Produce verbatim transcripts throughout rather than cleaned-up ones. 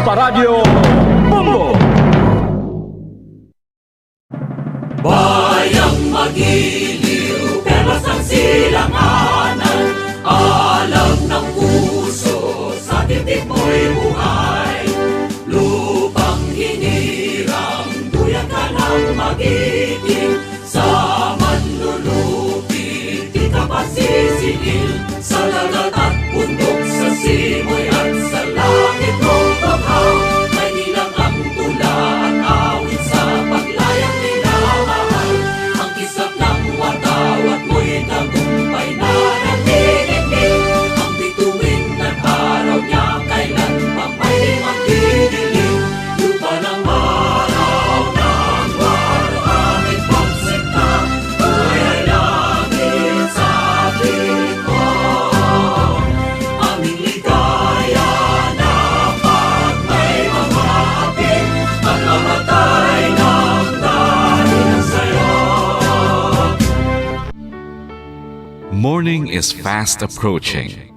Paradyo Bombo! Bayang magiliw, perlas ang silanganan, alam ng puso, sa dibdib mo'y buhay. Lupang hinirang, duyan ka ng magiting, sa manlulupi, di ka pasisingil. Sa dagat at bundok, sa simoy at sa langit mong tughaw, may ilang ang tula at awit sa paglayang minamahal. Ang kislap ng watawat mo'y tagumpay na nagdidikit. Ang bituin at araw niya kailan pa may magdidilim. Lupa ng araw ng marami pagsinta, buhay ay langit sa piling mo. Aming ligaya na pag may mamapit, at mamatay ng dahil sa'yo. Morning is fast approaching.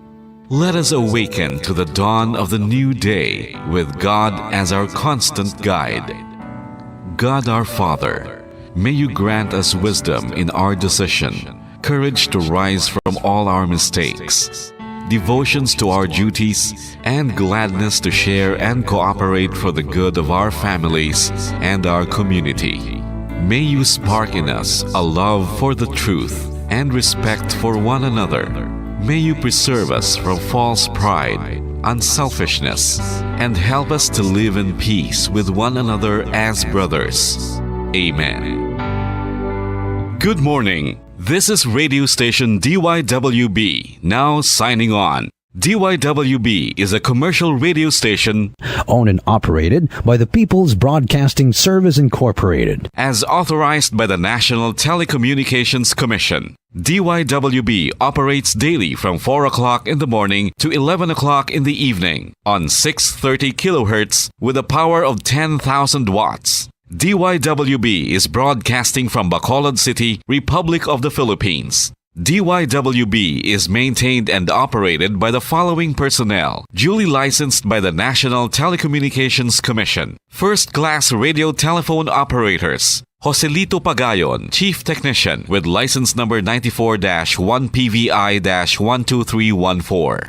Let us awaken to the dawn of the new day with God as our constant guide. God our Father, may you grant us wisdom in our decision, courage to rise from all our mistakes, devotions to our duties, and gladness to share and cooperate for the good of our families and our community. May you spark in us a love for the truth and respect for one another. May you preserve us from false pride, unselfishness, and help us to live in peace with one another as brothers. Amen. Good morning. This is radio station D Y W B, now signing on. D Y W B is a commercial radio station owned and operated by the People's Broadcasting Service Incorporated. As authorized by the National Telecommunications Commission. D Y W B operates daily from four o'clock in the morning to eleven o'clock in the evening on six thirty kilohertz with a power of ten thousand watts. D Y W B is broadcasting from Bacolod City, Republic of the Philippines. D Y W B is maintained and operated by the following personnel, duly licensed by the National Telecommunications Commission. First class radio telephone operators. Joselito Pagayon, Chief Technician, with license number ninety-four dash one P V I dash one two three one four.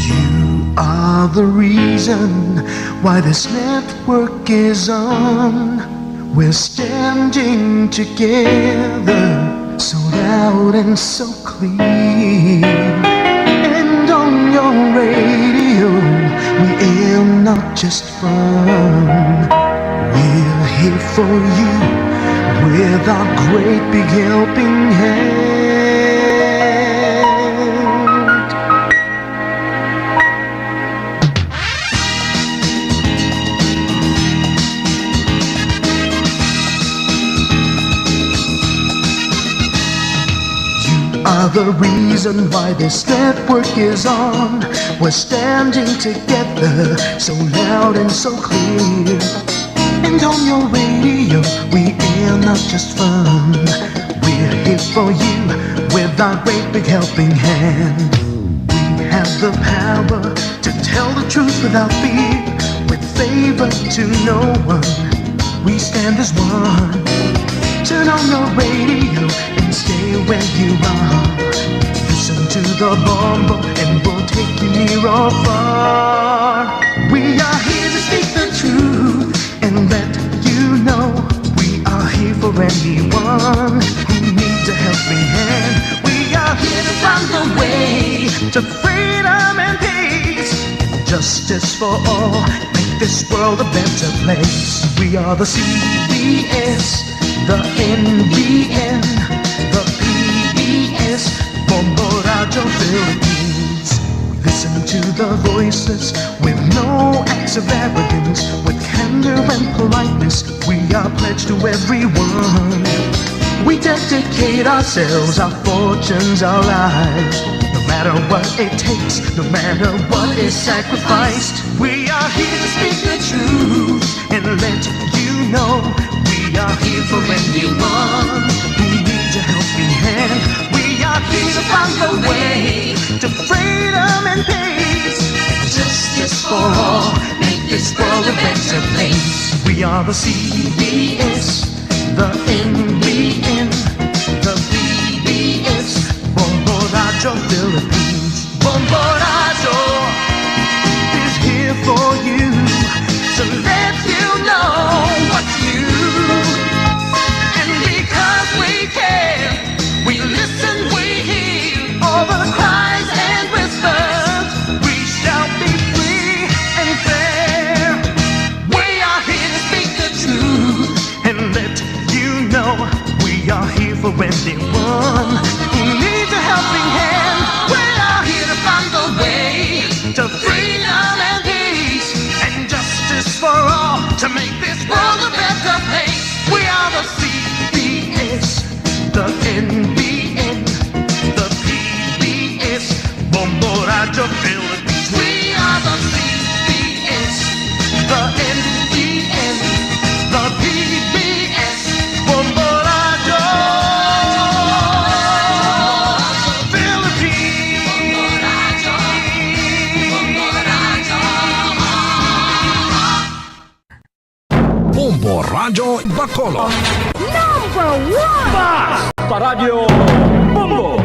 You are the reason why this network is on. We're standing together, so loud and so clear. And on your radio, we aim not just fun. We're here for you with our great big helping hand. You are the reason why this network is on. We're standing together, so loud and so clear. And on your radio, we air not just fun. We're here for you with our great big helping hand. We have the power to tell the truth without fear, with favor to no one. We stand as one. Turn on your radio and stay where you are. Listen to the Bombo and we'll take you near or far. We are here to speak the truth and let you know we are here for anyone who needs a helping hand. We are here to find the way to freedom and peace. Justice for all, make this world a better place. We are the C B S, the N B N, the P B S, Bombo Radyo Philippines. Listen to the voices with no acts of arrogance, with candor and politeness. We are pledged to everyone. We dedicate ourselves, our fortunes, our lives. No matter what it takes, no matter what is sacrificed, we are here to speak the truth and Anyone who needs a helping hand, we are here to find a way to freedom and peace. Justice for all, make this world a better place. We are the C B S, the N B N, the P B S, Bombo Radyo Philippines. Bombo Radyo is here for you to let you know what's new. And because we care, we listen, we hear all the cries and whispers. We shall be free and fair. We are here to speak the truth and let you know we are here for anyone who needs a helping hand. We are here to find the way to freedom and peace and justice for all to make this world a better place. We are the C B S, the N B N, the P B S, Bombo Radyo Philippines. We are the C B S, the N B N, the P B S, Bombo Radyo Philippines. Bombo Radyo Bacolod. Number one! Paradyo Bombo!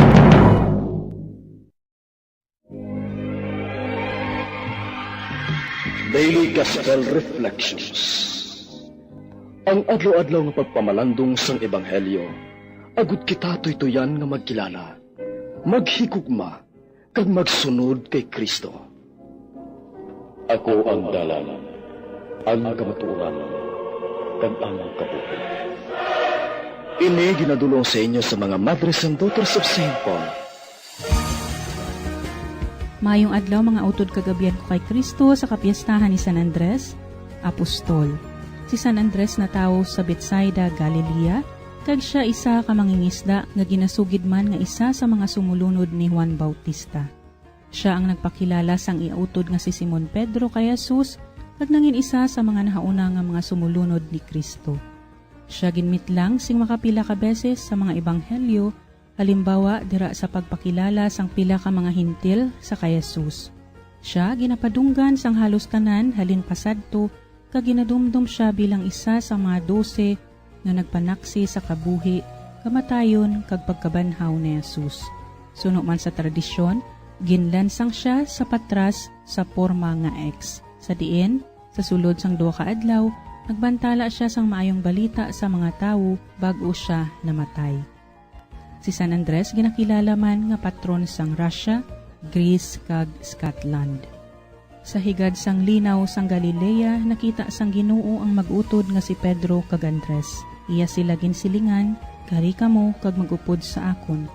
Daily Gospel Reflections. Ang adlaw-adlaw nga pagpamalandong sang Ebanghelyo, agud kita tuytuyan nga magkilala, maghigugma, kag magsunod kay Cristo. Ako ang dalan, ang kamatuoran, kag ang kabuhi. Ini ginadul-ong sa inyo sa mga Madres and Daughters of Saint Paul. Maayong adlaw, mga utod kag abyan ko kay Cristo, sa kapiestahan ni San Andres, Apostol. Si San Andres natawo sa Betsaida, Galilea, kag sia isa ka mangingisda nga ginasugid man nga isa sa mga sumulunod ni Juan Bautista. Sia ang nagpakilala sang iya utod nga si Simon Pedro kay Jesus kag nangin isa sa mga nahauna nga mga sumulunod ni Cristo. Sia ginmitlang sing makapila ka beses sa mga ebanghelyo, halimbawa dira sa pagpakilala sang pila ka mga Gentil sa kay Jesus. Sia ginapadunggan sang halos tanan halin pa sadto, kag ginadumdom sia bilang isa sa mga dose nga nagpanaksi sa kabuhi, kamatayon, kag pagkabanhaw ni Jesus. Suno man sa tradisyon, ginlansang sia sa patras sa porma nga X, sa diin, sa sulod sang duha ka adlaw, nagbantala sia sang maayong balita sa mga tawo bag-o sia namatay. Si San Andres ginakilala man nga patron sang Russia, Greece, kag Scotland. Sa higad sang linaw sang Galilea, nakita sang Ginoo ang mag-utod nga si Pedro kag Andres. Iya sila ginsilingan, "Kari kamo kag mag-upod sa akon,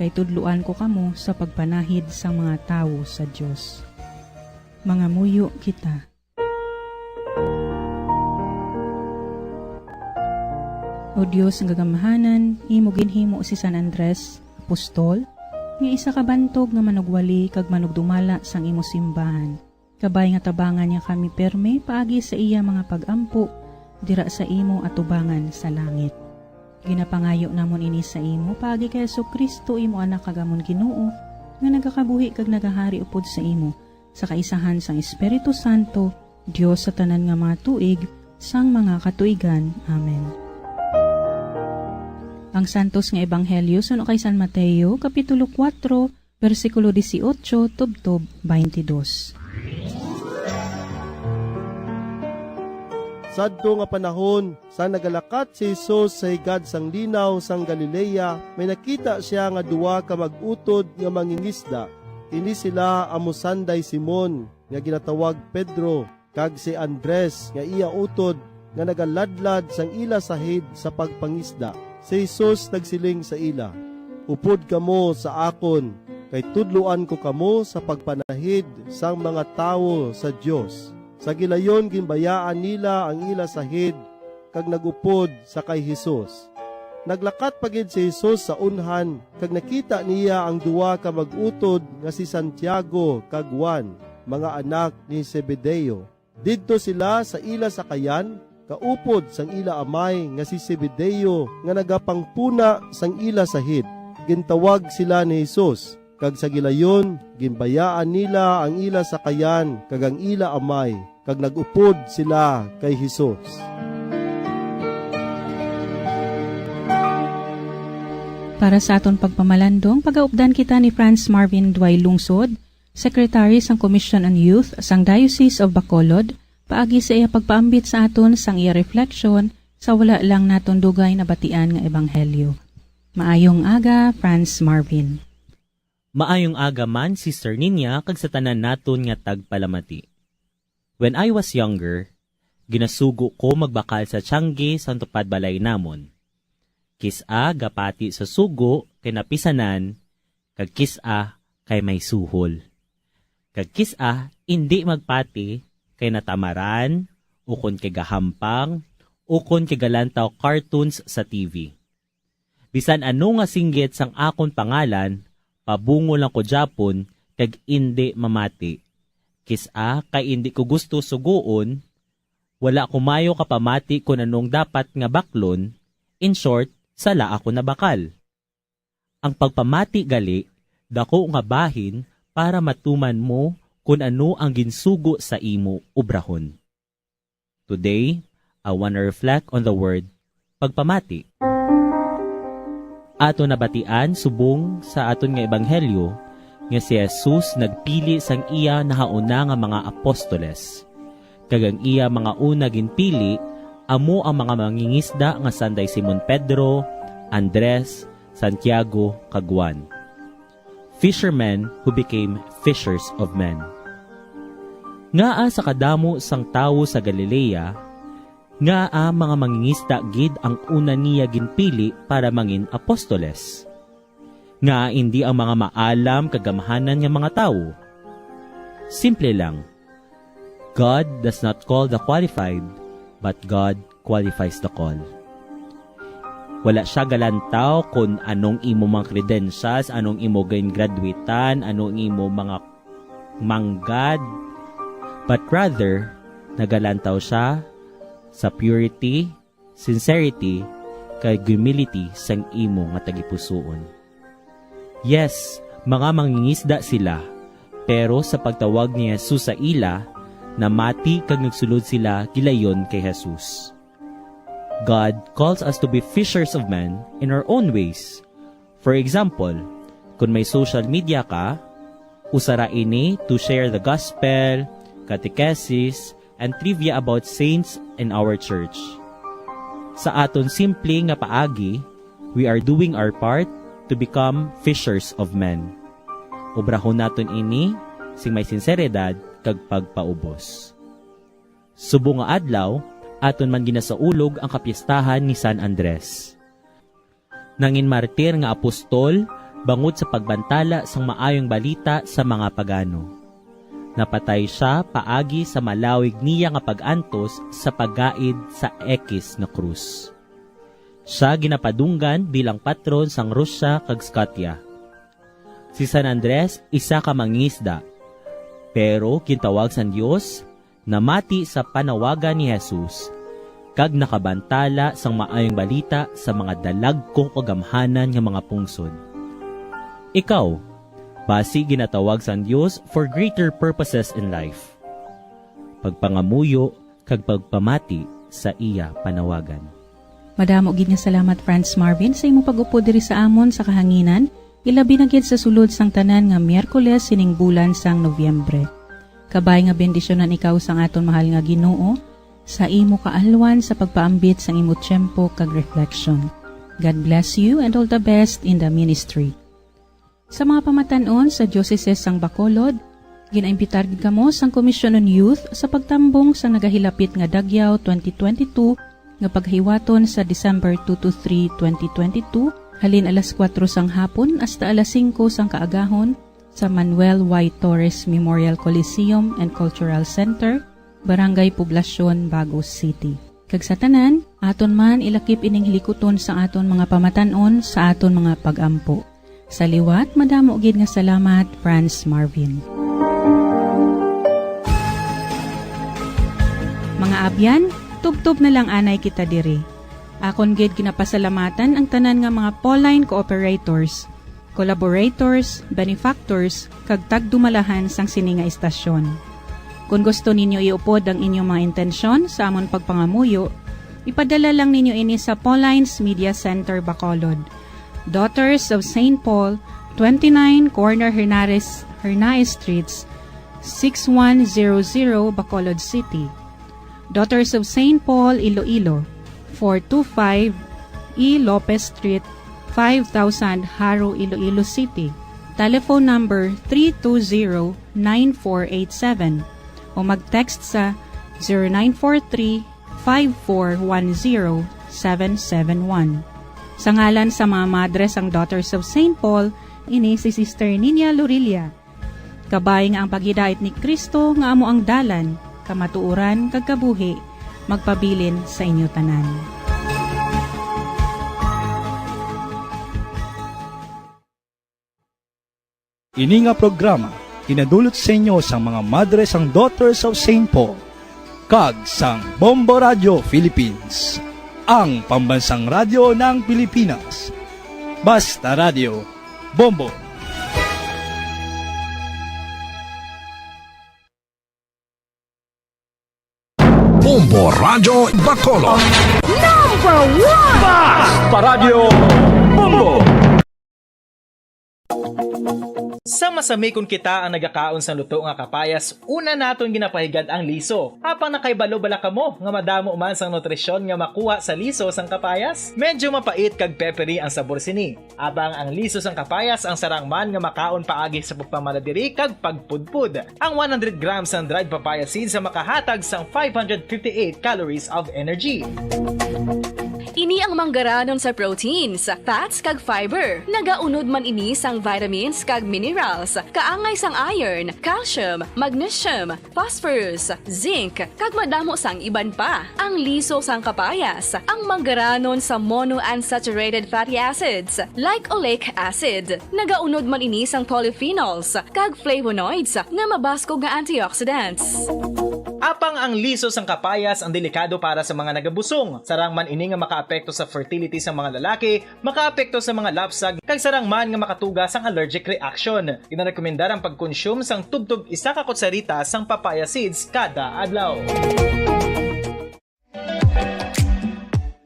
kay tudloan ko kamo sa pagpanahid sang mga tawo sa Dios." Mangamuyo kita. O Dios nga gamhanan, imo ginhimo si San Andres, apostol, nga isa ka bantog nga manugwali kag manugdumala sang imo simbahan. Kabay nga tabangan niya kami pirme paagi sa iya mga pag-ampo dira sa imo atubangan sa langit. Ginapangayo namon ini sa imo paagi kay Jesu-Cristo, imo Anak kag amon Ginoo, nga nagakabuhi kag nagahari upod sa imo, sa kaisahan sang Espiritu Santo, Dios sa tanan nga mga tuig, sang mga katuigan. Amen. Ang Santos nga Ebanghelyo suno kay San Mateo, Kapitulo kuwatro, bersikulo dieciocho tubtob twenty-dos. Sadto nga panahon, sang nagalakat si Jesus sa higad sang linaw sang Galilea, may nakita sia nga duha ka mag-utod nga mangingisda. Ini sila amo sanday Simon, nga ginatawag Pedro, kag si Andres, nga iya utod, nga nagaladlad sang ila sahid sa pagpangisda. Si Jesus nagsiling sa ila, "Upod kamo sa akon, kay tudloan ko kamo sa pagpanahid sang mga tawo sa Dios." Sa gilayon ginbayaan nila ang ila sahid kag nag-upod sa kay Jesus. Naglakat pa gid si Jesus sa unhan kag nakita niya ang duha ka mag-utod nga si Santiago kag Juan, mga anak ni Zebedeo. Didto sila sa ila sakayan kaupod sang ila amay nga si Zebedeo nga nagapangpuna sang ila sahid. Gintawag sila ni Jesus, kag sa gilayon ginbayaan nila ang ila sakayan kag ang ila amay, kag nag-upod sila kay Jesus. Para sa aton pagpamalandong, pagaupdan kita ni Franz Marvin Duay Lungsod, Secretary sang Commission on Youth sang Diocese of Bacolod, paagi sa iya pagpaambit sa aton sang iya reflection sa wala lang naton dugay nabatian nga ebanghelyo. Maayong aga, Franz Marvin. Maayong aga man, Sister Ninya, kag sa tanan naton nga tagpalamati. When I was younger, ginasugo ko magbakal sa tiangge sang tupad balay namon. Kis-a gapati sa sugo kay napisanan, kag kis-a kay may suhol. Kag kis-a indi magpati kay natamaran, ukon kay gahampang, ukon kay galantaw cartoons sa T V. Bisan ano nga singgit sang akon pangalan, pabungol lang ko gyapon kag indi mamati. Kis-a kay indi ko gusto sugoon, wala ko mayo kapamati kon ano ang dapat nga baklon, in short, sala ako nabakal. Ang pagpamati gali, dako nga bahin para matuman mo kon ano ang ginsugo sa imo obrahon. Today, I wanna reflect on the word pagpamati. Ato nabatian subong sa aton nga ebanghelyo nga si Jesus nagpili sang iya nahauna nga mga apostoles. Kag ang iya mga una ginpili amo ang mga mangingisda nga sanday Simon Pedro, Andres, Santiago, kag Juan. Fishermen who became fishers of men. Ngaa sa kadamo sang tawo sa Galilea, ngaa mga mangingisda gid ang una niya ginpili para mangin apostoles? Ngaa indi ang mga maalam kag gamhanan nga mga tawo? Simple lang. God does not call the qualified, but God qualifies the call. Wala siya galantaw kung anong imo mga credentials, anong imo gingraduatean, anong imo mga manggad, but rather, nagalantaw siya sa purity, sincerity, kag humility sang imo nga tagipusoon. Yes, mga mangingisda sila, pero sa pagtawag ni Jesus sa ila, namati kag nagsulod sila gilayon kay Jesus. God calls us to be fishers of men in our own ways. For example, kung may social media ka, usa ra ini to share the gospel, catechesis, and trivia about saints in our church. Sa aton simple nga paagi, we are doing our part to become fishers of men. Obrahon naton ini sing may sinseridad kag pagpaubos. Subong nga adlaw, aton man ginasaulog ang kapiyestahan ni San Andres. Nangin martir nga apostol bangod sa pagbantala sang Maayong Balita sa mga pagano. Napatay sia paagi sa malawig niya nga pag-antos sa paggaid sa ekis nga krus. Sia ginapadunggan bilang patron sang Russia kag Scotia. Si San Andres isa ka mangingisda, pero gintawag sang Dios, namati sa panawagan ni Jesus, kag nakabantala sang Maayong Balita sa mga dalagko kag gamhanan nga mga pungsod. Ikaw, basi ginatawag sang Dios for greater purposes in life. Pagpangamuyo kag pagpamati sa iya panawagan. Madamo gid nga salamat, Franz Marvin, sa imo pag-upod diri sa amon sa kahanginan, ilabi na gid sa sulod sang tanan nga Miyerkules sining bulan sang Nobyembre. Kabay nga bendisyonan ikaw sang aton mahal nga Ginoo sa imo kaalwan sa pagpaambit sang imo tiyempo kag reflection. God bless you and all the best in the ministry. Sa mga pamatan-on sa Diocese sang Bacolod, ginaimbitar gid kamo sang Commission on Youth sa pagtambong sang nagahilapit nga Dagyaw twenty twenty-two nga paghiwaton sa December two to three, twenty twenty-two, halin alas kuwatro sang hapon hasta alas singko sang kaagahon sa Manuel Y. Torres Memorial Coliseum and Cultural Center, Barangay Poblacion, Bago City. Kag sa tanan, aton man ilakip ining hilikuton sa aton mga pamatan-on sa aton mga pag-ampo. Sa liwat, madamo gid nga salamat, Franz Marvin. Mga abyan, Tubtob na lang anay kita diri. Akon gid ginapasalamatan ang tanan nga mga Pauline cooperators, collaborators, benefactors, kag tagdumalahan sang sini nga istasyon. Kon gusto ninyo iupod ang inyong mga intensyon sa amon pagpangamuyo, ipadala lang ninyo ini sa Pauline's Media Center, Bacolod, Daughters of Saint Paul, twenty-nine Corner Hernares, Hernaez Streets, six one zero zero, Bacolod City. Daughters of Saint Paul, Iloilo, four two five E Lopez Street, five thousand, Jaro, Iloilo City. Telephone number three two zero, nine four eight seven o mag-text sa zero nine four three, five four one zero, seven seven one. Sa ngalan sa mga madre sang Daughters of Saint Paul, ini si Sister Ninia Lorilla. Kabay nga ang paghidait ni Cristo nga amo ang dalan, kamatuoran, kag kabuhi, magpabilin sa inyo tanan. Ini nga programa ginadulot sa inyo sang mga madre sang Daughters of Saint Paul kag sang Bombo Radio Philippines, ang pambansang radyo ng Pilipinas. Basta Radio, Bombo. Bombo Radyo Bacolod. Number one! Basta Radyo Bombo! Sa masami kon kita ang nagakaon sang luto nga kapayas, una naton ginapahigad ang liso. Apang nakahibalo bala kamo nga madamo man sang nutrisyon nga makuha sa liso sang kapayas? Medyo mapait kag peppery ang sabor sini. Apang ang liso sang kapayas ang sarang man nga makaon paagi sa pagpamala diri kag pagpudpod. Ang one hundred grams sang dried papaya seeds ang makahatag sang five hundred fifty-eight calories of energy. Ini ang manggaranon sa proteins, fats, kag fiber. Nagaunod man ini sang vitamins kag minerals, kaangay sang iron, calcium, magnesium, phosphorus, zinc, kag madamo sang iban pa. Ang liso sang kapayas, ang manggaranon sa monounsaturated fatty acids, like oleic acid. Nagaunod man ini sang polyphenols kag flavonoids nga mabaskog nga antioxidants. Apang ang liso sang kapayas ang delikado para sa mga nagabusong. Sarang man ini nga makaapekto sa fertility sang mga lalaki, makaapekto sa mga lapsag, kag sarang man nga makatuga sang allergic reaction. Ginarekomendar ang pagkonsume sang tubtob isa ka kutsarita sang papaya seeds kada adlaw.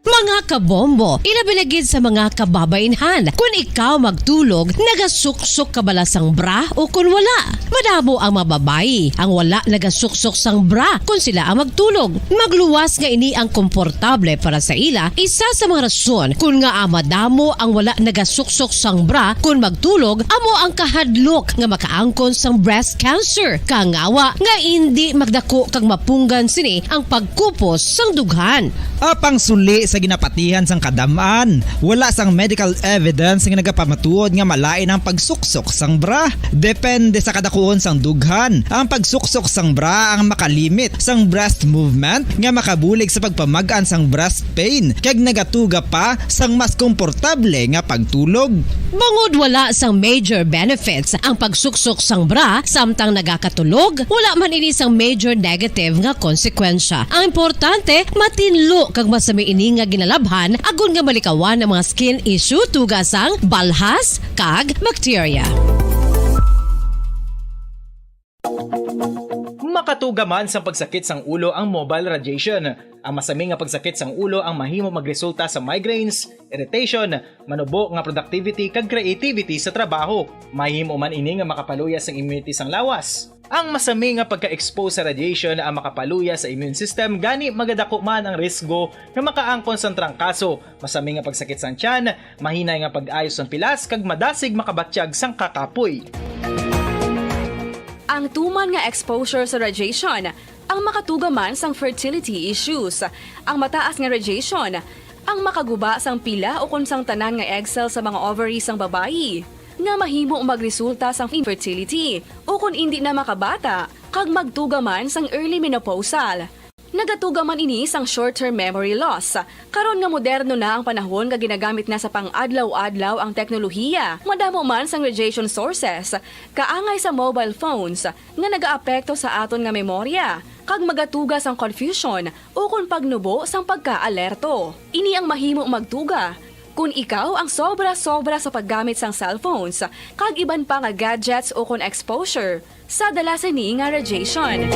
Mga kabombo, ilabi na gid sa mga kababainhan, kun ikaw magtulog, nagasuksok ka bala sang bra o kun wala? Madamo ang mga babayi ang wala nagasuksok sang bra kun sila ang magtulog. Magluwas nga ini ang komportable para sa ila, isa sa mga rason kun ngaa madamo ang wala nagasuksok sang bra kun magtulog amo ang kahadlok nga makaangkon sang breast cancer, kangawa nga indi magdako kag mapunggan sini ang pagkupos sang dughan. Apang suli sa ginapatihan sang kadam-an, wala sang medical evidence nga nagapamatuod nga malain ang pagsuksok sang bra. Depende sa kadakuon sang dughan, ang pagsuksok sang bra ang makalimit sang breast movement nga makabulig sa pagpamag-an sang breast pain kag nagatuga pa sang mas komportable nga pagtulog. Bangod wala sang major benefits ang pagsuksok sang bra samtang nagakatulog, wala man ini sang major negative nga konsekwensya. Ang importante, matinlo kag masami ini nga ginalabhan agod nga malikawan ang mga skin issue tuga sang balhas kag bakterya. Makatuga man sang pagsakit sang ulo ang mobile radiation. Ang masami nga pagsakit sang ulo ang mahimo magresulta sa migraines, irritation, manubo nga productivity kag creativity sa trabaho. Mahimo man ini nga makapaluya sang immunity sang lawas. Ang masami nga pagka-expose sa radiation ang makapaluya sa immune system, gani magadako man ang risgo nga makaangkon sang trangkaso, masami nga pagsakit sang tiyan, mahinay nga pag-ayo sang pilas, kag madasig makabatyag sang kakapoy. Ang tuman nga exposure sa radiation ang makatuga man sang fertility issues. Ang mataas nga radiation ang makaguba sang pila ukon sang tanan nga egg cell sa mga ovary sang babayi, nga mahimo magresulta sang infertility ukon indi na makabata, kag magtuga man sang early menopausal. Nagatuga man ini sang short-term memory loss. Karon nga moderno na ang panahon nga ginagamit na sa pang-adlaw-adlaw ang teknolohiya, madamo man sang radiation sources, kaangay sa mobile phones, nga nagaapekto sa aton nga memorya, kag magatuga sang confusion ukon pagnubo sang pagkaalerto. Ini ang mahimo magtuga kon ikaw ang sobra-sobra sa paggamit sang cellphones kag iban pa nga gadgets ukon exposure sa dala sini nga radiation.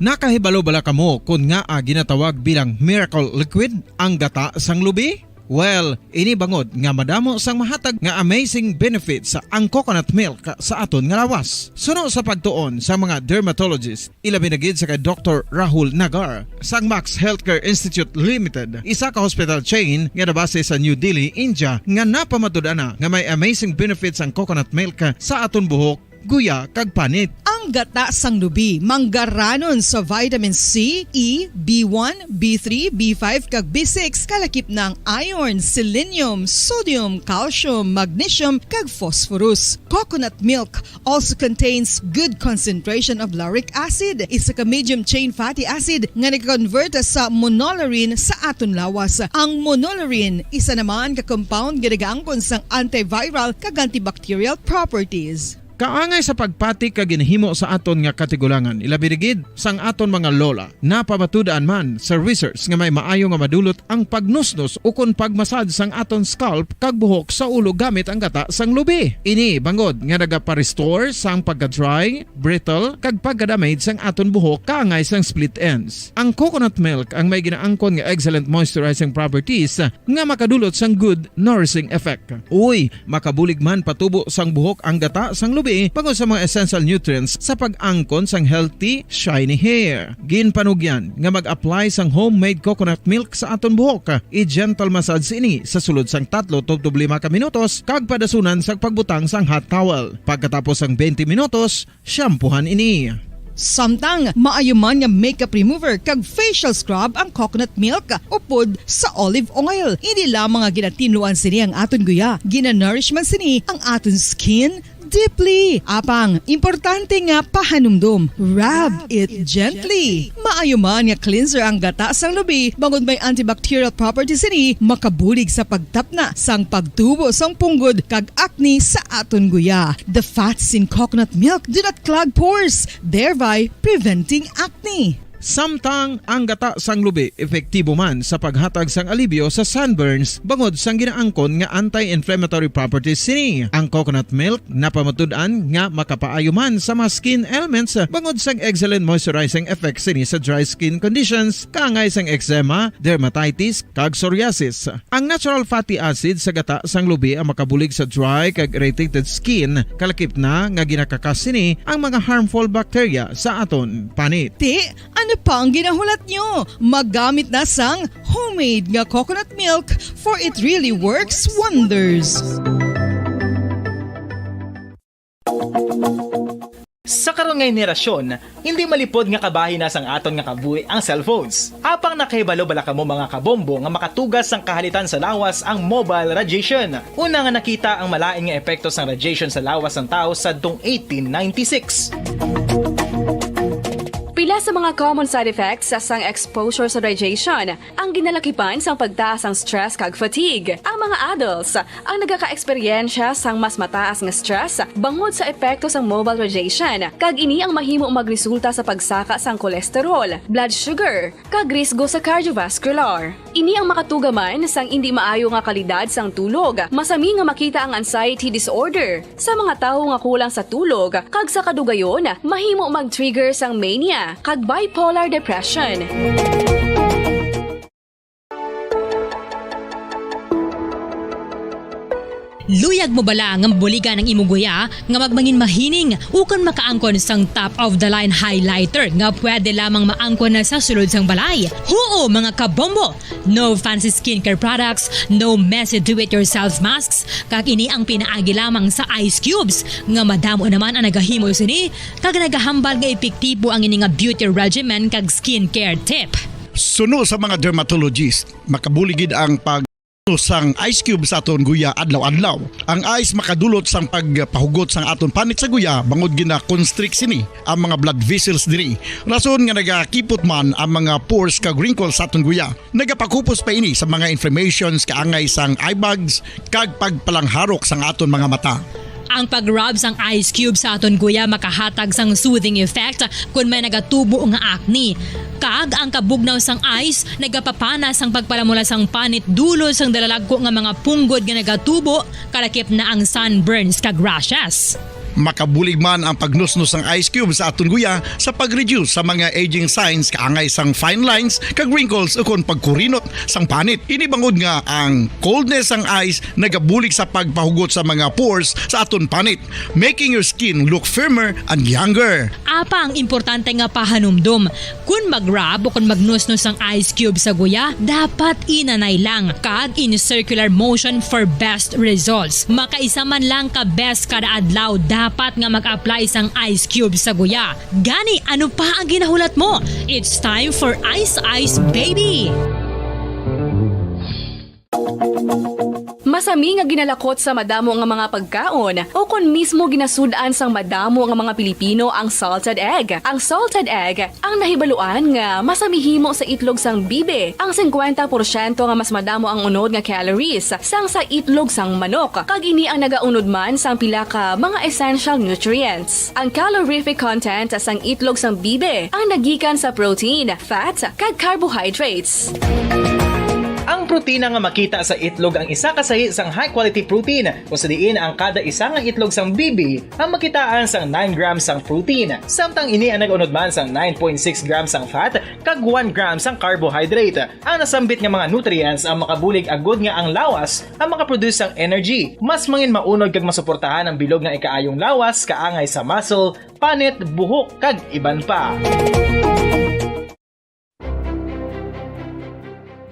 Nakahibalo bala kamo kon ngaa ginatawag bilang miracle liquid ang gata sang lubi? Well, ini bangod nga madamo sang mahatag nga amazing benefits ang coconut milk sa aton nga lawas. Suno sa pagtuon sa mga dermatologist, ilabi na gid sa kay Doktor Rahul Nagar sang Max Healthcare Institute Limited, isa ka hospital chain nga nabase sa New Delhi, India, nga napamatud-an na nga may amazing benefits ang coconut milk sa aton buhok, guya, kag panit. Ang gata sang lubi manggaranon sa vitamin C, E, B one, B three, B five, kag B six, kalakip na ang iron, selenium, sodium, calcium, magnesium, kag phosphorus. Coconut milk also contains good concentration of lauric acid, isa ka medium chain fatty acid nga nag-convert sa monolaurin sa aton lawas. Ang monolaurin isa naman ka compound nga nagaangkon sang antiviral kag antibacterial properties. Kaangay sa pagpati kag ginahimo sa aton nga katigulangan, ilabi na gid sang aton mga lola. Napamatud-an man sa research nga may maayo nga madulot ang pagnusnos ukon pagmasad sang aton scalp kag buhok sa ulo gamit ang gata sang lubi. Ini bangod nga nagapa-restore sang pagka-dry, brittle, kag pagka-damage sang aton buhok kaangay sang split ends. Ang coconut milk ang may ginaangkon nga excellent moisturizing properties nga makadulot sang good nourishing effect. Uy, makabulig man patubo sang buhok ang gata sang lubi bangod sa mga essential nutrients sa pag-angkon sang healthy, shiny hair. Ginpanugyan nga mag-apply sang homemade coconut milk sa aton buhok. I-gentle massage ini sa sulod sang tatlo tubtob lima ka minutos kag padasunan sang pagbutang sang hot towel. Pagkatapos sang twenty minutos, shampoohan ini. Samtang maayo man nga makeup remover kag facial scrub ang coconut milk upod sa olive oil. Hindi lamang nga ginatinluan sini ang aton guya, ginanourish man sini ang aton skin deeply. Apang, importante nga pahanumdom, rub it gently. Maayo man nga cleanser ang gata sang lubi, bangod may antibacterial properties sini, makabulig sa pagtapna sang pagtubo sang punggod kag acne sa aton guya. The fats in coconut milk do not clog pores, thereby preventing acne. Samtang ang gata sang lubi epektibo man sa paghatag sang alibyo sa sunburns bangod sang ginaangkon nga anti-inflammatory properties sini. Ang coconut milk napamatud-an nga makapaayo man sa mga skin ailments bangod sang excellent moisturizing effects sini sa dry skin conditions, kaangay sang eczema, dermatitis, kag psoriasis. Ang natural fatty acid sa gata sang lubi ang makabulig sa dry kag irritated skin, kalakip na nga ginakakas sini ang mga harmful bacteria sa aton panit. Ti, ano pa ang ginahulat nyo? Maggamit na sang homemade nga coconut milk, for it really works wonders. Sa karon nga henerasyon, hindi malipod nga kabahin na sang aton nga kabuhi ang cellphones. Apang nakahibalo bala kamo, mga kabombo, nga makatugas sang kahalitan sa lawas ang mobile radiation? Una nga nakita ang malain nga epekto sang radiation sa lawas sang tawo sadtong eighteen ninety-six. Pila sa mga common side effects sang exposure sa radiation ang ginalakipan sang pagtaas sang stress kag fatigue. Ang mga adults ang nagakaeksperyensya sang mas mataas nga stress bangod sa epekto sang mobile radiation, kag ini ang mahimo magresulta sa pagsaka sang cholesterol, blood sugar, kag risgo sa cardiovascular. Ini ang makatuga man sang indi maayo nga kalidad sang tulog. Masami nga makita ang anxiety disorder sa mga tawo nga kulang sa tulog, kag sa kadugayon, mahimo mag-trigger sang mania kag bipolar depression. Luyag mo bala nga mabuligan ang imo guya nga magmangin mahining ukon makaangkon sang top of the line highlighter nga pwede lamang maangkon na sa sulod sang balay? Huo, mga kabombo! No fancy skincare products, no messy do-it-yourself masks, kag ini ang pinaagi lamang sa ice cubes nga madamo naman ang nagahimo sini kag nagahambal nga epektibo ang ini nga beauty regimen kag skincare tip. Suno sa mga dermatologist, makabulig gid ang pag sang ice cube sa aton guya adlaw-adlaw. Ang ice makadulot sang pagpahugot sang aton panit sa guya bangod gina-constrict sini ang mga blood vessels diri. Rason nga nagakipot man ang mga pores kag wrinkles sa aton guya. Nagapakupos pa ini sa mga inflammations kaangay sang eye bags kag pagpalangharok sang aton mga mata. Ang pag-rub sang ice cube sa aton guya makahatag sang soothing effect kon may nagatubo nga acne. Kag ang kabugnaw sang ice nagapapana sang pagpalamula sang panit dulot sang dalalagko nga mga punggod nga nagatubo, kalakip na ang sunburns kag rashes. Makabulig man ang pagnusnos sang ice cube sa aton guya sa pag-reduce sa mga aging signs kaangay sang fine lines kag wrinkles ukon pagkurinot sang panit. Ini bangod nga ang coldness sang ice nagabulig sa pagpahugot sa mga pores sa aton panit, making your skin look firmer and younger. Apang importante nga pahanumdom, kon mag-rub o kon magnusnos ang ice cube sa guya, dapat inanay lang kag in circular motion for best results. Makaisa man lang ka beses kada adlaw dapat nga mag-apply sang ice cube sa guya. Gani, ano pa ang ginahulat mo? It's time for Ice Ice Baby! Masami nga ginalakot sa madamo nga mga pagkaon, o kon mismo ginasud-an sang madamo nga mga Pilipino ang salted egg. Ang salted egg ang nahibaluan nga masami himo sa itlog sang bibi. Ang singkwenta porsyento nga mas madamo ang unod nga calories sang sa itlog sang manok, kag ini ang nagaunod man sang pila ka mga essential nutrients. Ang calorific content sang itlog sang bibi ang nagikan sa protein, fat, kag carbohydrates. Ang protina nga makita sa itlog ang isa ka sahi sang high-quality protein, kung sa diin ang kada isa nga itlog sang bibi ang makitaan sang nine grams sang protein, samtang ini ang nag-unod man sang nine point six grams sang fat kag one gram sang carbohydrate. Ang nasambit nga mga nutrients ang makabulig agud nga ang lawas ang makaproduce sang energy. Mas mangin maunod kag masuportahan ang bilog nga ikaayong lawas kaangay sa muscle, panit, buhok, kag iban pa.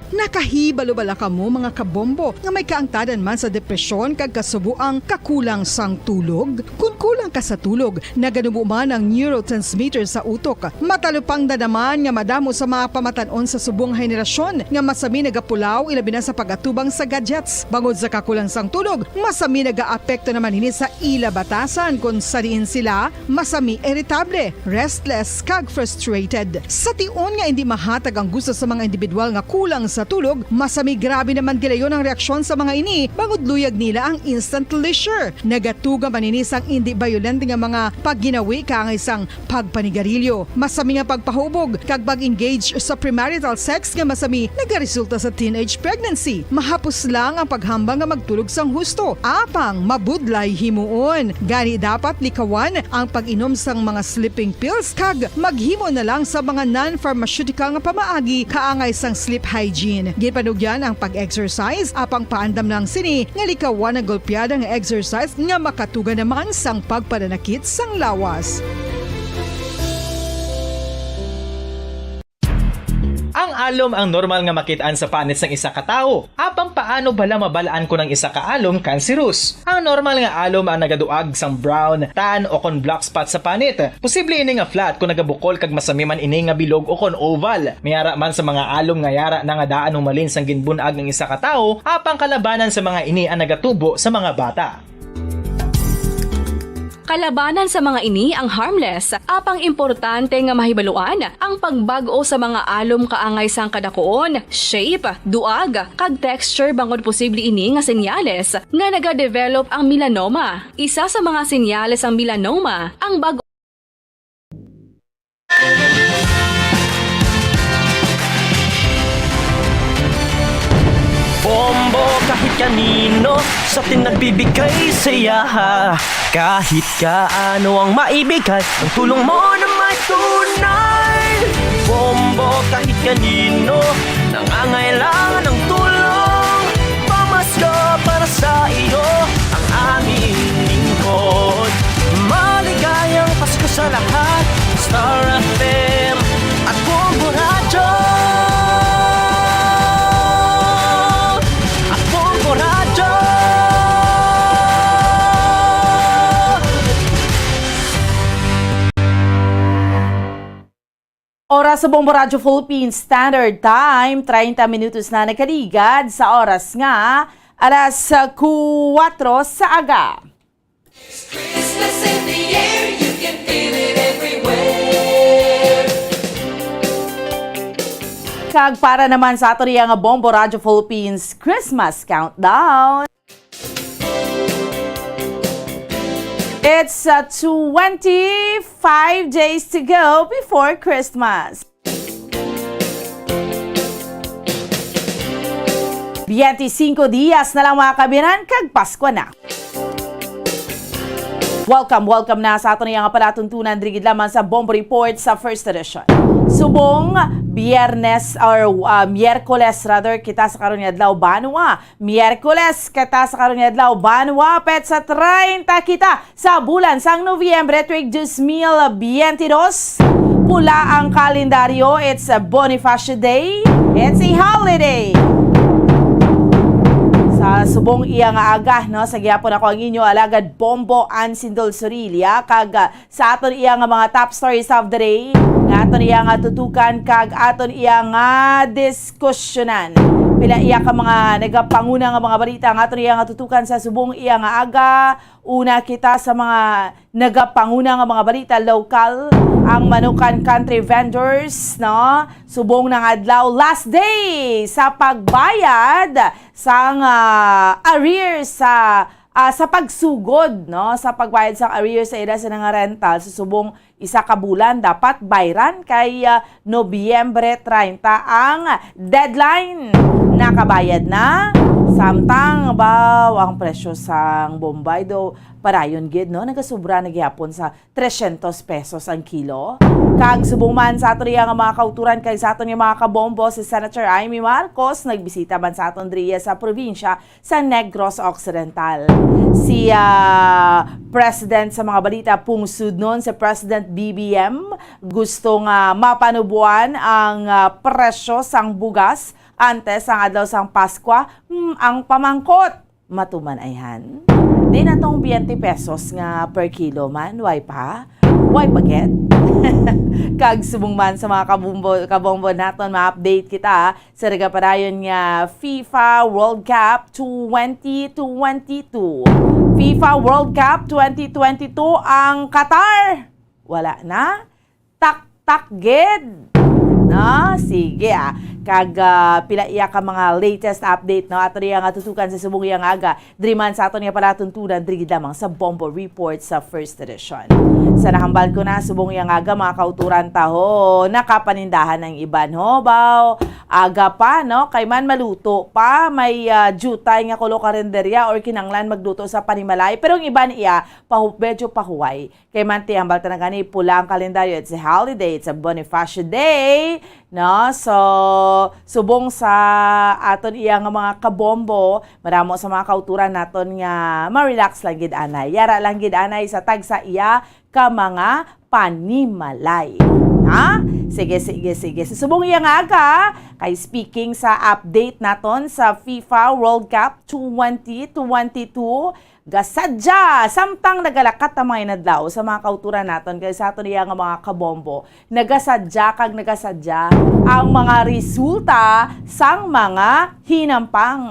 Nakahibalo bala kamo, mga kabombo, nga may kaangtadan man sa depresyon kag kasugoang kakulang sang tulog? Kon kulang ka sa tulog, naganubo man ang neurotransmitter sa utok. Matalupangdan naman nga madamo sa mga pamatan-on sa subong nga henerasyon nga masami nagapulaw, ilabi na sa pag-atubang sa gadgets. Bangod sa kakulang sang tulog, masami nagaapekto naman ini sa ila batasan, kon sa diin sila masami iritable, restless, kag frustrated. Sa tion nga indi mahatag ang gusto sa mga individual nga kulang sa tulog, masami grabe naman gilayon ang reaksyon sa mga ini, bangod luyag nila ang instant pleasure. Nagatuga man ini sang indi bayolente nga mga pagginawi kaangay sang pagpanigarilyo, masami nga pagpahubog, kag pag-engage sa premarital sex nga masami nagaresulta sa teenage pregnancy. Mahapos lang ang paghambal nga magtulog sang husto, apang mabudlay himuon. Gani, dapat likawan ang pag-inom sang mga sleeping pills kag maghimo na lang sa mga non-pharmaceutical nga pamaagi kaangay sang sleep hygiene. Ginpanugyan ang pag-exercise, apang paandam lang sini nga likawan ang golpeada nga exercise nga makatuga naman sang pagpananakit sang lawas. Ang alom ang normal nga makit-an sa panit sang isa ka tawo. Apang paano bala mabal-an kon ang isa ka alom cancerous? Ang normal nga alom ang nagaduag sang brown, tan, o kon black spot sa panit. Posible ini nga flat kon nagabukol kag masami man ini nga bilog o kon oval. May ara man sa mga alom nga yara na nga daan humalin sang ginbun-ag ang isa ka tawo, apang kalabanan sa mga ini ang nagatubo sa mga bata. Kalabanan sa mga ini ang harmless, apang importante nga mahibaluan ang pagbag-o sa mga alom kaangay sang kadakuon, shape, duag, kag texture, bangod posible ini nga senyales nga nagadevelop ang melanoma. Isa sa mga senyales sang melanoma ang bag- Bombo kahit kanino sa atin nagbibigay saya. Kahit kaano ang maibigay, ang tulong mo na may tunay. Bombo kahit kanino nangangailangan ng tulong. Pamasko para sa iyo ang aming lingkod. Maligayang Pasko sa lahat. Star F M at Bombo Radyo. At Bombo Radyo. Oras sa Bombo Radyo Philippines Standard Time, treinta minutos na nakaligad sa oras nga alas kuwatro sa aga. Christmas in the air, you can feel it everywhere. Kag para naman sa ato riya nga Bombo Radyo Philippines Christmas Countdown. It's uh, twenty-five days to go before Christmas. Biyente singko dias na lang, mga kaabyanan, kag Pasko na. Welcome, welcome na sa aton nga palatuntunan diri gid lamang sa Bombo Report sa First Edition. Subong Biyernes or uh, Miyerkules rather kita sa karon nga adlaw, banwa. Miyerkules kita sa karon nga adlaw, banwa, petsa treinta kita sa bulan sang Nobyembre, tuig dos mil biyente dos. Pula ang kalendaryo, it's a Bonifacio Day, it's a holiday. Sa subong iya nga aga, no, sa gihapon ako ang inyo alagad Bombo Ansindol Surilia, kag ah, sa aton iya nga mga top stories of the day, nga aton iya nga tutukan kag aton iya nga diskusyonan. Pila iya ka mga nagapanguna nga mga balita nga aton iya nga tutukan sa subong iya nga aga. Una kita sa mga nagapanguna nga mga balita lokal, ang Manukan Country Vendors, no? Subong nga adlaw, last day sa pagbayad sang ah, arrears sa ah, sa pagsugod, no, sa pagbayad sang arrears sa ila sa nga rental sa subong isa ka bulan, dapat bayran kay ah, Nobyembre treinta ang deadline. Nakabayad na, samtang ba ang presyo sang bombay do padayon gid, no, nagasubra na gihapon sa trescientos pesos ang kilo. Kag subong man sa aton iya nga mga kauturan kay sa aton nga mga kabombo, si Senator Imee Marcos nagbisita man sa aton diri sa probinsya sa Negros Occidental. Si ah, President sa mga balita, pungsudnon si President B B M, gusto nga mapanubuan ang ah, presyo sang bugas antes ang adlaw sang Paskwa. Hmm, ang pamangkot, matuman ayhan. Di na tong biyente pesos nga per kilo man, way pa? Way pa gid? Kag subong man sa mga kabombo, kabombo naton, ma-update kita sa nagapadayon nga FIFA World Cup twenty twenty-two. FIFA World Cup twenty twenty-two ang Qatar. Wala na. Taktak gid. No? Sige ah. Kag ah, pila iya ka mga latest update, no? Ato niya nga tutukan sa subong iya nga aga. Diri man sa aton nga palatuntunan, diri gid lamang sa Bombo Report sa First Edition. Sa nahambal ko na, subong iya nga aga, mga kauturan ta, ho, nakapanindahan ang iban, ho, baw. Aga pa, no? Kay man maluto pa, may ah, jutay nga kulo karinderya or kinanglan magluto sa panimalay. Pero ang iban iya, pahu-, medyo pahuway. Kay man ti hambal ta na gani, pula ang kalendaryo, it's a holiday, it's a Bonifacio Day, no? So, subong sa aton iya nga mga kabombo, madamo sa mga kauturan naton nga ma-relax lang gid anay. Yara lang gid anay sa tagsa iya ka mga panimalay. Ha? Sige, sige, sige. So, subong iya nga aga, kay speaking sa update naton sa FIFA World Cup twenty twenty-two, gasadya, samtang nagalakat ang mga inadlaw sa mga kauturan naton kay sa aton iya nga mga kabombo, nagasadya kag nagasadya ang mga resulta sang mga hinampang.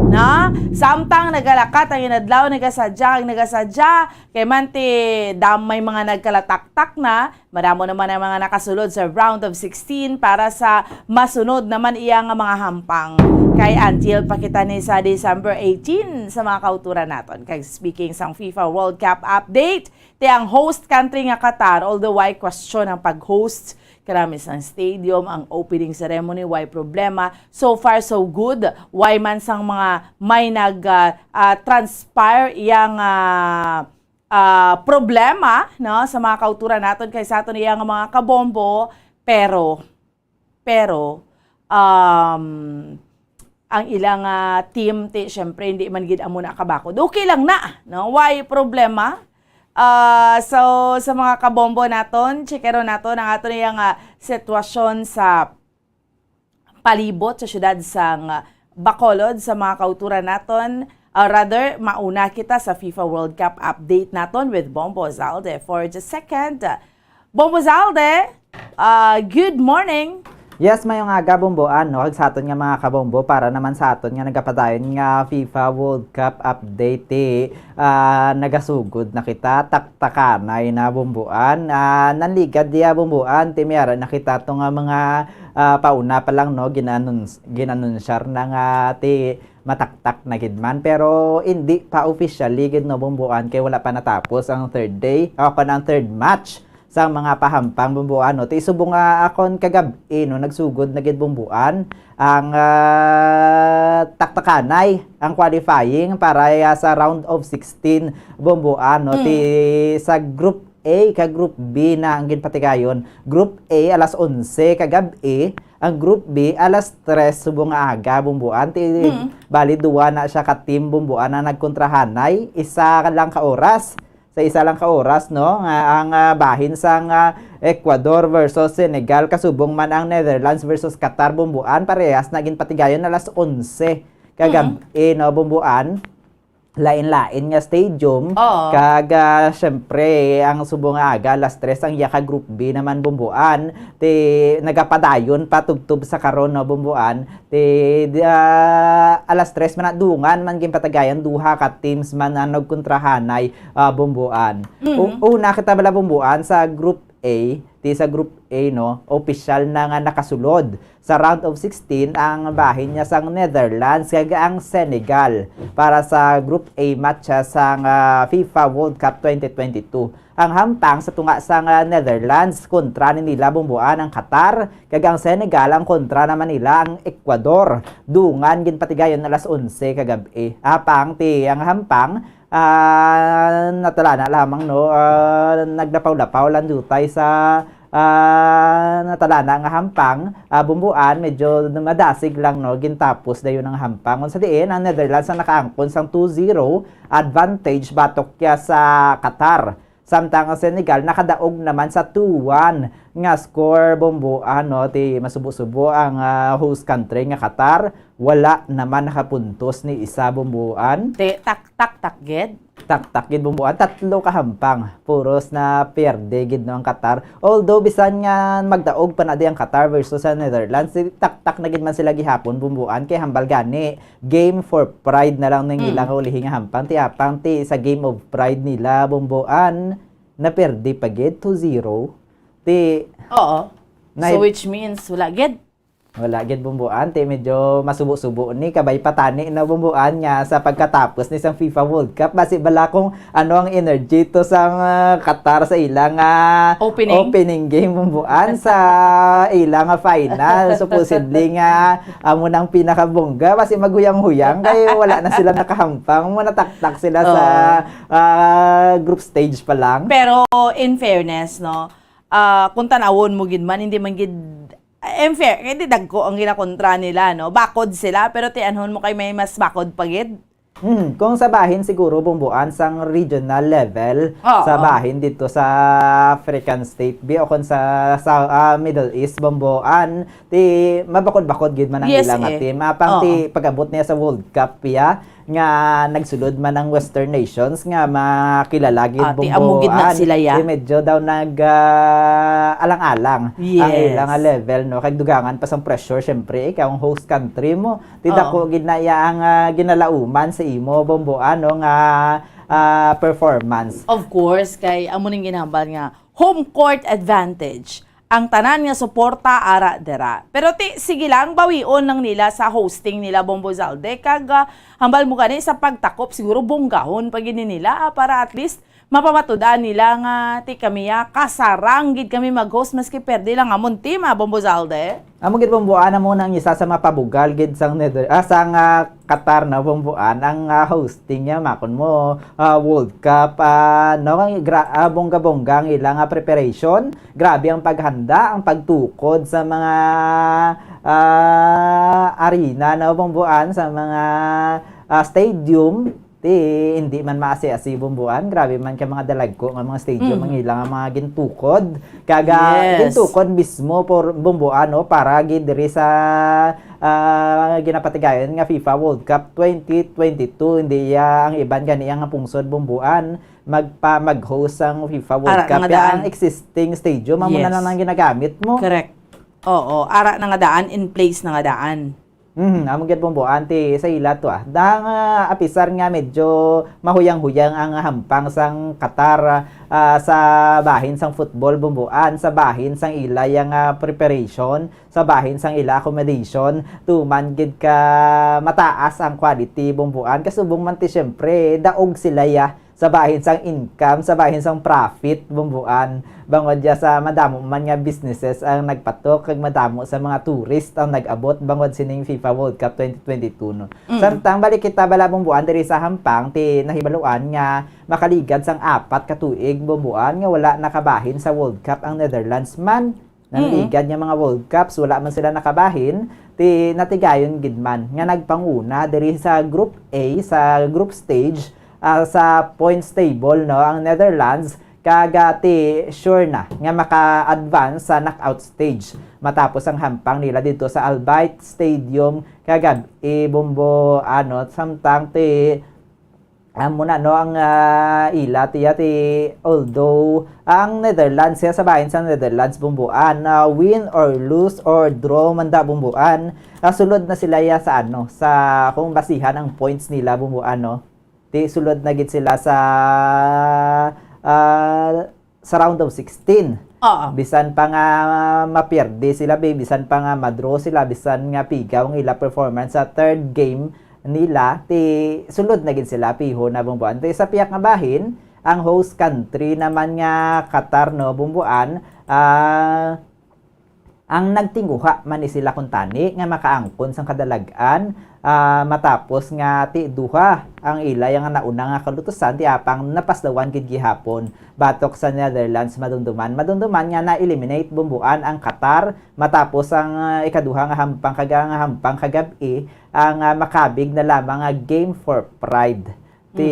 Na, samtang nagalakat ang inadlaw, nagasadya kag nagasadya, kay man ti dam-, may mga nagkalataktak na, madamo naman ang mga nakasulod sa round of sixteen para sa masunod naman iya nga mga hampang. Kay until pa kita ni sa December eighteen sa mga kauturan naton. Kag speaking sang FIFA World Cup update, ti ang host country nga Qatar, although way question ang pag-host, karami sang stadium, ang opening ceremony, way problema. So far, so good. Way man sang mga may nag, ah, ah, transpire iyang, ah, ah, problema, no, sa mga kauturan naton kay sa aton iya nga mga kabombo, pero, pero, um, ang ilang ah, team, ti, syempre, hindi man gid amo na kabakod. Okay lang na, no? Way problema. Ah, so, sa mga kabombo naton, checkeron naton ang aton iya nga sitwasyon sa palibot sa siyudad sang Bacolod sa mga kauturan naton. Ah, rather, mauna kita sa FIFA World Cup update naton with Bombo Zalde for the second. Bombo Zalde, ah, good morning. Yes, mayong aga, Bomboan, no? Kag sa aton nga mga kabombo, para naman sa aton nga nagapadayon nga FIFA World Cup update, eh, ah, nagasugod na kita, taktakanay na, Bomboan. Ah, nanligad diya, Bomboan, ti may ara na kita to nga mga ah, pauna pa lang, no, ginanuns-, ginanunsyar na nga ti mataktak na gid man, pero hindi pa officially gid, no, Bumbuan, kay wala pa natapos ang third day o kon ang third match sa mga pahampang, Bumbuan, no. Ti subong nga akon kagab-i, no, nagsugod na gid, Bumbuan, ang, ah, taktakanay, ang qualifying para, ah, sa round of sixteen, Bumbuan, no. Ti sa Group A kag Group B na ang ginpatigayon. Group A alas onse kagab-i, ang Group B alas tres subong nga aga, Bumbuan. Ti bali, duwa na siya ka team, Bumbuan, ang nagkontrahanay, isa lang ka oras. Sa isa lang ka oras, no, nga ang, ah, bahin sang, ah, Ecuador versus Senegal, kasubong man ang Netherlands versus Qatar, Bumbuan, parehas na ginpatigayon alas onse kagab-i, no, Bumbuan. Lain-lain nga stadium. Oo. Kag, ah, syempre, ang subong nga aga, alas tres ang iya ka Group B naman, Bumbuan. Ti nagapadayon pa tubtob sa karon, no, Bumbuan. Ti, di, ah, alas tres man na, dungan man ginpatigayon, duha ka teams man ang nagkontrahanay, ah, Bumbuan. Mm. U-, una kita bala, Bumbuan, sa Group A, ti sa Group A, no, opisyal na nga nakasulod sa round of sixteen ang bahin niya sang Netherlands kag ang Senegal para sa Group A match, ah, sang, ah, FIFA World Cup twenty twenty-two. Ang hampang sa tunga sang, ah, Netherlands kontra ni nila, Bumbuan, ang Qatar, kag ang Senegal ang kontra naman nila ang Ecuador. Dungan ginpatigayon alas onse kagab-i. Apang ti ang hampang, ah, natalana lamang, no, ah, naglapaw-lapaw lang diutay sa, ah, natalana nga hampang, ah, Bumbuan, medyo madasig lang, no, gintapos dayon ang hampang. Kung sa diin, ang Netherlands ang nakaangkon sang two zero advantage batok ya sa Qatar. Samtang ang Senegal nakadaog naman sa two one nga score, Bumbuan, no? Ti masubo-subo ang, ah, host country nga Qatar, wala naman nakapuntos ni isa, Bumbuan. Ti, tak, tak, tak, gid. Taktak gid, Bumbuan, tatlo ka hampang. Puros na pierde gid, no, ang Qatar. Although bisan nga magdaog pa na di ang Qatar versus sa Netherlands, ti taktak na gid man sila gihapon, Bumbuan, kay hambal gani game for pride na lang ning Mm. ila nga ulihi nga hampang. Ti apang ti sa game of pride nila, Bumbuan, naperdi pa gid, two zero. Ti Oo. na- So, which means, wala gid. Wala gid, Bumbuan. Ti medyo masubo-subo ni. Kabay pa tani na, Bumbuan, nga sa pagkatapos ni sang FIFA World Cup, basi bala kung ano ang energy to sang, ah, Qatar sa ilang, ah, Opening? opening game, Bumbuan, sa ilang, ah, final. Supposedly nga, amo nang pinakabongga. Basi maghuyang-huyang kay wala na sila nakahampang. Mo nataktak sila sa, Oo. ah, group stage pa lang. Pero in fairness, no, ah, kung tanawon mo gid man, hindi man gid, in fair, hindi dagko ang ginakontra nila, no? Bakod sila, pero tianhon mo kay may mas bakod pa gid. Hmm, kung sa bahin siguro, Bumbuan, sang regional level, Oo. sa bahin dito sa African state, bi, o kung sa, sa, ah, Middle East, Bumbuan, ti mabakod-bakod gid man ang Yes, ila nga eh. team. Apang Oo. ti pag-abot niya sa World Cup, ya, nga nagsulod man ang Western nations nga makilala gid, Ah, ti amo gid na Bumbuan. sila, ya. Ti medyo daw nag, ah, alang-alang ang Yes. ila nga level, no? Kag dugangan pa sang pressure, syempre, ikaw ang host country mo. Ti Oo. dako gid na iya ang, ah, ginalauman sa imo, Bumbuan, no, nga, ah, performance. Of course, kay amo ning ginhambal nga home court advantage. Ang tanan nga suporta ara dira. Pero ti, sige lang, bawion lang nila sa hosting nila, Bombo Zalde, kag, ah, hambal mo gani sa pagtakop, siguro bonggahon pa gid ni nila, ah, para at least mapamatud-an nila nga ti kami, ah, kasarang gid kami mag-host maski perde lang amon team, ah, Bombo Zalde. Amo gid, Bombo, ana mo nang isa sa mapabugal gid sang Nether-, ah, sang, ah, Qatar na, Bombo, ah, ang, ah, hosting niya, makon mo, ah, World Cup, ah, no, ang gra-, ah, bongga-bongga ang ilang, ah, preparation. Grabe ang paghanda, ang pagtukod sa mga, ah, arena, no, Bombo, ah, sa mga, ah, stadium. Ti, hindi man maasi-asi, Bombo, ah. Grabe man ka mga dalagko nga mga stadium Mhm. ang ilang mga gintukod. Kaga Yes. gintukod mismo por Bombo, ah, no, para gid diri sa, ah, ginapatigayon nga FIFA World Cup twenty twenty-two. Hindi ya ang iban gani ang pungsod, Bombo, ah, magpa-, mag-host ang FIFA World Ara Cup. nga Ya daan. ang existing stadium, amo na Yes. lang ang ginagamit mo. Correct. Oo, ara na nga daan, in place na nga daan. Mhm, amo gyud, Bumbuan, ti sa ila to, ah. Dang, ah, apisar nga medyo mahuyang-huyang ang hampang sang Qatar, ah, sa bahin sang football, Bumbuan, sa bahin sang ila yang, ah, preparation, sa bahin sang ila accommodation, tuman gid ka mataas ang quality, Bumbuan. Kasubong man ti, siyempre, daog sila ya sa bahin sang income, sa bahin sang profit, Bumbuan. Bangod ya sa madamo man nga businesses ang nagpatok, kag madamo sa mga tourist ang nag-abot bangod sining FIFA World Cup twenty twenty-two, no? Mm. Samtang balik kita bala, Bumbuan, diri sa hampang, ti nahibaluan nga makaligad sang apat ka tuig, Bumbuan, nga wala nakabahin sa World Cup ang Netherlands man. Mm. Nangligad nga mga World Cups, wala man sila nakabahin, ti natigayon gid man nga nagpanguna diri sa Group A, sa group stage, ah, sa points table, no, ang Netherlands, kag, ah, ti sure na nga maka-advance sa knockout stage matapos ang hampang nila dito sa Al Bayt Stadium kagab-i, Bumbuan, samtang ti amo na, no, ang, ah, ila tiya ti, although ang Netherlands, siya sa bahin sa Netherlands, Bumbuan, ah, win or lose or draw man da, Bumbuan, ah, sulod na sila ya sa, ano, sa, kung basihan ang points nila, Bumbuan, no, ti sulod na gid sila sa, ah, sa round of sixteen. Oo. Bisan pa nga mapierde sila, bi-, bisan pa nga ma-draw sila, bisan nga pigaw ang ila performance sa third game nila, ti sulod na gid sila, piho na, Bumbuan. Ti sa piyak nga bahin, ang host country naman nga Qatar, no, Bumbuan, ah, ang nagtinguha man ni sila kuntani nga makaangkon sang kadalag-an, ah, matapos nga ti duha ang ila yang nauna nga kalutusan, ti apang napaslawan gid gihapon batok sa Netherlands, madumduman. Madumduman nga na-eliminate, Bumbuan, ang Qatar matapos ang, ah, ikaduha nga hampang kaga-, nga hampang kagab-i, ang, ah, makabig na lamang nga game for pride. Ti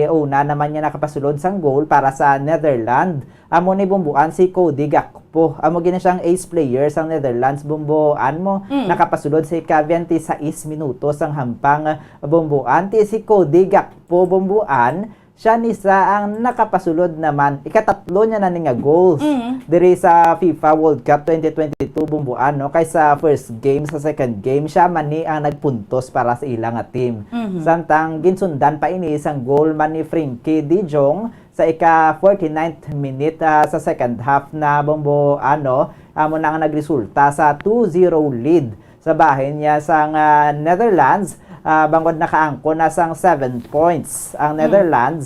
Mm. una naman nga nakapasulod sang goal para sa Netherlands, amo ni, Bumbuan, si Cody Gakpo. Amo gina siyang ace player sang Netherlands, Bumbuan, mo. Mm. Nakapasulod sa ika-twenty-sais minuto sang hampang, Bumbuan. Ti si Cody Gakpo, Bumbuan, siya ni sa ang nakapasulod naman, ikatatlo niya na ni nga goals Mm. diri sa FIFA World Cup twenty twenty-two, Bumbuan, no? Kay sa first game, sa second game, siya man ni ang nagpuntos para sa ila nga team. Mhm. Samtang ginsundan pa ini sang goal man ni Frenkie de Jong sa ika forty-ninth minute, ah, sa second half na, Bumbuan, no, amo na nga nagresulta sa two zero lead sa bahin niya sang, ah, Netherlands, ah, bangod nakaangkon na sang seven points ang Mm. Netherlands.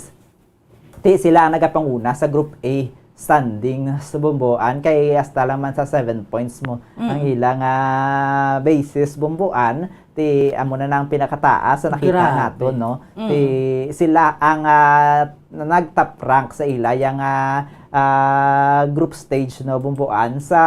Ti sila ang nagapanguna sa Group A standing sa, Bumbuan, kay hasta lang man sa seven points mo Mm. ang ila nga basis, Bumbuan, ti amo na nang pinakataas sa nakita Grabe. naton, no? Mm. Ti sila ang, ah, nag-top rank sa ila yang, ah, ah, group stage, no, Bumbuan. Sa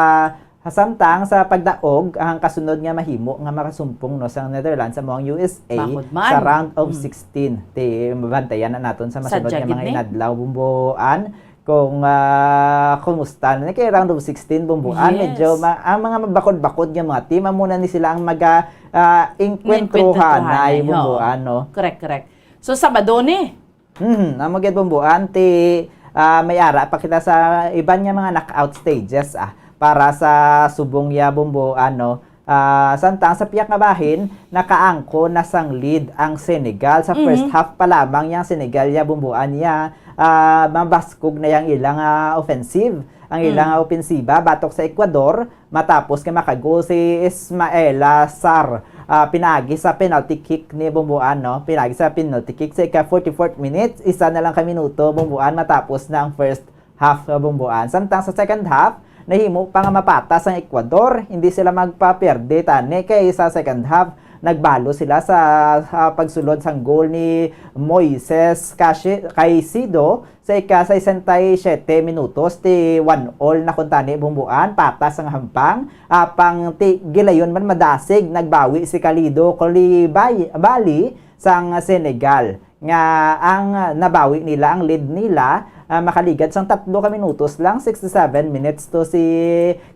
Samtang sa pagdaog, ang kasunod nga mahimo nga makasumpong, no, sang Netherlands amo ang U S A Bakod man. sa round of Mm. sixteen. Ti mabantayan na naton sa masunod Sadya nga gid mga ni. inadlaw, Bumbuan, kung, ah, kumusta na kay round of sixteen, Bumbuan. Yes. Medyo ma-, ang mga mabakod-bakod nga mga team, amo na ni sila ang maga, ah, engkwentrohanay, Engkwentrohanay, oo. Bumbuan, no? Correct, correct. So, Sabado ni. Hmm, amo gid, Bumbuan, ti, ah, may ara pa kita sa iban nga mga knockout stages, ah, para sa subong ya, Bumbuan, no? Ah, samtang sa piyak nga bahin, nakaangko na sang lead ang Senegal. Sa first Mhm. half pa lamang yang Senegal ya, Bumbuan, ya, ah, mabaskog na yang ilang, ah, offensive, ang ilang, Mm. ah, opensiba batok sa Ecuador. Matapos nga makagol si Ismaela Sarr, ah, pinaagi sa penalty kick ni Bumbuan, no? Pinaagi sa penalty kick sa ika forty-fourth minute, isa na lang ka minuto, Bumbuan, matapos na ang first half, ah, Bumbuan. Samtang sa second half, nahimo pa nga mapatas ang Ecuador. Hindi sila magpapierde tani kay sa second half, nagbalo sila sa, sa pagsulod sang goal ni Moises Cashi-, Caicedo. Sa ika sesenta y siete minutos, ti one all na kuntani, Bumbuan, patas ang hampang. Apang ti gilayon man madasig, nagbawi si Kalidou Koulibaly sang Senegal, nga ang nabawi nila ang lead nila, ah, makaligad sang tatlo ka minutos lang, sixty-seven minutes to si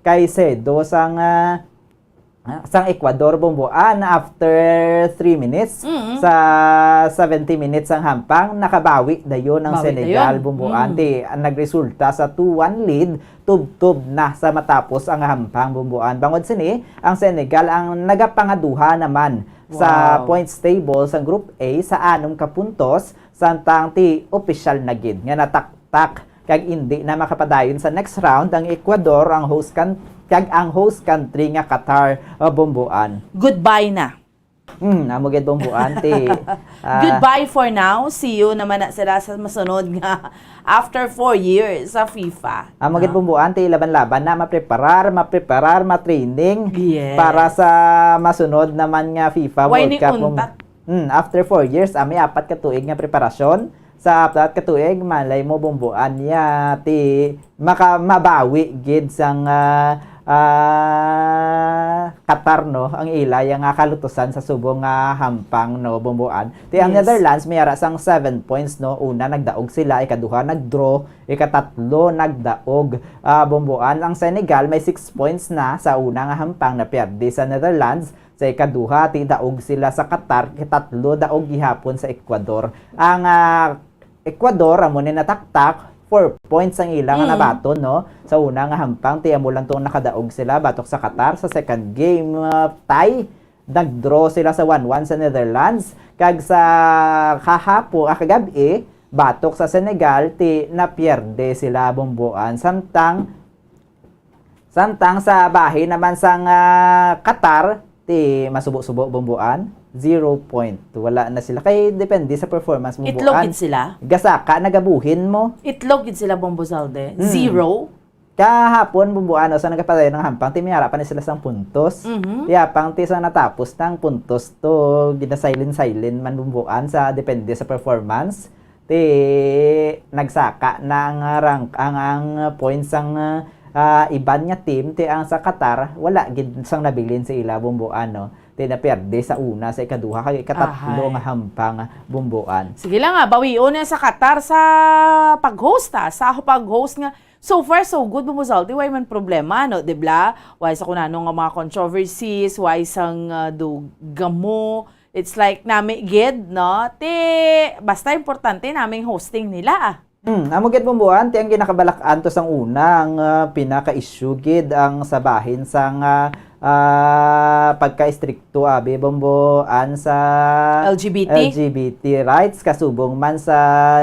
Caicedo sang, ah, ah, sang Ecuador, Bumbuan, after three minutes, Mm. sa seventy minutes ang hampang, nakabawi dayon ang Bawi Senegal, dayon. Bumbuan. Mm. Ti, ang nagresulta sa two one lead, tubtob na sa matapos ang hampang, Bumbuan. Bangod sini, ang Senegal ang nagapangaduha naman sa Wow. points table sa Group A sa anom ka puntos, samtang ti opisyal na gid nga nataktak kag indi na makapadayon sa next round ang Ecuador, ang host kan-, kag ang host country nga Qatar, uh, Bumbuan. Goodbye na. Hmm, amo gid, Bumbuan, ti, ah, Goodbye for now. See you naman na sila sa masunod nga after four years sa FIFA. Amo gid, Ah. Bumbuan, ti laban-laban na mapreparar, mapreparar, matraining Yes. para sa masunod naman nga FIFA Why World ni Cup, Bum-, untat? Hmm, after four years, ah, may apat ka tuig nga preparasyon. Sa apat ka tuig, malay mo, Bumbuan, ya, ti, maka-, mabawi gid sang, ah, ah, Qatar, no, ang ila ya nga kalutusan sa subong nga hampang, no, Bumbuan. Ti ang Yes. Netherlands may ara sang seven points, no. Una, nagdaog sila, ikaduha, nag-draw, ikatatlo, nagdaog, ah, Bumbuan. Ang Senegal may six points na sa una nga hampang, napierde sa Netherlands. Sa ikaduha, ti daog sila sa Qatar, ikatatlo, daog gihapon sa Ecuador. Ang, ah, Ecuador, amo ni nataktak, four points ang ila nga Mm. nabaton, no? Sa una nga hampang, ti amo lang tong nakadaog sila batok sa Qatar. Sa second game, ah, tie, nag-draw sila sa one one sa Netherlands. Kag sa kahapo-, ah, kagab-i, batok sa Senegal, ti napierde sila, Bumbuan. Samtang Samtang sa bahin naman sang, ah, Qatar, ti masubo-subo, Bumbuan, zero point. Wala na sila. Kay depende sa performance, Bumbuan. Itlog gid sila? Gasaka, nagabuhin mo. Itlog gid sila, Bombo Zalde? Hmm. Zero? Kahapon, Bumbuan, no, sa nagapadayon nga hampang, ti may ara pa ni sila sang puntos. Mhm. Ti apang ti sa natapos nang puntos to, ginasilin-silin man, Bumbuan, sa depende sa performance. Ti nagsaka na ang rank, ang, ang points sang, ah, iban nga team, ti ang sa Qatar, wala gid sang nabilin sa ila, Bumbuan, no? Ti napierde sa una, sa ikaduha, kag ikatatlo Ahay. nga hampang, Bumbuan. Sige lang, ah, bawion na sa Qatar sa pag-host, ah, sa pag-host nga so far, so good, Bumbo Zalde, way man problema, no? Di bla? Way sa kunano nga mga controversies, way sang, ah, dugamo, It's like nami gid, no? Ti, basta importante naming hosting nila. Hmm, amo gid, Bumbuan, ti ang ginakambalak-an to sang una, ang, ah, pinaka-issue gid ang sa bahin sang, ah, ah, pagka-istrikto, abi, Bumbuan, sa L G B T? L G B T rights, kasubong man sa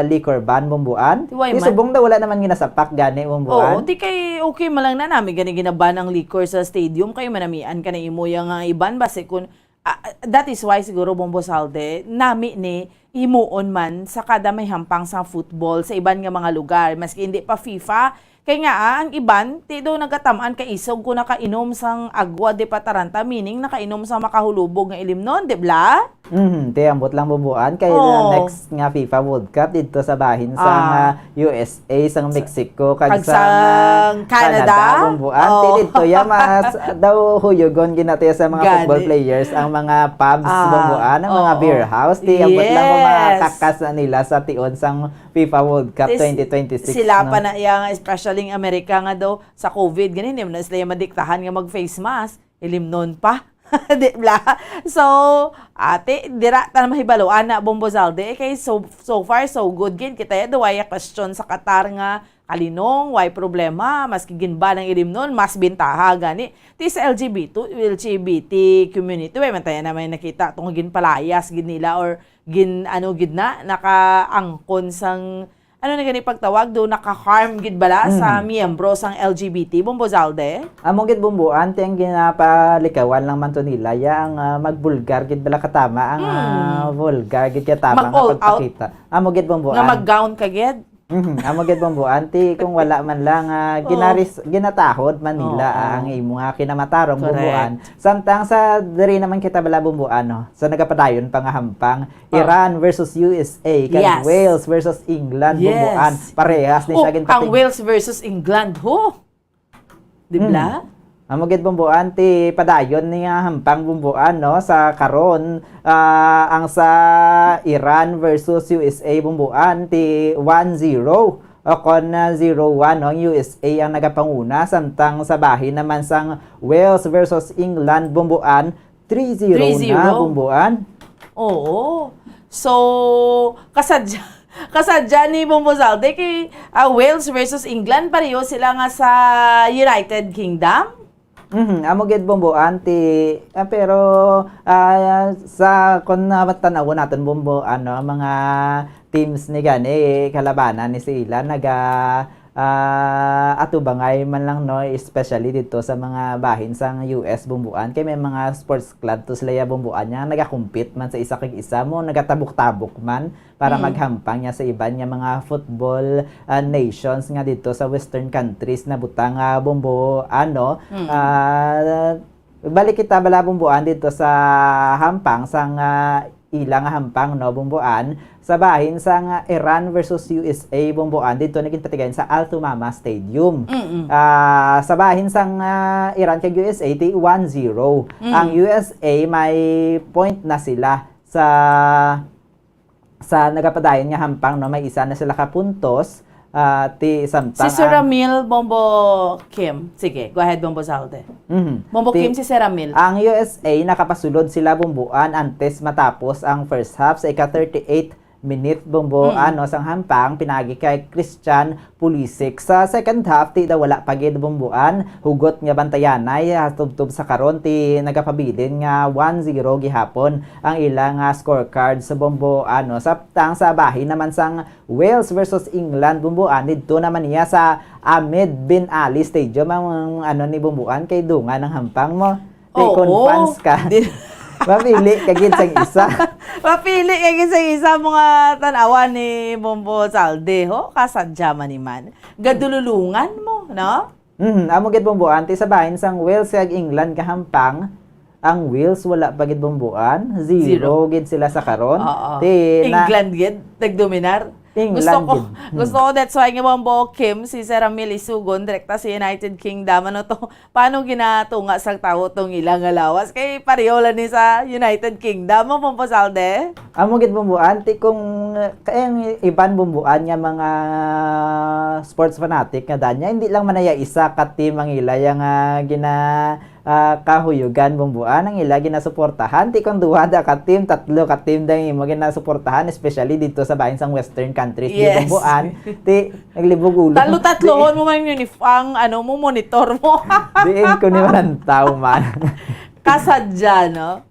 liquor ban, Bumbuan. Ti way Ti man. Subong daw wala naman ginasapak gani, Bumbuan. Oo, ti kay okay man lang na nami gani ginaban ang liquor sa stadium, kay manamian ka na imo yang, ah, iban, basi kun Ah, that is why siguro, Bombo Zalde, nami ni himuon man sa kada may hampang sa football sa iban nga mga lugar, maski hindi pa FIFA. Kay nga, ah, ang iban, ti do nagatam-an ka isog kung nakainom sang agua de pataranta, meaning nakainom sa makahulubog nga ilimnon, di bla? Mhm, ti ambot lang, Bumbuan, kay Oh. the next nga FIFA World Cup didto sa bahin sa Ah. nga U S A, sang Mexico, kag Kag sang, ah, sang Canada? Canada, Bumbuan. Oh. Ti didto ya, mas daw huyogon gid nato ya sa mga Gani. football players, ang mga pubs, Ah, Bumbuan, ang mga oo. beer house. Ti, ambot lang kung Yes. makakakas na nila sa tion sang FIFA World Cup Ti s-, twenty twenty-six, sila no? pa na yang, especially ang Amerika nga daw, sa COVID, gani, hindi man na sila yung madiktahan nga mag-face mask. Ilimnon pa. Di bla? So, ate, dira ta na mahibalo, ana, Bombo Zalde. Kay so, so far, so good. Gid kita ya, duway question sa Qatar nga kalinong, way problema, maski ginban ang ilimnon, mas bintaha gani. Ti sa L G B T, L G B T community, way man tayo na may nakita, tong ginpalayas gid nila or gin, ano gid na, nakaangkon sang, ano na gani pagtawag do, naka-harm gid bala sa Mm. miyembro sang L G B T, Bombo Zalde? Amo gid, Bumbuan, ti ang ginapalikawan lang man to nila, ya ang, ah, magbulgar gid bala katama, ang, Mm. ah, vulgar gid katama Mag nga all out? pagpakita. Amo gid, Bumbuan. Nga mag-gown ka gid? Mhm, amo gid, Bumbuan, ti kung wala man lang, ah, Oo. ginaris-, ginatahod man nila, Oo. ah, ang imo nga kinamatarong, Correct. Bumbuan. Samtang sa diri naman kita bala, Bumbuan, no? Sa nagapadayon pa nga hampang, Oh. Iran versus U S A, kag Yes. Wales versus England, Yes. Bumbuan. Parehas ni Oh, sa ginpating- ang Wales versus England, ho? Di bla? Hmm. Amo gid, Bumbuan, ti padayon ni nga hampang, Bumbuan, no? Sa karon, ah, ang sa Iran versus U S A, Bumbuan, ti one zero. O kon, ah, zero one, no, ang U S A ang nagapanguna, samtang sa bahin naman sang Wales versus England, Bumbuan, three zero na, three zero. Bumbuan. Oo. So, kasadya, kasadya ni Bombo Zalde kay, ah, Wales versus England, pareho sila nga sa United Kingdom. Mhm, amo gid, Bombo, anti, ah, pero, ah, sa, kung, ah, tan-awon naton, Bombo, ano, mga teams ni gani, kalabanan ni sila, naga, ah, atubangay man lang, no, especially dito sa mga bahin sang U S, Bomboan, kay may mga sports club to sila ya, Bomboan, nga nagakompete man sa isa kag isa mo, nagatabok-tabok man para Mm. maghampang niya sa iban nga mga football, ah, nations nga dito sa Western countries na butang, ah, Bombo, ano, Mm. ah, balik kita bala, Bomboan, dito sa hampang sang, ah, ila nga hampang, no, Bomboan, sa bahin sang, ah, Iran versus U S A, Bomboan, dito naging patigayon sa Al Thumama Stadium. Mm-mm. Ah, sa bahin sang, ah, Iran kag U S A, ti one zero. Mm. Ang U S A may point na sila sa sa nagapadayon nga hampang, no, may isa na sila ka puntos, ah, ti samtang Si Sir ang Ramil, Bombo Kim. Sige, go ahead, Bombo Zalde. Mhm. Bombo Ti-, Kim, si Sir Ramil. Ang U S A nakapasulod sila, Bomboan, antes matapos ang first half sa ika thirty-eight minute, Bombo, Mm. ano, sang hampang, pinagi kay Christian Pulisic. Sa second half, ti daw wala pa gid, Bomboan, hugot nga bantayanay, ah, tubtob sa karon, ti nagapabilin nga one zero gihapon ang ila nga scorecard sa, Bombo, ano, samtang sa bahin naman sang Wales versus England, Bomboan, didto naman niya sa Ahmed bin Ali Stadium ang, ano, ni, Bomboan, kay dungan ang hampang mo. Ti Oo. Kon fans ka, Di- mapili ka gid sang isa. Mapili ka gid sang isa, mga tan-awan ni Bombo Zalde, ho? Kasadya man ni man. Gadululungan mo, no? Mhm, amo gid, Bomboan, ti sa bahin sang Wales kag England kahampang, ang Wales wala pa gid, Bomboan, zero Zero. gid sila sa karon. Oo. Ti na England gid, nagdominar. England Gusto ko, gid. Hmm. gusto ko, that's why nga, Bombo Kim, si Sir Ramil isugon, direkta sa United Kingdom. Ano to? Paano ginatunga sang tawo tong ila nga lawas? Kay pareho lang ni sa United Kingdom, mo, Bombo Zalde? Amo gid, Bomboan, ti kung, eh, kay ang iban, Bomboan, nga mga sports fanatic nga danya, hindi lang man naya isa ka team ang ila ya nga gina, ah, kahuyugan, Bomboan, ang ila ginasuportahan. Ti kung duha da ka team, tatlo ka team da ang imo ginasuportahan, especially dito sa bahin sang Western countries, di, Yes. Bomboan, ti naglibog ulo. Tatlo-tatlohon Di mo man yung unif-, ang ano mo, monitor mo. Diin ko ni walang tao man. Kasadya, no?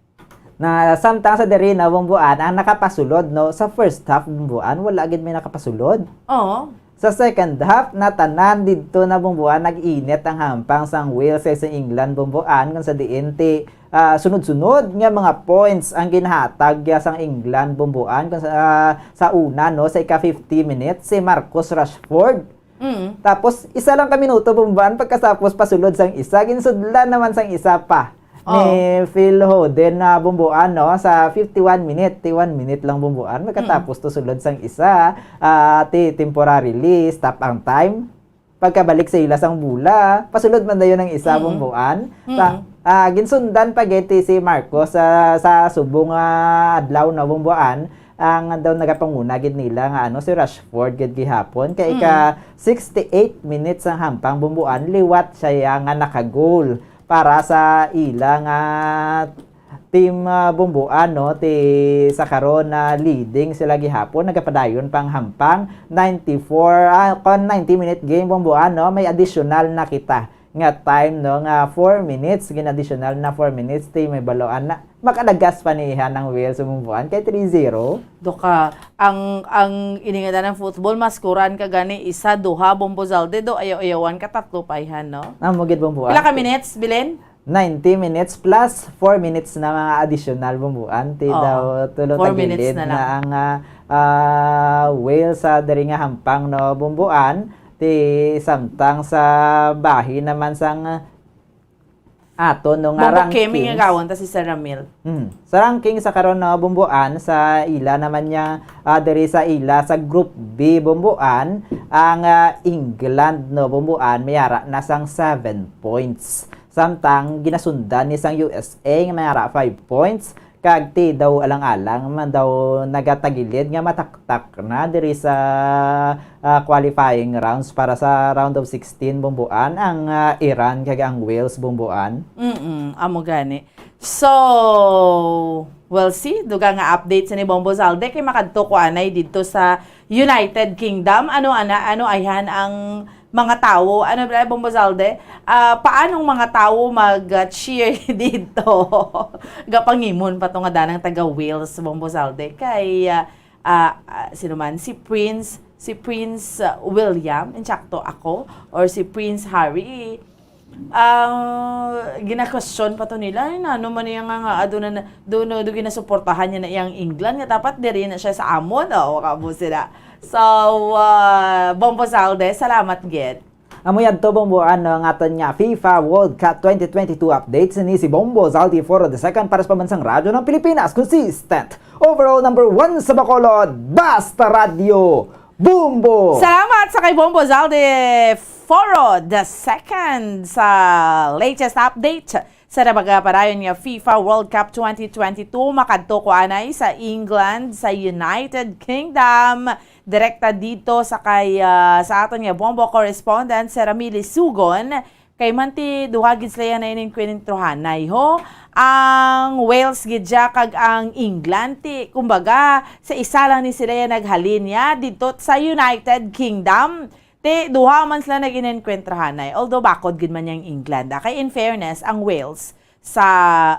Na samtang sa diri na, Bomboan, ang nakapasulod, no? Sa first half, Bomboan, wala gid may nakapasulod. Oo. Sa second half, na tanan didto na, Bomboan, nag-init ang hampang sang Wales kag sa England, Bomboan, kung sa diin ti, ah, sunod-sunod nga mga points ang ginhatag ya sang England, Bomboan, kung sa, ah, sa una, no, sa ika fifty minutes, si Marcus Rashford. Mm. Tapos, isa lang ka minuto, Bomboan, pagkatapos pasulod sang isa, ginsudlan naman sang isa pa ni Oh. Phil Foden na, Bomboan, no? Sa fifty-one minute, ti one minute lang, Bomboan, magkatapos Mm. to sulod sang isa, ah, ti temporarily stop ang time. Pagkabalik sa ila sang bola, pasulod man dayon ang isa, Mm. Bomboan. Sa, Mm. ah, ginsundan pa gid ti si Marcos sa, sa subong nga adlaw na, Bomboan, ang daw nagapanguna gid nila nga, ano, si Rashford gid gihapon. Kay ika Mm. sixty-eight minutes ang hampang, Bomboan, liwat siya nga naka-goal para sa ila nga team, ah, Bomboan, no? Ti sa karon na leading sila gihapon, nagapadayon pang hampang, ninety-four, ah, kon ninety minute game, Bomboan, no? May additional na kita nga time, no? Nga four minutes, gin-additional na four minutes, ti may baloan na. Makalagas pa ni ihan ang Wales, Bomboan, kay three zero. Do ka, ang, ang iningadan ng football, mas kuran ka gani, isa, duha, Bombo Zalde, do, ayaw-ayawan ka, tatlo pa ihan, no? Amo gid, Bomboan. Pila ka minutes, Bilen? Ninety minutes plus four minutes na mga additional, Bomboan. Ti Oo. daw tulo Four minutes tagilid na lang. na ang, ah, ah, Wales sa diri nga hampang, no, Bomboan. Ti samtang sa bahin naman sang, ah, ato, no, nga Bombo Kemi nga rankings. gawon ta si Sir Ramil. Hmm. Sa ranking sa karon, no, Bomboan, sa ila naman niya, ah, diri sa ila sa Group B, Bomboan, ang, ah, England, no, Bomboan, may ara na sang seven points. Samtang ginasundan ni sang U S A nga may ara five points, Kag ti daw alang-alang man daw nagatagilid nga mataktak na diri sa, ah, qualifying rounds para sa round of sixteen, Bomboan, ang, ah, Iran kag ang Wales, Bomboan. Mm, amo gani. So, we'll see. Dugang nga update sa ni Bombo Zalde kay makadto ko anay didto sa United Kingdom. Ano ana, ano ayhan ang mga tawo? Ano ba, Bombo Zalde? Ah, paanong mga tawo mag-cheer dito? Gapangimon pa to nga danang taga Wales, Bombo Zalde. Kay, ah, ah, ah, sino man? Si Prince, si Prince, ah, William, insakto ako, or si Prince Harry, ah, gina-question pa to nila, "Ay, nano man niya nga, nga aduna na, do, no, do ginasuportahan niya na iyang England, nga dapat diri na siya sa amon." O, kamo sila. So, ah, Bombo Zalde, salamat gid. Amo yadto, Bombo, ano, ang aton nga FIFA World Cup twenty twenty-two updates. Ni si Bombo Zalde Foro the second para sa Pambansang Radyo ng Pilipinas. Consistent. Overall number one sa Bacolod. Basta Radyo. Bombo! Salamat sa kay Bombo Zalde Foro the second sa latest update sa nagapadayon nga FIFA World Cup twenty twenty-two. Makadto ko anay sa England, sa United Kingdom. Direkta dito sa kay, ah, sa aton nga Bombo correspondent, si Ramili Sugon. Kay man ti duha gid sila yan na ining kwentrohanay, ho. Ang Wales gid siya kag ang England, ti, kumbaga, sa isa lang ni sila yan naghalin niya dito sa United Kingdom. Ti, duha man sila nag-inenkwentrahanay. Although, bakod gid man yang England, ah. Kay in fairness, ang Wales, sa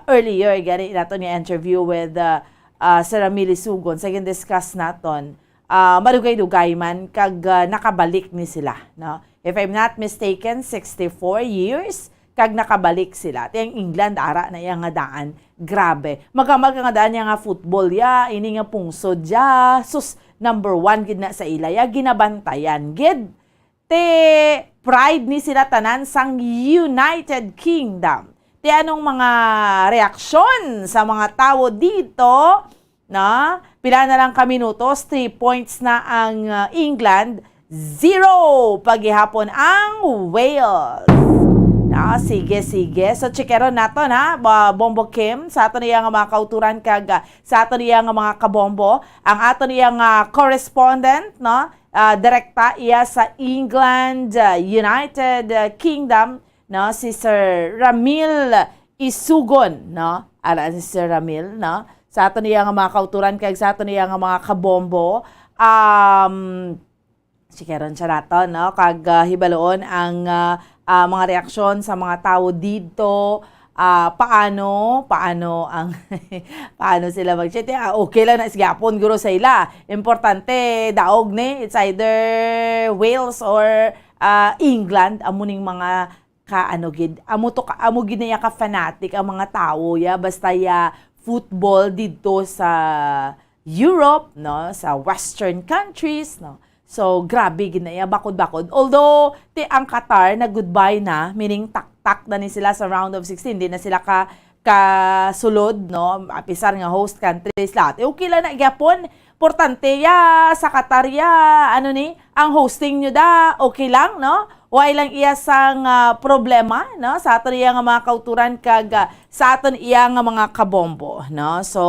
earlier, gani nato ni interview with, uh, uh, Sir Ramili Sugon, sa gin-discuss naton, ah, madugay-dugay man, kag, ah, nakabalik ni sila, no? If I'm not mistaken, sixty-four years, kag nakabalik sila. Ti ang England, ara na iya nga daan. Grabe. Magamal ka nga daan niya nga football, ya, ini nga pungsod, ya. Sus, number one gid na sa ila, ya. Ginabantayan gid. Ti pride ni sila tanan sang United Kingdom. Ti anong mga reaksyon sa mga tawo dito? Na, pila na lang ka minutos, three points na ang, ah, England, zero pa gihapon ang Wales. Na, sige, sige. So, chikeron naton, ha, ba, Bombo Kim, sa aton iya nga mga kauturan kag, ah, sa aton iya nga mga kabombo, ang aton iya nga correspondent, no, ah, direkta iya sa England, ah, United, ah, Kingdom, no, si Sir Ramil Isugon, no? Ara si Sir Ramil, no? Sa aton iya nga mga kauturan kag sa aton iya nga mga kabombo, um, sikaron siya nato, no? Kag, ah, hibaloon ang, ah, ah, mga reaksyon sa mga tawo didto, ah, paano, paano ang, paano sila mag-cheer. Ah, okay lang na, sige, hapon guro sa ila. Importante, daog ni, it's either Wales or, ah, England, amo ning mga ka, ano gid, amo to ka, amo gid na ya ka fanatic ang mga tawo, ya, basta ya football didto sa Europe, no, sa Western countries, no. So, grabe gid na ya, bakod-bakod. Although, ti ang Qatar na goodbye na, meaning taktak na ni sila sa round of sixteen, di na sila ka, kasulod, no, apisar nga host countries lahat. Eh, okay lang na gyapon. Importante ya sa Qatar ya, ano ni, ang hosting nyo da, okay lang, no? Way lang iya sang, ah, problema, no? Sa aton iya nga mga kauturan kag, ah, sa aton iya nga mga kabombo, no? So,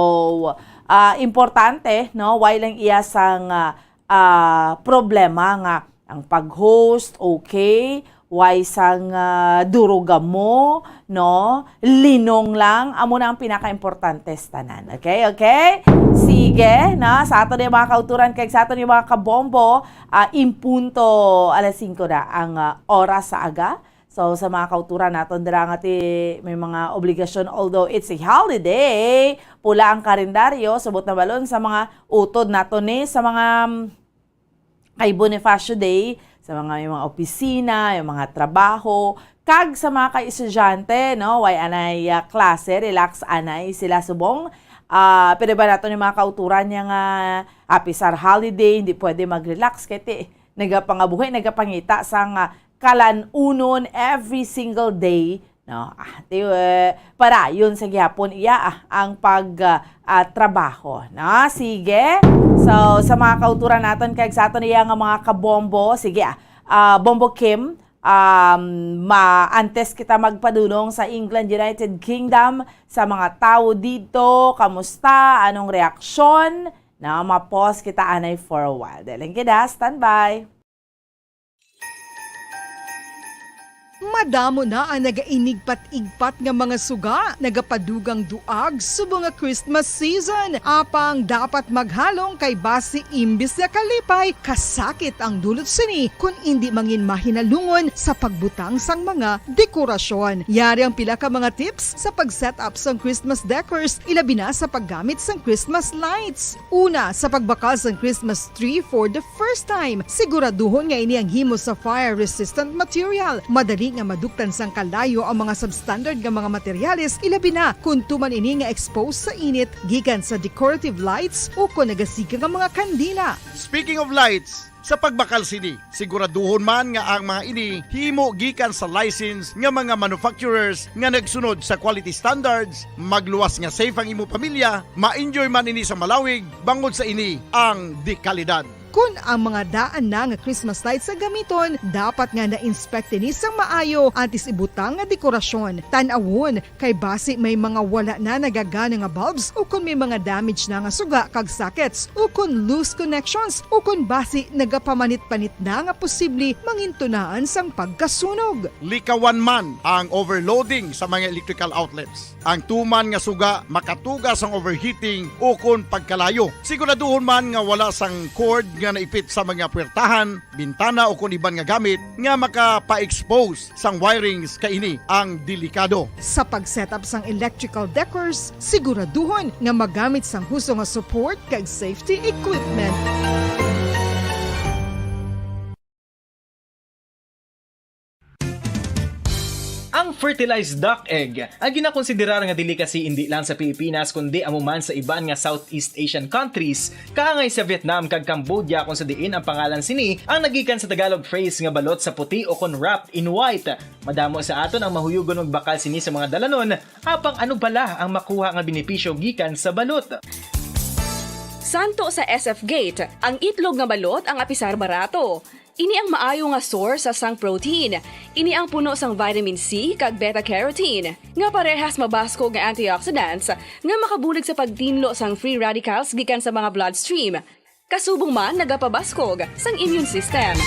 ah, importante, no? Way lang iya sang, ah, ah, problema nga ang pag-host, okay, way sang, ah, durogamo, no? Linong lang, amo na ang pinakaimportante sa tanan. Okay, okay? Sige, na, sa aton yung mga kauturan kag sa aton yung mga kabombo, ah, in punto alas singko na ang, ah, oras sa aga. So, sa mga kauturan naton dira nga ti may mga obligasyon, although it's a holiday, pula ang kalendaryo, subot na balon sa mga utod nato ni, sa mga, mm, kay Bonifacio Day, sa mga, yung mga opisina, yung mga trabaho, kag sa mga kay estudyante, no, way anay, ah, klase, relax anay sila subong. Ah, pero ba nato ni mga kauturan niya nga, ah, apisar holiday, hindi pwede mag-relax, kay ti, nagapangabuhi, nagapangita sang, ah, kalan-unon every single day, no? Ah, ti, eh, padayon sa gihapon iya, ah, ang pag, ah, ah, trabaho, no? Sige. So, sa mga kauturan naton kag sa aton iya nga mga kabombo, sige, ah, ah, Bombo Kim, um, ma antes kita magpadulong sa England, United Kingdom, sa mga tawo dito, kamusta? Anong reaksyon? Na ma-pause kita anay for a while. Dahil kita, standby. Madamo na ang nagainigpat-igpat nga mga suga, nagapadugang duag subong nga Christmas season. Apang dapat maghalong kay basi imbis nga kalipay, kasakit ang dulot sini kun indi mangin mahinalungon sa pagbutang sang mga dekorasyon. Yari ang pila ka mga tips sa pag-set up sang Christmas decors, ilabi na sa paggamit sang Christmas lights. Una, sa pagbakal sang Christmas tree for the first time, siguraduhon nga ini ang himo sa fire-resistant material. Madali nga maduktan sang kalayo ang mga substandard nga mga materyales, ilabi na kon tuman ini nga exposed sa init gikan sa decorative lights o kon nagasiga nga mga kandila. Speaking of lights, sa pagbakal sini, siguraduhon man nga ang mga ini himo gikan sa license nga mga manufacturers nga nagsunod sa quality standards, magluwas nga safe ang imo pamilya, ma-enjoy man ini sa malawig, bangod sa ini ang dekalidad. Kon ang mga daan na nga Christmas lights sa gamiton, dapat nga na-inspect ini sang maayo antes ibutang nga dekorasyon. Tan-awon kay basi may mga wala na nagagana nga bulbs, o kon may mga damage na nga suga kag sockets, o kon loose connections, o kon basi nagapamanit-panit na nga posible mangintunaan sang pagkasunog. Likawan man ang overloading sa mga electrical outlets. Ang tuman nga suga makatuga sang overheating o kon pagkalayo. Siguraduhon man nga wala sang cord nga naipit sa mga puwertahan, bintana o kon iban nga gamit nga makapa-expose sang wirings, kay ini ang delikado. Sa pag-set up sang electrical decors, siguraduhon nga magamit sang husto nga support kag safety equipment. Ang fertilized duck egg, ang ginakonsiderar nga delicacy indi lang sa Pilipinas kundi amo man sa iban nga Southeast Asian countries, kaangay sa Vietnam kag Cambodia, kung sa diin ang pangalan sini ang nagikan sa Tagalog phrase nga balot sa puti o kon wrapped in white. Madamo sa aton ang mahuyugon magbakal sini sa mga dalanon, apang ano bala ang makuha nga benepisyo gikan sa balot? Santo sa S F Gate, ang itlog nga balot ang apisar barato. Ini ang maayo nga source sang protein. Ini ang puno sang vitamin C kag beta-carotene, nga parehas mabaskog nga antioxidants nga makabulig sa pagtinlo sang free radicals gikan sa mga bloodstream. Kasubong man nagapabaskog sang immune system.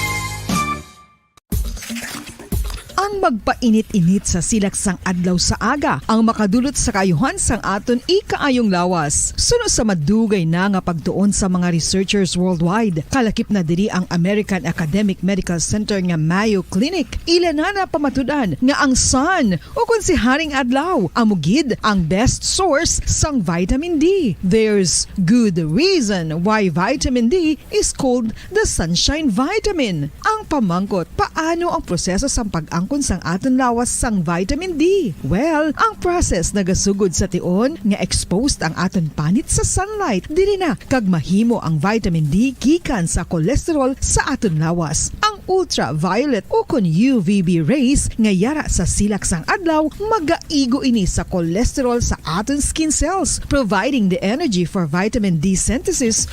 Ang magpainit-init sa silak sang adlaw sa aga ang makadulot sa kaayuhan sang aton ikaayong lawas. Suno sa madugay na nga pagtuon sa mga researchers worldwide, kalakip na diri ang American Academic Medical Center nga Mayo Clinic, ila na napamatud-an nga ang sun, o kon si Haring Adlaw, amo gid ang best source sang vitamin D. There's good reason why vitamin D is called the sunshine vitamin. Ang pamangkot, paano ang proseso sang pag-angkon sang aton lawas sang vitamin D? Well, ang process nagasugod sa tion nga exposed ang aton panit sa sunlight, diri na kag mahimo ang vitamin D gikan sa cholesterol sa aton lawas. Ang ultraviolet o kon U V B rays nga yara sa silak sang adlaw, magaigo ini sa cholesterol sa aton skin cells, providing the energy for vitamin D synthesis.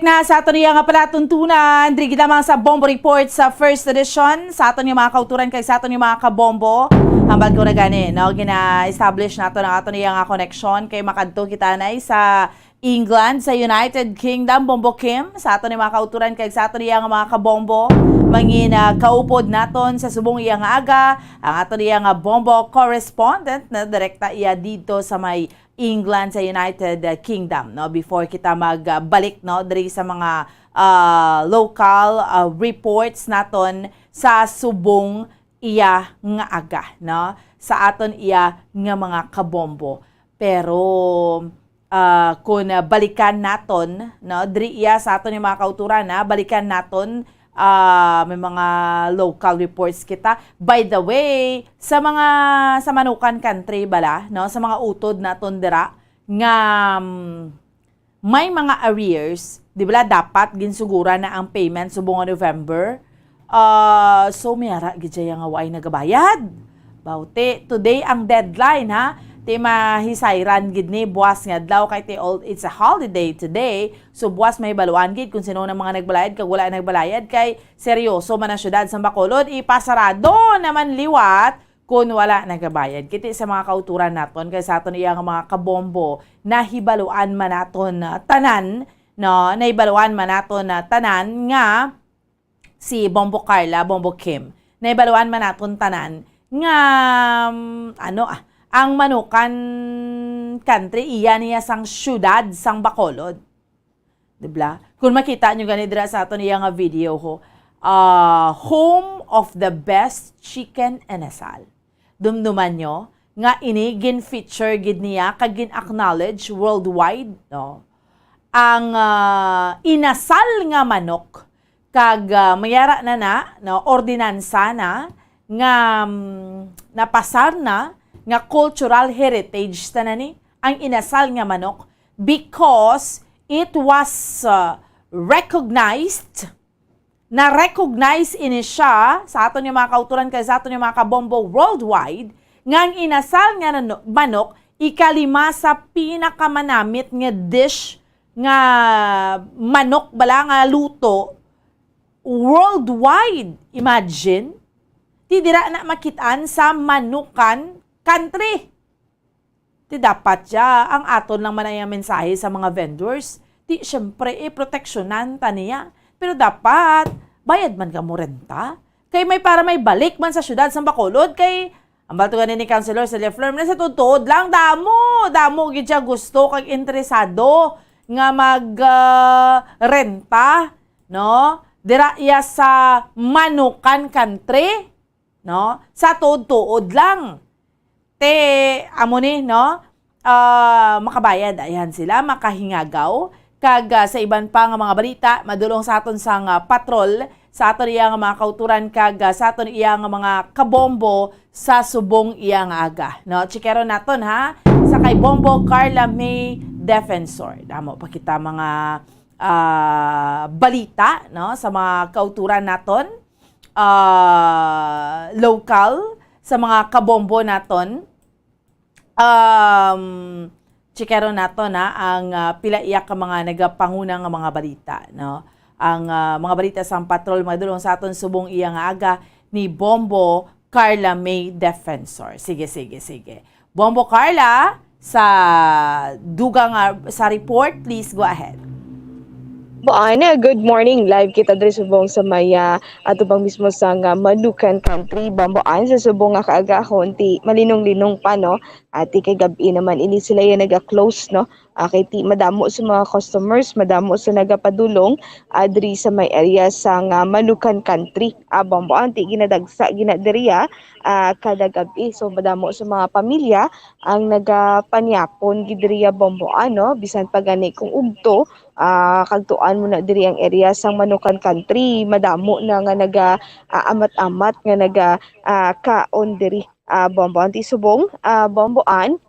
Na sa aton iya nga palatuntunan, diri gid lamang sa Bombo Report sa first edition, sa aton nga mga kauturan kag sa aton nga mga kabombo. Hambal ko na gani, no, gina-establish nato ang aton iya nga koneksyon kay makadto kita na sa England, sa United Kingdom, Bombo Kim, sa aton nga mga kauturan kag sa aton iya nga mga kabombo. Mangin, ah, kaupod naton sa subong iya nga aga ang aton iya nga bombo correspondent na direkta iya dito sa may England, sa United Kingdom, no? Before kita magbalik, no, diri sa mga, ah, local, ah, reports naton sa subong iya nga aga, no, sa aton iya nga mga kabombo. Pero, ah, kung, ah, balikan naton, no, diri iya sa aton nga mga kauturan, ha, balikan naton, ah, may mga local reports kita. By the way, sa mga, sa Manukan Country bala, no, sa mga utod naton dira nga, mm, may mga arrears, di bala, dapat ginsuguran na ang payment subong nga November. Ah, so, may ara gid siya nga way nagabayad. Bauti, today ang deadline, ha? Ti mahisayran gid ni buwas nga adlaw kay ti all, it's a holiday today. So buwas mahibaluan gid kung sino ang mga nagbalayad kag wala nagbalayad kay seryoso man ang syudad sang Bacolod, ipasarado naman liwat kung wala nagabayad. Kiti sa mga kauturan naton kay sa aton iya nga mga kabombo, nahibaluan man naton, ah, tanan, no? Nahibaluan man naton na tanan nga si Bombo Carla, Bombo Kim. Nahibaluan man naton tanan nga, um, ano, ah, ang Manukan Country, iya niya sang syudad sang Bacolod. Di ba? Kung makita nyo gani dira sa aton iya nga video ho, ah, home of the best chicken inasal. Dumduman nyo nga ini gin-feature gid niya kag gin-acknowledge worldwide, no? Ang, ah, inasal nga manok kag, ah, mayara na na, no, ordinansa na nga, mm, napasar na nga cultural heritage ta na ni ang inasal nga manok because it was, ah, recognized, na-recognize ini siya sa aton nga mga kauturan kag sa aton nga mga kabombo worldwide nga ang inasal nga nano-, manok ikalima sa pinakamanamit nga dish nga manok bala nga luto worldwide. Imagine, ti dira na makit-an sa Manukan Country. Ti dapat siya, ang aton lang man ay ang mensahe sa mga vendors. Ti, syempre, eh, proteksyonan ta niya. Pero dapat, bayad man kamo renta. Kay may para may balik man sa syudad sang Bacolod, kay ang bato gani ni Councilor Celia Flor, na sa tuod lang, damo, damo gid siya gusto kag interesado nga mag, ah, renta, no? Dira iya sa Manukan Country, no? Sa tuod-tuod lang. Te, amo ni, no? Ah, makabayad, ayan sila, makahingagaw. Kag, ah, sa iban pa nga mga balita, madulong sa aton sang, ah, patrol, sa aton iya nga mga kauturan, kag, ah, sa aton iya nga mga kabombo sa subong iya nga aga, no? Chikero naton, ha? Sa kay Bombo Carla May Defensor. Damo pa kita mga, ah, balita, no? Sa mga kauturan naton, ah, local, sa mga kabombo naton. Um, chikero nato na ang, ah, pila iya ka mga nagapanguna nga mga balita, no? Ang, ah, mga balita sang patrol, mga dulong sa aton subong iya nga aga ni Bombo Carla May Defensor. Sige, sige, sige. Bombo Carla, sa dugang, ah, sa report, please go ahead. Buana, good morning. Live kita diri subong sa may, ah, ato pang mismo sang, ah, Manukan Country, Bamboan, sa subong nga kaagahon, ti malinong-linong pa, no? Ati kay gab-i naman ini sila yung naga-close, no? Ah, kay ti madamo sa mga customers, madamo sa nagapadulong, ah, diri sa may area sang, ah, Manukan Country, ah, Bamboan. Ti ginadagsa gina diri, ah, ah, kada gab-i. So, madamo sa mga pamilya ang nagapanyapon gid diri, ah, Bamboan, no? Bisan pa gani kung ugto, ah, kagtuan mo na diri ang area sang Manukan Country, madamo na nga naga, ah, amat-amat nga naga, ah, kaon diri, ah, Bamboan. Ti subong, ah, Bamboan,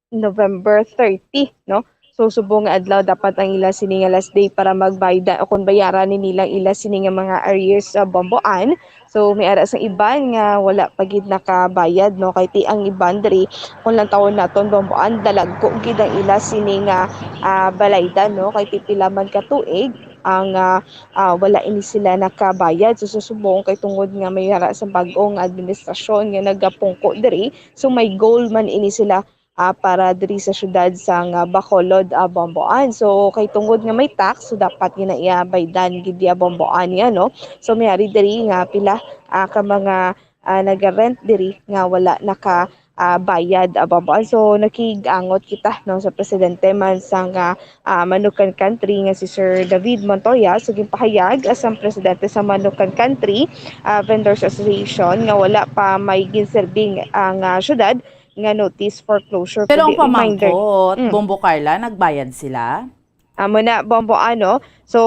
November thirty, no? So, subong nga adlaw dapat ang ila sini nga last day para magbayda o kung bayaran ni nilang ila sini nga mga arrears sa Bamboan. So, may ara sang iban nga wala pa gid nakabayad, no? Kay ti ang iban diri, kung lang tawon naton Bamboan, dalagko gid ang ila sini nga, ah, balaydan, no? Kay ti pila man ka tuig ang, ah, ah, wala ini sila nakabayad. So, sa subong kay tungod nga may ara sa bag-o nga administrasyon nga nagapungko diri, so may goal man ini sila, ah, para diri sa syudad sang, ah, Bacolod, ah, Bamboan. So, kay tungod nga may tax, so dapat gina iya baydan gid iya Bamboan niya, no? So, may ari diri nga pila, ah, ka mga, ah, naga-rent diri nga wala naka, ah, bayad, ah, Bamboan. So, nakig-angot kita, no, sa presidente man sang, ah, ah, Manukan Country nga si Sir David Montoya. So, ginpahayag, ah, sang presidente sa Manukan Country, ah, Vendors Association nga wala pa may ginserbing ang, ah, syudad nga notice for closure, Pero ang kundi reminder. Pamangkot, Mm. Bombo Carla, nagbayad sila? Amo na, Bombo, ano? So,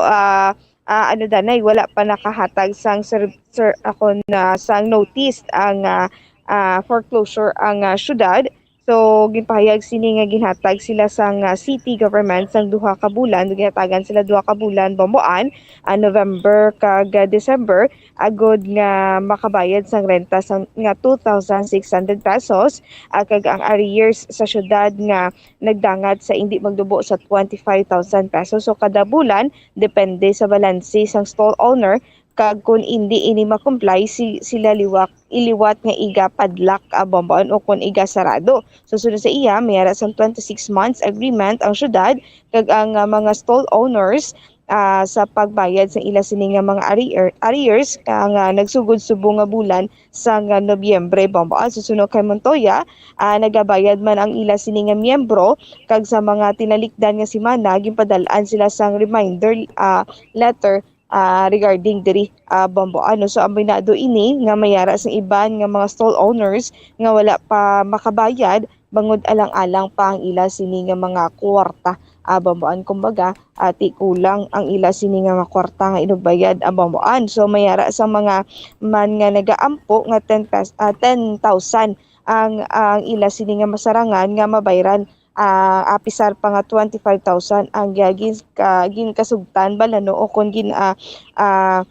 ah, ah, ano danay, wala pa nakahatag sang ser-, ser-, ako na, sang notice ang, ah, ah, foreclosure ang, ah, syudad. So, ginpahayag sini nga ginhatag sila sang, ah, city government sang duha ka bulan, ginhatagan sila duha ka bulan, Bomboan, ah, November kag, ah, December, agod nga makabayad sang renta sang, nga two thousand six hundred pesos, ah, kag ang arrears sa syudad nga nagdangat sa indi magdubo sa twenty-five thousand pesos. So, kada bulan, depende sa balanse sang stall owner, kag kon indi ini ma-comply, si-, sila liwat, iliwat nga iga-padlock, ah, Bomboan, o kon iga-sarado. So, sunod sa iya, may ara sang twenty-six months agreement ang syudad kag ang, ah, mga stall owners, ah, sa pagbayad sa ila sini nga mga arrear-, arrears, ah, nga nagsugod subong nga bulan sang, ah, Nobyembre, Bomboan. Susuno kay Montoya, ah, nagabayad man ang ila sini nga miyembro, kag sa mga tinalikdan nga semana, ginpadal-an sila sang reminder, ah, letter, ah, regarding diri, ah, Bomboan, no? So, ambinado ini nga may ara sang iban nga mga stall owners nga wala pa makabayad bangod alang-alang pa ang ila sini nga mga kuwarta, ah, Bomboan. Kumbaga, ah, ti kulang ang ila sini nga mga kuwarta nga inugbayad, ah, Bomboan. So, may ara sang mga man nga nagaampo nga ten pes-, ah, ten thousand ang, ang ila sini nga masarangan nga mabayran, ah, apisar pa nga twenty-five thousand ang gin-, ka-, ginkasugtan bala, no, o kon gin-, ah, ah,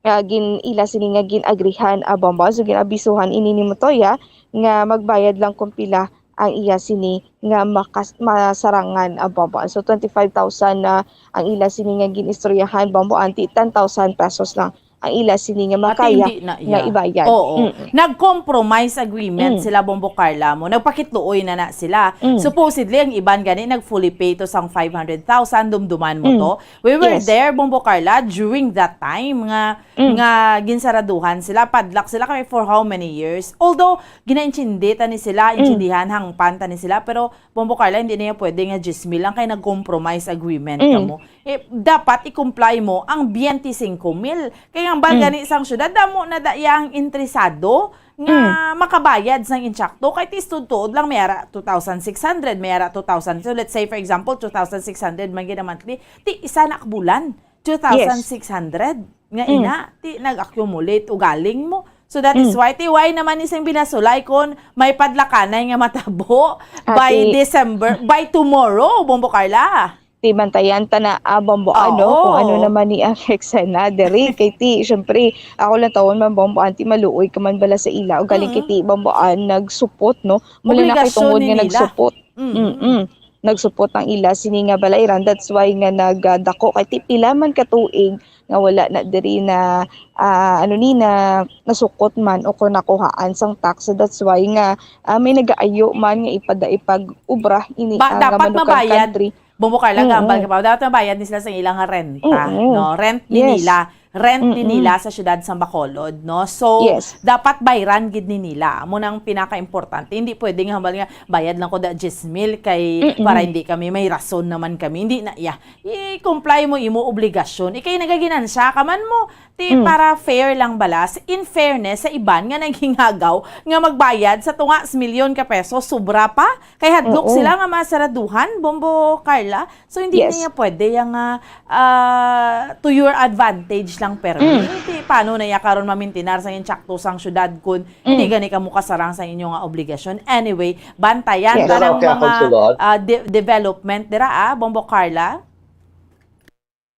ah, gin-, ila sini nga gin-agrihan, ah, Bomboan. So, gin-abisuhan ini ni Montoya nga magbayad lang kung pila ang iya sini nga makas-, masarangan, ah, Bomboan. So, twenty-five thousand na ang ila sini nga gin-istoryahan, Bomboan, ti ten thousand pesos lang ang ila sini nga Ate, makaya hindi na nga iya. ibayad. Oo. Mm-mm. Nag-compromise agreement Mm. sila, Bombo Carla, mo. Nagpakitluoy na na sila. Mm. Supposedly, ang iban gani nag-fully pay to sang five hundred thousand, dumduman mo Mm. to. We were Yes. there, Bombo Carla, during that time nga, Mm. nga ginsaraduhan sila, padlock sila kami for how many years? Although, ginaintindi ta ni sila, Mm. intindihan, hangpan ta ni sila, pero Bombo Carla, hindi niya pwede nga diyes mil lang kay nag-compromise agreement Mm. kamo. Eh, dapat i-comply mo ang twenty-five mil. Kay ang Mm. balgani sang syudad, damo na da iya ang interesado nga Mm. makabayad sang insakto. Kay ti tuod-tuod lang, may ara two thousand six hundred, may ara two thousand. So, let's say, for example, two thousand six hundred man gid ang monthly. Ti isa na ka bulan, Yes. two thousand six hundred nga Mm. ina, ti nag-accumulate ugaling mo. So, that is Mm. why, ti why naman ni sing binasulay kon may padlakanay nga matabo by Ate. December, by tomorrow, Bombo Carla? Ti bantayan ta na, ah, Bombo, ano, Oo. kung ano naman ni ang eksena diri. Kay ti, syempre, ako lang tawon man, Bombo, anti maluoy ka man bala sa ila. O galing Mm. kay ti, Bombo, ah, nagsupot, no? Muli na kay Obligasyon tungod ni nga nila. nagsupot. Mm. Mm-mm. Nagsupot ang ila sini nga balayran. That's why nga nagdako kay ti pila man ka tuig nga wala na diri na, ah, ano ni, na nasukot man o kung nakuhaan sang tax. So, that's why nga, ah, may nagaayo man nga ipada-, ipag-ubra ini, Ba, ah, nga dapat Manukan mabayad. Country. Bombo Carla, Mm-mm. gambal ka pa. Dapat mabayad ni sila sa ilang renta, Mm-mm. no? Rent ni Yes. nila. Rent ni Mm-mm. nila sa siyudad sa Bacolod, no? So, Yes. dapat bayran gid ni nila. Amo nang pinaka-importante. Hindi pwede nga hambal nga, "Bayad lang ko da diyes mil kay Mm-mm. para hindi kami, may rason naman kami." Hindi na, yeah. I-comply mo imo obligasyon. Ikay nagaginansya ka man mo. Ti Mm. para fair lang bala. S-, in fairness sa iban nga naghingagaw nga magbayad sa tunga sa milyon ka peso, sobra pa. Kay hadlok Oo. sila nga masaraduhan, Bombo Carla. So, hindi Yes. niya pwede yang, ah, ah, to your advantage lang, pero Mm. ti paano na iya karon mamintinar sa insakto sang syudad kun Mm. hindi gani kamo kasarang sa inyo nga obligasyon? Anyway, bantayan Yes. ta Pero ang kaya, mga, Consulor? ah, de-, development dira, ah, Bombo Carla?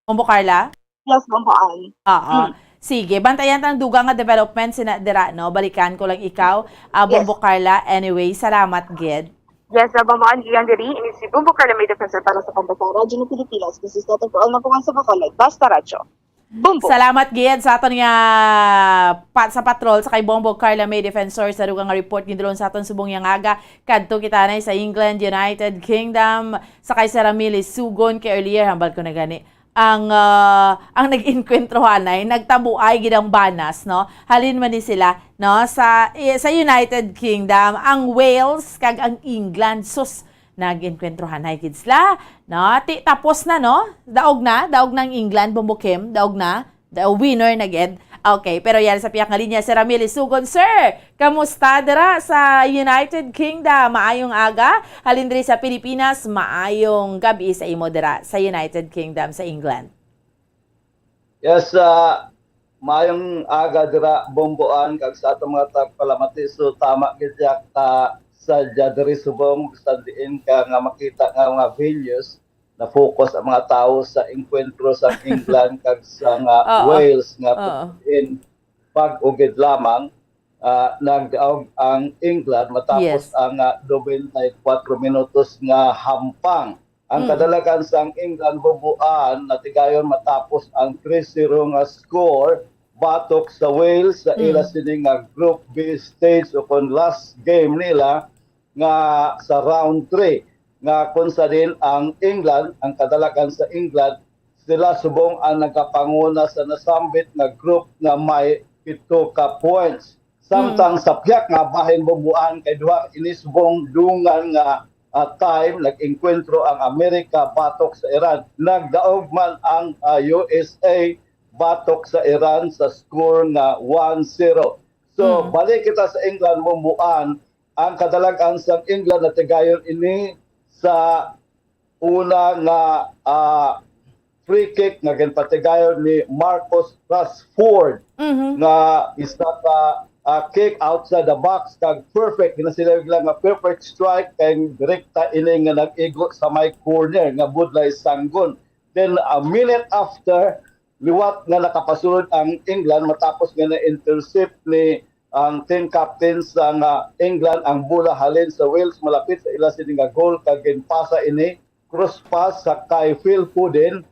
Bombo Carla? Yes, Bombo Ann. Oo. Mm. Sige, bantayan ta ang dugang nga development sina dira, no? Balikan ko lang ikaw, ah, Yes. Bombo Carla. Anyway, salamat gid. Yes, ah, Bombo Ann, Gian diri, ini si Bombo Carla, may defensor para sa Pambasa, Radyo ng Pilipinas, consistent for all, magkuwang sa Bacolod, Basta Radyo. Bombo. Salamat gid sa aton nga pa-, sa patrol sa kay Bombo Carla May Defensor sa dugang nga report gindulon sa aton subong yang aga. Kadto kita na sa England, United Kingdom, sa kay Sir Ramil Isugon, kay earlier, hambal ko na gani. Ang, ah, ang nag-enkwentro hanay, nagtabuay gid ang banas, no? Halin man ni sila, no? Sa, eh, sa United Kingdom, ang Wales kag ang England, sus, nag-enkwentro hanay gid sila, no? Ti, tapos na, no? Daog na, daog na ang England, Bombo Kim, daog na. The winner na gid. Okay, pero yan sa pihak nga linya, Sir Ramil Isugon. Sir, kamusta dira sa United Kingdom? Maayong aga. Halin diri sa Pilipinas, maayong gabi sa imo dira sa United Kingdom, sa England. Yes, ah, maayong aga dira, Bombo Ann, kag sa atong mga tagpalamati. So, tama gid siya ka sa dya diri subong, sa diin ka nga makita nga mga venues, na-focus ang mga tawo sa engkwentro sa England kag sa nga Oo. Wales nga Oo. in pag-ugid lamang, ah, nagdaog ang England matapos Yes. ang ah, nobenta y kuwatro minutos nga hampang. Ang Mm. kadalagan sang England bubuan natigayon matapos ang three zero nga score batok sa Wales sa ila Mm. sini nga Group B stage o kon last game nila nga sa round three, nga kung sa din ang England, ang kadalagan sa England, sila subong ang nagapanguna sa nasambit nga group nga may pito ka points. Samtang Mm. sa piyak nga bahin bubuan kay duha ini subong dungan nga ah, time nag-engkwentro ang Amerika batok sa Iran. Nagdaog man ang ah, U S A batok sa Iran sa score nga one zero. So, Mm. balik kita sa England bubuan. Ang kadalagan sang England natigayon ini sa una nga ah, free kick nga ginpatigayon ni Marcus Rashford Mhm. nga isa ka ah, kick outside the box kag perfect, ginasilag lang nga perfect strike kay direkta ini nga nag-igo sa may corner nga budlay sanggon. Then a minute after, liwat nga nakapasulod ang England matapos nga na-intercept ni ang team captain sa nga England ang bola halin sa Wales malapit sa ila sini nga goal kag ginpasa ini cross pass sa kay Phil Foden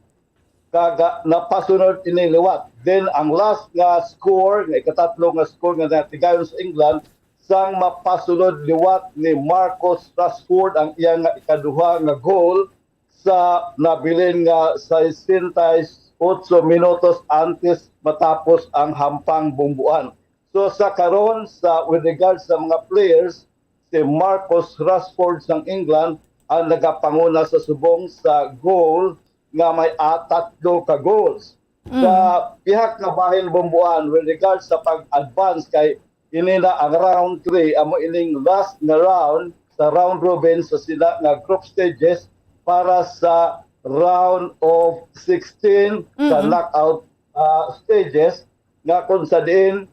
kag ah, napasunod ini liwat. Then ang last nga score, nga ikatatlo nga score nga natigayon sa England, sang mapasulod liwat ni Marcus Rashford ang iya nga ikaduha nga goal sa nabilin nga sesenta y ocho minutos antes matapos ang hampang bumbuan. So sa karon, sa with regards sa mga players, si Marcus Rashford sang England ang nagapanguna sa subong sa goal nga may ah, tatlo ka goals. Sa Mm. pihak nga bahin bumbuan with regards sa pag-advance kay ini na ang round three, amo ining last nga round sa round robin sa sila nga group stages para sa round of sixteen sa Mm-mm. knockout ah, stages nga kung sa diin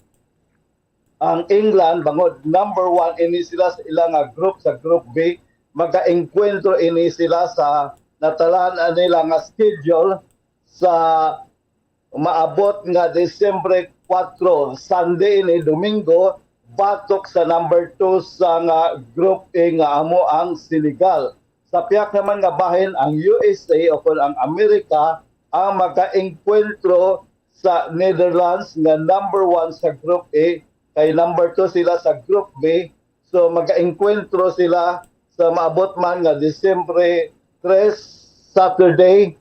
ang England, bangod number one ini sila sa ila nga group, sa Group B, magaengkwentro ini sila sa natalaan nila nga schedule sa maabot nga Disyembre kuwatro, Sunday ini, Domingo, batok sa number two sa nga Group A nga amo ang Senegal. Sa piyak naman nga bahin ang U S A o kon ang Amerika ang magaengkwentro sa Netherlands nga number one sa Group A, kay number two sila sa Group B. So magaengkwentro sila sa maabot man nga Disyembre tres, Saturday,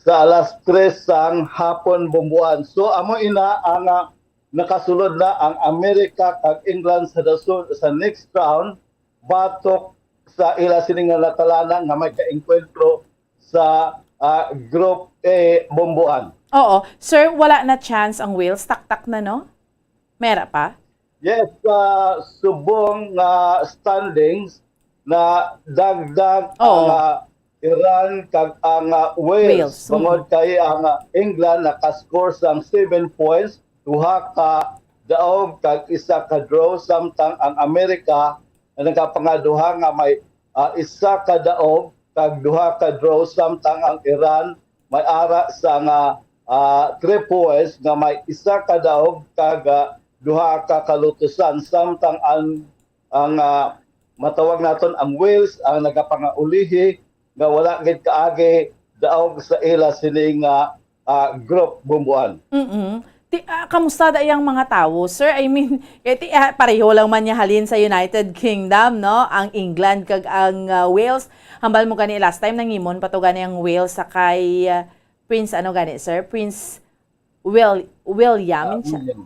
sa alas tres sang hapon bumbuan. So amo ina ang ah, nakasulod na ang Amerika kag England sa dasun, sa next round batok sa ila sini nga natalana nga may kaengkwentro sa ah, Group A bumbuan. Oo. Sir, wala na chance ang Wales. Taktak na, no? Mera pa? Yes, sa subong nga standings na dagdag ang Oo. ah, Iran kag ang ah, Wales. Wales, mm. Bangod kay ang ah, England nakascore sang seven points, duha ka daog kag isa ka draw, samtang ang Amerika nga nagapangaduha nga may ah, isa ka daog kag duha ka draw, samtang ang Iran may ara sa nga ah, three points nga may isa ka daog kag ah, duha ka kalutusan, samtang ang ang ah, matawag naton ang Wales ang nagapangaulihi nga wala gid kaagi daog sa ila sini nga ah, group bumbuan. Mm-mm. Ti, ah, kamusta da iyang mga tawo, sir? I mean, eh, ti, ah, pareho lang man niya halin sa United Kingdom, no? Ang England kag ang ah, Wales. Hambal mo gani last time nangimon pa to gani ang Wales sa kay ah, Prince ano gani, sir? Prince Will William. Ah, Siya. William.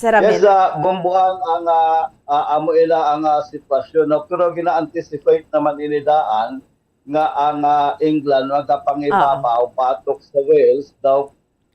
Sir Yes, Ramil. ah, bumbuan ang ah, ah, amo ila ang ah, sitwasyon, no? Pero gina-anticipate naman ini daan nga ang ah, England magapangibabaw batok sa Wales daw,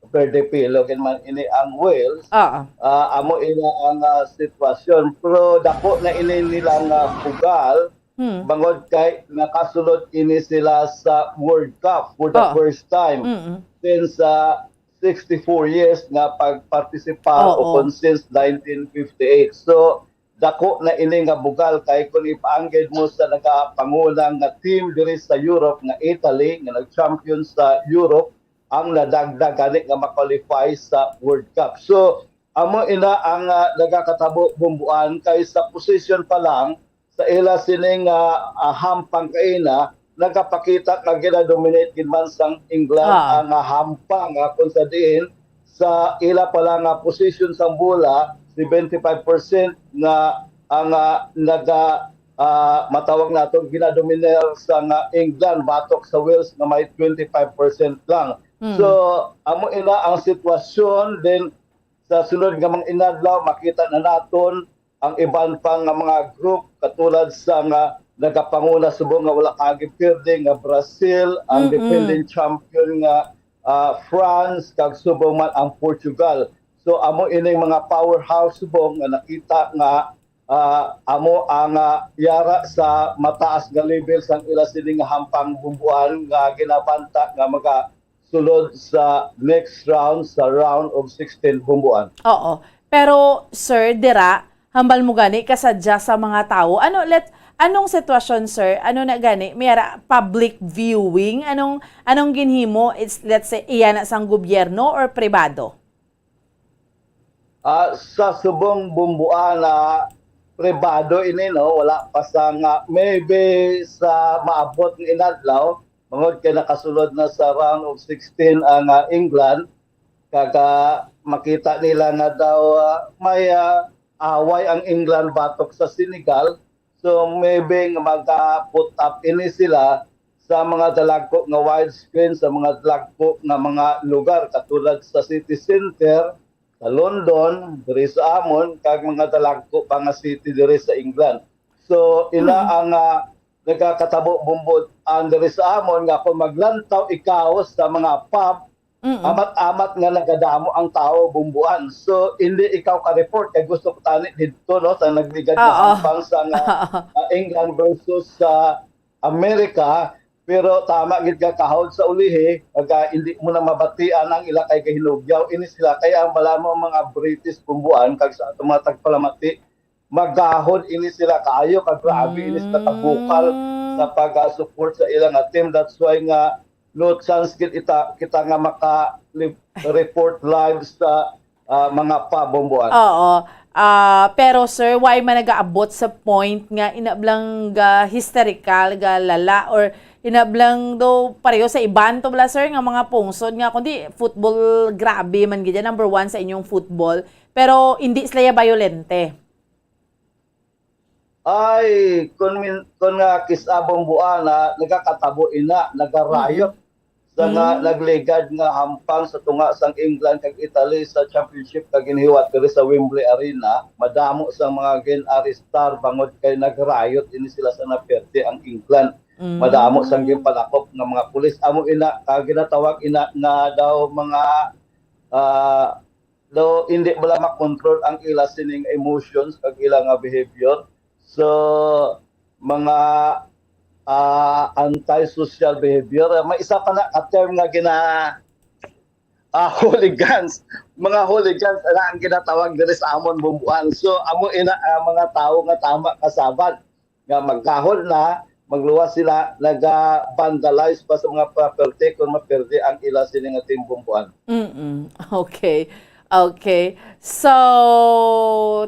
perde pilo gid man ini ang Wales. Oo. Ah, amo ila ang ah, sitwasyon. Pero dako na ini nila nga bugal Hmm. bangod kay nakasulod ini sila sa World Cup for the Oo. first time Mm-mm. since sa sixty-four years nga pagpartisipar Oo. o kon since nineteen fifty-eight. So, dako na ini nga bugal, kay kung ipaanggid mo sa nagapanguna nga team diri sa Europe nga Italy nga nag-champion sa Europe, ang nadagdag gani nga ma-qualify sa World Cup. So amo ina ang uh, nagakatabo, Bumbuan, kay sa position pa lang sa ila sining uh, uh, hampang kaina, nagapakita nga gina-dominate gid man sang England ah. ang uh, hampang uh, kung sa diin sa ila pala nga position sang bola, seventy-five percent nga ang uh, naga uh, matawag nato ginadominar sa nga England batok sa Wales nga may twenty-five percent lang. Hmm. So amo ina ang sitwasyon. Then sa sunod nga mga inadlaw makita na naton ang iban pa nga mga group katulad sa nga nagapanguna subong nga wala kaagi pirdi nga Brazil, ang Mm-mm. defending champion nga ah, France, kag subong man ang Portugal. So amo ining mga powerhouse subong nga nakita nga ah, amo ang ah, yara sa mataas nga level sang ila sini nga hampang, Bumbuan, nga ginabanta nga magasulod sa next round, sa round of sixteen, Bumbuan. Oo. Pero sir, dira, hambal mo gani kasadya sa mga tawo. Ano let anong sitwasyon, sir? Ano na gani? May ara public viewing? Anong anong ginhimo? It's, let's say, iya na sang gobyerno or pribado? Ah, sa subong, Bumbuan, na pribado ini, no, wala pa sa nga, maybe sa maabot nga inadlaw, bangod kay nakasulod na sa round of sixteen ang ah, England, kag ah, makita nila nga daw ah, may ah, away ang England batok sa Senegal. So maybe nga mag-put up ini sila sa mga dalagko nga widescreen sa mga dalagko nga mga lugar katulad sa city center, sa London, diri sa amon, kag mga dalagko pa nga city diri sa England. So ina ang ah, nagakatabo, Bumbod, ang diri sa amon nga kung maglantaw ikaw sa mga pub, Mm. amat-amat nga nagadamo ang tawo, Bumbuan. So hindi ikaw ka-report kay gusto ko tani didto, no, sa nagligad nga Oo. hampang sa nga, ah, England versus sa Amerika, pero tama gid ka, kahod sa ulihi, kag hindi mo na mabatian ang ila kay gahinugyaw ini sila kay ang bala mo mga British, Bumbuan, kag sa atong mga tagpalamati, magahod ini sila kaayo, kag grabe ini sila kabukal Mm. sa pag-support sa ila nga team. That's why nga no chance gid ita, kita nga maka li-, report live sa ah, mga pub, Bumbuan. Oo. Ah, pero sir, why man nagaabot sa point nga inablang ga hysterical, ga lala, or inablang do pareho sa iban to bala, sir, nga mga pungsod nga kundi football, grabe man gid yan, number one sa inyong football, pero hindi sila ya bayolente? Ay, kun min-, kun nga kis-a, Bumbuan, na nagakatabo ina, nagarayot sa nga Mm. nagligad nga hampang sa tunga sang England kag Italy sa championship nga ginhiwat diri sa Wembley Arena, madamo sang mga gin-arestar bangod kay nagrayot ini sila sa naperte ang England. Mm. Madamo sang ginpanakop nga mga pulis. Amo ina, ah, ginatawag ina nga daw mga, ah, daw hindi bala makontrol ang ila sining emotions kag ila nga behavior. So, mga, ah, anti-social behavior. May isa pa na ka term nga gina-, ah, hooligans. Mga hooligans na ang ginatawag diri sa amon, Bumbuan. So, amo ina ang mga tawo nga tama kasabad nga magkahol na, magluwas sila, naga-vandalize pa sa mga property kung maperde ang ila sini nga team, Bumbuan. Mm-mm. Okay. Okay. So,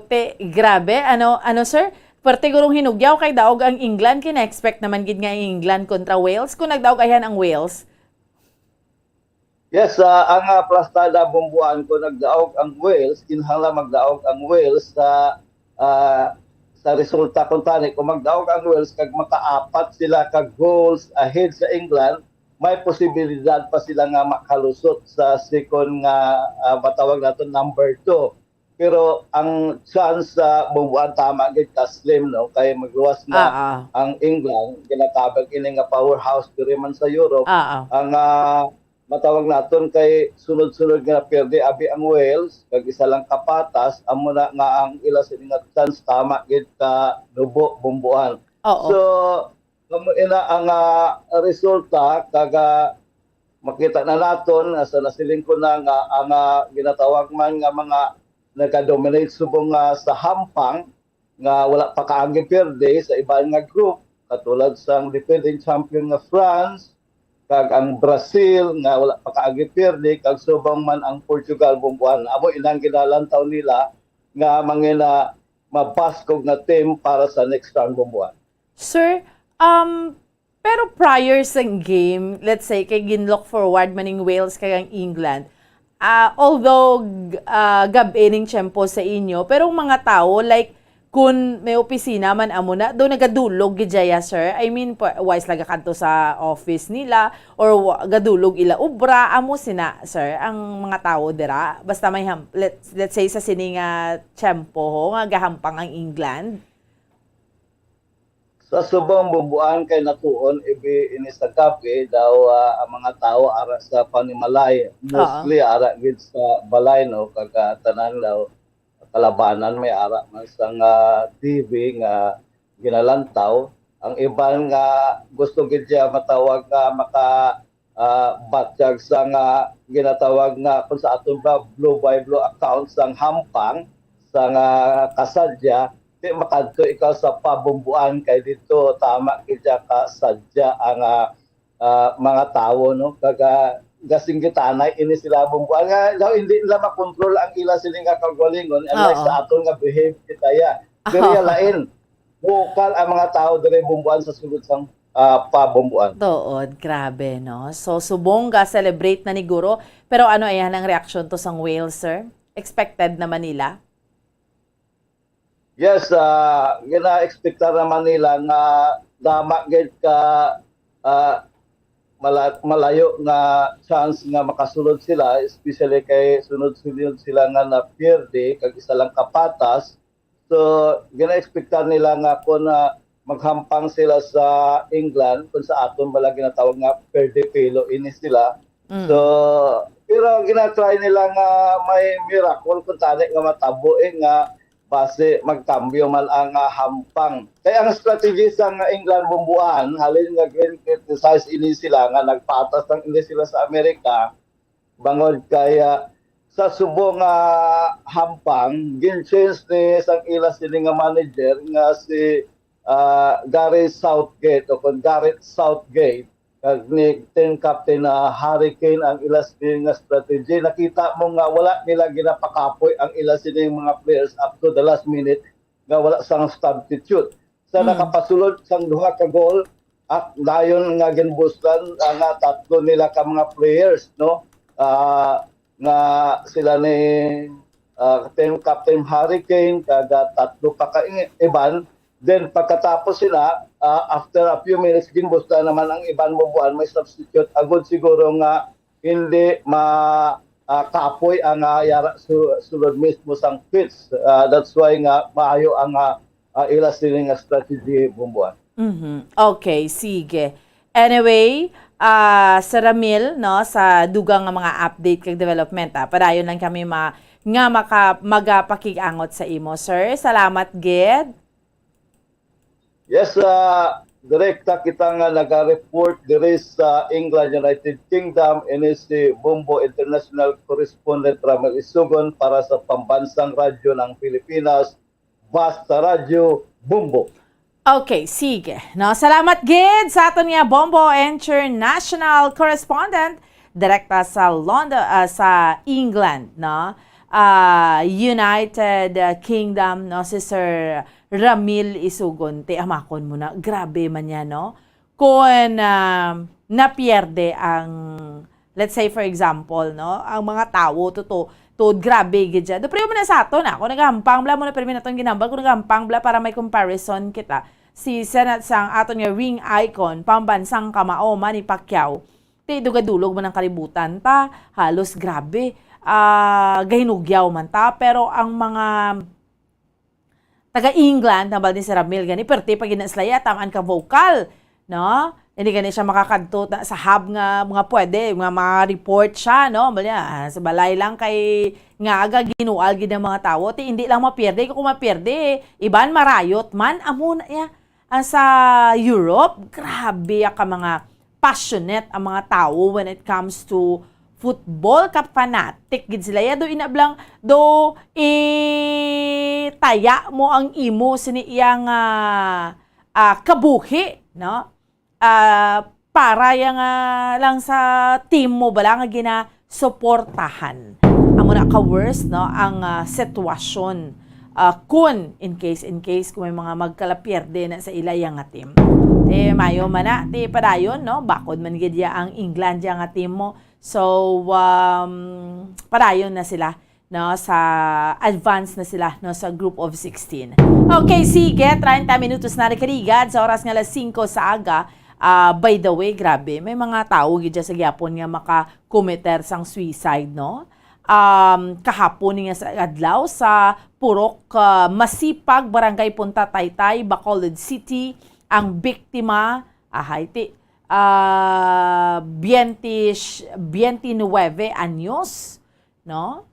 te, grabe. Ano, ano, sir? Pwerte gurong hinugyaw kay daog ang England. Kina-expect naman gid nga ang England kontra Wales. Kung nagdaog ayan ang Wales, Yes, ah, ang, ah, plastada, Bumbuan, kung nagdaog ang Wales, kinahanglan magdaog ang Wales sa, ah, sa resulta. Kung tani, kung magdaog ang Wales kag makaapat sila ka goals ahead sa England, may posibilidad pa sila nga makalusot sa second nga, ah, matawag nato number two. Pero ang chance sa Bumbuan tama gid ka slim, no, kay magluwas na Ah, ah. ang England, ginatabag ini nga powerhouse diri man sa Europe. Ah, ah. Ang, ah, matawag naton kay sunod-sunod nga naperde abi ang Wales, kag isa lang kapatas, amo na nga ang ila sini nga chance tama gid ka dubo, Bumbuan. Oo. So, amo ina ang, ah, resulta, kag, ah, makita na naton, ah, sa nasiling ko na nga ang, ah, ginatawag man nga mga nagadominate subong nga sa hampang, nga wala pa kaagi pierde sa iban nga group, katulad sang defending champion nga France, kag ang Brazil nga wala pa kaagi pierde, kag subong man ang Portugal, Bumbuan. Amo inang ginalantaw nila nga mangina mabaskog nga team para sa next round, Bumbuan. Sir, um, pero prior sa game, let's say, kay gin-look forward man ning Wales kag ang England, ah, although g- ah, gab-i ning tiyempo sa inyo, pero ang mga tawo, like, kun may opisina man amo na, do nagadulog gid dya, sir? I mean, pa- wise laga kadto sa office nila, or wa- gadulog ila ubra, amo sina, sir, ang mga tawo dira? Basta may ham- let's, let's say sa sini nga tiyempo ho, nga gahampang ang England? Sa subong, Bumbuan, kay natuon ibi ini sa gabi daw, ah, ang mga tawo ara sa panimalay, mostly ara gid sa balay, no, kag, ah, tanan daw kalabanan may ara man sang T V nga ginalantaw. Ang iban nga gusto gid siya matawag nga maka ah, batyag sa nga ginatawag nga kung sa aton ba blue by blue account sang hampang sa nga kasadya, di makadto ikaw sa pabumbuan kay dito tama gid siya kasadya ang ah, ah, mga tawo, no, kaga gasinggitanay ini sila bumbuan nga daw hindi nila makontrol ang ila sini nga kagalingon, unlike Oo. Sa aton nga behave kita ya diri lain. Bukal ang mga tawo diri bumbuan sa sulod sang ah, pabumbuan. Tuod, grabe, no? So, subong ga-celebrate na ni Guro. Pero ano ayan ang reaksyon to sang Wales, sir? Expected naman nila? Yes, ah, gina-expectar naman nila nga dama gid ka ah, mala- malayo nga chance nga makasulod sila, especially kay sunod-sunod sila nga napierde kag isa lang kapatas. So, gina-expectar nila nga kung ah, maghampang sila sa England, kung sa aton bala ginatawag nga perde pelo ini sila. Mm. So, pero ginatry nila nga may miracle kung tani nga matabo eh nga base magkambyo man ang ah, hampang. Kay ang strategy sang England bumbuan, halin nga gin-criticize ini sila nga nagpatas lang ini sila sa Amerika, bangod kay ah, sa subong nga hampang, gin-change ni sang ila sini nga manager nga si ah, Gareth Southgate o kon Gareth Southgate kag ni team captain na Harry Kane ang ila sini nga strategy. Nakita mo nga wala nila ginapakapoy ang ila sini mga players up to the last minute nga wala sang substitute. Sa Mm. nakapasulod sang duha ka goal, at dayon nga ginbustan ah, nga tatlo nila ka mga players, no? Ah, nga sila ni ah, team captain Harry Kane kag ah, tatlo pa ka i- iban. Then pagkatapos sila, ah, after a few minutes, ginbustan naman ang iban mo buwan may substitute. Agod siguro nga hindi ma ah, kapoy ang ah, yara su- sulod mismo sang pitch. Ah, that's why nga maayo ang ah, ah, ila sini nga strategy bumbuan. Mhm. Okay, sige. Anyway, ah, Sir Ramil, no, sa dugang nga mga update kag development, ah, padayon lang kami ma nga maka magapakig-angot sa imo, sir. Salamat gid. Yes, ah, direkta kita nga naga-report diri sa England, United Kingdom, ini si Bombo International Correspondent Ramil Isugon para sa Pambansang Radyo ng Pilipinas, Basta Radyo, Bombo. Okay, sige. No, salamat gid sa aton nga Bombo International Correspondent direkta sa London, ah, sa England, no? Ah, United ah, Kingdom, no, si Sir Ramil Isugon. Ti amakon mo na, grabe man niya, no? Kung ah, napierde ang, let's say for example, no, ang mga tawo to, to, to grabe gid siya. Do pero mo na sa aton, ako nagahampang bla mo na permi naton ginambal kung nagahampang bla para may comparison kita. Si Senate sang aton nga ring icon, pambansang kamao Manny Pacquiao. Ti dugadulog man ang kalibutan ta, halos grabe. Ah, gahinugyaw man ta, pero ang mga taga England, nabal ni si Ramil gani, perte pa gina sila ya, tamaan ka vocal, no? Hindi gani siya makakadto na sa hub nga mga pwede, nga ma-report siya, no? Bali, ah, sa balay lang kay nga aga ginual gid ang mga tawo, ti hindi lang mapierde, kung mapierde, iban marayot man, amo na ya. Ang sa Europe, grabe ya ka mga passionate ang mga tawo when it comes to football ka fanatic gid sila. Ya do inablang do itaya mo ang imo sini iya nga, ah, kabuhi, no? Ah, para ya nga lang sa team mo bala nga ginasuportahan. Amo na ka worst, no, ang, ah, sitwasyon, ah, kun in case, in case kung may mga magkalapierde na sa ila ya nga team. Ti mayo man na, ti padayon, no, bakod man gid ya ang England ya nga team mo. So, um, padayon na sila, no, sa advance na sila, no, sa group of sixteen. Okay, sige, treinta minutos na nakaligad sa oras nga alas singko sa aga. Ah, by the way, grabe, may mga tawo gid dyan sa gihapon nga makakomiter sang suicide, no? Um, kahapon ni nga sa adlaw sa Purok, ah, Masipag, Barangay Punta Taytay, Bacolod City, ang biktima, ahay, ti, ah, twenty, twenty-nine anyos, no?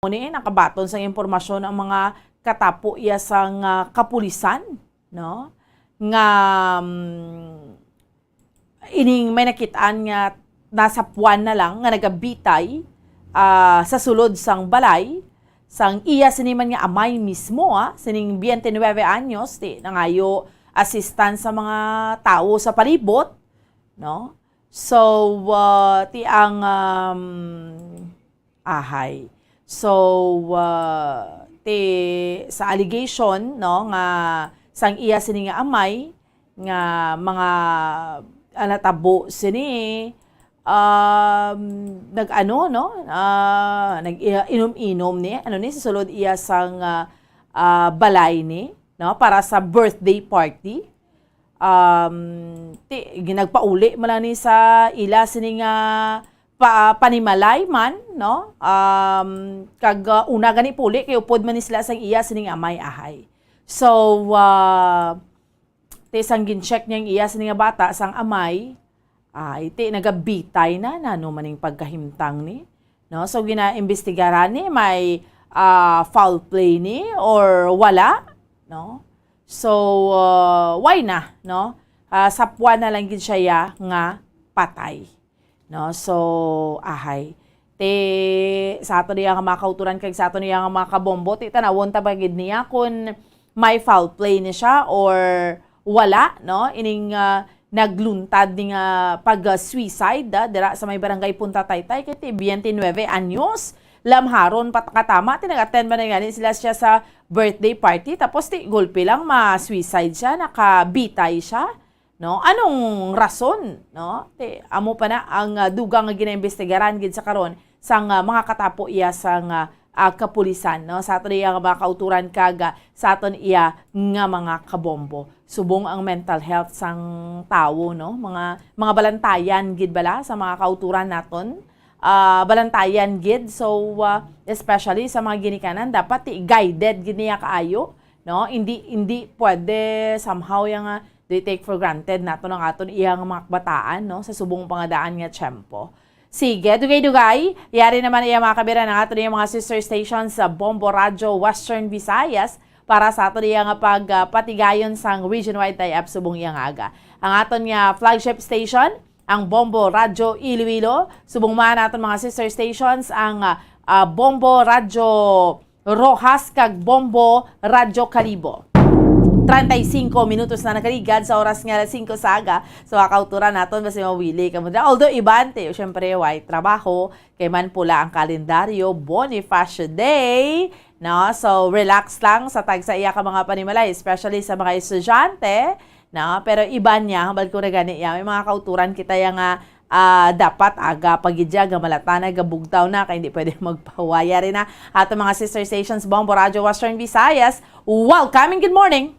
Ni nakabaton sang impormasyon ang mga katapo iya sang, ah, kapulisan, no? Nga, mm, ining may nakit-an nga nasa puwan na lang nga nagabitay, ah, sa sulod sang balay sang iya sini man nga amay mismo, ah, sining twenty-nine anyos, ti nangayo assistance sa mga tawo sa palibot, no? So, ah, ti ang, um, ahay. So, ah, ti sa allegation, no, nga sang iya sini nga amay, nga mga, ah, natabo sini, um, nag-ano, no? Ah, nag-, ah, inom-inom ni, ano ni, sa sulod iya sang, ah, ah, balay ni, no? Para sa birthday party. Um, ti, ginagpauli man lang ni sa ila sini nga pa-, panimalay man, no? Um, kag, ah, una gani puli kay upod man ni sila sang iya sining amay ahay. So, ah, ti sang gin-check niya ang iya sini nga bata sang amay, ay, ti nagabitay na, nano man ning pagkahimtang ni? No? So, ginaimbestigaran ni, may, ah, foul play ni or wala, no? So, ah, why na, no? Ah, sapwan na lang gid siya ya nga patay. No? So, ahay. Ti, sa aton iya nga mga kauturan kag sa aton iya nga mga kabombo, ti tanawon ta ba gid niya kun may foul play ni siya or wala, no? Ining, ah, nagluntad ni nga pag-suicide, ah, dira sa may barangay Punta Taytay, kay ti twenty-nine anyos, lamharon pa katama, ti nag-attend man gani sila siya sa birthday party, tapos ti gulpi lang ma-suicide siya, nakabitay siya. No? Anong rason, no? Ti, amo pa na ang, ah, dugang nga ginaimbestigaran gid sa karon sang, ah, mga katapo iya sang, ah, ah, kapulisan, no? Sa aton iya nga mga kauturan kag, ah, sa aton iya nga mga kabombo. Subong ang mental health sang tawo, no? Mga, mga balantayan gid bala sa mga kauturan naton. Ah, balantayan gid. So, ah, especially sa mga ginikanan, dapat ti guided gid niya kaayo, no? Hindi, hindi pwede somehow yang, ah, they take for granted naton ang aton iya nga mga kabataan, no, sa subong pa nga daan nga tiyempo. Sige, dugay-dugay, yari naman iya mga kabiran ang aton iya mga sister stations sa Bombo Radyo Western Visayas para sa aton iya nga pag, ah, patigayon sang region-wide tie-up subong iya nga aga. Ang aton nga flagship station, ang Bombo Radyo Iloilo, subong man aton mga sister stations, ang, ah, ah, Bombo Radyo Rojas kag Bombo Radyo Kalibo. Treinta y cinco minutos na nakaligad sa oras nga alas singko sa aga. So, kauturan naton, basi mawili ka mo dira. Although, iban, ti, syempre, way trabaho, kay man pula ang kalendaryo, Bonifacio Day, no? So, relax lang sa tagsa iya ka mga panimalay, especially sa mga estudyante, no? Pero iban niya, hambal ko na gani iya, may mga kauturan kita ya nga, ah, dapat aga pa gid ya, gamalata na, gabugtaw na, kay hindi pwede magpahuwaya rin na. Ato mga sister stations, Bombo Radyo Western Visayas, welcome and good morning!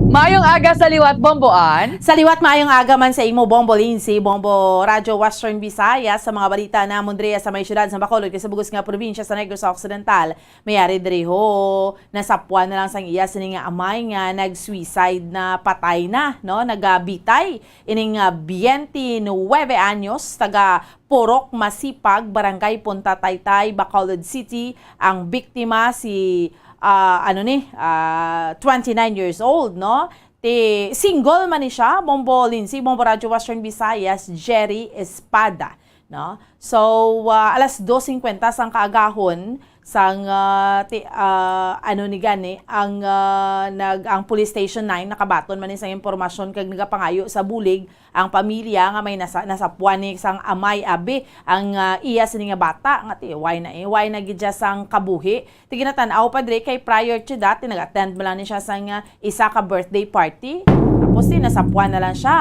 Maayong aga sa liwat, Bombo Ann. Sa liwat, maayong aga man sa imo, Bombo Lindsay, Bombo Radyo Western Visayas, sa mga balita namon diri sa may siyudad sa Bacolod, kag sa bug-os nga probinsya sa Negros Occidental. May ari diri ho, nasapwan na lang sang iya sini nga amay nga nag-suicide na patay na, no? Nagabitay ining, ah, biyente nuwebe anyos, taga Purok Masipag, Barangay Punta Taytay, Bacolod City, ang biktima, si, ah, ano ni, ah, twenty-nine years old, no? Ti, single man ni siya, Bombo Lindsay, Bombo Radyo Western Visayas, Jerry Espada, no? So, ah, alas dos singkwenta sang kaagahon, sang, ah, ti, ah, ano ni gani, ang, ah, nag-, ang Police Station nine nakabaton man ni sang impormasyon kag nagapangayo sa bulig ang pamilya nga may nasa-, nasapwan ni sang amay, abi, ang, ah, iya sini nga bata nga ti, why na, eh, why na gid siya sang kabuhi. Ti ginatan-aw pa diri kay prior to that, ti nag-attend man lang ni siya sang, ah, isa ka birthday party. Tapos ti nasapwan na lang siya,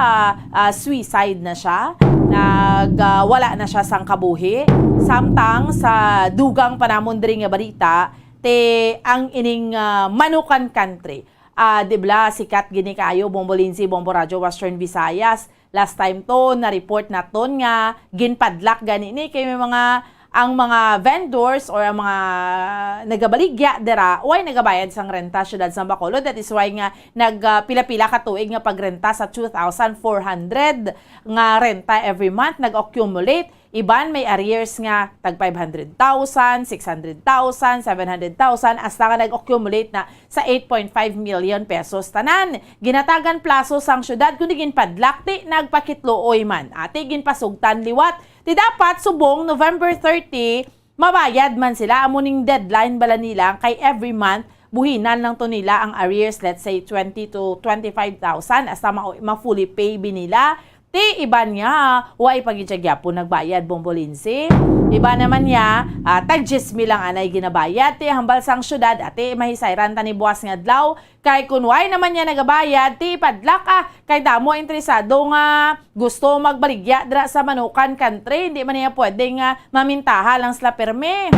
ah, suicide na siya. Nag, ah, wala na siya sang kabuhi. Samtang sa dugang pa namon diri nga balita, ti ang ining, ah, Manukan Country, ah, di bala, sikat gini kaayo, Bombo Lindsay, Bombo Radyo Western Visayas. Last time to, na-report naton nga ginpadlak gani ni kay may mga, ang mga vendors or ang mga nagabaligya dira, way nagabayad sang renta, siyudad sang Bacolod. That is why nga nag, ah, pila-pila ka tuig nga pagrenta sa two thousand four hundred nga renta every month, nag-accumulate. Iban may arrears nga tag five hundred thousand, six hundred thousand, seven hundred thousand, hasta nga nag-accumulate na sa eight point five million pesos tanan. Ginatagan plaso sang siyudad, kundi ginpadlak ti nagpakitluoy man. Ati ginpasugtan liwat ti dapat subong November thirty, mabayad man sila. Amo ning deadline bala nila, kay every month buhinan lang to nila ang arrears, let's say twenty to twenty-five thousand, hasta ma, ma-fully pay bi nila. Ti iban nga, way pa gid siya gyapon nagbayad, Bombo Lindsay. Iban naman niya, ah, tag diyes mil lang anay ginabayad. Ti hambal sang siyudad, ati mahisayran ta ni buwas nga adlaw. Kay kun way naman niya nagabayad, ti ipadlak, ah, kay damo interesado nga gusto magbaligya dira sa Manukan Country. Hindi man niya pwede nga mamintaha lang sila pirmi.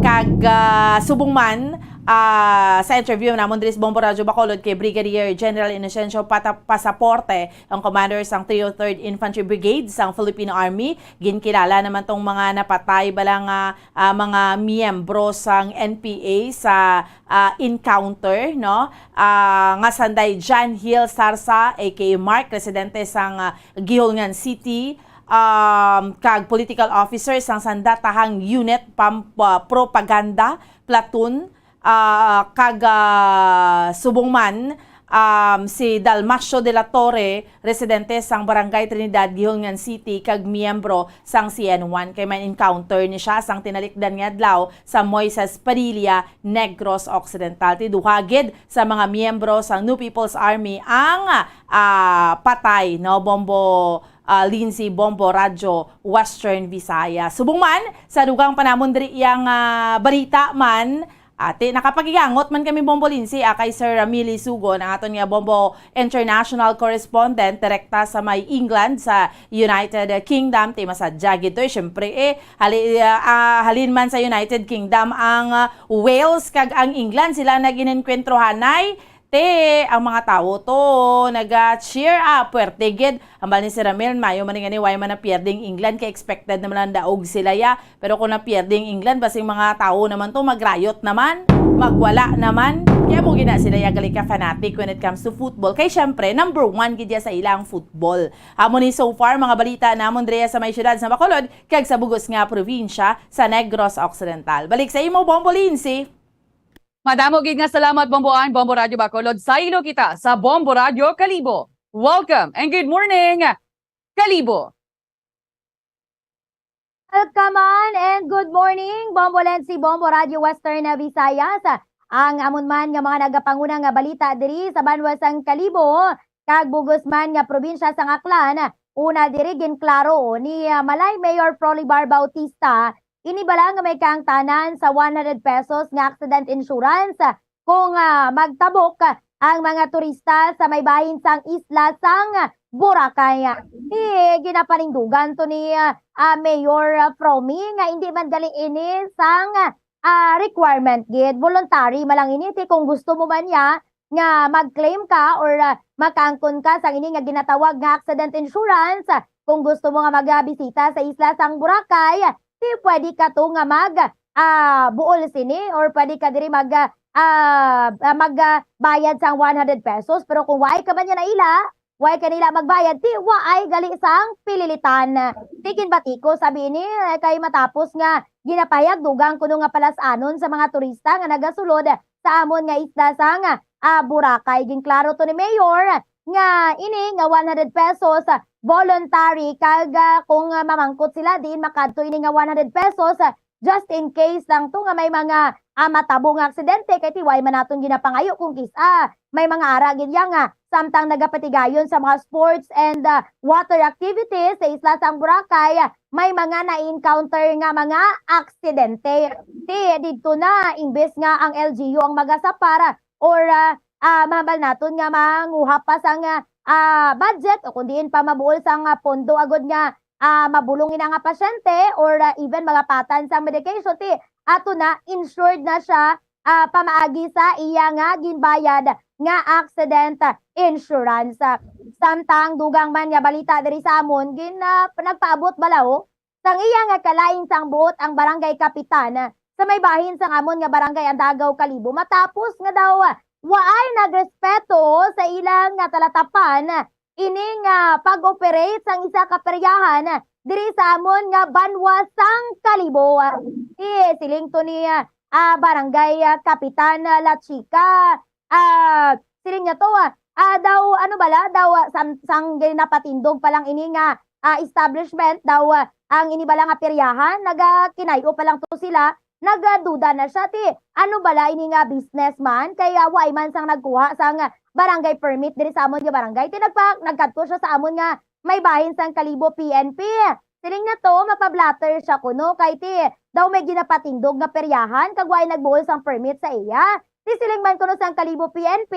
Kag, ah, subong man, ah, sa interview namon diri sa Bombo Radyo Bacolod kay Brigadier General Inocencio Pata-, Pasaporte, ang commander sang three oh third Infantry Brigade sang Philippine Army, ginkilala naman tong mga napatay bala nga, ah, mga miyembro sang N P A sa, ah, encounter, no? Ah, nga sanday John Hill Sarsa, A K A Mark, residente sang, ah, Guihulngan City, um, kag political officer sang sanda tahang unit pam-, ah, propaganda platoon, ah, kag, ah, subong man, um, si Dalmacio de la Torre, residente sang Barangay Trinidad, Guihulngan City, kag miyembro sang C N one. Kay may encounter ni siya sang tinalikdan nga adlaw sa Moises Padilla, Negros Occidental. Ti duha gid sa mga miyembro sang New People's Army ang, ah, patay, no, Bombo, ah, Lindsay, Bombo Radyo Western Visayas. Subong man, sa dugang pa namon diri iyang, ah, balita man, ati, nakapagigangot man kami, Bombo Lindsay, ah, kay Sir Ramili Sugon, ang aton nga Bombo international correspondent, direkta sa may England, sa United Kingdom. Ti masadya gid to, eh, syempre, eh, hali-, ah, ah, halin man sa United Kingdom ang, ah, Wales kag ang England, sila nag-inenkwentrohanay. Te, ang mga tawo to, naga-cheer, ah, puwerte gid. Hambal ni Sir Ramil, mayo man ni gani, way man napierde ang England, kay expected naman ang daog sila, ya. Pero kung napierde ang England, basing mga tawo naman to, mag-riot naman, magwala naman. Kaya mo gina sila, ya, gali ka fanatic when it comes to football. Kay syempre, number one gid ya sa ila ang football. Amo ni so far, mga balita namon diri sa may siyudad sa Bacolod, kag sa bug-os nga probinsya sa Negros Occidental. Balik sa imo, Bombo Lindsay. Madamo gid nga salamat, Bombo Ann, Bombo Radyo Bacolod. Saylo kita sa Bombo Radyo Kalibo. Welcome and good morning, Kalibo. Welcome on and good morning, Bombo Lensi, Bombo Radyo Western Visayas. Ang amon man nga mga nagapanguna nga balita diri sa banwa sang Kalibo, kag bug-os man nga probinsya sang Aklan, una diri ginklaro ni, ah, Malay Mayor Prolibar Bautista, ini bala nga may kaangtanan sa one hundred pesos nga accident insurance kung, ah, magtabok ang mga turista sa may bahin sang isla sang Boracay. Ti ginapanindugan to ni, ah, Mayor Promi nga indi man gali ini sang, ah, requirement gid, voluntary man lang ini. Ti kung gusto mo man niya, nga mag-claim ka or, ah, makaangkon ka sang ini nga ginatawag nga accident insurance. Kung gusto mo nga magabisita sa isla sang Boracay, di pwede ka to nga mag, ah, buol sini or pwede ka diri mag, ah, ah, mag, ah, bayad sang one hundred pesos. Pero kung waay ka man niya naila, waay ka nila magbayad, ti waay gali sang pililitan. Ti ginbati ko sabi ini, eh, kay matapos nga ginapahayag dugang kuno nga palas-anon sa mga turista nga nagasulod sa amon nga isla sang, ah, Boracay. Ginklaro to ni Mayor nga ini nga one hundred pesos, ah, voluntary, kag, ah, kung, ah, mamangkot sila diin makadto ini nga one hundred pesos, ah, just in case lang to nga may mga, ah, matabo nga aksidente, kay ti waay man naton ginapangayo kung kis-a may mga ara gid ya nga samtang nagapatigayon sa mga sports and, ah, water activities sa isla sang Boracay, may mga na-encounter nga mga aksidente. Ti didto na, imbes nga ang L G U ang magasapar or, ah, ah, mahambal naton nga manguha pa sang, ah, ah, budget o kung diin pa mabuol sang, ah, pondo agud nga, ah, mabulong ina nga pasyente or, ah, even magapatan sang medication, ti ato na, insured na siya, ah, pamaagi sa iya nga ginbayad nga accident insurance. Samtang dugang man nga balita diri sa amon, gin, ah, nagpaabot bala, oh, sang iya nga kalain sang buot ang barangay kapitan sa may bahin sang amon nga barangay Andagaw, Kalibo, matapos nga daw waay nagrespeto sa ilang nga talatapan ini nga pag-operate sang isa ka peryahan diri sa amon nga banwa sang Kalibo. Ti siling to ni, ah, barangay, ah, kapitan, ah, La Chica, ah, siling niya to, ah, ah, daw, ano bala, daw, ah, sam-, sang ginapatindog pa lang ini nga, ah, establishment, daw, ah, ang ini bala nga peryahan, nagakinay-o pa lang to sila, nagaduda na siya, ti, ano bala ini nga businessman? Kay, ah, waay man sang nagkuha sang barangay permit diri sa amon nga barangay. Ti, nagpa-, nagkadto siya sa amon nga may bahin sang Kalibo P N P. Siling na to, mapablatter siya kuno, kay ti, daw may ginapatindog nga peryahan, kag waay nagbuol sang permit sa iya. Ti, siling man kuno sang Kalibo P N P,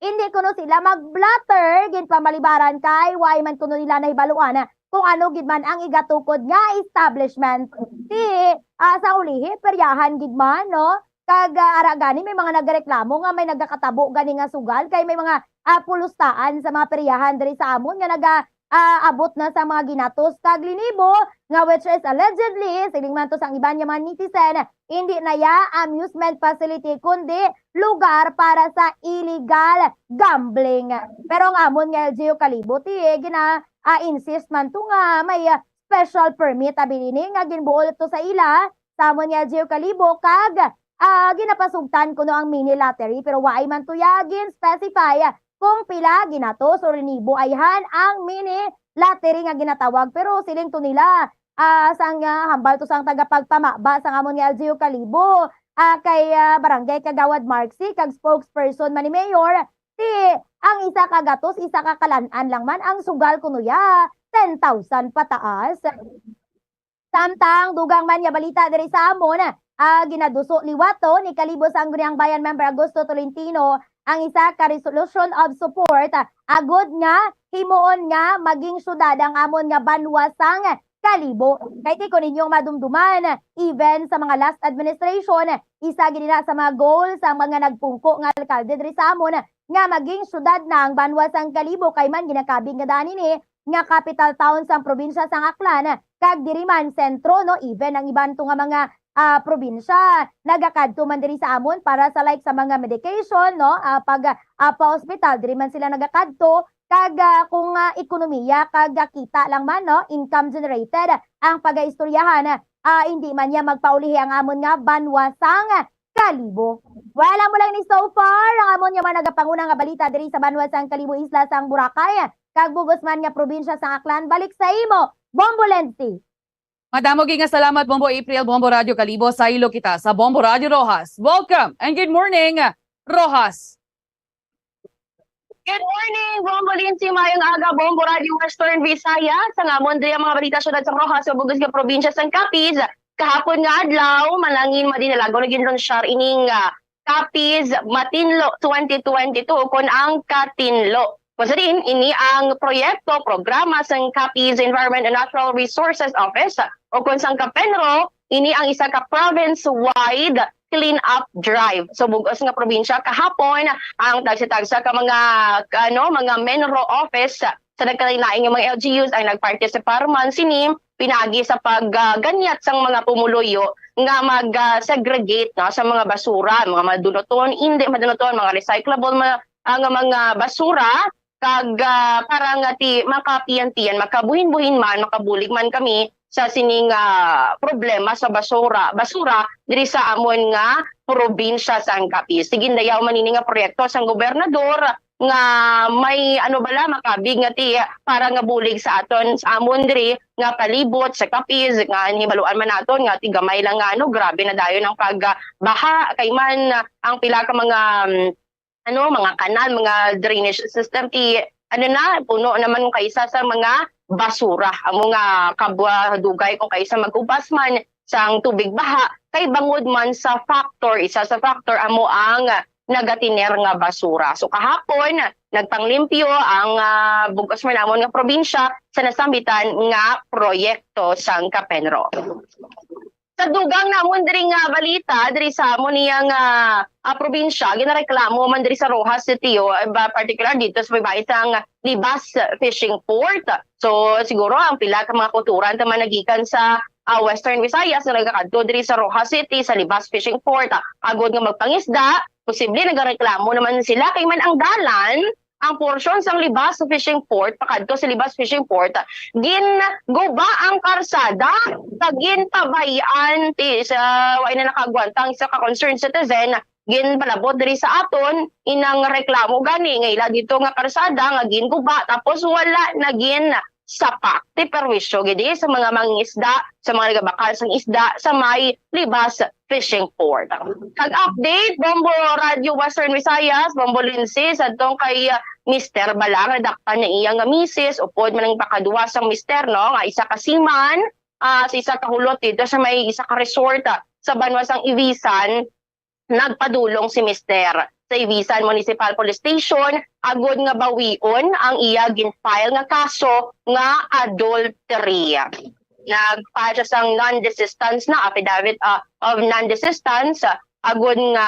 hindi kuno sila mag-blotter, ginpamalibaran kay waay man kuno nila nahibaluan kung ano gid man ang igatukod nga establishment. Ti, ah, sa ulihi, peryahan gid man, no? Kag, ah, ara gani, may mga nagreklamo nga may nagakatabo gani nga sugal kay may mga, ah, pulustaan sa mga peryahan diri sa amon nga naga, ah, abot na sa mga ginatos kag linibo nga, which is allegedly, siling man to sang iban nga mga netizen, hindi na ya amusement facility kundi lugar para sa illegal gambling. Pero ang amon nga L G U Kalibo, ti, eh, gina, ah, insist man to nga may, ah, special permit abi ini nga ginbuol to sa ila sa amon nga L G U Kalibo kag, ah, ginapasugtan kuno ang mini lottery, pero waay man to ya gin-specify kung pila ginatos o rinibo ayhan ang mini lottery nga ginatawag. Pero siling to nila, ah, sang, ah, hambal to sang tagapagpamaba sang amon nga L G U Kalibo, ah, kay, ah, Barangay Kagawad Marxie kag spokesperson man ni Mayor, ti ang isa ka gatos, isa ka kalan-an lang man ang sugal kuno ya, ten thousand pataas. Samtang dugang man nga balita diri sa amon, ah, ginaduso liwat to ni Kalibo Sangguniang Bayan Member Augusto Tolentino ang isa ka resolution of support, ah, agud nga himuon nga maging syudad ang amon nga banwa sang Kalibo. Kay ti, kon inyong madumduman, even sa mga last administration, isa gid na sa mga goal sa mga nagpungko nga alkalde diri sa amon nga maging syudad na ang banwa sang Kalibo, kay man ginakabig nga daan ini nga capital town sang probinsya sang Aklan, kag diri man sentro, no, even ang iban to nga mga, ah, probinsya nagakadto man diri sa amon para sa, like, sa mga medication, no, ah, pag, ah, pa-ospital, diri man sila nagakadto, kag, ah, kung, ah, ekonomiya kag, ah, kita lang man, no, income generated ang pagaistoryahan, ah, hindi man niya magpaulihi ang amon nga banwa sang Kalibo. Well, amo lang ni so far ang amon nga mga nagapanguna nga balita diri sa banwa sang Kalibo, isla sang Boracay, kag bug-os man nga probinsya sang Aklan. Balik sa imo, Bombo Lenzi. Madamo gid nga salamat, Bombo April, Bombo Radyo Kalibo. Saylo kita sa Bombo Radyo Roxas. Welcome and good morning, Roxas. Good morning, Bombo Lenzi. Maayong aga, Bombo Radyo Western Visayas. Ang amon diri ang mga balita, syudad sa Roxas, sa bug-os nga probinsya sang Capiz. Kahapon nga adlaw, manangin madinalagon na ginlunsyar ining, ah, Capiz Matinlo twenty twenty-two, kon ang Katinlo. Kung sa diin, ini ang proyekto, programa sang Capiz Environment and Natural Resources Office, o kon sang CAPENRO, ini ang isa ka province-wide clean-up drive sa bug-os nga probinsya. Kahapon, ang tagsa-tagsa ka mga, ano, mga MENRO office sa nagkalain-lain nga mga L G Us ang nagpartisipar man sini pinaagi sa pagganyat sang mga pumuluyo nga mag-segregate, no, sa mga basura, mga madunoton, indi madunoton, mga recyclable, mga, ah, nga mga basura, kag, ah, para nga ti makapiyantiyan, makabuhin-buhin man, makabulig man kami sa sining, ah, problema sa basura, basura diri sa amon nga probinsya sang Capiz. Sige, dayaw man ini nga proyekto sang gobernador nga may, ano bala, makabig nga ti para nga bulig sa aton, sa amon diri nga palibot sa Capiz, nga nahibaluan man naton nga ti gamay lang nga, ano, grabe na dayon ang pagbaha, kay man ang pila ka mga, mm, ano, mga kanal, mga drainage system, ti, ano na, puno naman kung kaisa sa mga basura. Amo nga kabwa dugay kung kaisa magubas man sang tubig baha, kay bangod man sa factor, isa sa factor amo ang nagatiner nga basura. So kahapon, nagpanglimpyo ang, ah, bug-os man namon nga probinsya sa nasambitan nga proyekto sang CAPENRO. Sa dugang namon diri nga balita, diri sa amon niya nga, ah, probinsya, ginareklamo man diri sa Roxas City, o, eh, ba, particular dito sa may bahay sang Libas Fishing Port. So, siguro ang pila ka mga kulturan ta man nagikan sa, ah, Western Visayas nga nagakadto diri sa Roxas City, sa Libas Fishing Port, ah, agod nga magpangisda, posible nagareklamo naman sila kay man ang dalan, ang porsyon sang Libas Fishing Port, pakadto sa Libas Fishing Port, ginguba ang karsada, kag ginpabay-an ti sa, wa na nakaagwanta ang isa ka concerned citizen, ginpalabot diri sa aton inang reklamo gani nga ila dito nga karsada nga ginguba, tapos wala na gin sapak ti perwisyo gidi sa mga mangingisda, sa mga nagabakal sang isda sa may Libas Fishing Port. Kag update, Bombo Radio Western Visayas, Bombo Lindsay, sadtong kay, ah, Mister Balang, nadakpan na iya nga misis, upod man ang pakaduwa sang mister, no, nga isa ka seaman, ah, sa isa ka hulot dito sa may isa ka resort, ah, sa banwa sang Ivisan, nagpadulong si Mister sa Ivisan Municipal Police Station agod nga bawion ang iya gin-file nga kaso nga adultery. Nag-file siya sang non-desistance na affidavit, ah, of non-desistance, ah, agod nga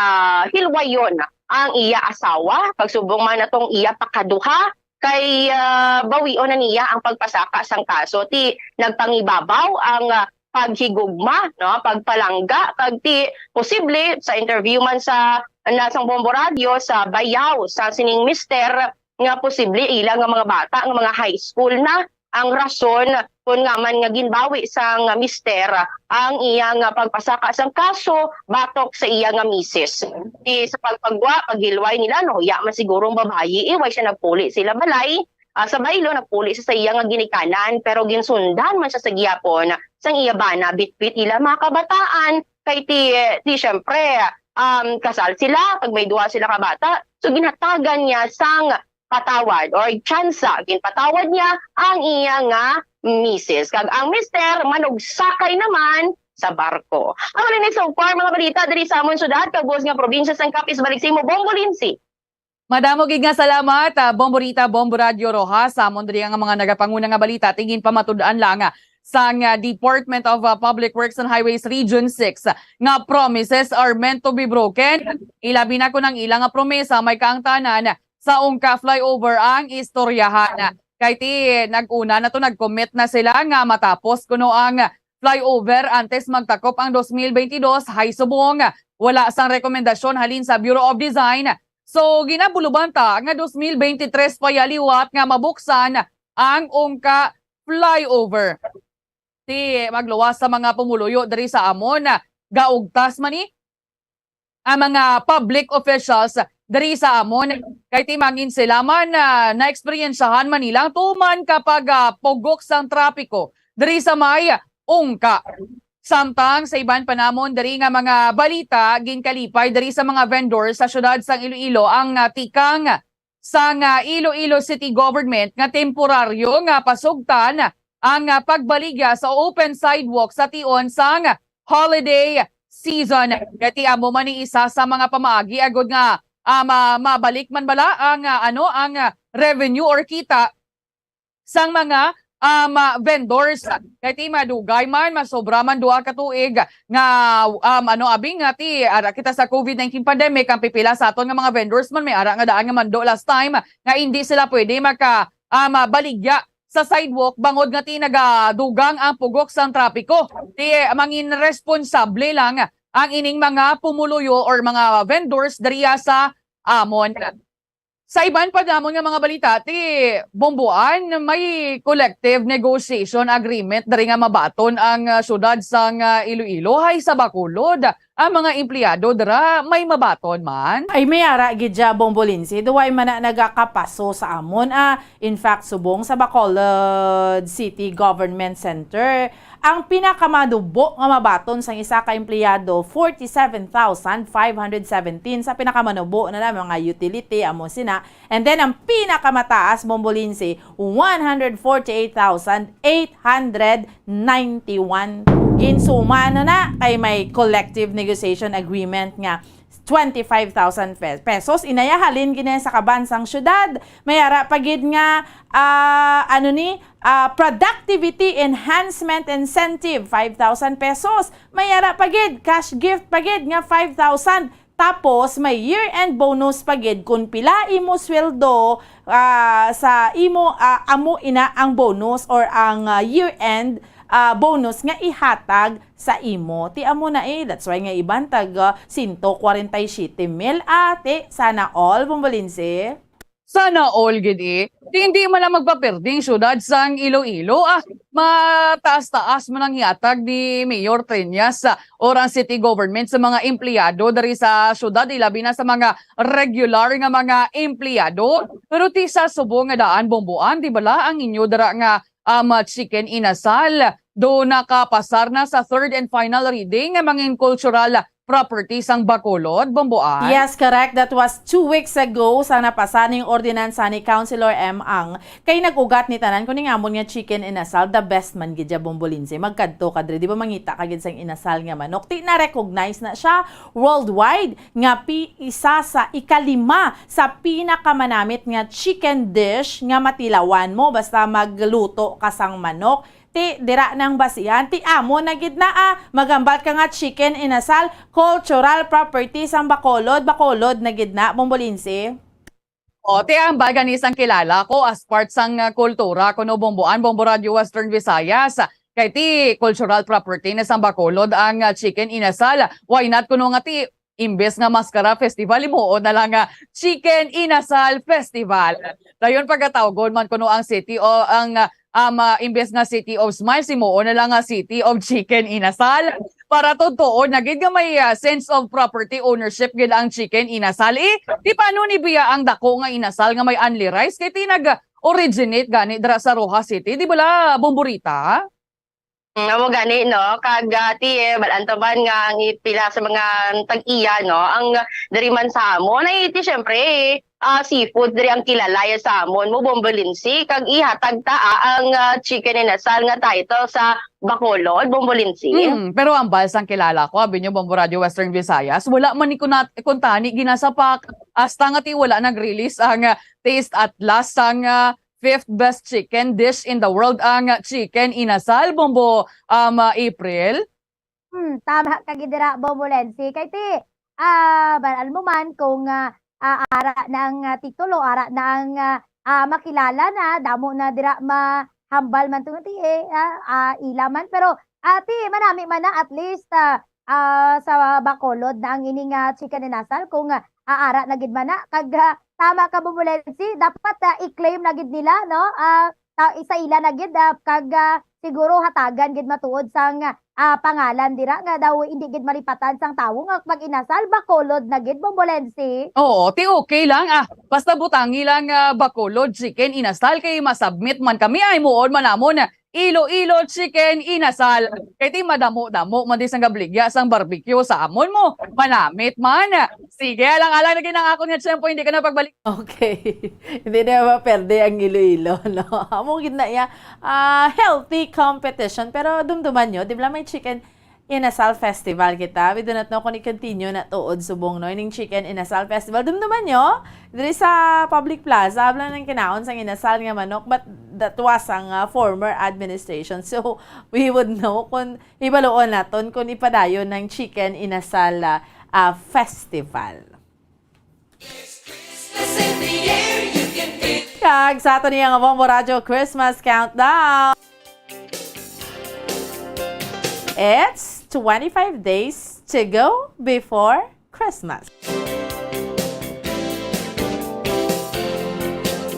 hilwayon ang iya asawa, pagsubong man atong iya pakaduha, kay, ah, bawion na niya ang pagpasaka sang kaso. Ti nagpangibabaw ang, ah, paghigugma, no, pagpalangga, kag ti posible sa interview man sa na sang Bombo Radio sa bayaw sa sining mister nga posible ila nga mga bata nga mga high school na ang rason kon nga man nga ginbawi sang mister ang iya nga pagpasaka sang kaso batok sa iya nga misis. Ti sa pagpagwa, paghilway nila, nahuya man siguro ang babayi, eh, way siya nagpuli sila balay. Ah, sa baylo, nagpuli siya sa iya nga ginikanan, pero ginsundan man siya sa gihapon sang iya bana, bitbit ila mga kabataan. Kay ti, ti, syempre, um, kasal sila, kag may duha sila ka bata. So, ginhatagan niya sang patawad or tsansa, ginpatawad niya ang iya nga misis. Kag ang mister manugsakay naman sa barko. Amo na ni so far, mga balita diri sa amon syudad, kag buhos nga probinsya sang Capiz. Balik sa imo, Bombo Lindsay. Madamo gid nga salamat, ah, Bombo Rita, Bombo Radio Roxas, sa amon diri nga mga nagapanguna nga balita. Ti ginpamatud-an lang, ah, sang, ah, Department of, ah, Public Works and Highways Region six, ah, nga promises are meant to be broken. Ilabi na kon ang ila nga promesa may kaangtanan sa Ungka Flyover ang istoryahan. Kay ti nag-una na to, nag-commit na sila nga matapos kuno ang flyover antes magtakop ang dos mil twenty-two, hay subong wala sang rekomendasyon halin sa Bureau of Design. So, ginabulubanta nga dos mil twenty-three pa ya liwat nga mabuksan ang Ungka Flyover. Ti magluwas sa mga pumuluyo diri sa amon, gaugtas man ni ang mga public officials diri sa amon, kay ti mangin sila man, ah, naeksperyensyahan man nila ang tuman kapag, ah, pugok sang trapiko diri sa may Ungka. Samtang sa iban pa namon diri nga mga balita, ginkalipay diri sa mga vendor sa siyudad sang Iloilo ang, ah, tikang sang, ah, Iloilo City Government nga temporaryo nga pasugtan ang, ah, pagbaligya sa open sidewalk sa tion sang holiday season. Kay ti amo man ni isa sa mga pamaagi agud nga, ah, ma-, mabalik man bala ang, ah, ano, ang, ah, revenue or kita sang mga um, ah, vendors. Kay ti madugay man, masobra man duha ka tuig nga, um, ano, abi nga ti, ara kita sa COVID nineteen pandemic, ang pipila sa aton nga mga vendors man may ara nga daan nga mando last time nga hindi sila pwede maka, um, ah, baligya sa sidewalk bangod nga ti nagadugang ang pugok sang trapiko. Ti mangin responsable lang ang ining mga pumuluyo or mga vendors diriya sa amon. Sa iban pa namon nga mga balita, ti Bomboan, may collective negotiation agreement diri nga mabaton ang, ah, syudad sang, ah, Iloilo hay sa Bacolod. Ang mga empleyado dira may mabaton man. Ay, may ara gid dya, Bombolinsi. Duway man na nagakapaso sa amon, ah. In fact, subong sa Bacolod City Government Center, ang pinakamanubo nga mabaton sang isa ka empleyado, forty-seven thousand five hundred seventeen sa pinakamanubo na lang mga utility, amo sina. And then, ang pinakamataas, Bombolinsi, one hundred forty-eight thousand eight hundred ninety-one. Ginsuma na na kay may collective negotiation agreement nga twenty-five thousand pe-, pesos. Inaya halin gid na sa kaban sang syudad. May ara pa gid nga, ah, ano ni, ah, productivity enhancement incentive, five thousand pesos. May ara pa gid, cash gift pa gid nga five thousand. Tapos may year-end bonus pa gid kun pila imo sweldo, ah, sa imo, ah, amo ina ang bonus or ang, ah, year-end, ah, bonus nga ihatag sa imo. Ti amo na eh. That's why nga iban tag, ah, sento kwarenta y siyete mil. Ah, ti, sana all, Bombolinsi. Sana all gid eh. Ti hindi man lang magpaperding syudad sang Iloilo. Ah, mataas-taas man ang hiatag ni Mayor Treñas, ah, or ang city government sa mga empleyado diri sa syudad, ilabi na sa mga regular nga mga empleyado. Pero ti sa subong nga daan, Bomboan, di bala ang inyo dira nga, um, chicken inasal do nakapasar na sa third and final reading nga mangin cultural property sang Bacolod, Bomboan? Yes, correct. That was two weeks ago sa napasa ning ordinansa ni Councilor M. Ang kay nag-ugat ni tanan kuning amon nga chicken inasal, the best man gid ya, Bombolinsi. Magkadto ka diri, di ba, mangita ka gid sang inasal nga manok. Ti na-recognize na siya worldwide nga pi-, isa sa ikalima sa pinakamanamit nga chicken dish nga matilawan mo basta magluto ka sang manok. Ti, dira nang basihan. Ti, amo na gid na, ah. Maghambal ka nga chicken inasal, cultural property sang Bacolod. Bacolod na gid na, Bombolinsi. O, ti, hambal gani sang kilala ko as part sang, ah, kultura kuno, Bomboan, Bombo Radio Western Visayas. Kay ti, cultural property na sang Bacolod ang, ah, chicken inasal. Why not kuno nga ti, imbes nga Maskara Festival, himuon na lang nga Chicken Inasal Festival. Dayon pagkatawgon man kuno ang city o ang, ah, um, ah, imbes nga City of Smiles, himuon na lang nga City of Chicken Inasal. Para totoo na gid nga may, ah, sense of property ownership gid ang Chicken Inasal. Eh, di paano ni biya ang dako nga inasal nga may unli rice? Kay ti nag-originate gani dira sa Roxas City, di bala, Bomborita? Mm, amo gani, no? Kag, ah, ti, eh, bal-an ta man nga ang i-, pila sa mga tag-iya, no? Ang, ah, diri man sa amon, ay, ti, syempre, eh, ah, seafood diri ang kilala ya sa amon, mo, Bombolinsi, kag ihatag ta, ah, ang, ah, chicken inasal nga title sa Bacolod, Bombolinsi. Hmm, pero ang balsang kilala ko, abi nyo, Bombo Radio Western Visayas, wala man ni kunat-, kuntani ginasapak, hasta nga ti wala nag-release ang, ah, Taste Atlas sang, ah, fifth best chicken dish in the world ang chicken inasal, Bombo, um, ah, April? Hmm, tama ka gid dira, Bombo Lensi. Kay ti, ah, bal-an mo man kung, ah, ah, ara na ang, ah, titulo, ara na ang, ah, ah, makilala na, damo na dira mahambal man tong ti, eh, ah, ah, ila man. Pero, ah, ti, manami man na, at least, ah, ah, sa Bacolod na ang ining, ah, chicken inasal kung, ah, aara na gid man na. Kag, ah, tama ka, Bombo Lensi, dapat, ah, i-claim na gid nila, no? Ah, ta-, isa ila na gid, ah, kag, ah, siguro hatagan gid matuod sang, ah, pangalan dira nga daw hindi gid malipatan sang tawo nga pag inasal, Bacolod na gid, Bombo Lensi. Oo, ti okay lang, ah, basta butangi lang, ah, Bacolod chicken inasal kay masubmit man kami, ay muon man namon, ah, Iloilo chicken inasal. Kay ti madamo-damo man di sang gabligya sang barbecue sa amon mo. Manamit man. Sige, alang-alang na gid ang akon nga tiyempo, hindi ka na pagbalik. Okay. Hindi na maperde ang Iloilo, no? Amo gid na iya, ah, healthy competition. Pero dumduman nyo, di ba may chicken inasal festival kita? We do not know kung i-continue na tuod subong, no? Ining chicken inasal festival. Dumduman nyo, diri sa public plaza, abla nang kinaon sang inasal nga manok. But That was ang, ah, former administration. So, we would know kung hibaluon naton kung ipadayon ang Chicken Inasal, ah, ah, Festival. Kag sa ato niya nga Bombo Radyo Christmas Countdown, it's twenty-five days to go before Christmas.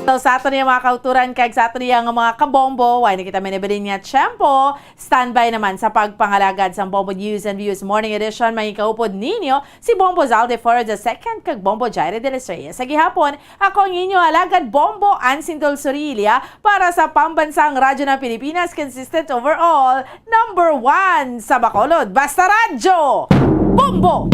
So, sa ato niya mga kauturan kag sa ato niya nga mga kabombo, way na kita may nabilin nga tiyempo. Standby naman sa pagpangalagad sang Bombo News and Views Morning Edition, may kaupod ninyo si Bombo Zaldi Flores the second kag Bombo Jaire de la Estrella. Sa gihapon, ako ang inyo alagad Bombo Ansindol Sorilia para sa Pambansang Radyo ng Pilipinas, consistent overall, number one sa Bacolod. Basta Radyo! Bombo!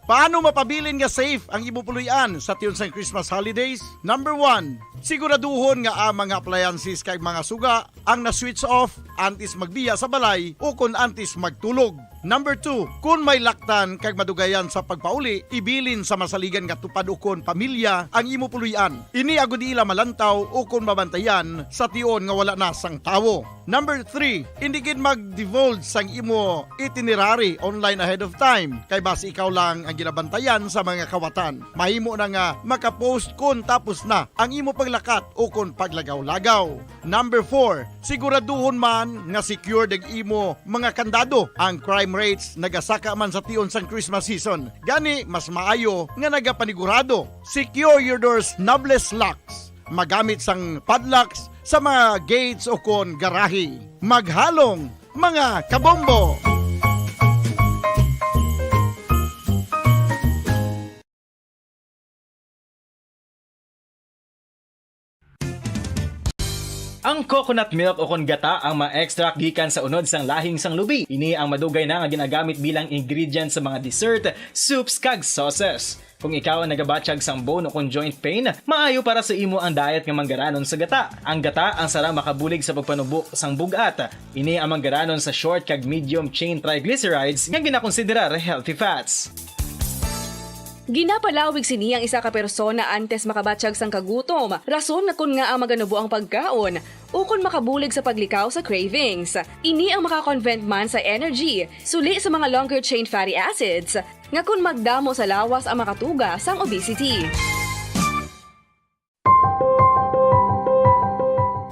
Paano mapabilin nga safe ang imo puloy-an sa tion sang Christmas holidays? Number one, siguraduhon nga ang mga appliances kag mga suga ang na-switch off antes magbiya sa balay o kon antes magtulog. Number two, kon may laktan kag madugayan sa pagpauli, ibilin sa masaligan nga tupad ukon pamilya ang imo puloy-an. Ini agud ila malantaw ukon mabantayan sa tion nga wala na sang tawo. Number three, indi gid mag-divulge sang imo itinerary online ahead of time, kay basi ikaw lang ang ginabantayan sa mga kawatan. Mahimo na nga maka-postpone tapos na ang imo paglakat ukon paglagaw-lagaw. Number four, siguraduhon man nga secured ang imo mga kandado. Ang crime rates nagasaka man sa tion sang Christmas season. Gani, mas maayo nga nagapanigurado. Secure your doors, knobless locks. Magamit sang padlocks sa mga gates ukon garahe. Maghalong, mga kabombo! Ang coconut milk ukon gata ang ma-extract gikan sa unod sang lahing sang lubi. Ini ang madugay na nga ginagamit bilang ingredient sa mga dessert, soups, kag sauces. Kung ikaw ang nagabatyag sang bone ukon joint pain, maayo para sa imo ang diet nga manggaranon sa gata. Ang gata ang sarang makabulig sa pagpanubo sang bug-at. Ini ang manggaranon sa short kag medium chain triglycerides nga ginakonsiderar healthy fats. Ginapalawig sini ang isa ka persona antes makabatyag sang kagutom, rason nga kon ngaa maganubo ang pagkaon, ukon makabulig sa paglikaw sa cravings. Ini ang maka-convert man sa energy, suli sa mga longer chain fatty acids, nga kon magdamo sa lawas ang makatuga sang obesity.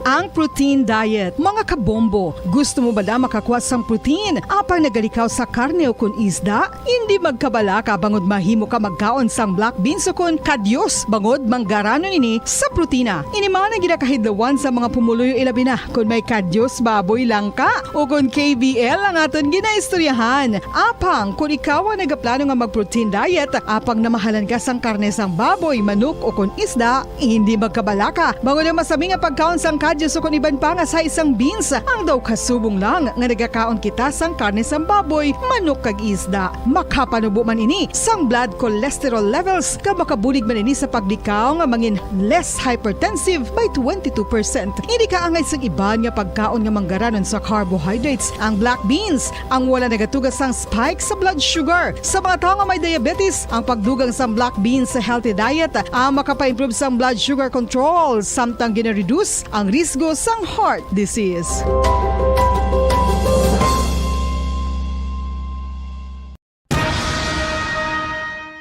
Ang protein diet. Mga kabombo, gusto mo bala makakuha sang protein apang nagalikaw sa karne ukon isda? Indi magkabalaka bangod mahimo ka magkaon sang black beans ukon kadyos, bangod manggaranon ini sa protina. Ini man ang ginakahidlawan sa mga pumuluyo, ilabi na kon may kadyos baboy lang ka ukon K B L ang aton ginaistoryahan. Apang kon ikaw ang nagaplano nga mag-protein diet, apang namahalan ka sang karne sang baboy, manok, ukon isda, indi magkabalaka, bangod ang masami nga pagkaon sang kadyos ukon iban pa nga sa isang beans. Ang daw kasubong lang nga nagakaon kita sang karne sang baboy, manok, kag isda. Makapanubo man ini sang blood cholesterol levels, kag makabulig man ini sa paglikaw nga mangin less hypertensive by twenty-two percent. Indi kaangay sang iban nga pagkaon nga manggaranon sa carbohydrates, ang black beans, ang wala nagatuga sang spike sa blood sugar. Sa mga tawo nga may diabetes, ang pagdugang sang black beans sa healthy diet ang makapa-improve sang blood sugar control, samtang gina-reduce ang risgo sang heart disease.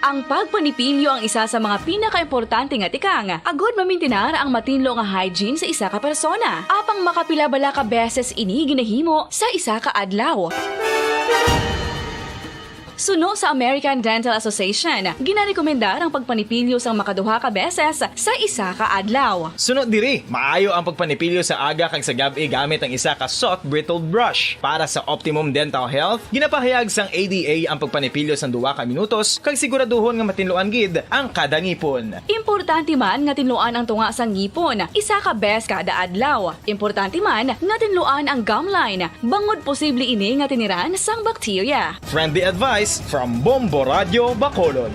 Ang pagpanipilyo ang isa sa mga pinakaimportante nga tikang agud mamintinar ang matinlo nga hygiene sa isa ka persona. Apang makapila bala ka beses ini ginahimo sa isa ka adlaw? Suno sa American Dental Association, ginarekomendar ang pagpanipilyo sang makaduha ka beses sa isa ka adlaw. Suno diri, maayo ang pagpanipilyo sa aga kag sa gab-i gamit ang isa ka soft bristled brush. Para sa optimum dental health, ginapahayag sang A D A ang pagpanipilyo sang duha ka minutos kag siguraduhon nga matinluan gid ang kada ngipon. Importante man nga tinluan ang tunga sang ngipon isa ka bes kada adlaw. Importante man nga tinluan ang gum line bangod posible ini nga tiniran sang bakterya. Friendly advice from Bombo Radio Bacolod.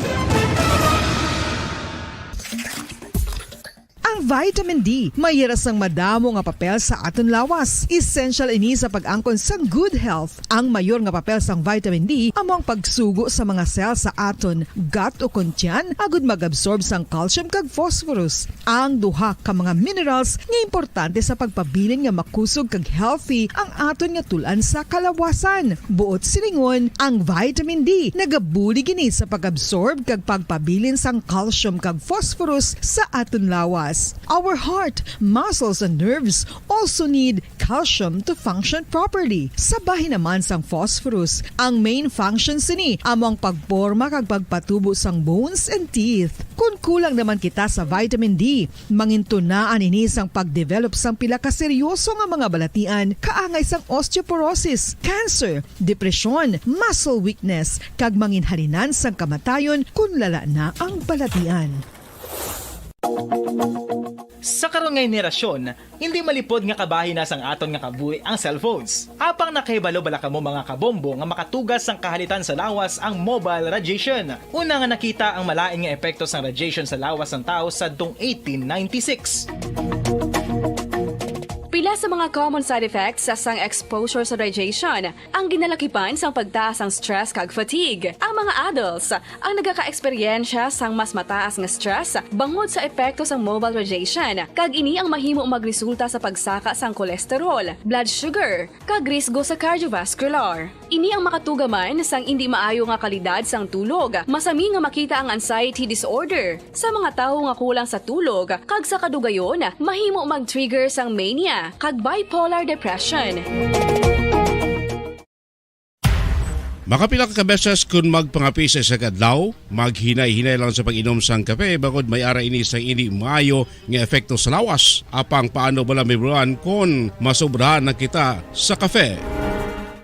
Ang Vitamin D may yara sang madamo nga papel sa aton lawas. Essential ini sa pag-angkon sang good health. Ang mayor nga papel sang vitamin D amo ang pagsugo sa mga cell sa aton gut o kon tiyan agud mag-absorb sang calcium kag phosphorus, ang duha ka mga minerals nga importante sa pagpabilin nga makusog kag healthy ang aton nga tul-an sa kalawasan. Buot silingon, ang vitamin D nagabulig ini sa pag-absorb kag pagpabilin sang calcium kag phosphorus sa aton lawas. Our heart, muscles, and nerves also need calcium to function properly. Sa bahin naman sang phosphorus, ang main function sini amo ang pagporma kag pagpatubo sang bones and teeth. Kon kulang naman kita sa vitamin D, mangintunaan ini sang pagdevelop sang pila ka seryoso nga mga balatian kaangay sang osteoporosis, cancer, depresyon, muscle weakness, kag manginhalinan sang kamatayon kon lala na ang balatian. Sa karon nga henerasyon, hindi malipod nga kabahin na sang aton nga kabuhi ang cellphones. Apang nakahibalo bala kamo, mga kabombo, nga makatuga sang kahalitan sa lawas ang mobile radiation? Una nga nakita ang malain nga epekto sang radiation sa lawas sang tawo sadtong eighteen ninety-six. Pila sa mga common side effects sang exposure sa radiation ang ginalakipan sang pagtaas sang stress kag fatigue. Ang mga adults ang nagakaeksperyensya sang mas mataas nga stress bangod sa epekto sang mobile radiation, kag ini ang mahimo magresulta sa pagsaka sang cholesterol, blood sugar, kag risgo sa cardiovascular. Ini ang makatuga man sang indi maayo nga kalidad sang tulog. Masami nga makita ang anxiety disorder sa mga tawo nga kulang sa tulog, kag sa kadugayon, mahimo mag-trigger sang mania kag bipolar depression. Makapila ka beses kon magpangape sa isa ka adlaw, maghinay-hinay lang sa pag-inom sang kape, bangod may ara ini sang indi maayo nga epekto sa lawas. Apang paano bala mahibaluan kon masobrahan na kita sa kape?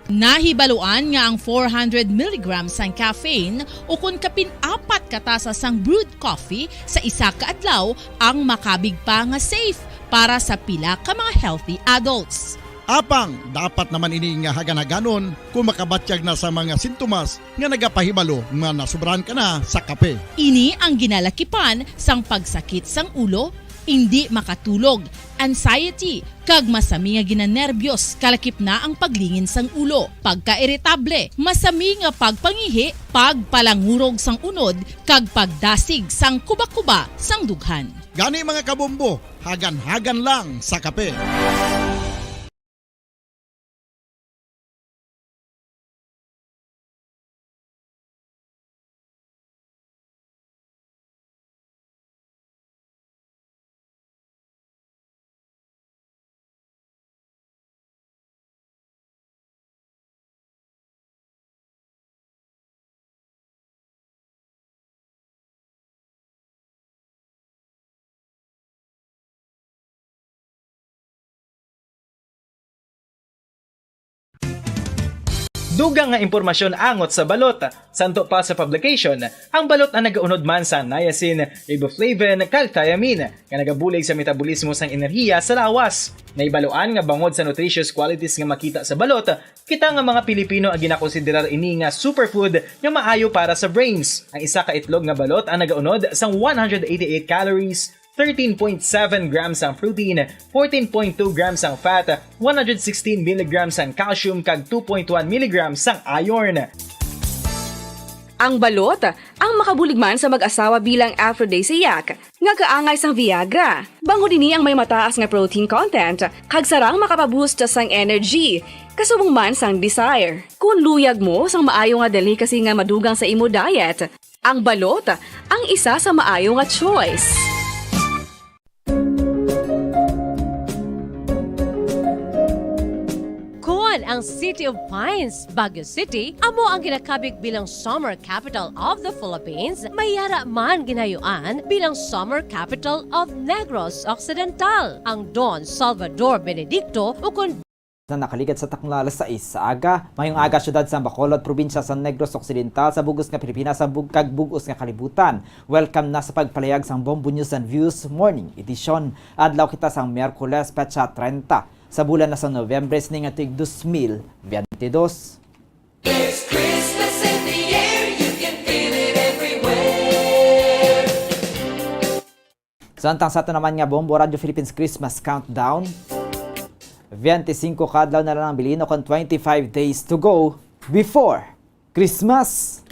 Nahibaluan nga ang four hundred milligrams sang caffeine o kon kapin apat ka tasa sang brewed coffee sa isa ka adlaw ang makabig pa nga safe para sa pila ka mga healthy adults. Apang dapat naman ini nga hagan-haganon kon makabatyag na sa mga sintomas nga nagapahibalo nga nasobrahan ka na sa kape. Ini ang ginalakipan sang pagsakit sang ulo, indi makatulog, anxiety, kag masami nga ginanerbyos, kalakip na ang paglingin sang ulo, pagkairitable, masami nga pagpangihi, pagpalangurog sang unod, kag pagdasig sang kubakuba sang dughan. Gani, mga kabombo, hagan-hagan lang sa kape. Dugang nga impormasyon angot sa balot. Santo pa sa publication, ang balot ang nagaunod man sa niacin, riboflavin, kag thiamine, nga nagabulig sa metabolismo sang enerhiya sa lawas. Nahibaluan nga bangod sa nutritious qualities nga makita sa balot, kita nga mga Pilipino ang ginakonsiderar ini nga superfood nga maayo para sa brains. Ang isa ka itlog nga balot ang nagaunod sang one hundred eighty-eight calories, thirteen point seven grams ang protein, fourteen point two grams ang fat, one hundred sixteen milligrams ang calcium, kag two point one milligrams ang iron. Ang balot ang makabulig man sa mag-asawa bilang aphrodisiac nga kaangay sang Viagra. Bangod ini ang may mataas nga protein content kag sarang makapaboost sang energy, kasubong man sang desire. Kung luyag mo sang maayo nga delicacy nga madugang sa imo diet, ang balot ang isa sa maayo nga choice. Kon ang City of Pines, Baguio City, amo ang ginakabig bilang Summer Capital of the Philippines, may yara man ginayuan bilang Summer Capital of Negros Occidental. Ang Don Salvador Benedicto, ukon na nakaligad sa takna alas sais sa aga. Mayong aga, syudad sang Bacolod, probinsya sa Negros Occidental, sa bug-os nga Pilipinas, sa bug-, kag bug-os nga kalibutan. Welcome na sa pagpalayag sang Bombo News and Views Morning Edition. Adlaw kita sang Miyerkules, petsa treinta sa bulan na sang Nobyembre, sining nga tuig dos mil veintidós. There's Christmas in the air, you can feel it everywhere. Samtang sa ato naman nga Bombo Radyo Philippines Christmas Countdown, twenty-five ka adlaw na lang ang bilin, kon twenty-five days to go before Christmas.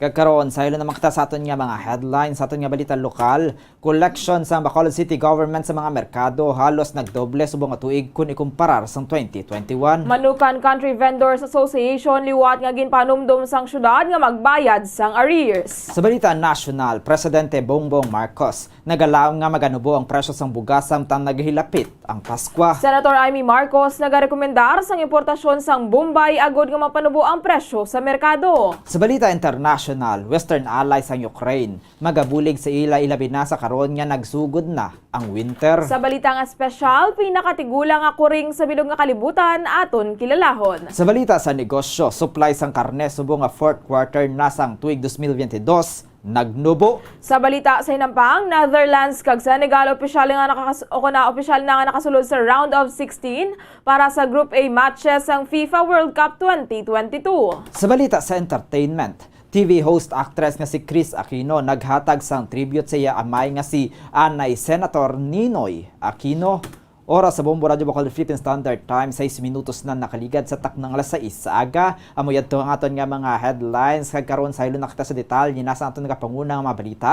Kag karon, saylo naman kita sa aton nga mga headlines, sa aton nga balita lokal. Collection sa Bacolod City Government sa mga merkado halos nagdoble subong nga tuig kun ikumparar sang twenty twenty-one. Manukan Country Vendors Association liwat nga ginpanumdom sang syudad nga magbayad sang arrears. Sa balita nasyonal, Presidente Bongbong Marcos nagalaom nga maganubo ang presyo sang bugas samtang naghilapit ang Paskwa. Senator Imee Marcos nagarekomendar sang importasyon sang Bombay agod nga mapanubo ang presyo sa merkado. Sa balita internasyonal, Western allies sang Ukraine magabulig sa ila, ilabi na sa karon nga nagsugod na ang winter. Sa balita nga espesyal, pinakatigulang nga kuring sa bilog nga kalibutan aton kilalahon. Sa balita sa negosyo, supply sang karne subong nga fourth quarter na sang tuig dos mil veintidós nagnubo. Sa balita sa hinampang, Netherlands kag Senegal opisyal nga nakakas-, o kuna opisyal na nga nakasulod sa round of sixteen para sa Group A matches sang FIFA World Cup twenty twenty-two. Sa balita sa entertainment, T V host actress nga si Kris Aquino naghatag sang tribute sa iya amay nga si anay Senator Ninoy Aquino. Oras sa Bombo Radyo Bacolod Philippine Standard Time, sais minutos na nakaligad sa taknang alas sais sa aga. Amo yadto ang aton nga mga headlines. Kag karon, saylo na kita sa detalye na sa aton nagapanguna nga mga balita.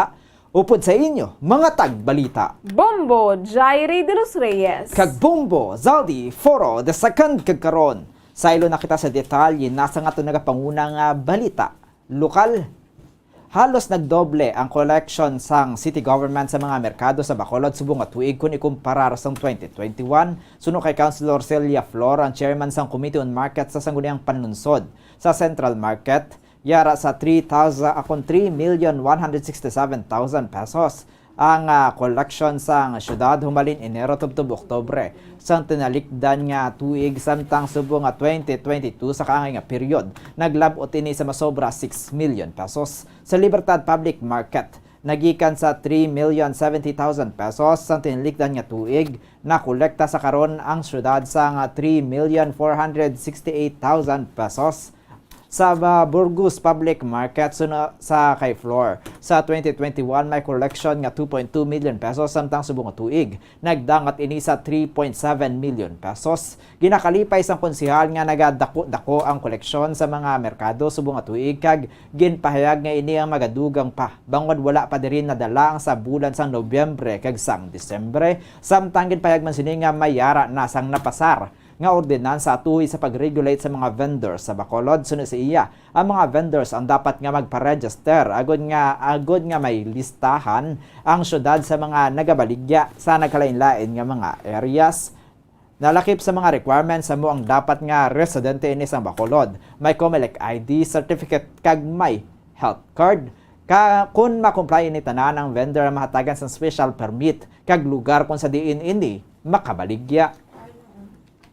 Upod sa inyo, mga tagbalita, Bombo Jairi de los Reyes kag Bombo Zaldi Foro the second. Kag karon, saylo na kita sa detalye na sa aton nagapanguna nga balita lokal. Halos nagdoble ang collection sang city government sa mga merkado sa Bacolod subong nga tuig kun ikumparar sang twenty twenty-one. Suno kay Councilor Celia Flor, ang chairman sang Committee on Market sa Sangguniang Panlunsod sa Central Market, yara sa three thousand, akon three million one hundred sixty-seven thousand pesos ang, ah, koleksyon sang syudad humalin Enero tubtob Oktubre sang tinalikdan nga tuig, samtang subong nga twenty twenty-two sa kaangay nga period, naglab-ot ini sa masobra six million pesos. Sa Libertad Public Market, nagikan sa three million seventy thousand pesos sang tinalikdan nga tuig, nakolekta sa karon ang syudad sang three million four hundred sixty-eight thousand pesos. Sa, ah, Burgos Public Market, suno sa kay Flor, sa twenty twenty-one may collection nga two point two million pesos, samtang subong nga tuig nagdangat ini sa three point seven million pesos. Ginakalipay sang konsehal nga nagadako-dako ang koleksyon sa mga merkado subong nga tuig, kag ginpahayag nga ini ang magadugang pa bangod wala pa diri nadala ang sa bulan sang Nobyembre kag sang Disyembre, samtang ginpahayag man sini nga may yara na sang napasar nga ordinansa atuhoy sa pag-regulate sa mga vendors sa Bacolod. Suno sa iya, ang mga vendors ang dapat nga magpa-register agod nga, agod nga may listahan ang syudad sa mga nagabaligya sa nagkalain-lain nga mga areas. Nalakip sa mga requirements, amo ang dapat nga residente ini sang Bacolod, may Comelec I D certificate kag may health card. Ka, kun ma-comply ini tanan, ang vendor ang mahatagan sang special permit kag lugar kung sa diin ini makabaligya.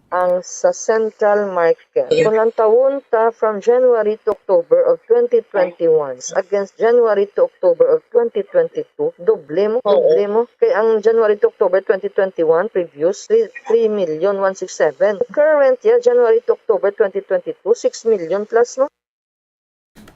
Ang sa Central Market. Kung lantawon ta from January to October of twenty twenty-one against January to October of twenty twenty-two, doble mo, doble mo. Kay ang January to October twenty twenty-one, previous, three, three million one six seven. Current year, January to October twenty twenty-two, six million plus, no?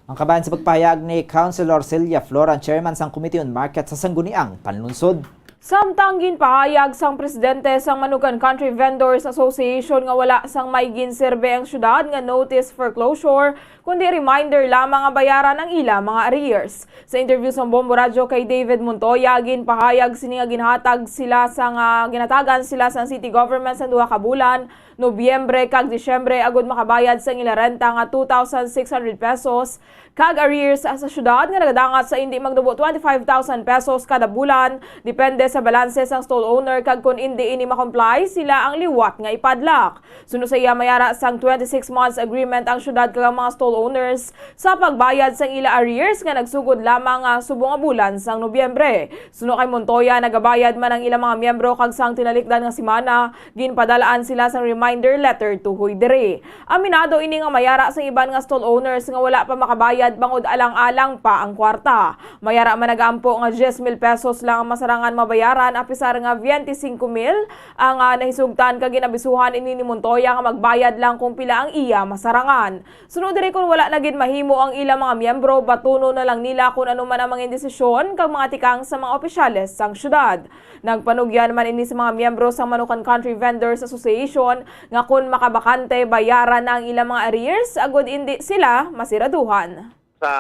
Ang kabahin sa pagpahayag ni Councilor Celia Flor, ang chairman sang Committee on Market sa Sangguniang Panlunsod. Samtang ginpahayag sang presidente sang Manukan Country Vendors Association nga wala sang may ginserbe ang syudad nga notice for closure, kundi reminder lamang nga bayaran ang ila mga arrears. Sa interview sa Bombo Radyo kay David Montoya, ginpahayag sini nga ginhatag sila sa nga ginhatagan sila sang city government sa duha ka bulan, Nobyembre kag Disyembre, agud makabayad sang ila renta nga two thousand six hundred pesos, kag arrears sa syudad nga nagadangat sa indi magnubo twenty-five thousand pesos kada bulan, depende sa balanse sang stall owner, kag kon indi ini ma-comply, sila ang liwat nga ipadlak. Suno sa iya, may ara sang twenty-six months agreement ang syudad kag ang mga stall owners sa pagbayad sang ila arrears nga nagsugod lamang, ah, subong nga bulan sang Nobyembre. Suno kay Montoya, nagabayad man ang ilang mga miyembro kag sang tinalikdan nga semana, ginpadalaan sila sang reminder reminder letter tuhoy diri. Aminado ini nga may ara sa iban nga stall owners nga wala pa makabayad bangod alang-alang pa ang kwarta. May ara man nagaampo nga diyes mil pesos lang ang masarangan mabayaran, apisar nga twenty-five mil ang, ah, nahisugtan, kag ginabisuhan ini ni Montoya nga magbayad lang kung pila ang iya masarangan. Sunod diri, kon wala na gid mahimo ang ilang mga miyembro, batunon na lang nila kon ano man ang mga desisyon kag mga tikang sa mga opisyales sang syudad. Nagpanugyan man ini sa mga miyembro sang Manukan Country Vendors Association nga kon makabakante, bayaran na ang ilang mga arrears agud indi sila masiraduhan. Sa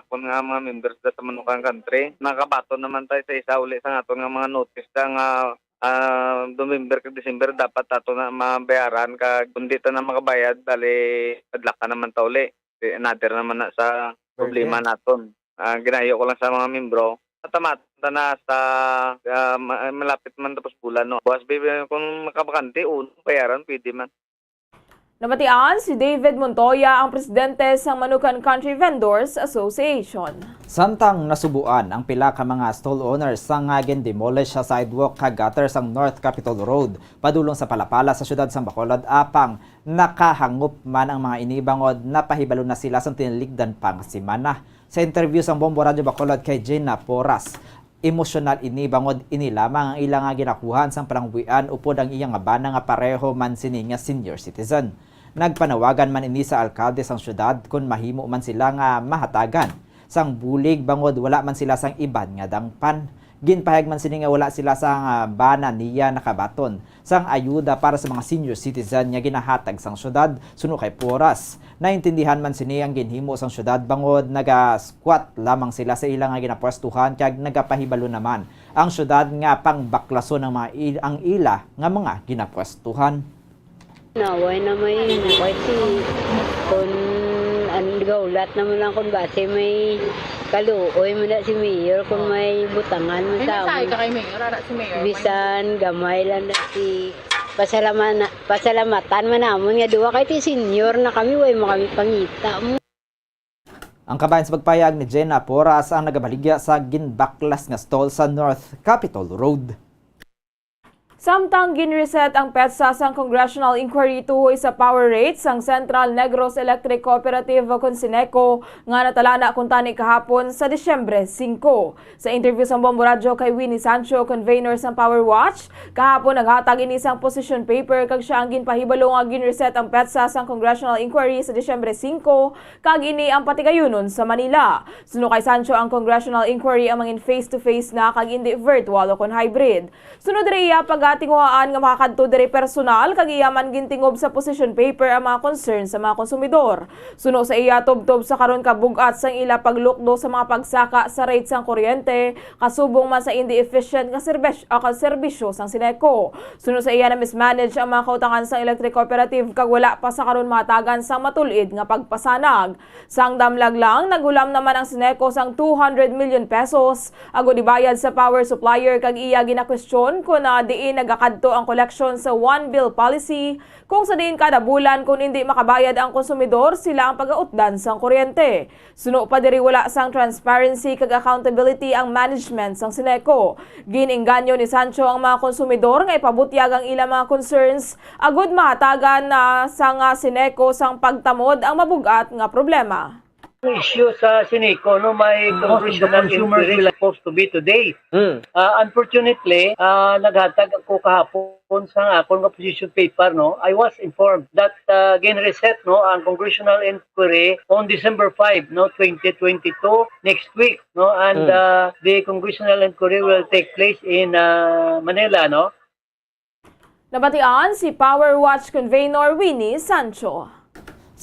akon nga mga members da sa Manukan Country, nakabaton naman tayo sa isa uli sa aton nga mga notice da nga, ah, November kag December dapat ato na mabayaran, kag kung di ta na makabayad, dali adlaka naman ta uli. Di, another naman na sa problema naton. Ah, ginayo ko lang sa mga membro, matamat ta na sa, ah, ma-, malapit man tapos bulan, no? Buwas, bi-, kung makabakante, uno, bayaran, pwede man. Nabatian si David Montoya, ang presidente sang Manukan Country Vendors Association. Samtang nasubuan ang pila ka mga stall owners sang nga gin-demolish sa sidewalk kag gutter sang North Capitol Road padulong sa Palapala sa siyudad sang Bacolod, apang nakahangop man ang mga ini bangod napahibalo na sila sang tiniligdan pa nga semana. Sa interview sang Bombo Radyo Bacolod kay Gina Porras, emosyonal ini bangod ini lamang ang ila nga ginakuhaan sang palangwian upod ang iya nga bana nga pareho man sini nga senior citizen. Nagpanawagan man ini sa alkalde sang siyudad kon mahimo man sila nga mahatagan sang bulig bangod wala man sila sang iban nga dangpan. Ginpahayag man sini nga wala sila sang, ah, bana niya nakabaton sang ayuda para sa mga senior citizen nga ginahatag sang syudad. Suno kay Porras, naintindihan man sini ang ginhimo sang syudad bangod naga-squat lamang sila sa ila nga ginapwestuhan kag nagapahibalo naman ang syudad nga pangbaklason ang mga il-, ang ila nga mga ginapwestuhan. Naway na may, ano, kay si, kun, ano, gaulat naman lang kun basi may kaluoy man na si Mayor, kun may butangan man May sa mensahe amon. Ka kay Mayor, ara si Mayor. Bisan gamay lang na si pasalamana-, pasalamatan man namon nga duwa kay ti senior na kami, way mo kami pangita mo. Ang kabahin sa pagpayag ni Jenna Porras ang nagabaligya sa ginbaklas nga stall sa North Capitol Road. Samtang ginreset ang petsa sang congressional inquiry tuhoy sa power rate sang Central Negros Electric Cooperative o kon CENECO nga natalana kuntani kahapon sa Disyembre singko. Sa interview sang Bombo Radyo kay Winnie Sancho, convener sang Power Watch, kahapon naghatag ini sang position paper kag sia ang ginpahibalo nga ginreset ang petsa sang congressional inquiry sa Disyembre singko kag ini ang patigayunon sa Manila. Suno kay Sancho, ang congressional inquiry ang mangin face-to-face na kag indi virtual o kon hybrid. Sunod diri iya pagatinguhaan nga makakadto diri personal kag iya man gintingob sa position paper ang mga concern sa mga konsumidor. Suno sa iya, tubtob sa karon ka bug-at sang ila paglukdo sa mga pagsaka sa rate sang kuryente, kasubong man sa indi efficient nga serbes-, ah, ka serbisyo sang CENECO. Suno sa iya, na-mismanage ang mga kautangan sang electric cooperative kag wala pa sa karon mahatagan sang matul-id nga pagpasanag. Sang damlag lang, naghulam naman ang CENECO sang two hundred million pesos agud ibayad sa power supplier kag iya ginakwestiyon kon, ah, diin nagakadto ang koleksyon sa one bill policy, kung sa diin kada bulan kon indi makabayad ang konsumidor, sila ang pagautdan sang kuryente. Suno pa diri, wala sang transparency kag accountability ang management sang CENECO. Gin-engganyo ni Sancho ang mga konsumidor nga ipabutyag ang ilang mga concerns agud mahatagan na sang CENECO sang pagtamod ang mabug-at nga problema. Ang issue sa CENECO, no, may congressional inquiry supposed to be today. Mm. Ah, unfortunately, ah, naghatag ako kahapon sa akon nga position paper, no. I was informed that, ah, gin-reset, no, ang congressional inquiry on December five, no, twenty twenty-two, next week, no, and, Mm. ah, the congressional inquiry will take place in, ah, Manila, no. Nabatian si Power Watch Convener Winnie Sancho.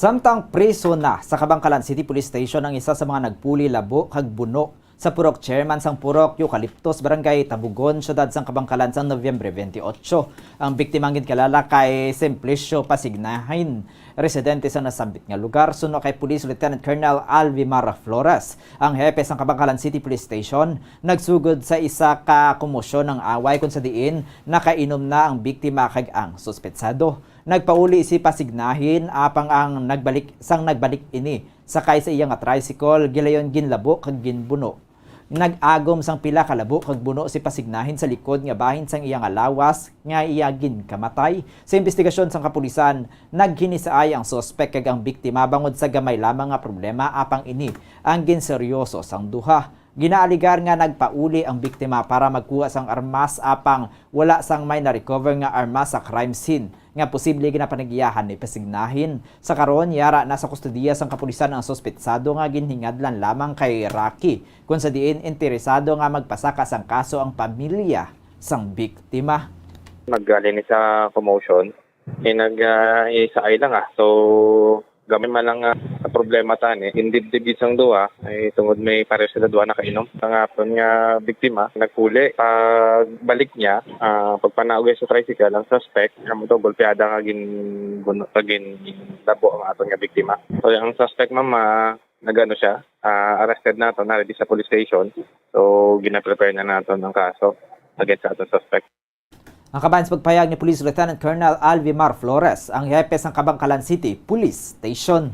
Samtang priso na sa Kabankalan City Police Station ang isa sa mga nagpuli labo kag buno sa purok chairman sang purok Eucaliptus, Barangay Tabugon, siyudad sang Kabankalan, sang Nobyembre twenty-eight. Ang biktima ang ginkilala kay Simplicio Pasignahin, residente sa nasambit nga lugar. Suno kay Police Lieutenant Colonel Alvimar Flores, ang hepe sang Kabankalan City Police Station, nagsugod sa isa ka komosyon ang away kung sa diin nakainom na ang biktima kag ang suspetsado. Nagpauli si Pasignahin, apang ang nagbalik, sang nagbalik ini sakay sa iya nga tricycle, gilayon ginlabo kag ginbuno. Nag-agom sang pila ka labo kag buno si Pasignahin sa likod nga bahin sang iya nga lawas nga iya ginkamatay. Sa imbestigasyon sang kapulisan, naghinisaay ang suspek kag ang biktima bangod sa gamay lamang nga problema, apang ini ang ginseryoso sang duha. Ginaaligar nga nagpauli ang biktima para magkuha sang armas, apang wala sang may na-recover nga armas sa crime scene nga posible ginapanagiyahan ni Pasignahin. Sa karon, yara na sa kustodiya sang kapulisan ang suspetsado nga ginhingadlan lamang kay Rocky, kung sa diin interesado nga magpasaka sang kaso ang pamilya sang biktima. Naghalin ni sa commotion, eh, nag, ah, isaay lang, ah. So, gamay man lang, ah, sa problema tani, indibdib gid sang duha, ay tungod may pareho sila duha nakainom. Ang aton nga biktima, nagpuli. Pagbalik niya, ah, pagpanaog sa tricycle, ang suspect, amo to, golpeada nga gin-, gin-, nga ginlabo ang aton nga biktima. So, ang suspect, ma'am, ah, nag-ano siya, ah, arrested na to, na-ready sa police station. So, gina-prepare na naton ang kaso against sa aton suspect. Ang kabahin sa pagpahayag ni Police Lieutenant Colonel Alvimar Flores, ang hepe sang Kabankalan City Police Station.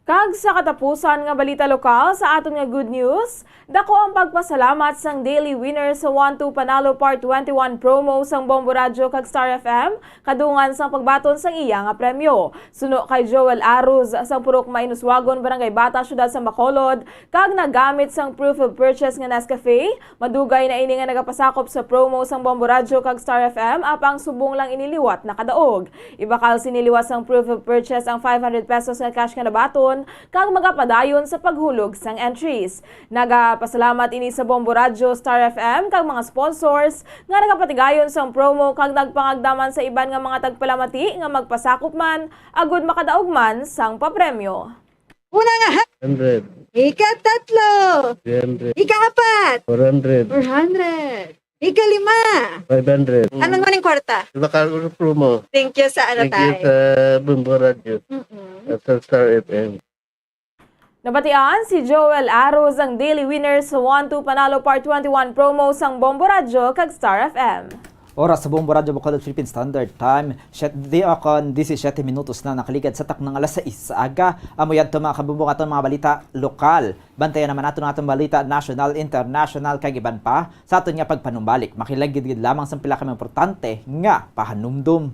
Kag sa katapusan nga balita lokal sa aton nga good news, dako ang pagpasalamat sang Daily Winner sa One Two Panalo Part twenty-one promo sang Bombo Radyo kag Star F M, kadungan sang pagbaton sang iya nga premyo. Suno kay Joel Aruz sang Purok Mainuswagon, Barangay Bata, Siyudad sang Bacolod, kag nagamit sang proof of purchase nga Nescafe, madugay na ini nga nagapasakop sa promo sang Bombo Radyo kag Star F M, apang subong lang ini liwat nakadaog. Ibakal sini liwat sang proof of purchase ang five hundred pesos nga cash nga nabaton, kag magapadayon sa paghulog sang entries. Nagapasalamat ini sa Bombo Radyo, Star F M, kag mga sponsors nga nagapatigayon sang promo kag nagpangagda man sa iban nga mga tagpalamati nga magpasakop man agud makadaog man sang papremyo. Una nga ha-, hundred. Ikatatlo. Three hundred. Ikaapat. Four hundred. Four hundred. Ikalima. Five hundred. Ano nga ning kwarta? Ibakal ko sa promo. Thank you sa ano. Thank you tayo sa Bombo Radyo. Mm-mm. At sa Star F M. Nabatian si Joel Arroz ang Daily Winner sa One Two Panalo Part twenty-one promo sang Bombo Radyo kag Star F M. Oras sa Bombo Radyo Bacolod Philippine Standard Time, siyete, di, o kon disisiyete minutos na nakaligad sa taknang alas sais sa aga. Amo yadto, mga kabombo, ang aton mga balita lokal. Bantayan naman naton ang aton balita national, international, kag iban pa sa aton nga pagpanumbalik. Makilagid gid lamang sa pila ka mga importante nga pahanumdom.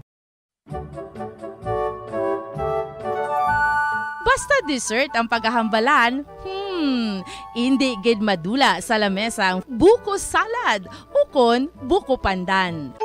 Basta dessert ang paghahambalan, hmm, indi gid madula sa lamesa ang buko salad ukon buko pandan.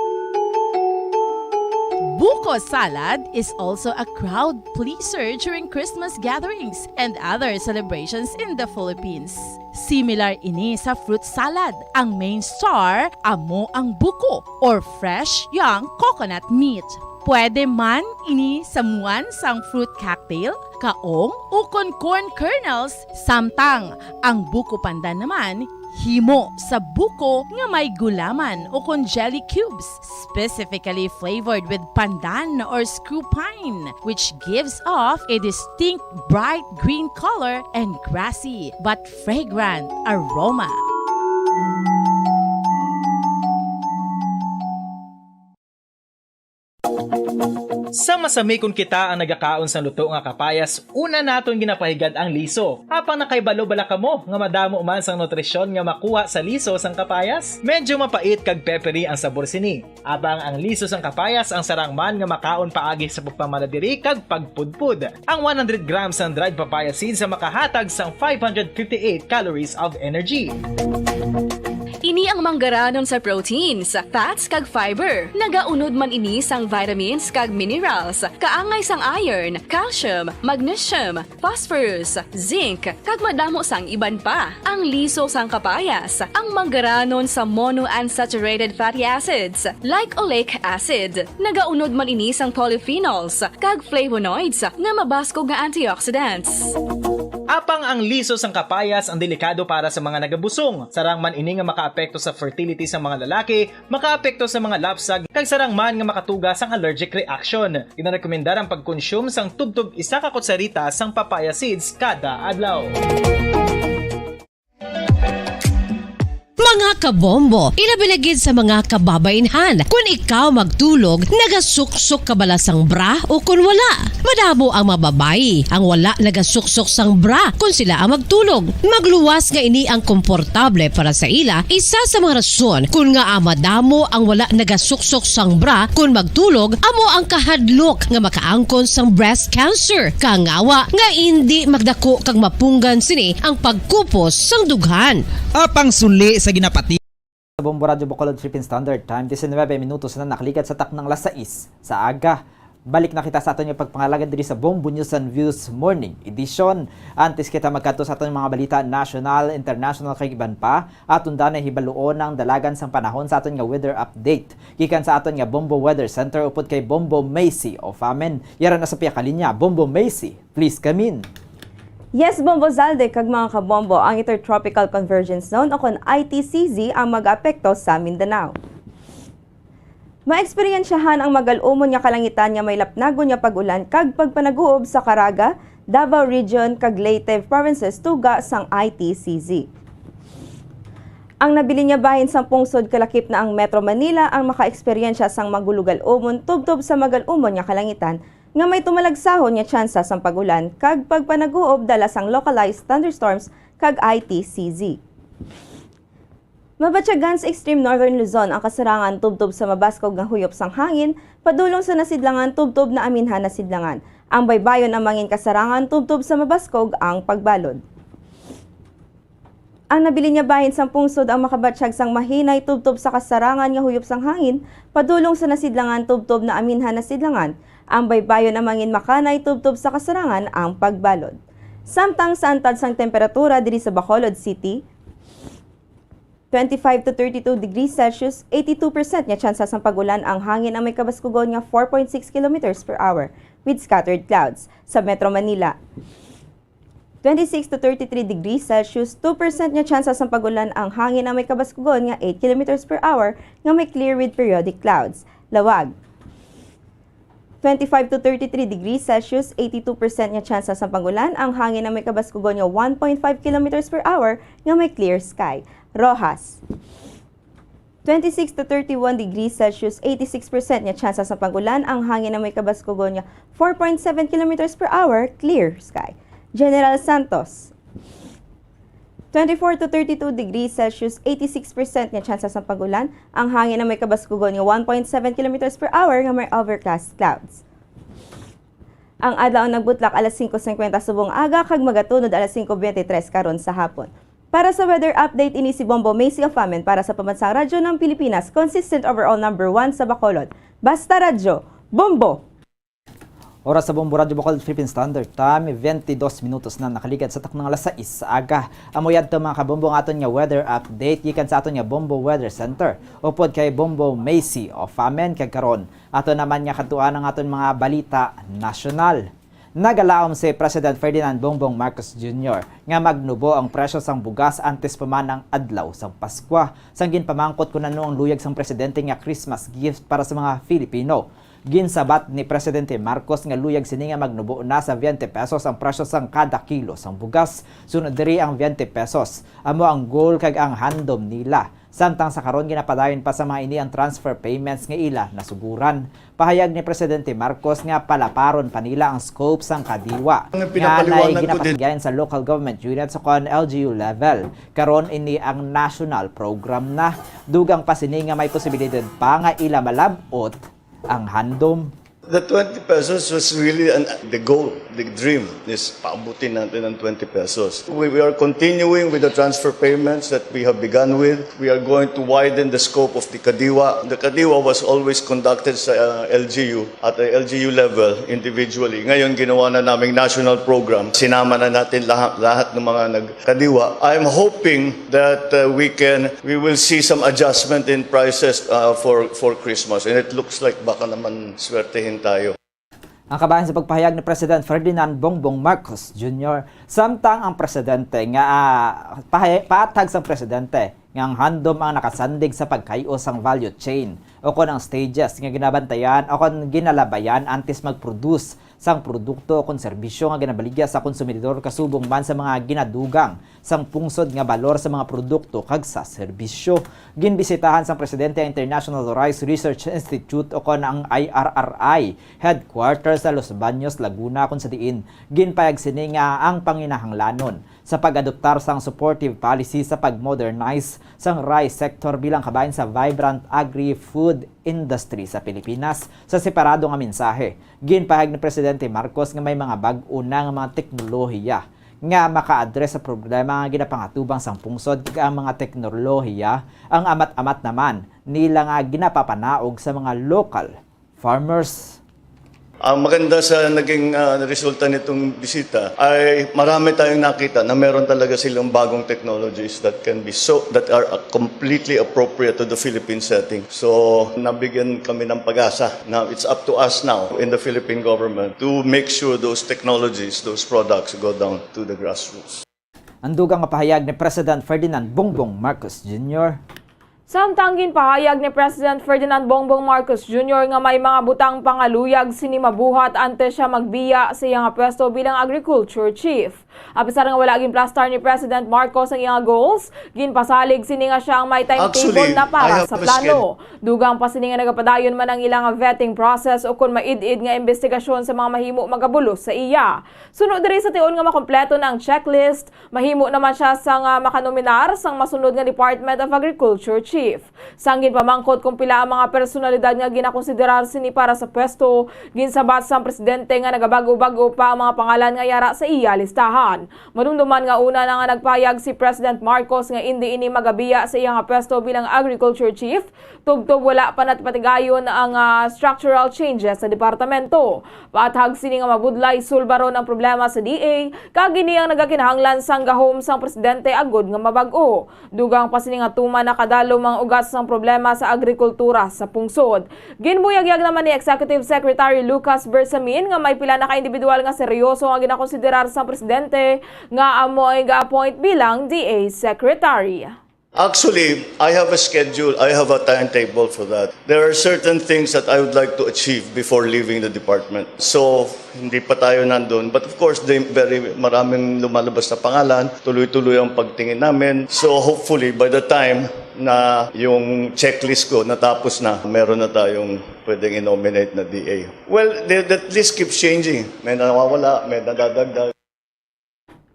Buko salad is also a crowd pleaser during Christmas gatherings and other celebrations in the Philippines. Similar ini sa fruit salad. Ang main star amo ang buko or fresh young coconut meat. Pwede man ini samuan sang fruit cocktail, kaong, ukon corn kernels, samtang ang buko pandan naman himo sa buko nga may gulaman ukon jelly cubes, specifically flavored with pandan or screw pine, which gives off a distinct bright green color and grassy but fragrant aroma. Sa masami kon kita ang nagakaon sang luto nga kapayas, una naton ginapahigad ang liso. Apang nakahibalo bala kamo nga madamo man sang nutrisyon nga makuha sa liso sang kapayas? Medyo mapait kag peppery ang sabor sini. Apang ang liso sang kapayas ang sarang man nga makaon paagi sa pagpamala diri kag pagpudpod. Ang one hundred grams sang dried papaya seeds ang makahatag sang five hundred fifty-eight calories of energy. Ini ang manggaranon sa proteins, fats, kag fiber. Nagaunod man ini sang vitamins kag minerals, kaangay sang iron, calcium, magnesium, phosphorus, zinc, kag madamo sang iban pa. Ang liso sang kapayas, ang manggaranon sa monounsaturated fatty acids, like oleic acid. Nagaunod man ini sang polyphenols kag flavonoids nga mabaskog nga antioxidants. Apang ang liso sang kapayas ang delikado para sa mga nagabusong. Sarang man ini nga makaapekto sa fertility sa mga lalaki, makaapekto sa mga lapsag, kag sarang man nga makatuga sang allergic reaction. Ginarekomendar ang pagkonsume sang tubtob isa ka kutsarita sang papaya seeds kada adlaw. Mga Kabombo, ilabi na gid sa mga kababaynhan. Kun ikaw magtulog, nagasuksok ka bala sang bra o kun wala? Madamo ang mga babayi ang wala nagasuksok sang bra kun sila ang magtulog. Magluwas nga ini ang komportable para sa ila, isa sa mga rason kun ngaa madamo ang wala nagasuksok sang bra kun magtulog amo ang kahadlok nga makaangkon sang breast cancer. Kangawa nga indi magdako kag mapunggan sini ang pagkupos sang dughan. Apang suli sa ginapati sa Bombo Radyo Bacolod Philippine Standard Time, diecinuebe minutos na nakaligad sa taknang alas sais sa aga. Balik na kita sa aton nga pagpangalagad diri sa Bombo News and Views Morning Edition. Antes kita magkadto sa aton mga balita national, international kag iban pa, aton danay hibaluon ang dalagan sang panahon sa aton nga weather update gikan sa aton nga Bombo Weather Center upod kay Bombo Macy of Amen. Yara na sa piyakalinya, Bombo Macy. Please come in. Yes, Bombo Zalde kag mga kabombo, ang Intertropical Convergence Zone o kon I T C Z ang mag-aapekto sa Mindanao. Maeksperiensyahan ang magal-umon nga kalangitan nga may lapnagon nga pag-ulan kag pagpanaguob sa Caraga, Davao Region kag Leyte Provinces tuga sang I T C Z. Ang nabilin nga bahin sang pungsod kalakip na ang Metro Manila ang makaeksperyensya sang magulugal-umon tubtob sa magal-umon nga kalangitan nga may tumalagsahon nga tsansa sang pag-ulan kag pagpanaguob dala sang localized thunderstorms kag I T C Z. Mabatyagan sa extreme northern Luzon ang kasarangan tubtob sa mabaskog nga huyop sang hangin padulong sa nasidlangan tubtob na aminhan nasidlangan. Ang baybayon ang mangin kasarangan tubtob sa mabaskog ang pagbalod. Ang nabilin nga bahin sang pungsod ang makabatsyag sang mahinay tubtob sa kasarangan nga huyop sang hangin padulong sa nasidlangan tubtob na aminhan nasidlangan. Ang baybayon ang mangin makanay tubtob sa kasarangan ang pagbalod. Samtang sa antad sang temperatura diri sa Bacolod City, twenty-five to thirty-two degrees Celsius, eighty-two percent nga tsansa sang pag-ulan ang hangin ang may kabaskugon nga four point six kilometers per hour with scattered clouds. Sa Metro Manila, twenty-six to thirty-three degrees Celsius, two percent nga tsansa sang pag-ulan ang hangin ang may kabaskugon nga eight kilometers per hour nga may clear with periodic clouds. Lawag, twenty-five to thirty-three degrees Celsius, eighty-two percent nga tsansa sang pag-ulan ang hangin ang may kabaskugon nga one point five kilometers per hour nga may clear sky. Roxas, twenty-six to thirty-one degrees Celsius, eighty-six percent nga tsansa sang pag-ulan ang hangin na may kabaskugon nga four point seven kilometers per hour, clear sky. General Santos, twenty-four to thirty-two degrees Celsius, eighty-six percent nga tsansa sang pag-ulan ang hangin na may kabaskugon nga one point seven kilometers per hour nga may overcast clouds. Ang adlaw ang nagbutlak alas singko singkwenta subong aga kag magatunod alas singko bente tres karon sa hapon. Para sa weather update, ini si Bombo Macy of Amen para sa Pambansang Radyo ng Pilipinas, consistent overall number one sa Bacolod. Basta Radyo, Bombo! Oras sa Bombo Radyo Bacolod Philippine Standard Time, twenty-dos minutos na nakaligad sa taknang alas sais sa aga. Amo yadto, mga kabombo, ang aton nga weather update gikan sa aton nga Bombo Weather Center. Upod kay Bombo Macy of Amen, kag karon, ato naman nga kadtuan ang aton mga balita nasyonal. Nagalaom si President Ferdinand Bongbong Marcos Junior nga magnubo ang presyo sang bugas antes pa man ang adlaw sang Paskwa, sang ginpamangkot kon ano ang luyag sang presidente nga Christmas gift para sa mga Filipino. Ginsabat ni Presidente Marcos nga luyag sini nga magnubo na sa twenty pesos ang presyo sang kada kilo sang bugas. Sunod diri ang twenty pesos. Amo ang goal kag ang handom nila. Samtang sa karon, ginapadayon pa sa mga ini ang transfer payments nga ila nasuguran. Pahayag ni Presidente Marcos nga palaparon pa nila ang scope sang kadiwa nga nay ginapatigayon sa local government unit sa kon L G U level. Karon, ini ang national program na. Dugang pa sini nga may posibilidad pa nga ila malab-ot ang handom. The twenty pesos was really an, the goal, the dream is paabutin natin ang twenty pesos. We, we are continuing with the transfer payments that we have begun with. We are going to widen the scope of the Kadiwa. The Kadiwa was always conducted sa uh, L G U, at the L G U level, individually. Ngayon, ginawa na naming national program. Sinama na natin lahat, lahat ng mga nagkadiwa. I'm hoping that uh, we can, we will see some adjustment in prices uh, for, for Christmas. And it looks like baka naman swertehin tayo. Ang kabahin sa pagpahayag ni President Ferdinand Bongbong Marcos Junior, samtang ang presidente nga ah, pahay- paatag sang presidente nga ang handom ang nakasandig sa pagkay-o sang value chain o kon ang stages nga ginabantayan o kon ginalabayan antes mag-produce sang produkto kon serbisyo nga ginabaligya sa konsumidor kasubong man sa mga ginadugang sang pungsod nga balor sa mga produkto kag sa serbisyo. Ginbisitahan sang presidente ang International Rice Research Institute o kon ang I R R I headquarters sa Los Baños, Laguna, kung sa diin ginpayag sini nga ang panginahanglanon sa pag-adoptar sang supportive policy sa pag-modernize sang rice sector bilang kabahin sa vibrant agri-food industry sa Pilipinas. Sa separado nga mensahe, ginpahayag ni Presidente Marcos nga may mga bag-o na nga mga teknolohiya nga maka-address sa problema nga ginapangatubang sang pungsod, kag ang mga teknolohiya ang amat-amat naman nila nga ginapapanaog sa mga local farmers. Ang maganda sa naging, ah, resulta nitong bisita ay marami tayong nakita na meron talaga silang bagong technologies that can be so, that are, uh, completely appropriate to the Philippine setting. So, nabigyan kami ng pag-asa. Now, it's up to us now in the Philippine government to make sure those technologies, those products go down to the grassroots. Ang dugang nga pahayag ni President Ferdinand Bongbong Marcos Junior. Samtang ginpahayag ni President Ferdinand Bongbong Marcos Junior nga may mga butang pangaluyag sini mabuhat antes siya magbiya sa iya nga pwesto bilang Agriculture Chief. Apisar nga wala ginplastar ni President Marcos ang iya nga goals, ginpasalig sini nga siya ang may timetable Actually, na para I have sa a plano. Dugang pa sini nga nagapadayon man ang ila nga vetting process o kon maid-id nga investigasyon sa mga mahimo magabulos sa iya. Suno diri, sa tion nga makompleto na ang checklist, mahimo naman siya sang, ah, makanominar sang masunod nga Department of Agriculture Chief. Sang ginpamangkot kung pila ang mga personalidad nga ginakonsiderar sini para sa pwesto, ginsabat sang presidente nga nagabag-o-bag-o pa ang mga pangalan nga yara sa iya listahan. Madumduman nga una na nga nagpahayag si President Marcos nga indi ini magabiya sa iya nga pwesto bilang Agriculture Chief, tubtob wala pa napatigayon ang, ah, structural changes sa departamento. Paathag sini nga mabudlay, sulbaron ang problema sa D A, kag ini ang nagakinahanglan sang gahom sang presidente agod nga mabag-o. Dugang pa sini nga tuman na kadalom ang ugat sang problema sa agrikultura sa pungsod. Ginbuyagyag naman ni Executive Secretary Lucas Bersamin nga may pila na ka individual nga seryoso nga ginakonsiderar sang presidente nga amo ang ga-appoint bilang D A Secretary. Actually, I have a schedule, I have a timetable for that. There are certain things that I would like to achieve before leaving the department. So, hindi pa tayo nandun. But of course, they, very, maraming lumalabas na pangalan. Tuloy-tuloy ang pagtingin namin. So, hopefully, by the time na yung checklist ko natapos na, meron na tayong pwedeng i-nominate na D A. Well, the, that list keeps changing. May nawawala, may nadadagdag.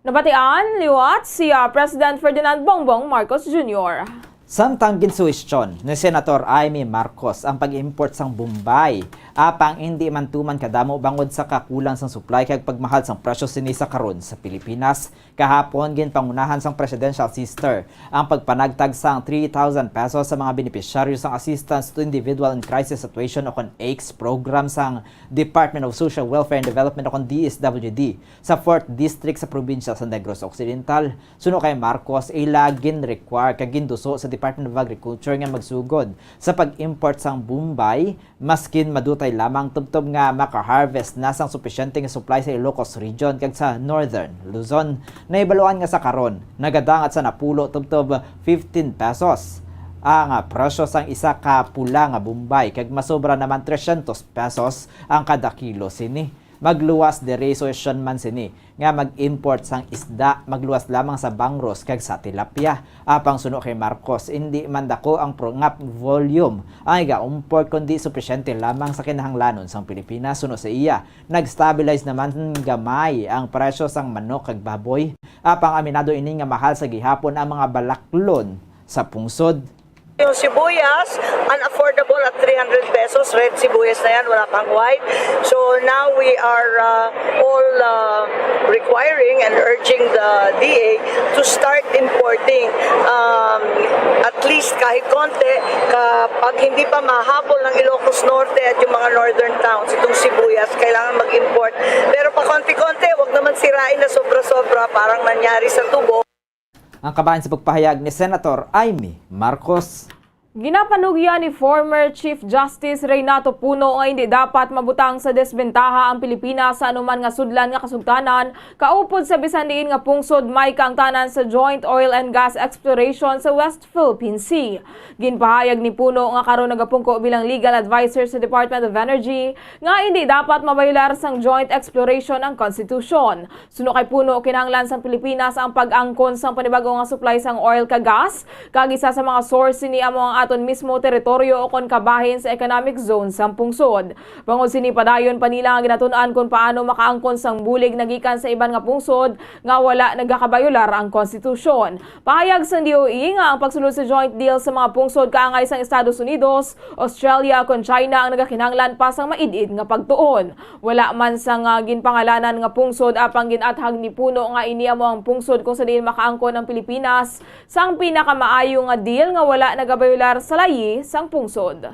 Nabatian liwat si, ah, President Ferdinand Bongbong Marcos Junior. Samtang ginsuhestyon ni Senator Imee Marcos ang pag-import sang Bombay, apang indi man tuman kadamo bangod sa kakulang sang supply kag pagmahal sang presyo sini sa karon sa Pilipinas. Kahapon, ginpangunahan sang Presidential Sister ang pagpanagtag sang three thousand pesos sa mga benepisyaryo sang Assistance to Individual in Crisis Situation o kon A I C S program sang Department of Social Welfare and Development o kon D S W D sa Fourth District sa probinsya sa Negros Occidental. Suno kay Marcos, ila gin-require kag ginduso sa Department of Agriculture nga magsugod sa pag-import sang Bombay, maskin madutay lamang tubtob nga maka-harvest na sang supisyente nga supply sa Ilocos Region kag sa Northern Luzon. Nahibaluan nga sa karon, nagadangat sa napulo tubtob fifteen pesos ang, ah, presyo sang isa ka pula nga Bombay, kag masobra naman trescientos pesos ang kada kilo sini. Magluwas diri, suhestyon man sini nga mag-import sang isda, magluwas lamang sa bangros kag sa tilapia. Apang suno kay Marcos, indi man dako ang pro-, nga volume ang iga-import, kundi supisyente lamang sa kinahanglanon sang Pilipinas. Suno sa iya, nag-stabilize naman gamay ang presyo sang manok kag baboy. Apang aminado ini nga mahal sa gihapon ang mga balaklon sa pungsod. Yung sibuyas, unaffordable at three hundred pesos. Red sibuyas na yan, wala pang white. So now we are, uh, all, uh, requiring and urging the D A to start importing, um, at least kahit konti, kapag hindi pa mahabol ng Ilocos Norte at yung mga northern towns, itong sibuyas, kailangan mag-import. Pero pa konti-konti, wag naman sirain na sobra-sobra, parang nangyari sa tubo. Ang kabahin sa pagpahayag ni Senator Imee Marcos. Ginapanugyan ni former Chief Justice Reynato Puno nga indi dapat mabutang sa desbentaha ang Pilipinas sa anuman nga sudlan nga kasugtanan kaupod sa bisan diin nga pungsod may kaangtanan sa joint oil and gas exploration sa West Philippine Sea. Ginpahayag ni Puno nga karon nagapungko bilang legal adviser sa Department of Energy nga indi dapat mabayular sang joint exploration ang konstitusyon. Suno kay Puno, kinahanglan sang Pilipinas ang pag-angkon sang panibag-o nga supply sang oil kag gas, kag isa sa mga source sini amo ang aton mismo teritoryo ukon kabahin sa economic zone sang pungsod. Bangod sini, padayon pa nila nga ginatun-an kon paano makaangkon sang bulig nagikan sa iban nga pungsod nga wala nagakabayular ang konstitusyon. Pahayag sang D O E nga ang pagsulod sa joint deal sa mga pungsod kaangay sang Estados Unidos, Australia, kon China ang nagakinahanglan pa sang maid-id nga pagtuon. Wala man sang, ah, ginpangalanan nga pungsod, apang gin-athag ni Puno nga ini amo ang pungsod kung sa diin makaangkon ang Pilipinas sang pinakamaayo nga deal nga wala nagabayular sa layi sang pungsod.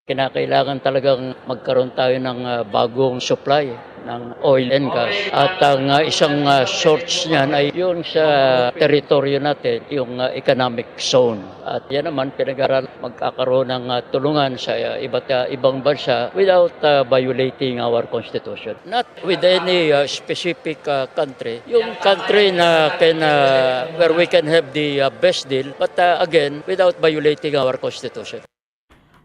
Kinakailangan talagang magkaroon tayo ng, ah, bagong supply ng oil and gas. At ang, ah, isang, ah, source niyan ay yung sa teritoryo natin, yung, ah, economic zone. At yan naman, pinag-aral, magkakaroon ng, ah, tulungan sa, ah, iba't, ah, ibang bansa without, ah, violating our constitution. Not with any, ah, specific, ah, country. Yung country na can, ah, where we can have the, ah, best deal, but, ah, again, without violating our constitution.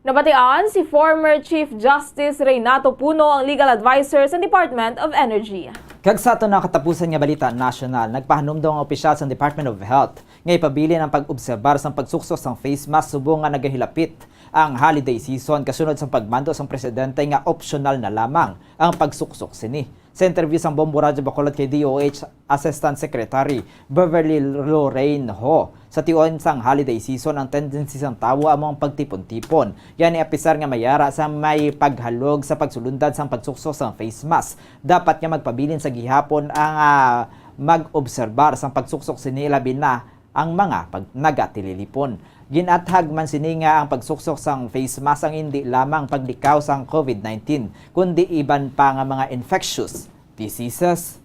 Nabatian si former Chief Justice Reynato Puno, ang legal adviser sa Department of Energy. Kag sa aton nga katapusan nga balita nasyonal, nagpahanumdom ang opisyal sa Department of Health nga ipabilin ang pag-obserbar sang pagsuksok sang face mask subong nga nagahilapit ang holiday season kasunod sang pagmando sang presidente nga opsyonal na lamang ang pagsuksok sini. Sa interview sang Bombo Radyo Bacolod kay D O H Assistant Secretary Beverly Lorraine Ho, sa tion sang holiday season, ang tendency sang tawo amo ang pagtipon-tipon. Yani, apisar nga may ara sa may paghalog sa pagsulundan sang pagsuksok sang face mask, dapat nga magpabilin sa gihapon ang, ah, mag-obserbar sang pagsuksok sini, labi na ang mga pag-, nagatililipon. Gin-athag man sini nga ang pagsuksok sang face mask ang indi lamang paglikaw sang COVID nineteen, kundi iban pa nga mga infectious diseases.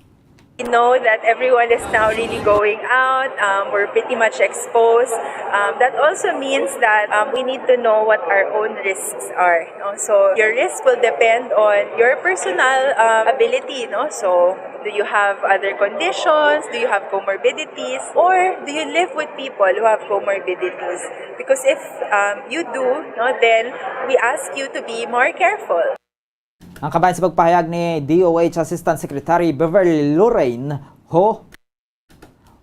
We know that everyone is now really going out. Um, we're pretty much exposed. Um, that also means that, um, we need to know what our own risks are. No? So your risk will depend on your personal, um, ability. No? So do you have other conditions? Do you have comorbidities? Or do you live with people who have comorbidities? Because if, um, you do, no, then we ask you to be more careful. Ang kabahin sa pagpahayag ni D O H Assistant Secretary Beverly Lorraine Ho.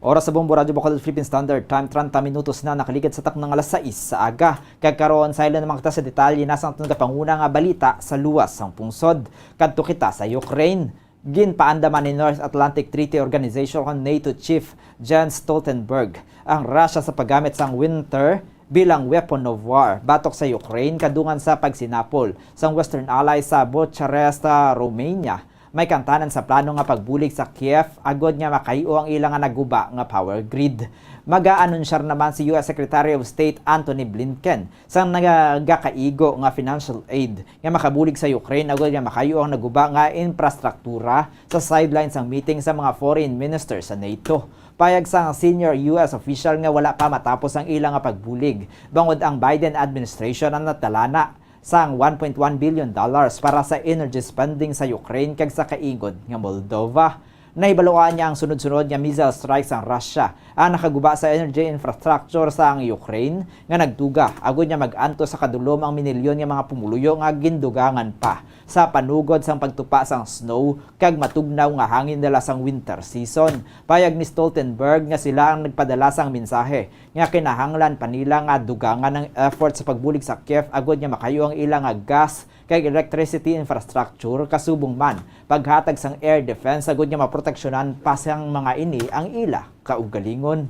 Oras sa Bombo Radyo Bacolod Philippine Standard Time, treinta minutos na nakaligad sa takna nga alas sais sa aga. Kag karon, saylo naman kita sa detalye na sang aton nagapanguna nga balita sa luwas sang pungsod. Kadto kita sa Ukraine. Ginpaandaman ni North Atlantic Treaty Organization o NATO Chief Jens Stoltenberg ang Russia sa paggamit sang winter bilang weapon of war batok sa Ukraine, kadungan sa pagsinapol sang Western ally sa Bucharest, ah, Romania. May kaangtanan sa plano nga pagbulig sa Kiev agod nga makayo ang ila nga naguba nga power grid. Mag-aanunsyar naman si U S Secretary of State Antony Blinken sang nagakaigo nga financial aid nga makabulig sa Ukraine agod nga makayo ang naguba nga infrastruktura sa sideline sang meeting sa mga foreign minister sa NATO. Payag sang senior U S official nga wala pa matapos ang ila nga pagbulig, bangod ang Biden administration ang nagtalana sang one point one billion dollars para sa energy spending sa Ukraine kag sa kaingod nga Moldova. Nahibaluan niya ang sunod-sunod nga missile strike sang Russia ang nakaguba sa energy infrastructure sang Ukraine nga nagduga agud niya mag-antos sa kadulom ang minilyon nga mga pumuluyo nga gindugangan pa sa panugod sang pagtupa sang snow kag matugnaw nga hangin dala sang winter season. Payag ni Stoltenberg nga sila ang nagpadala sang mensahe nga kinahanglan pa nila nga dugangan ang effort sa pagbulig sa Kiev agud nga makayo ang ila nga gas kag electricity infrastructure, kasubong man paghatag sang air defense agud nga maproteksyonan pa sang mga ini ang ila kaugalingon.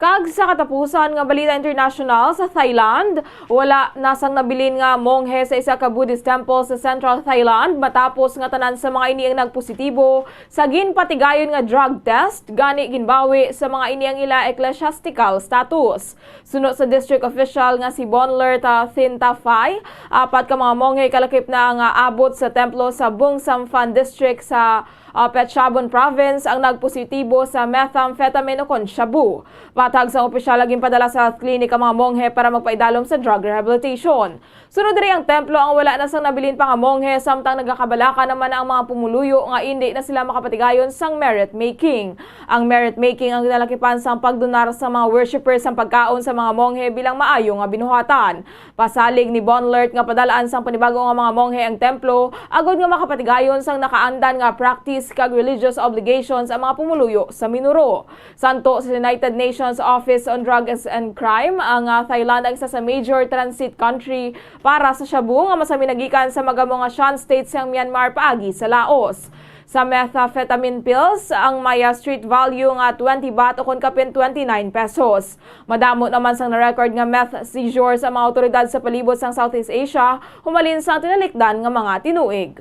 Kag sa katapusan nga balita internasyonal, sa Thailand, wala na sang nabilin nga monghe sa isa ka Buddhist temple sa Central Thailand matapos nga tanan sa mga ini ang nagpositibo sa ginpatigayon nga drug test, gani ginbawi sa mga ini ang ila ecclesiastical status. Suno sa district official nga si Bonler Ta Thin Ta Phai, apat ka mga monghe kalakip na nga abot sa templo sa Bung Samphan District sa ah, Petchabon Province ang nagpositibo sa methamphetamine ukon shabu. Patag sang opisyal, ginpadala sa health clinic ang mga monghe para magpaidalom sa drug rehabilitation. Sunod diri ang templo ang wala na sang nabilin pa nga monghe, samtang nagakabalaka naman ang mga pumuluyo nga indi na sila makapatigayon sang merit making. Ang merit making ang ginalakipan sang pagdonar sa mga worshippers sang pagkaon sa mga monghe bilang maayo nga binuhatan. Pasalig ni Bonlert nga padalaan sang panibago nga mga monghe ang templo agod nga makapatigayon sang nakaandan nga practice kag religious obligations ang mga pumuluyo sa Minoru. Santo sa United Nations Office on Drugs and Crime, ang, ah, Thailand ang isa sa major transit country para sa shabu nga masami nagikan sa magamo nga Shan State sang Myanmar paagi sa Laos. Sa methamphetamine pills, ang may, ah, street value nga twenty baht ukon kapin twenty-nine pesos. Madamo naman sang na-record nga meth seizures ang mga awtoridad sa palibot sang Southeast Asia humalin sang tinalikdan nga mga tinuig.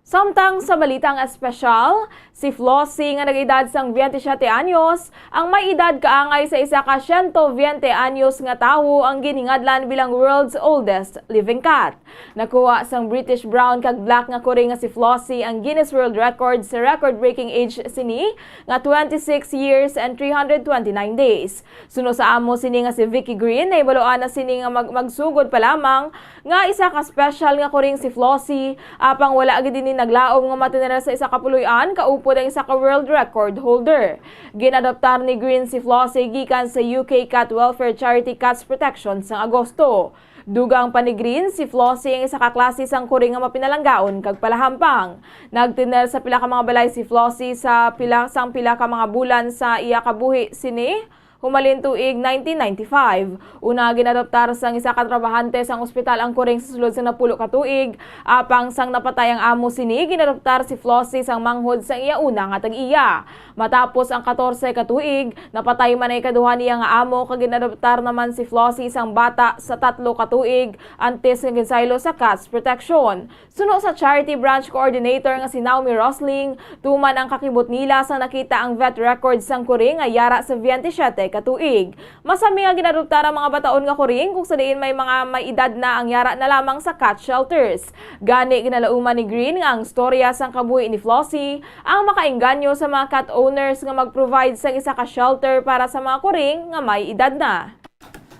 Samtang sa balitang espesyal, si Flossie nga nag-edad sang twenty-seven anyos, ang may edad kaangay sa isa ka siyento twenty anyos nga tawo ang giningadlan bilang world's oldest living cat. Nakuha sang British Brown kag Black nga kuring nga si Flossie ang Guinness World Record sa record-breaking age sini nga twenty-six years and three hundred twenty-nine days. Suno sa amo sini nga si Vicky Green, nahibaluan na sini nga mag-, magsugod pa lamang nga isa ka special nga kuring si Flossie, apang wala gid ini naglaom nga matinera sa isa ka puloy-an kaupod ang isa ka world record holder. Ginadoptar ni Green si Flossie gikan sa U K cat welfare charity Cats Protection sang Agosto. Dugang pa ni Green, si Flossie ang isa ka klase sang kuring nga mapinalanggaon kag palahampang. Nagtener sa pila ka mga balay si Flossie sa pila sang pila ka mga bulan sa iya kabuhi sini, humalin tuig nineteen ninety-five. Una, ginadoptar sang isa ka trabahante sang ospital ang kuring sa sulod sang napulo ka tuig. Apang sang napatay ang amo sini, ginadoptar si Flossie sang manghod sang iya una nga tag-iya. Matapos ang katorse ka tuig, napatay man ang ikaduha niya nga amo, kag ginadoptar naman si Flossie sang bata sa tatlo ka tuig antes nga ginsaylo sa Cats Protection. Suno sa charity branch coordinator nga si Naomi Rosling, tuman ang kakibot nila sang nakita ang vet record sang kuring nga yara sa twenty-seven ka tuig. Masami nga ginadoptar ang mga bataon nga kuring kung sa diin may mga may edad na ang yara na lamang sa cat shelters. Gani, ginalauman ni Green nga ang storya sang kabuhi ni Flossie ang makaengganyo sa mga cat owners nga mag-provide sang isa ka shelter para sa mga kuring nga may edad na.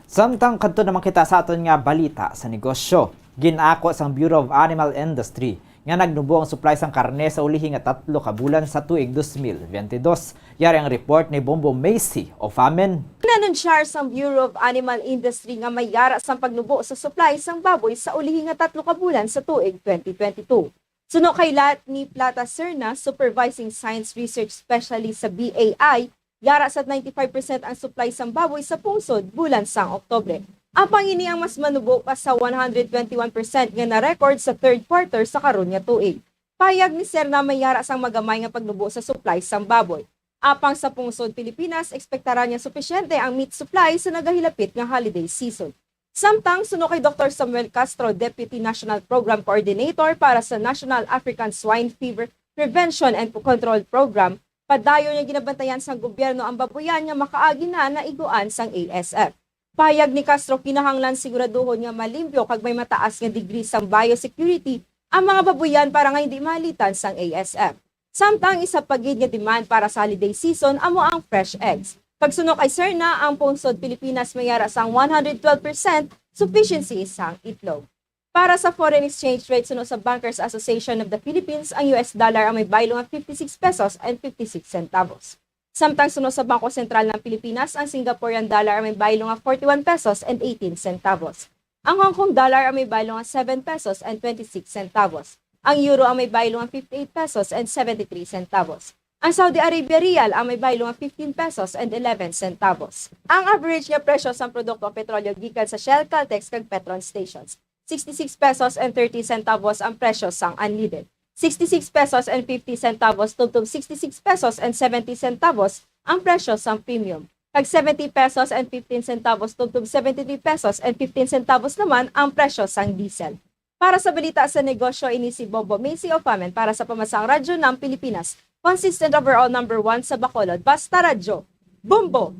Samtang kadto naman kita sa aton nga balita sa negosyo. Gin-ako sang Bureau of Animal Industry nga nagnubo ang supply sang karne sa ulihi nga tatlo ka bulan sa tuig dos mil biyente dos. Yari ang report ni Bombo Macy of Amen. Inanunsyar sang Bureau of Animal Industry nga may yara sang pagnubo sa supply sang baboy sa ulihi nga tatlo ka bulan sa tuig twenty twenty-two. Suno kay Lat ni Plata Serna, Supervising Science Research Specialist sa B A I, yara sa ninety-five percent ang supply sang baboy sa pungsod bulan sang Oktubre. Apang ini ang mas manubo pa sa one hundred twenty-one percent nga na-record sa third quarter sa karon nga tuig. Pahayag ni Serna, may yara sang magamay nga pagnubo sa supply sang baboy. Apang sa pungsod Pilipinas, ekspektaran nga supisyente ang meat supply sa nagahilapit nga holiday season. Samtang suno kay Doktor Samuel Castro, Deputy National Program Coordinator para sa National African Swine Fever Prevention and Control Program, padayon nga ginabantayan sang gobyerno ang babuyan nga makaagi na naiguan sang A S F. Pahayag ni Castro, kinahanglan siguraduhon nga malimpyo kag may mataas nga degree sang biosecurity ang mga babuyan para nga hindi maalitan sang A S F. Samtang isa pa gid nga demand para sa holiday season amo ang fresh eggs. Kag suno kay Serna, ang pungsod Pilipinas may yara sang one hundred twelve percent sufficiency sang itlog. Para sa foreign exchange rate, suno sa Bankers Association of the Philippines, ang U S dollar ang may baylo nga fifty-six pesos and fifty-six centavos. Samtang suno sa Bangko Sentral ng Pilipinas, ang Singaporean dollar ang may baylo nga forty-one pesos and eighteen centavos. Ang Hong Kong dollar ang may baylo nga seven pesos and twenty-six centavos. Ang euro ang may baylo nga fifty-eight pesos and seventy-three centavos. Ang Saudi Arabia riyal ang may baylo nga fifteen pesos and eleven centavos. Ang average nga presyo sang produkto ang petrolyo gikan sa Shell, Caltex, kag Petron stations, sixty-six pesos and thirty centavos ang presyo sang unleaded, sixty-six pesos and fifty centavos tubtob sixty-six pesos and seventy centavos ang presyo sang premium, kag seventy pesos and fifteen centavos tubtob seventy-three pesos and fifteen centavos naman ang presyo sang diesel. Para sa balita sa negosyo, ini si Bombo Macy of Amen para sa Pamasaang Radyo ng Pilipinas, consistent overall number one sa Bacolod. Basta Radyo, Bombo!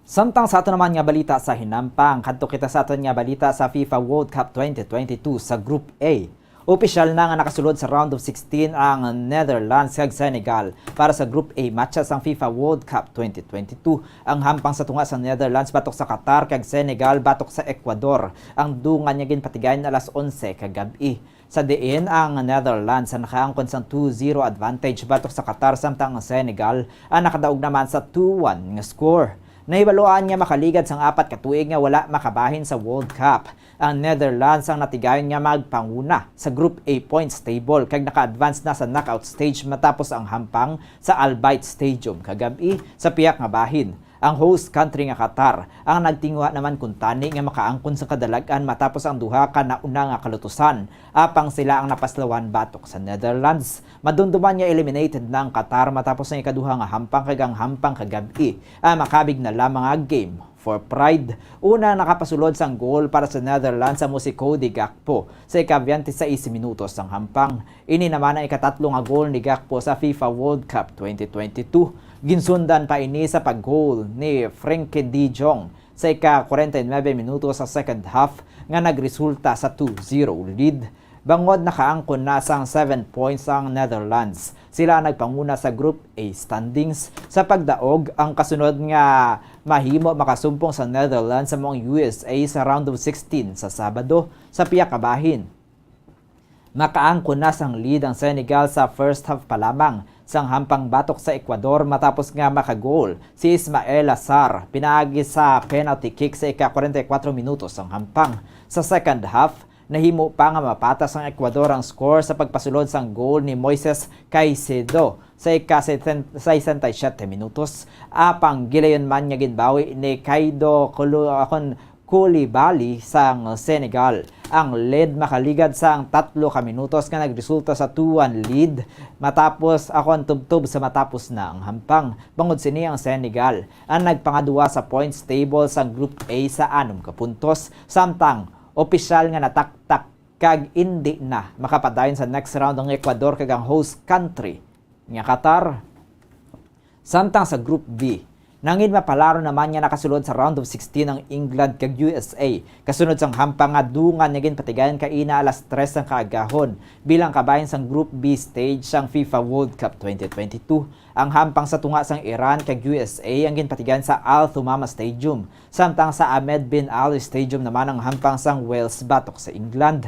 Samtang sa ato naman nga balita sa hinampang, kadto kita sa aton nga balita sa FIFA World Cup twenty twenty-two sa Group A. Opisyal na nga nakasulod sa round of sixteen ang Netherlands kag Senegal para sa Group A matches sang FIFA World Cup twenty twenty-two. Ang hampang sa tunga sa Netherlands batok sa Qatar kag Senegal batok sa Ecuador. Ang dungan niya ginpatigayon alas onse ka gab-i. Sa diin ang Netherlands ang nakaangkon sang two zero advantage batok sa Qatar, samtang ang Senegal ang nakadaog naman sa two one nga score. Nahibaluan nga makaligad sang apat ka tuig nga wala makabahin sa World Cup ang Netherlands, ang natigayon nga magpanguna sa Group A points table kag naka-advance na sa knockout stage matapos ang hampang sa Al Bayt Stadium kagab-i sa pihak nga bahin. Ang host country nga Qatar ang nagtinguha naman kuntani nga makaangkon sa kadalag-an matapos ang duha ka nauna nga kalutusan, apang sila ang napaslawan batok sa Netherlands. Madumduman nga eliminated na ang Qatar matapos ang ikaduha nga hampang, kag ang hampang kagab-i ang makabig na lamang nga game for pride. Una nakapasulod sang goal para sa Netherlands amo si Cody Gakpo sa ika-twenty sais minutos sang hampang. Ini naman ang ikatatlo nga goal ni Gakpo sa FIFA World Cup twenty twenty-two. Ginsundan pa ini sa pag-goal ni Frenkie de Jong sa ika-kwarenta y nuebe minuto sa second half nga nagresulta sa two zero lead. Bangod nakaangkon na sang seven points ang Netherlands, sila ang nagpanguna sa Group A standings. Sa pagdaog, ang kasunod nga mahimo makasumpong sa Netherlands amo ang U S A sa round of sixteen sa Sabado sa pihak nga bahin. Makaangkon na sang lead ang Senegal sa first half pa lamang sang hampang batok sa Ecuador matapos nga maka-goal si Ismael Assar pinaagi sa penalty kick sa ika-kwarenta y kuwatro minutos sang hampang. Sa second half, nahimo pa nga mapatas sang Ecuador ang score sa pagpasulod sang goal ni Moises Caicedo sa ika-sesenta y siyete minutos. Apang gilayon man nga ginbawi ni Kaido Kulu-, akon Koulibaly sang Senegal ang lead makaligad sang tatlo ka minutos nga nagresulta sa two one lead matapos, akon, tubtob sa matapos na ang hampang. Bangod sini, ang Senegal ang nagpangaduwa sa points table sang Group A sa anom ka puntos, samtang opisyal nga nataktak kag indi na makapadayon sa next round ang Ecuador kag ang host country nga Qatar. Samtang sa Group B, nangin mapalaro naman nga nakasulod sa round of sixteen ang England kag U S A, kasunod sang hampang nga dungan nga ginpatigayon kaina alas tres sang kaagahon bilang kabahin sang Group B stage sang FIFA World Cup twenty twenty-two. Ang hampang sa tunga sang Iran kag U S A ang ginpatigayon sa Al Thumama Stadium, samtang sa Ahmed bin Ali Stadium naman ang hampang sang Wales batok sa England.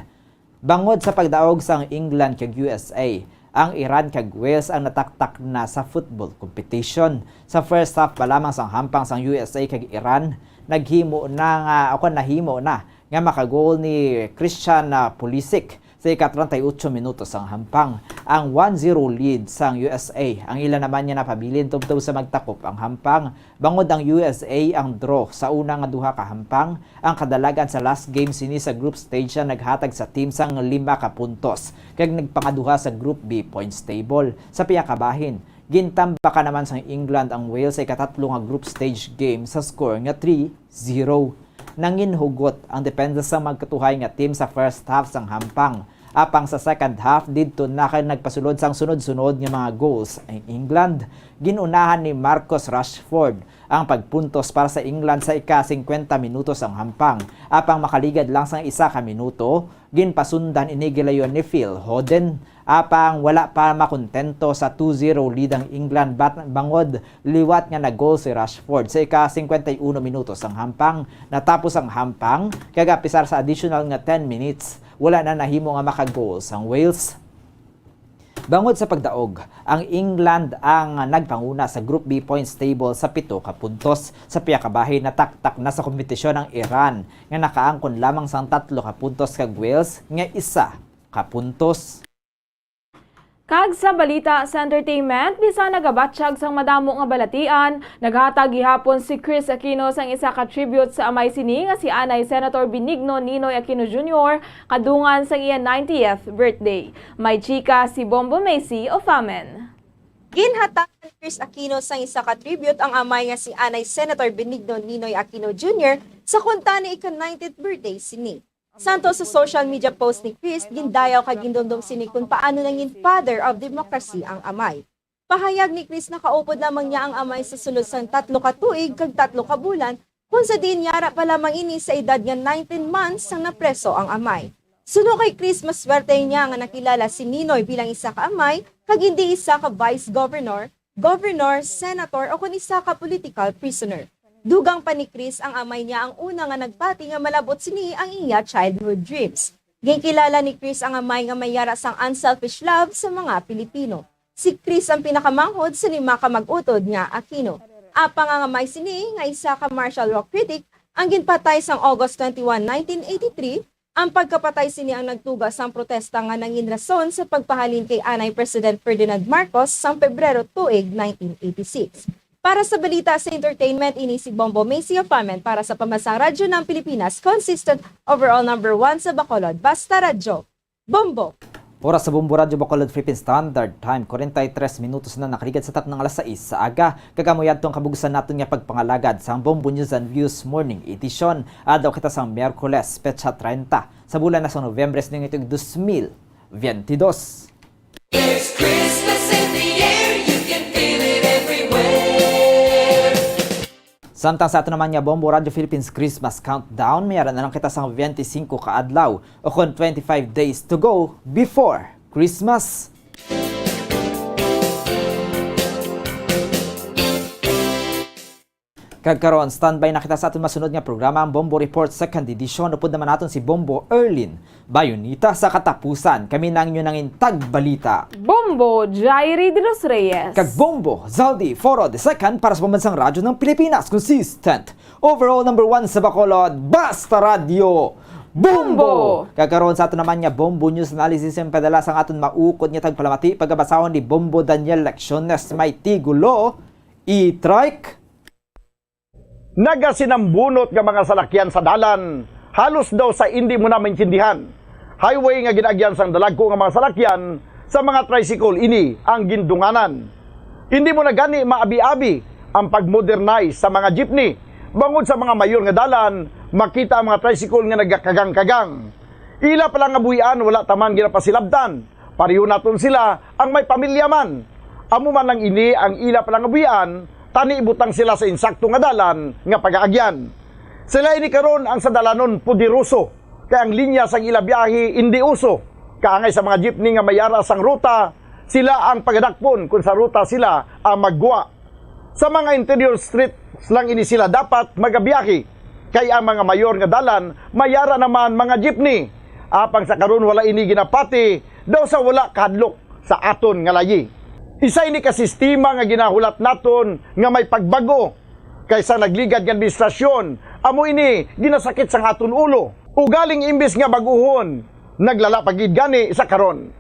Bangod sa pagdaog sang England kag U S A, ang Iran kag Wales ang nataktak na sa football competition. Sa first half pa lamang sang hampang sang U S A kag Iran, naghimo na nga, o kon nahimo na nga makagol ni Christian, ah, Pulisic sa ika-treinta y ocho minutos sang hampang. Ang one zero lead sang U S A ang ila naman nga napabilin tubtob sa magtakop ang hampang. Bangod ang U S A ang draw sa una nga duha ka hampang, ang kadalagan sa last game sini sa group stage ang naghatag sa team sang lima ka puntos kag nagpangaduha sa Group B points table. Sa pihak ka bahin, gintambakan naman sang England ang Wales sa ikatatlo nga group stage game sa score nga three zero. Nangin hugot ang depensa sang magkatuhay nga team sa first half sang hampang. Apang sa second half, didto na kay nagpasulod sang sunod-sunod nga mga goals ang England. Gin-unahan ni Marcus Rashford ang pagpuntos para sa England sa ika-singkwenta minuto sang hampang. Apang makaligad lang sang isa ka minuto, ginpasundan ini gilayon ni Phil Foden. Apang wala pa makontento sa two zero lead ang England bat-, bangod liwat nga nag-goal si Rashford sa ika-singkwenta y uno minuto sang hampang. Natapos ang hampang, kag apisar sa additional nga ten minutes, wala na nahimo nga maka-goal sang Wales. Bangod sa pagdaog, ang England ang nagpanguna sa Group B points table sa pito ka puntos. Sa pihak ka bahin, nataktak na sa kompetisyon ang Iran, nga nakaangkon lamang sang tatlo ka puntos, kag Wales nga isa ka puntos. Kag sa balita sa entertainment, bisan nagabatyag sang madamo nga balatian, naghatag gihapon si Chris Aquino sang isa ka tribute sa amay sini nga si anay Senator Benigno Ninoy Aquino Junior kadungan sang iya ninetieth birthday. May chika si Bombo Macy Ofamen. Ginhatagan ni Chris Aquino sang isa ka tribute ang amay nga si anay Senator Benigno Ninoy Aquino Junior sa kuntani ika-ninetieth birthday sini. Santo sa social media post ni Chris, gindayaw kag gindumdom sini kon paano nangin father of democracy ang amay. Pahayag ni Chris, nakaupod lamang niya ang amay sa sulod sang tatlo ka tuig kag tatlo ka bulan, kon sa diin yara pa lamang ini sa edad nga nineteen months sang napreso ang amay. Suno kay Chris, maswerte niya nga nakilala si Ninoy bilang isa ka amay kag hindi isa ka vice governor, governor, senator, o kon isa ka political prisoner. Dugang pa ni Chris, ang amay niya ang una nga nagpati nga malab-ot sini ang iya childhood dreams. Ginkilala ni Chris ang amay nga may yara sang unselfish love sa mga Pilipino. Si Chris ang pinakamanghod sa lima ka mag-utod nga Aquino. Apang ang amay sini, nga isa ka martial law critic, ang ginpatay sang August twenty-one, nineteen eighty-three. Ang pagkapatay sini ang nagtuga sang protesta nga nangin rason sa pagpahalin kay anay President Ferdinand Marcos sang Pebrero tuig nineteen eighty-six. Para sa balita sa entertainment, ini si Bombo Macy Apamen para sa Pambansang Radyo ng Pilipinas, consistent overall number one sa Bacolod. Basta Radyo, Bombo! Oras sa Bombo Radyo Bacolod Philippine Standard Time, forty-three minutos na nakaligad sa tapos ng alas sais sa aga. Kag amo yadto ang kabugusan naton nga pagpangalagad sa Bombo News and Views Morning Edition. Adlaw kita sang Miyerkules, petsa treinta, sa bulan na sang Nobyembre sa tuig dos mil veintidós. There's Christmas in the air, you can feel it everywhere. Samtang sa ato naman nga Bombo Radyo Philippines Christmas Countdown, may ara na lang kita sang twenty-five ka adlaw, o kon twenty-five days to go before Christmas. Kag karon, standby na kita sa aton masunod nga programa, ang Bombo Report Second Edition. Upod naman naton si Bombo Erlin Bayonita sa katapusan. Kami na ang inyo nangin tagbalita, Bombo Jairi de los Reyes. Kag Bombo Zaldi Foro the Second para sa Pambansang Radyo ng Pilipinas, consistent overall number one sa Bacolod, Basta Radyo Bombo! Bombo! Kag karon sa aton naman nga Bombo News Analysis, ang padala sang aton maukod nga tagpalamati, pagabasahon ni Bombo Daniel Lecciones, may tigulo, E-trike. Nagasinambunot nga mga salakyan sa dalan, halos daw sa indi mo na maintindihan. Highway nga gin-agyan sang dalagko nga mga salakyan, sa mga tricycle ini ang gindunganan. Indi mo na gani maabi-abi ang pag-modernize sa mga jeepney. Bangod sa mga mayor nga dalan, makita ang mga tricycle nga nagakagang-kagang. Ila pa lang nga buhian, wala ta man ginapasilabtan. Pareho naton sila ang may pamilya man. Amo man lang ini ang ila pa lang nga buhian, tani ibutang sila sa insakto nga dalan nga pagaagyan. Sila ini karon ang sa dalanon poderoso, kay ang linya sang ila biyahe indi uso. Kaangay sa mga jeepney nga may ara sang ruta, sila ang pagadakpon kon sa ruta sila ang maggwa. Sa mga interior streets lang ini sila dapat magabiyahe, kay ang mga mayor nga dalan may ara naman mga jeepney. Apang sa karon wala ini ginapati, daw sa wala kahadlok sa aton nga layi. Isa ini ka sistema nga ginahulat naton nga may pagbag-o, kay sa nagligad nga administrasyon, amo ini ginasakit sang aton ulo. Ugaling imbis nga bag-ohon, naglala pa gid gani sa karon.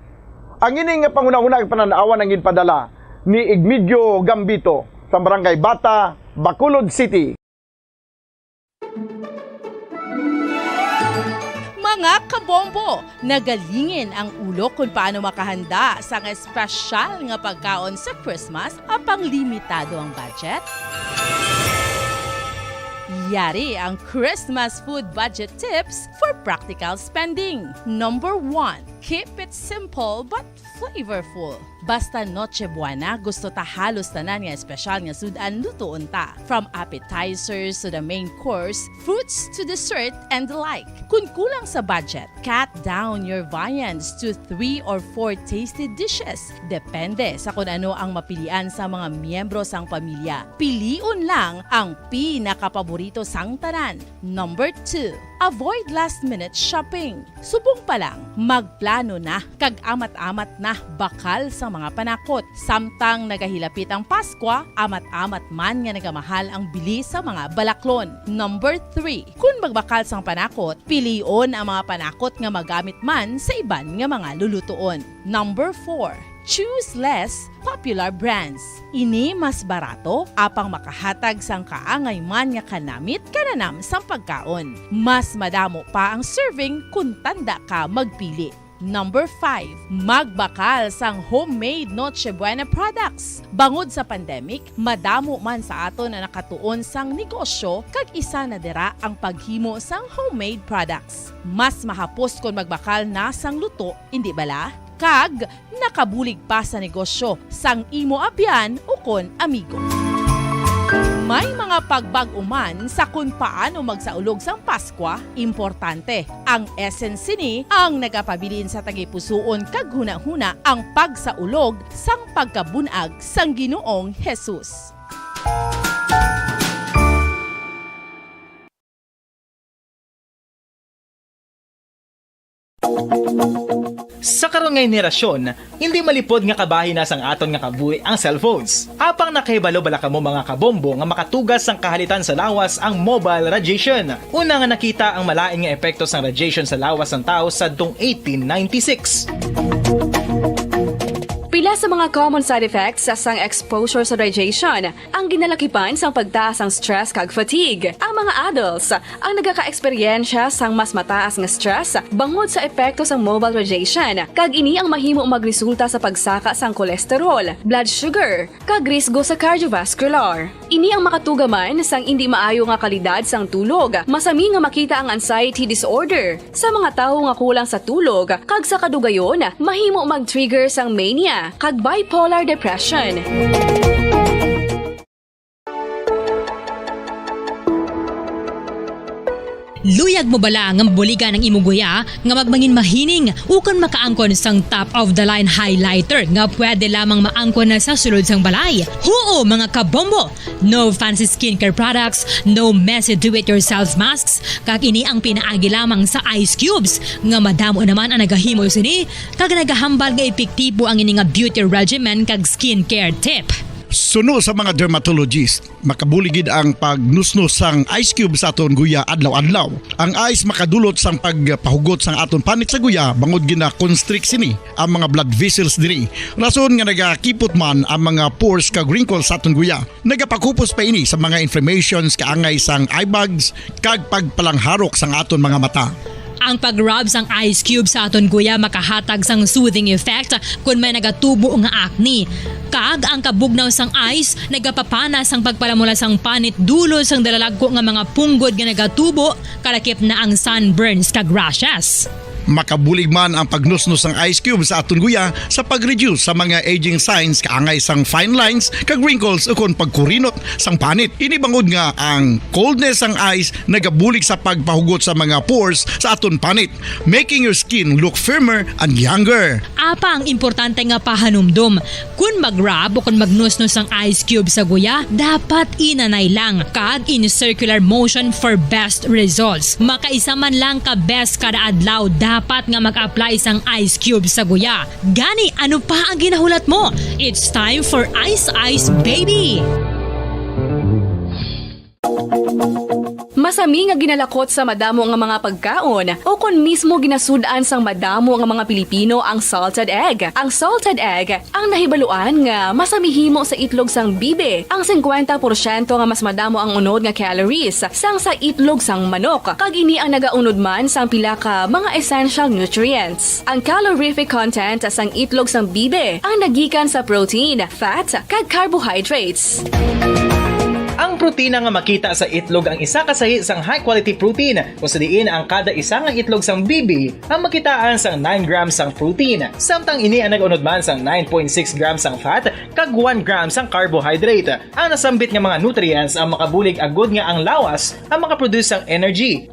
Ang ini nga panghunahuna kag panan-awan ang ginpadala ni Igmedio Gambito sa Barangay Bata, Bacolod City. Mga kabombo, nagalingin ang ulo kung paano makahanda sang espesyal nga pagkaon sa Christmas apang limitado ang budget? Yari ang Christmas food budget tips for practical spending. Number one, keep it simple but flavorful. Basta Noche Buena, gusto ta halos tanan nga espesyal nga sud-an lutuon ta. From appetizers to the main course, fruits to dessert and the like. Kun kulang sa budget, cut down your viands to three or four tasty dishes. Depende sa kun ano ang mapilian sa mga miyembro sang pamilya. Pilion lang ang pinakapaborito sang tanan. Number two, avoid last-minute shopping. Subong pa lang, magplano na kag amat-amat na bakal sa mga panakot. Samtang nagahilapit ang Paskwa, amat-amat man nga nagamahal ang bili sa mga balaklon. Number three, kun magbakal sang panakot, pilion ang mga panakot nga magamit man sa iban nga mga lulutuon. Number four, choose less popular brands. Ini mas barato, apang makahatag sang kaangay man nga kanamit kananam sang pagkaon. Mas madamo pa ang serving kun tanda ka magpili. Number five, magbakal sang homemade Noche Buena products. Bangod sa pandemic, madamo man sa aton ang nakatuon sang negosyo, kag isa na dira ang paghimo sang homemade products. Mas mahapos kon magbakal na sang luto, indi bala? Kag nakabulig pa sa negosyo sang imo abyan ukon amigo. May mga pagbag-o man sa kon paano magsaulog sang Paskwa, importante. Ang essence sini ang nagapabilin sa tagipusoon kag hunahuna ang pagsaulog sang pagkabun-ag sang Ginoong Jesus. Sa karon nga henerasyon, hindi malipod nga kabahin na sang aton nga kabuhi ang cellphones. Apang nakahibalo bala kamo, mga kabombo, nga makatugas sang kahalitan sa lawas ang mobile radiation? Una nga nakita ang malain nga epekto sang radiation sa lawas sang tawo sadtong eighteen ninety-six. Pila sa mga common side effects sang exposure sa radiation ang ginalakipan sang pagtaas sang stress kag fatigue. Ang mga adults ang nagakaeksperyensya sang mas mataas nga stress bangod sa epekto sang mobile radiation, kag ini ang mahimo magresulta sa pagsaka sang cholesterol, blood sugar, kag risgo sa cardiovascular. Ini ang makatuga man sang indi maayo nga kalidad sang tulog. Masami nga makita ang anxiety disorder sa mga tawo nga kulang sa tulog, kag sa kadugayon, mahimo mag-trigger sang mania kag bipolar depression. Luyag mo bala nga mabuligan ang imo guya nga magmangin mahining ukon makaangkon sang top of the line highlighter nga pwede lamang maangkon na sa sulod sang balay? Huo, mga kabombo! No fancy skincare products, no messy do-it-yourself masks, kag ini ang pinaagi lamang sa ice cubes, nga madamo naman ang nagahimo sini, kag nagahambal nga epektibo ang ini nga beauty regimen kag skincare tip. Suno sa mga dermatologist, makabulig gid ang pagnusnos sang ice cube sa aton guya adlaw-adlaw. Ang ice makadulot sang pagpahugot sang aton panit sa guya, bangod gina-constrict sini ang mga blood vessels diri, rason nga nagakipot man ang mga pores kag wrinkles sa aton guya. Nagapakupos pa ini sa mga inflammations kaangay sang eye bags kag pagpalangharok sang aton mga mata. Ang pag-rub sang ice cube sa aton guya makahatag sang soothing effect kon may nagatubo nga acne. Kag ang kabugnaw sang ice nagapapana sang pagpalamula sang panit dulot sang dalalagko nga mga punggod nga nagatubo, kalakip na ang sunburns kag rashes. Makabulig man ang pagnusnos sang ice cube sa aton guya sa pag-reduce sa mga aging signs kaangay sang fine lines kag wrinkles ukon pagkurinot sang panit. Ini bangod nga ang coldness sang ice nagabulig sa pagpahugot sa mga pores sa aton panit, making your skin look firmer and younger. Apa ang importante nga pahanumdom? Kon mag-rub o kon magnusnos ang ice cube sa guya, dapat inanay lang kag in circular motion for best results. Makaisa man lang ka beses kada adlaw dapat nga mag-apply sang ice cube sa guya. Gani, ano pa ang ginahulat mo? It's time for Ice Ice Baby! Masami nga ginalakot sa madamo nga mga pagkaon, o kon mismo ginasud-an sang madamo nga mga Pilipino ang salted egg. Ang salted egg ang nahibaluan nga masami himo sa itlog sang bibi. Ang singkwenta porsyento nga mas madamo ang unod nga calories sang sa itlog sang manok, kag ini ang nagaunod man sang pila ka mga essential nutrients. Ang calorific content sang itlog sang bibi ang nagikan sa protein, fat, kag carbohydrates. Ang protina nga makita sa itlog ang isa ka sahi sang high-quality protein, kung sa diin ang kada isa nga itlog sang bibi ang makitaan sang nine grams sang protein, samtang ini ang nag-unod man sang nine point six grams sang fat kag one gram sang carbohydrate. Ang nasambit nga mga nutrients ang makabulig agud nga ang lawas ang makaproduce sang energy.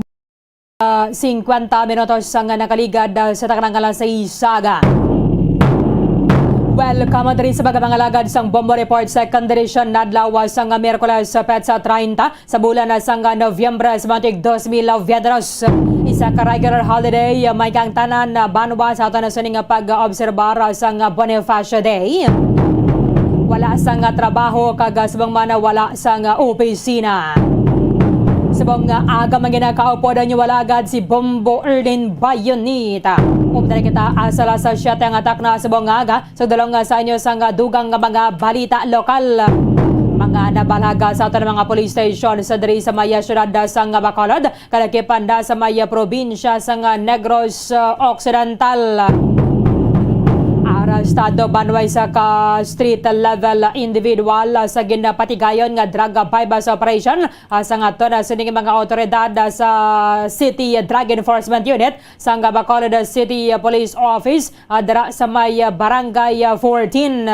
Ah, singkwenta minutos ang nakaligad, ah, sa taknang alas sais sa aga. Welcome diri sa pagpangalagad sang Bombo Report sa kondisyon adlaw sang Miyerkules, petsa treinta sa bulan sang Nobyembre sa mga tig dos mil veintitrés. Isa ka regular holiday, ah, may kang tanan, ah, banwa sa aton sining pag-obserbar sang Bonifacio Day. Wala sang trabaho kag subong man wala sang opisina. Subong nga aga man ginakaupod ang inyong alagad si Bombo Erlin Bayonita. Update kita asa alas siyete nga takna subong nga aga. Sa dulong sa inyo sang dugang nga mga balita lokal. Mga nabalaga sa aton mga police station sa diri sa may siyudad sang Bacolod, kalakip na sa may probinsya sang Negros, uh, Occidental. Arestado banway sa ka street level individual, uh, sa ginapatigayon nga drug buy-bust operation, uh, sa nga to na sining mga awtoridad, uh, sa City Drug Enforcement Unit sang Bacolod City Police Office, ah, dira sa may, ah, Barangay, ah, fourteen.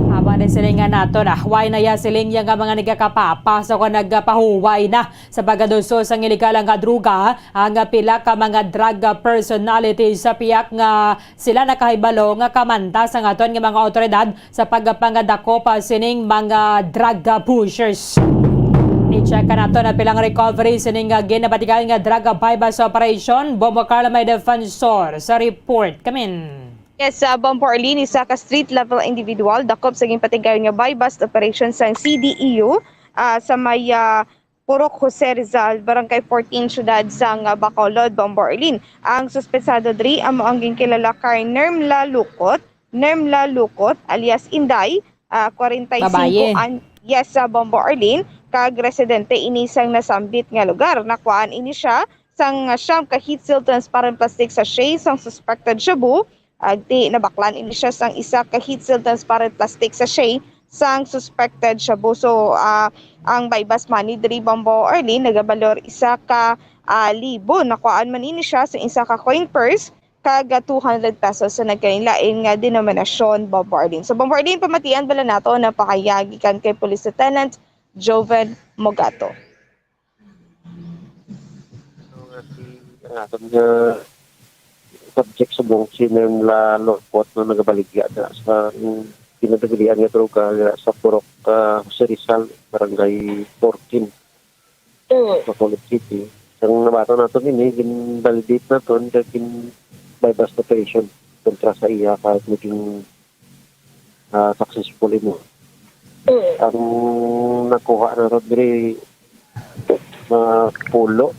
Amo Siling nga nato na, why na ya siling ya nga mga nagakapapa sa kung nagapahuway na sa pagkaduso sang iligal nga droga ang pila ka mga drug personality sa pihak nga sila nakahibalo nga kamanta sang aton nga mga awtoridad sa pagpangadakop sining mga drug pushers. I-check ka nato na pilang recovery sining nga ginabatikan nga drug buy-bust operation. Bombo Carla may defensor sa report. Kamin. Yes, uh, Bombo Arlene, isa ka street-level individual dakop sa ginpatigayon nga buy-bust operation sang C D E U, ah, sa may, ah, Purok Jose Rizal, Barangay fourteen, Siyudad sang, ah, Bacolod, Bombo Arlene. Ang suspetsado diri amo ang ginkilala kay Nermla Lukot, Nermla Lukot alias Inday, ah, kwarenta y singko Babaye. an-, yes, sa Bombo Arlene, kag residente ini sang nasambit nga lugar. Nakuhaan ini siya sang, ah, siyam ka heat-sealed transparent plastic sachet sang suspected shabu. Agti, nabaklan ini siya sang isa ka heat-sealed transparent plastic sachet sang suspected shabu. So, ah, ang buy-bust money diri, Bombo Arlene, nagabalor isa ka, ah, libo. Nakuhaan man ini siya sa isa ka coin purse kag, ah, two hundred pesos sa nagkalain-lain nga denominasyon, Bombo Arlene. So, Bombo Arlene, pamatian bala nato na pahayag gikan kay Police Lieutenant Joven Mogato. Ano nga si, ang aton nga subject subong si Nermla Lukot, no, nagabaligya na sa, mm, ginadagilian nga droga dira sa Purok, ah, Jose Rizal, Barangay fourteen, Mm. Bacolod City. Ang nabaton naton ini, gin-validate naton, kag gin-buy-bust operation kontra sa iya, kag naging, ah, successful ini. Mm. Ang nakuha naton diri, ah, pulo,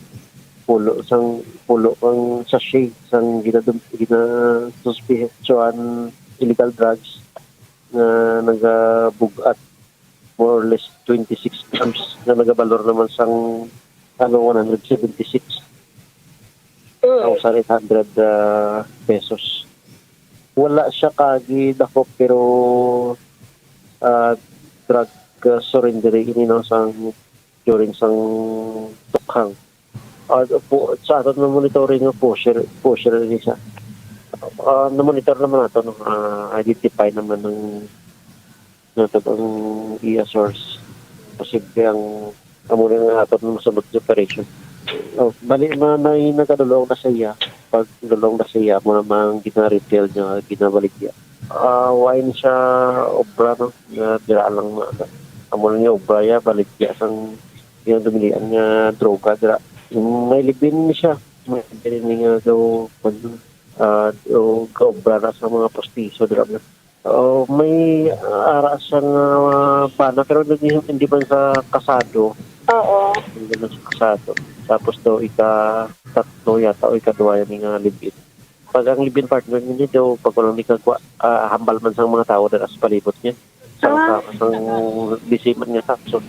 pulo sang, pulo ang sachet sang ginadum-, ginasuspechohan illegal drugs nga nagabug-at more or less twenty-six grams nga nagabalor naman sang, ano, one hundred seventy-six thousand eight hundred, ah, pesos. Wala siya ka gidakop, pero, ah, drug, ah, surrender ini, no, sang, during sang tukhang. Ah, po, sa aton nga monitoring nga pusher, pusher ni siya. Ah, na-monitor naman nato, no, ah, identify naman ng nato ang iya source. Posible ang amo na nga aton masunod nga operation. Oh, bali, ma-, may nagkadulong na sa iya. Pag dulong na sa iya, amo namang gina-retail niya, ginabaligya. Ah, wine siya obra, no? Nga dira lang na, amo lang niya obra ya, baligya sang iyang dumilian nga droga dira. May libin ni siya. May libin ni nga daw, kwan, ah, o kaobra na sa mga postiso dira. Oh, may, ah, ara siya nga, ah, bana, pero hindi, hindi man sa kasado. Oo. Hindi man sa kasado. Tapos daw ika-tatlo yata o ika-duwa yan nga libin. Pag ang libin partner niya daw, pag walang nikagwa, ah, hambal man sang mga tao dira sa palibot niya. Sa, Ah. sa, sa busy man nga sa aksyon.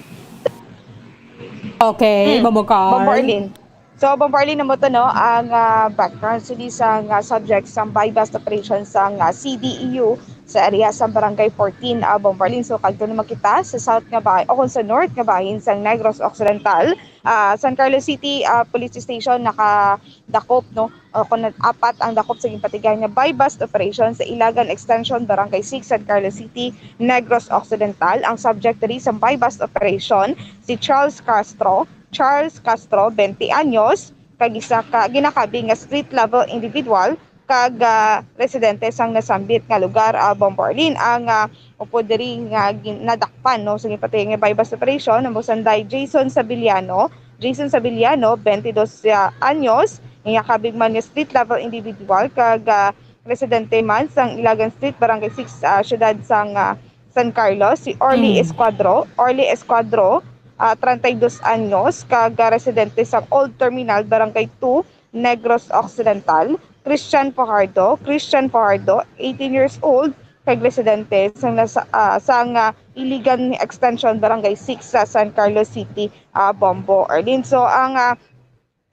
Okay, Hmm. Bombo Carl. Bombo Arlene. So, Bombo Arlene, amo to, no, ang, ah, background sini sang, ah, subject sang buy-bust operation sang, ah, C D E U sa area sang Barangay fourteen, ah, Bombo Arlene. So, kadto naman kita sa south nga bahin, o kung sa north nga bahin sang Negros Occidental, ah, San Carlos City, ah, Police Station nakadakop, no, o kung apat ang dakop sa ginpatigayon nga buy-bust operation sa Ilagan Extension, Barangay six, San Carlos City, Negros Occidental. Ang subject diri sa buy-bust operation, si Charles Castro, Charles Castro, twenty anyos, kag isa ka ginakabig nga street level individual kag, ah, residente sang nasambit nga lugar, ah, Bombo Arlene. Ang, ah, upod diri nga gin-, nadakpan, no, sa ginpatigayon nga buy-bust operation, amo sanday Jason Sabiliano, Jason Sabiliano, twenty dos, ah, anyos, nga ginakabig man nga street level individual kag, ah, residente man sang Ilagan Street, Barangay six, ah, siyudad sang, ah, San Carlos, si Orly Mm. Escuadro, Orly Escuadro, ah, treinta y dos anyos, kag, ah, residente sang Old Terminal, Barangay two, Negros Occidental, Christian Fajardo, Christian Fajardo, eighteen years old, kag residente sang nasa-, ah, sang, ah, Iligan Extension, Barangay six, sa San Carlos City, ah, Bombo Arlene. So, ang, ah,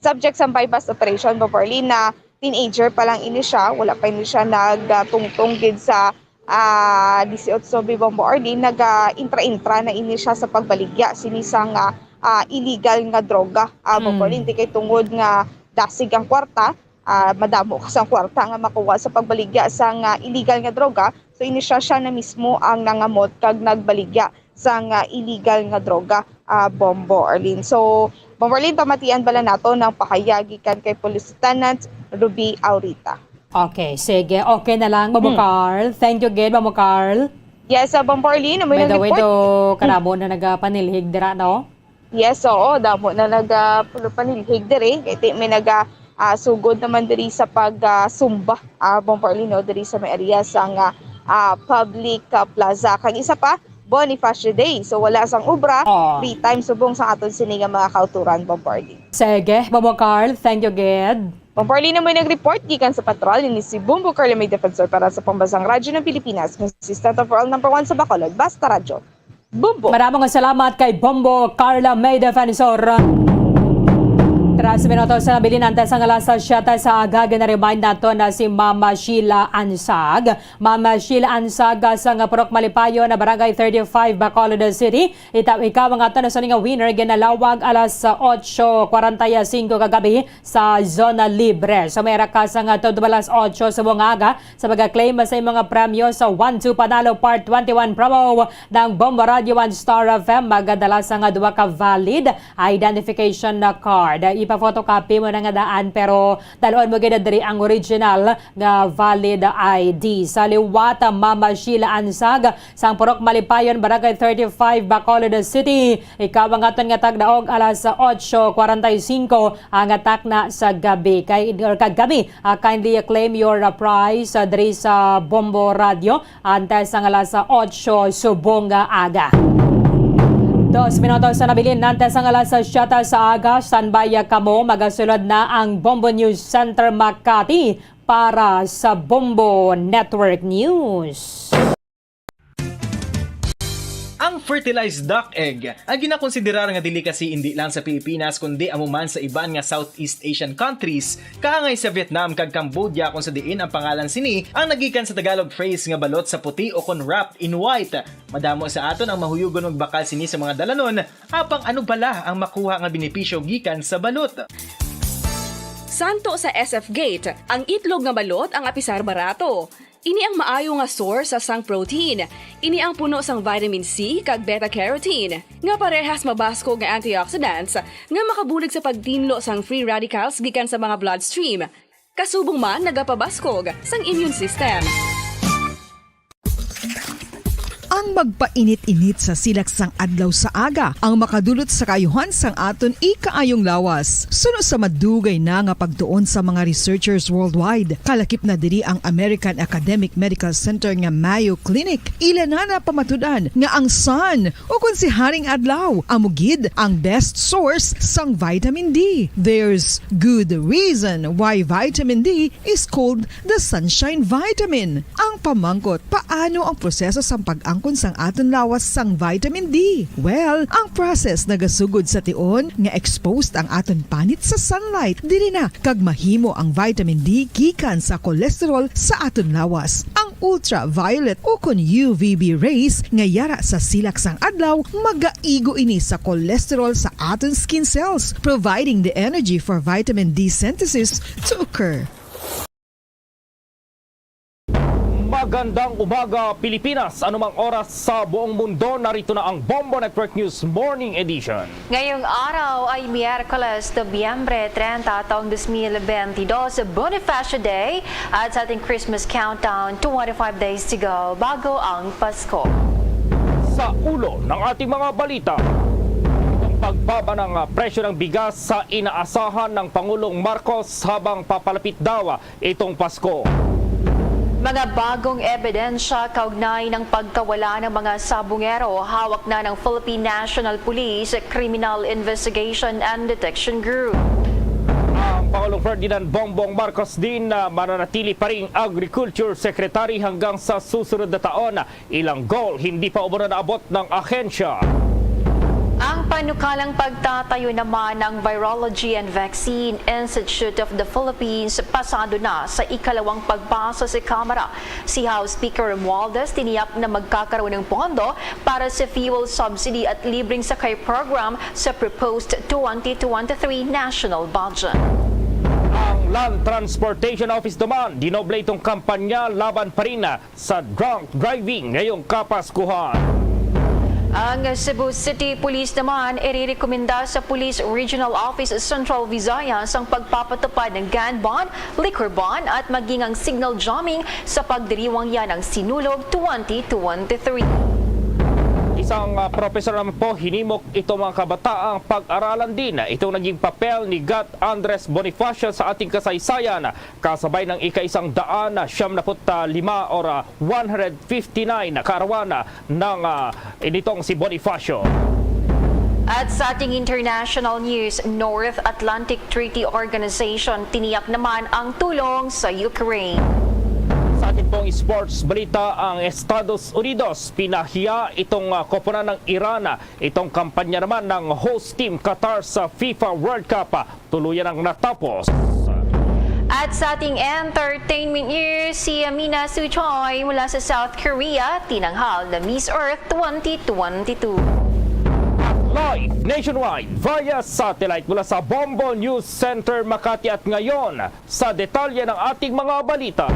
subject sang buy-bust operation, Bombo Arlene, na teenager pa lang ini siya, wala pa ini siya nagtungtong gid sa, ah, disiotso, Bombo Arlene, naga-intra-intra na ini siya sa pagbaligya sini sang, ah, ah, illegal nga droga. Ah, Bombo Mm. Arlene, di kay tungod nga dasig ang kwarta, ah, madamo ka sang kwarta nga makuha sa pagbaligya sang, ah, illegal nga droga, So, ini siya, siya na mismo ang nangamot kag nagbaligya sang, ah, illegal nga droga, ah, Bombo Arlene. So, Bombo Arlene, pamatian bala nato ang pahayag gikan kay Police Lieutenant Ruby Aurita. Okay, sige. Okay na lang, Bombo Hmm. Carl. Thank you gid, Bombo Carl. Yes, ah, Bombo Arlene, amo By nang the way, report. do, karamo na nagapanilhig dira, no? Yes, oo, damo na nagapanilhig diri. Kay ti-, may naga, ah, sugod naman diri sa pag, ah, sumba, ah, Bombo Arlene, no, diri sa may area sang, ah, ah, public, ah, plaza. Kag isa pa, Bonifacio Day. So, wala sang obra, Oh. free time subong sa aton sini nga mga kauturan, Bombo Arlene. Sige, Bombo Carl, thank you gid. Bombo Arlene, may nag-report gikan sa patrol, ini si Bombo Carl, may defensor para sa Pambansang Radyo ng Pilipinas, consistent overall number one sa Bacolod, Basta Radyo. Bombo. Maraming salamat kay Bombo Carla May Defensor. Tres minutos na nabilin antes ang alas siyete sa aga, gina-remind nato na si Mama Sheila Ansag. Mama Sheila Ansag, sa nga Purok Malipayon, na Barangay thirty-five, Bacolod City. Ita-, ikaw ang ato na sa nga winner, ginalawag alas otso kwarenta y cinco kagabi sa Zona Libre. So, may rakas nga todo alas otso sa mga aga sa pag-claim sa imong mga premyo sa One Two Panalo Part twenty-one promo ng Bombo Radio One Star F M. Magadala sa nga duha ka valid identification na card. Ipa-photocopy mo na nga daan, pero dalon mo gid diri ang original nga valid I D. Sa liwat, Mama Sheila Ansag, sang Purok Malipayon, Barangay thirty-five, Bacolod City. Ikaw ang aton nga tagdaog alas otso kwarenta y cinco ang takna sa gabi. Kay, or kagabi, ah, kindly claim your, ah, prize, ah, diri sa Bombo Radio antes ang alas otso subong nga aga. Dos minutos na nabilin antes ang alas siyete sa aga. Standby, ah, kamo. Magasulod na ang Bombo News Center Makati para sa Bombo Network News. Ang fertilized duck egg, ang ginakonsiderar nga delicacy indi lang sa Pilipinas, kundi amo man sa iban nga Southeast Asian countries, kaangay sa Vietnam kag Cambodia, kung sa diin ang pangalan sini ang nagikan sa Tagalog phrase nga balot sa puti o kon wrapped in white. Madamo sa aton ang mahuyugon magbakal sini sa mga dalanon, apang ano bala ang makuha nga benepisyo gikan sa balot? Santo sa S F Gate, ang itlog nga balot ang apisar barato. Ini ang maayo nga source sang protein. Ini ang puno sang vitamin C kag beta carotene, nga parehas mabaskog nga antioxidants nga makabulig sa pagtinlo sang free radicals gikan sa mga bloodstream. Kasubong man nagapabaskog sang immune system. Ang magpainit-init sa silak sang adlaw sa aga ang makadulot sa kaayuhan sang aton ikaayong lawas. Suno sa madugay na nga pagtuon sa mga researchers worldwide, kalakip na diri ang American Academic Medical Center nga Mayo Clinic. Ila na napamatud-an nga ang sun, o kon si Haring Adlaw, amo gid ang best source sang vitamin D. There's good reason why vitamin D is called the sunshine vitamin. Ang pamangkot, paano ang proseso sang pag-angkon sang aton lawas sang vitamin D? Well, ang process nagasugod sa tion nga exposed ang aton panit sa sunlight. Diri na kag mahimo ang vitamin D gikan sa cholesterol sa aton lawas. Ang ultraviolet o kon U V B rays nga yara sa silak sang adlaw, magaigo ini sa cholesterol sa aton skin cells, providing the energy for vitamin D synthesis to occur. Magandang umaga, Pilipinas. Anumang oras sa buong mundo, narito na ang Bombo Network News Morning Edition. Ngayong araw ay Miyerkules, Nobyembre treinta, taong dos mil bentidós, Bonifacio Day, at sa ating Christmas countdown, twenty-five days to go bago ang Pasko. Sa ulo ng ating mga balita, ang pagbaba ng, ah, presyo ng bigas sa inaasahan ng Pangulong Marcos habang papalapit daw itong Pasko. Mga bagong ebidensya kaugnay ng pagkawala ng mga sabungero hawak na ng Philippine National Police Criminal Investigation and Detection Group. Ang Pangulong Ferdinand Bongbong Marcos din na mananatili pa ring Agriculture Secretary hanggang sa susunod na taon. Ilang goal hindi pa umano naabot ng ahensya. Ang panukalang pagtatayo naman ng Virology and Vaccine Institute of the Philippines pasado na sa ikalawang pagbasa sa Kamara. Si House Speaker Romualdez tiniyak na magkakaroon ng pondo para sa fuel subsidy at libreng sakay program sa proposed twenty twenty-three national budget. Ang Land Transportation Office naman, dinoble itong kampanya laban pa rin sa drunk driving ngayong Kapaskuhan. Ang Cebu City Police naman irerekomenda sa Police Regional Office Central Visayas ang pagpapatupad ng gun ban, liquor ban at maging ang signal jamming sa pagdiriwang yan ng Sinulog twenty twenty-three. Isang uh, professor naman po, hinimok itong mga kabataang pag-aralan din itong naging papel ni Gat Andres Bonifacio sa ating kasaysayan, kasabay ng ika-isang daan na siyam na put lima or uh, one hundred fifty-nine na kaarawan uh, ng uh, initong si Bonifacio. At sa ating international news, North Atlantic Treaty Organization tiniyak naman ang tulong sa Ukraine. Sa ating pong sports balita, ang Estados Unidos pinahiya itong uh, koponan ng Iran, uh, itong kampanya naman ng host team Qatar sa FIFA World Cup. Uh, tuluyan ang natapos. At sa ating entertainment news, si Mina Suchoi mula sa South Korea tinanghal na Miss Earth twenty twenty-two. Live nationwide via satellite mula sa Bombo News Center Makati at ngayon sa detalye ng ating mga balita.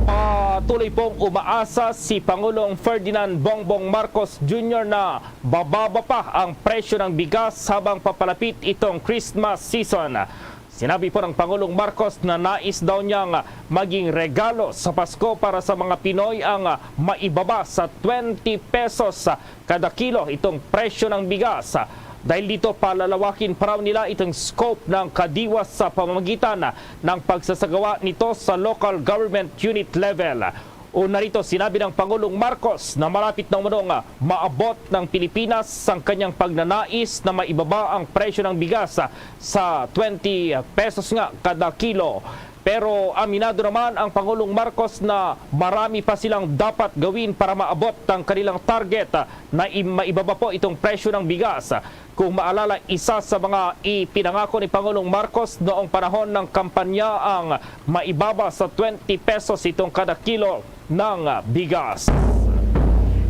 Patuloy pong umaasa si Pangulong Ferdinand Bongbong Marcos Junior na bababa pa ang presyo ng bigas habang papalapit itong Christmas season. Sinabi po ng Pangulong Marcos na nais daw niyang maging regalo sa Pasko para sa mga Pinoy ang maibaba sa twenty pesos kada kilo itong presyo ng bigas. Dahil dito, palalawakin pa raw nila itong scope ng kadiwa sa pamamagitan ng pagsasagawa nito sa local government unit level. Una rito, sinabi ng Pangulong Marcos na malapit na umanong maabot ng Pilipinas ang kanyang pagnanais na maibaba ang presyo ng bigas sa twenty pesos nga kada kilo. Pero aminado naman ang Pangulong Marcos na marami pa silang dapat gawin para maabot ang kanilang target na i- maibaba po itong presyo ng bigas. Kung maalala, isa sa mga ipinangako ni Pangulong Marcos noong panahon ng kampanya ang maibaba sa twenty pesos itong kada kilo ng bigas.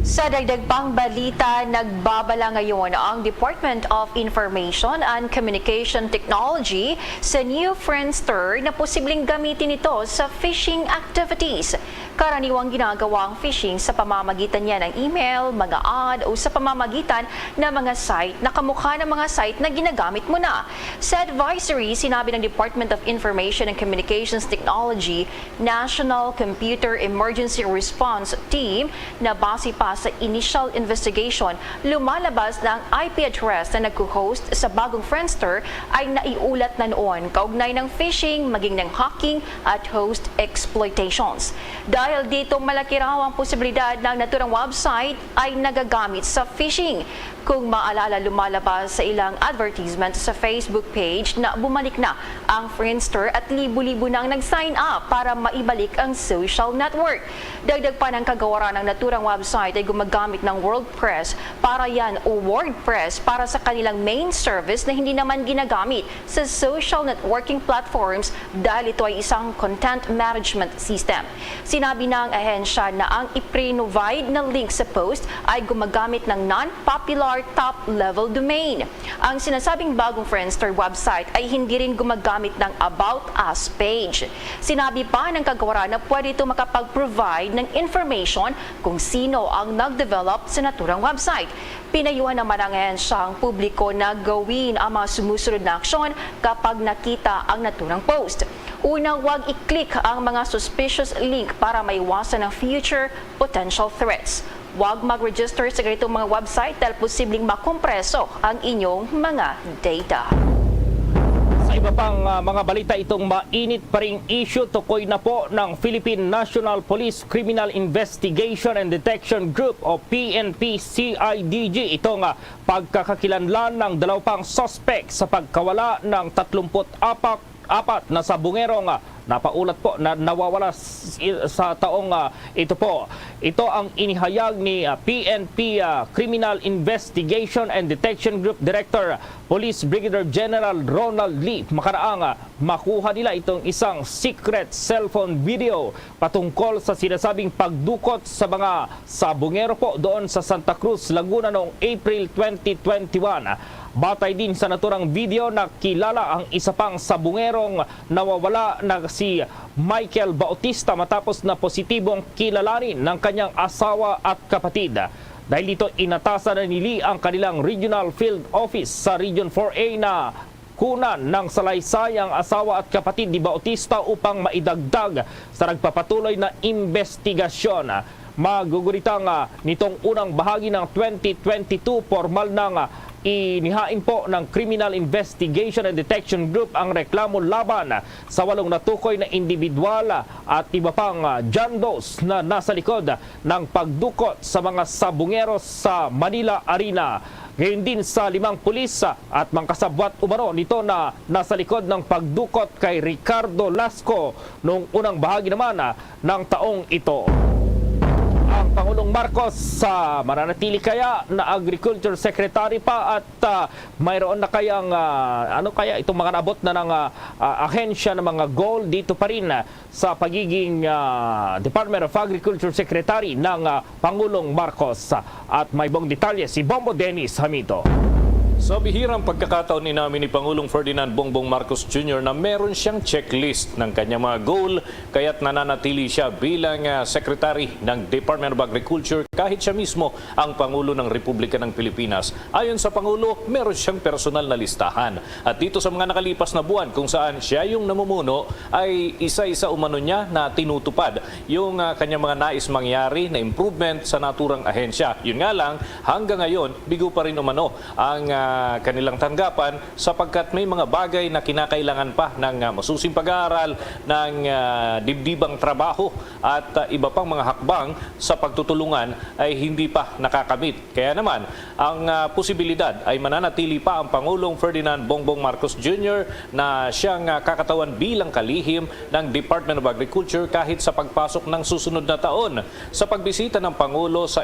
Sa dagdag pang balita, nagbabala ngayon ang Department of Information and Communication Technology sa new Friendster na posibleng gamitin ito sa phishing activities. Karaniwang ginagawa ang phishing sa pamamagitan niya ng email, mga ad, o sa pamamagitan ng mga site na kamukha ng mga site na ginagamit mo na. Sa advisory, sinabi ng Department of Information and Communications Technology, National Computer Emergency Response Team na base pa sa initial investigation, lumalabas na ang I P address na nagko-host sa bagong Friendster ay naiulat na noon kaugnay ng phishing, maging ng hacking at host exploitations. Dahil dito, malaki raw ang posibilidad na ang naturang website ay nagagamit sa phishing. Kung maalala, lumalabas sa ilang advertisement sa Facebook page na bumalik na ang Friendster at libo-libo na ang nag-sign up para maibalik ang social network. Dagdag pa, ng kagawaran, ang naturang website ay gumagamit ng WordPress para yan o WordPress para sa kanilang main service na hindi naman ginagamit sa social networking platforms dahil ito ay isang content management system. Sinabi ng ahensya na ang iprinobide na link sa post ay gumagamit ng non-popular top-level domain. Ang sinasabing bagong Friendster website ay hindi rin gumagamit ng About Us page. Sinabi pa ng kagawaran na pwede ito makapag-provide ng information kung sino ang nag-develop sa naturang website. Pinayuhan naman ang ahensya ang publiko na gawin ang mga sumusunod na aksyon kapag nakita ang naturang post. Una, huwag i-click ang mga suspicious link para maiwasan ang future potential threats. Huwag mag-register sa ganitong mga website dahil posibleng makompreso ang inyong mga data. Sa iba pang uh, mga balita, itong mainit pa ring issue tukoy na po ng Philippine National Police Criminal Investigation and Detection Group o P N P C I D G. Itong uh, pagkakakilanlan ng dalawang suspek sa pagkawala ng tatlumpu't apat apat na sabungero nga napaulat po na nawawala sa taong uh, ito po. Ito ang inihayag ni uh, P N P uh, ah, Criminal Investigation and Detection Group Director Police Brigadier General Ronald Lee. Makaraang uh, makuha nila itong isang secret cellphone video patungkol sa sinasabing pagdukot sa mga sabungero po doon sa Santa Cruz, Laguna noong April twenty twenty-one. Batay din sa naturang video, nakilala ang isa pang sabungerong nawawala na si Michael Bautista matapos na positibong kilalanin ng kanyang asawa at kapatid. Dahil dito, inatasan na ni Lee ang kanilang regional field office sa Region four A na kunan ng salaysay ang asawa at kapatid ni Bautista upang maidagdag sa nagpapatuloy na investigasyon. Magugurita nga nitong unang bahagi ng twenty twenty-two, formal nang inihain po ng Criminal Investigation and Detection Group ang reklamo laban sa walong natukoy na individual at iba pang, ah, John Does na nasa likod ng pagdukot sa mga sabungero sa Manila Arena. Gayon din sa limang pulis, ah, at mga kasabwat umano nito na nasa likod ng pagdukot kay Ricardo Lasco noong unang bahagi naman, ah, ng taong ito. Ang Pangulong Marcos, ah, mananatili kaya na Agriculture Secretary pa at, ah, mayroon na kayang, ah, ano kaya itong mga naabot na ng, ah, ah, ahensya ng mga goal dito pa rin, ah, sa pagiging, ah, Department of Agriculture Secretary ng, ah, Pangulong Marcos? At may buong detalye si Bombo Dennis Hamito. Sa bihirang pagkakataon, inamin ni Pangulong Ferdinand Bongbong Marcos Junior na meron siyang checklist ng kanyang mga goal, kaya't nananatili siya bilang, ah, Secretary ng Department of Agriculture kahit siya mismo ang Pangulo ng Republika ng Pilipinas. Ayon sa Pangulo, meron siyang personal na listahan. At dito sa mga nakalipas na buwan kung saan siya yung namumuno, ay isa-isa umano niya na tinutupad yung, ah, kanyang mga nais mangyari na improvement sa naturang ahensya. Yun nga lang, hanggang ngayon, bigo pa rin umano ang, ah, kanilang tanggapan sapagkat may mga bagay na kinakailangan pa ng, ah, masusing pag-aaral, ng, ah, dibdibang trabaho at, ah, iba pang mga hakbang sa pagtutulungan ay hindi pa nakakamit. Kaya naman, ang, ah, posibilidad ay mananatili pa ang Pangulong Ferdinand Bongbong Marcos Junior na siyang, ah, kakatawan bilang kalihim ng Department of Agriculture kahit sa pagpasok ng susunod na taon. Sa pagbisita ng Pangulo sa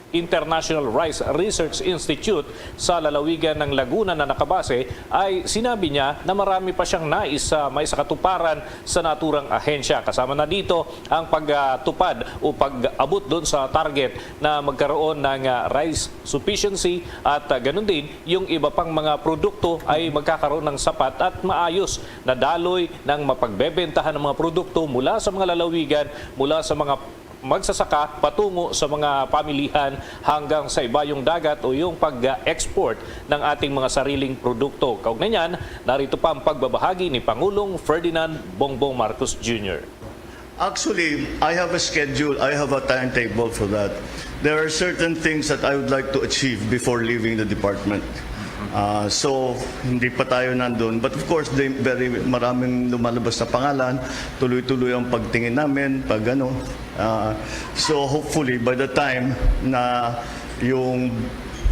International Rice Research Institute sa lalawigan ng Laguna na nakabase, ay sinabi niya na marami pa siyang nais sa maisakatuparan sa naturang ahensya. Kasama na dito ang pagtupad o pag-abot doon sa target na magkaroon ng, ah, rice sufficiency at, ah, ganun din yung iba pang mga produkto ay magkakaroon ng sapat at maayos na daloy ng mapagbebentahan ng mga produkto mula sa mga lalawigan, mula sa mga magsasaka patungo sa mga pamilihan hanggang sa ibayong dagat o yung pag-export ng ating mga sariling produkto. Kaugnay niyan, narito pa ang pagbabahagi ni Pangulong Ferdinand Bongbong Marcos Junior. Actually, I have a schedule, I have a timetable for that. There are certain things that I would like to achieve before leaving the department. Ah, so, hindi pa tayo nandun. But of course, they, very, maraming lumalabas na pangalan. Tuloy-tuloy ang pagtingin namin, pag ano. Ah, so, hopefully, by the time na yung,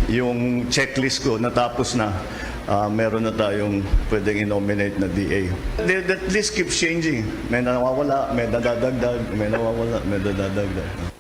yung checklist ko natapos na, ah, meron na tayong pwedeng i-nominate na D A. The, that list keeps changing. May nawawala, may nadadagdag, may nawawala, may nadadagdag.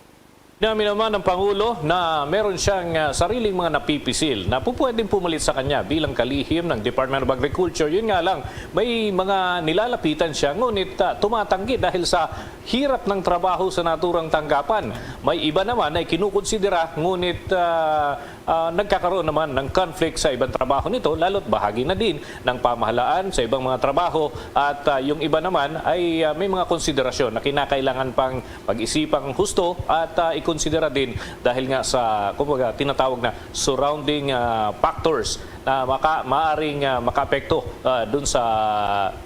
Inamin naman ng Pangulo na meron siyang, ah, sariling mga napipisil na pupwedeng pumalit sa kanya bilang kalihim ng Department of Agriculture. Yun nga lang, may mga nilalapitan siya, ngunit, ah, tumatanggi dahil sa hirap ng trabaho sa naturang tanggapan. May iba naman na ikinukonsidera, ngunit, ah, ah, nagkakaroon naman ng conflict sa ibang trabaho nito, lalo't bahagi na din ng pamahalaan sa ibang mga trabaho. At, ah, yung iba naman ay, ah, may mga konsiderasyon na kinakailangan pang pag-isipang husto at, ah, ikonsidera din dahil nga sa, kumbaga, tinatawag na surrounding, ah, factors na maka-, maaring, ah, makaapekto, ah, dun sa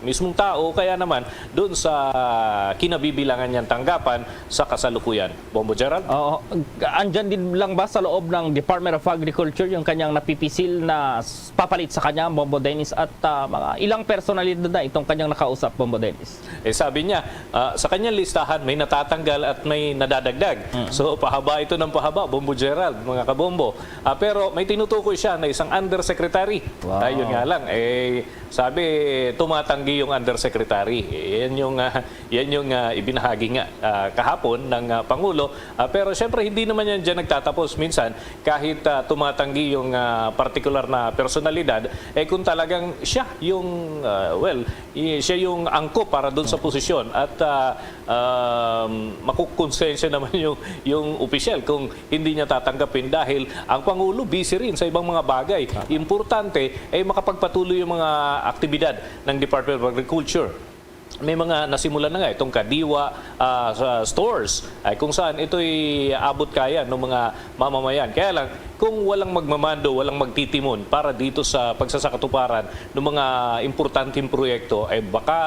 mismong tao, kaya naman dun sa kinabibilangan niyang tanggapan sa kasalukuyan. Bombo Gerald? Oo. Andyan din lang ba sa loob ng Department of Agriculture yung kanyang napipisil na s-, papalit sa kanya, Bombo Dennis, at, ah, mga ilang personalidad na itong kanyang nakausap, Bombo Dennis? Eh, sabi niya, ah, sa kanyang listahan, may natatanggal at may nadadagdag. Mm. So, pahaba ito ng pahaba, Bombo Gerald, mga kabombo. Ah, pero may tinutukoy siya na isang undersecretary. Wow. Ayun nga lang, eh, sabi, tumatanggi yung undersecretary. Eh, yan yung, ah, yan yung, ah, ibinahagi nga, ah, kahapon ng, ah, Pangulo. Ah, pero siyempre, hindi naman yan dyan nagtatapos. Minsan, kahit, ah, tumatanggi yung, ah, partikular na personalidad, eh, kung talagang siya yung, ah, well, i-, siya yung angkop para dun sa posisyon at, ah, um, makukonsensya naman yung, yung Kung opisyal, kung hindi niya tatanggapin dahil ang Pangulo busy rin sa ibang mga bagay. Importante ay makapagpatuloy yung mga aktibidad ng Department of Agriculture. May mga nasimulan na nga itong Kadiwa, ah, sa stores, ay kung saan ito'y abot kaya ng mga mamamayan. Kaya lang, kung walang magmamando, walang magtitimon para dito sa pagsasakatuparan ng mga importanteng proyekto, ay baka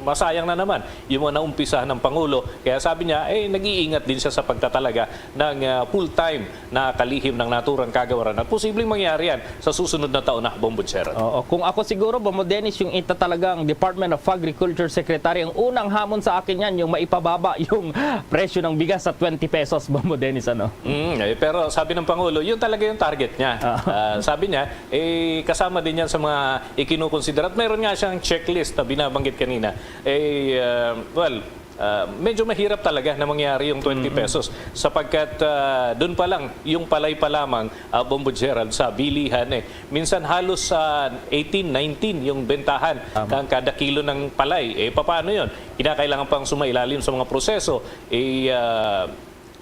masayang na naman yung mga naumpisahan ng Pangulo. Kaya sabi niya, eh, nag-iingat din siya sa pagtatalaga ng, ah, full-time na kalihim ng naturang kagawaran. At posibleng mangyari yan sa susunod na taon na, Bombo Gerald. Oo. Kung ako siguro, Bombo Dennis, yung ita talagang Department of Agriculture Secretary, ang unang hamon sa akin yan, yung maipababa yung presyo ng bigas sa twenty pesos, Bombo Dennis, ano? Mm, eh, pero sabi ng Pangulo, yun talaga yung target niya. Ah. Ah, sabi niya, eh, kasama din yan sa mga ikinukonsidera. At mayroon nga siyang checklist na binabanggit kanina. Eh, ah, well, ah, medyo mahirap talaga na mangyari yung twenty pesos sapagkat, ah, doon pa lang, yung palay pa lamang, ah, Bombo Gerald, sa bilihan, eh. Minsan halos, ah, eighteen, nineteen yung bentahan ng kada kilo ng palay. Eh, paano yun? Kinakailangan pang sumailalim sa mga proseso. Eh, ah,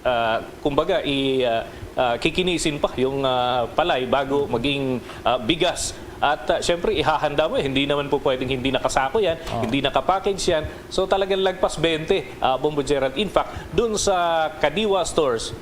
ah, kumbaga, i, ah, ah, kikinisin pa yung, ah, palay bago maging, ah, bigas. At, ah, syempre, ihahanda mo, eh. Hindi naman po pwedeng hindi nakasako yan, hindi nakapackage yan. So, talagang lagpas twenty, ah, Bombo Gerald. In fact, dun sa Kadiwa stores,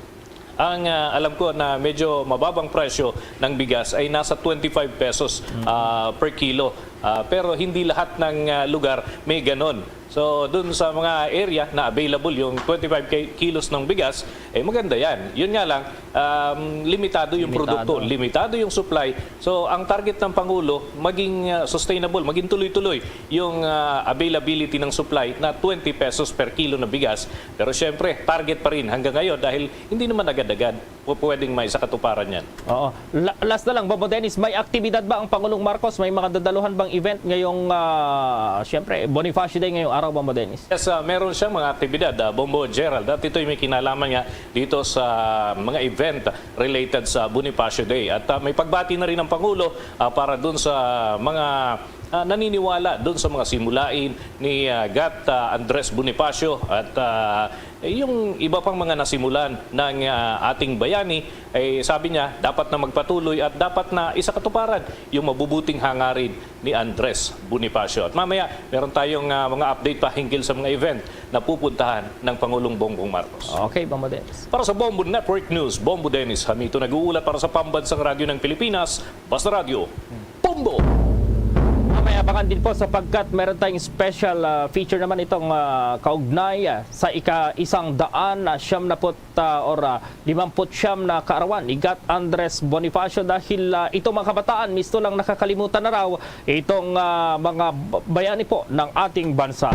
ang, ah, alam ko na medyo mababang presyo ng bigas ay nasa twenty-five pesos, ah, per kilo. Ah, pero hindi lahat ng, ah, lugar may ganon. So, dun sa mga area na available yung twenty-five ki-, kilos ng bigas, eh, maganda yan. Yun nga lang, um, limitado yung produkto, limitado yung supply. So, ang target ng Pangulo, maging, ah, sustainable, maging tuloy-tuloy yung, ah, availability ng supply na twenty pesos per kilo na bigas. Pero syempre, target pa rin hanggang ngayon dahil hindi naman agad-agad pu-, pwedeng maisakatuparan yan. Oo. La-, last na lang, Bombo Dennis, may aktibidad ba ang Pangulong Marcos? May mga dadaluhan bang event ngayong, ah, siyempre, Bonifacio Day ngayong araw, Bombo Dennis? Yes, ah, meron siyang mga aktibidad, ah, Bombo Gerald, at ito'y may kinalaman nga dito sa mga event related sa Bonifacio Day. At, ah, may pagbati na rin ang Pangulo, ah, para dun sa mga, ah, naniniwala dun sa mga simulain ni, ah, Gat, ah, Andres Bonifacio at, ah, eh, yung iba pang mga nasimulan ng, ah, ating bayani, eh, sabi niya, dapat na magpatuloy at dapat na isakatuparan yung mabubuting hangarin ni Andres Bonifacio. At mamaya, meron tayong, ah, mga update pa hinggil sa mga event na pupuntahan ng Pangulong Bongbong Marcos. Okay, Bombo Dennis. Para sa Bombo Network News, Bombo Dennis Hamito nag-uulat para sa Pambansang Radyo ng Pilipinas, Basta Radyo, Bombo! Mamaya abangan din po sapagkat meron tayong special, ah, feature naman itong, ah, kaugnay, ah, sa ika-isang daan, ah, siyam na put, ah, or, ah, limamput siyam na kaarawan ni Gat Andres Bonifacio dahil, ah, itong mga kabataan misto lang nakakalimutan na raw itong, ah, mga b-, bayani po ng ating bansa.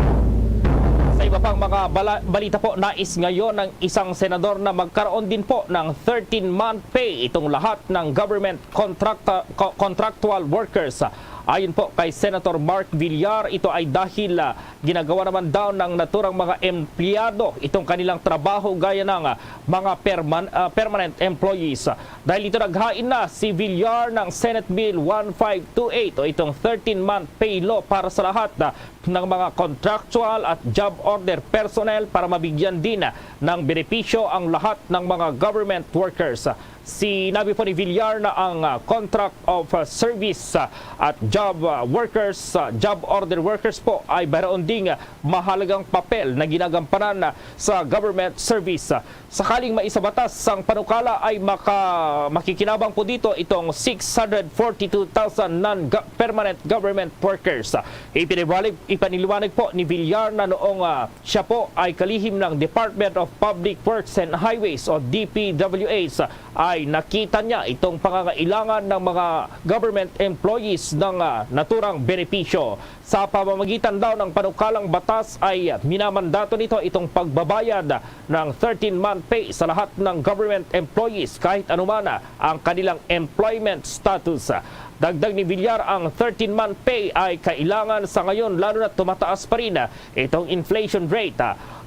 Sa iba pang mga bala-, balita po, nais ngayon ng isang senador na magkaroon din po ng thirteen-month pay itong lahat ng government contracta-, co-, contractual workers. Ayon po kay Senator Mark Villar, ito ay dahil, ah, ginagawa naman daw ng naturang mga empleyado itong kanilang trabaho gaya ng, ah, mga perman-, ah, permanent employees. Dahil dito, naghain na si Villar ng Senate Bill one five two eight o itong thirteen-month pay law para sa lahat, ah, ng mga contractual at job order personnel para mabigyan din, ah, ng benepisyo ang lahat ng mga government workers. Sinabi po ni Villar na ang, ah, contract of, ah, service, ah, at job, ah, workers, ah, job order workers po ay mayroon ding, ah, mahalagang papel na ginagampanan, ah, sa government service. Sakaling maisabatas sang panukala ay maka-, makikinabang po dito itong six hundred forty-two thousand non-go-, permanent government workers. Ipinibalik, ipaniliwanag po ni Villar na noong, ah, siya po ay kalihim ng Department of Public Works and Highways o D P W H, ay nakita niya itong pangangailangan ng mga government employees ng, ah, naturang benepisyo. Sa pamamagitan daw ng panukalang batas ay minamandato nito itong pagbabayad ng thirteen-month pay sa lahat ng government employees kahit anuman ang kanilang employment status. Dagdag ni Villar, ang thirteen-month pay ay kailangan sa ngayon, lalo na tumataas pa rin itong inflation rate.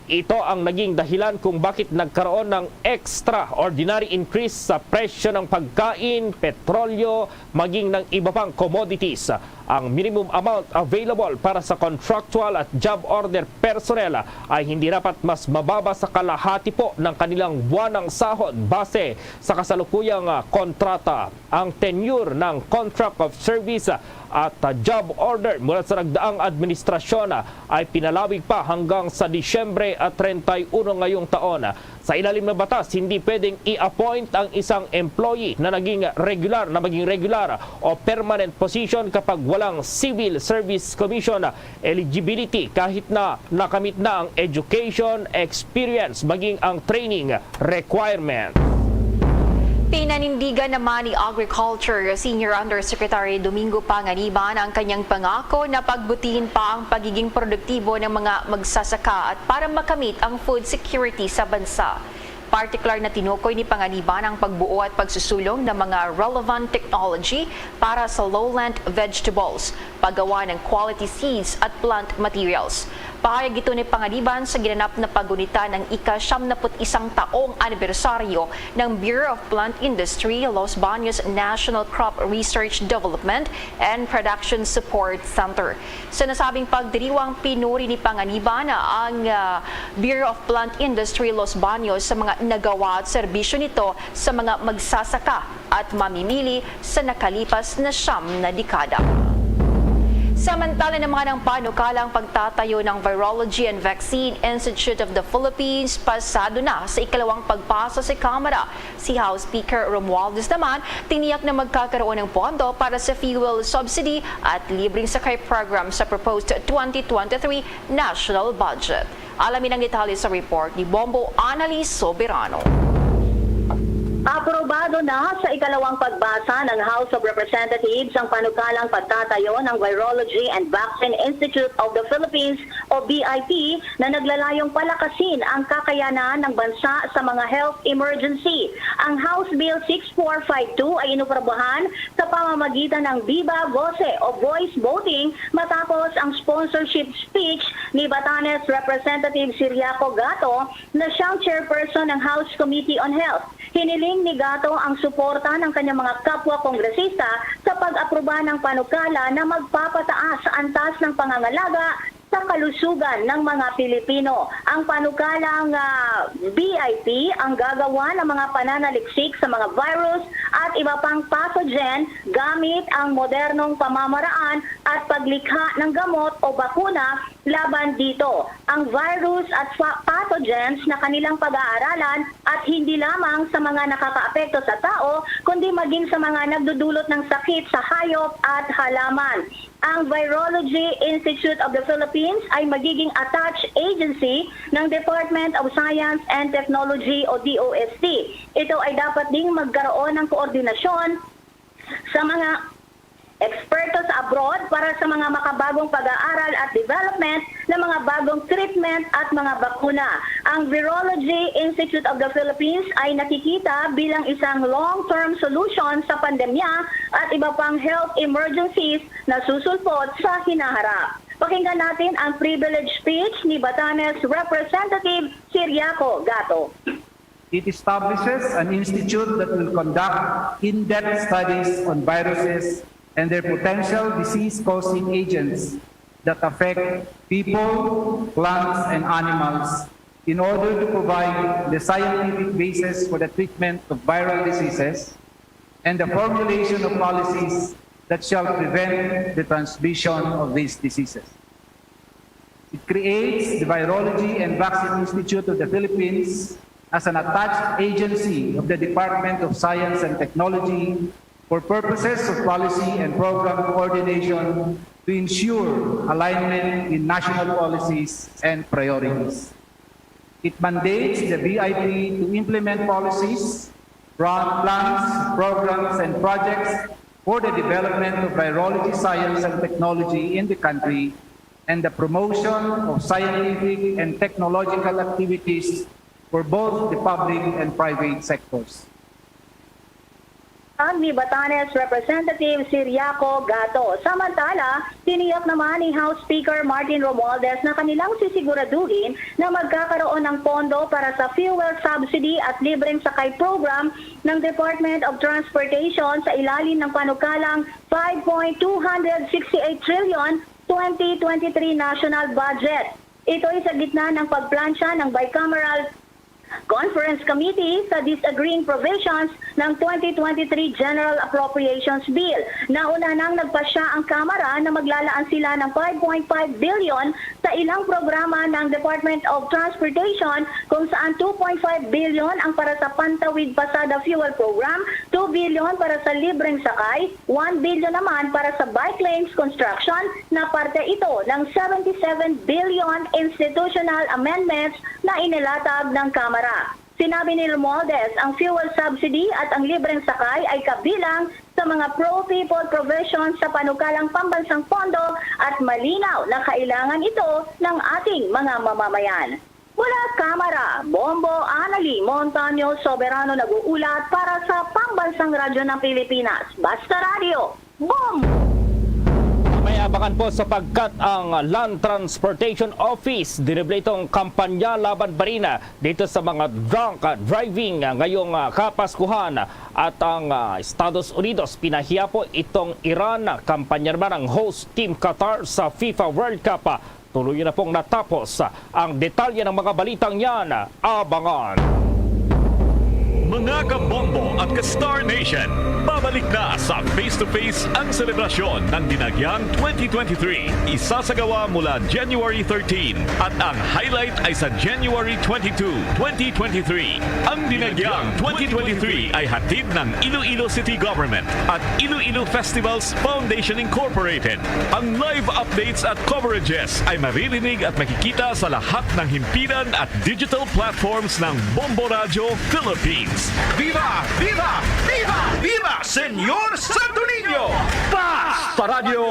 Ito ang naging dahilan kung bakit nagkaroon ng extraordinary increase sa presyo ng pagkain, petrolyo, maging ng iba pang commodities. Ang minimum amount available para sa contractual at job order personnel ay hindi dapat mas mababa sa kalahati po ng kanilang buwanang sahod base sa kasalukuyang, ah, kontrata. Ang tenure ng contract of service at, ah, job order mula sa nagdaang administrasyon, ah, ay pinalawig pa hanggang sa Disyembre, ah, treinta y uno ngayong taon. Sa ilalim ng batas, hindi pwedeng i-appoint ang isang employee na naging regular, na maging regular o permanent position kapag walang Civil Service Commission eligibility, kahit na nakamit na ang education, experience, maging ang training requirement. Pinanindigan naman ni Agriculture Senior Undersecretary Domingo Panganiban ang kanyang pangako na pagbutihin pa ang pagiging produktibo ng mga magsasaka at para makamit ang food security sa bansa. Partikular na tinukoy ni Panganiban ang pagbuo at pagsusulong ng mga relevant technology para sa lowland vegetables, paggawa ng quality seeds at plant materials. Pahayag ito ni Panganiban sa ginanap na paggunita ng ika-siyam na put isang taong anibersaryo ng Bureau of Plant Industry Los Baños National Crop Research Development and Production Support Center. Sa nasabing pagdiriwang, pinuri ni Panganiban ang, ah, Bureau of Plant Industry Los Baños sa mga nagawa at serbisyo nito sa mga magsasaka at mamimili sa nakalipas na siyam na dekada. Samantala naman, ang panukalang pagtatayo ng Virology and Vaccine Institute of the Philippines pasado na sa ikalawang pagbasa sa Kamara. Si House Speaker Romualdez naman tiniyak na magkakaroon ng pondo para sa fuel subsidy at libreng sakay program sa proposed twenty twenty-three national budget. Alamin ang detalye sa report ni Bombo Annalise Soberano. Aprobado na sa ikalawang pagbasa ng House of Representatives ang panukalang pagtatayo ng Virology and Vaccine Institute of the Philippines o V I P na naglalayong palakasin ang kakayanan ng bansa sa mga health emergency. Ang House Bill six four five two ay inaprobahan sa pamamagitan ng viva voce o voice voting matapos ang sponsorship speech ni Batanes Representative Ciriaco Gato na siyang chairperson ng House Committee on Health. Hiniling ni Gato ang suporta ng kanyang mga kapwa kongresista sa pag-aproba ng panukala na magpapataas sa antas ng pangangalaga sa kalusugan ng mga Pilipino. Ang panukalang, ah, V I P ang gagawa ng mga pananaliksik sa mga virus at iba pang pathogen gamit ang modernong pamamaraan at paglikha ng gamot o bakuna laban dito. Ang virus at fa-, pathogens na kanilang pag-aaralan at hindi lamang sa mga nakakaapekto sa tao, kundi maging sa mga nagdudulot ng sakit sa hayop at halaman. Ang Virology Institute of the Philippines ay magiging attached agency ng Department of Science and Technology o D O S T. Ito ay dapat ding magkaroon ng koordinasyon sa mga eksperto sa abroad para sa mga makabagong pag-aaral at development ng mga bagong treatment at mga bakuna. Ang Virology Institute of the Philippines ay nakikita bilang isang long-term solution sa pandemya at iba pang health emergencies na susulpot sa hinaharap. Pakinggan natin ang privilege speech ni Batanes Representative Ciriaco Gato. It establishes an institute that will conduct in-depth studies on viruses and their potential disease-causing agents that affect people, plants, and animals in order to provide the scientific basis for the treatment of viral diseases and the formulation of policies that shall prevent the transmission of these diseases. It creates the Virology and Vaccine Institute of the Philippines as an attached agency of the Department of Science and Technology for purposes of policy and program coordination to ensure alignment in national policies and priorities. It mandates the V I P to implement policies, pro-, plans, programs, and projects for the development of virology science and technology in the country and the promotion of scientific and technological activities for both the public and private sectors. Ang ni Batanes Representative Ciriaco Gato. Samantala, tiniyak naman ni House Speaker Martin Romualdez na kanilang sisiguraduhin na magkakaroon ng pondo para sa fuel subsidy at libreng sakay program ng Department of Transportation sa ilalim ng panukalang five point two hundred sixty-eight trillion twenty twenty-three national budget. Ito ay sa gitna ng pagplansya ng bicameral Conference Committee sa disagreeing provisions ng twenty twenty-three General Appropriations Bill. Nauna nang nagpasya ang Kamara na maglalaan sila ng five point five billion sa ilang programa ng Department of Transportation, kung saan two point five billion ang para sa Pantawid Pasada Fuel Program, two billion para sa libreng sakay, one billion naman para sa bike lanes construction, na parte ito ng seventy-seven billion institutional amendments na inilatag ng Kamara. Sinabi ni Romualdez, ang fuel subsidy at ang libreng sakay ay kabilang sa mga pro-people provisions sa panukalang pambansang pondo at malinaw na kailangan ito ng ating mga mamamayan. Mula Kamara, Bombo Anali Montaño Soberano nag-uulat para sa Pambansang Radyo ng Pilipinas, Basta Radyo, Bombo! May abangan po sapagkat ang Land Transportation Office dinible itong kampanya laban pa rin dito sa mga drunk driving ngayong ah, Kapaskuhan at ang ah, Estados Unidos pinahiya po itong Iran. Kampanya naman ang host Team Qatar sa FIFA World Cup. Tuloy na pong natapos ang detalye ng mga balitang yan. Abangan! Mga kabombo at ka-Star Nation, babalik na sa Face to Face ang selebrasyon ng Dinagyang twenty twenty-three. Isasagawa mula January thirteen at ang highlight ay sa January twenty-two, twenty twenty-three. Ang Dinagyang twenty twenty-three ay hatid ng Iloilo City Government at Iloilo Festivals Foundation Incorporated. Ang live updates at coverages ay maririnig at makikita sa lahat ng himpilan at digital platforms ng Bombo Radyo Philippines. Viva! Viva! Viva! Viva Senyor Santo Niño! Basta Radyo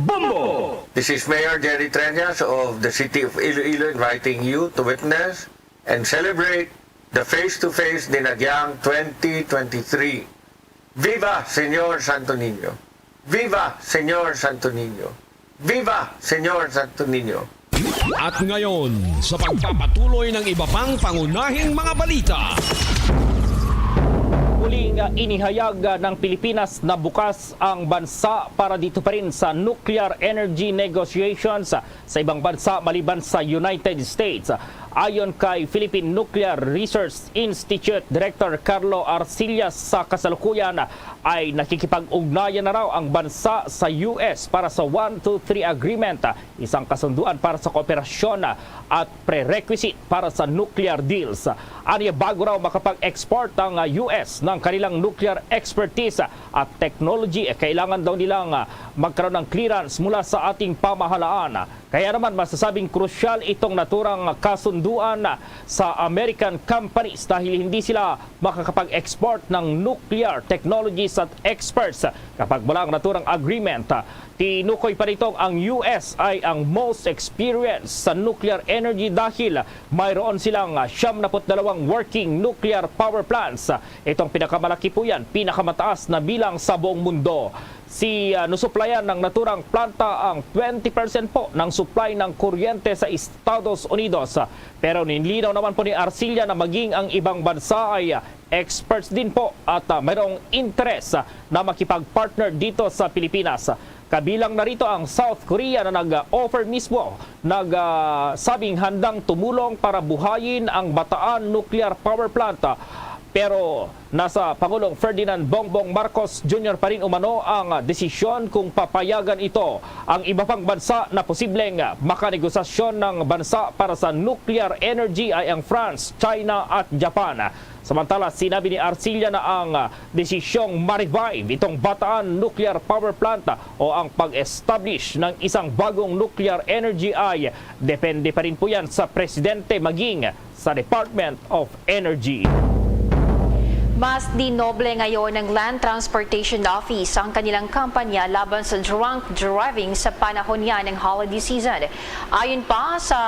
Bombo! This is Mayor Jerry Treñas of the City of Iloilo inviting you to witness and celebrate the Face to Face Dinagyang twenty twenty-three. Viva Señor Santo Niño! Viva Señor Santo Niño! Viva Señor Santo Niño! At ngayon, sa pagpapatuloy ng iba pang pangunahing mga balita. Muling ah, inihayag ah, ng Pilipinas na bukas ang bansa para dito pa rin sa nuclear energy negotiations sa ibang bansa maliban sa United States. Ayon kay Philippine Nuclear Research Institute Director Carlo Arcilla, sa kasalukuyan ay nakikipag-ugnayan na raw ang bansa sa U S para sa one two three Agreement, isang kasunduan para sa kooperasyon at prerequisite para sa nuclear deals. Aniya, bago raw makapag-export ang U S ng kanilang nuclear expertise at technology, eh, kailangan daw nilang magkaroon ng clearance mula sa ating pamahalaan. Kaya naman masasabing krusyal itong naturang kasunduan sa American companies dahil hindi sila makakapag-export ng nuclear technologies at experts kapag wala ang naturang agreement. Tinukoy pa nito, ang U S ay ang most experienced sa nuclear energy dahil mayroon silang siyam na put dalawang working nuclear power plants. Itong pinakamalaki po yan, pinakamataas na bilang sa buong mundo. Si uh, nusuplayan ng naturang planta ang twenty percent po ng supply ng kuryente sa Estados Unidos. Pero nilinaw naman po ni Arcilla na maging ang ibang bansa ay experts din po at uh, mayroong interes na makipag-partner dito sa Pilipinas. Kabilang na rito ang South Korea na nag-offer mismo, nagsabing handang tumulong para buhayin ang Bataan Nuclear Power Plant. Pero nasa Pangulong Ferdinand Bongbong Marcos Junior pa rin umano ang desisyon kung papayagan ito. Ang iba pang bansa na posibleng makanegosasyon ng bansa para sa nuclear energy ay ang France, China at Japan. Samantala, sinabi ni Arcilla na ang desisyong ma-revive itong Bataan Nuclear Power Plant o ang pag-establish ng isang bagong nuclear energy ay depende pa rin po yan sa presidente maging sa Department of Energy. Mas dinoble ngayon ng Land Transportation Office ang kanilang kampanya laban sa drunk driving sa panahon niya ng holiday season. Ayon pa sa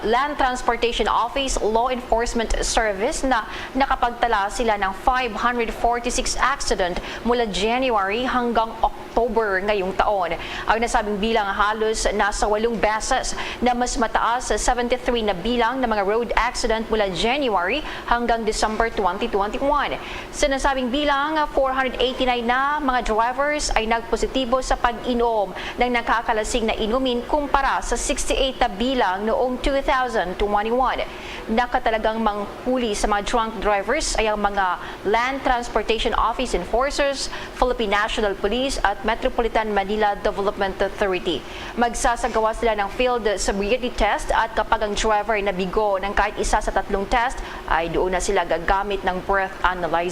Land Transportation Office Law Enforcement Service na nakapagtala sila ng five hundred forty-six accident mula January hanggang October ngayong taon. Ang nasabing bilang halos nasa walong beses na mas mataas sa seventy-three na bilang ng mga road accident mula January hanggang December twenty twenty-one. Sa nasabing bilang, four hundred eighty-nine na mga drivers ay nagpositibo sa pag-inom ng nakakalasing na inumin kumpara sa sixty-eight na bilang noong two thousand twenty-one. Nakatalagang manghuli sa mga drunk drivers ay ang mga Land Transportation Office Enforcers, Philippine National Police at Metropolitan Manila Development Authority. Magsasagawa sila ng field sobriety test at kapag ang driver ay nabigo ng kahit isa sa tatlong test, ay doon na sila gagamit ng breath analyzer.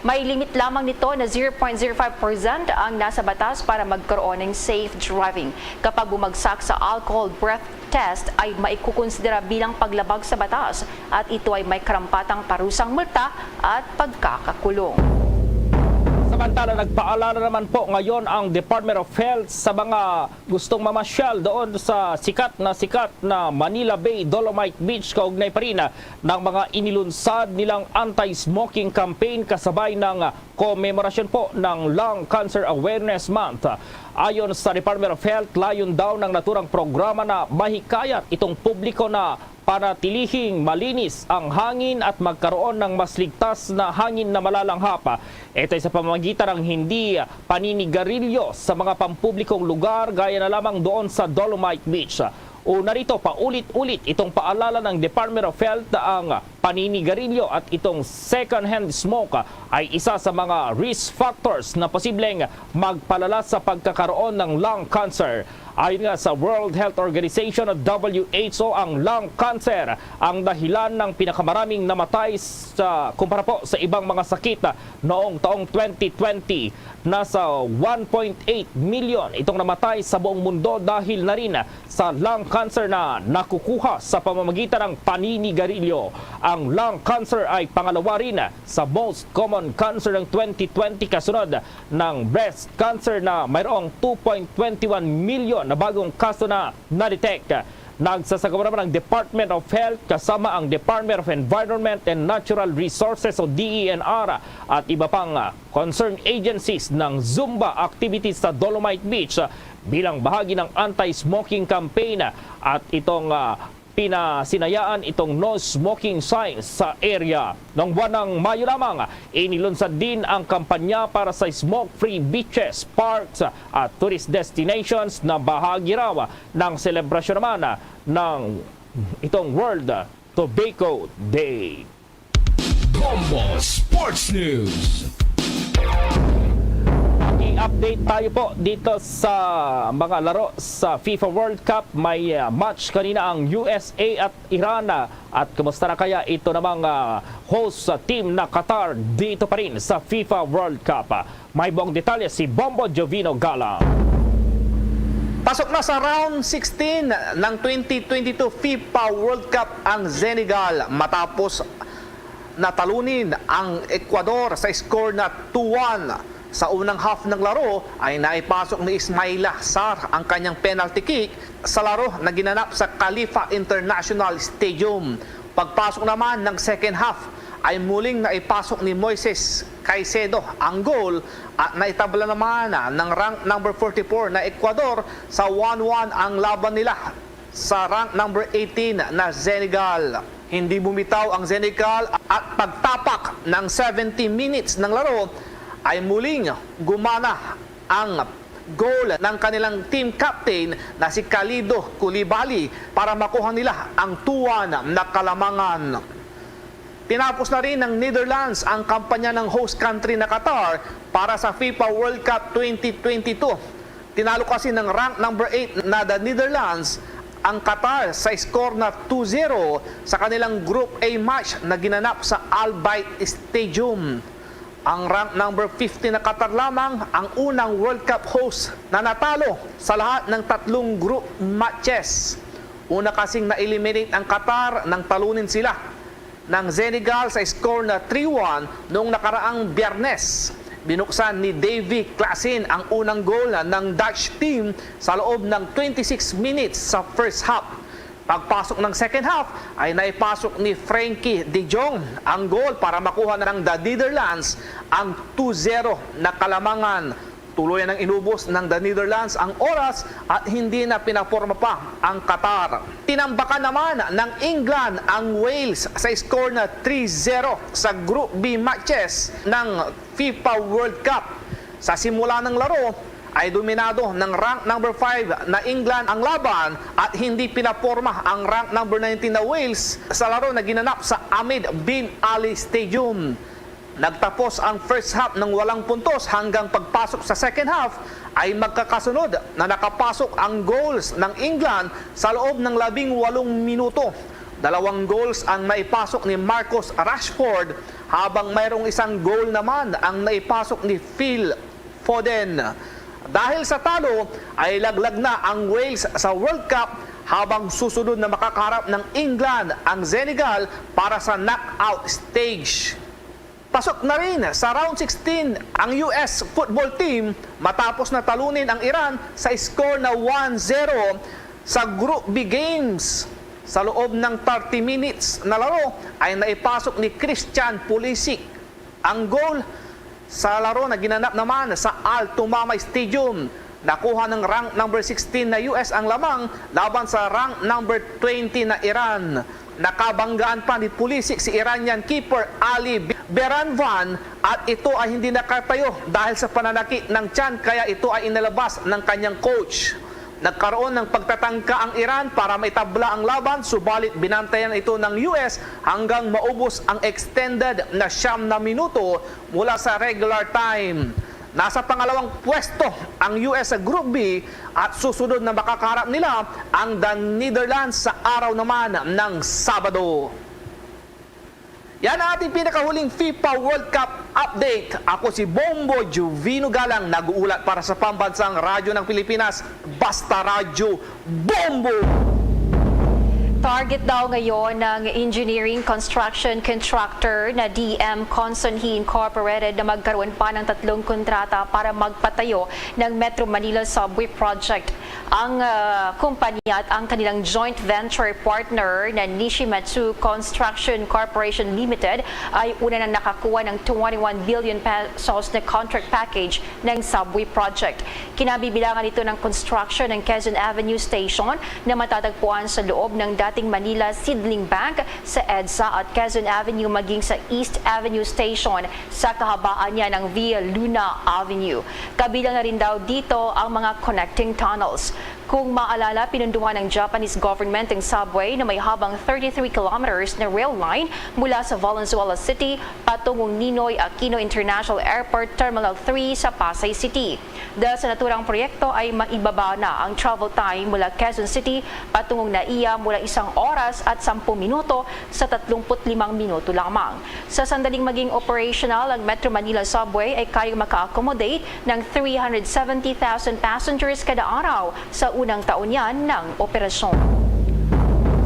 May limit lamang nito na zero point zero five percent ang nasa batas para magkaroon ng safe driving. Kapag bumagsak sa alcohol breath test, ay maikukonsidera bilang paglabag sa batas at ito ay may karampatang parusang multa at pagkakakulong. Samantala, nagpaalala naman po ngayon ang Department of Health sa mga gustong mamasyal doon sa sikat na sikat na Manila Bay Dolomite Beach, kaugnay pa rin ng mga inilunsad nilang anti-smoking campaign kasabay ng komemorasyon po ng Lung Cancer Awareness Month. Ayon sa Department of Health, layon daw ng naturang programa na mahikayat itong publiko na panatilihing malinis ang hangin at magkaroon ng mas ligtas na hangin na malalanghap. Ito ay sa pamamagitan ng hindi paninigarilyo sa mga pampublikong lugar, gaya na lamang doon sa Dolomite Beach. Una rito, paulit-ulit itong paalala ng Department of Health na ang paninigarilyo at itong second-hand smoke ay isa sa mga risk factors na posibleng magpalala sa pagkakaroon ng lung cancer. Ayon nga sa World Health Organization o W H O, ang lung cancer ang dahilan ng pinakamaraming namatay sa, kumpara po sa ibang mga sakit noong taong twenty twenty. Nasa one point eight million itong namatay sa buong mundo dahil na rin sa lung cancer na nakukuha sa pamamagitan ng paninigarilyo. Ang lung cancer ay pangalawa rin sa most common cancer ng twenty twenty, kasunod ng breast cancer na mayroong two point twenty one million na bagong kaso na na-detect. Nagsasagawa naman ang Department of Health kasama ang Department of Environment and Natural Resources o D E N R at iba pang, ah, concerned agencies ng Zumba activities sa Dolomite Beach, ah, bilang bahagi ng anti-smoking campaign, ah, at itong, ah, pinasinayaan itong no smoking signs sa area. Noong buwan ng Mayo lamang, inilunsad din ang kampanya para sa smoke-free beaches, parks, at tourist destinations na bahagi raw ng selebrasyon naman ng itong World Tobacco Day. Bombo Sports News. I-update tayo po dito sa mga laro sa FIFA World Cup. May, ah, match kanina ang U S A at Iran, ah, at kumusta na kaya ito namang, ah, host, ah, team na Qatar dito pa rin sa FIFA World Cup? Ah, may buong detalye si Bombo Jovino Galang. Pasok na sa round sixteen ng twenty twenty-two FIFA World Cup ang Senegal matapos natalunin ang Ecuador sa score na two one. Sa unang half ng laro ay naipasok ni Ismaila Sarr ang kanyang penalty kick sa laro na ginanap sa Khalifa International Stadium. Pagpasok naman ng second half ay muling naipasok ni Moises Caicedo ang goal at naitabla naman ng rank number forty-four na Ecuador sa one one ang laban nila sa rank number eighteen na Senegal. Hindi bumitaw ang Senegal at pagtapak ng seventy minutes ng laro ay muling gumana ang goal ng kanilang team captain na si Kalidou Koulibaly para makuha nila ang two one na kalamangan. Tinapos na rin ng Netherlands ang kampanya ng host country na Qatar para sa FIFA World Cup twenty twenty-two. Tinalo kasi ng rank number eight na the Netherlands ang Qatar sa score na two zero sa kanilang Group A match na ginanap sa Al Bayt Stadium. Ang rank number fifty na Qatar lamang ang unang World Cup host na natalo sa lahat ng tatlong group matches. Una kasing na-eliminate ang Qatar nang talunin sila ng Senegal sa score na three one noong nakaraang Biyernes. Binuksan ni Davy Klaassen ang unang goal ng Dutch team sa loob ng twenty-six minutes sa first half. Pagpasok ng second half ay naipasok ni Frenkie de Jong ang goal para makuha ng The Netherlands ang two zero na kalamangan. Tuluyan ng inubos ng The Netherlands ang oras at hindi na pinaporma pa ang Qatar. Tinambakan naman ng England ang Wales sa score na three zero sa Group B matches ng FIFA World Cup. Sa simula ng laro ay dominado ng rank number five na England ang laban at hindi pinaporma ang rank number nineteen na Wales sa laro na ginanap sa Ahmed bin Ali Stadium. Nagtapos ang first half ng walang puntos hanggang pagpasok sa second half ay magkakasunod na nakapasok ang goals ng England sa loob ng labing walong minuto. Dalawang goals ang naipasok ni Marcus Rashford, habang mayroong isang goal naman ang naipasok ni Phil Foden. Dahil sa talo ay laglag na ang Wales sa World Cup, habang susunod na makakaharap ng England ang Senegal para sa knockout stage. Pasok na rin sa round sixteen ang U S football team matapos na talunin ang Iran sa score na one zero sa Group B games. Sa loob ng thirty minutes na laro ay naipasok ni Christian Pulisic ang goal sa laro na ginanap naman sa Al Thumama Stadium. Nakuha ng rank number sixteen na U S ang lamang laban sa rank number twenty na Iran. Nakabanggaan pa ni Pulisic si Iranian keeper Ali Beranvan at ito ay hindi nakatayo dahil sa pananakit ng tiyan, kaya ito ay inilabas ng kanyang coach. Nagkaroon ng pagtatangka ang Iran para maitabla ang laban, subalit binantayan ito ng U S hanggang maubos ang extended na siyam na minuto mula sa regular time. Nasa pangalawang pwesto ang U S sa Group B at susunod na makakaharap nila ang The Netherlands sa araw naman ng Sabado. Yan ang ating pinakahuling FIFA World Cup update. Ako si Bombo Juvino Galang, nag-uulat para sa Pambansang Radyo ng Pilipinas, Basta Radyo Bombo! Target daw ngayon ng Engineering Construction Contractor na D M Conson He Incorporated na magkaroon pa ng tatlong kontrata para magpatayo ng Metro Manila Subway Project. Ang, ah, kumpanya at ang kanilang joint venture partner na Nishimatsu Construction Corporation Limited ay una nang nakakuha ng twenty-one billion pesos na contract package ng subway project. Kinabibilangan ito ng construction ng Quezon Avenue Station na matatagpuan sa loob ng dating Manila Seedling Bank sa EDSA at Quezon Avenue, maging sa East Avenue Station sa kahabaan niya ng Via Luna Avenue. Kabilang na rin daw dito ang mga connecting tunnels. Kung maalala, pinunduhan ng Japanese government ang subway na may habang thirty-three kilometers na rail line mula sa Valenzuela City patungong Ninoy Aquino International Airport Terminal three sa Pasay City. Dahil sa naturang proyekto ay maibaba na ang travel time mula Quezon City patungong NAIA mula isang oras at sampu minuto sa tatlumpu't limang minuto lamang. Sa sandaling maging operational, ang Metro Manila Subway ay kayang maka-accommodate ng three hundred seventy thousand passengers kada araw sa unang taon niyan ng operasyon.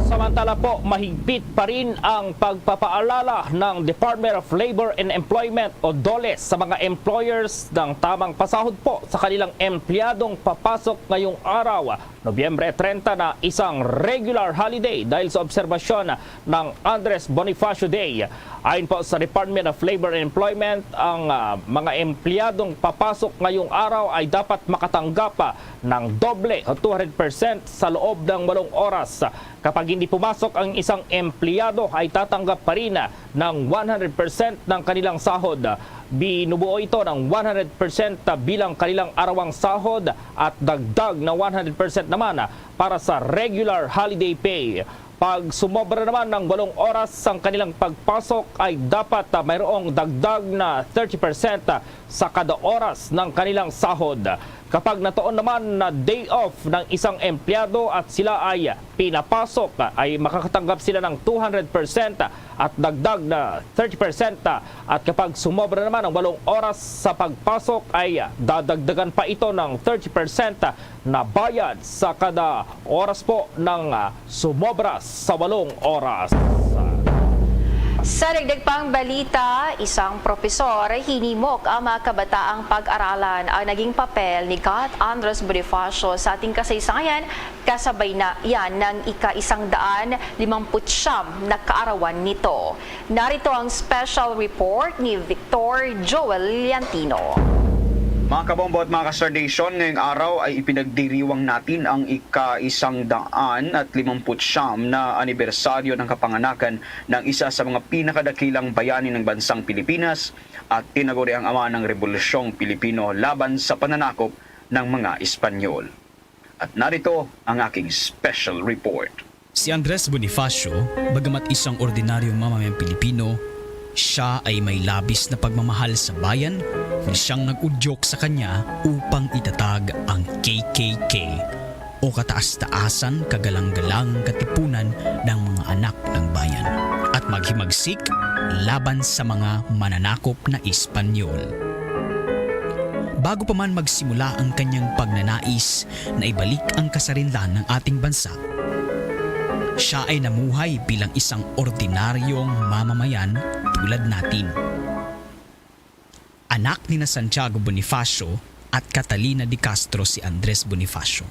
Samantala po, mahigpit pa rin ang pagpapaalala ng Department of Labor and Employment o DOLE sa mga employers ng tamang pasahod po sa kanilang empleyadong papasok ngayong araw, Nobyembre treinta, na isang regular holiday dahil sa obserbasyon ng Andres Bonifacio Day. Ayon po sa Department of Labor and Employment, ang, ah, mga empleyadong papasok ngayong araw ay dapat makatanggap, ah, ng doble o two hundred percent sa loob ng walong oras. Kapag hindi pumasok ang isang empleyado, ay tatanggap pa rin ng one hundred percent ng kanilang sahod. Binubuo ito ng one hundred percent bilang kanilang arawang sahod at dagdag na one hundred percent naman para sa regular holiday pay. Pag sumobra naman ng walong oras ang kanilang pagpasok, ay dapat, ah, mayroong dagdag na thirty percent sa kada oras ng kanilang sahod. Kapag natoon naman na day off ng isang empleyado at sila ay pinapasok, ay makakatanggap sila ng two hundred percent at dagdag na thirty percent. At kapag sumobra naman ang walong oras sa pagpasok, ay dadagdagan pa ito ng thirty percent na bayad sa kada oras po ng, ah, sumobra sa walong oras. Sa dagdag pang balita, isang propesor hinimok ang mga kabataang pag-aralan. Ang naging papel ni Kat Andres Bonifacio sa ating kasaysayan, kasabay na yan ng ika-isang daan limampu't siyam na kaarawan nito. Narito ang special report ni Victor Joel Liantino. Mga kabombo at mga ka-Star Nation, ngayong araw ay ipinagdiriwang natin ang ika-isang daan at limampu't siyam na anibersaryo ng kapanganakan ng isa sa mga pinakadakilang bayani ng bansang Pilipinas at tinaguriang ama ng Rebolusyong Pilipino laban sa pananakop ng mga Espanyol. At narito ang aking special report. Si Andres Bonifacio, bagamat isang ordinaryong mamamayang Pilipino, siya ay may labis na pagmamahal sa bayan na siyang nag-udyok sa kanya upang itatag ang K K K o kataas-taasan kagalang-galang katipunan ng mga anak ng bayan at maghimagsik laban sa mga mananakop na Espanyol. Bago pa man magsimula ang kanyang pagnanais na ibalik ang kasarinlan ng ating bansa, siya ay namuhay bilang isang ordinaryong mamamayan tulad natin. Anak nina Santiago Bonifacio at Catalina de Castro si Andres Bonifacio.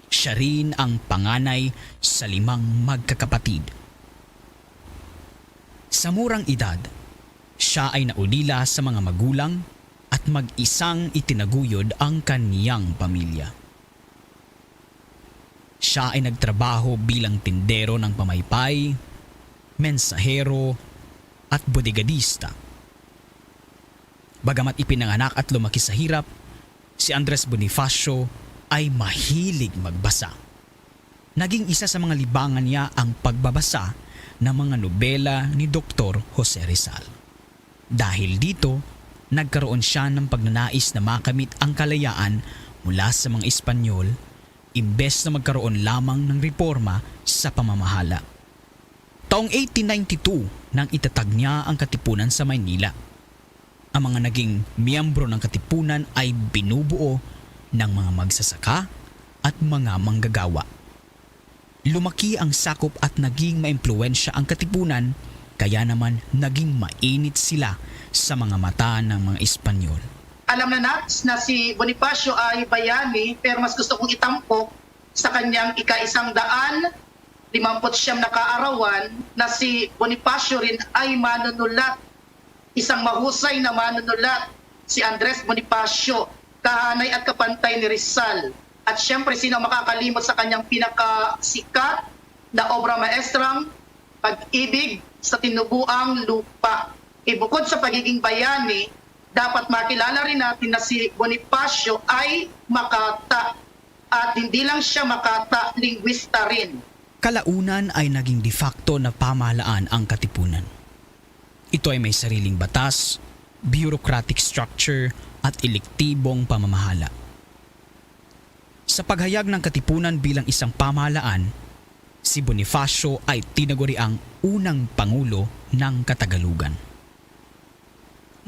Siya rin ang panganay sa limang magkakapatid. Sa murang edad, siya ay naulila sa mga magulang at mag-isang itinaguyod ang kaniyang pamilya. Siya ay nagtrabaho bilang tindero ng pamaypay, mensahero, at bodegadista. Bagamat ipinanganak at lumaki sa hirap, si Andres Bonifacio ay mahilig magbasa. Naging isa sa mga libangan niya ang pagbabasa ng mga nobela ni Doktor Jose Rizal. Dahil dito, nagkaroon siya ng pagnanais na makamit ang kalayaan mula sa mga Espanyol, imbes na magkaroon lamang ng reporma sa pamamahala. Taong eighteen ninety-two nang itatag niya ang Katipunan sa Maynila. Ang mga naging miyembro ng Katipunan ay binubuo ng mga magsasaka at mga manggagawa. Lumaki ang sakop at naging maimpluwensya ang Katipunan, kaya naman naging mainit sila sa mga mata ng mga Espanyol. Alam na nat na si Bonifacio ay bayani, pero mas gusto kong itampok sa kanyang ika-isang daan limampu't siyam na kaarawan na si Bonifacio rin ay manunulat, isang mahusay na manunulat, si Andres Bonifacio, kahanay at kapantay ni Rizal. At siyempre, sino ang makakalimot sa kanyang pinakasikat na obra maestrang Pag-ibig sa Tinubuang Lupa? Eh, bukod sa pagiging bayani, dapat makilala rin natin na si Bonifacio ay makata. At hindi lang siya makata, lingwista rin. Kalaunan ay naging de facto na pamahalaan ang Katipunan. Ito ay may sariling batas, bureaucratic structure, at elektibong pamamahala. Sa paghayag ng Katipunan bilang isang pamahalaan, si Bonifacio ay tinaguriang unang pangulo ng Katagalugan.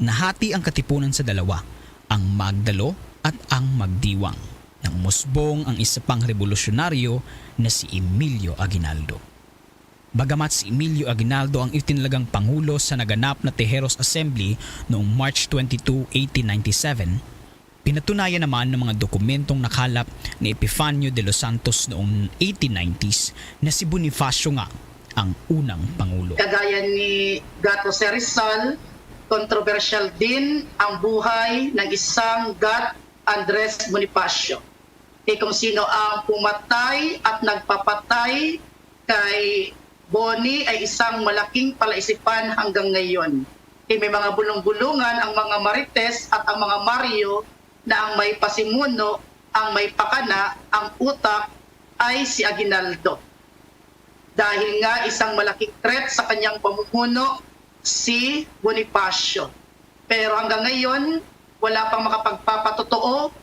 Nahati ang Katipunan sa dalawa, ang magdalo at ang magdiwang, nang umusbong ang isa pang rebolusyonaryo na si Emilio Aguinaldo. Bagamat si Emilio Aguinaldo ang itinalagang pangulo sa naganap na Tejeros Assembly noong March twenty-two, eighteen ninety-seven, pinatunayan naman ng mga dokumentong nakalap ni Epifanio de los Santos noong eighteen nineties na si Bonifacio nga ang unang pangulo. Kagaya ni Gat Jose Rizal, kontrobersyal din ang buhay ng isang Gat Andres Bonifacio. Kay kung sino ang pumatay at nagpapatay kay Boni ay isang malaking palaisipan hanggang ngayon. Kay may mga bulong-bulungan ang mga Marites at ang mga Mario na ang may pasimuno, ang may pakana, ang utak ay si Aguinaldo. Dahil nga isang malaking threat sa kanyang pamumuno si Bonifacio. Pero hanggang ngayon, wala pang makapagpapatotoo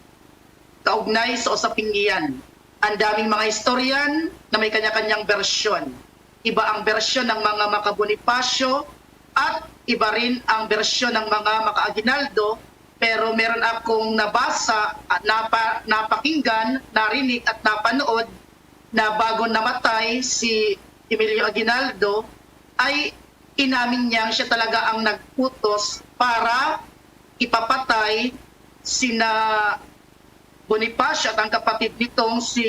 kaugnay sa usaping iyan. Ang daming mga historian na may kanya-kanyang bersyon. Iba ang bersyon ng mga maka-Bonifacio at iba rin ang bersyon ng mga maka-Aguinaldo, pero meron akong nabasa at napa-, napakinggan, narinig at napanood na bago namatay si Emilio Aguinaldo ay inamin niyang siya talaga ang nag-utos para ipapatay sina Bonifacio at ang kapatid nitong si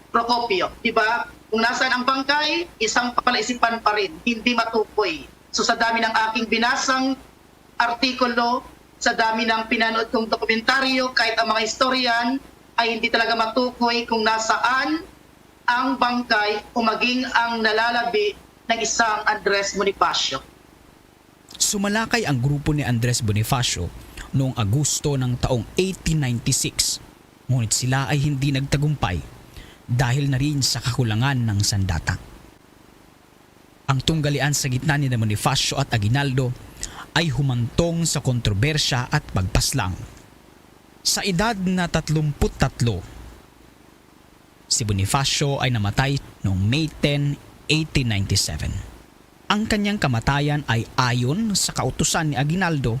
Procopio, di ba? Kung nasaan ang bangkay, isang palaisipan pa rin, hindi matukoy. So sa dami ng aking binasang artikulo, sa dami ng pinanood kong dokumentaryo, kahit ang mga historian, ay hindi talaga matukoy kung nasaan ang bangkay o maging ang nalalabi ng isang Andres Bonifacio. Sumalakay ang grupo ni Andres Bonifacio noong Agosto ng taong eighteen ninety-six, ngunit sila ay hindi nagtagumpay dahil na rin sa kakulangan ng sandata. Ang tunggalian sa gitna ni Bonifacio at Aguinaldo ay humantong sa kontrobersya at pagpaslang. Sa edad na tatlumpu't tatlo, si Bonifacio ay namatay noong May ten, eighteen ninety-seven. Ang kanyang kamatayan ay ayon sa kautusan ni Aguinaldo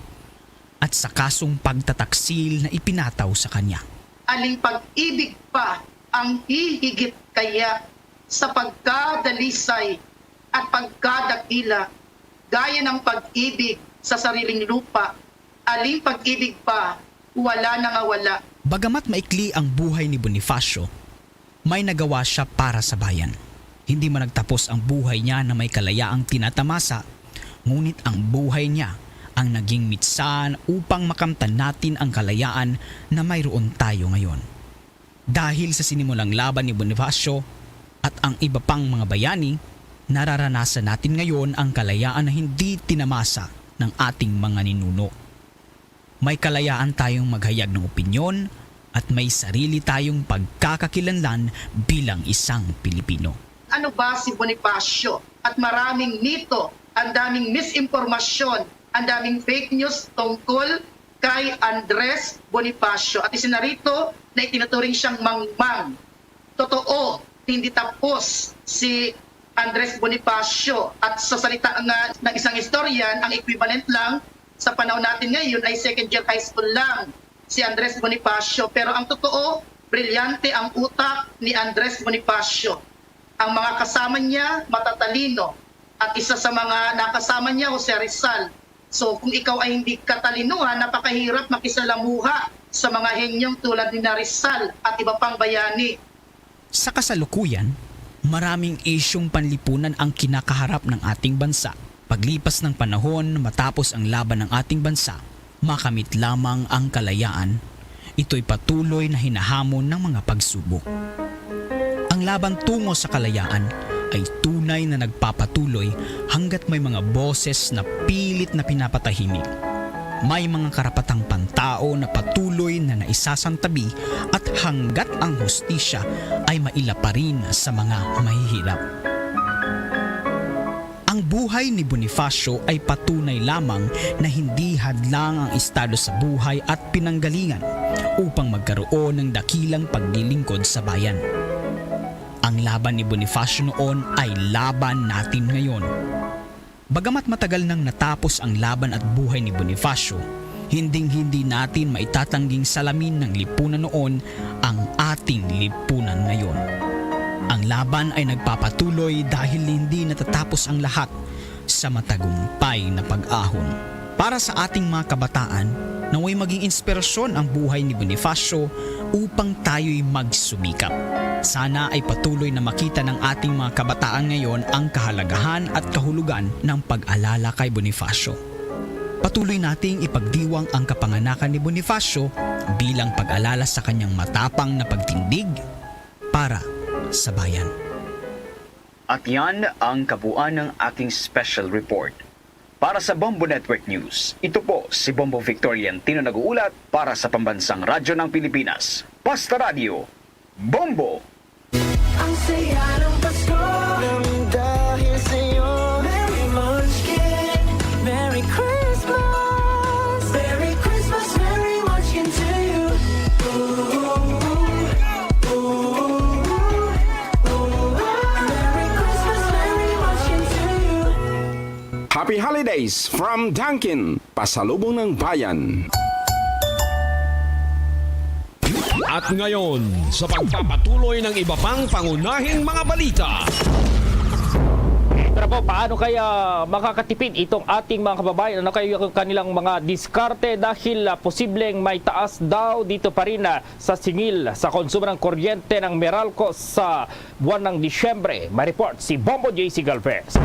at sa kasong pagtataksil na ipinataw sa kanya. Aling pag-ibig pa ang hihigit kaya sa pagkadalisay at pagkadakila, gaya ng pag-ibig sa sariling lupa? Aling pag-ibig pa wala nangawala? Bagamat maikli ang buhay ni Bonifacio, may nagawa siya para sa bayan. Hindi man nagtapos ang buhay niya na may kalayaang tinatamasa, ngunit ang buhay niya ang naging mitsan upang makamtan natin ang kalayaan na mayroon tayo ngayon. Dahil sa sinimulang laban ni Bonifacio at ang iba pang mga bayani, nararanasan natin ngayon ang kalayaan na hindi tinamasa ng ating mga ninuno. May kalayaan tayong maghayag ng opinyon at may sarili tayong pagkakakilanlan bilang isang Pilipino. Ano ba si Bonifacio? At maraming mito, ang daming misinformasyon, ang daming fake news tungkol kay Andres Bonifacio. At isa na rito na itinuturing siyang mangmang. Totoo, hindi tapos si Andres Bonifacio. At sa salita nga ng isang historian, ang equivalent lang sa panahon natin ngayon ay second year high school lang si Andres Bonifacio. Pero ang totoo, brilyante ang utak ni Andres Bonifacio. Ang mga kasama niya matatalino, at isa sa mga nakasama niya o si Rizal. So kung ikaw ay hindi katalinuhan, napakahirap makisalamuha sa mga henyong tulad ni Rizal at iba pang bayani. Sa kasalukuyan, maraming isyung panlipunan ang kinakaharap ng ating bansa. Paglipas ng panahon, matapos ang laban ng ating bansa, makamit lamang ang kalayaan, ito'y patuloy na hinahamon ng mga pagsubok. Ang laban tungo sa kalayaan ay tunay na nagpapatuloy hanggat may mga boses na pilit na pinapatahimik. May mga karapatang pantao na patuloy na naisasantabi at hanggat ang hustisya ay maila pa rin sa mga mahihirap. Ang buhay ni Bonifacio ay patunay lamang na hindi hadlang ang estado sa buhay at pinanggalingan upang magkaroon ng dakilang paglilingkod sa bayan. Ang laban ni Bonifacio noon ay laban natin ngayon. Bagamat matagal nang natapos ang laban at buhay ni Bonifacio, hinding-hindi natin maitatangging salamin ng lipunan noon ang ating lipunan ngayon. Ang laban ay nagpapatuloy dahil hindi natatapos ang lahat sa matagumpay na pag-ahon. Para sa ating mga kabataan, naway maging inspirasyon ang buhay ni Bonifacio upang tayo'y magsumikap. Sana ay patuloy na makita ng ating mga kabataan ngayon ang kahalagahan at kahulugan ng pag-alala kay Bonifacio. Patuloy nating ipagdiwang ang kapanganakan ni Bonifacio bilang pag-alala sa kanyang matapang na pagtindig para sa bayan. At yan ang kabuuan ng aking special report. Para sa Bombo Network News, ito po si Bombo Victorian Tino nag-uulat para sa Pambansang Radyo ng Pilipinas. Basta Radyo, Bombo! Ang saya ng Pasko nang dahil sa'yo. Merry Munchkin, Merry Christmas. Merry Christmas, Merry Munchkin to you. Ooh, ooh, ooh, ooh. Merry Christmas, Merry Munchkin to you. Happy Holidays from Dunkin, Pasalubong ng Bayan. At ngayon, sa pagpapatuloy ng iba pang pangunahing mga balita. Pero po, paano kaya makakatipid itong ating mga kababayan? Ano kayo yung kanilang mga diskarte? Dahil, ah, posibleng may taas daw dito pa rin, ah, sa singil sa konsumo ng kuryente ng Meralco sa buwan ng Disyembre. May report si Bombo J C Galvez.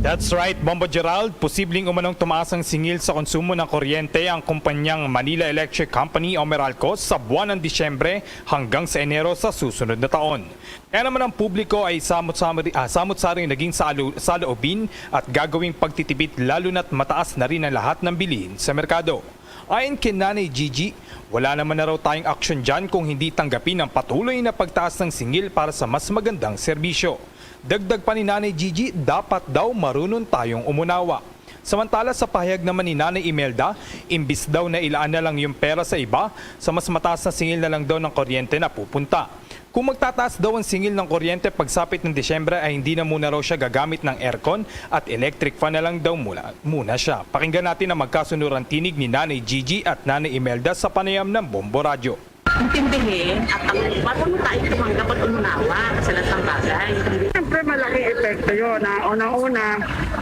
That's right, Bombo Gerald. Posibleng umanong tumaas ang singil sa konsumo ng kuryente ang kumpanyang Manila Electric Company o Meralco sa buwan ng Disyembre hanggang sa Enero sa susunod na taon. Kaya naman ang publiko ay samot-samot, ah, samot-saring naging salo-, saloobin at gagawing pagtitipid, lalo na't mataas na rin ang lahat ng bilihin sa merkado. Ayon kay Nanay Gigi, wala naman na raw tayong aksyon dyan kung hindi tanggapin ang patuloy na pagtaas ng singil para sa mas magandang serbisyo. Dagdag pa ni Nanay Gigi, dapat daw marunong tayong umunawa. Samantala, sa pahayag naman ni Nanay Imelda, imbis daw na ilaan na lang yung pera sa iba, sa mas mataas na singil na lang daw ng kuryente na pupunta. Kung magtataas daw ang singil ng kuryente pagsapit ng Disyembre, ay hindi na muna raw siya gagamit ng aircon at electric fan na lang daw muna, muna siya. Pakinggan natin ang magkasunurang tinig ni Nanay Gigi at Nanay Imelda sa panayam ng Bombo Radyo. Intindihin at ang marunong tayo tumanggap at umunawa sa lahat ng bagay. Siyempre, malaking epekto yun. Na unang-una,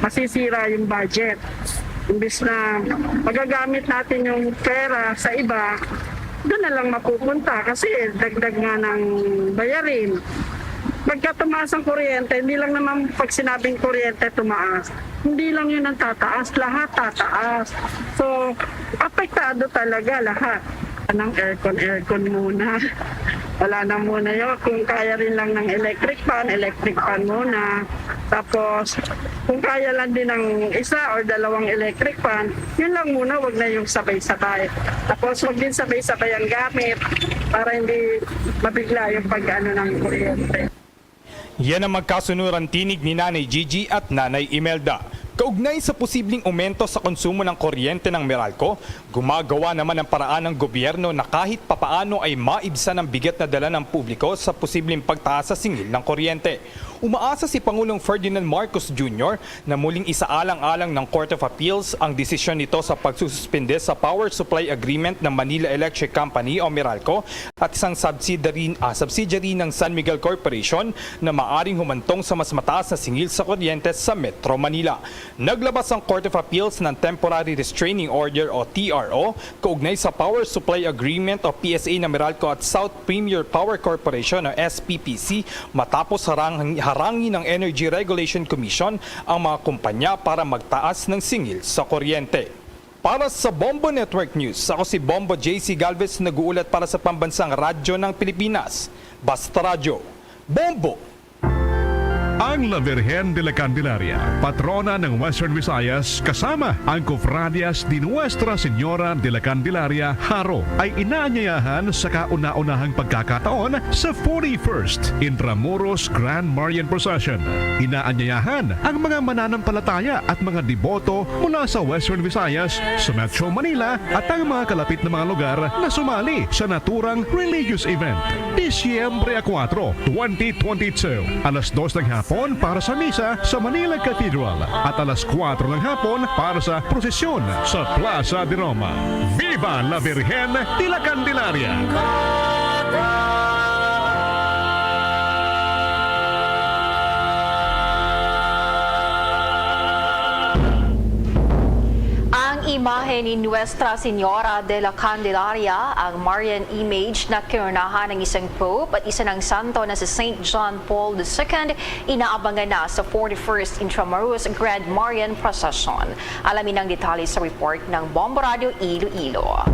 masisira yung budget. Imbis na magagamit natin yung pera sa iba, doon na lang mapupunta kasi dagdag nga ng bayarin. Pagka tumaas ang kuryente, hindi lang naman pag sinabing kuryente tumaas. Hindi lang yun ang tataas, lahat tataas. So, apektado talaga lahat. Anong aircon, aircon muna. Wala na muna yun. Kung kaya rin lang ng electric fan, electric fan muna. Tapos, kung kaya lang din ng isa or dalawang electric fan, yun lang muna, wag na yung sabay-sabay. Tapos, wag din sabay-sabay ang gamit para hindi mabigla yung pag-ano ng kuryente. Yan ang magkasunurang tinig ni Nanay Gigi at Nanay Imelda. Kaugnay sa posibleng aumento sa konsumo ng kuryente ng Meralco, gumagawa naman ng paraan ang gobyerno na kahit papaano ay maibsan ang bigat na dala ng publiko sa posibleng pagtaas sa singil ng kuryente. Umaasa si Pangulong Ferdinand Marcos Junior na muling isaalang-alang ng Court of Appeals ang desisyon nito sa pagsususpinde sa power supply agreement ng Manila Electric Company o Meralco at isang subsidiary, ah, subsidiary ng San Miguel Corporation na maaring humantong sa mas mataas na singil sa kuryente sa Metro Manila. Naglabas ang Court of Appeals ng Temporary Restraining Order o T R O kaugnay sa Power Supply Agreement o P S A ng Meralco at South Premier Power Corporation o S P P C matapos harang-, harangin ng Energy Regulation Commission ang mga kumpanya para magtaas ng singil sa kuryente. Para sa Bombo Network News, ako si Bombo J C Galvez, nag-uulat para sa Pambansang Radyo ng Pilipinas, Basta Radyo, Bombo! Ang La Virgen de la Candelaria, patrona ng Western Visayas, kasama ang Cofradias de Nuestra Señora de la Candelaria, Jaro, ay inaanyayahan sa kauna-unahang pagkakataon sa forty-first Intramuros Grand Marian Procession. Inaanyayahan ang mga mananampalataya at mga deboto mula sa Western Visayas, sa Metro Manila, at ang mga kalapit na mga lugar na sumali sa naturang religious event. Disyembre kuwatro, twenty twenty-two, alas dos ng hapon para sa misa sa Manila Cathedral at alas kuwatro ng hapon para sa prosesyon sa Plaza de Roma. Viva la Virgen de la Candelaria! Ang imahe ni Nuestra Señora de la Candelaria, ang Marian image na kinunahan ng isang pope at isa ng santo na si Saint John Paul the Second, inaabangan na sa forty-first Intramuros Grand Marian Procession. Alamin ang detalye sa report ng Bombo Radio Iloilo.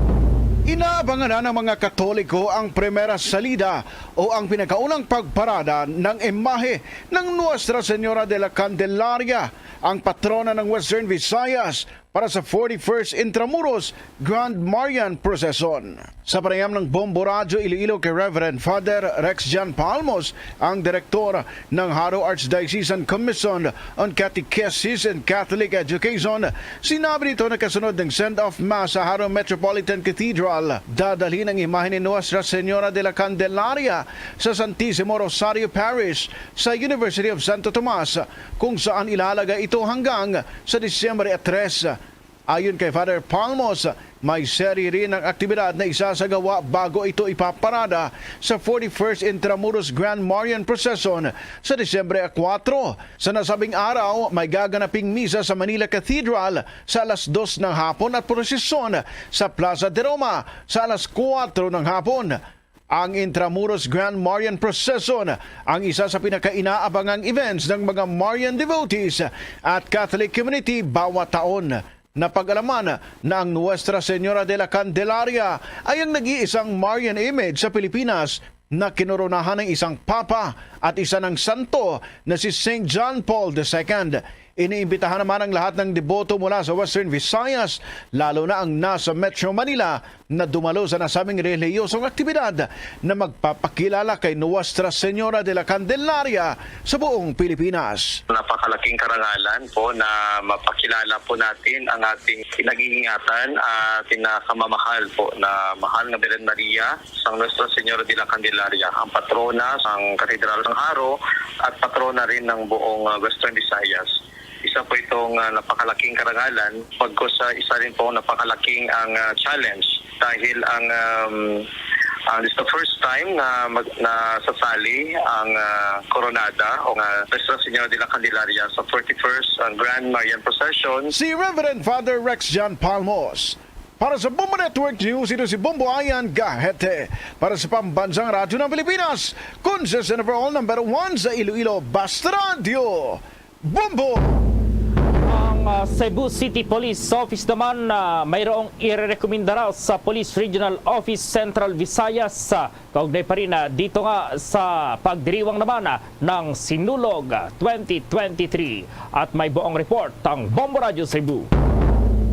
Inaabangan na ng mga Katoliko ang primera salida o ang pinakaunang pagparada ng imahe ng Nuestra Señora de la Candelaria, ang patrona ng Western Visayas, para sa forty-first Intramuros Grand Marian Procession. Sa panayam ng Bombo Radyo Iloilo kay Reverend Father Rex Jan Palmos, ang direktor ng Jaro Archdiocesan Commission on Catechesis and Catholic Education, sinabi nito na kasunod ng send-off mass sa Jaro Metropolitan Cathedral, dadalhin ang imahe ni Nuestra Señora de la Candelaria sa Santisimo Rosario Parish sa University of Santo Tomas, kung saan ilalagay ito hanggang sa Disyembre tres. Ayon kay Father Palmos, may seri rin ang aktibidad na isasagawa bago ito ipaparada sa forty-first Intramuros Grand Marian Procession sa Disyembre kuwatro. Sa nasabing araw, may gaganaping misa sa Manila Cathedral sa alas dos ng hapon at prosesyon sa Plaza de Roma sa alas kuwatro ng hapon. Ang Intramuros Grand Marian Procession ang isa sa pinakainaabangang events ng mga Marian devotees at Catholic community bawat taon. Napag-alaman na ang Nuestra Señora de la Candelaria ay ang nag-iisang Marian image sa Pilipinas na kinoronahan ng isang papa at isa ng santo na si Saint John Paul the Second. Iniimbitahan naman ang lahat ng deboto mula sa Western Visayas, lalo na ang nasa Metro Manila, na dumalo sa nasabing relihiyosong aktibidad na magpapakilala kay Nuestra Señora de la Candelaria sa buong Pilipinas. Napakalaking karangalan po na mapakilala po natin ang ating pinag-iingatan at pinakamamahal po na mahal nga Birhen Maria, sang Nuestra Señora de la Candelaria, ang patrona sang Katedral sang Jaro at patrona rin ng buong, ah, Western Visayas. Isa po itong, ah, napakalaking karangalan, pagkus, ah, isa rin pong napakalaking ang, ah, challenge dahil ang, um, ang, this is the first time na mag-, na sasali ang, ah, Koronada o nga Nuestra Señora de la Candelaria sa forty-first, ah, Grand Marian Procession. Si Reverend Father Rex John Palmos. Para sa Bombo Network News, ito si Bombo Ayan Gahete. Para sa Pambansang Radyo ng Pilipinas, consistent overall number one sa Iloilo, Basta Radyo. Bombo! Ang, ah, Cebu City Police Office naman, ah, mayroong irerekomenda raw sa Police Regional Office Central Visayas, ah, kaugnay pa rin, ah, dito nga sa pagdiriwang naman, ah, ng Sinulog, ah, twenty twenty-three. At may buong report ang Bombo Radyo Cebu.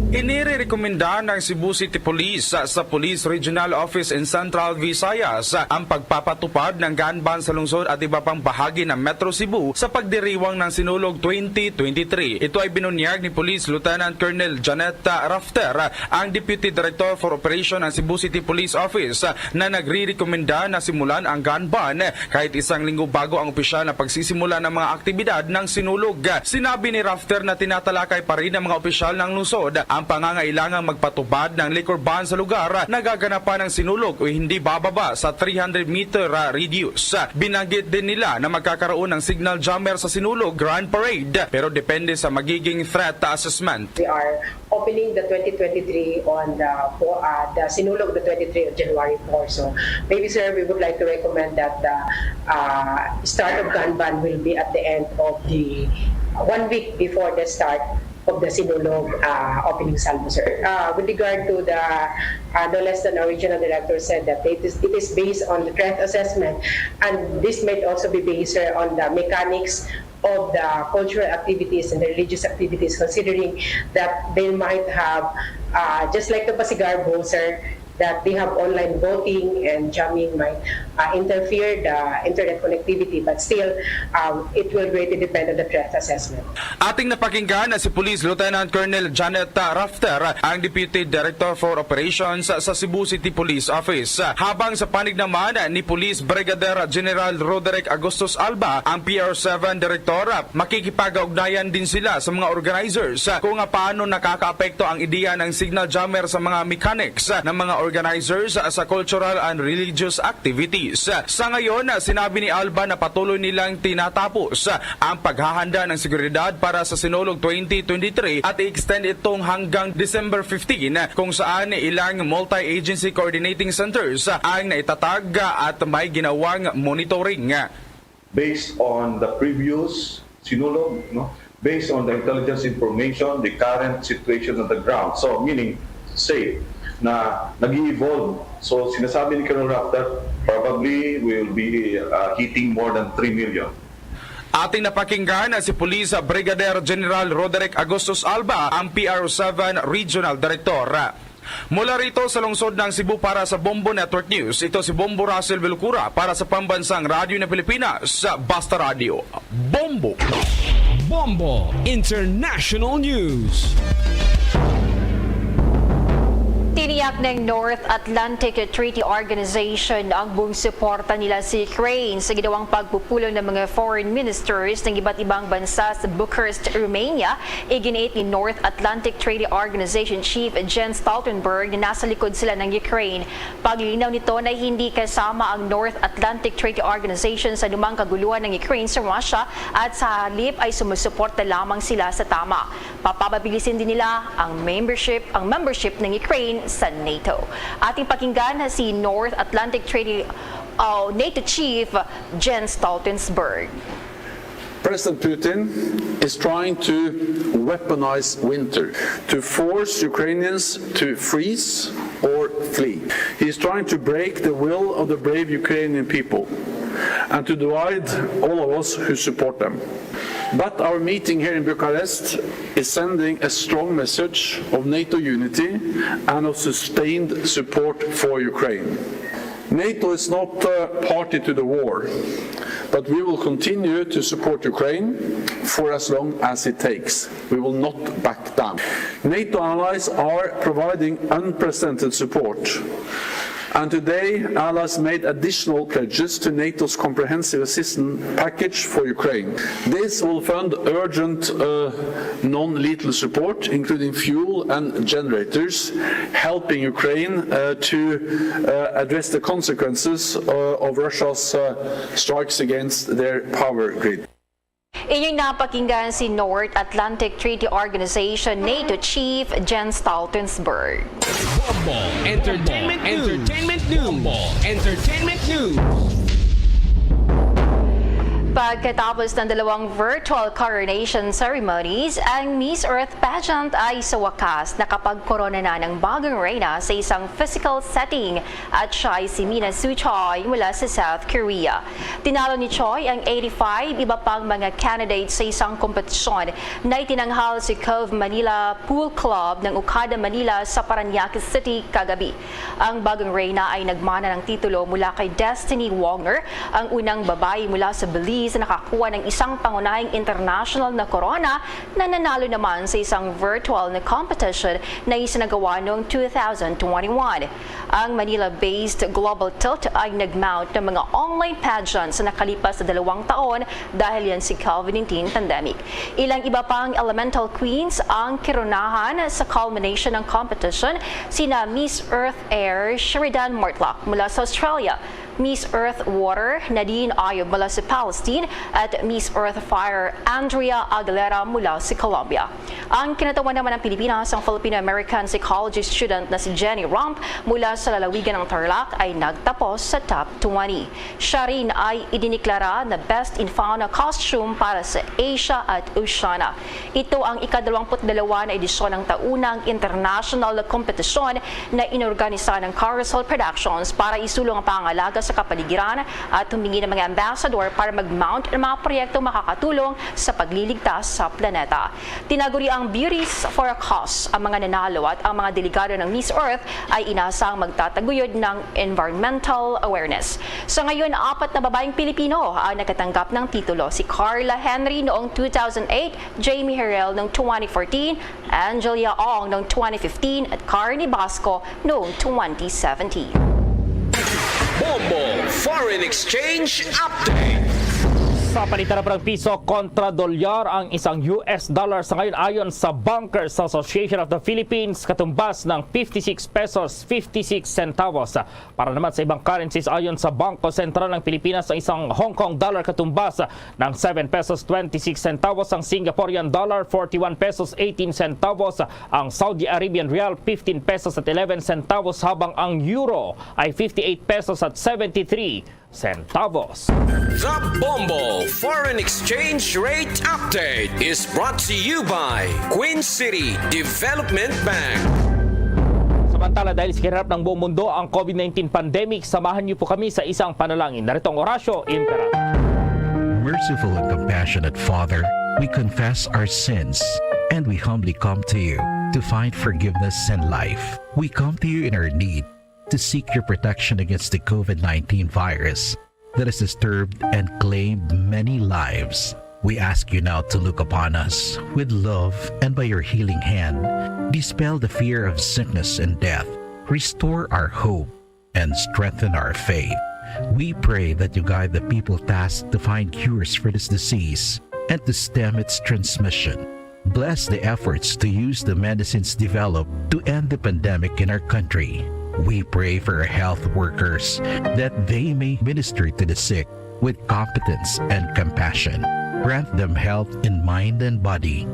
Inirerekomenda ng Cebu City Police sa, sa Police Regional Office in Central Visayas ang pagpapatupad ng gun ban sa lungsod at iba pang bahagi ng Metro Cebu sa pagdiriwang ng Sinulog twenty twenty-three. Ito ay binunyag ni Police Lieutenant Colonel Janet Rafter, ang Deputy Director for Operation ng Cebu City Police Office, na nagrirekomenda na simulan ang gun ban kahit isang linggo bago ang opisyal na pagsisimula ng mga aktibidad ng Sinulog. Sinabi ni Rafter na tinatalakay pa rin ng mga opisyal ng lungsod ang pangangailangang magpatupad ng liquor ban sa lugar na gaganapan ng Sinulog o hindi bababa sa three hundred meter, ah, radius. Binanggit din nila na magkakaroon ng signal jammer sa Sinulog Grand Parade, pero depende sa magiging threat assessment. We are opening the twenty twenty-three on the, uh, the Sinulog, the twenty-three of January four. So maybe, sir, we would like to recommend that the, uh, start of gun ban will be at the end of the, one week before the start of the Sinulog, uh, opening salvo, sir. Uh, with regard to the, uh, no less than our regional director said that it is, it is based on the threat assessment, and this might also be based, sir, on the mechanics of the cultural activities and the religious activities, considering that they might have, uh, just like the Pasigarbo, sir, that they have online voting and jamming might, uh, interfere the internet connectivity, but still, um, it will greatly depend on the threat assessment. Ating napakinggan na si Police Lieutenant Colonel Janet, uh, Rafter, ang Deputy Director for Operations sa Cebu City Police Office. Habang sa panig naman ni Police Brigadier General Roderick Agustus Alba, ang P R seven Director, makikipag-ugnayan din sila sa mga organizers kung paano nakakaapekto ang ideya ng signal jammer sa mga mechanics ng mga organizers sa cultural and religious activities. Sa ngayon, sinabi ni Alba na patuloy nilang tinatapos ang paghahanda ng seguridad para sa Sinulog twenty twenty-three at i-extend itong hanggang December fifteen, kung saan ilang multi-agency coordinating centers ang naitatag at may ginawang monitoring. Based on the previous Sinulog, no? Based on the intelligence information, the current situation on the ground. So, meaning, say, na nag-i-evolve. So, sinasabi ni Colonel Rafter, probably we will be, uh, hitting more than three million. Ating napakinggan na si Police Brigadier General Roderick Agustus Alba, ang P R seven Regional Director. Mula rito sa lungsod ng Cebu para sa Bombo Network News, ito si Bombo Russell Vilcura para sa Pambansang Radyo ng Pilipinas, Basta Radyo. Bombo! Bombo International News. Tiniyak ng North Atlantic Treaty Organization ang buong suporta nila sa Ukraine sa ginawang pagpupulong ng mga foreign ministers ng iba't ibang bansa sa Bucharest, Romania. Iginiit ni North Atlantic Treaty Organization Chief Jens Stoltenberg na nasa likod sila ng Ukraine. Paglilinaw nito na hindi kasama ang North Atlantic Treaty Organization sa anumang kaguluhan ng Ukraine sa Russia at sa halip ay sumusuporta lamang sila sa tama. Papabilisin din nila ang membership, ang membership ng Ukraine sa NATO. Ating pakinggan si North Atlantic Treaty, uh, NATO Chief Jens Stoltenberg. President Putin is trying to weaponize winter, to force Ukrainians to freeze or flee. He is trying to break the will of the brave Ukrainian people and to divide all of us who support them. But our meeting here in Bucharest is sending a strong message of NATO unity and of sustained support for Ukraine. NATO is not a party to the war, but we will continue to support Ukraine for as long as it takes. We will not back down. NATO allies are providing unprecedented support. And today, allies made additional pledges to NATO's comprehensive assistance package for Ukraine. This will fund urgent uh, non-lethal support, including fuel and generators, helping Ukraine uh, to uh, address the consequences uh, of Russia's uh, strikes against their power grid. Inyong napakinggan si North Atlantic Treaty Organization NATO Chief Jens Stoltenberg. Bombo Entertainment News. Entertainment News. Bombo Entertainment News. Pagkatapos ng dalawang virtual coronation ceremonies, ang Miss Earth pageant ay sa wakas nakapagkorona na ng bagong reyna sa isang physical setting, at siya ay si Mina Soo Choi mula sa South Korea. Tinalo ni Choi ang eighty-five iba pang mga candidates sa isang kompetisyon na itinanghal sa Cove Manila Pool Club ng Okada, Manila sa Parañaque City kagabi. Ang bagong reyna ay nagmana ng titulo mula kay Destiny Wagner, ang unang babayi mula sa Belize na nakakuha ng isang pangunahing international na korona na nanalo naman sa isang virtual na competition na isinagawa noong two thousand twenty-one. Ang Manila-based Global Tilt ay nag-mount ng mga online pageants sa nakalipas na dalawang taon dahil yan si COVID nineteen pandemic. Ilang iba pang Elemental Queens ang kironahan sa culmination ng competition, sina Miss Earth Air Sheridan Mortlock mula sa Australia, Miss Earth Water Nadine Ayob mula sa Palestine, at Miss Earth Fire Andrea Aguilera mula sa Colombia. Ang kinatawan naman ng Pilipinas ang Filipino-American psychology student na si Jenny Romp mula sa lalawigan ng Tarlac ay nagtapos sa top twenty. Siya rin ay idiniklara na Best in Fauna Costume para sa Asia at Oceania. Ito ang ikadalawamput dalawa na edisyon ng taunang international na kompetisyon na inorganisa ng Carousel Productions para isulong ang pangangalaga sa kapaligiran at humingi ng mga ambassador para mag-mount ng mga proyektong makakatulong sa pagliligtas sa planeta. Tinaguri ang Beauties for a Cause ang mga nanalo at ang mga delegado ng Miss Earth ay inasang magtataguyod ng environmental awareness. Sa ngayon, apat na babaeng Pilipino ang nakatanggap ng titulo, si Carla Henry noong two thousand eight, Jamie Herrel noong twenty fourteen, Angelia Ong noong twenty fifteen, at Carney Basco noong twenty seventeen. Bombo Foreign Exchange Update. Sa palitan ng piso kontra dolyar ang isang U S dollar sa ngayon, ayon sa Bankers Association of the Philippines, katumbas ng fifty-six pesos fifty-six centavos. Para naman sa ibang currencies, ayon sa Bangko Sentral ng Pilipinas, ang isang Hong Kong dollar katumbas ng seven pesos twenty-six centavos, ang Singaporean dollar forty-one pesos eighteen centavos, ang Saudi Arabian rial fifteen pesos at eleven centavos, habang ang euro ay fifty-eight pesos at seventy-three centavos. The Bombo Foreign Exchange Rate Update is brought to you by Queen City Development Bank. Samantala, dahil sa kinarap ng buong mundo ang COVID nineteen pandemic, samahan niyo po kami sa isang panalangin. Narito ang Orasyo Imperante. Merciful and compassionate Father, we confess our sins and we humbly come to you to find forgiveness and life. We come to you in our need to seek your protection against the COVID nineteen virus that has disturbed and claimed many lives. We ask you now to look upon us with love and by your healing hand, dispel the fear of sickness and death. Restore our hope and strengthen our faith. We pray that you guide the people tasked to find cures for this disease and to stem its transmission. Bless the efforts to use the medicines developed to end the pandemic in our country. We pray for our health workers that they may minister to the sick with competence and compassion. Grant them health in mind and body,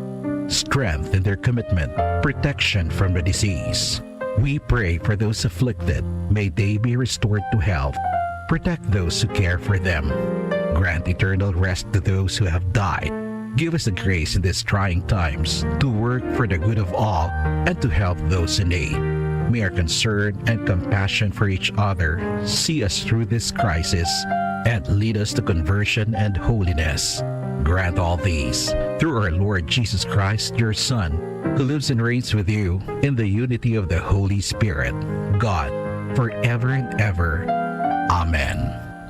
strength in their commitment, protection from the disease. We pray for those afflicted. May they be restored to health. Protect those who care for them. Grant eternal rest to those who have died. Give us the grace in these trying times to work for the good of all and to help those in need. May our concern and compassion for each other see us through this crisis and lead us to conversion and holiness. Grant all these through our Lord Jesus Christ, your Son, who lives and reigns with you in the unity of the Holy Spirit, God, forever and ever. Amen.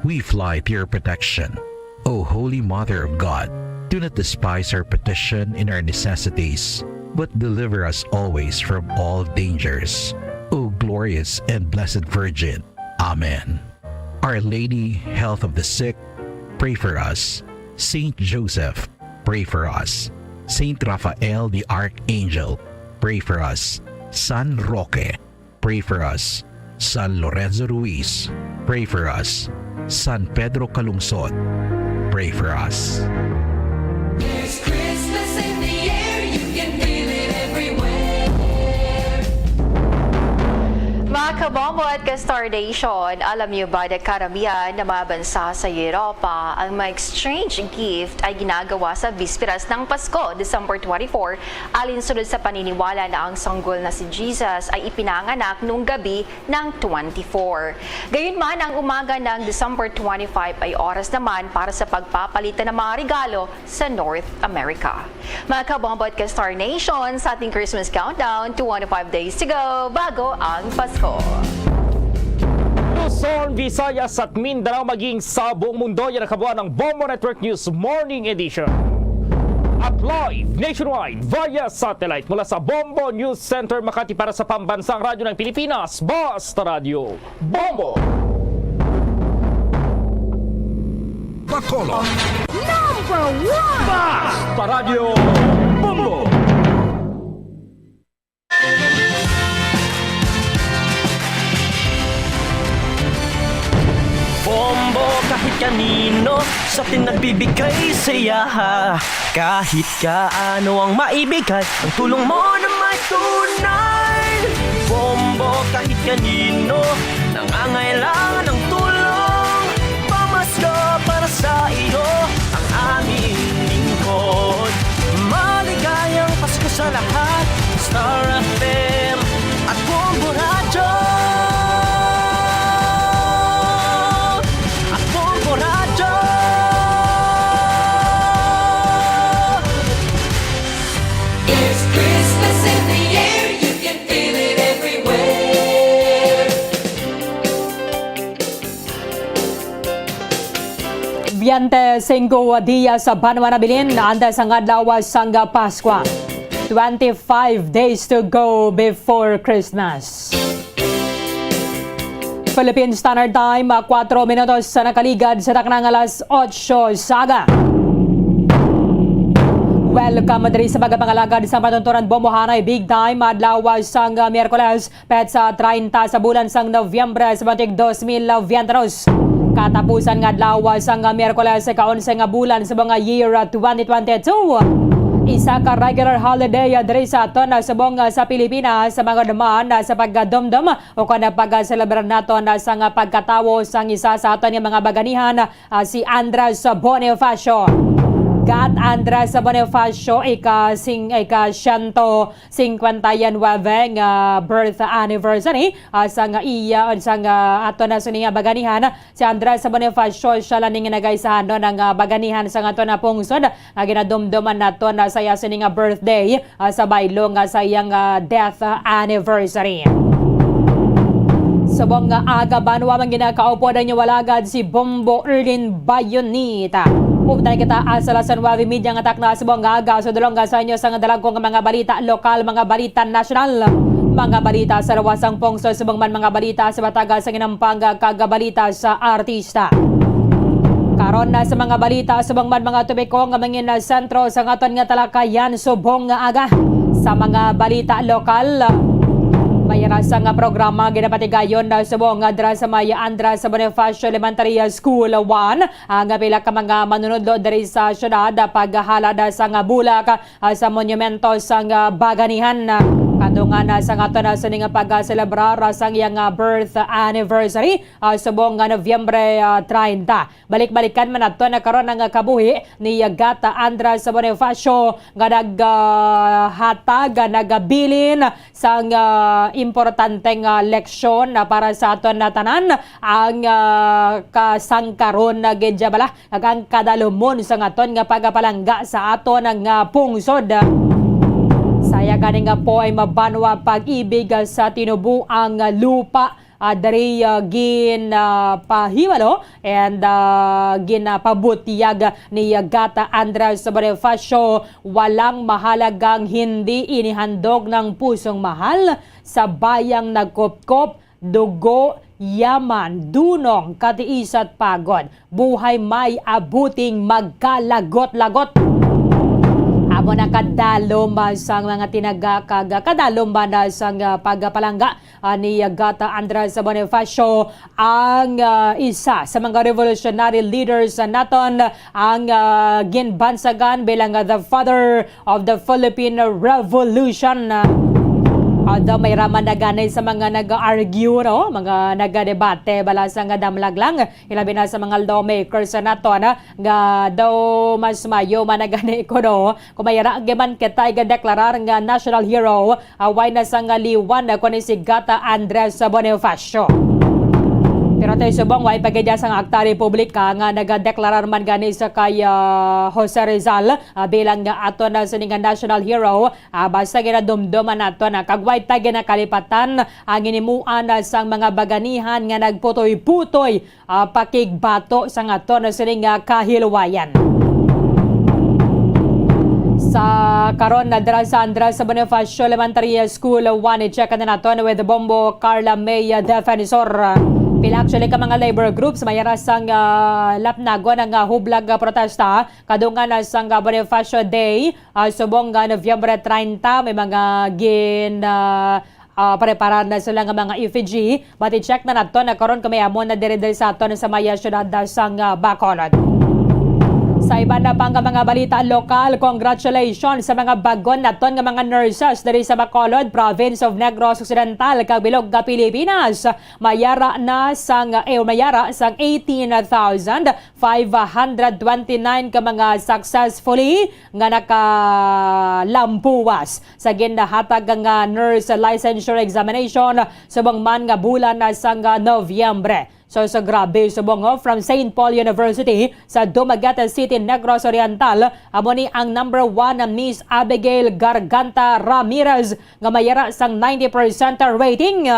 We fly to your protection, O Holy Mother of God. Do not despise our petition in our necessities, but deliver us always from all dangers, O glorious and blessed Virgin. Amen. Our Lady, Health of the Sick, pray for us. Saint Joseph, pray for us. Saint Raphael the Archangel, pray for us. San Roque, pray for us. San Lorenzo Ruiz, pray for us. San Pedro Calungsod, pray for us. There's Christmas in the air, you can feel it everywhere. Mga kabombo at ka-Star Nation, alam niyo ba na karamihan ng mga bansa sa Europa, ang mga exchange gift ay ginagawa sa bisperas ng Pasko, December twenty-four, alinsunod sa paniniwala na ang sanggol na si Jesus ay ipinanganak nung gabi ng twenty-four. Gayunman, ang umaga ng December twenty-five ay oras naman para sa pagpapalitan ng mga regalo sa North America. Mga kabombo at ka-Star Nation, sa ating Christmas countdown, twenty-five days to go bago ang Pasko. Luzon, Visayas at Mindanao, maging sa buong mundo, yan ang kabuuan ng Bombo Network News Morning Edition. At live nationwide via satellite mula sa Bombo News Center Makati para sa Pambansang Radyo ng Pilipinas, Basta Radyo Bombo! Bacolod. Number one! Basta Radyo Bombo! Bombo kahit kanino, sa atin nagbibigay saya. Kahit kaano ang maibigay, ang tulong mo na may tunay. Bombo kahit kanino, nangangailangan ng tulong. Pamasko para sa iyo, ang aming lingkod. Maligayang Pasko sa lahat, Star F M at Bombo Radyo. At Bombo Radyo. It's Christmas in the air, you can feel it everywhere. Biyente singko dia sa banwa nabilin, antes ang adlaw sang Paskwa. Twenty-five days to go before Christmas. Philippine Standard Time, ah, kuwatro minutos sa nakaligad sa taknang alas otso sa aga. Welcome diri sa pagpangalagad sa matuntunan bombohanay big time adlaw sang, ah, Miyerkules, petsa treinta sa bulan sang Nobyembre sa batig dos mil veintidos. Katapusan nga adlaw sang, ah, Miyerkules, ika-onse nga bulan sa mga year, ah, twenty twenty-two. Isa ka regular holiday, ah, diri sa aton, ah, subong, ah, sa Pilipinas, sa mga duman, ah, sa pagdumdom o kon pagselebrar naton, ah, sang pagkatawo sang isa sa aton nga mga baganihan, ah, si Andres Bonifacio. Gat Andres Bonifacio, ika sing-, ika siyento singkwenta y nuebe nga birth anniversary, ah, sang iya, sang, ah, aton na sini nga baganihan. Si Andres Bonifacio, siya lang ning nagaisahan, no, nga baganihan sang aton na pungsod nga ginadumduman naton na sa iya sini nga birthday, ah, sa baylo nga sa iyang, ah, death, ah, anniversary. Subong nga aga banwa man ginakaupod ang inyong alagad si Bombo Erlin Bayonita. Updan kita sa alas nuebe y media nga takna subong nga aga, sudlon nga sa inyo sang dalagko nga mga balita lokal, mga balita nasyonal. Mga balita sa luwas sang pungsod, subong man mga balita sa bataga sa ginampang kag balita sa artista. Karon na sa mga balita, subong man mga topiko nga mangin na sentro sa aton nga talakayan subong nga aga. Sa mga balita lokal, may rasa nga programa ginapatigayon na subong nga dira sa may Andres Bonifacio Elementary School one, ang pila ka mga manunudlo diri sa syudad paghalad sa nga bulak ah, sa monumento sang ah, Baganihan. Kadungan na sa aton na sini nga pagselebrar ah, sang iyang ah, birth anniversary ah, subong nga Nobyembre ah, treinta. Balik-balikan man nato na karon ang ah, kabuhi ni Gata Andres Bonifacio nga naghatag, nagabilin sang ah, importante nga leksyon na para sa aton na tanan, ang ah, kasangkaron na gid bala kag ang kadalumon sa aton nga pagapalangga sa aton nga pungsod. Saya gani nga poem Banwa Pag-ibig sa Tinuboang Lupa, ah, diri ah, gin ah, pahibalo and ah, ginapabutyag ni Gata Andres Bonifacio, walang mahalagang hindi inihandog ng pusong mahal sa bayang nagkupkop dugo, yaman, dunong, katiis at pagod. Buhay may abuting magkalagot-lagot. Amo na kadalom ba sang mga tinaga kag kadalom ba na sang ah, pagpalangga ah, ni Gata Andres Bonifacio, ang ah, isa sa mga revolutionary leaders naton, ang ah, ginbansagan bilang ah, the father of the Philippine Revolution. Although may raman na gani sa mga nag-argue, no? Mga nagdebate, bala sa nga damlag lang, ilabi na sa mga lawmakers sa nato, na, nga daw mas mayo man na gani kuno kung may ra-, man kita igadeklarar nga national hero, away na sa nga liwan na kuno si Gata Andres Bonifacio. Pero tayo subong, way pa gid sang akta republika nga nagadeklarar man gani sa kay ah, Jose Rizal ah, bilang nga ato na sini nga national hero, ah, basta ginadumduman nato na kag way ta ginakalipatan ang ginimuan na sang mga baganihan nga nagputoy-putoy ah, pakigbato sang ato na sini nga kahilwayan. Sa karon na dira sa Andres Bonifacio Elementary School one, i-check na naton with Bombo Carla May Defensor. Pila actually ka mga labor groups may ara sang ah, lapnagon ang ah, hublag nga protesta kadungan na sang Bonifacio Day, ah, subong nga Nobyembre treinta, may mga gin ah, ah, preparar na sila nga mga effigy. But i-check na nato na karon kung may amo na diri diri sa aton sa maya syudad sang ah, Bacolod. Sa iban na pang mga balita lokal, congratulations sa mga bagon naton nga mga nurses diri sa Bacolod, Province of Negros Occidental, kag bilog nga Pilipinas. Mayara na sang, eh, mayara sang eighteen thousand five hundred twenty-nine ka mga successfully nga nakalampuwas sa ginhatag nga nurse licensure examination subong man nga bulan na sang Nobyembre. So, sa grabe subong, oh, from Saint Paul University sa Dumaguete City, Negros Oriental, amo ni ang number one na Miss Abigail Garganta Ramirez nga mayara sang ninety percent rating.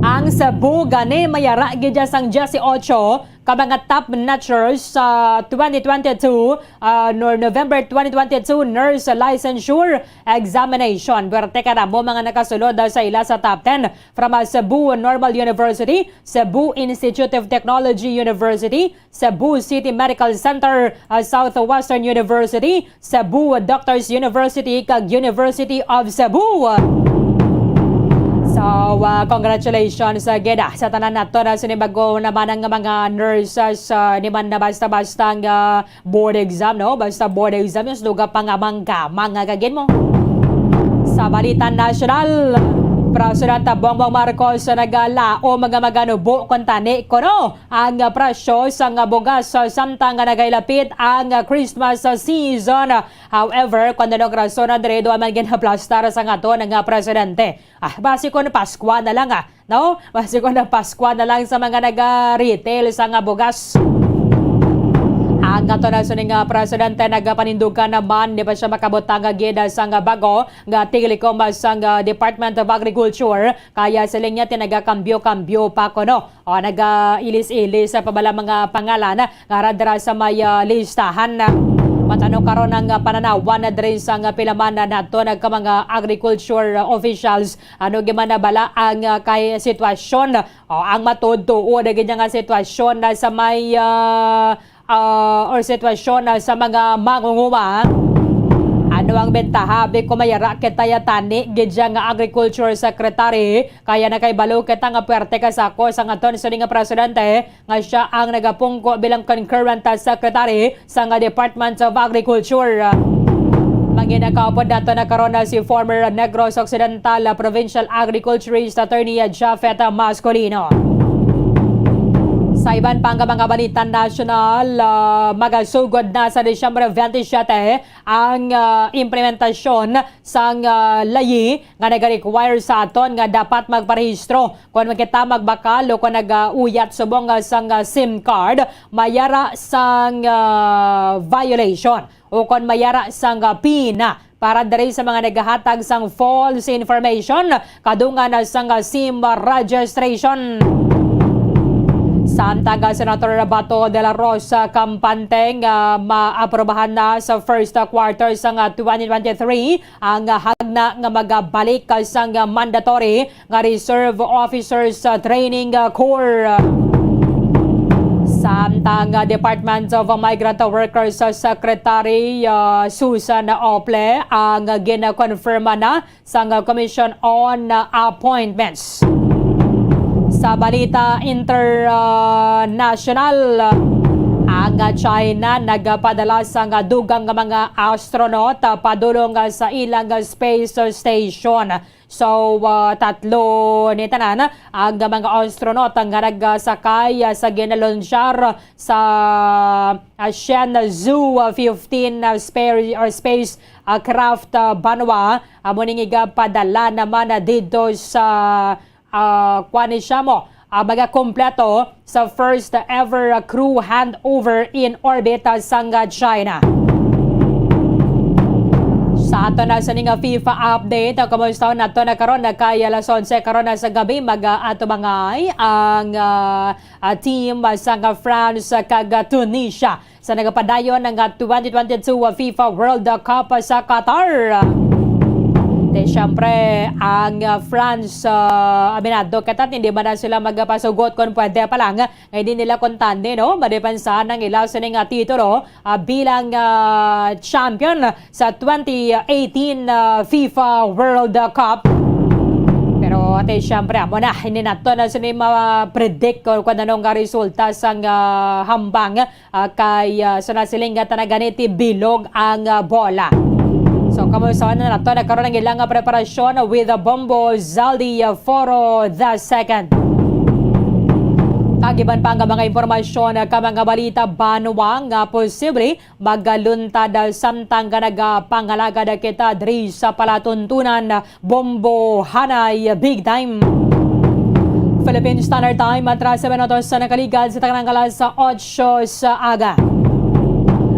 Ang Cebu gani mayara gid sang dieciocho ka mga top notchers sa twenty twenty-two, ah, nor November twenty twenty-two nurse licensure examination. Buwerte ka na mo mga nakasulod sa ila sa top ten from, ah, Cebu Normal University, Cebu Institute of Technology University, Cebu City Medical Center, ah, Southwestern University, Cebu Doctors University, kag University of Cebu. So, ah, congratulations, ah, gid, ah, sa tanan nato na sini bago naman ang mga nurses, ah, di man na basta-basta nga board exam, no? Basta board exam, yung duga pa nga mangga, mga gagin mo. Sa balita nasyonal, Presidente Bongbong Marcos nagalaom nga maganubo kon tani kuno ang presyo sang bugas samtang nga nagailapit ang Christmas season. However, kon anong rason na diri, duha man ginaplastar sa aton nga presidente. Ah, basi kon Paskwa na lang, ah, no? Basi kon Paskwa na lang sa mga naga-retail sa nga bugas. Ang aton na sini nga presidente nagapanindugan naman, di pa siya makabutang nga gid sa nga bago nga Telecom sa nga Department of Agriculture, kaya siling niya tinagakambyo-kambyo pa kuno. O, nagailis-ilis sa pabala mga pangalan nga ara dira sa may, ah, listahan. Matano karon ang, ah, pananawan na diri sa nga pila man na nato nagka mga agriculture officials. Ano gyud man na bala ang, ah, kay sitwasyon? O, ang matuod-tuod na gid nga sitwasyon na sa may, ah, ah, or sitwasyon na sa mga mangunguma. Ano ang bentaha? Abi ko mayara kita ya tani gid siya nga agriculture secretary. Kaya nakahibalo kita nga puwerte ka sa ako sa ngaton sini nga presidente nga siya ang nagapungko bilang concurrent secretary sa nga Department of Agriculture. Manginakaupod nato na karon na si former Negros Occidental Provincial Agriculturist Attorney Japhet Mascolino. Sa iban pa nga mga balita nasyonal, ah, magasugod na sa Disyembre twenty-seven ang, ah, implementasyon sang, ah, layi nga nag-require sa aton nga dapat magparehistro kon kita magbakal o kon nag-uyat subong, ah, sang, ah, SIM card, mayara sang, ah, violation o kon mayara sang, ah, pina para diri sa mga naghatag sang false information kadungan sang, ah, SIM registration. Samtang, ah, Senator Bato de la Rosa kampante nga maaprubahan na sa first quarter sang, ah, twenty twenty-three ang, ah, hagna nga magabalik, ah, sang, ah, mandatory nga Reserve Officers, ah, Training, ah, Corps. Samtang, ah, Department of Migrant Workers, ah, Secretary, ah, Susan Ople ang, ah, gina-confirm na sang, ah, Commission on, ah, Appointments. Sa balita international, ang, ah, China nagpadala sang, ah, dugang nga mga astronaut, ah, padulong, ah, sa ilang, ah, space station. So, ah, tatlo ni tanan ang mga astronaut nga nagsakay, ah, sa ginalunsyar sa, ah, Shenzhou fifteen, ah, spare, or space, ah, craft, ah, banwa. Amo ning igapadala naman, ah, didto sa, ah, kuwan ni siya mo, ah, magakompleto sa first ever, ah, crew handover in orbit, ah, sang, ah, China. Sa ato na sa ning, ah, FIFA update, ah, kumusta nato na karon na kay alas onse karon na sa gabi, mag, ah, ato mangay ang, ah, ah, team, ah, sang, ah, France, ah, kag, ah, Tunisia sa nagapadayon nga twenty twenty-two FIFA World Cup sa Qatar. Di syempre, ang, ah, France, ah, aminado kita, hindi man na sila magpasugot kung pwede pa lang nga hindi nila kontante, no? Madepensahan ang ila sining, ah, titulo, ah, bilang, ah, champion sa twenty eighteen, ah, FIFA World Cup. Pero ate, syempre, amo na, hindi nato na sini ma-predict kung, kung anong nga resulta sang, ah, hambang, ah, kay, ah, sa nasiling nga tanaganiti bilog ang, ah, bola. So, kamusta na nato nagkaroon ang ilang, ah, preparasyon with, ah, Bombo Zaldi, ah, Foro the second. Kag iban pa nga mga impormasyon, ah, ka mga balita banwa nga posible magaluntad, ah, samtang nga nagapangalagad kita diri sa palatuntunan, ah, Bombo Hanay Big Time. Philippine Standard Time, atras sa minutos sa nakaligad sa tanang alas otso sa aga.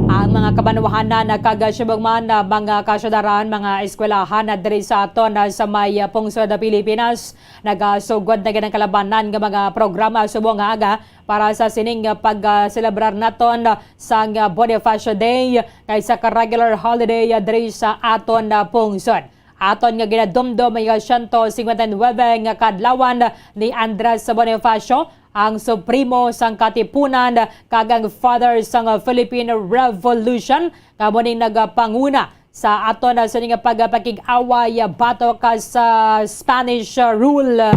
Ang mga kabanwahanan, ah, kag subong man, ah, mga kasyudaran, mga eskwelahan, ah, diri sa aton, ah, sa may, ah, pungsod, ah, Pilipinas, nagasugod na gid ang kalabanan nga mga programa subong nga aga para sa sining, ah, pag, ah, selebrar naton, ah, sang, ah, Bonifacio Day, kay sa ka regular holiday, ah, diri sa aton, ah, pungsod. Aton nga ginadumdom ang ika siyento cincuenta y nuebe nga kadlawan ni Andres Bonifacio, ang supremo sang Katipunan kag ang father sang Philippine Revolution, nga amo ning nagapanguna sa aton, ah, sini nga pagpakig-away, ah, batok, ah, sa Spanish, ah, rule.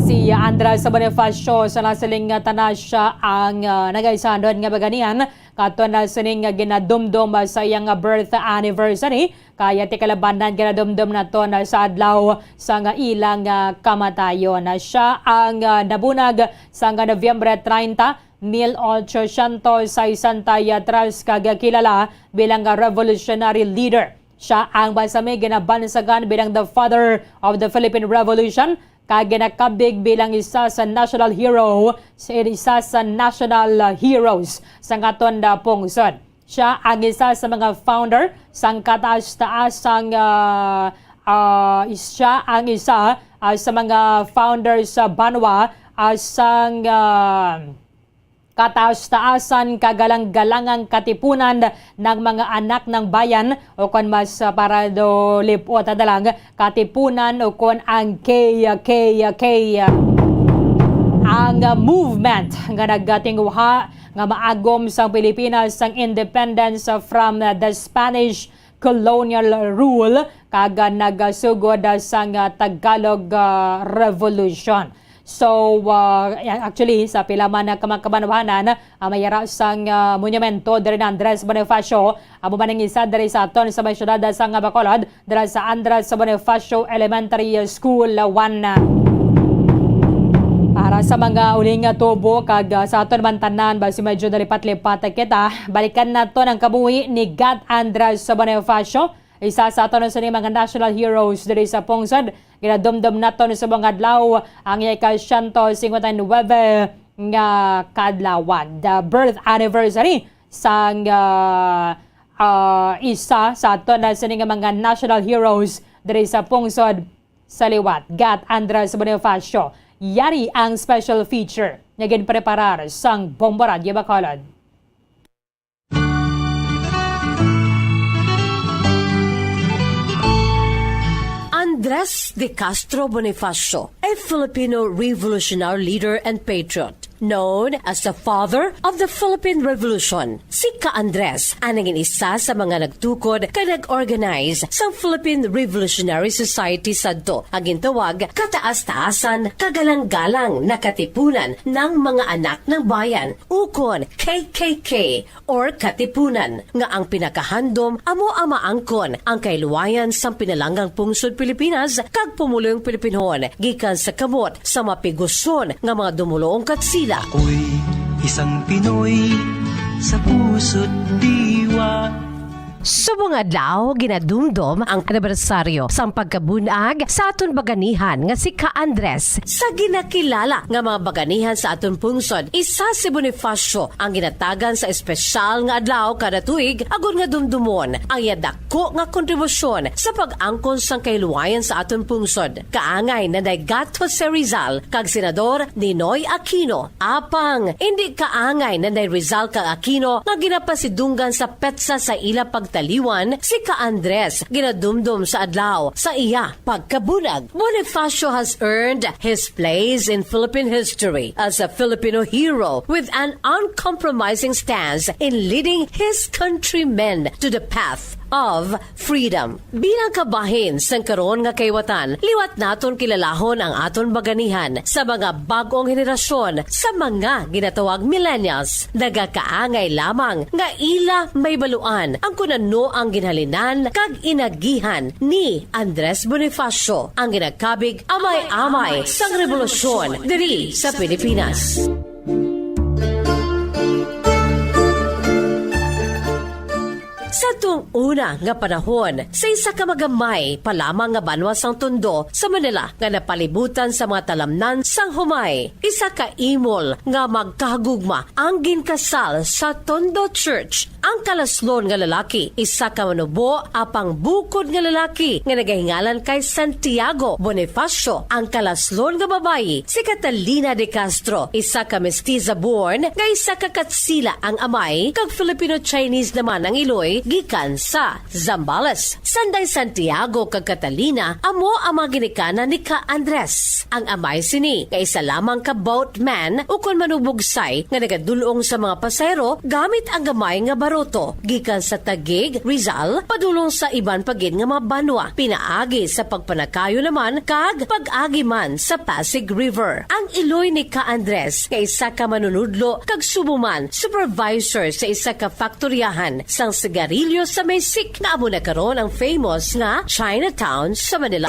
Si Andres Bonifacio sa nasiling nga tanan siya ang, ah, nagaisanod nga baganihan kato na sining nga ginadumdom, ah, sa iyang, ah, birth anniversary. Kaya ti kalabanan ginadumdom naton, ah, sa adlaw sa nga ilang, ah, kamatayon. Ah, siya ang, ah, nabunag sa nga Nobyembre treinta, mil ochocientos sesenta y tres, kag kilala bilang revolutionary leader. Siya ang masami ginabansagan bilang the father of the Philippine Revolution, kag ginakabig bilang isa sa national hero, sa isa sa national, ah, heroes sa aton, ah, pungsod. Siya ang isa sa mga founder sang kataas-taas sang, ah, ah, siya ang isa, ah, sa mga founders sa banwa, ah, sang, ah, Kataas-taasan, kagalang-galangang katipunan ng mga anak ng bayan, o kon mas, ah, para do lip-ot na lang, katipunan o kon ang K K K, ang, ah, movement nga nagatinguha nga maagom sang Pilipinas sang independence from, ah, the Spanish colonial rule kag, ah, nagasugod, ah, sang, ah, Tagalog, ah, Revolution. So, ah, actually, sa pila man na ka-, mga kabanwahanan, ah, may yara sang, ah, monumento diri na Andres Bonifacio, amo man ang isa diri sa aton sa may siyudad sang Bacolod, dira sa Andres Bonifacio Elementary School one. Para sa mga uling nga tubo kag, ah, sa aton man tanan, basi medyo nalipat-lipat kita, balikan naton ang kabuhi ni Gat Andres Bonifacio, isa sa aton sini mga national heroes diri sa pungsod. Ginadumdom naton sa mga adlaw ang iya ika-siyento singkwenta y nuwebe nga kadlawan. The birth anniversary sang, ah, ah, isa sa aton na sini nga mga national heroes diri sa pungsod sa liwat, Gat Andres Bonifacio. Yari ang special feature nga ginpreparar sang Bombo Radyo Bacolod. Andres de Castro Bonifacio, a Filipino revolutionary leader and patriot, known as the father of the Philippine Revolution. Si Ka Andres ang naging isa sa mga nagtukod kag nag-organize sang Philippine Revolutionary Society sadto, ang gintawag Kataas-taasan, Kagalang-galang na Katipunan ng mga Anak ng Bayan, ukon K K K, or Katipunan, nga ang pinakahandom amo ang maangkon ang kahiluwayan sang pinalanggang pungsod Pilipinas kag pumuluyong Pilipinhon gikan sa kamot sa mapiguson nga mga dumuluong katsila. Ako'y isang Pinoy sa puso't diwa. Subong adlaw, ginadumdom ang anibersaryo sang pagkabun-ag sa aton baganihan nga si Ka Andres. Sa ginakilala nga mga baganihan sa aton pungsod, isa si Bonifacio ang ginatagan sa espesyal nga adlaw kada tuig, agod nga dumdumon ang iya dako nga kontribusyon sa pag-angkon sang kahiluwayan sa aton pungsod. Kaangay Nanay Gat Jose Rizal kag Senador Ninoy Aquino. Apang indi kaangay Nanay Rizal kag Aquino nga ginapasidunggan sa petsa sa ila pagtaliwan si Ka Andres, ginadumdom sa adlaw sa iya pagkabun-ag. Bonifacio has earned his place in Philippine history as a Filipino hero with an uncompromising stance in leading his countrymen to the path of freedom. Bilang kabahin sang karon nga kaiwatan, liwat naton kilalahon ang aton baganihan sa mga bag-ong henerasyon, sa mga ginatawag millennials. Nagakaangay lamang nga ila mahibaluan ang kun ano ang ginhalinan kag inagihan ni Andres Bonifacio, ang ginakabig amay-amay sang rebolusyon diri sa Pilipinas. Sa tung una nga panahon, sa isa ka magamay pa lamang nga banwa sang Tondo sa Manila nga napalibutan sa mga talamnan sang humay, isa ka imol nga magkahagugma ang ginkasal sa Tondo Church. Ang kalaslon nga lalaki, isa ka manubo, apang bukod nga lalaki nga nagahingalan kay Santiago Bonifacio. Ang kalaslon nga babayi, si Catalina de Castro, isa ka mestiza born nga isa ka Katsila ang amay, kag Filipino-Chinese naman ang iloy, gikan sa Zambales. Sanday Santiago kag Catalina amo ang mga ginikanan ni Ka Andres. Ang amay sini nga isa lamang ka boatman ukon manubugsay nga nagadul-ong sa mga pasahero gamit ang gamay nga baruto gikan sa Taguig, Rizal, padulong sa iban pa gid nga mga banwa, pinaagi sa pagpanakayo naman kag pag-agi man sa Pasig River. Ang iloy ni Ka Andres nga isa ka manunudlo kag subong man supervisor sa isa ka faktoryahan sang sigarilyo sa Maysic, nga amo na karon ang famous nga Chinatown sa Manila.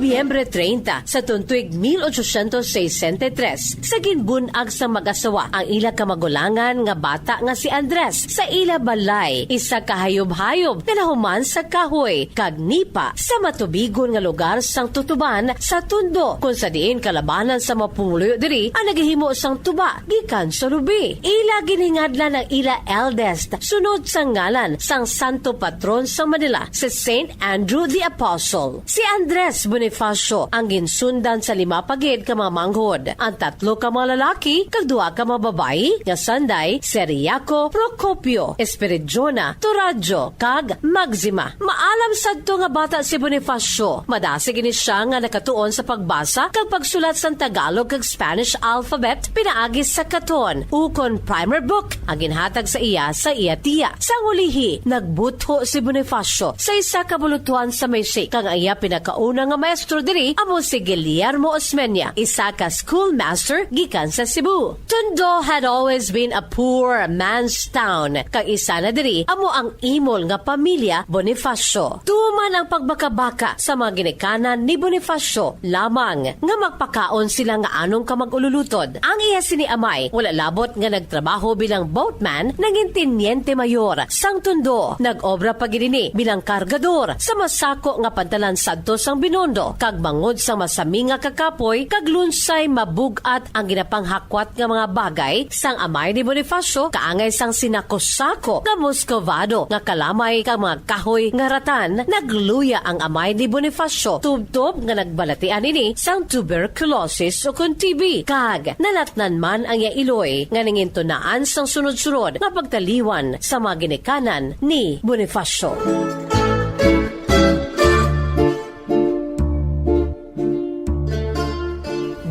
Nobyembre treinta sa tuig mil ochocientos sesenta y tres, sa ginbun-ag sang mag-asawa ang ila kamagulangan nga bata nga si Andres sa ila balay, isa ka hayop-hayop nga nahuman sa kahoy kag nipa sa matubigon nga lugar sang tutuban sa Tondo, kung sa diin kalabanan sa mga pumuluyo diri ang nagahimo sang tuba gikan sa lubi. Ila ginhingadlan ang ila eldest sunod sa ngalan sang santo patron sang Manila, si Saint Andrew the Apostle. Si Andres Bonifacio Bonifacio ang ginsundan sa lima pa gid ka mga manghod. Ang tatlo ka mga lalaki kag duha ka mga babayi nga sanday, Seriaco, Procopio, Espiridiona, Toradio, kag Maxima. Maalam sadto nga bata si Bonifacio. Madasig ini siya nga nakatuon sa pagbasa kag pagsulat sang Tagalog kag Spanish alphabet pinaagi sa katon, ukon primer book, ang ginhatag sa iya sa iya tiya. Sang ulihi, nagbutho si Bonifacio sa isa ka bulutuhan sa Mexico, kag ang iya pinakauna nga maestro diri amo si Guillermo Osmeña, isa ka schoolmaster gikan sa Cebu. Tondo had always been a poor man's town, kag isa na diri amo ang imol nga pamilya Bonifacio. Tuman ang pagbakabaka sa mga ginikanan ni Bonifacio lamang nga magpakaon sila nga anong ka mag-ululutod. Ang iya sini amay wala labot nga nagtrabaho bilang boatman, nangin teniente mayor sang Tondo. Nag-obra pa gid ini bilang kargador sa masako nga pantalan sadto sang Binondo, kag bangod sang masami nga kakapoy kag lunsay mabug-at ang ginapanghakwat nga mga bagay sang amay ni Bonifacio, kaangay sang sinako-sako nga muscovado nga kalamay kag mga kahoy nga ratan, nagluya ang amay ni Bonifacio tubtob nga nagbalatian ini sang tuberculosis ukon T B, kag nalatnan man ang iya iloy nga nangintunaan sang sunod-sunod nga pagtaliwan sa mga ginikanan ni Bonifacio.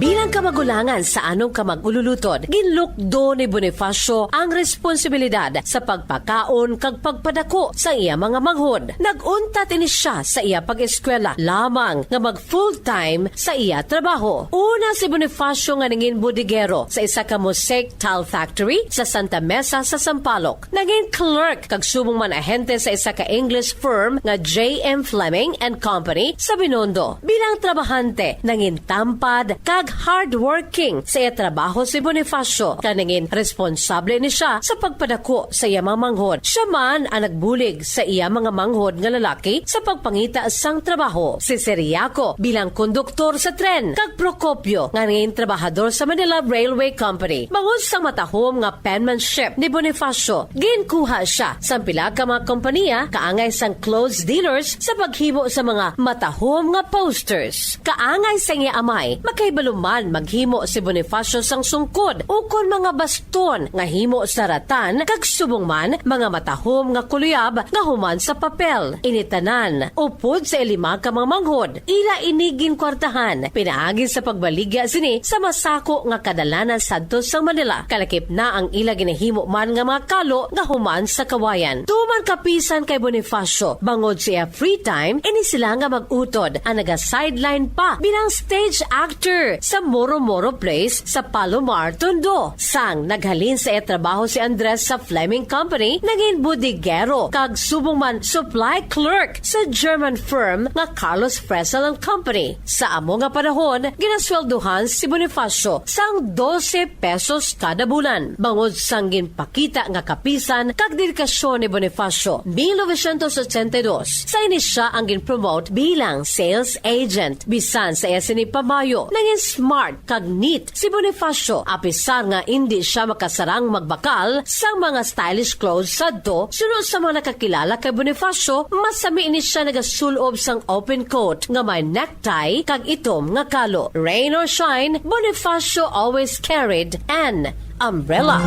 Bilang kamagulangan sa anong ka mag-ululutod, ginlukdo ni Bonifacio ang responsibilidad sa pagpakaon kag pagpadako sa iya mga manghod. Nag-untat ini siya sa iya pag-eskwela lamang nga mag full-time sa iya trabaho. Una si Bonifacio nga nangin bodeguero sa isa ka mosaic tile factory sa Santa Mesa sa Sampaloc. Nangin clerk kag subong man ahente sa isa ka English firm nga J M Fleming and Company sa Binondo. Bilang trabahante, nangin tampad kag hardworking sa iya trabaho si Bonifacio, kag nangin responsable ni siya sa pagpadako sa iya mga manghod. Siya man ang nagbulig sa iya mga manghod nga lalaki sa pagpangita sang trabaho. Si Seriaco bilang konduktor sa tren, kag Procopio nga nangin trabahador sa Manila Railway Company. Bangod sang matahom nga penmanship ni Bonifacio, ginkuha siya sang pila ka mga kompanya kaangay sang clothes dealers sa paghimo sa mga matahom nga posters. Kaangay sang iya amay, makahibalo man maghimo si Bonifacio sang sungkod ukon mga baston nga himo sa ratan, kag subong man mga matahom nga kuluyab nga human sa papel. Ini tanan upod sa iya lima ka mga manghod. Ila ini ginkwartahan pinaagi sa pagbaligya sini sa masako nga kadalanan sadto sa Manila. Kalakip na ang ila ginahimo man nga mga kalo nga human sa kawayan. Tuman kapisan kay Bonifacio, bangod sa iya free time, ini sila nga mag-utod ang naga-sideline pa bilang stage actor sa Moro Moro Place sa Palomar, Tondo. Sang naghalin sa iya trabaho si Andres sa Fleming Company, nangin bodeguero kag subong man supply clerk sa German firm nga Carlos Fresel and Company. Sa amo nga panahon, ginasweldohan si Bonifacio sang dose pesos kada bulan. Bangod sang ginpakita nga kapisan kag dedikasyon ni Bonifacio, mil novecientos ochenta y dos, sa ini siya ang ginpromote bilang sales agent. Bisan sa iya sini pamayo, nangin smart kag neat si Bonifacio, apisar nga indi siya makasarang magbakal sang mga stylish clothes sadto suno sa mga nakakilala kay Bonifacio. Masami ini siya nagasul-ob sang open coat nga may necktie kag itom nga kalo. Rain or shine, Bonifacio always carried an umbrella.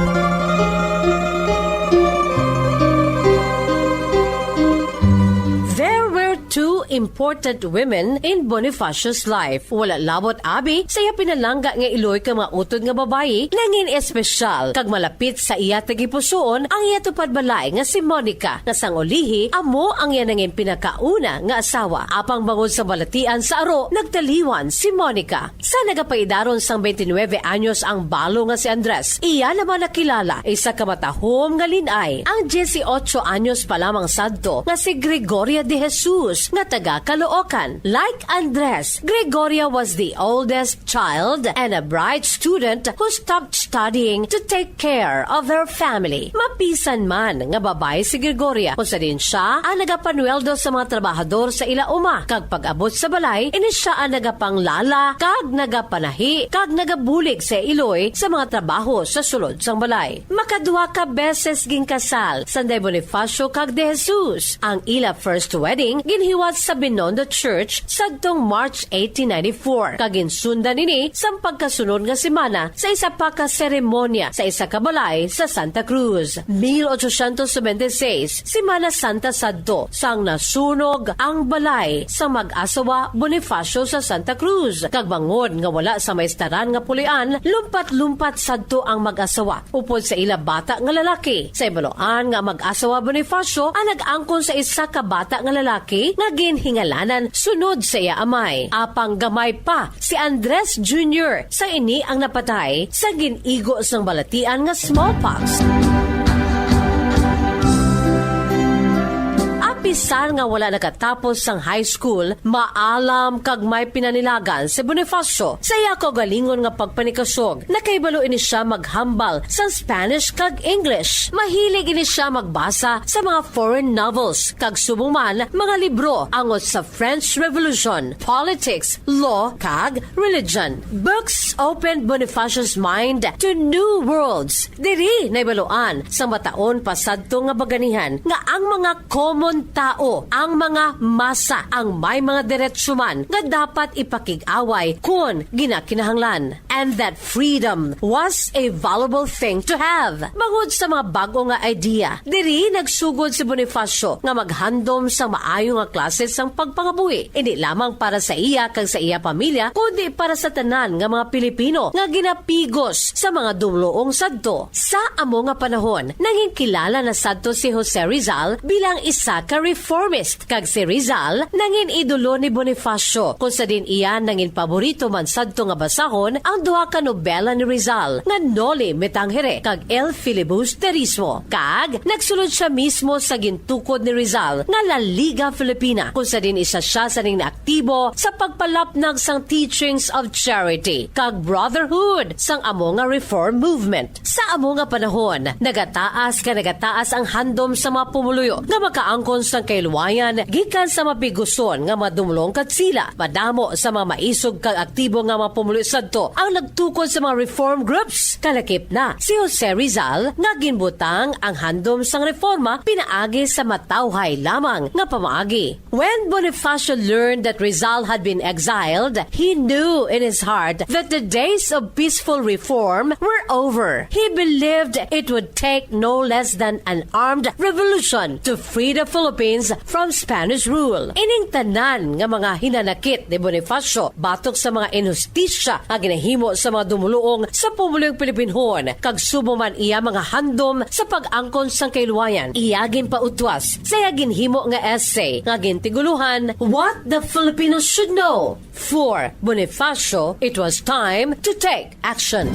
There were two important women in Bonifacio's life. Wala labot abi sa iya pinalangga nga iloy ka mga utod nga babayi, nangin espesyal kag malapit sa iya tagipusoon ang iya tupad balay nga si Monica, nga sang ulihi amo ang iya nangin pinakauna nga asawa. Apang bangod sa balatian sa aro, nagtaliwan si Monica. Sa nagapaidaron sang twenty-nuebe anyos ang balo nga si Andres, iya naman nakilala isa ka matahom nga lin-ay ang dieciocho anyos pa lamang sadto nga si Gregoria de Jesus nga taga Caloocan. Like Andres, Gregoria was the oldest child and a bright student who stopped studying to take care of her family. Mapisan man nga babayi si Gregoria, kung sa diin siya ang nagapanweldo sa mga trabahador sa ila uma, kag pag-abot sa balay, ini siya ang nagapanglala kag nagapanahi kag nagabulig sa iloy sa mga trabaho sa sulod sang balay. Makaduha ka beses ginkasal sanday Bonifacio kag De Jesus. Ang ila first wedding ginhiwat sa Binondo Church sadtong March eighteen ninety-four, kag ginsundan ini sang pagkasunod nga semana sa isa pa ka seremonya sa isa ka balay sa Santa Cruz. Mil ochocientos noventa y seis, Semana Santa sadto, sang nasunog ang balay sa mag-asawa Bonifacio sa Santa Cruz, kag bangod nga wala sa maistaran nga pulian, lumpat-lumpat sadto ang mag-asawa upod sa ila bata nga lalaki. Sa ibaluan nga mag-asawa Bonifacio ang nag-angkon sa isa ka bata nga lalaki nga ginhingalanan sunod sa iya amay. Apang gamay pa si Andres Junior sa ini ang napatay sa gin-igo sang balatian nga smallpox. Apisar nga wala nakatapos sang high school, maalam kag may pinanilagan si Bonifacio sa iya kaugalingon nga pagpanikasog. Nakahibalo ini sia maghambal sa Spanish kag English. Mahilig ini sia magbasa sa mga foreign novels kag subong man mga libro angot sa French Revolution, politics, law, kag religion. Books opened Bonifacio's mind to new worlds. Diri nahibaluan sang mataon pa sadto nga baganihan nga ang mga common tao, ang mga masa, ang may mga diretsyo man nga dapat ipakig-away kon ginakinahanglan. And that freedom was a valuable thing to have. Bangod sa mga bag-o nga idea, diri nagsugod si Bonifacio nga maghandom sang maayo nga klase sang pagpangabuhi, indi lamang para sa iya kag sa iya pamilya, kundi para sa tanan nga mga Pilipino nga ginapigos sa mga dumluong sadto. Sa amo nga panahon, nangin kilala na sadto si Jose Rizal bilang isa ka reformist, kag si Rizal nangin idolo ni Bonifacio, kung sa diin iya nangin paborito man sadto nga basahon ang duha ka nobela ni Rizal nga Noli Me Tangere kag El Filibusterismo, kag nagsulod sia mismo sa gintukod ni Rizal nga La Liga Filipina, kung sa diin isa sia sa nangin aktibo sa pagpalapnag sang teachings of charity kag brotherhood sang amo nga reform movement. Sa amo nga panahon, nagataas ka nagataas ang handom sa mga pumuluyo nga makaangkon sang kahilwayan gikan sa mapigoson nga mga dumulong kag sila. Madamo sa mga maisog kag aktibo nga mga pumuluyo sadto ang nagtukod sa mga reform groups. Kalakip na si Jose Rizal nga ginbutang ang handom sang reforma pinaagi sa matawhay lamang nga pamaagi. When Bonifacio learned that Rizal had been exiled, he knew in his heart that the days of peaceful reform were over. He believed it would take no less than an armed revolution to free the Philippines from Spanish rule. Ining tanan nga mga hinanakit ni Bonifacio batok sa mga inhustisya nga ginahimo sa mga dumuluong sa pumuluyong Pilipinhon, kag subong man iya mga handom sa pag-angkon sang kahilwayan, iya ginpautwas sa iya ginhimo nga essay nga gintigulohan, What the Filipinos Should Know. For Bonifacio, it was time to take action.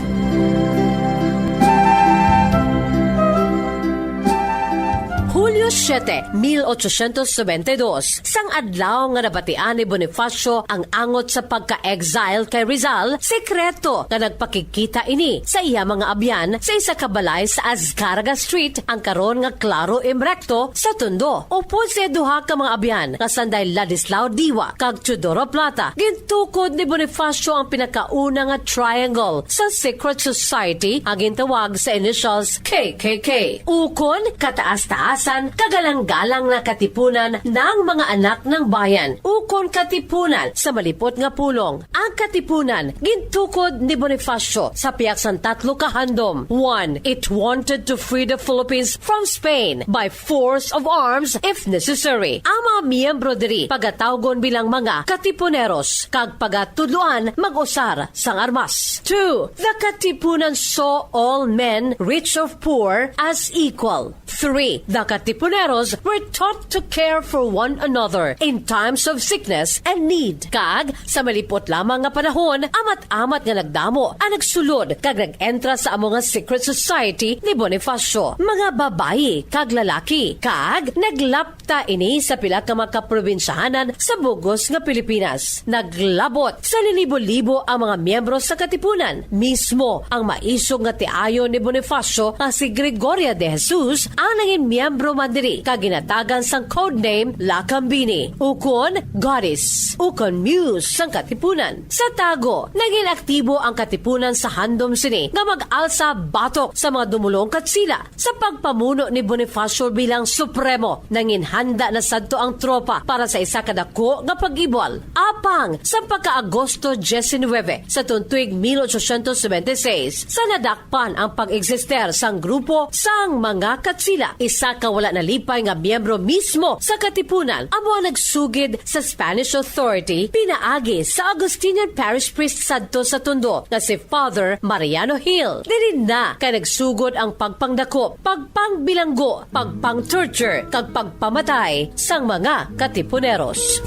Hulyo siete, mil ochocientos noventa y dos, sang adlaw nga nabatian ni Bonifacio ang angot sa pagka-exile kay Rizal, sekreto nga nagpakigkita ini sa iya mga abyan sa isa ka balay sa Azcárraga Street, ang karon nga Claro M Recto, sa Tondo. Upod sa duha ka mga abyan nga sanday Ladislao Diwa kag Teodoro Plata, gintukod ni Bonifacio ang pinakauna nga triangle sa secret society nga gintawag sa initials K K K. Ukon kataas-taasan, kagalang-galang na katipunan ng mga anak ng bayan. Ukon katipunan sa malipot nga pulong. Ang katipunan gintukod ni Bonifacio sa pihak sang tatlo ka handom. One, it wanted to free the Philippines from Spain by force of arms if necessary. Ang mga miyembro diri pagatawgon bilang mga katipuneros kag pagatudloan mag-usar sang armas. Two, the katipunan saw all men, rich or poor, as equal. Three, the Katipuneros were taught to care for one another in times of sickness and need. Kag sa malipot lamang nga panahon, amat-amat nga nagdamo ang nagsulod kag nag-entra sa amo nga secret society ni Bonifacio, mga babayi kag lalaki, kag naglapta ini sa pila ka mga kaprobinsyahanan sa bug-os nga Pilipinas. Naglabot sa linibo-libo ang mga miyembro sa Katipunan. Mismo ang maisog nga tiayon ni Bonifacio nga si Gregoria de Jesus ang nangin miyembro man diri ka ginatagan sang codename Lakambini, ukon Goddess, ukon Muse sang Katipunan. Sa tago, naging aktibo ang Katipunan sa handom sini nga mag-alsa batok sa mga dumulong Katsila. Sa pagpamuno ni Bonifacio bilang supremo, nanginhanda na sadto ang tropa para sa isa ka dako nga pag-ibwal. Apang sa pagka-Agosto diecinuebe sa tuig mil ochocientos noventa y seis, sa nadakpan ang pag-eksister sang grupo sang mga Katsila, isa ka wala nalipay nga miyembro mismo sa Katipunan amo ang nagsugid sa Spanish authority pinaagi sa Augustinian parish priest sadto sa Tondo nga si Father Mariano Hill. Diri na kay nagsugod ang pagpangdakop, pagpangbilanggo, pagpang-torture, kag pagpamatay sang mga Katipuneros.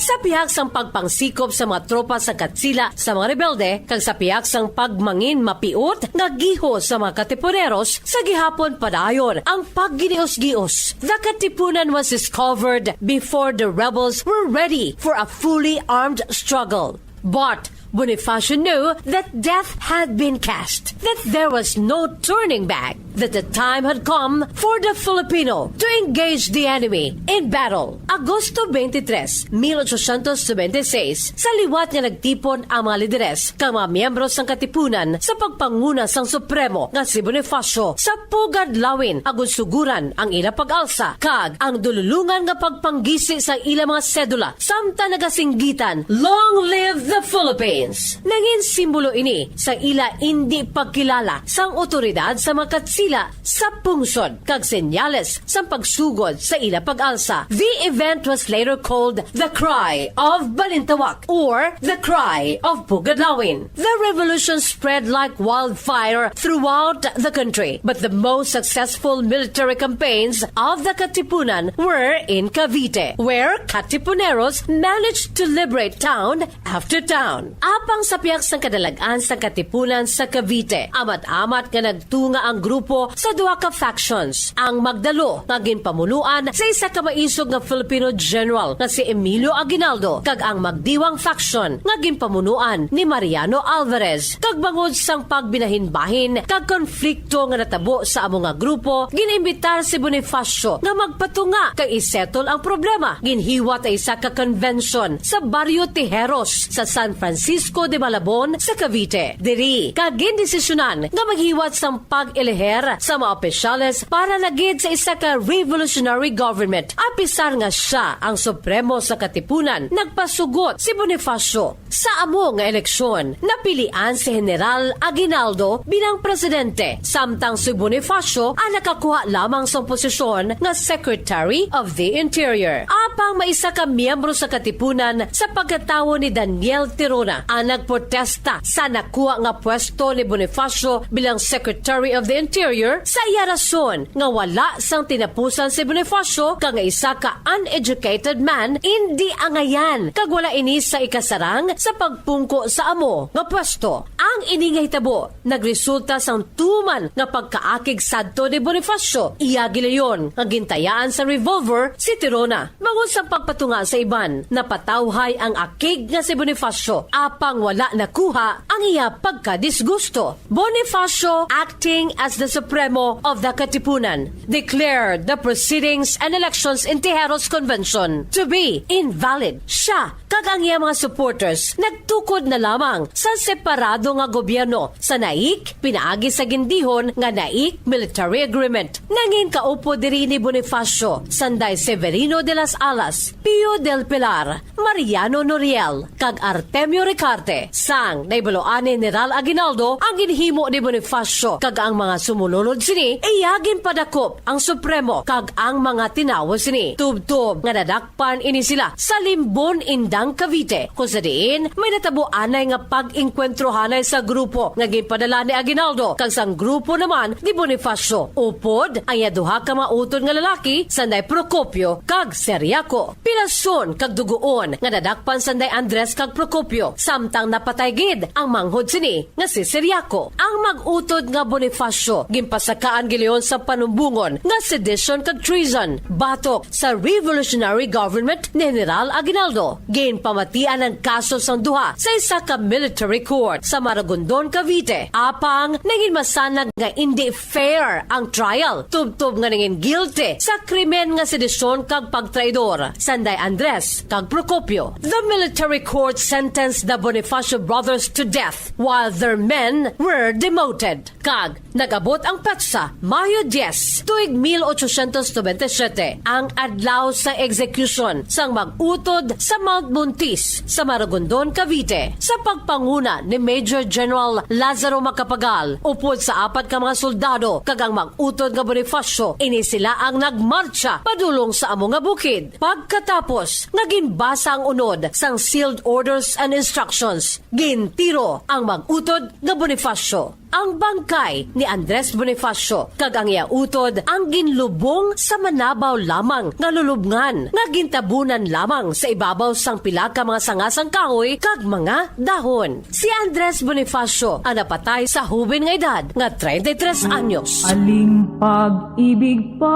Sa pihak sang pagpangsikop sa mga tropa sa Katsila sa mga rebelde, kag sa pihak sang pagmangin mapiot nga giho sa mga Katipuneros, sa gihapon padayon ang pagginios-gios. The Katipunan was discovered before the rebels were ready for a fully armed struggle. But Bonifacio knew that death had been cast, that there was no turning back, that the time had come for the Filipino to engage the enemy in battle. Agosto twenty-three, mil ochocientos noventa y seis, sa liwat nga nagtipon ang mga lideres kag mga miyembro sang Katipunan sa pagpanguna sang Supremo nga si Bonifacio sa Pugad Lawin, agud suguran ang ila pag-alsa kag ang dululungan nga pagpanggisi sa ila mga sedula, samtang nagasinggitan, "Long live the Philippines!" Nangin simbolo ini sa ila indi pagkilala sang awtoridad sa mga Katsila sa pungsod kag senyales sang pagsugod sa ila pag-alsa. The event was later called the Cry of Balintawak or the Cry of Pugadlawin. The revolution spread like wildfire throughout the country, but the most successful military campaigns of the Katipunan were in Cavite, where Katipuneros managed to liberate town after town. Apang sa pihak sang kadalag-an sang Katipunan sa Cavite, amat-amat nga nagtunga ang grupo sa duha ka factions, ang Magdalo nga ginpamunuan sa isa ka maisog nga Filipino general nga si Emilio Aguinaldo, kag ang Magdiwang faction nga ginpamunuan ni Mariano Alvarez. Kag bangod sang pagbinahinbahin kag konflikto nga natabo sa amo nga grupo, gin-imbitar si Bonifacio nga magpatunga kag isettle ang problema. Ginhiwat ang isa ka convention sa Barrio Tijeros sa San Francisco de Malabon sa Cavite. Diri, kag gindesisyonan nga maghiwat sang pag-eleher sa mga opisyales para na gid sa isa ka revolutionary government. Apisar nga sia ang supremo sa Katipunan, nagpasugot si Bonifacio sa amo nga eleksyon. Napilian si General Aguinaldo bilang presidente, samtang si Bonifacio ang nakakuha lamang sang posisyon nga Secretary of the Interior. Apang may isa ka miyembro sa Katipunan sa pagkatawo ni Daniel Tirona ang nagprotesta sa nakuha nga pwesto ni Bonifacio bilang Secretary of the Interior sa iya rason nga wala sang tinapusan si Bonifacio kag nga isa ka uneducated man, indi angayan, kag wala ini sa ikasarang sa pagpungko sa amo nga pwesto. Ang ini nga hitabo nagresulta sang tuman nga pagkaakig sadto ni Bonifacio. Iya gilayon nga gintayaan sa revolver si Tirona. Bangod sa pagpatunga sa iban, napatawhay ang akig nga si Bonifacio, apang wala nakuha ang iya pagkadisgusto. Bonifacio, acting as the Supremo of the Katipunan, declared the proceedings and elections in Tijeros Convention to be invalid. Siya kag ang iya mga supporters nagtukod na lamang sa separado nga gobyerno sa Naic, pinaagi sa gindihon nga Naic Military Agreement. Nangin kaupod diri ni Bonifacio, sanday Severino de las Alas, Pio del Pilar, Mariano Noriel, kag Artemio Ricarte. Sang nahibaloan ni General Aguinaldo ang ginhimo ni Bonifacio kag ang mga sumulunod sini, iya ginpadakop ang Supremo kag ang mga tinawo sini. Tubtob nga nadakpan ini sila sa Limbon, Indang, Cavite, kung sa diin may natabo anay nga pag-engkwentrohanay sa grupo nga ginpadala ni Aguinaldo kag sang grupo naman ni Bonifacio. Upod ang iya duha ka mga utod nga lalaki, sanday Procopio kag Seriaco. Pilason kag dugoon nga nadakpan sanday Andres kag Procopio, samtang napatay gid ang manghod sini nga si Seriaco. Ang mag-utod nga Bonifacio ginpasakaan gilayon sa panumbongon nga sedition kag treason batok sa revolutionary government ni General Aguinaldo. Ginpamatian ang kaso sang duha sa isa ka military court sa Maragondon, Cavite. Apang nangin masanag nga indi fair ang trial, tubtob nga nangin guilty sa krimen nga sedisyon kag pagtraidor, sanday Andres kag Procopio. The military court sentenced the Bonifacio brothers to death, while their men were demoted. Kag nag-abot ang petsa, Mayo diyes, tuig mil ochocientos nobenta y siyete, ang adlaw sa execution sang mag-utod sa Mount Montis sa Maragondon, Cavite, sa pagpanguna ni Major General Lazaro Macapagal, upod sa apat ka mga soldado kag ang mag-utod nga Bonifacio. Ini sila ang nagmartsa padulong sa amo nga bukid. Pagkatapos nga ginbasa ang unod sang sealed orders and instructions, gintiro ang mag-utod nga Bonifacio. Ang bangkay ni Andres Bonifacio kag ang iya utod ang ginlubong sa manabaw lamang nga lulubngan nga gintabunan lamang sa ibabaw sang pila ka mga sanga sang kahoy kag mga dahon. Si Andres Bonifacio ang napatay sa huben nga edad nga treinta y tres anyos. Aling pag-ibig pa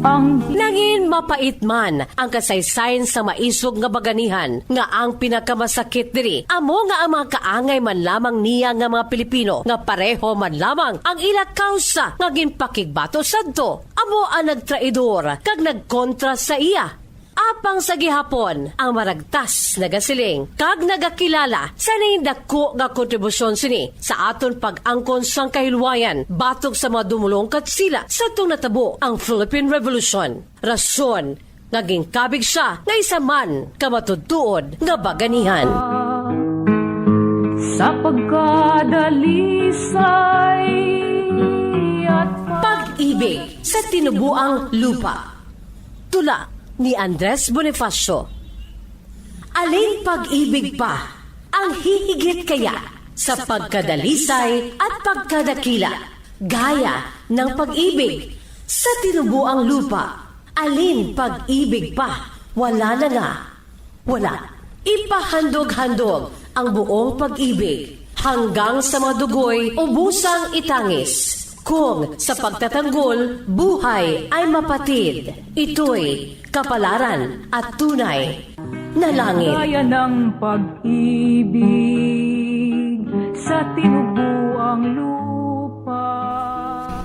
ang Nangin mapait man ang kasaysayan sa maisog nga baganihan, nga ang pinakamasakit diri amo nga ang mga kaangay man lamang niya nga mga Pilipino, nga pareho man lamang ang ila kausa nga ginpakigbato sadto, amo ang nagtraidor kag nagkontra sa iya. Apang sa gihapon, ang maragtas nagasiling kag nagakilala sa nindako nga kontribusyon sini sa aton pag-angkon sang kahilwayan batok sa mga dumulong katsila sa tong natabo ang Philippine Revolution. Rason nga ginkabig sia nga isa man ka matutuod nga baganihan. Sa pagkadalisay at Pag-ibig sa tinubuang lupa. Tula ni Andres Bonifacio. Alin pag-ibig pa ang hihigit kaya sa pagkadalisay at pagkadakila gaya ng pag-ibig sa tinubuang lupa? Alin pag-ibig pa? Wala na nga. Wala. Ipahandog-handog ang buong pag-ibig hanggang sa mga dugoy ubusang itangis. Kung sa pagtatanggol, buhay ay mapatid, ito'y kapalaran at tunay na langit. Kaya ng pag-ibig sa tinubuang lupa.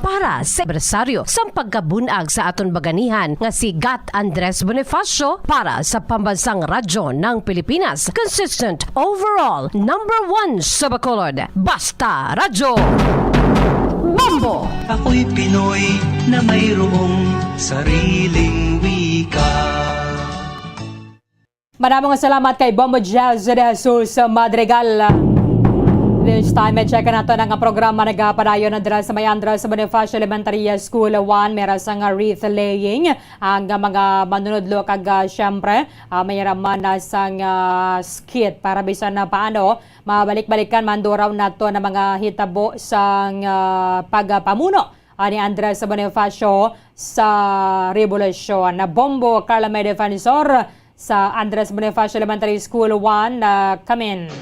Para sa anibersaryo sang pagkabun-ag sa aton baganihan nga si Gat Andres Bonifacio, para sa Pambansang Radyo ng Pilipinas, consistent overall number one sa Bacolod. Basta Radyo Bombo! Ako'y Pinoy na mayroong sariling wika. Madamo nga salamat kay Bombo Jazz de Jesus Madrigal. This time, i-check nato na nga programa nagapadayon na dira sa may Andres Bonifacio Elementary School one, may ra sang wreath laying ang mga manunudlo kag, ah, syempre, ah, may ra man na sang, ah, skit para bisan na paano mabalik-balikan man daw nato na mga hitabo sang, ah, pagpamuno, ah, ni Andres Bonifacio sa rebolusyon. Na Bombo Carla, may defensor sa Andres Bonifacio Elementary School one, na kamin.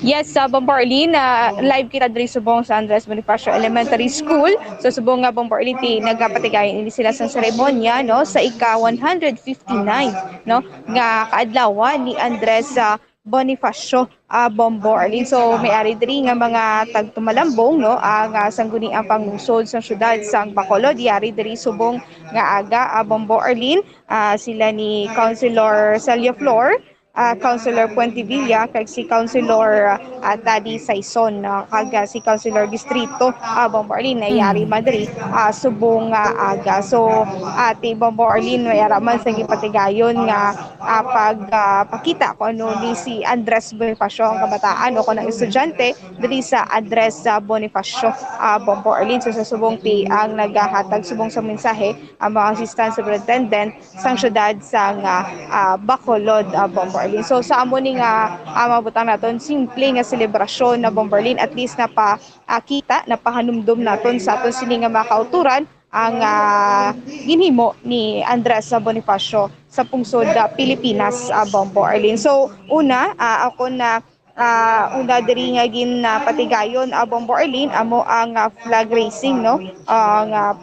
Yes, sa Bombo Arlene, ah, live kita diri subong sa Andres Bonifacio Elementary School. So, subong nga Bombo Arlene, ti-, nagapatigayon ini sila sa seremonya, no, sa ika one hundred fifty-nine, no, nga kaadlawan ni Andres, ah, Bonifacio, ah, Bombo Arlene. So, may ari diri nga mga tagtumalambong, no, ang, ah, sangguniang panglungsod sa syudad sang Bacolod, yari diri subong nga aga, ah, Bombo Arlene. Ah, sila ni Councilor Celia Flor, ah, Councilor Puentevilla, kag si Councilor, ah, Taddy Saison, no, kag, ah, si Councilor Distrito, ah, Bombo Arlene, na yari man diri, ah, subong nga aga. So, ati Bombo Arlene, may ara man sa gipatigayon nga, ah, pag, ah, pakita kung ano ni si Andres Bonifacio, ang kabataan o kung ang estudyante diri sa Andres, ah, Bonifacio, ah, Bombo Arlene. So, sa subong ti ang nagahatag subong sa mensahe ang mga assistant superintendent sang syudad sang, ah, ah, Bacolod, ah, Bombo Arlene. So, sa amo ni nga, ah, mga butang naton, simple nga selebrasyon na Bombo Arlene, at least napa, ah, kita, napahanumdom naton sa aton sini nga mga kauturan ang, ah, ginhimo ni Andres Bonifacio sa pungsod, ah, Pilipinas, ah, Bombo Arlene. So, una, ah, ako na, ah, una diri nga ginpatigayon, ah, Bombo Arlene, amo ang, ah, flag raising, no? Ang, ah,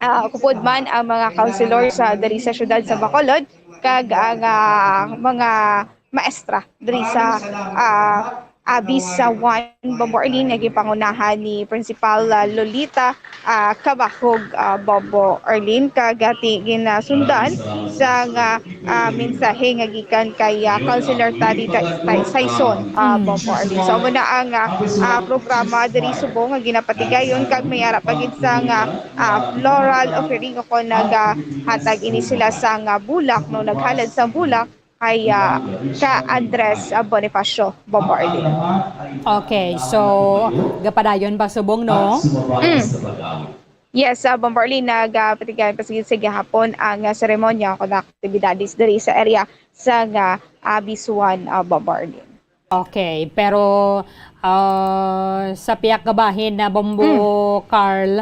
ah, kupod man ang mga councilor sa diri sa siyudad sa Bacolod kag ang, ah, mga maestra diri sa, ah, Abis sa Juan Bombo Arlene nga ginpangunahan ni Principal, ah, Lolita, ah, Kabahog, ah, Bombo Arlene, kag, ah, ti-, ginasundan sang, ah, ah, mensahe nga gikan kay, ah, Councilor Tari Ta-, Ta-, Saison, ah, Mm. Bombo Arlene. So, amo na ang, ah, ah, programa diri subong nga ginapatigayon kag may ara pa gid sang, ah, ah, floral offering o kon nag, ah, hatag ini sila sang, ah, bulak, no, naghalad sang bulak kay, ah, ka Andres, ah, Bonifacio, Bombo Arlene. Okay, so, gapadayon pa subong, no? Mm. Yes, ah, Bombo Arlene, nagapatigayon pa sige sa gihapon ang, ah, seremonya o aktibidades diri sa area sang, ah, Abis Juan, ah, Bombo Arlene. Okay, pero, ah, sa pihak nga bahin na Bombo Mm. Carl,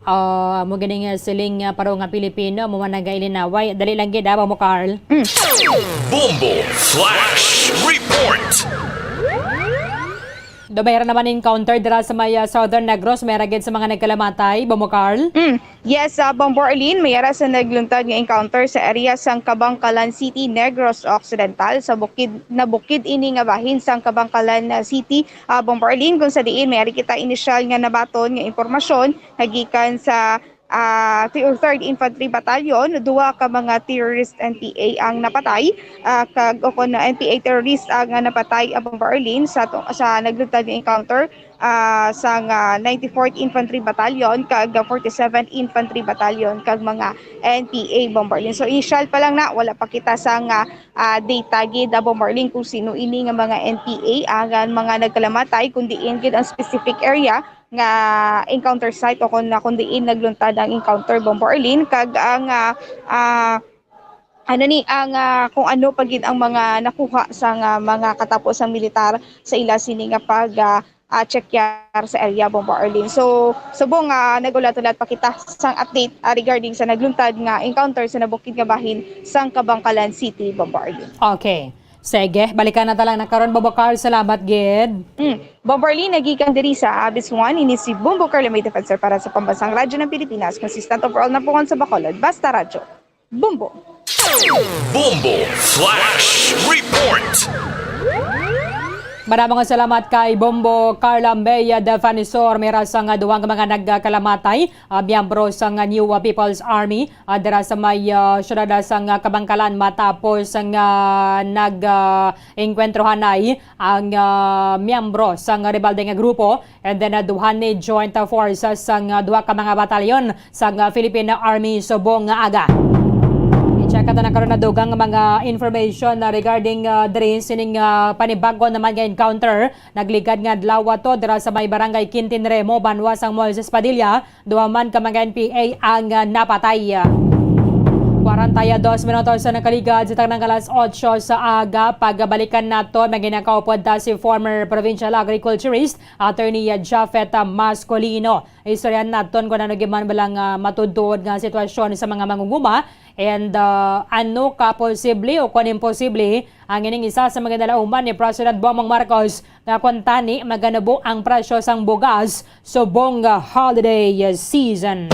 ah, amo gani nga siling, ah, paro nga Pilipino, amo man nagailinaway. Dali lang gid, ah, Bombo Carl. Mm. Bombo Flash Report. Do may ra naman encounter dira sa may, ah, Southern Negros, may ra gid sa mga nagkalamatay, Bombo Carl. Mm. Yes, ah, Bombo Arlene, may ara sa nagluntad nga encounter sa area sang Kabankalan City, Negros Occidental. Sa bukid, nabukid ini nga bahin sang Kabankalan, ah, City, ah, Bombo Arlene, kung sa diin may ari kita inisyal nga nabaton nga impormasyon nga gikan sa, ah, Third Infantry Battalion. Duha ka mga terrorist N P A ang napatay, ah, kag, o kon N P A terrorist ang, ah, napatay, ah, Bombo Arlene, sa to-, sa nagluntad nga encounter ah, sang, ah, ninety-fourth Infantry Battalion kag forty-seventh Infantry Battalion kag mga N P A, Bombo Arlene. So, initial pa lang na, wala pa kita sang, ah, ah, data gid, ah, Bombo Arlene, kung sino ini nga mga N P A ang, ah, mga nagkalamatay, kung diin gid ang specific area nga encounter site o kung, kung diin nagluntad ang encounter, Bombo Arlene, kag ang, ah, ah, ano ni ang, ah, kung ano pa gid ang mga nakuha sang, ah, mga katapo sang militar sa ila sini nga pag, ah, ah, check yar sa area, Bombo Arlene. So, subong nga nag-ulat-ulat pa kita sang update, ah, regarding sa nagluntad nga encounter sa nabukid nga bahin sang Kabankalan City, Bombo Arlene. Okay. Sige, balikan na ta lang na karon, Bombo Carl. Salamat gid. Mm. Bombo Arlene, nagikan diri sa Abis Juan, ini si Bombo Carl, may defensor para sa Pambansang Radyo ng Pilipinas, consistent overall na puhon sa Bacolod. Basta Radyo. Bombo. Bombo Flash Report. Madamo nga salamat kay Bombo Carla May Defensor. May ra sang duha nga mga nagkalamatay, ah, miyembro sang New People's Army, ah, dira sa may, ah, siyudad sang Kabankalan matapos nga nag, ah, engkwentrohanay ang, ah, miyembro sang rebelde nga grupo. And then, ah, duha ni joint, ah, forces sang, ah, duha ka mga batalyon sang, ah, Philippine Army subong nga aga. I-check nato na karon na dugang mga information na regarding, ah, diri sining, ah, panibago naman nga encounter. Nagligad nga adlaw ato dira sa may barangay Quintin Remo, banwa sang Moises Padilla. Duha man ka mga N P A ang, ah, napatay. Kwarenta y dos minutos sa nakaligad sa tanang alas otso sa aga. Pagbalikan nato, may ginakaupod ta si former provincial agriculturist Attorney Japhet, ah, Mascolino. Istoryahan naton kung ano giman bala nga matuod-tuod nga sitwasyon sa mga mangunguma, and, ah, ano ka posible o kung imposible ang ining isa sa mga nalauman ni President Bongbong Marcos nga kung tani maganubo ang presyo sang bugas subong nga holiday season.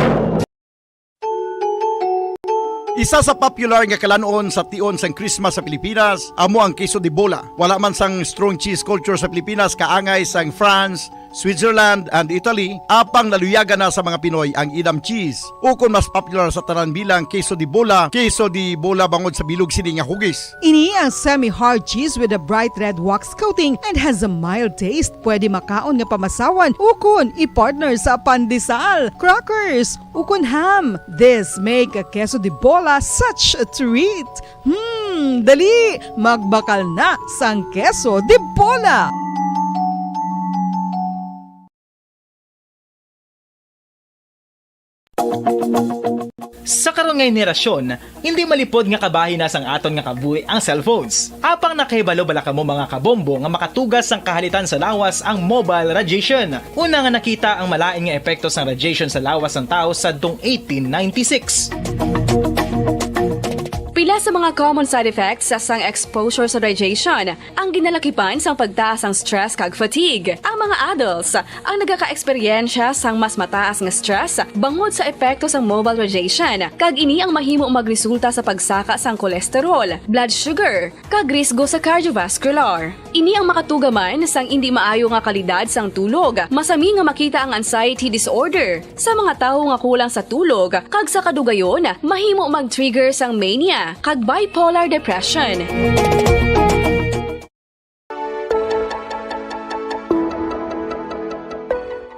Isa sa popular nga kalan-on sa tion sang Christmas sa Pilipinas amo ang queso de bola. Wala man sang strong cheese culture sa Pilipinas kaangay sang France, Switzerland, and Italy, apang naluyagan na sa mga Pinoy ang Edam cheese. Ukon mas popular sa tanan bilang queso de bola, queso de bola bangod sa bilog sini nga hugis. Ini ang semi-hard cheese with a bright red wax coating and has a mild taste. Pwede makaon nga pamasawan ukon i-partner sa pandesal, crackers, ukon ham. This make a queso de bola such a treat. Hmm, dali, magbakal na sang queso de bola. Sa karon nga henerasyon, hindi malipod nga kabahin na sang aton nga kabuhi ang cellphones. Apang nakahibalo bala kamo, mga kabombo, nga makatugas sang kahalitan sa lawas ang mobile radiation? Una nga nakita ang malain nga epekto sang radiation sa lawas sang tawo sadtong eighteen ninety-six. Pila Sa mga common side effects sang exposure sa radiation, ang ginalakipan sang pagtaas sang stress kag fatigue. Ang mga adults ang nagakaeksperyensya sang mas mataas nga stress bangod sa epekto sang mobile radiation, kag ini ang mahimo magresulta sa pagsaka sang cholesterol, blood sugar, kag risgo sa cardiovascular. Ini ang makatuga man sang indi maayo nga kalidad sang tulog. Masami nga makita ang anxiety disorder sa mga tawo nga kulang sa tulog, kag sa kadugayon, mahimo mag-trigger sang mania kag bipolar depression.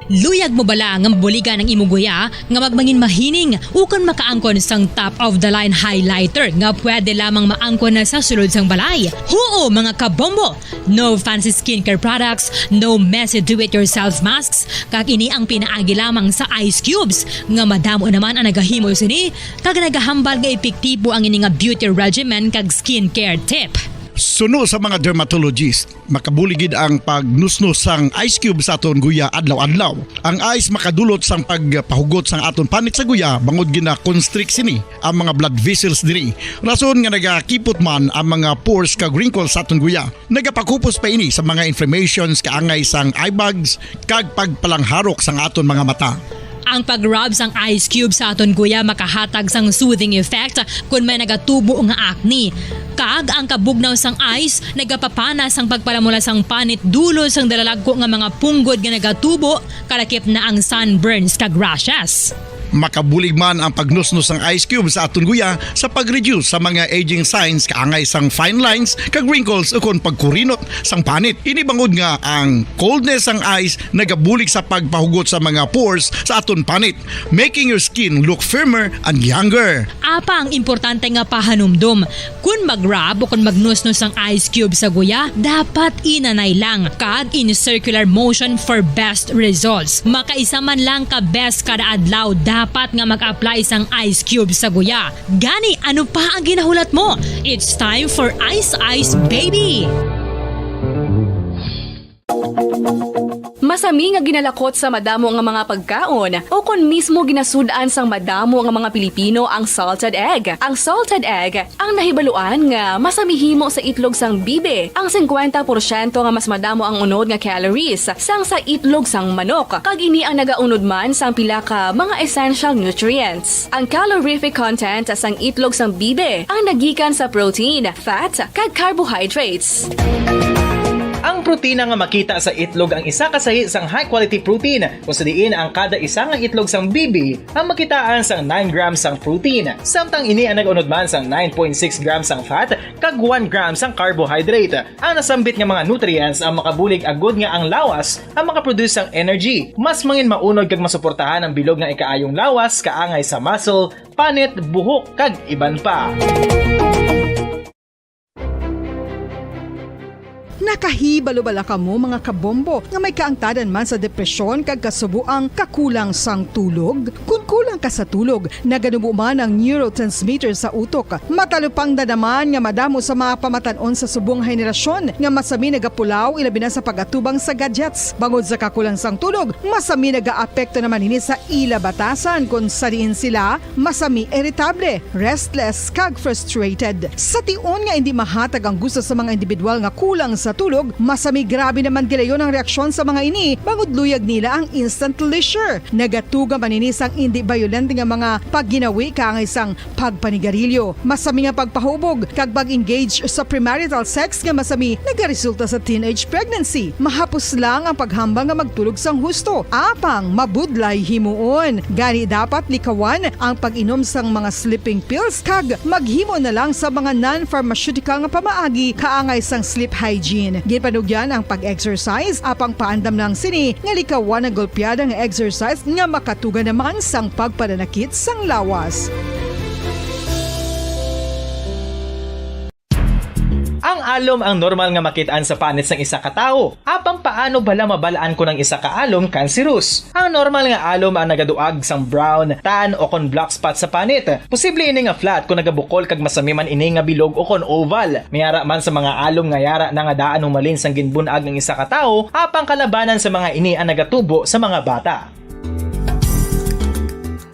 Luyag mo bala nga mabuligan ang imo guya nga magmangin mahining ukon makaangkon sang top of the line highlighter nga pwede lamang maangkon na sa sulod sang balay? Huo, mga kabombo! No fancy skincare products, no messy do-it-yourself masks, kag ini ang pinaagi lamang sa ice cubes nga madamo naman ang nagahimo sini kag nagahambal nga epektibo ang ini nga beauty regimen kag skincare tip. Suno sa mga dermatologist, makabulig gid ang pagnusnos sang ice cube sa aton guya adlaw-adlaw. Ang ice makadulot sang pagpahugot sang aton panit sa guya bangod gina-constrict sini ang mga blood vessels diri. Rason nga nagakipot man ang mga pores kag wrinkles sa aton guya. Nagapakupos pa ini sa mga inflammations kaangay sang eye bags kag pagpalangharok sang aton mga mata. Ang pag-rub sang ice cube sa aton guya makahatag sang soothing effect kon may nagatubo nga acne. Kag ang kabugnaw sang ice nagapapana sang pagpalamula sang panit dulot sang dalalagko nga mga punggod nga nagatubo, kalakip na ang sunburns kag rashes. Makabulig man ang pagnusnos sang ice cube sa aton guya sa pag-reduce sa mga aging signs kaangay sang fine lines kag wrinkles ukon pagkurinot sang panit. Ini bangod nga ang coldness sang ice nagabulig sa pagpahugot sa mga pores sa aton panit, making your skin look firmer and younger. Apang importante nga pahanumdom, kon mag-rub o kon magnusnos ang ice cube sa guya, dapat inanay lang kag in circular motion for best results. Makaisa man lang ka beses kada adlaw dapat nga mag-apply sang ice cube sa guya. Gani, ano pa ang ginahulat mo? It's time for Ice Ice Baby! Masami nga ginalakot sa madamo nga mga pagkaon, o kon mismo ginasud-an sang madamo nga mga Pilipino ang salted egg. Ang salted egg ang nahibaluan nga masami himo sa itlog sang bibi. Ang singkwenta porsyento nga mas madamo ang unod nga calories sang sa itlog sang manok, kag ini ang nagaunod man sang pila ka mga essential nutrients. Ang calorific content sang itlog sang bibi ang nagikan sa protein, fat, kag carbohydrates. Ang protina nga makita sa itlog ang isa ka sahi sang high-quality protein, kung sa diin ang kada isa nga itlog sang bibi ang makitaan sang nine grams sang protein, samtang ini ang nag-unod man sang nine point six grams sang fat kag one gram sang carbohydrate. Ang nasambit nga mga nutrients ang makabulig agud nga ang lawas ang makaproduce sang energy. Mas mangin maunod kag masuportahan ang bilog nga ikaayong lawas kaangay sa muscle, panit, buhok, kag iban pa. Nakahibalo bala kamo, mga kabombo, nga may kaangtanan man sa depresyon kag kasubo ang kakulang sang tulog? Kun kulang ka sa tulog, naganubo man ang neurotransmitter sa utok. Matalupangdan naman nga madamo sa mga pamatan-on sa subong henerasyon nga masami nagapulaw, ilabi na sa pag-atubang sa gadgets. Bangod sa kakulang sang tulog, masami nagaapekto naman ini sa ila batasan, kon sa diin sila masami iritable, restless, kag frustrated. Sa tion nga indi mahatag ang gusto sa mga individual nga kulang sa tulog, masami grabe naman gilayon ang reaksyon sa mga ini, bangod luyag nila ang instant leisure. Nagatuga man ini sang indi bayolente nga mga pagginawi kaangay sang pagpanigarilyo. Masami nga pagpahubog kag pag-engage sa premarital sex nga masami nagaresulta sa teenage pregnancy. Mahapos lang ang paghambal nga magtulog sang husto, apang mabudlay himuon. Gani dapat likawan ang pag-inom sang mga sleeping pills kag maghimo na lang sa mga non-pharmaceutical nga pamaagi kaangay sang sleep hygiene. Ginpanugyan ang pag-exercise, apang paandam lang sini nga likawan ang golpeada nga exercise nga makatuga naman sang pagpananakit sang lawas. Ang alom ang normal nga makit-an sa panit sang isa ka tawo. Apang paano bala mabal-an kon ang isa ka alom kanseros? Ang normal nga alom ang nagaduag sang brown, tan, o kon black spot sa panit. Posible ini nga flat kon nagabukol kag masami man ini nga bilog o kon oval. May ara man sa mga alom nga yara na nga daan humalin sang ginbun-ag ang isa ka tawo, apang kalabanan sa mga ini ang nagatubo sa mga bata.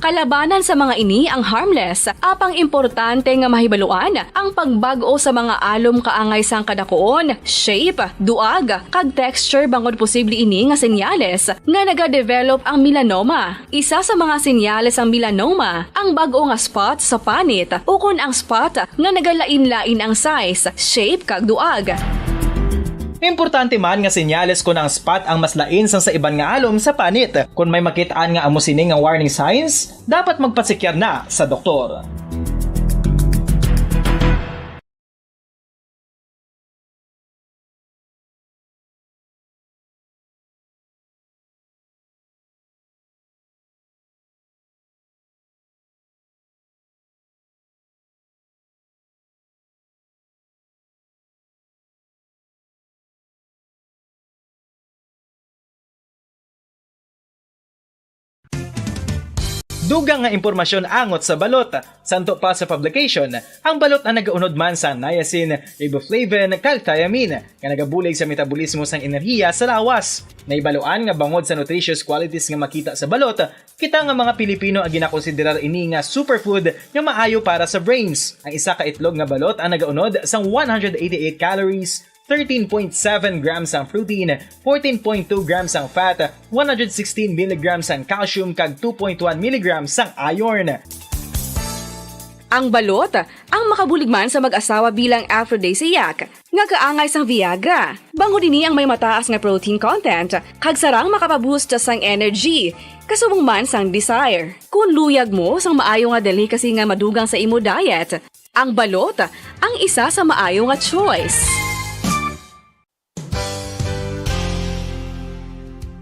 Kalabanan sa mga ini ang harmless, apang importante nga mahibaluan ang pagbag-o sa mga alom kaangay sang kadakuon, shape, duag, kag texture, bangod posible ini nga senyales nga nagadevelop ang melanoma. Isa sa mga senyales sang melanoma ang bag-o nga spot sa panit ukon ang spot nga nagalain-lain ang size, shape, kag duag. Importante man nga senyales kon ang spot ang mas lain sang sa iban nga alom sa panit. Kon may makit-an nga amo sini nga warning signs, dapat magpasekyar na sa doktor. Dugang nga impormasyon angot sa balot. Santo pa sa publication, ang balot ang nagaunod man sa niacin, riboflavin, kag thiamine, nga nagabulig sa metabolismo sang enerhiya sa lawas. Nahibaluan nga bangod sa nutritious qualities nga makita sa balot, kita nga mga Pilipino ang ginakonsiderar ini nga superfood nga maayo para sa brains. Ang isa ka itlog nga balot ang nagaunod sang one hundred eighty-eight calories, thirteen point seven grams ang protein, fourteen point two grams ang fat, one hundred sixteen milligrams ang calcium, kag two point one milligrams ang iron. Ang balot ang makabulig man sa mag-asawa bilang aphrodisiac nga kaangay sang Viagra. Bangod ini ang may mataas nga protein content kag sarang makapaboost sang energy, kasubong man sang desire. Kung luyag mo sang maayo nga delicacy nga madugang sa imo diet, ang balot ang isa sa maayo nga choice.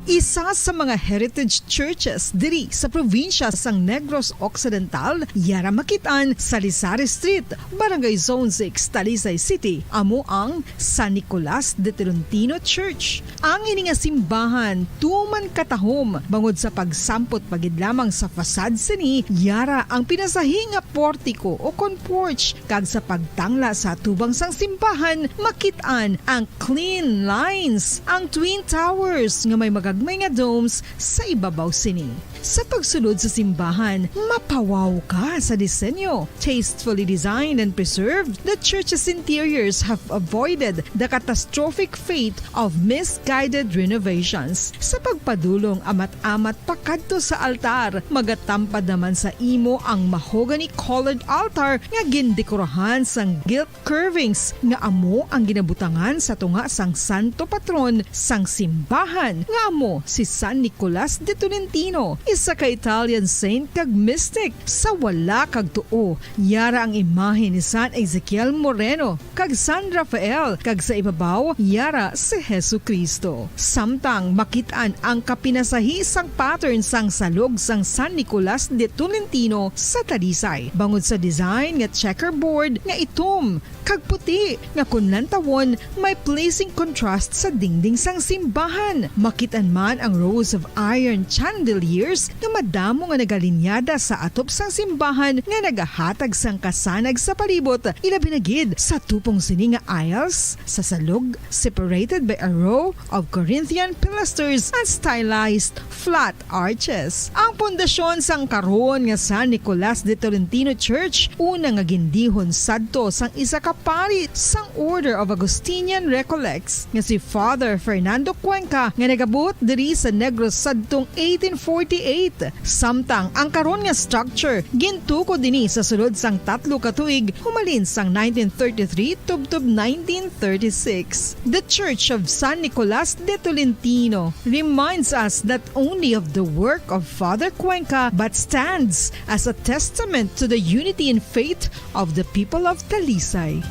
Isa sa mga heritage churches diri sa probinsya sang Negros Occidental, yara makit-an sa Lisari Street, Barangay Zone six, Talisay City, amo ang San Nicolas de Tolentino Church. Ang ini nga simbahan tuman katahom bangod sa pagsampot pa gid lamang sa facade sini, yara ang pinasahi nga portiko o kon porch, kag sa pagtangla sa atubang sang simbahan, makit-an ang clean lines, ang twin towers nga may magagmay nga domes sa ibabaw sini. Sa pagsulod sa simbahan, mapawaw ka sa disenyo. Tastefully designed and preserved, the church's interiors have avoided the catastrophic fate of misguided renovations. Sa pagpadulong amat-amat pakadto sa altar, magatampad naman sa imo ang mahogany-colored altar nga gindekorahan sang gilt curvings nga amo ang ginabutangan sa tunga sang santo patron sang simbahan, nga amo si San Nicolas de Tolentino, isa ka Italian saint kag mystic. Sa wala kag tuo, yara ang imahe ni San Ezekiel Moreno kag San Rafael, kag sa ibabaw yara si Jesu-Cristo. Samtang makit-an ang kapinasahi sang pattern sang salog sang San Nicolas de Tolentino sa Talisay, bangod sa design nga checkerboard nga itom kag puti, nga kon lantawon, may pleasing contrast sa dingding sang simbahan. Makit-an man ang rows of iron chandeliers nga madamo nga nagalinyada sa atop sang simbahan nga nagahatag sang kasanag sa palibot, ilabi na gid sa tupong sini nga aisles sa salog, separated by a row of Corinthian pilasters and stylized flat arches. Ang pundasyon sang karon nga San Nicolas de Tolentino Church, una nga gindihon sadto sang isa ka pari sang Order of Augustinian Recollects nga si Father Fernando Cuenca, nga nagabot diri sa Negros sadtong eighteen forty-eight. Samtang ang karon nga structure gintukod ini sa sulod sang tatlo ka tuig, humalin sang nineteen thirty-three tubtob nineteen thirty-six. The Church of San Nicolas de Tolentino reminds us not only of the work of Father Cuenca, but stands as a testament to the unity in faith of the people of Talisay.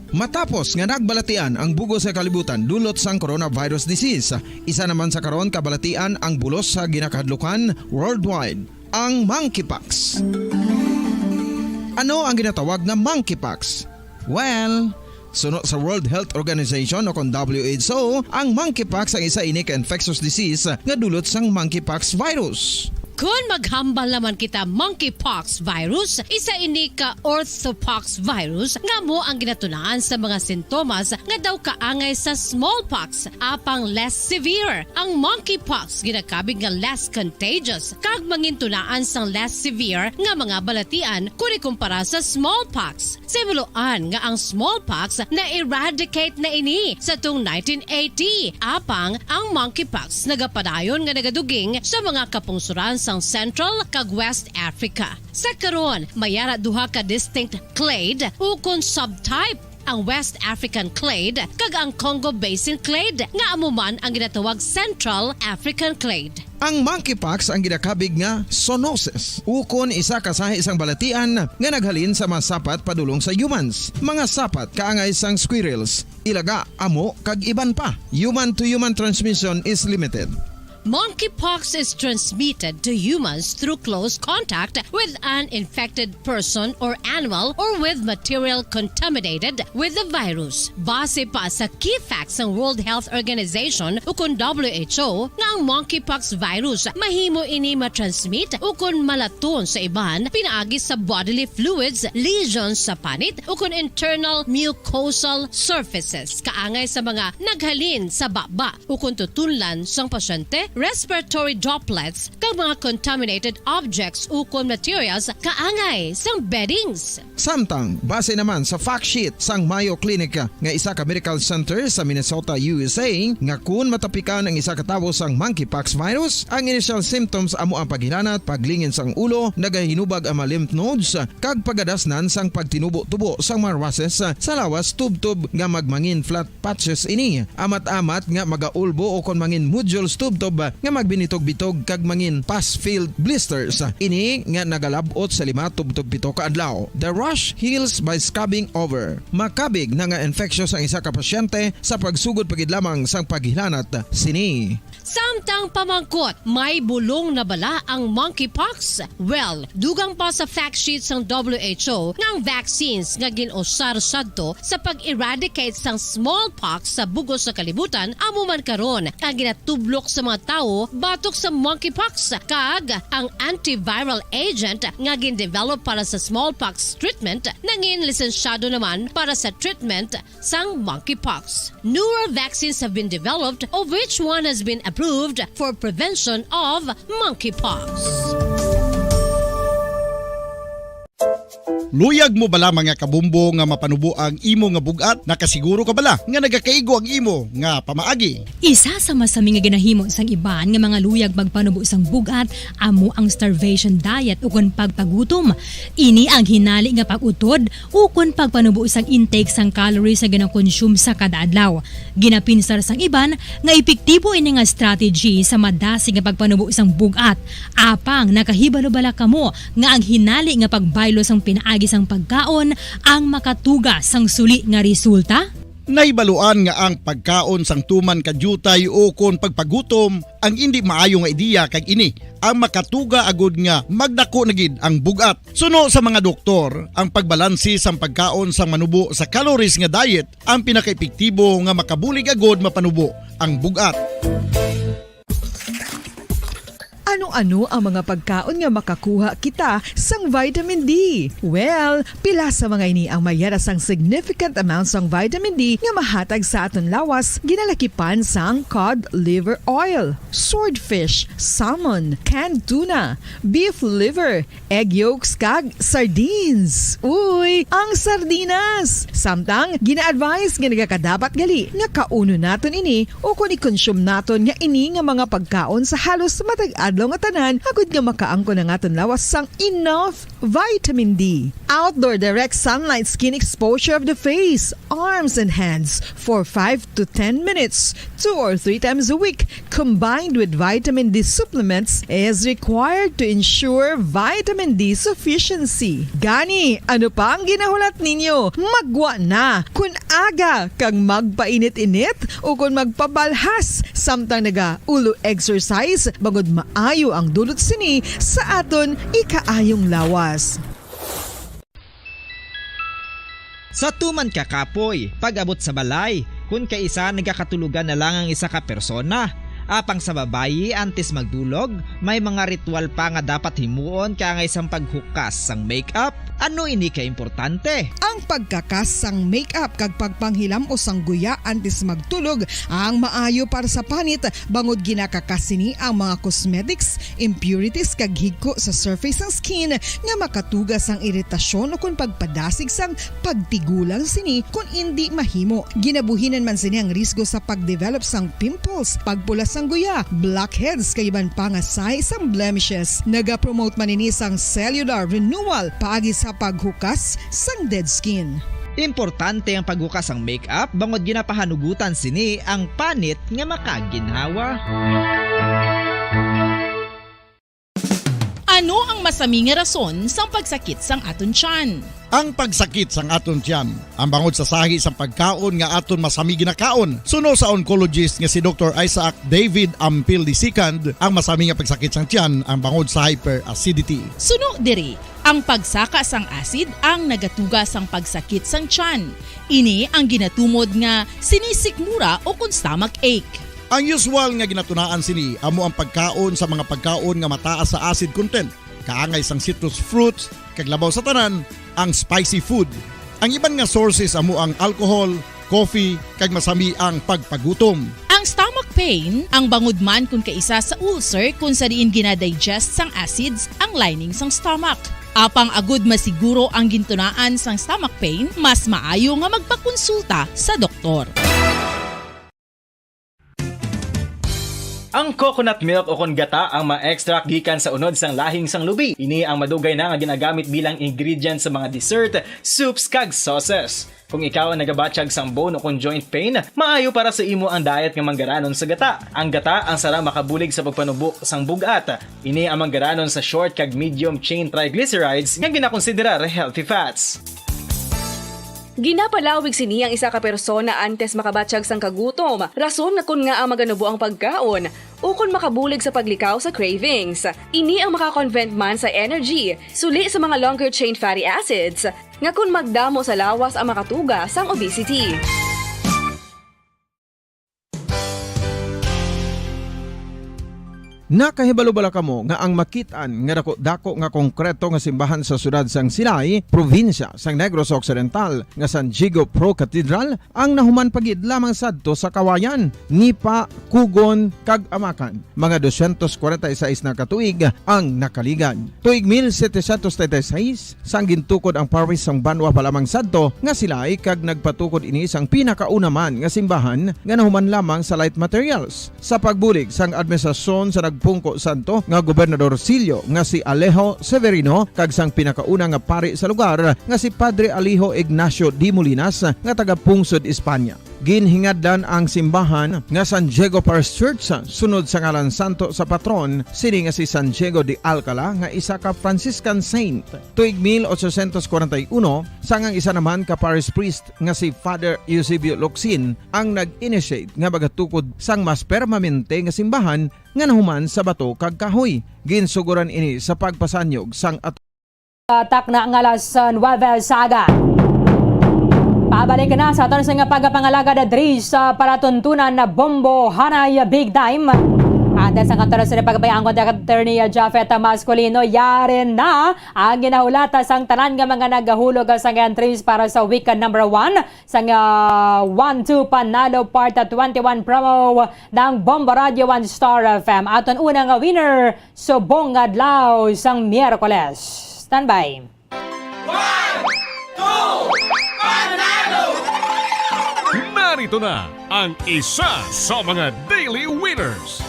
Matapos nga nagbalatian ang bug-os nga kalibutan dulot sang coronavirus disease, isa naman sa karon kabalatian ang bulos sa ginakahadlukan worldwide, ang monkeypox. Ano ang ginatawag nga monkeypox? Well, suno sa World Health Organization o kon W H O, ang monkeypox ang isa ini ka infectious disease nga dulot sang monkeypox virus. Kon maghambal naman kita monkeypox virus, isa ini ka orthopox virus nga amo ang ginatunaan sa mga sintomas nga daw kaangay sa smallpox, apang less severe. Ang monkeypox ginakabig nga less contagious kag mangintunaan sang less severe nga mga balatian kon ikumpara sa smallpox. Sa himuloan nga ang smallpox na-eradicate na ini sa tung nineteen eighty, apang ang monkeypox nagapadayon nga nagaduging sa mga kapungsoran sang Central kag West Africa. Sa karon, may ara duha ka distinct clade ukon subtype, ang West African clade kag ang Congo Basin clade, nga amo man ang ginatawag Central African clade. Ang monkeypox ang ginakabig nga zoonosis, ukon isa ka sahi sang balatian nga naghalin sa mga sapat padulong sa humans, mga sapat kaangay sang squirrels, ilaga, amo, kag iban pa. Human-to-human transmission is limited. Monkeypox is transmitted to humans through close contact with an infected person or animal or with material contaminated with the virus. Base pa sa key facts sang World Health Organization ukon W H O, nga ang monkeypox virus mahimo ini matransmit ukon malaton sa iban pinaagi sa bodily fluids, lesions sa panit, ukon internal mucosal surfaces, kaangay sa mga naghalin sa baba ukon tutunlan sang pasyente, respiratory droplets, kag mga contaminated objects ukon materials kaangay sang beddings. Samtang, base naman sa fact sheet sang Mayo Clinic nga isa ka medical center sa Minnesota, U S A, nga kun matapikan ang isa ka tawo sang monkeypox virus, ang initial symptoms amo ang paghilanat, paglingin sang ulo, nagahinubag ang mga lymph nodes, kag pagadasnan sang pagtinubo-tubo sang mga rushes sa lawas tubtob nga magmangin flat patches ini, amat-amat nga magaulbo ukon mangin nodules tubtob nga magbinitog-bitog kag mangin pus-filled blisters. Ini nga nagalab-ot sa lima tubtob pito ka adlaw. The rash heals by scabbing over. Makabig na nga infectious ang isa ka pasyente sa pagsugod pa gid lamang sang paghilanat sini. Samtang pamangkot, may bulong na bala ang monkeypox? Well, dugang pa sa fact sheet sang W H O nga ang vaccines nga gin-usar sadto sa pag-eradicate sang smallpox sa bug-os nga kalibutan amo man karon ang ginatublok sa mga tawo batok sa monkeypox, kag ang antiviral agent nga gin-develop para sa smallpox treatment nangin lisensyado naman para sa treatment sang monkeypox. Newer vaccines have been developed, of which one has been approved for prevention of monkeypox. Luyag mo bala, mga kabumbo, nga mapanubo ang imo nga bug-at? Nakasiguro ka bala nga nagakaigo ang imo nga pamaagi? Isa sa masami nga ginahimo sang iban nga mga luyag magpanubo sang bug-at amo ang starvation diet ukon pagpagutom. Ini ang hinali nga pag-utod ukon pagpanubo sang intake sang calories nga ginakonsume sa kada adlaw. Ginapinsar sang iban nga epektibo ini nga strategy sa madasig nga pagpanubo sang bug-at. Apang nakahibalo bala kamo nga ang hinali nga pagbaylo sang pinaagi sang pagkaon ang makatuga sang suli nga resulta? Nahibaluan nga ang pagkaon sang tuman ka diutay ukon pagpagutom ang indi maayo nga ideya, kag ini ang makatuga agud nga magdako na gid ang bug-at. Suno sa mga doktor, ang pagbalanse sang pagkaon sang manubo sa calories nga diet ang pinakaepektibo nga makabulig agud mapanubo ang bug-at. Ano-ano ang mga pagkaon nga makakuha kita sang vitamin D? Well, pila sa mga ini ang may yara sang significant amount sang vitamin D nga mahatag sa aton lawas, ginalakipan sang cod liver oil, swordfish, salmon, canned tuna, beef liver, egg yolks, kag sardines. Uy, ang sardinas! Samtang, gina-advise nga nagakadapat gali nga kaunon naton ini ukon i-consume naton nga ini nga mga pagkaon sa halos matag adlaw nga tanan, agud nga makaangkon ang aton lawas sang enough vitamin D. Outdoor direct sunlight skin exposure of the face, arms, and hands for five to ten minutes, two or three times a week, combined with vitamin D supplements, is required to ensure vitamin D sufficiency. Gani, ano pa ang ginahulat ninyo? Maggwa na! Kun aga kag magpainit-init ukon magpabalhas samtang nagaulo exercise, bangod maayo ang dulot sini sa aton ikaayong lawas. Sa tuman ka kapoy, pag-abot sa balay, kun kaisa nagakatulogan na lang ang isa ka persona, Apang sa babayi, antes magdulog, may mga ritual pa nga dapat himuon kaangay sang paghukas sang makeup. Ano ini ka importante? Ang pagkakas sang makeup kag pagpanghilam-os sang guya antes magtulog ang maayo para sa panit, bangod ginakakas sini ang mga cosmetics, impurities, kag higko sa surface sang skin nga makatuga sang iritasyon ukon pagpadasig sang pagtigulang sini kon indi mahimo. Ginabuhinan man sini ang risgo sa pag-develop sang pimples, pagpula sang guya, blackheads, kag iban pa nga sahi sang blemishes. Nagapromote man ini sang cellular renewal paagi sa paghukas sang dead skin. Importante ang paghukas sang makeup bangod ginapahanugutan sini ang panit nga makaginhawa. Ano ang masami nga rason sang pagsakit sang aton tiyan? Ang pagsakit sang aton tiyan, ang bangod sa sahi sang pagkaon nga aton masami ginakaon, suno sa oncologist nga si Doktor Isaac David Ampil the second, ang masami nga pagsakit sang tiyan ang bangod sa hyperacidity. Suno diri, ang pagsaka sang acid ang nagatuga sang pagsakit sang tiyan. Ini ang ginatumod nga sinisikmura o kon stomach ache. Ang usual nga ginatunaan sini amo ang pagkaon sa mga pagkaon nga mataas sa acid content, kaangay sang citrus fruits, kag labaw sa tanan, ang spicy food. Ang iban nga sources amo ang alcohol, coffee, kag masami ang pagpagutom. Ang stomach pain, ang bangod man kon kaisa sa ulcer kon sa diin ginadigest sang acids ang lining sang stomach. Apang agud masiguro ang gintunaan sang stomach pain, mas maayo nga magpakonsulta sa doktor. Ang coconut milk o kon gata ang ma-extract gikan sa unod sang lahing sang lubi. Ini ang madugay na nga ginagamit bilang ingredient sa mga dessert, soups, kag sauces. Kung ikaw ang nagabatyag sang bone o kon joint pain, maayo para sa imo ang diet nga manggaranon sa gata. Ang gata ang sara makabulig sa pagpanubo sang bug-at. Ini ang manggaranon sa short kag medium chain triglycerides nga ginakonsiderar healthy fats. Ginapalawig sini ang isa ka persona antes makabatyag sang kagutom, rason nga kon ngaa maganubo ang pagkaon, ukon makabulig sa paglikaw sa cravings. Ini ang maka-convert man sa energy, suli sa mga longer chain fatty acids, nga kon magdamo sa lawas ang makatuga sang obesity. Nakahibalo bala kamo nga ang makit-an nga dako-dako nga konkreto nga simbahan sa siyudad sang Silay, probinsya sang Negros Occidental, nga San Diego Pro Cathedral, ang nahuman pa gid lamang sadto sa Kawayan, Nipa, Cogon, kag Amacan? Mga dosyentos kwarenta y seis na ka tuig ang nakaligad. Tuig mil setecientos treinta y seis, sang gintukod ang parish sang banwa pa lamang sadto nga Silay, kag nagpatukod ini sang pinakauna man nga simbahan nga nahuman lamang sa light materials. Sa pagbulig sang administrasyon sa nagpungko sadto nga Gobernador Sillo nga si Alejo Severino kag sang pinakauna nga pari sa lugar nga si Padre Alejo Ignacio de Molinas nga taga Pungsod, Espanya. Ginhingadlan ang simbahan nga San Diego Parish Church sunod sa ngalan santo sa patron sini nga si San Diego de Alcala nga isa ka Franciscan saint. Tuig mil ochocientos kwarenta y uno, sang ang isa naman ka parish priest nga si Father Eusebio Locsin ang nag-initiate nga magatukod sang mas permanente nga simbahan nga nahuman sa bato kag kahoy. Ginsugoran ini sa pagpasanyog sang at- Takna nga alas nuebe sa aga. Pabalik na sa aton sa nga pagpangalagad diri sa palatuntunan na Bombo Hanay Big Time. Antes ang aton sa pagbayaan ko, Attorney Japhet Masculino, yari na ang ginahulata sang tanan nga mga nagahulog sang entries para sa weekend number one sang, ah, one two Panalo Part twenty-one promo ng Bombo Radio One Star F M. Aton una nga winner, subong nga adlaw sang Miyerkules. Standby. One, two, Panalo! Narito na ang isa sa mga daily winners.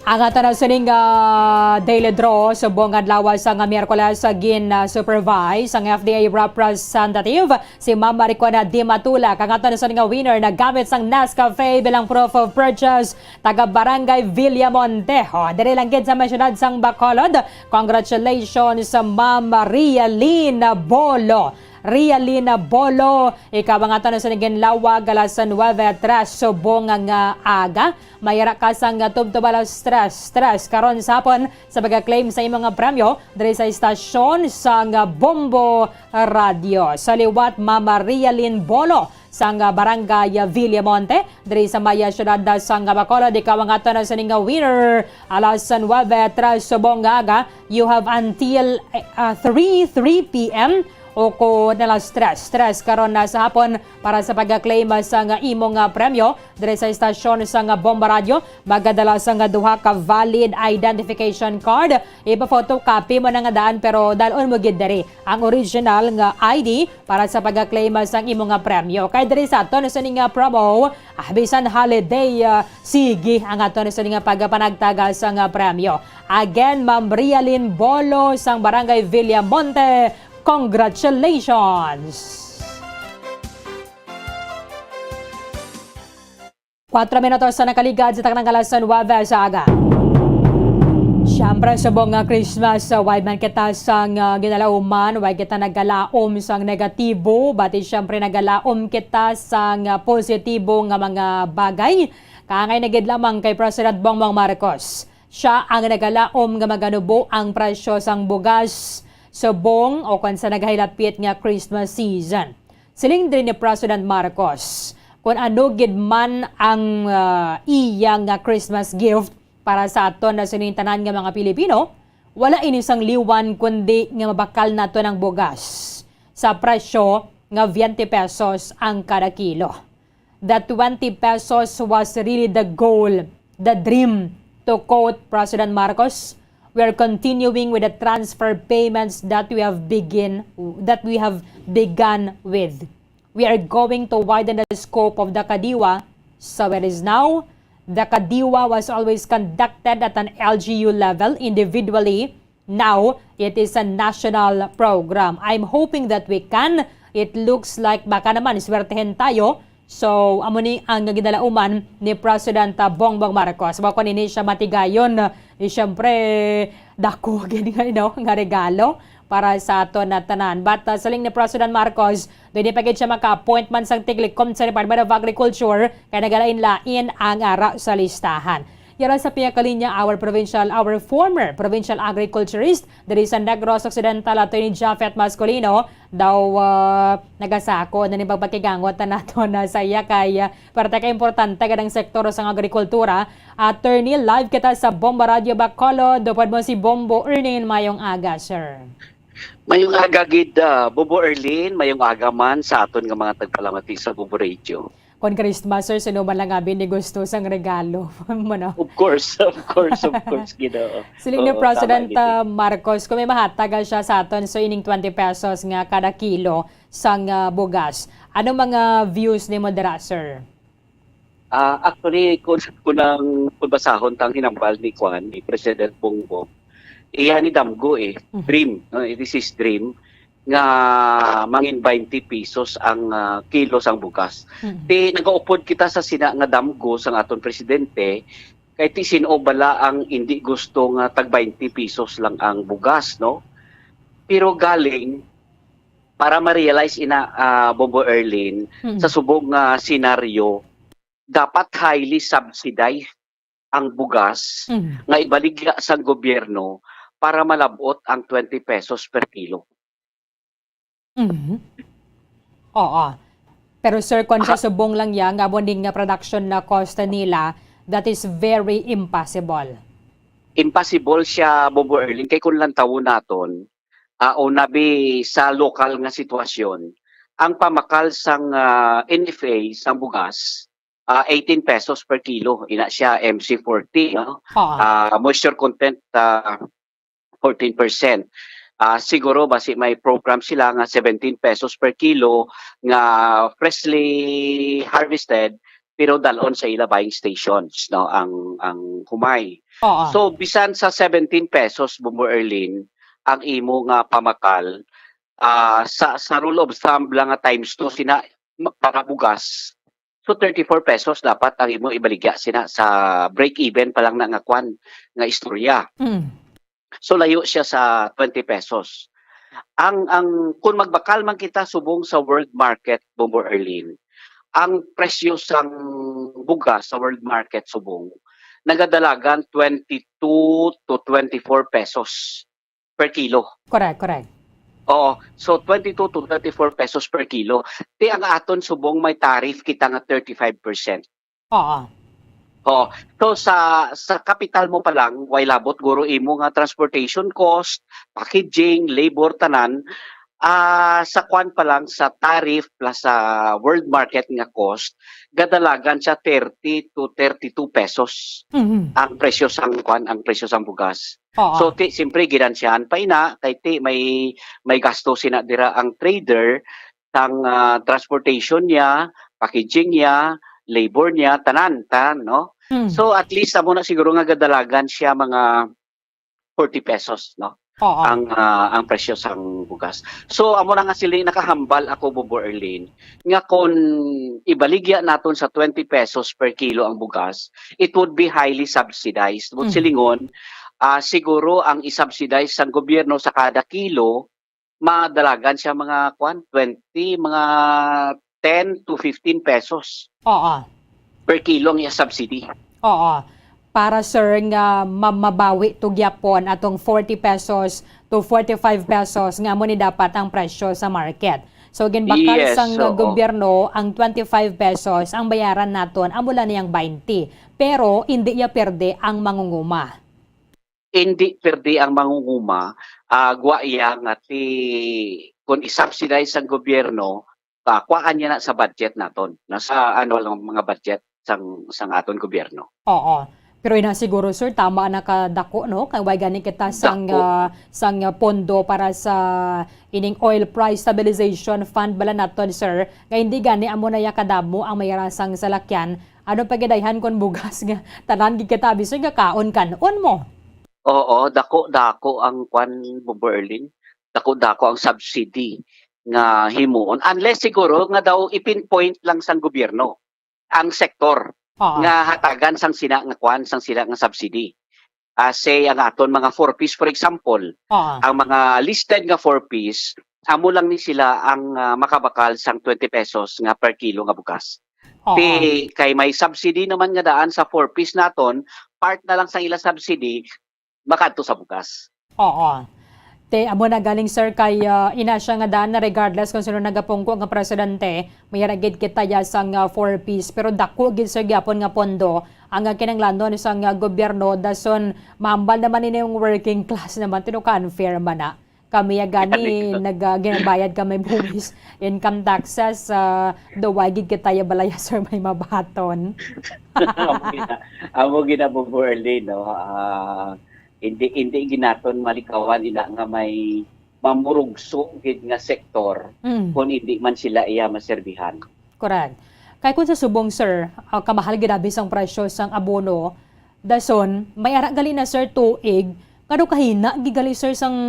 Ang aton na sining, ah, daily draw subong adlaw sa nga Miyerkules, ah, gin, ah, supervise ang F D A representative, si Ma'am Maricona Di Matula. Kang aton na sining nga winner nagamit sang Nescafe bilang proof of purchase, taga Barangay Villamonte. Oh, diri lang gid sa may siyudad sang Bacolod. Congratulations sa Ma'am Rialina Bolo. Rialina Bolo, ikaw ang aton na sining ginlawag alas nuebe tres subong nga aga. Mayara ka sang tubtob alas tres, tres karon sa hapon sa pag-claim sa imong nga premyo diri sa istasyon sang Bombo Radio. Sa liwat, Mama Rialin Bolo, sang, ah, Barangay, ah, Villamonte, diri sa may, ah, siyudad, ah, sang, ah, Bacolod. Ikaw ang aton, ah, sining, ah, winner. Alas nuebe tres subong nga aga, you have until, eh, ah, three, three p m o kon alas tres, tres karon na sa hapon para sa pag-claim, ah, sang, ah, imong, ah, premyo. Diri sa istasyon sang, ah, Bomba Radyo, magadala sang, ah, duha ka valid identification card. Ipa-photocopy mo na nga daan, pero dalon mo gid diri ang original nga I D para sa pag-claim sang imo nga premyo. Kay diri sa aton sa ning nga promo, ah, bisan holiday, ah, sige ang aton sa ning nga pagpanagtag sang, ah, premyo. Again, Ma'am Rialyn Bolo sang Barangay Villamonte, congratulations! Kuwatro minutos sa nakaligad sa taknang alas nuebe sa aga. Siyempre, subong nga Christmas, uh, way man kita sang, uh, ginalauman, way kita nagalaom sang negatibo, bati siyempre nagalaom kita sang, uh, positibo nga mga bagay. Kaangay na gid lamang kay President Bongbong Marcos. Siya ang nagalaom nga maganubo ang presyo sang bugas subong o kon sa nagahilapit nga Christmas season. Siling diri ni President Marcos, kun ano gid man ang, ah, iya nga Christmas gift para sa aton na sining tanan nga mga Pilipino, wala ini sang liwan kundi nga mabakal naton ang bugas sa presyo nga veinte pesos ang kada kilo. The twenty pesos was really the goal, the dream, to quote President Marcos. We are continuing with the transfer payments that we have begin, that we have begun with. We are going to widen the scope of the Kadiwa. So it is now, the Kadiwa was always conducted at an L G U level individually. Now, it is a national program. I'm hoping that we can. It looks like baka naman swertehen tayo. So, amo ni ang ginalauman ni President, ah, Bongbong Marcos. Wa ko nini siya matigayon. Eh, syempre, dako gid nga, you know, nga regalo para sa aton na tanan. But, ah, siling ni President Marcos, dili pa gid siya maka-appoint man sang tiglikom sa Department of Agriculture, kay nagalain-lain ang ara sa listahan. Yara sa pihak kalinya, our provincial, our former provincial agriculturist diri sa Negros Occidental, Attorney Japhet Masculino, daw, ah, nagasako na ni pagpakigangot na nato na sa iya kay, ah, parte ka importante kadang sektor sang agrikultura. Attorney, live kita sa Bomba Radio Bacolod. Upod mo si Bombo Erlin. Mayong aga, sir. Mayong aga gid, ah, Bombo Erlin. Mayong aga man sa aton nga mga tagpalamati sa Bombo Radio. Kon Christmas, sir, sino man lang abi ni gusto sang regalo mo, no? Of course, of course, of course, Ginoo. Siling ni Oo, tama President, gid, eh. ah, Marcos, kung may mahatag siya sa aton, so ining twenty pesos nga kada kilo sang, ah, bugas. Ano mga views nimo dira, sir? Ah, actually, kung, kung ang, kung basahon tang hinambal ni Kwan, ni President Bongbong, iya ni damgo, eh. Mhm. Dream, no? This is dream nga mangin twenty pesos ang, ah, kilo sang bugas. Mhm. Ti nagaupod kita sa sina nga damgo sang aton presidente, kay ti sin-o bala ang indi gusto nga tag twenty pesos lang ang bugas, no? Pero galing, para ma-realize ina, ah, Bombo Erlin, Mhm. sa subong nga senaryo, dapat highly subsidized ang bugas Mhm. nga ibaligya sang gobyerno para malab-ot ang twenty pesos per kilo. Mhm. Oo. Pero, sir, kung siya Ha- subong lang yan, nga mo ning, ah, production na cost nila, that is very impossible. Impossible siya, Bombo Erlin, kay kung lantawon naton, ah, o nabi sa lokal nga sitwasyon, ang pamakal sang, ah, N F A sang bugas, ah, eighteen pesos per kilo, ina siya M C forty, no? Oo. Ah, moisture content, ah, fourteen percent. Ah, siguro basi may program sila nga seventeen pesos per kilo nga freshly harvested, pero dalon sa ila buying stations, no, ang, ang humay. Oo. So, bisan sa seventeen pesos, Bombo Erlin, ang imo nga pamakal, ah, sa, sa rule of thumb lang nga times two, sina, ma-, para bugas, so thirty-four pesos dapat ang imo ibaligya sina sa break-even pa lang na nga kwan, nga istorya. Mm. So, layo siya sa twenty pesos. Ang, ang, kung magbakal man kita subong sa world market, Bombo Erlin, ang presyo sang bugas sa world market subong nagadalagan twenty-two to twenty-four pesos per kilo. Correct, correct. Oo. So, twenty-two to thirty-four pesos per kilo. Ti ang aton subong may tariff kita nga thirty-five percent. Oo. Oo. So, sa, sa kapital mo pa lang, way labot guro imo nga transportation cost, packaging, labor, tanan, ah, sa kwan pa lang, sa tariff plus sa world market nga cost, gadalagan siya thirty to thirty-two pesos Mhm. ang presyo sang kwan, ang presyo sang bugas. Oo. So, ti, siyempre, ginansyahan pa ina, kay ti, may, may gasto sina dira ang trader, sang, ah, transportation niya, packaging niya, labor niya, tanan, tanan, no? Mm. So, at least, amo na siguro nga gadalagan siya mga forty pesos, no? Oo. Ang, ah, ang presyo sang bugas. So, amo na nga sila nakahambal ako, Bobo Erlin, nga kon ibaligya naton sa twenty pesos per kilo ang bugas, it would be highly subsidized. But Mhm. silingon, ah, siguro ang isubsidize sang gobyerno sa kada kilo, madalagan siya mga, kwan, twenty, mga ten to fifteen pesos Oo. per kilo ang iya subsidy. Oo. Para, sir, nga ma-, mabawi to gyapon atong forty pesos to forty-five pesos nga amo ni dapat ang presyo sa market. So, ginbakal Yes, sang oo. gobyerno ang twenty-five pesos ang bayaran naton, amo lang niyang twenty. Pero hindi iya perde ang mangunguma. Hindi perde ang mangunguma, ah, gwa iya nga ti, kung i-subsidize sang gobyerno, ah, kuhaan niya na sa budget naton, na sa annual nga mga budget sang, sang aton gobyerno. Oo. Pero ina siguro, sir, tama na kadako, no? Kay way gani kita sang, Dako. ah, sang, ah, pondo para sa ining oil price stabilization fund bala naton, sir. Nga hindi gani amo na ya kadamo ang mayara sang salakyan. Ano pa gidayhan kon bugas nga tanan gid kita bisan nga kaon kan-on mo? Oo, dako-dako ang kwan, Bobo Erlin. Dako-dako ang subsidy nga himuon. Unless siguro nga daw i-pinpoint lang sang gobyerno ang sektor Oo. nga hatagan sang sina nga kwan, sang sila nga subsidy. Ah, say, ang aton mga four Ps, for example, Oo. ang mga listed nga four Ps, amo lang ni sila ang, ah, makabakal sang twenty pesos nga per kilo nga bugas. Oo. Ti, kay may subsidy naman nga daan sa four Ps naton, part na lang sang ila subsidy, makadto sa bugas. Oo. Te, amo na galing, sir, kay, ah, ina siya nga daan na regardless kung sino nagapungko nga presidente, may ra gid kita ya sang, ah, four Ps, pero dako gid, sir, gyapon nga pondo ang, ah, kinahanglanon sang, ah, gobyerno, dason mahambal naman ini yung working class naman, tinuod ka unfair man na. Kami ya gani Gani. nag, ah, ginabayad kami buwis, income taxes, ah, daw way gid kita ya balaya, sir, may mabaton. Amo gina, amo gina, Bobo Erlin, no? Ah, hindi, hindi gid naton malikawan ina nga may mamurugso gid nga sektor Mm. kung hindi man sila iya maserbihan. Correct. Kay kung sa subong, sir, ah, kamahal gid abi sang presyo sang abono, dason, may ara gali na, sir, tuig, kado kahina gid gali, sir, sang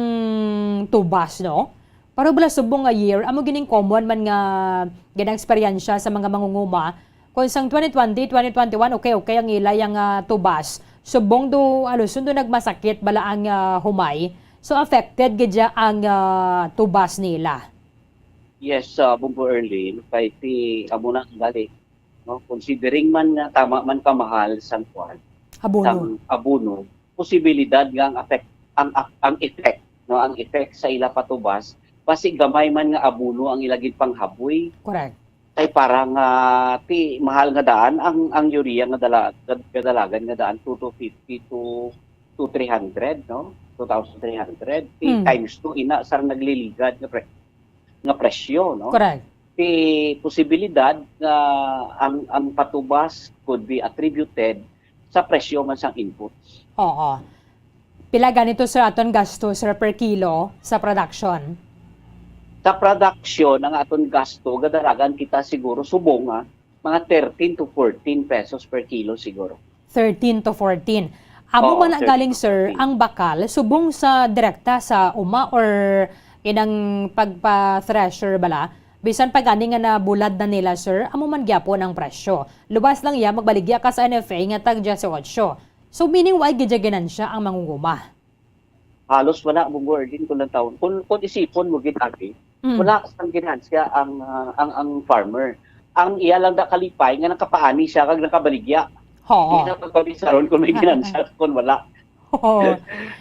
tubas, no? Pero bala subong nga year, amo gining common man nga gina-eksperyensya sa mga mangunguma. Kung sang twenty twenty, twenty twenty-one, okay, okay ang ila yang, ah, tubas. Subong do, aluson do nagmasakit bala ang, ah, humay. So, affected gid ya ang, ah, tubas nila. Yes, uh, Bombo Erlin, kay ti amo na ang gali, no? Considering man nga tama man kamahal sang kwan, Abono. sang abono, posibilidad nga ang affect, ang, ang effect, no, ang effect sa ila patubas, basi gamay man nga abono ang ila ginpanghaboy. Correct. Kay para nga ti mahal nga daan ang, ang urea nga dala, gadalagan nga daan two to fifty to, to three hundred, no? Two thousand three hundred. Ti Hmm. times two ina sa nagliligad nga pre-, nga presyo, no? Correct. Ti posibilidad nga ang, ang patubas could be attributed sa presyo man sang inputs. Oo. Pila ganito, sir, aton gasto, sir, per kilo sa production? Sa production, ang aton gasto, gadalagan kita siguro subong, ah, mga thirteen to fourteen pesos per kilo siguro. Thirteen to fourteen. Amo Oo, man na thirteen galing, to sir, fourteen. Ang bakal, subong sa direkta sa uma or inang pagpa-thresher bala? Bisan pa gani nga nabulad na nila, sir, amo man gyapon ang presyo. Luwas lang ya, magbaligya ka sa N F A nga tag diyesotso. So, meaning, wa gid ginansya ang mangunguma. Halos wala, Bombo Erlin, kung lang taon. Kung, kung isipon mo gid, abi, Mm. wala sang ginansya ang, ah, ang, ang farmer. Ang iya lang da kalipay nga nakapaani siya kag nakabaligya. Oo. Hindi na pagpabisaron kung may ginansya kung wala. Oo.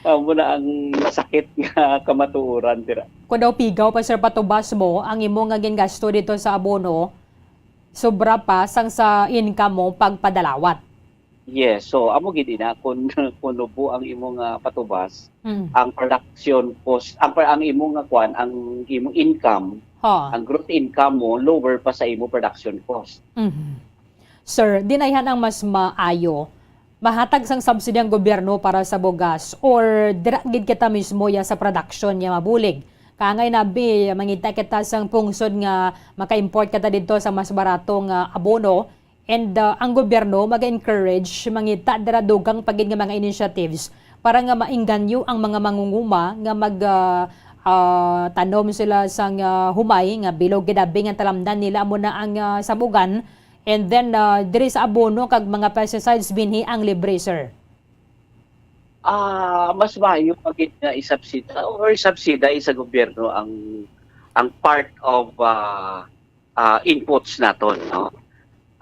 Amo na ang masakit nga kamatuoran, tira. Kung daw pigaw pa, sir, patubas mo ang imo nga gingasto dito sa abono, sobra pa sang sa income mo pagpadalawat. Yes, so amo gid ina, kung, kung nubo ang imo nga patubas, Mm. ang production cost, ang per-, ang imo nga kwan, ang imo income, Ha. ang gross income mo lower pa sa imo production cost. Mhm. Sir, dinayhan ang mas maayo, mahatag sang subsidy ang gobyerno para sa bugas, or dira gid kita mismo ya sa production niya mabulig? Kangay nabi, mangita kita sang pungsod nga maka-import kita didto sa mas barato nga abono, and, ah, ang gobyerno maga-encourage mangita dira dugang pa gid nga mga initiatives para nga maingganyo ang mga mangunguma nga mag, ah, ah, tanom sila sang, ah, humay nga bilog gid abi nga talamnan nila amo na ang, ah, sabugan. And then, ah, diri sa abono kag mga pesticides, binhi ang libre, sir. Ah, mas maayo pa gid nga isubsida or subsidize sa gobyerno ang, ang part of, ah, ah, inputs naton, no?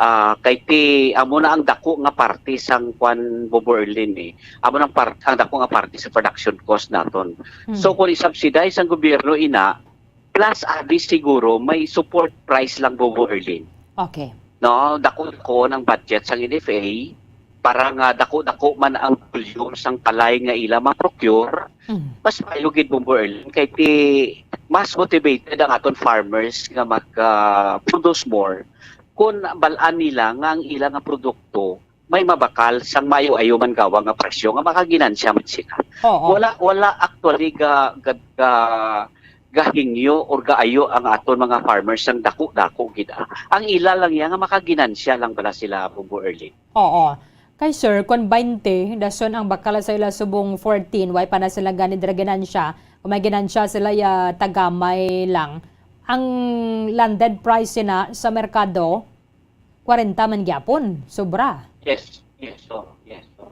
Ah, kay ti, amo na ang dako nga parte sang kwan, Bobo Erlin, eh. Amo na ang par-, ang dako nga parte sa production cost naton. Hmm. So, kung isubsidize ang gobyerno ina, plus abi siguro may support price lang, Bobo Erlin. Okay. No, dako-dako ang budget sang N F A para nga dako-dako man ang volume sang palay nga ila ma-procure. Mm. Mas maayo gid, Bombo Erlin, kay ti mas motivated ang aton farmers nga mag, ah, produce more kung bal-an nila nga ang ila nga produkto may mabakal sang maayo-ayo man gawa nga presyo nga makaginansya man sila. Oo. Wala, wala actually ga, ga, ga, gahingyo or gaayo ang aton mga farmers sang dako-dako gid, ah. Ang ila lang ya nga makaginansya lang bala sila, Bombo Erlin. Oo. Kay, sir, kon twenty, dason ang bakal sa ila subong fourteen, way pa na sila gani dira ginansya. Kung may ginansya sila, ya tagamay lang. Ang landed price sina sa merkado, kwarenta man gyapon, sobra. Yes, yes, so, yes, so.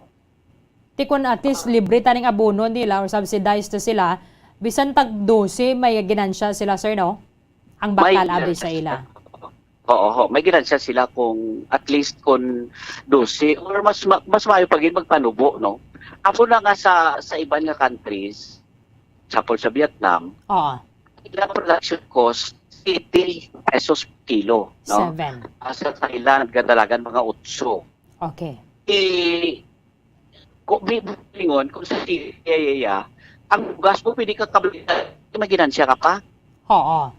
Ti kun at least libre taning abono nila or subsidized to sila, bisan tag dose may ginansya sila, sir, no? Ang May bakal abi sa ginansya ila. Sila. Oo, ho, may ginansya sila kung at least kung dose or mas ma-, mas maayo pa gid magpanubo, no? Amo na nga sa, sa iban nga countries, example sa Vietnam, Oo. Ang production cost, eighty pesos per kilo, no? Seven. Ah, sa Thailand, kadalagan mga otso. Okay. I, ko, bi-, lingon, kung sa T V, ya, ya, ya, ang bugas mo, pwede ka kabili, may ginansya ka pa? Oo.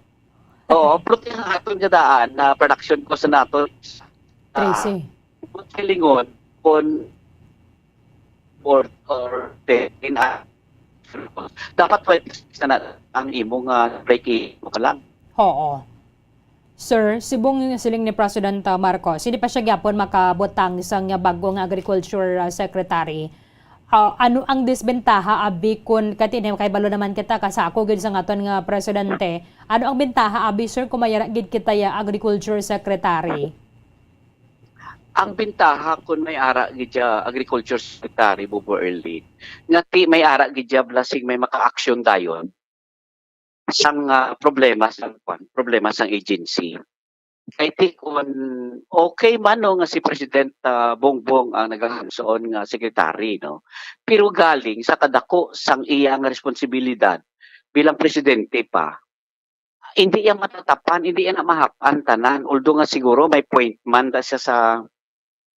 Oo, pero ang aton nga daan na production cost sa nato, ah, Trece. Kung sa lingon, kung or, or ten, ah, dapat twenty-six na, na ang imo nga break-even pa lang. Oo. Sir, subong siling ni President, ah, Marcos, hindi pa siya gyapon makabutang sang bag-o nga agriculture, ah, secretary. Ah, ano ang disbentaha abi kun kay ti-, kay balo naman kita kasako gid sang aton nga presidente? Ano ang bentaha abi, sir, kung may ara gid kita ya agriculture secretary? Ang bentaha kun may ara gid siya agriculture secretary, Bobo Erlin, nga ti may ara gid siya blasing may maka-action dayon sang, ah, problema sang kwan, problema sang agency. Kay ti kun okay man, no, nga si President, ah, Bongbong ang nagahanson nga secretary, no, pero galing sa kadako sang iya nga responsibilidad bilang presidente pa, hindi iya matatapan, hindi iya na mahap-an tanan. Although nga siguro may point man da siya sa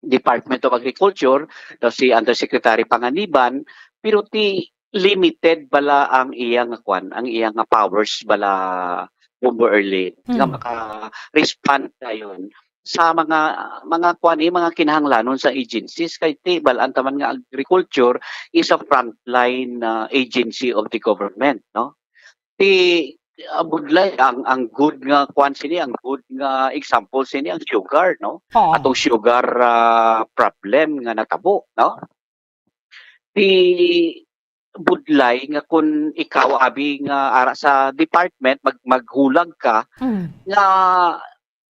Department of Agriculture, daw si Undersecretary Panganiban, pero ti limited bala ang iya nga kwan, ang iya nga powers bala, Bombo Erlin, nga Hmm. maka-respond dayon sa mga, mga kwan, eh, mga kinahanglanon sa agencies. Kay ti bal-an ta man nga agriculture is a frontline, ah, agency of the government, no? Ti, ah, budlay ang, ang good nga kwan sini, ang good nga example sini ang sugar, no? Oo. Atong sugar, ah, problem nga natabo, no? Ti budlay nga kun ikaw abi nga ara sa department, mag-, maghulag ka Mm. nga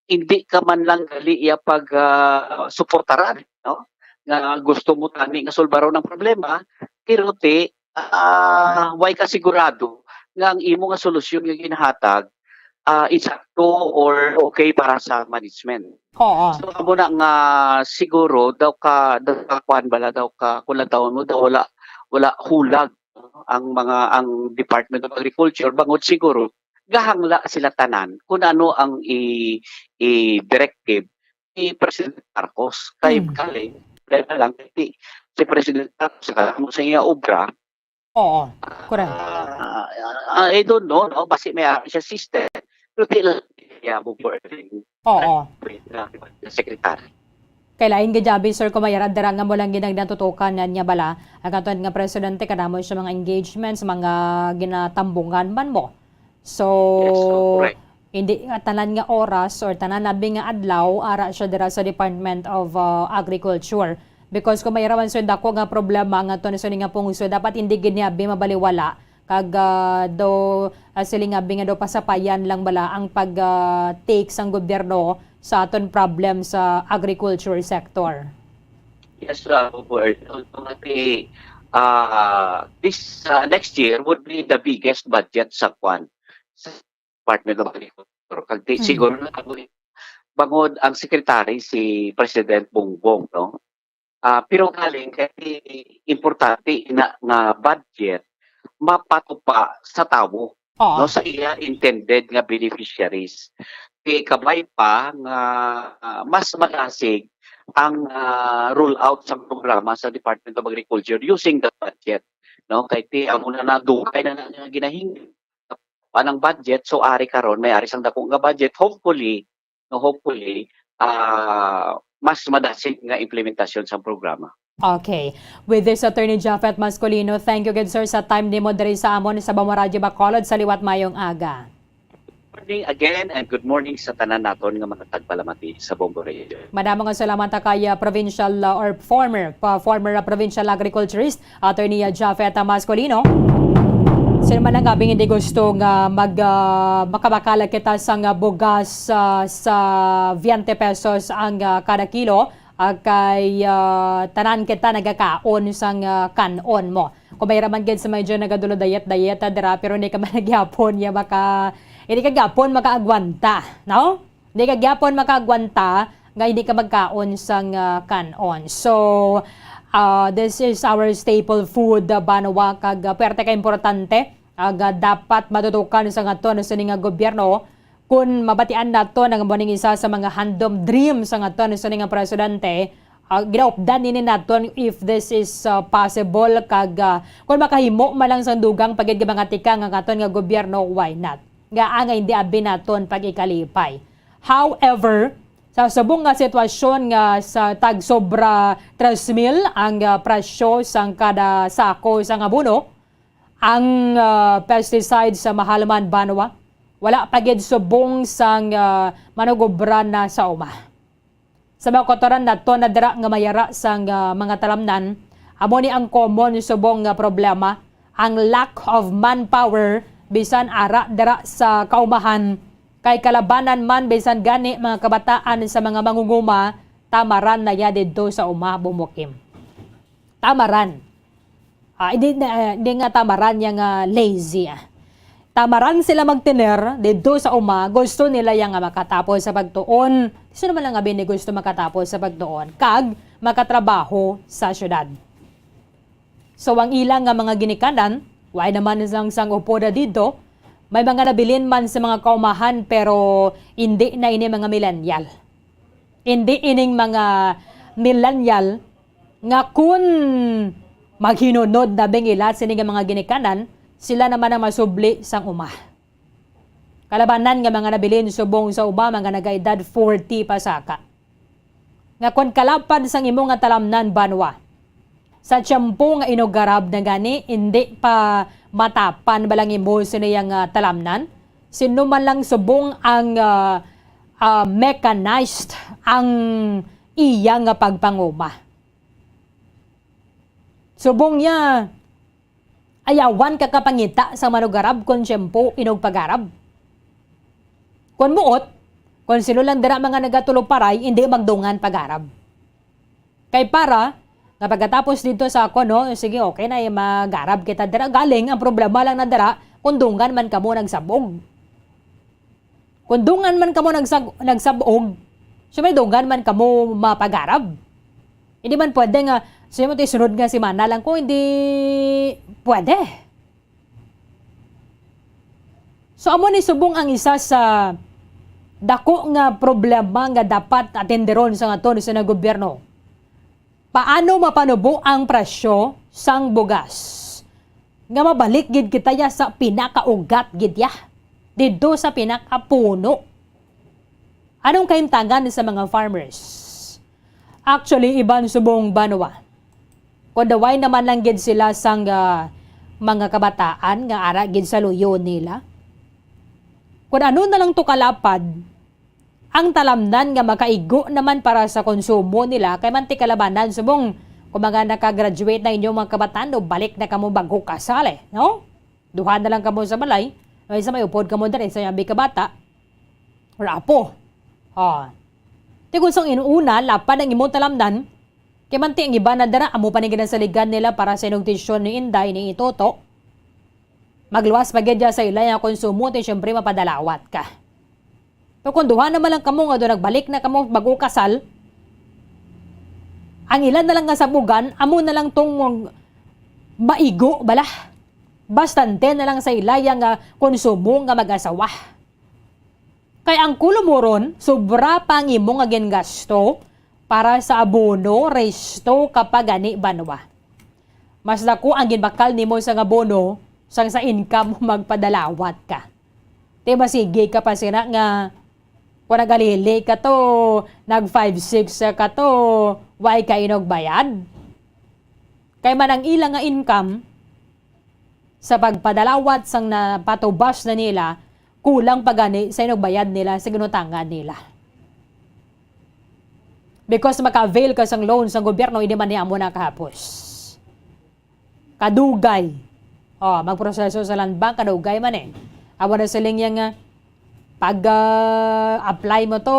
hindi ka man lang gali iya pag, ah, suportaran, no? Nga gusto mo tani nga sulbaron ang problema, pero ti, ah, way ka sigurado nga ang imo nga solusyon nga ginahatag, ah, insakto or okay para sa management. Oo. So, amo na nga siguro daw ka, daw ka kuan bala, daw ka, kung lantawon mo, daw wala, wala hulag no, ang mga, ang Department of Agriculture, bangod siguro gahangla sila tanan kung ano ang i-, i-directive ni President Marcos. Kay Mm. kaling, kaya na lang, kay si President Marcos, sa kadamo sa iya obra, Oo, correct. Ah, ah, I don't know, no? Basi may ara siya system. Pero di lang, yeah, mo for Oo. Secretary. Kay lain gid abi, sir, kung may ara dira nga mo lang gid ang natutukan na niya bala, ang aton nga presidente, kadamo siya mga engagements, mga ginatambungan man mo. So, Yes, so, correct. hindi nga tanan nga oras or tanan abi nga adlaw, ara siya dira sa Department of, ah, Agriculture. Because kung may raman, sir, dako nga problema nga to ni sini nga pungso, dapat hindi gid niya abi mabaliwala. Kag, ah, do, ah, siling abi nga do pasapayan lang bala ang pag, ah, take sang gobyerno sa aton problem sa agriculture sector. Yes, uh, Bubo Earth. Ultimately, uh, this, uh, next year would be the biggest budget sa kwan, sa Department of Agriculture. Kag di, Mm. siguro na ako, bangod ang secretary si President Bongbong, no? Ah, pero galing kay importante ina nga budget mapatupa sa tawo, Oo. no, sa iya intended nga beneficiaries. Kay kabay pa nga, ah, mas madasig ang, ah, roll out sa programa sa Department of Agriculture using that budget, no? Kay ti amo na nadugay na na nga ginahingyo anang budget, so ari karon may ari sang dako nga budget. Hopefully, no, hopefully, ah, mas madasig nga implementasyon sang programa. Okay. With this, Attorney Japhet Mascolino, thank you gid, sir, sa time nimo diri sa amon sa Bamo Radyo Bacolod. Sa liwat, mayong aga. Morning again, and good morning sa tanan naton nga mga tagpalamati sa Bombo Radio. Madamo nga salamat ta kay, ah, provincial, ah, or former, pa, former, ah, provincial agriculturist, Attorney, ah, Japhet, ah, Mascolino. Sino man ang abing hindi gusto nga mag, ah, makabakal kita sang, ah, bugas, ah, sa veinte pesos ang, ah, kada kilo, ah, kay, ah, tanan kita nagakaon sang, ah, kan-on mo. Kung may raman gid sa medyo nagadulod diet-diet, ah, dira, pero hindi ka man gyapon ya maka-, hindi ka gyapon makaagwanta, no? Hindi ka gyapon makaagwanta nga hindi ka magkaon sang, ah, kan-on. So, ah, this is our staple food, ah, banwa, kag, ah, puwerte ka importante, kag, ah, dapat matutukan sang aton sini nga gobyerno. Kun mabatian naton ang amo ning isa sa mga handom dream sang aton sini nga presidente, ah, ginaupdan ini naton if this is, ah, possible, kag, ah, kun makahimo man lang sang dugang pa gid nga mga tikang ang aton nga gobyerno, why not? Nga angay hindi abi naton pag-ikalipay. However, sa subong nga sitwasyon nga sa tag sobra tres mil ang, ah, presyo sang kada sako sang abono, ang, ah, pesticide sa mahal man banwa, wala pa gid subong sang, ah, manugobra na sa uma. Sa mga kautoran nato na dira nga mayara sang, ah, mga talamnan, amo ni ang common subong nga problema, ang lack of manpower, bisan ara dira sa kaumahan, kay kalabanan man bisan gani mga kabataan sa mga mangunguma, tamaran na ya didto sa uma bumukim. Tamaran. Ah, hindi na, hindi nga tamaran ya nga lazy, ah. Tamaran sila magtener didto sa uma, gusto nila ya nga makatapos sa pagtuon. Sino man lang abi ni gusto makatapos sa pagtuon kag makatrabaho sa syudad? So, ang ila nga mga ginikanan, way naman sang, sang upoda didto, may mga nabilin man sa mga kaumahan, pero hindi na ini mga millennial. Hindi ining mga millennial nga kun maghinunod na bing ila sini nga mga ginikanan, sila naman ang masubli sang uma. Kalabanan nga mga nabilin subong sa uma, mga nagaedad forty pa saka. Nga kun kalapad sang imo nga talamnan, banwa, sa tiyempo nga inugarab na gani, hindi pa matapan ba lang imo sini nga talamnan? Sino man lang subong ang, ah, ah, mechanized ang iya nga pagpanguma. Subong niya, ayawan ka kapangita sa manugarab kon tiyempo inugpagarab. Kon muot, kon sino lang dira mga nagatulog paray, hindi magdungan pagarab. Kay para nga pagkatapos dito sa ako, no, sige, okay na, eh, magarab kita dira. Galing, ang problema lang na dira, kung dungan man kamo nagsabog. Kung dungan man kamo nagsag-, nagsabog, siyempre, dungan man kamo mapagarab. Hindi man pwede nga, sabi mo, "Ti, sunod nga semana lang ko," hindi pwede. So, amo ni subong ang isa sa dako nga problema nga dapat atenderon sa aton sa gobyerno. Paano mapanubo ang presyo sang bugas? Nga mabalik gid kita ya sa pinakaugat gid ya. Didto sa pinakapuno. Anong kahimtangan sa mga farmers? Actually, iban subong banwa. Kung daway naman lang gid sila sang, ah, mga kabataan nga ara gid sa luyo nila. Kung ano na lang to kalapad, ang talamnan nga makaigo naman para sa konsumo nila kay man ti kalabanan subong kung mga naka-graduate na inyong mga kabataan, no, balik na kamo bago kasal, eh, no? Duha na lang kamo sa balay, no, isa may upod kamo diri sa abi ka bata or apo. Oh. Ti kung sang inuuna, lapad ang imong talamnan, kay man ti ang iba na dara, amo pa ni ginasaligan nila para sa inugtisyon ni Inday, ni Itoto. Magluwas pa gid sa ila nga konsumo, ti siyempre mapadalawat ka. Pero kung duha naman lang kamo nga do nagbalik na kamo bago kasal, ang ila na lang nga sabugan, amo na lang tong maigo bala. Bastante na lang sa ila nga konsumo nga mag-asawa. Kay ang kulumoron, sobra pa ang imo nga gingasto para sa abono, resto, kag pa gani banwa. Mas dako ang ginbakal nimo sang abono sang sa income mo magpadalawat ka. Ti masigi ka pa sina nga kung nagalili ka to, nag five six ka to, way ka inogbayad. Kay man ang ila nga income, sa pagpadalawat sang napatubas na nila, kulang pa gani sa inugbayad nila sa ginutangan nila. Because maka-avail ka sang loan sang gobyerno, hindi man ni amo na kahapos. Kadugay. Oh, magproseso sa land bank, kadugay man eh. Amo na siling yang, ah, pag, ah, apply mo to,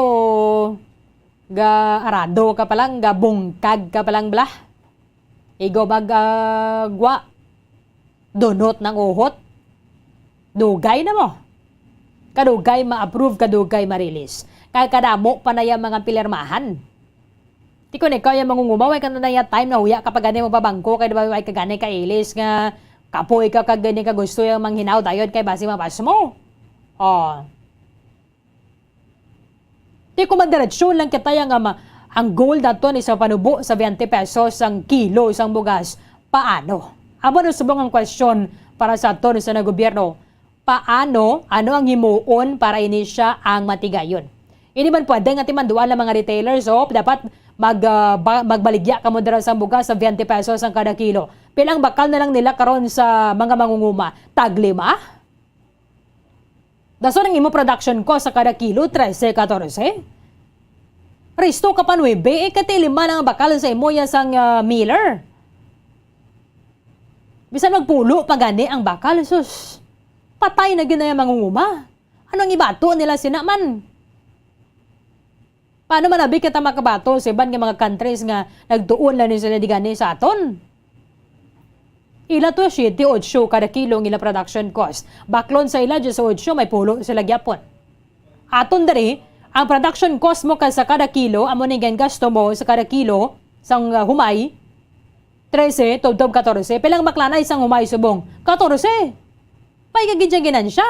ga arado ka pa lang, ga bungkag ka pa lang bala. Igo mag, ah, gwa. Dunot ng uhot. Dugay na mo. Kadugay ma-approve, kadugay ma-release. Kay kadamo pa na yung mga pilirmahan. Ti kun ikaw yung mangunguma, way ka na yung time na huya ka pa gani mo pa bangko, kay di ba way ka gani ka ilis nga kapoy ka, ka gani ka gusto yung manghinaw dayon kay basi mabas mo. Oh. Ti kung madiretsyon lang kita ya nga ma-, ang goal naton is mapanubo sa twenty pesos ang kilo sang bugas. Paano? Amo na subong ang question para sa aton sa gobyerno. Paano? Ano ang himuon para ini siya ang matigayon? Hindi man pwede nga timanduan ang mga retailers, oh, dapat mag, ah, ba-, magbaligya kamo dira sa bugas sa twenty pesos ang kada kilo. Pila ang bakal na lang nila karon sa mga mangunguma? Taglima? Dason ang imo production cost sa kada kilo, trese, katorse. Resto ka pa nuebe, eh, kati lima lang ang bakal sa imo ya sang, ah, miller. Bisan magpulo pa gani ang bakal, sus. Patay na gid na yung mangunguma. Ano ang ibato nila sina man? Paano man abi kita makabato sa iban nga mga countries nga nagtuon lang ni sila di gani sa aton? Ila to, siete, ocho kada kilo ang ila production cost. Baklon sa ila, diyes ocho, may pulo sila gyapon. Aton diri, ang production cost mo ka sa kada kilo, amo ni gingasto mo sa kada kilo sang, uh, humay, trese, tubtob katorse. Pilang baklanay sang humay subong? Katorse. Pay ka gid siya ginansya.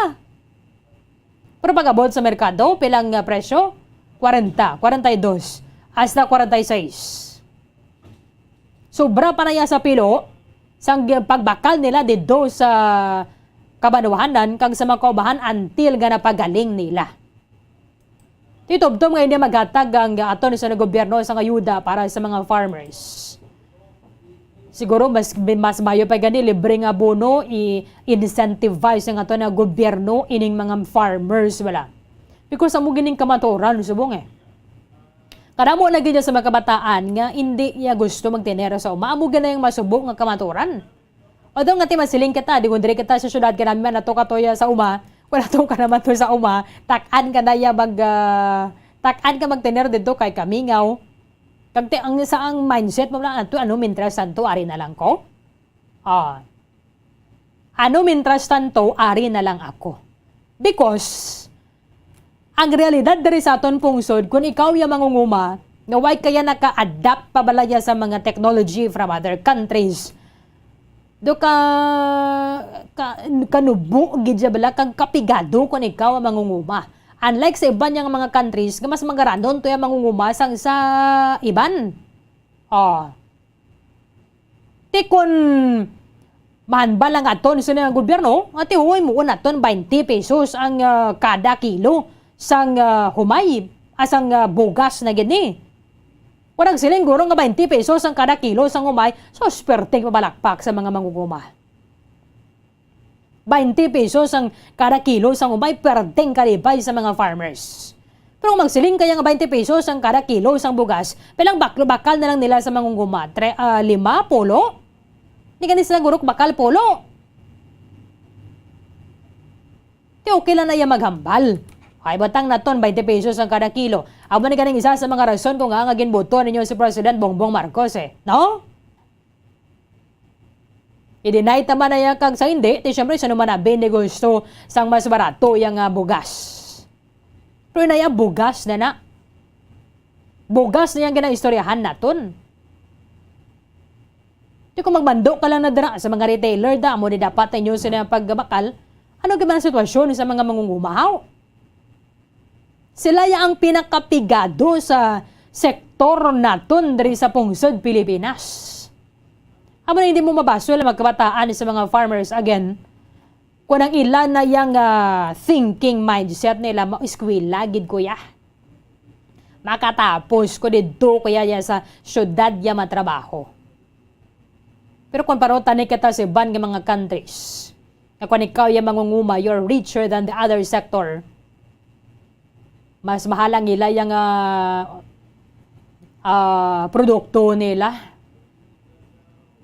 Pero pag-abot sa merkado, pilang, ah, presyo? Kwarenta, kwarenta y dos, hasta kwarenta y seis. Sobra pa na iya sa pilo sang gi-, pagbakal nila didto sa kabanwahanan kag sa mga kaubahan until nga napagaling nila. Titubtob nga hindi maghatag ang aton sa gobyerno sang ayuda para sa mga farmers. Siguro mas, mas mayo pa gani libre nga abono, i-incentivize ang aton nga gobyerno ining mga farmers, wala. Because amo gining kamatuoran subong eh. Kadamo na gid sa mga kabataan nga hindi niya gusto magtener sa uma. Amo gani ang masubo nga kamatuoran. Although nga ti masiling kita, di kung diri kita sa syudad, kanami man ato katoya sa uma, kung ato ka naman to sa uma, tak-an ka na ya mag, ah, tak-an ka magtener dito kay kamingaw. Kag ti, ang sa ang mindset mo lang, ato, ano, mintras tanto, ari na lang ko? Ah. Ano, mintras tanto, ari na lang ako? Because, ang realidad diri sa aton pungsod, kung ikaw ya mangunguma, nga way kaya naka-adapt pa bala ya sa mga technology from other countries, Do ka, ka, kanubo gid siya bala kag kapigado kon ikaw ang mangunguma. Unlike sa iban nga mga countries nga mas magaranon to ang mangunguma sang sa iban. Oh. Ti kon mahanbal lang aton sa nga gobyerno, ati, uy, muon naton twenty pesos ang, ah, kada kilo sang, ah, humay, ah, sang, ah, bugas na gid ni. Wala siling guro nga twenty pesos ang kada kilo sang humay, so swerte pabalakpak sa mga mangunguma. Twenty pesos ang kada kilo sang humay, perting kalipay sa mga farmers. Pero kung magsiling kaya nga twenty pesos ang kada kilo sang bugas, pilang baklo, bakal na lang nila sa mangunguma? Tre-, ah, lima, pulo? Di gani sila guro bakal, pulo. Ti okay lang na iya maghambal. Ay, butang naton twenty pesos ang kada kilo. Amo ni ganing isa sa mga rason kung nga, nga ginboto ninyo si President Bongbong Marcos, eh. No? I-deny ta man na iya kag sa hindi, ti siyempre, sino man abi ni gusto sang mas barato yang, ah, bugas? Pero na iya bugas na na. Bugas na yang ginaistoryahan naton. Di kung magbando ka lang na dira sa mga retailer, da, amo ni dapat inyo sila pagbakal. Ano gid man ang sitwasyon sa mga mangungumahaw? Sila ya ang pinakapigado sa sektor naton diri sa pungsod Pilipinas. Amo na hindi mo mabasol ang mga kabataan sa mga farmers again. Kung ang ila na yang, ah, thinking mindset nila, maeskwela gid ko ya. Makatapos ko didto ko ya, ya sa syudad ya matrabaho. Pero kung pareho tani kita sa iban nga mga countries, nga kung ikaw ya mangunguma, you're richer than the other sector, mas mahal ang ila yang, ah, ah, produkto nila.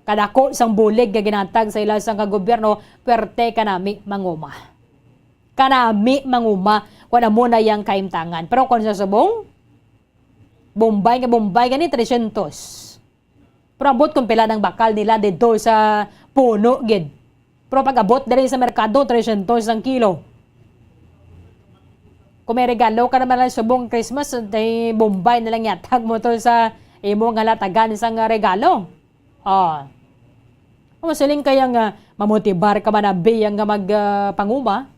Kadako sang bulig nga ginatag sa ila sang gobyerno, perte kanami manguma. Kanami manguma, kung amo na yang kaimtangan. Pero kung sa subong, Bombay nga Bombay gani, tresyentos. Pero abot kung pila nang bakal nila didto sa puno gid. Pero pag-abot diri sa merkado, tresyentos ang kilo. Kung may regalo ka naman lang subong Christmas, tay Bombay na lang yatag mo to sa imo nga latagan sang regalo. Oh. Amo siling kaya nga mamotibar ka man abi yang nga mag, ah, panguma.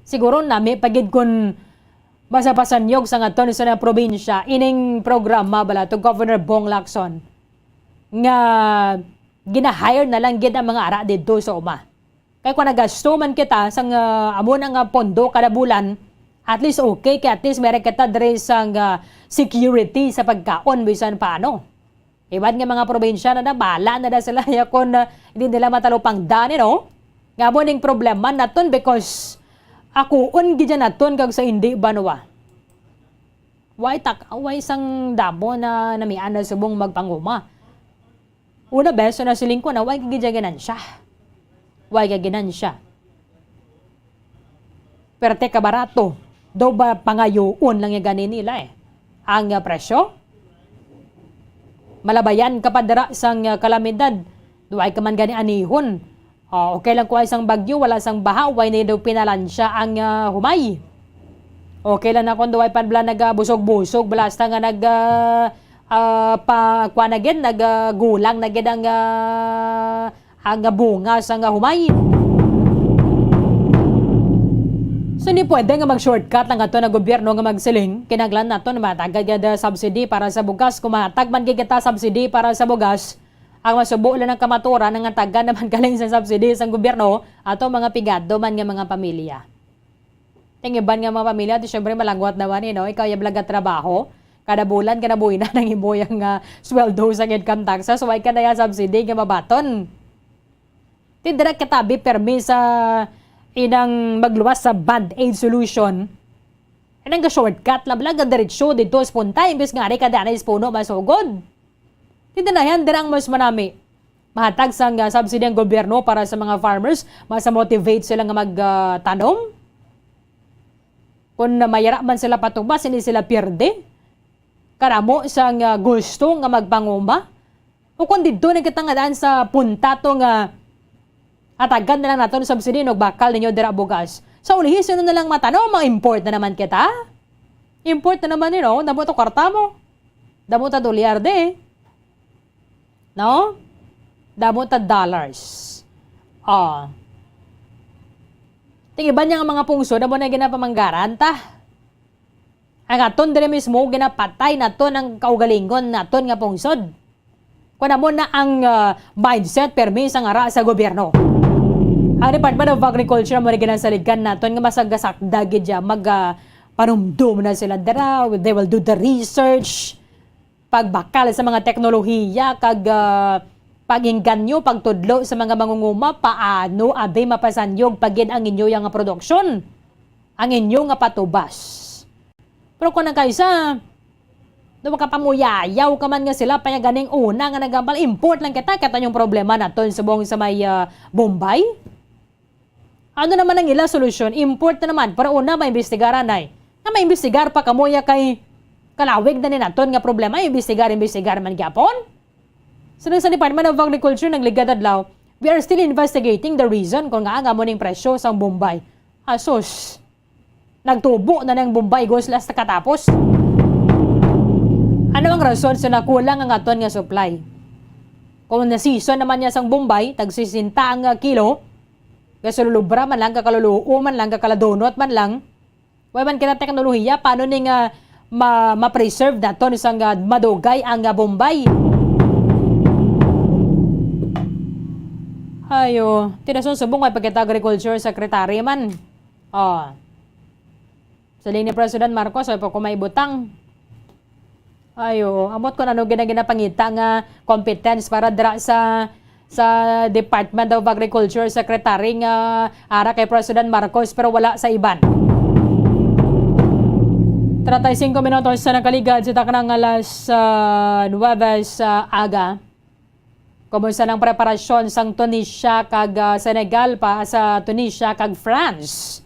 Siguro nami pa gid kun basa pasanyog sa aton sa probinsya ining programa bala to Governor Bong Lacson nga gina-hire na lang gid ang mga ara didto sa uma. Kay kung nagasto man kita sang, ah, amo na nga pondo kada bulan, at least okay, kay at least meron kita diri sang, ah, security sa pagkaon bisan paano. Iban nga mga probinsya na na, bahala na da sila ya kon, ah, hindi nila matalupangdan, you know? Nga mo ning problema naton because akuon gid yan naton kag sa hindi banwa. Way tak-, way sang damo na namian na subong magpanguma. Una, beso na siling ko na, way ka gid ya ginansya. Way ka ginansya. Perte ka barato. Daw ba pangayoon lang ya gani nila, eh? Ang, ah, presyo? Malabayan ka pa dira sang, ah, kalamidad. Way ka man gani anihon. Ah, okay lang kung isang bagyo, wala sang baha, way ni daw pinalansya ang, ah, humay. Okay lang na kung daw ay pan bala nagabusog-busog, bala hasta nga nag, ah, ah, pa, kuwan na gid, nag, ah, gulang na gid ang, ah, ang bunga sang humay. So, hindi pwede nga mag-shortcut lang ato na gobyerno nga magsiling, kinahanglan nato na matagad gid subsidy para sa bugas. Kung matag man gid kita subsidy para sa bugas, ang masubo lang ng kamaturan nga taga naman galing sa subsidy sang gobyerno ato mga pigado man nga mga pamilya. Ting iban nga mga pamilya, ti syempre malangwat naman, eh, no? Ikaw, ya bala gatrabaho. Kada bulan, kada buhina nang imo yang, ah, sweldo sa income taxes. Why ka na ya subsidy nga mabaton? Ti dira kita bi permi sa inang magluwas sa band-aid solution. Inang ga-shortcut lang bala, ga-diretso dito sa punta, imbes nga ari ka daan sa puno, masugod. Ti dinayan, dira ang mas manami. Mahatag sang, ah, subsidy ang gobyerno para sa mga farmers, mas motivate sila nga mag, ah, tanom. Kung mayara man sila patubas, hindi sila pierde. Karamo sang, ah, gusto nga magpanguma. O kung didto na kita nga daan sa punta to nga hatagan na lang nato ng subsidy, no, bakal ninyo dira bugas. Sa ulihi, sino na lang matanom? Ma-import na naman kita? Import na naman, you know, damo to kwarta mo. Damo ta dolyar de. No? Damo ta dollars. Ah. Ting iban niya nga mga pungsod, amo na ginapamanggaran ta. Ang aton diri mismo, ginapatay naton ang kaugalingon naton nga pungsod. Kung amo na ang, ah, mindset, permi sa ngara sa gobyerno. Ang Department of Agriculture mo na ginasaligan naton nga masagasakdag gid siya. Mag, ah, panumdum na sila dira. They will do the research. Pagbakal sa mga teknolohiya kag, ah, pag-inganyo, pagtudlo sa mga mangunguma, paano abi mapasanyog pa gid ang inyo nga produksyon, ang inyo nga patubas. Pero kung ang kaisa, daw makapamuyayaw ka man nga sila, pa ganing una nga nagambal, import lang kita, kita yung problema naton subong sa may, ah, Bombay. Ano naman ang ila solusyon? Import na naman. Para una, maimbestigaran ay. Nga maimbestigar pa kamo ya kay kalawig na ni naton nga problema, imbestigar, imbestigar man gyapon. Sa sa Department of Agriculture, nagligad adlaw, "We are still investigating the reason kung nga amo ning presyo sang Bombay." Asus, nagtubo na nang Bombay, gusto last nakatapos. Ano ang rason sa nakulang ang aton nga supply? Kung na-season naman niya sang Bombay, tag sesenta ang, ah, kilo, kasulubra man lang, kakaluluo man lang, kakaladunot man lang, wala man kita teknolohiya, paano ni nga ma-, ma-preserve naton sang, ah, madugay ang, ah, Bombay? Ayo, tinason subong ay pagkita agriculture secretary man. Oh. Siling ni President Marcos, ay pa ko may butang. Ayo, amot ko ano gina-, ginapangita nga competence para dira sa, sa Department of Agriculture Secretary nga ara kay President Marcos, pero wala sa iban. Treinta y cinco minutos sa nakaligad sa taknang alas, ah, nuwebe sa aga. Kumusta ang preparasyon sang Tunisia kag, ah, Senegal pa sa Tunisia kag France?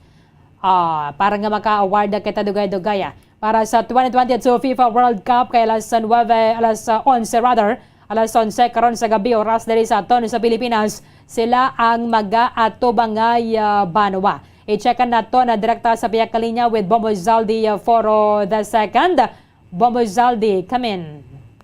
Ah, para nga maka-award na kita dugay-dugay, ah. Para sa twenty twenty-two FIFA World Cup kay alas nuwebe, alas, ah, onse rather, alas onse karon sa gabi oras diri sa aton sa Pilipinas, sila ang mag-aatubangay, ah, banwa. I-check nato na direkta sa pihak linya with Bombo Zaldi, ah, Foro the second. Bombo Zaldi, come in.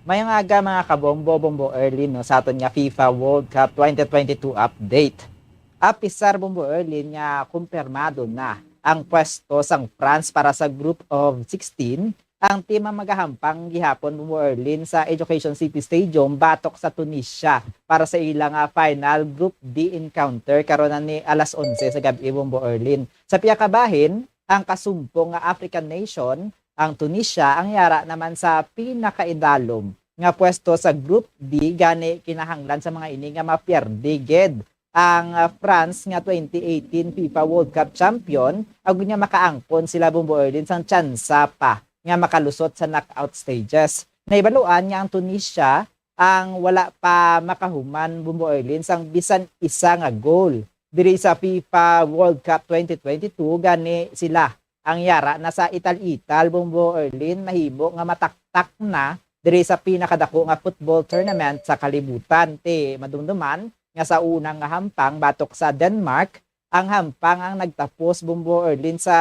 Mayong aga, mga kabombo, Bombo Erlin, no, sa aton nga FIFA World Cup twenty twenty-two update. Apisar, Bombo Erlin, nga kumpirmado na ang pwesto sang France para sa Group of sixteen, ang team nga magahampang gihapon, Bombo Erlin, sa Education City Stadium batok sa Tunisia para sa ila nga final Group D encounter karon na ni alas onse sa gab-i, Bombo Erlin. Sa pihak bahin, ang kasumpong nga African nation, ang Tunisia, ang yara naman sa pinakaidalom nga pwesto sa Group D, gani kinahanglan sa mga ini nga mapierde gid ang, ah, France nga twenty eighteen FIFA World Cup champion, agud nga makaangkon sila, Bombo Erlin, sang tsansa pa nga makalusot sa knockout stages. Nahibaluan nga ang Tunisia ang wala pa makahuman, Bombo Erlin, sang bisan isa nga goal diri sa FIFA World Cup twenty twenty-two, gani sila ang yara na sa ital-ital, Bombo Erlin, mahimo nga mataktak na diri sa pinakadako nga football tournament sa kalibutan. Ti madumduman nga sa unang nga hampang batok sa Denmark, ang hampang ang nagtapos, Bombo Erlin, sa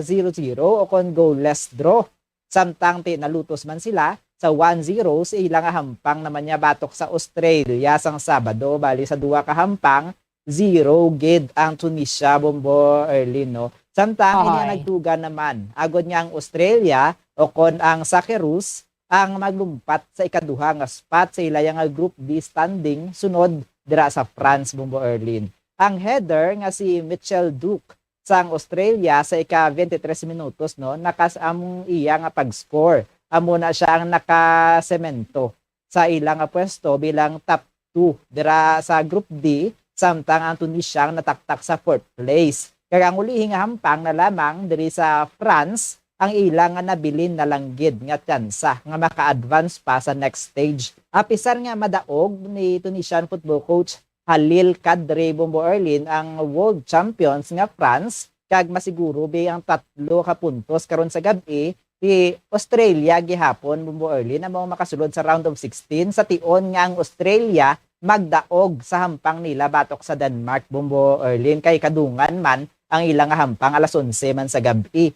zero zero o kon goalless draw. Samtang ti nalutos man sila sa one zero sa ila nga hampang naman niya batok sa Australia sang Sabado, bali sa duha ka hampang, zero gid ang Tunisia, Bombo Erlin, no? Samtang ini nga Ahoy. nagtuga naman, agod nga ang Australia o kon ang Socceroos ang maglumpat sa ikaduha nga spot sa ilaya nga Group D standing sunod dira sa France, Bombo Erlin. Ang header nga si Mitchell Duke sang Australia sa ika-twenty-three minutos, no, nakas-, ang iya nga pag-score. Amo na siya ang nakasemento sa ila nga pwesto bilang top two dira sa Group D, samtang ang Tunisia ang nataktak sa fourth place. Kag ang ulihi nga hampang na lamang diri sa France ang ila nga nabilin na lang gid nga tsansa nga maka-advance pa sa next stage. Apisar nga madaog ni Tunisian football coach Halil Kadri, Bombo Erlin, ang world champions nga France, kag masiguro bi ang tatlo ka puntos karon sa gab-i, si Australia gihapon, Bombo Erlin, amo ang makasulod sa round of sixteen, sa tion nga ang Australia magdaog sa hampang nila batok sa Denmark, Bombo Erlin, kay kadungan man ang ila nga hampang alas onse man sa gab-i.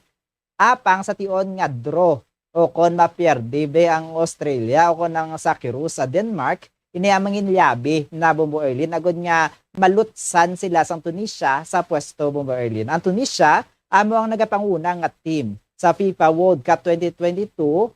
Apang sa tion nga draw o kon mapierde bi ang Australia o kon ang Socceroos sa Denmark, Ini ang manginyabi na, Bombo Erlin, agod nga malutsan sila sang Tunisia sa pwesto, Bombo Erlin. Ang Tunisia amo ang nagapanguna nga team sa FIFA World Cup twenty twenty-two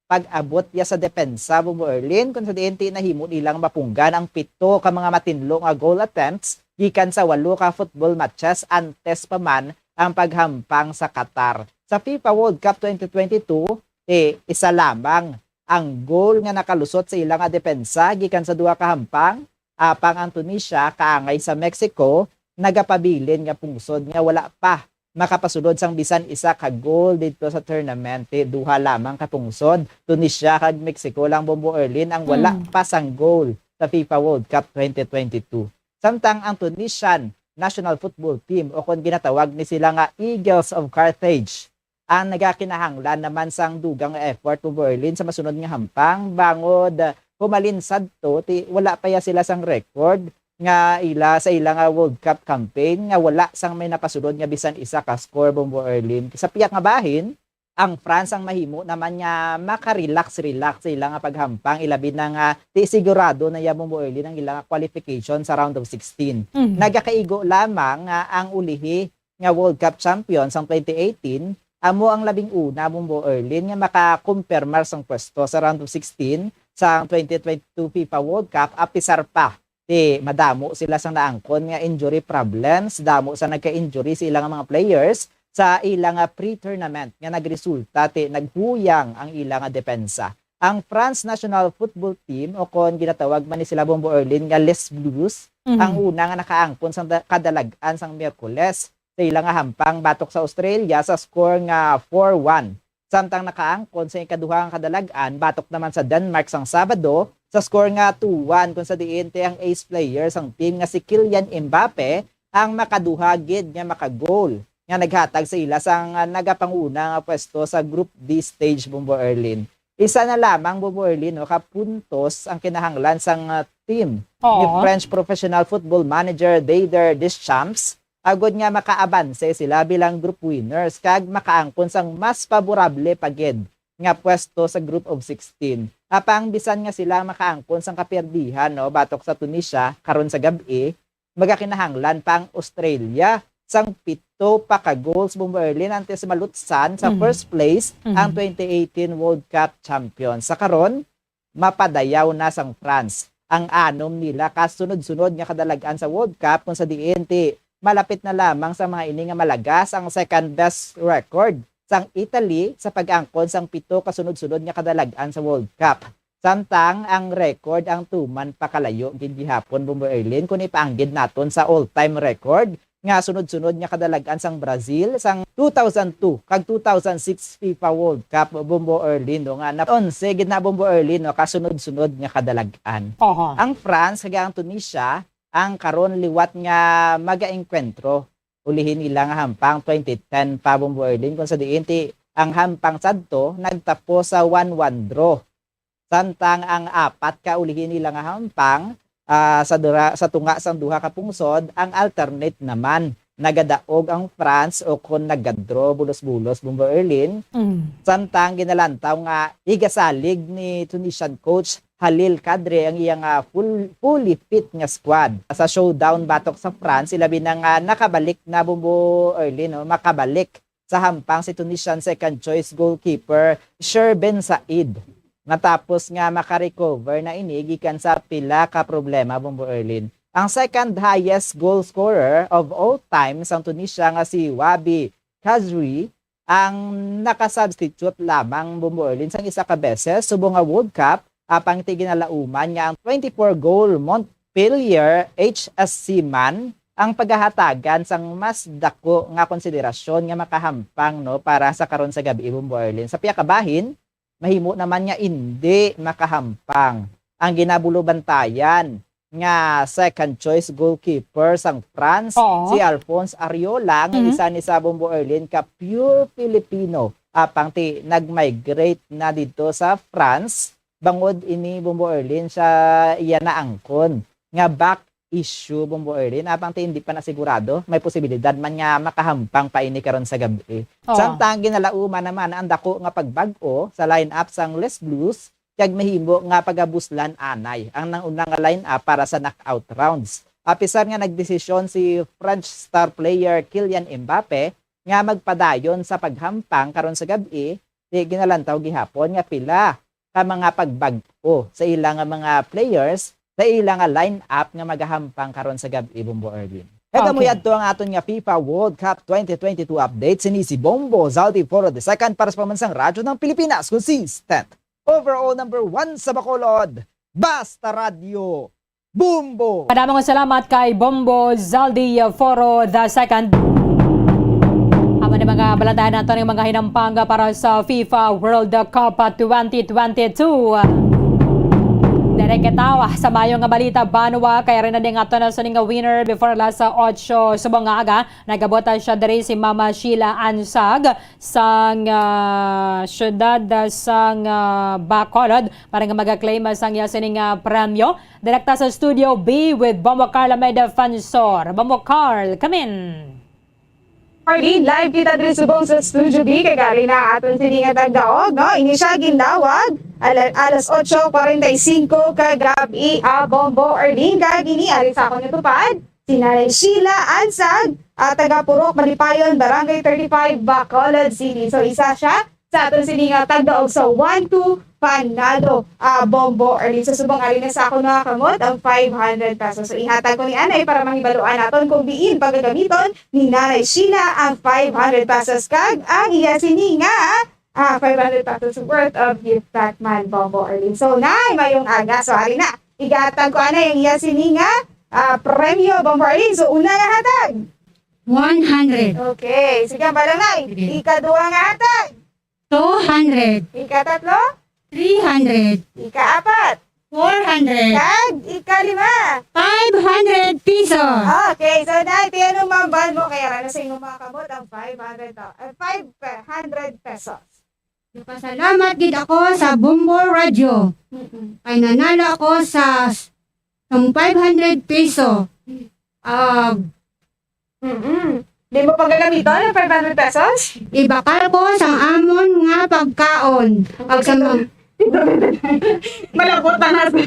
pag-abot ya sa depensa, Bombo Erlin, kung sa diin ti nahimo nilang mapunggan ang pito ka mga matinlo nga goal attempts gikan sa walo ka football matches antes pa man ang paghampang sa Qatar. Sa FIFA World Cup twenty twenty-two, eh, isa lamang ang goal nga nakalusot sa ila nga depensa gikan sa duha ka hampang, apang ang Tunisia kaangay sa Mexico nagapabilin nga pungsod nga wala pa makapasulod sang bisan isa ka goal didto sa tournament. Ti duha lamang ka pungsod, Tunisia kag Mexico lang, Bombo Erlin, ang wala Hmm. pa sang goal sa FIFA World Cup twenty twenty-two. Samtang ang Tunisian national football team, o kon ginatawag ni sila nga Eagles of Carthage, ang nagakinahanglan naman sang dugang nga effort, Bombo Erlin, sa masunod nga hampang, bangod, ah, humalin sadto, ti, wala pa ya sila sang record nga ila sa ila nga World Cup campaign nga wala sang may napasulod nga bisan isa ka score, Bombo Erlin. Sa piyak nga bahin, ang France ang mahimo naman nga makarelax-relax sa ila nga paghampang, ilabi na nga ti sigurado na ya, Bombo Erlin, ang ila nga qualification sa round of sixteen. Mhm. Nagakaigo lamang nga ang ulihi nga World Cup champion sang twenty eighteen amo ang labing una, Bombo Erlin, nga makakumpirmar sang pwesto sa round of sixteen sang twenty twenty-two FIFA World Cup, apisar pa ti madamo sila sang naangkon nga injury problems, damo sa nagka-injury sa ila nga mga players sa ila nga pre-tournament nga nagresulta ti naghuyang ang ila nga depensa. Ang France national football team, o kon ginatawag man ni sila, Bombo Erlin, nga Les Bleus, Mhm. ang una nga nakaangkon sang da-, kadalag-an sang Miyerkules sa ila nga hampang batok sa Australia sa score nga four one. Samtang nakaangkon sa ikaduha nga kadalag-an batok naman sa Denmark sang Sabado sa score nga two one, kung sa diin ti ang ace player sang team nga si Kylian Mbappe ang makaduha gid nga makagol nga naghatag sa ila sang, ah, nagapanguna nga pwesto sa Group D stage, Bombo Erlin. Isa na lamang, Bombo Erlin, no, ka puntos ang kinahanglan sang, ah, team ni Oo. French professional football manager Didier Deschamps agod nga makaabanse sila bilang group winners kag makaangkon sang mas favorable pa gid nga pwesto sa Group of sixteen. Apang bisan nga sila makaangkon sang kapirdihan, no, batok sa Tunisia karon sa gab-i, magakinahanglan pa ang Australia sang pito pa ka goals, Bombo Erlin, antes malutsan sa Mhm. first place ang Mhm. twenty eighteen World Cup champion. Sa karon, mapadayaw na sang France ang anom nila ka sunod-sunod nga kadalag-an sa World Cup, kung sa diin ti malapit na lamang sa mga ini nga malagas ang second best record sang Italy sa pag-angkon sang pito ka sunod-sunod nga kadalag-an sa World Cup. Samtang ang record, ang tuman pa kalayo gid gihapon, Bombo Erlin, kung ipaanggid naton sa all-time record nga sunod-sunod nga kadalag-an sang Brazil sang two thousand two kag two thousand six FIFA World Cup, Bombo Erlin, no, nga na onse gid na, Bombo Erlin, no, kasunod-sunod nga kadalag-an. Oho. Ang France kag ang Tunisia ang karon liwat nga magaengkwentro. Ulihi nila nga hampang twenty ten pa, Bombo Erlin, kung sa diin ti ang hampang sadto nagtapos sa one one draw. Samtang ang apat ka ulihi nila nga hampang, ah, sa dura-, sa tunga sang duha ka pungsod, ang alternate naman. Nagadaog ang France o kon nagadraw bulos-bulos, Bombo Erlin. Mm. Samtang ginalantaw nga igasalig ni Tunisian coach Halil Kadri ang iya nga full, fully fit nga squad sa showdown batok sa France, ilabi na nga nakabalik na, Bombo Erlin, no? Makabalik sa hampang si Tunisian second choice goalkeeper Sher Ben Said, matapos nga makarecover na ini gikan sa pila ka problema, Bombo Erlin. Ang second highest goal scorer of all time sang Tunisia nga si Wabi Khazri ang nakasubstitute lamang, Bombo Erlin, sang isa ka beses subong nga World Cup, apang ti ginalauman nga ang twenty-four goal Montpellier H S C man ang pagahatagan sang mas dako nga konsiderasyon nga makahampang, no, para sa karon sa gab-i, Bombo Erlin. Sa pihak ka bahin, mahimo naman nga indi makahampang ang ginabulobantayan nga second choice goalkeeper sang France, Oo. si Alphonse Areola, nga Mhm. isa ni sa, Bombo Erlin, ka pure Filipino. Apang ti nag-migrate na didto sa France, bangod ini, Bombo Erlin, sa iya naangkon nga back issue, Bombo Erlin. Apang ti hindi pa na sigurado, may posibilidad man nga makahampang pa ini karon sa gab-i. Oo. Samtang ginalauman naman ang dako nga pagbag-o sa lineup sang Les Bleus, kag mahimo nga pagabuslan anay ang nauna nga line-up para sa knockout rounds. Apisar nga nagdesisyon si French star player Kylian Mbappe nga magpadayon sa paghampang karon sa gab-i, di ginalantaw gihapon nga pila ka mga pagbag-o sa ila nga mga players sa ila nga line-up nga magahampang karon sa gab-i, Bombo Erwin. Kag amo Okay. yadto ang aton nga FIFA World Cup twenty twenty-two update. Sini si Bombo Zaldi Foro the second para sa Pamansang Radyo ng Pilipinas, consistent overall number one sa Bacolod. Basta Radyo, Bombo! Madamong salamat kay Bombo Zaldi Foro the second. Amo na mga balantayan nato ng mga hinampang para sa FIFA World Cup twenty twenty-two. Dere kita sa mayo nga balita, banwa, kay ari na ding ato na sa nga winner before alas otso subong nga aga. Nagabot siya diri si Mama Sheila Ansag sang, ah, siyudad, ah, sang, ah, Bacolod para nga mag-claim sang iya sining, ah, premyo. Direkta sa Studio B with Bombo Carl May Defensor. Bombo Carl, come in. Party, live kita diri subong sa Studio B, kay gari na aton sini nga tagdaog, no? Ini siya gindawag ala-, alas otso cuarenta y cinco kagab-i, ah, Bombo Erlin, kag ini ari sa akon nga tupad, si Nanay Sheila Ansag, ah, taga Purok Malipayon, Barangay thirty-five, Bacolod City. So, isa siya sa aton sini nga tagdaog sa One Two Panalo, ah, Bombo Erlin. So, subong ari na sa akon mga kamot ang five hundred pesos. So, ihatag ko ni Anay para mahibaluan naton kung diin pagagamiton ni Nanay Sheila ang five hundred pesos kag ang iya sini nga, ah, five hundred pesos worth of gift pack man, Bombo Erlin. So, Nay, mayong aga. So, ari na. Igatag ko, Anay, ang iya sini nga, ah, premyo, Bombo Erlin. So, una nga hatag. One hundred. Okay. Sige, ang bala, Nay. Sige. Ikaduha nga hatag. Two hundred. Ikatatlo? Three hundred. Ikaapat? Four hundred. Kag ikalima? Five hundred pesos. Okay, so, Nay, piano mambal mo? Kaya ano sa imong mga kamot ang five hundred, ah, five hundred pesos? Nagpasalamat gid ako sa Bombo Radio. Mm-mm. Kay nanalo ako sa s-, sang five hundred peso. Ah, Mm-mm. Di mo pagagamiton ang five hundred pesos? Ibakal ko sang amon nga pagkaon. Pag sa mga Malabot na na sa.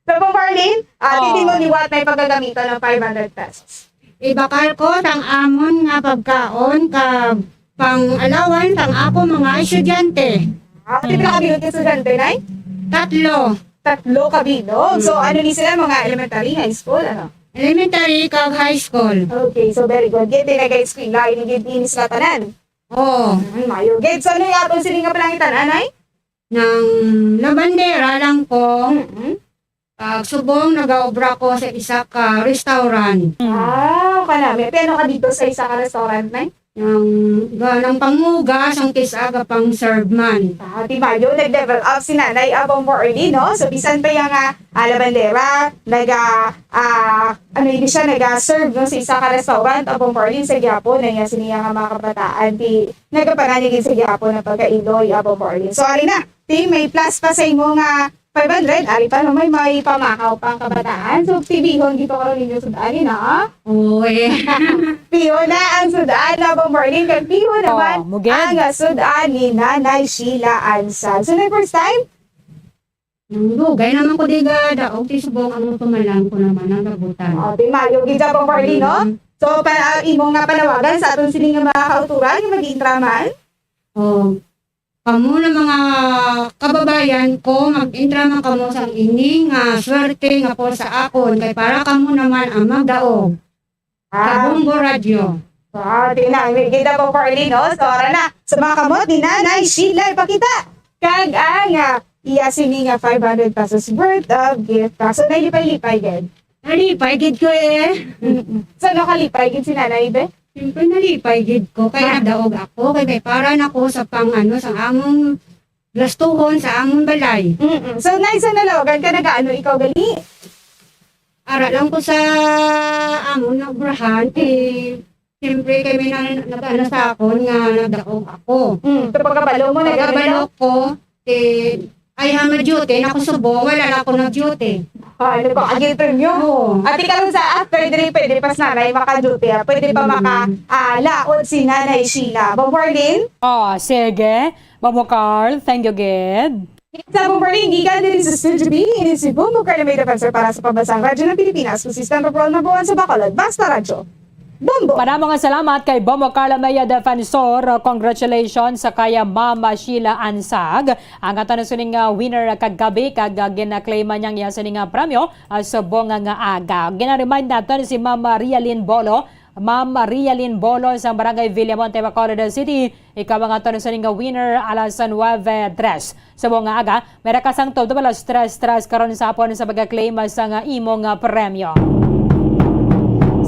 So, Bombo Erlin, ah, Oh. Hindi mo liwat na ipagagamiton ang five hundred pesos. Ibakal ko sang amon nga pagkaon kag pang-alawan sang ako mga estudyante. Ah, pila ka bilog ka estudyante, Nay? Tatlo. Tatlo ka bilog. So, Mm. Ano ni sila, mga elementary, high school, ano? Elementary kag high school. Okay, so very good. Gid, di nag-eskwela, ini gid ini sila tanan. Oo. Mm, mayo. Gid, so ano yung aton sini nga panangitan, Anay? Nang labandera lang ko. Mm-mm. Pag subong, nagaobra ko sa isa ka restaurant. Ah, kanami. Piano ka dito sa isa ka restaurant, Nay? Ang ga-, nang pangugas, ang kis-a ga pang-serve man. Ah, di ba yun? Nag-level up si Nanay Abang Borley, no? So, bisan pa yung, ah, ah, labandera, naga, ah, ano yun siya, naga-serve, no, sa isa ka restaurant, Abang Borley, sa gihapon, na niya siniya nga mga kabataan, di, nagapanganigin sa gihapon ang pagkailoy, Abang Borley. So, ari na, team, may plus pa sa imo nga five hundred, ari pa naman may pamahaw pang kabataan. So, tibihon gito karon ninyo sud-ani na. Uy. Piyo na ang sud-an na, Bong Marlene, kag piyo Oh, naman mugid. Ang sud-an ni Nanay Sheila Ansag. So, na first time? Nang dugay naman ko di ga daog ti subong ang tumalang ko naman ang gabutan. Oh, di mayo gid sa, Bong Marlene, no? Mm. So, pa, imo nga panawagan sa aton sini nga mga kauturan nga mag-iintraman? Oh. Kamo na mga kababayan ko, mag-intra man kamo sa ini nga swerte nga po sa akon, kay para kamo naman ang magdaog. Ah. Kabumbo Radyo. Ah, di na, may gida po for early, no? So, ara na. Sa mga kamot, di na, na, Sheila, ipakita. Kag ang, ah, iya sini nga five hundred pesos worth of gift. Ah, so, nailipay-lipay, gid. Nalipay gid ko eh. Mm-mm. So, nakalipay gid si nanay, be? Siyempre, nalipay gid ko. Kay Ah. nadaog ako. Kay may para na ko sa pang, ano, sa among gastuhon, sa among balay. Mm-mm. So, nay, sa nalawagan ka, nagaano ikaw gali? Ara lang ko sa amon nga obrahan, eh, siyempre, kay may na-, nag-ano sa akon nga nagdaog ako. Mm. So, pagkabalo mo, nag-ano Pagkabalo ka? ko, Ti, ay, ha, ma-duty, nakusubong, wala na ako nag-duty. Ah, ano ba? Agi premyo? Oo. Ati karon sa after diri, pwede pa si nanay maka-duty, ah. Pwede pa Mm. maka, ah, laod si Nanay Sheila. Bang Marlene? Oh, sige. Babo Carl, thank you, gid. Sa Bombo Ring, gikan diri sa Studio B, ini si Bombo Carla May Defensor para sa Pambansang Radyo ng Pilipinas, konsistente pro number one sa Bacolod. Basta Radyo. Bombo! Madamo nga salamat kay Bombo Carla May Defensor. Congratulations sa kay Mama Sheila Ansag. Ang aton sining, ah, winner kagabi, kag, ah, ginaklaim niya ang iya sining, ah, premyo, ah, subong nga, nga aga. Gina-remind naton si Mama Rialyn Bolo. Ma'am Rialyn Bolo sa Barangay Villamonte, Bacolod City. Ikaw ang aton sining winner alas nuebe tres. Subong nga aga, may ra ka sang tubtob alas tres tres karon sa hapon sa pagka-claim sang imong premyo.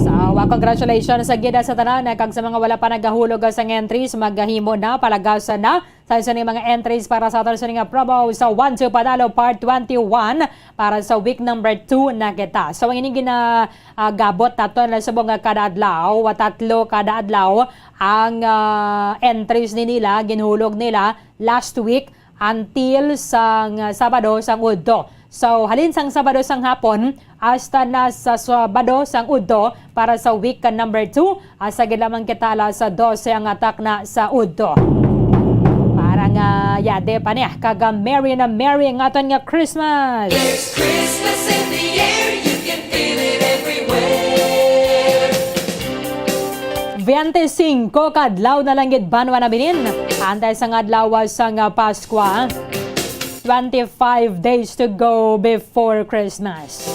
So, ah, congratulations sa gid sa tanan, kag sa mga wala pa nagahulog sang entries, maghimo na, palagason na sa sining mga entries para sa aton sining promo sa One Two Panalo Part twenty-one para sa week number two na kita. So, ang ining gina-, ah, gabot naton na subong nga kada adlaw, wa tatlo kada adlaw ang, ah, entries ni nila, ginhulog nila last week until sang, ah, Sabado sang udto. So, halin sang Sabado sang hapon hasta na sa Sabado sang udto para sa week ka number two, asa gid lamang kita alas dose ang atak na sa udto. Para nga yade pa niya, kag merry na merry ang aton nga Christmas! There's Christmas in the air, you can feel it everywhere. Twenty-cinco ka adlaw na lang gid banwa nabilin. Antay sang adlaw sang, ah, Paskwa. Twenty-five days to go before Christmas.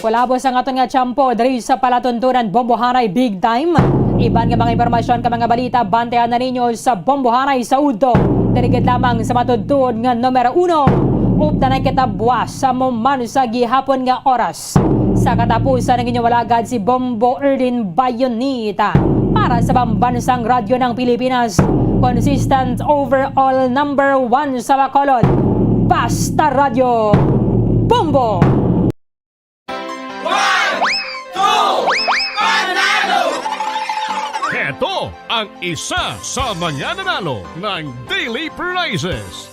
Kulabos ang aton nga tiyempo diri sa palatuntunan Bombohanay Big Time. Iban nga mga impormasyon ka mga balita, bantayan na ninyo sa Bombohanay sa udto. Diri gid lamang sa matuod-tuod nga numero uno. Upda na kita buwas sa mo man sa gihapon nga oras. Sa katapusan, ang inyong alagad si Bombo Erlin Bayonita para sa Pambansang Radyo ng Pilipinas, consistent overall number one sa Bacolod. Basta Radyo, Bombo! One, two, panalo! Heto ang isa sa mga nanalo ng Daily Prizes.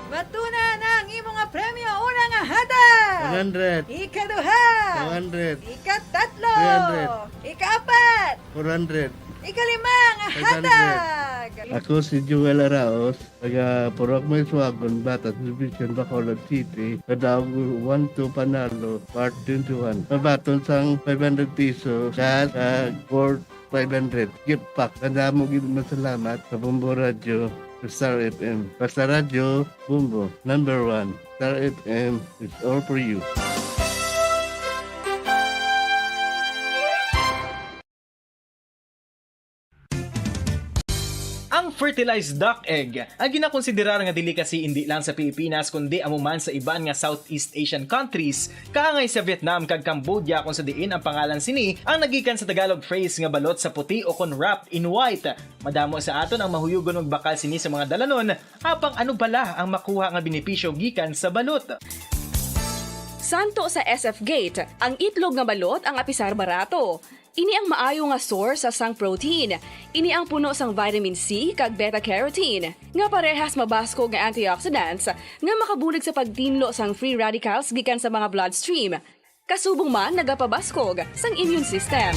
Batuna na ang imo nga premyo. Una nga hatag. One hundred. Ikaduha. Two hundred. Ikatatlo. Three hundred. Ikaapat. Four hundred. Ikalima nga hatag. Five hundred. Ako si Joel Araos, taga Purok Maisuagon, Batas Division, Bacolod City. Kadaog one two Panalo, Part twenty-one. Mabaton sang five hundred pesos, cash, ah, worth five hundred. Gift pack. Kadamo gid masalamat sa Bombo Radyo, sa Star F M. Basta Radyo, Bombo, number one. Star F M is all for you. Ang fertilized duck egg, ang ginakonsiderar nga delicacy indi lang sa Pilipinas, kundi amo man sa iban nga Southeast Asian countries, kaangay sa Vietnam kag Cambodia, kung sa diin ang pangalan sini ang nagikan sa Tagalog phrase nga balot sa puti o kon wrapped in white. Madamo sa aton ang mahuyugon magbakal sini sa mga dalanon, apang ano bala ang makuha nga benepisyo gikan sa balot? Santo sa S F Gate, ang itlog nga balot ang apisar barato. Ini ang maayo nga source sa sang protein. Ini ang puno sang vitamin C kag beta carotene, nga parehas mabaskog nga antioxidants nga makabulig sa pagtinlo sang free radicals gikan sa mga bloodstream. Kasubong man nagapabaskog sang immune system.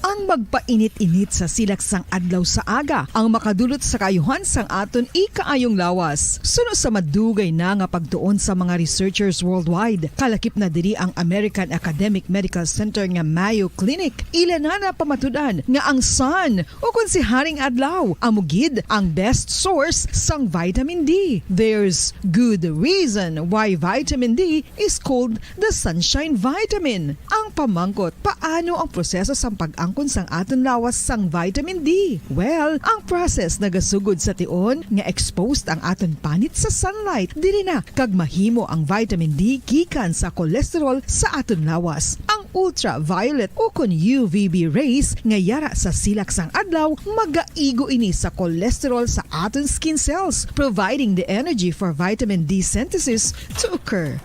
Ang magpainit-init sa silak sang adlaw sa aga ang makadulot sa kaayuhan sang aton ikaayong lawas. Suno sa madugay na nga pagtuon sa mga researchers worldwide, kalakip na diri ang American Academic Medical Center nga Mayo Clinic. Ila na napamatud-an nga ang sun, o kon si Haring Adlaw, amo gid ang best source sang vitamin D. There's good reason why vitamin D is called the sunshine vitamin. Ang pamangkot, paano ang proseso sang pag-angkon sang aton lawas sang vitamin D? Well, ang process nagasugod sa tion nga exposed ang aton panit sa sunlight. Diri na kag mahimo ang vitamin D gikan sa cholesterol sa aton lawas. Ang ultraviolet o kon U V B rays nga yara sa silak sang adlaw, magaigo ini sa cholesterol sa aton skin cells, providing the energy for vitamin D synthesis to occur.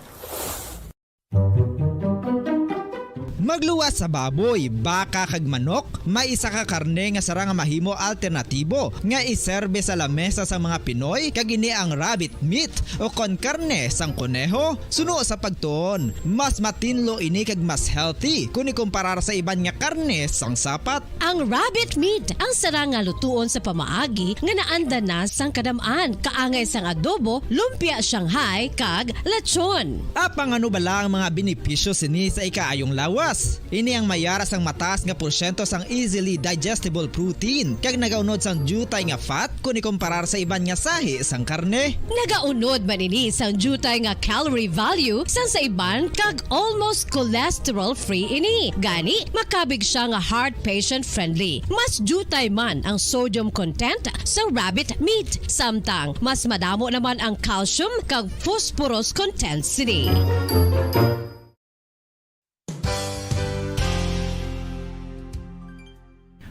Pagluwas sa baboy, baka kag manok, may isa ka karne nga sarang nga mahimo alternatibo nga iserbe sa lamesa sang mga Pinoy, kag ini ang rabbit meat o kon karne sang koneho. Suno sa pagtuon, mas matinlo ini kag mas healthy kon ikumparar sa iban nga karne sang sapat. Ang rabbit meat ang sarang nga lutuon sa pamaagi nga naanda na sang kadam-an, kaangay sang adobo, lumpia Shanghai, kag lechon. Apang ano bala ang mga benepisyo sini sa ikaayong lawas? Ini ang may ara sang mataas nga porsyento sang easily digestible protein, kag nagaunod sang diutay nga fat kon ikumparar sa iban nga sahi sang karne. Nagaunod man ini sang diutay nga calorie value sang sa iban, kag almost cholesterol-free ini. Gani, makabig sia nga heart patient-friendly. Mas diutay man ang sodium content sa rabbit meat, samtang mas madamo naman ang calcium kag phosphorus content sini.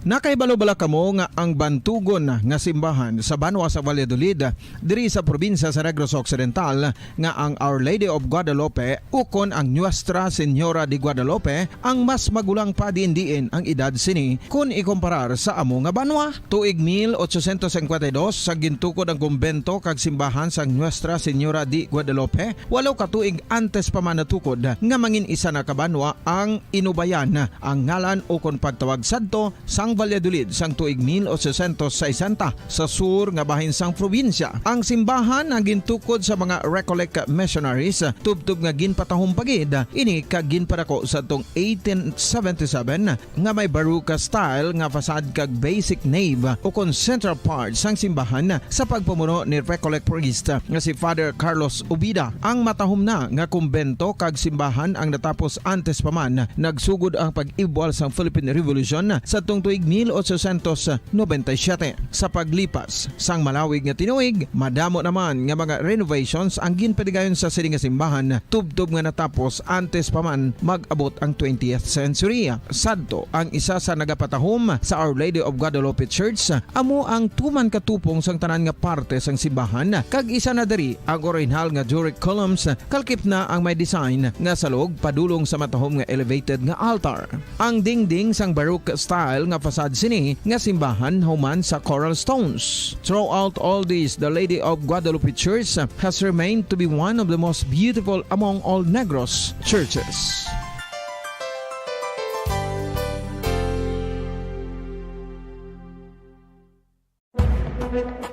Nakahibalo bala kamo nga ang bantugon nga simbahan sa banwa sa Valladolid, diri sa probinsya sa Negros Occidental, nga ang Our Lady of Guadalupe ukon ang Nuestra Señora de Guadalupe ang mas magulang pa diin-diin ang edad sini kon ikumparar sa amo nga banwa? Tuig mil ochocientos cincuenta y dos, sa gintukod ang kumbento kag simbahan sang Nuestra Señora de Guadalupe, walo ka tuig antes pa man natukod nga mangin isa na ka banwa ang Inubayan, ang ngalan ukon pagtawag sadto sang Valladolid sang tuig mil ochocientos sesenta, sa sur nga bahin sang probinsya. Ang simbahan ang gintukod sa mga Recollect missionaries, tubtob nga ginpatahom pa gid ini kag ginpadako sadtong eighteen seventy-seven, nga may Baroque style nga facade kag basic nave ukon central part sang simbahan sa pagpamuno ni Recollect priest nga si Father Carlos Ubida. Ang matahom na nga kumbento kag simbahan ang natapos antes pa man nagsugod ang pag-ibwal sang Philippine Revolution sadtong tuig mil ochocientos noventa y siete. Sa paglipas sang malawig nga tinuig, madamo naman nga mga renovations ang ginpatigayon sa sini nga simbahan, tubtob nga natapos antes pa man mag-abot ang twentieth century. Sadto, ang isa sa nagapatahom sa Our Lady of Guadalupe Church, amo ang tuman ka tupong sang tanan nga parte sang simbahan, kag isa na diri ang orihinal nga Doric columns, kalkip na ang may design nga salog padulong sa matahom nga elevated nga altar. Ang dingding sang Baroque style nga facade sini nga simbahan human sa coral stones. Throughout all this, the Lady of Guadalupe Church has remained to be one of the most beautiful among all Negros churches.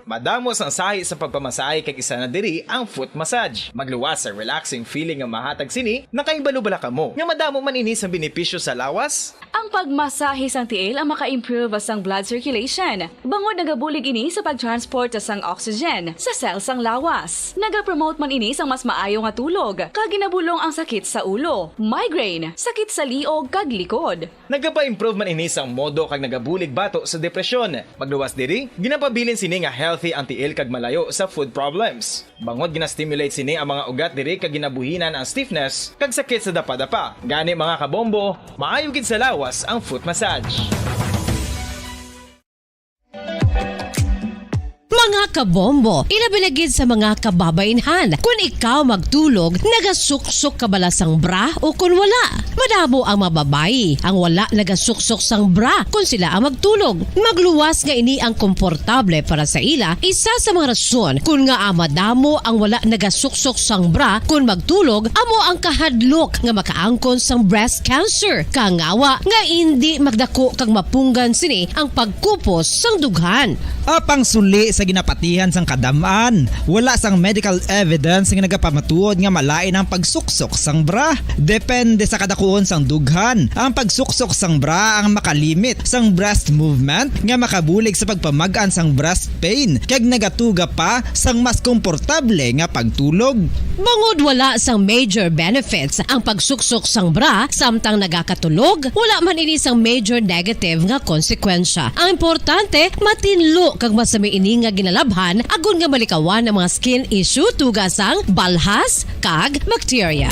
Madamo sang sahi sa pagpamasahe, kag isa na diri ang foot massage. Magluwas sa relaxing feeling nga mahatag sini. Nakahibalo bala kamo nga madamo man ini sa benepisyo sa lawas? Ang pagmasahe sang tiil ang maka-improve sang blood circulation, bangod nagabulig ini sa pag-transport sang oxygen sa cell sang lawas. Nagapromote man ini sang mas maayo nga tulog, kag ginabulong ang sakit sa ulo, migraine, sakit sa liog, kag likod. Nagapa-improve man ini sang modo kag nagabulig bato sa depresyon. Magluwas diri, ginapabilin sini nga healthy ang tiil kag malayo sa foot problems. Bangod gina-stimulate sini ang mga ugat diri kag ginabuhinan ang stiffness kag sakit sa dapadapa. Gani, mga kabombo, maayo gid sa lawas ang foot massage. Mga kabombo, ilabi na gid sa mga kababainhan, kun ikaw magtulog, nagasuksok ka bala sang bra o kun wala? Madamo ang mga babayi ang wala nagasuksok sang bra kun sila ang magtulog. Magluwas nga ini ang komportable para sa ila, isa sa mga rason kun ngaa madamo ang wala nagasuksok sang bra kun magtulog amo ang kahadlok nga makaangkon sang breast cancer, kangawa nga indi magdako kag mapunggan sini ang pagkupos sang dughan. Apang suli sa ginapatihan sang kadam-an, wala sang medical evidence nga nagapamatuod nga malain ang pagsuksok sang bra. Depende sa kadakuon sang dughan. Ang pagsuksok sang bra ang makalimit sang breast movement nga makabulig sa pagpamag-an sang breast pain kag nagatuga pa sang mas komportable nga pagtulog. Bangod wala sang major benefits ang pagsuksok sang bra samtang nagakatulog, wala man ini sang major negative nga konsekwensya. Ang importante, matinlo kag masami ini nga ginalabhan agod nga malikawan ang mga skin issue, tuga sang balhas kag bakterya.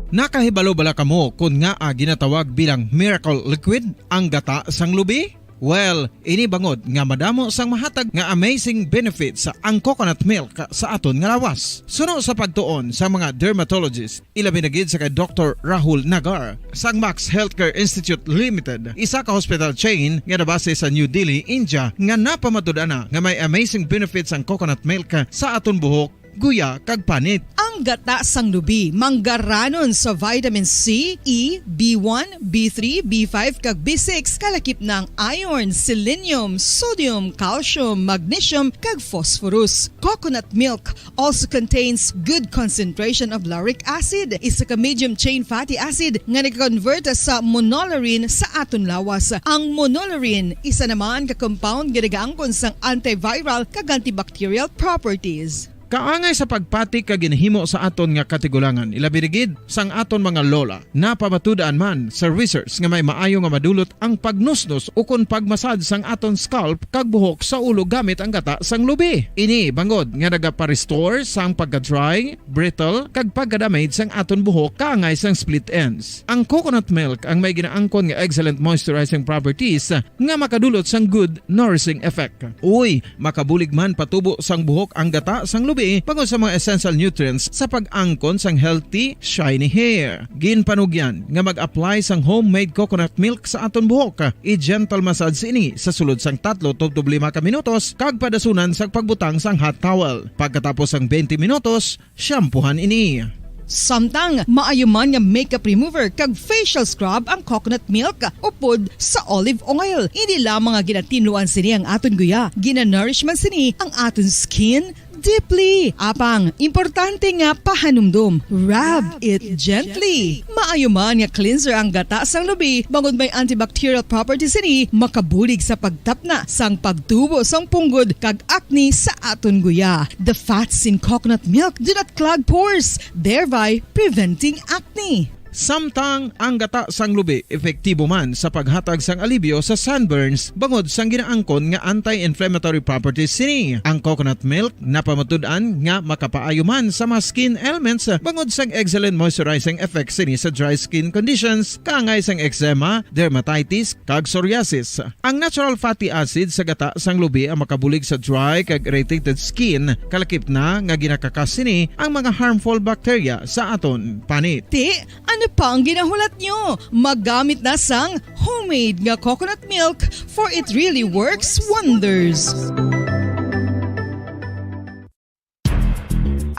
Nakahibalo bala kamo kon ngaa ginatawag bilang miracle liquid ang gata sang lubi? Well, ini bangod nga madamo sang mahatag nga amazing benefits ang coconut milk sa aton nga lawas. Suno sa pagtuon sa mga dermatologist, ilabi na gid sa kay Doktor Rahul Nagar sang Max Healthcare Institute Limited, isa ka hospital chain nga nabase sa New Delhi, India, nga napamatud-an na nga may amazing benefits ang coconut milk sa aton buhok, guya, kag panit. Ang gata sang lubi manggaranon sa vitamin C, E, B one, B three, B five, kag B six, kalakip na ang iron, selenium, sodium, calcium, magnesium, kag phosphorus. Coconut milk also contains good concentration of lauric acid, isa ka medium chain fatty acid nga nag-convert sa monolaurin sa aton lawas. Ang monolaurin, isa naman ka compound nga nagaangkon sang antiviral kag antibacterial properties. Kaangay sa pagpati kag ginhimo sa aton nga katigulangan, ilabi na gid sang aton mga lola. Napamatud-an man sa research nga may maayo nga madulot ang pagnusnos ukon pag-massage sang aton scalp kag buhok sa ulo gamit ang gata sang lubi. Ini bangod nga nagapa-restore sang pagka-dry, brittle, kag pagka-damage sang aton buhok kaangay sang split ends. Ang coconut milk ang may ginaangkon nga excellent moisturizing properties nga makadulot sang good nourishing effect. Uy, makabulig man patubo sang buhok ang gata sang lubi bangod sa mga essential nutrients sa pag-angkon sang healthy, shiny hair. Ginpanugyan nga mag-apply sang homemade coconut milk sa aton buhok. I-gentle massage ini sa sulod sang tatlo tubtob lima ka minutos kag padasunan sang pagbutang sang hot towel. Pagkatapos sang twenty minutos, shampoohan ini. Samtang maayo man nga makeup remover kag facial scrub ang coconut milk upod sa olive oil. Hindi lamang nga ginatinluan sini ang aton guya, ginanourish man sini ang aton skin deeply. Apang, importante nga pahanumdom, rub it gently. Maayo man nga cleanser ang gata sang lubi, bangod may antibacterial properties sini, makabulig sa pagtapna sang pagtubo sang punggod kag acne sa aton guya. The fats in coconut milk do not clog pores, thereby preventing acne. Samtang ang gata sang lubi epektibo man sa paghatag sang alibyo sa sunburns bangod sang ginaangkon nga anti-inflammatory properties sini. Ang coconut milk napamatud-an nga makapaayo man sa mga skin ailments bangod sang excellent moisturizing effects sini sa dry skin conditions, kaangay sang eczema, dermatitis, kag psoriasis. Ang natural fatty acid sa gata sang lubi ang makabulig sa dry kag irritated skin, kalakip na nga ginakakas sini ang mga harmful bacteria sa aton panit. Ti, ano pa ang ginahulat nyo? Maggamit na sang homemade nga coconut milk, for it really works wonders.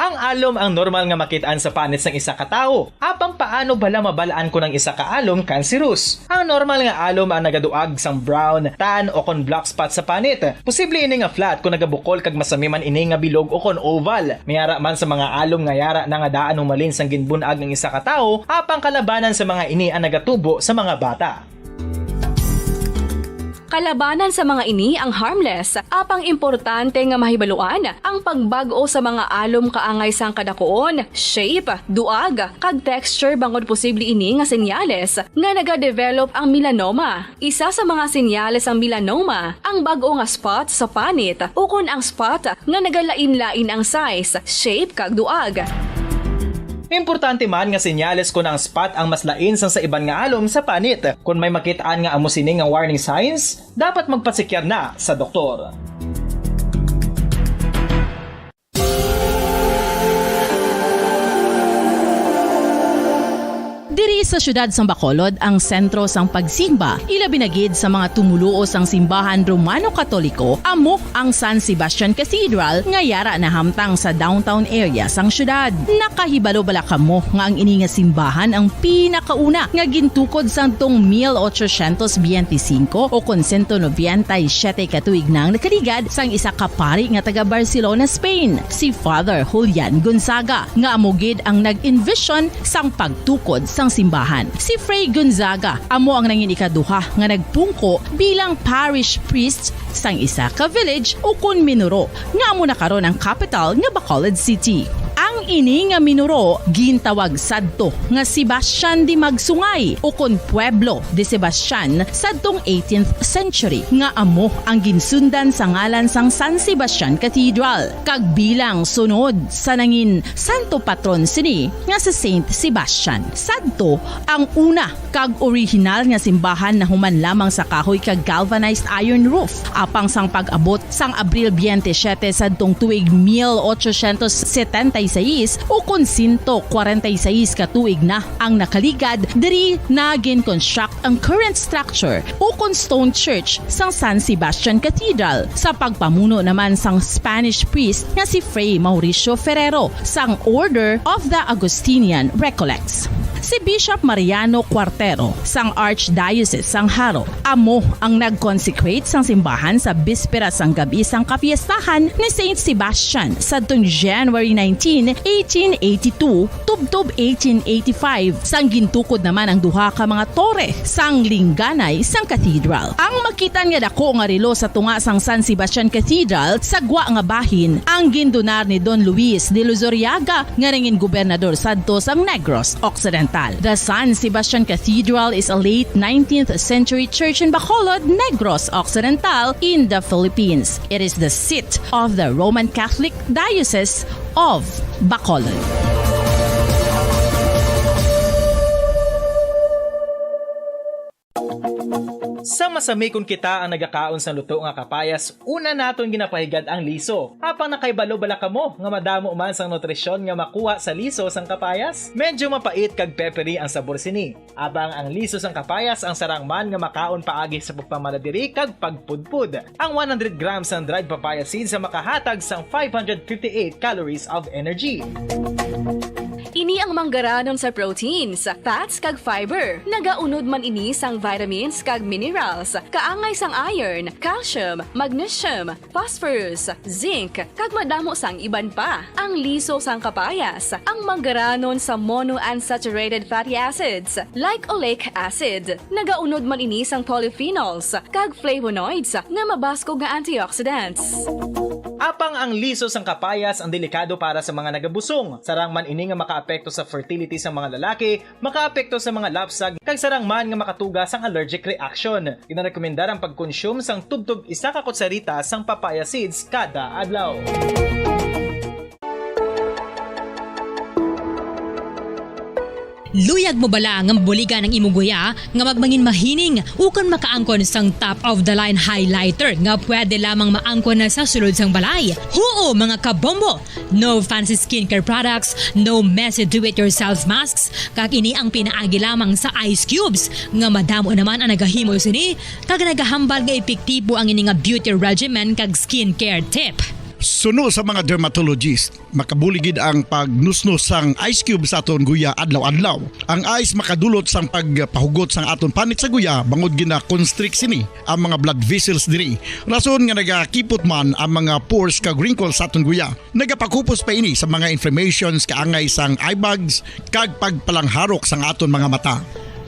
Ang alom ang normal nga makit-an sa panit sang isa ka tawo. Apang paano bala mabal-an kon ang isa ka alom cancerous? Ang normal nga alom ang nagaduag sang brown, tan, o kon black spot sa panit. Posible ini nga flat kon nagabukol kag masami man ini nga bilog o kon oval. May ara man sa mga alom nga yara na nga daan humalin sang ginbun-ag ang isa ka tawo, apang kalabanan sa mga ini ang nagatubo sa mga bata. Kalabanan sa mga ini ang harmless, apang importante nga mahibaluan ang pagbag-o sa mga alom kaangay sang kadakuon, shape, duag, kag texture bangod posible ini nga senyales nga nagadevelop ang melanoma. Isa sa mga senyales sang melanoma ang bag-o nga spot sa panit ukon ang spot nga nagalain-lain ang size, shape, kag duag. Importante man nga senyales kon ang spot ang mas lain sang sa iban nga alom sa panit. Kon may makit-an nga amo sini nga warning signs, dapat magpatsikyar na sa doktor. Diri sa siyudad sang Bacolod ang sentro sang pagsimba, ilabi na gid sa mga tumoluo sang simbahan Romano-Katoliko, amo ang San Sebastian Cathedral nga yara nahamtang sa downtown area sang siyudad. Nakahibalo bala kamo nga ang ini nga simbahan ang pinakauna nga gintukod sadtong mil ochocientos biyente singko o kon sento nobenta y siyete ka tuig nang nakaligad sang isa ka pari nga taga Barcelona, Spain, si Father Julian Gonzaga, nga amo gid ang nag-envision sang pagtukod sang simbahan. Si Fray Gonzaga amo ang nangin ikaduha nga nagpungko bilang parish priest sang isa ka village ukon minuro nga amo na karon ang kapital nga Bacolod City. Ang ini nga minuro gintawag sadto nga Sebastian de Magsungay, ukon Pueblo de Sebastian, sadtong eighteenth century, nga amo ang ginsundan sa ngalan sang San Sebastian Cathedral, kag bilang sunod sa nangin santo patron sini nga si Saint Sebastian. Sadto ang una kag orihinal nga simbahan nahuman lamang sa kahoy kag galvanized iron roof, apang sang pag-abot sang Abril twenty-seven sadtong tuig mil ochocientos setenta y seis, ukon sento kwarenta y seis ka tuig na ang nakaligad, diri na gin-construct ang current structure, ukon stone church, sang San Sebastian Cathedral, sa pagpamuno naman sang Spanish priest nga si Fray Mauricio Ferrero sang Order of the Augustinian Recollects. Si Bishop Mariano Cuartero sang Archdiocese sang Jaro amo ang nag-consecrate sang simbahan sa bispera sang gab-i sang kapiestahan ni Saint Sebastian sadtong January nineteen, eighteen eighty-two, tubtob eighteen eighty-five, sang gintukod naman ang duha ka mga tore sang lingganay sang cathedral. Ang makitan nga dako nga relo sa tunga sang San Sebastian Cathedral sa gwa nga bahin ang gindunar ni Don Luis de Luzuriaga, nga nangin gobernador sadto sang Negros Occidental. The San Sebastian Cathedral is a late nineteenth century church in Bacolod, Negros Occidental, in the Philippines. It is the seat of the Roman Catholic Diocese of Bacolod. Sa masami kon kita ang nagakaon sang luto nga kapayas, una naton ginapahigad ang liso. Apang nakahibalo bala kamo nga madamo man sang nutrisyon nga makuha sa liso sang kapayas? Medyo mapait kag peppery ang sabor sini. Apang ang liso sang kapayas ang sarang man nga makaon paagi sa pagpamala diri kag pagpudpod. Ang one hundred grams sang dried papaya seeds ang makahatag sang five hundred fifty-eight calories of energy. Ini ang manggaranon sa proteins, fats, kag fiber. Nagaunod man ini sang vitamins kag minerals, kaangay sang iron, calcium, magnesium, phosphorus, zinc, kag madamo sang iban pa. Ang liso sang kapayas, ang manggaranon sa monounsaturated fatty acids, like oleic acid. Nagaunod man ini sang polyphenols kag flavonoids nga mabaskog nga antioxidants. Apang ang liso sang kapayas ang delikado para sa mga nagabusong. Sarang man ini nga makaapekto sa fertility sang mga lalaki, makaapekto sa mga lapsag, kag sarang man nga makatuga sang allergic reaction. Ginarekomendar ang pagkonsume sang tubtob isa ka kutsarita sang papaya seeds kada adlaw. Luyag mo bala nga mabuligan ang imo guya nga magmangin mahining ukon makaangkon sang top of the line highlighter nga pwede lamang maangkon na sa sulod sang balay? Huo, mga kabombo! No fancy skincare products, no messy do-it-yourself masks, kag ini ang pinaagi lamang sa ice cubes, nga madamo naman ang nagahimo sini, kag nagahambal nga epektibo ang ini nga beauty regimen kag skincare tip. Suno sa mga dermatologist, makabulig gid ang pagnusnos sang ice cube sa aton guya adlaw-adlaw. Ang ice makadulot sang pagpahugot sang aton panit sa guya, bangod gina-constrict sini ang mga blood vessels diri. Rason nga nagakipot man ang mga pores kag wrinkles sa aton guya. Nagapakupos pa ini sa mga inflammations kaangay sang eye bags kag pagpalangharok sang aton mga mata.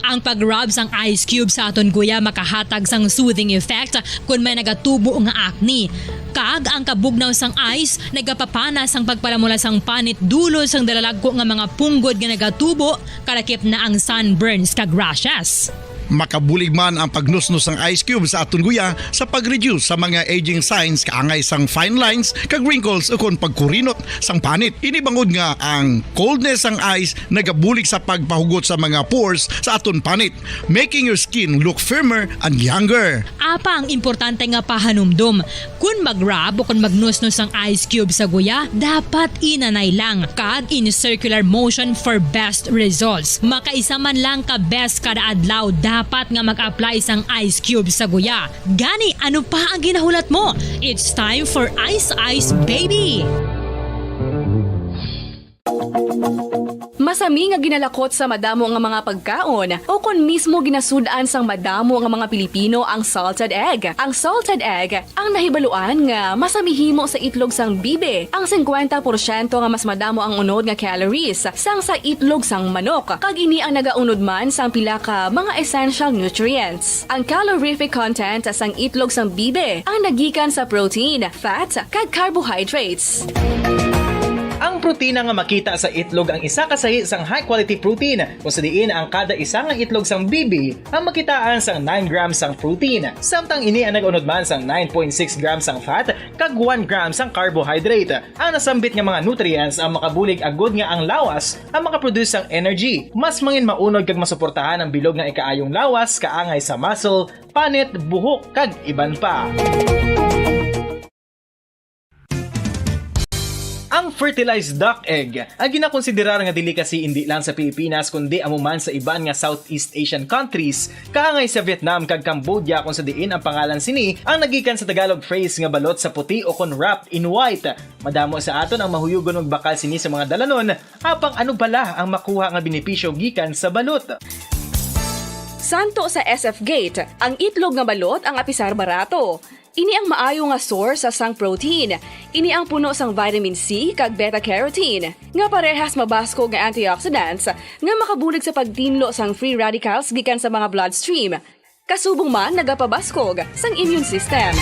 Ang pag-rub sang ice cube sa aton guya makahatag sang soothing effect kon may nagatubo nga acne. Kag ang kabugnaw sang ice nagapapana sang pagpalamula sang panit dulot sang dalalagko nga mga punggod nga nagatubo, kalakip na ang sunburns kag rashes. Makabulig man ang pagnusnos sang ice cube sa aton guya sa pag-reduce sa mga aging signs kaangay sang fine lines kag wrinkles ukon pagkurinot sang panit. Ini bangod nga ang coldness sang ice nagabulig sa pagpahugot sa mga pores sa aton panit, making your skin look firmer and younger. Apang importante nga pahanumdom, kon mag-rub o kon magnusnos ang ice cube sa guya, dapat inanay lang kag in circular motion for best results. Makaisa man lang ka beses kada adlaw dapat nga mag-apply sang ice cube sa guya. Gani, ano pa ang ginahulat mo? It's time for Ice Ice Baby! Masami nga ginalakot sa madamo nga mga pagkaon, o kon mismo ginasud-an sang madamo nga mga Pilipino ang salted egg. Ang salted egg ang nahibaluan nga masami himo sa itlog sang bibe. Ang singkwenta porsyento nga mas madamo ang unod nga calories sang sa itlog sang manok, kag ini ang nagaunod man sang pila ka mga essential nutrients. Ang calorific content sang itlog sang bibe ang nagikan sa protein, fat, kag carbohydrates. Ang Protina nga makita sa itlog ang isa ka sahi sang high-quality protein, kung sa diin ang kada isa nga itlog sang bibi ang makitaan sang nine grams sang protein, samtang ini ang nag-unod man sang nine point six grams sang fat kag one gram sang carbohydrate. Ang nasambit nga mga nutrients ang makabulig agud nga ang lawas ang makaproduce sang energy, mas mangin maunod kag masuportahan ang bilog nga ikaayong lawas kaangay sa muscle, panit, buhok, kag iban pa. Ang fertilized duck egg ang ginakonsiderar nga delicacy indi lang sa Pilipinas kundi amo man sa iban nga Southeast Asian countries, kaangay sa Vietnam kag Cambodia, kung sa diin ang pangalan sini ang nagikan sa Tagalog phrase nga balot sa puti o kon wrapped in white. Madamo sa aton ang mahuyugon magbakal sini sa mga dalanon, apang ano bala ang makuha nga benepisyo gikan sa balot? Santo sa S F Gate, ang itlog nga balot ang apisar barato. Ini ang maayo nga source sa sang protein. Ini ang puno sang vitamin C kag beta carotene, nga parehas mabaskog nga antioxidants nga makabulig sa pagtinlo sang free radicals gikan sa mga bloodstream. Kasubong man nagapabaskog sang immune system.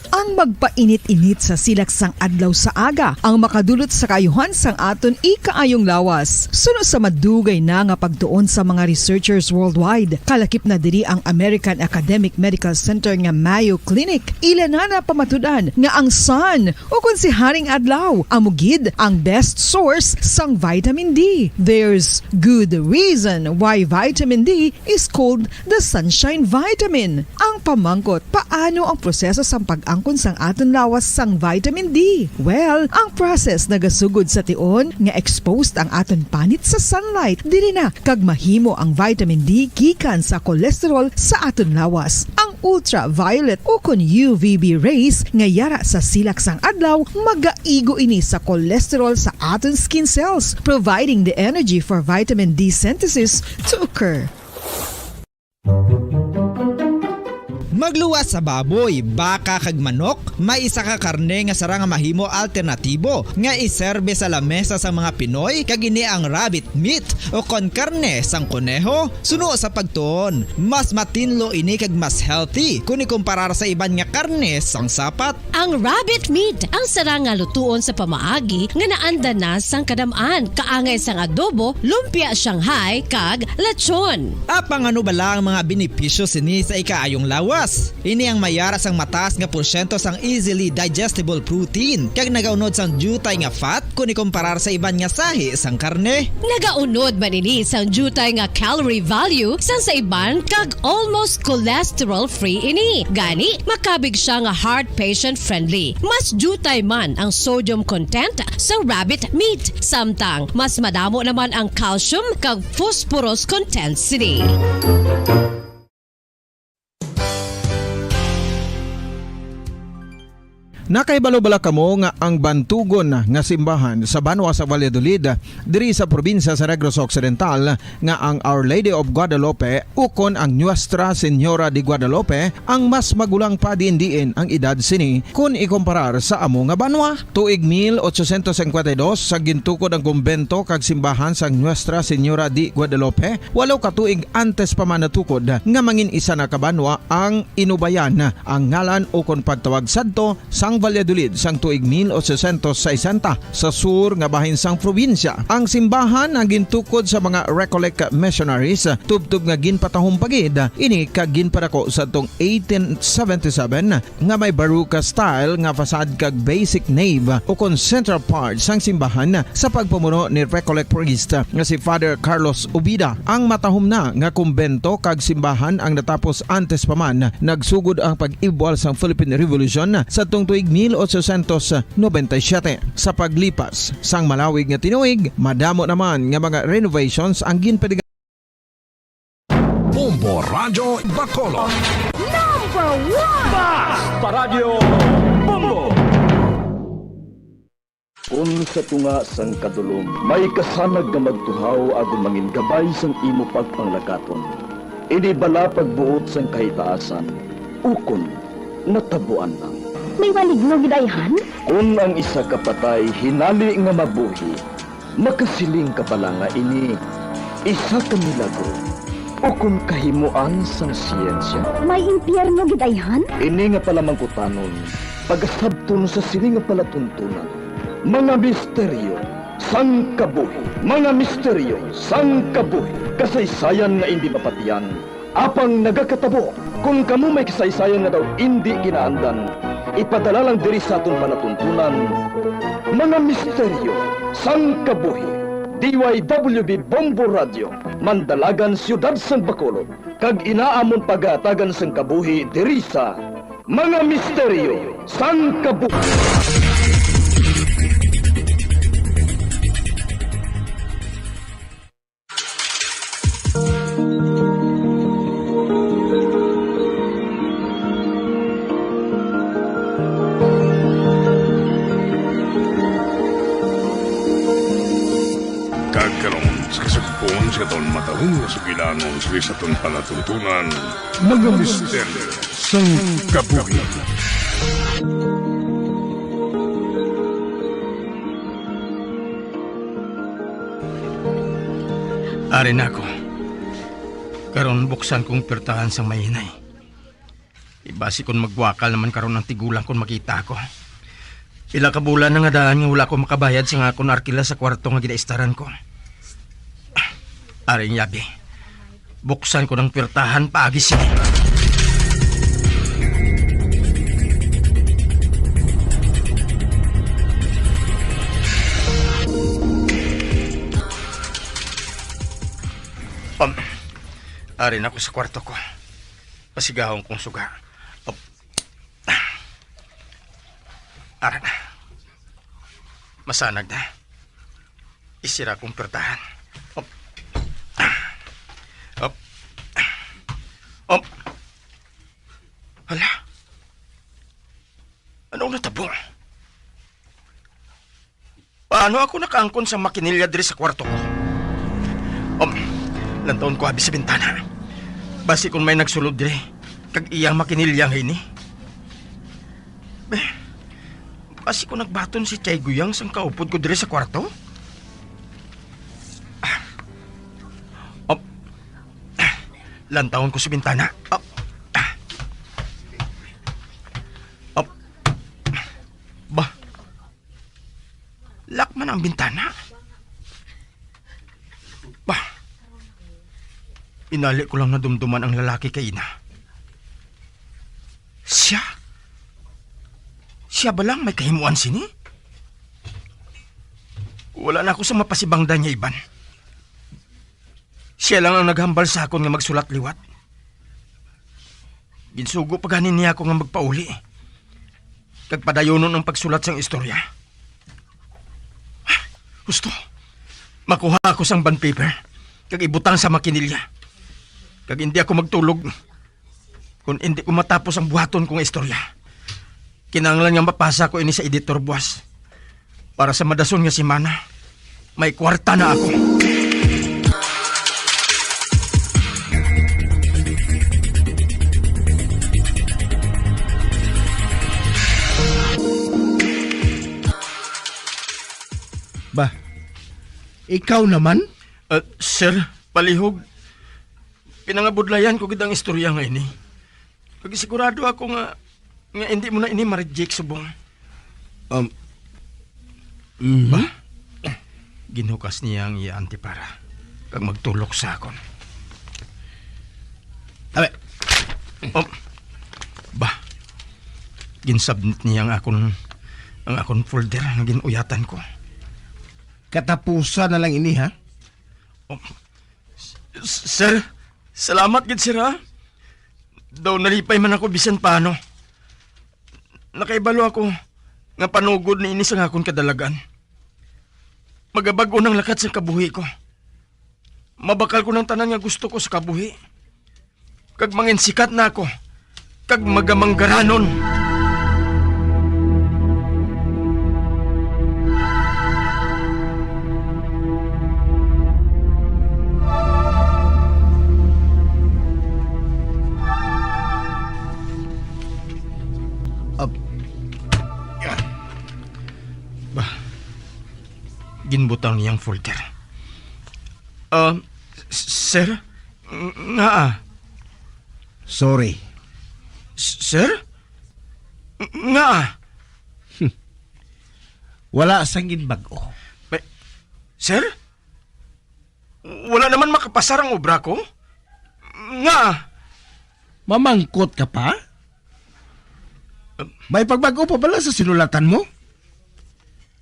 Ang magpainit-init sa silak sang adlaw sa aga ang makadulot sa kaayuhan sang aton ikaayong lawas. Suno sa madugay na nga pagtuon sa mga researchers worldwide, kalakip na diri ang American Academic Medical Center nga Mayo Clinic. Ila na napamatud-an nga ang sun, o kon si Haring Adlaw, amo gid ang best source sang vitamin D. There's good reason why vitamin D is called the sunshine vitamin. Ang pamangkot, paano ang proseso sang pag-angkon sang aton lawas sang vitamin D? Well, ang process nagasugod sa tion nga exposed ang aton panit sa sunlight. Diri na kag mahimo ang vitamin D gikan sa cholesterol sa aton lawas. Ang ultraviolet o kon U V B rays nga yara sa silak sang adlaw magaigo ini sa cholesterol sa aton skin cells, providing the energy for vitamin D synthesis to occur. Magluwas sa baboy, baka kag manok, may isa ka karne nga sarang nga mahimo alternatibo nga iserbe sa lamesa sang mga Pinoy, kag ini ang rabbit meat o kon karne sang koneho. Suno sa pagtuon, mas matinlo ini kag mas healthy kon ikumparar sa iban nga karne sang sapat. Ang rabbit meat ang sarang nga lutuon sa pamaagi nga naanda na sang kadam-an, kaangay sang adobo, lumpia Shanghai, kag lechon. Apang ano bala ang mga benepisyo sini sa ikaayong lawas? Ini ang mayara sang mataas nga porsyento sang easily digestible protein, kag nagaunod sang diutay nga fat kon ikumparar sa iban nga sahi sang karne. Nagaunod man ini sang diutay nga calorie value sang sa iban, kag almost cholesterol-free ini. Gani, makabig sia nga heart patient-friendly. Mas diutay man ang sodium content sa rabbit meat, samtang mas madamo naman ang calcium kag phosphorus content sini. Nakahibalo bala kamo nga ang bantugon nga simbahan sa banwa sa Valladolid, diri sa probinsya sa Negros Occidental, nga ang Our Lady of Guadalupe ukon ang Nuestra Señora de Guadalupe ang mas magulang pa diin-diin ang edad sini kon ikumparar sa amo nga banwa? Tuig mil ochocientos cincuenta y dos sa gintukod ang kumbento kag simbahan sang Nuestra Señora de Guadalupe, walo ka tuig antes pa man natukod nga mangin isa na ka banwa ang Inubayan ang ngalan ukon pagtawag sadto sang Valladolid sang tuig mil ochocientos sesenta sa sur nga bahin sang probinsya. Ang simbahan ang gintukod sa mga Recollect missionaries, tubtob nga ginpatahom pa gid ini kag ginpadako sadtong eighteen seventy-seven nga may Baroque style nga facade kag basic nave ukon central part sang simbahan sa pagpamuno ni Recollect priest nga si Father Carlos Ubida. Ang matahom na nga kumbento kag simbahan ang natapos antes pa man nagsugod ang pag-ibwal sang Philippine Revolution sadtong tuig mil ochocientos noventa y siete. Sa paglipas sang malawig nga tinuig, madamo naman nga mga renovations ang ginpadiga. Bombo Radyo Bacolod. Number one! Basta Radyo Bombo! Kun sa tunga sang kadulom may kasanag nga magtuhaw agud mangin gabay sang imo pagpanglakaton, ini bala pagbuot sang kahitaasan, ukon natabuan lang. May maligno gid ayhan? Kun ang isa ka patay hinali nga mabuhi, makasiling ka bala nga ini isa ka milagro ukon kahimoan sang siyensya? May impyerno gid ayhan? Ini nga palamangkutanon, Pagasabton sa sini nga palatuntunan, mga misteryo sang kabuhi, mga misteryo sang kabuhi, kasaysayan nga indi mapatian, apang nagakatabo. Kon kamo may kasaysayan nga daw indi kinaandan, ipadala lang diri sa aton palatuntunan, mga misteryo sang kabuhi. D Y W B Bombo Radio, Mandalagan, Siyudad sang Bacolod, kag inaamon pagahatagan sang kabuhi diri sa Mga Misteryo sang Kabuhi. Kag karon, sa kasugpon sa aton matalom nga sugilanon sa aton palatuntunan, mga misteryo sang kabuhi. Ari na ako. Karon, buksan kong pirtahan sang mahinay. Ibasi kon magwakal naman karon ang tigulang kon makita ako. Pila ka bulan na nga daan nga wala ko makabayad sa akon arkila sa kwarto nga ginaistaran ko. Ari ang yabi. Buksan ko ang pwertahan paagi sini. Um, ari na ako sa kwarto ko. Pasigahon kong suga. Op. Ara na. Masanag na. Isira kong pwertahan. Op. Op. Op. Hala. Ano ang natabo? Paano ako nakaangkon sa makinilya diri sa kwarto ko? Um, lantawon ko abi sa bintana. Basi kung may nagsulod diri, kag iyang makinilya nga ini. Be, basi kung nagbaton si Chay Guyang sang kaupod ko diri sa kwarto? Ah. Um, lantawon ko sa bintana. Um, um, ba, Lock man ang bintana. Bah, inali ko lang nadumduman ang lalaki kay ina. Siya? Siya ba lang may kahimuan sini? Wala na ako sa mapasibangdan niya iban. Siya lang ang naghambal sa akon nga magsulat liwat. Ginsugo pa gani niya ako nga magpauli kag padayunon ang pagsulat sang istorya. Husto, makuha ako sang bond paper kag ibutang sa makinilya. Kag hindi ako magtulog kon hindi ko matapos ang buhaton ko nga istorya. Kinahanglan nga mapasa ko ini sa editor buwas. Para sa madason nga semana, may kwarta na ako. Ba, ikaw naman? Ah, sir, palihog. Pinangabudlayan ko gid ang istorya nga ini. Kag sigurado ako nga, nga hindi mo na ini ma-reject subong. Um, mhm. Ba? Ginhukas niya ang iya antipara kag magtulok sa akon. Abe. Oh, ba? Ginsubmit niya ang akon, ang akon folder nga gin-uyatan ko. Katapusan na lang ini, ha? Oh, s-, sir, salamat gid, sir, ha? Daw nalipay man ako bisan paano. Nakaibalo ako nga panugod ni ini sa akon kadalagan. Magabag-o nang lakat sa kabuhi ko. Mabakal ko ng tanan nga gusto ko sa kabuhi. Kag manginsikat na ako. Kag magamanggaranon. Ab- Ba, ginbutang niya ang folder. Ah, s-, sir? Ng-, ngaa? Sorry. S-, sir? Ng-, ngaa? Wala sang ginbag-o. May, sir? Wala naman makapasar ang obra ko? Nga? Mamangkot ka pa? May pagbag-o pa bala sa sinulatan mo?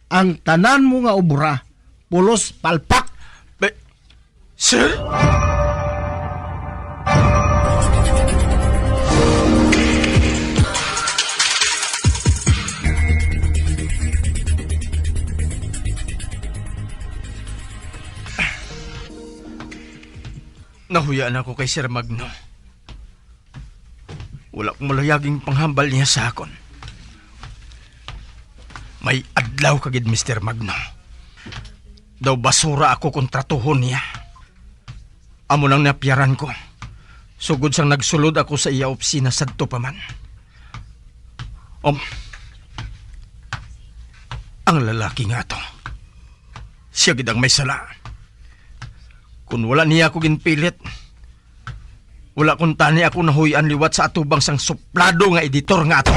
Ang tanan mo nga obra, pulos palpak. May, sir? Nahuya na ako kay Sir Magno. Wala ko malayaging panghambal niya sa akon. May adlaw ka gid, Mister Magno. Daw basura ako kontratuhon niya. Amo nang napiyaran ko, sugod sang nagsulod ako sa iya opisina sadto pa man. Um, ang lalaki nga to, siya gid ang may sala. Kung wala niya ako ginpilit, wala kuntani ako nahuy-an liwat sa atubang sang suplado nga editor nga ato.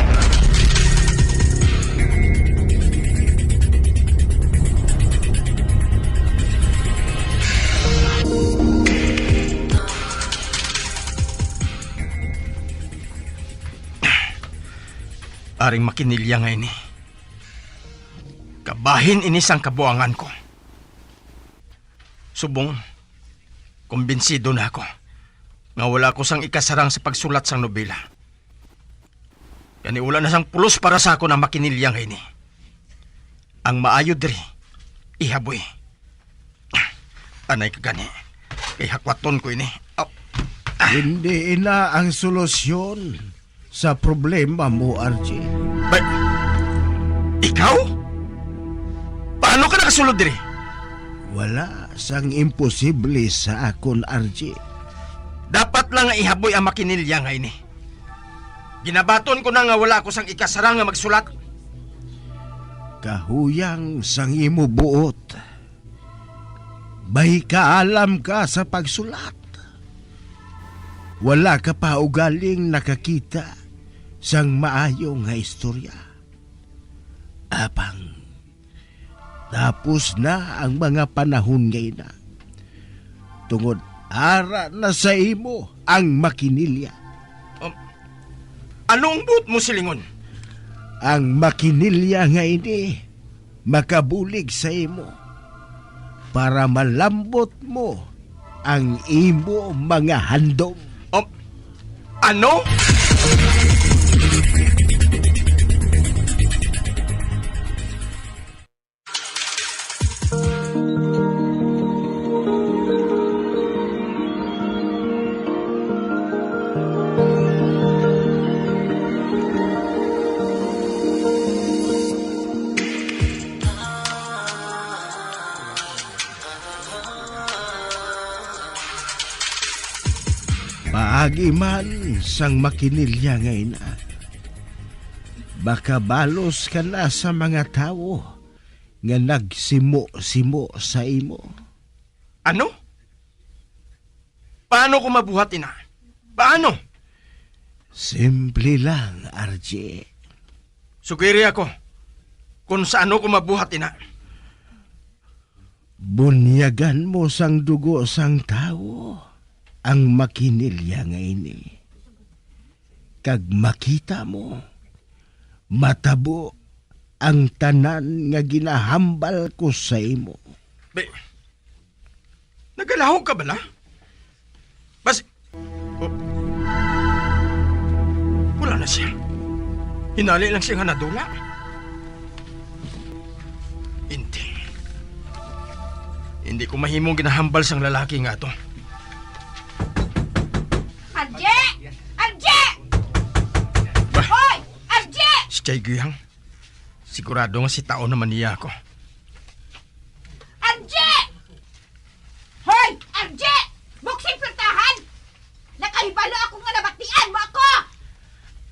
Aring makinilya nga ini. Kabahin ini sang kabuangan ko. Subong, kumbinsido na ako nga wala ko sang ikasarang sa pagsulat sang nobela. Gani, wala na sang pulos para sa akon ang makinilya nga ini. Ang maayo diri, ihaboy. Anay ka gani, kay hakwaton ko ini. Aw. Hindi ina ang solusyon sa problema mo, R J. Ba, ikaw? Paano ka nakasulod diri? Wala sang imposible sa akon, R J. Dapat lang nga ihaboy ang makinilya nga ini. Ginabaton ko na nga wala ako sang ikasarang nga magsulat. Kahuyang sang imo buot. May kaalam ka sa pagsulat. Wala ka pa ugaling nakakita sang maayo nga istorya. Apang, tapos na ang mga panahon nga ina. Tungod ara na sa imo ang makinilya. Um, ano ang buot mo silingon? Ang makinilya nga ini makabulig sa imo para malambot mo ang imo mga handom. Um, ano? Paagi man sang makinilya nga ina, makabalos ka na sa mga tawo nga nagsimo-simo sa imo. Ano? Paano ko mabuhat ina? Paano? Simple lang, R J. Sugiri ako kung sa ano ko mabuhat ina. Bunyagan mo sang dugo sang tawo ang makinilya nga ini, kag makita mo, matabo ang tanan nga ginahambal ko sa imo. Be, nagalahog ka bala? Bas-, oh. Wala na siya. Hinali lang siya nga nadula. Hindi. Hindi ko mahimong ginahambal sang lalaki nga to. Arje! Arje! Bah. Hoy! Arje! Si Chay Guyang, sigurado nga si tao naman niya ako. Arje! Hoy! Arje! Buksing pirtahan! Nakahibalo ako nga nabatian mo ako!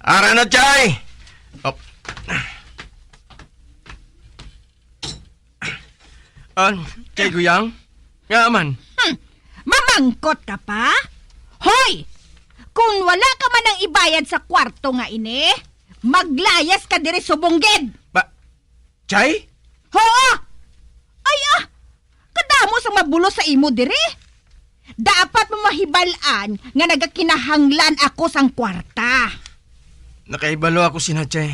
Ara na, Chay! Oh. An, Chay Guyang? Nga man? Hmm. Mamangkot ka pa? Hoy! Kung wala ka man ang ibayad sa kwarto nga ini, maglayas ka diri subong gid! Ba, Chay? Ho! Ay, ah! Kadamo sang mabulos sa imo diri. Dapat mo mahibal-an nga nagakinahanglan ako sang kwarta. Nakahibalo ako sina, Chay.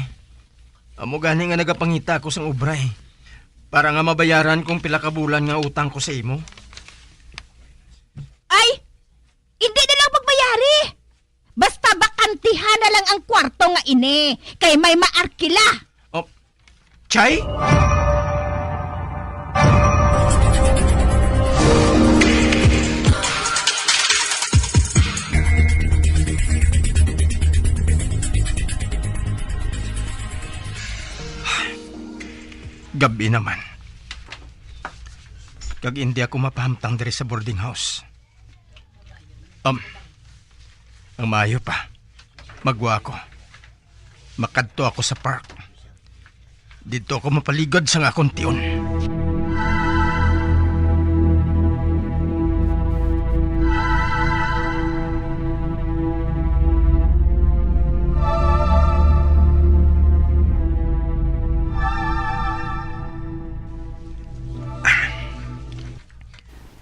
Amo gani nga nagapangita ako sang obra, eh, para nga mabayaran kong pila ka bulan nga utang ko sa imo. Ay, hindi na lang pagbayari. Basta bakantihan na lang ang kwarto nga ini, kay may maarkila. Oh, Chay? Gab-i naman. Kag hindi ako mapahamtang diri sa boarding house. Um, ang maayo pa, magwa ako. Makadto ako sa park. Didto ako mapaligad sang akon tion.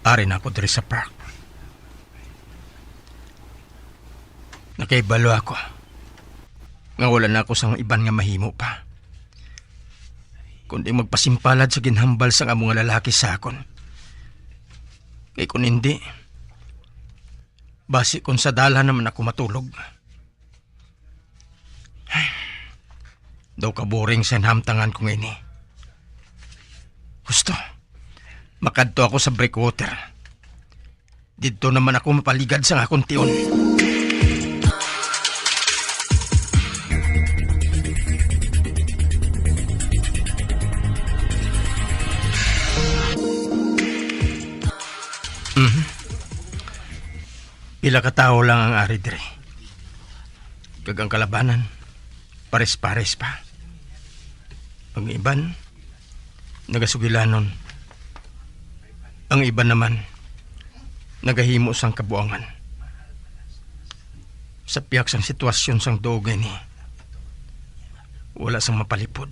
Ari na ako diri sa park. Nakahibalo ako nga wala na ako sang iban nga mahimo pa, kundi magpasimpalad sa ginhambal sang amo nga lalaki sa akon. Kay kun hindi, basi kon sa dalan naman ako matulog. Daw kaboring sa nahamtangan ko nga ini. Husto, makadto ako sa breakwater. Didto naman ako mapaligad sang akon tion. Mhm. Pila ka tawo lang ang ari diri. Kag ang kalabanan, pares-pares pa. Ang iban, nagasugilanon. Ang iban naman, nagahimo sang kabuangan. Sa pihak sang sitwasyon sang duog ini, wala sang mapalipod.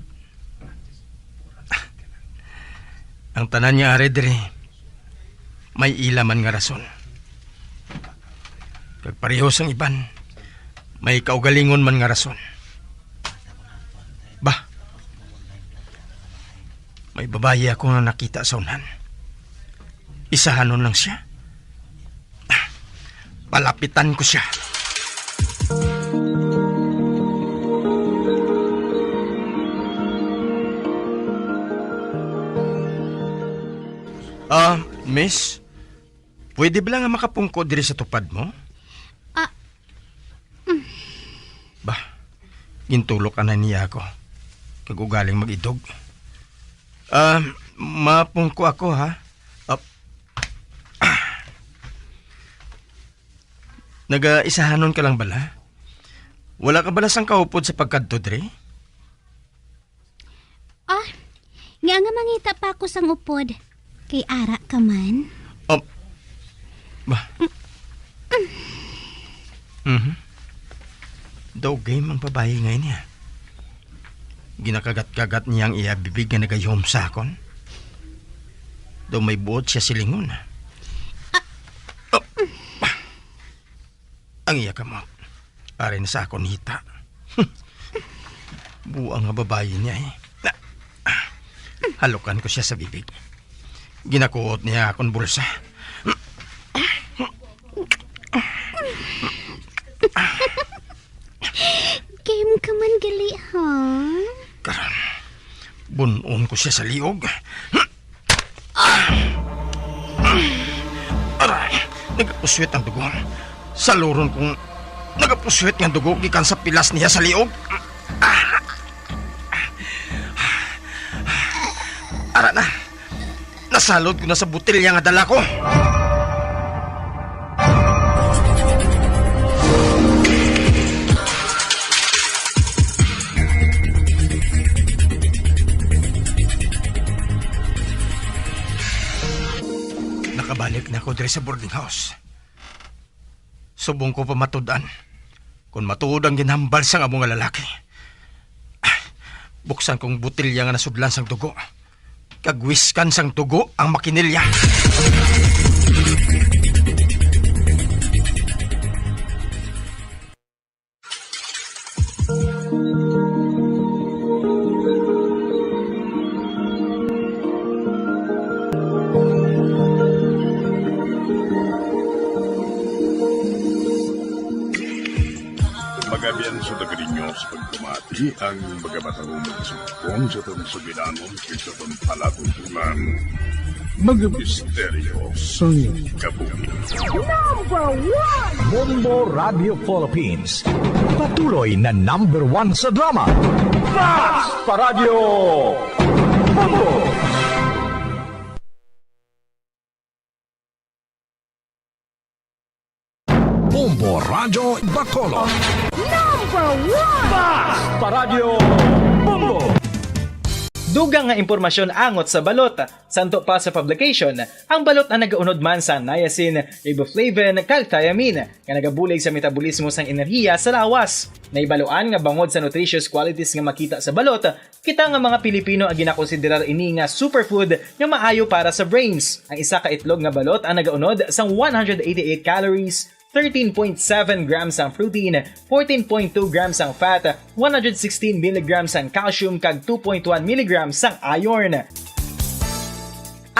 Ang tanan nga ari diri, may ila man nga rason. Kag pareho sang iban, may kaugalingon man nga rason. Bah, may babayi ako nga nakita sa unhan. Isahanon lang siya. Palapitan ko siya. Ah, miss, pwede bala nga makapungko diri sa tupad mo? Ah. Bah, gintulok anay niya ako. Kag ugaling mag-idog. Ah, mapungko ako, ha? Ah, nagaisahanon ka lang bala? Wala ka bala sang kaupod sa pagkadto diri? Ah, nga nga mangita pa ako sang upod. Kay ara ka man. Um, ba? Mhm. Daw game ang babayi ngay niya. Ginakagat-kagat niya ang iya bibig nga nagayuhom sa akon. Daw may buot siya silingon. Ah. Oh. Ang iya kamot. Ari na sa akon hita. Buang nga babayi niya, eh. Halukan ko siya sa bibig. Ginakuot niya akon bulsa. Game ka man gali, ha? Karon, bun-on ko siya sa liog. Aray, nagapuswit ang dugo. Saluron kong nagapuswit nga dugo gikan sa pilas niya sa liog. Ara na. Nasalod ko na sa botelya nga dala ko. Nakabalik na ako diri sa boarding house. Subong ko pa matud-an kon matuod ang ginhambal sang amo nga lalaki. Ah, buksan kong botelya nga nasudlan sang dugo. kag wiskan sang dugo ang makinilya. Magabian sa taga ninyo sa pagpamati ang mga matahumang sumpong sa atong sugilanon kag sa atong palatuntunan. Mga misteryo sang kabuhi. Number one! Bombo Radio Philippines. Patuloy na number one sa drama. Basta Radyo Bombo! Bombo Radyo Bacolod. Number one! Basta Radyo Bombo! Dugang nga impormasyon angot sa balot. Santo pa sa publication, ang balot ang nagaunod man sa niacin, riboflavin, kag thiamine, nga nagabulig sa metabolismo sang enerhiya sa lawas. Nahibaloan nga bangod sa nutritious qualities nga makita sa balot, kita nga mga Pilipino ang ginakonsiderar ini nga superfood nga maayo para sa brains. Ang isa ka itlog nga balot ang nagaunod sang one hundred eighty-eight calories, thirteen point seven grams ang protein, fourteen point two grams ang fat, one hundred sixteen milligrams ang calcium, kag two point one milligrams ang iron.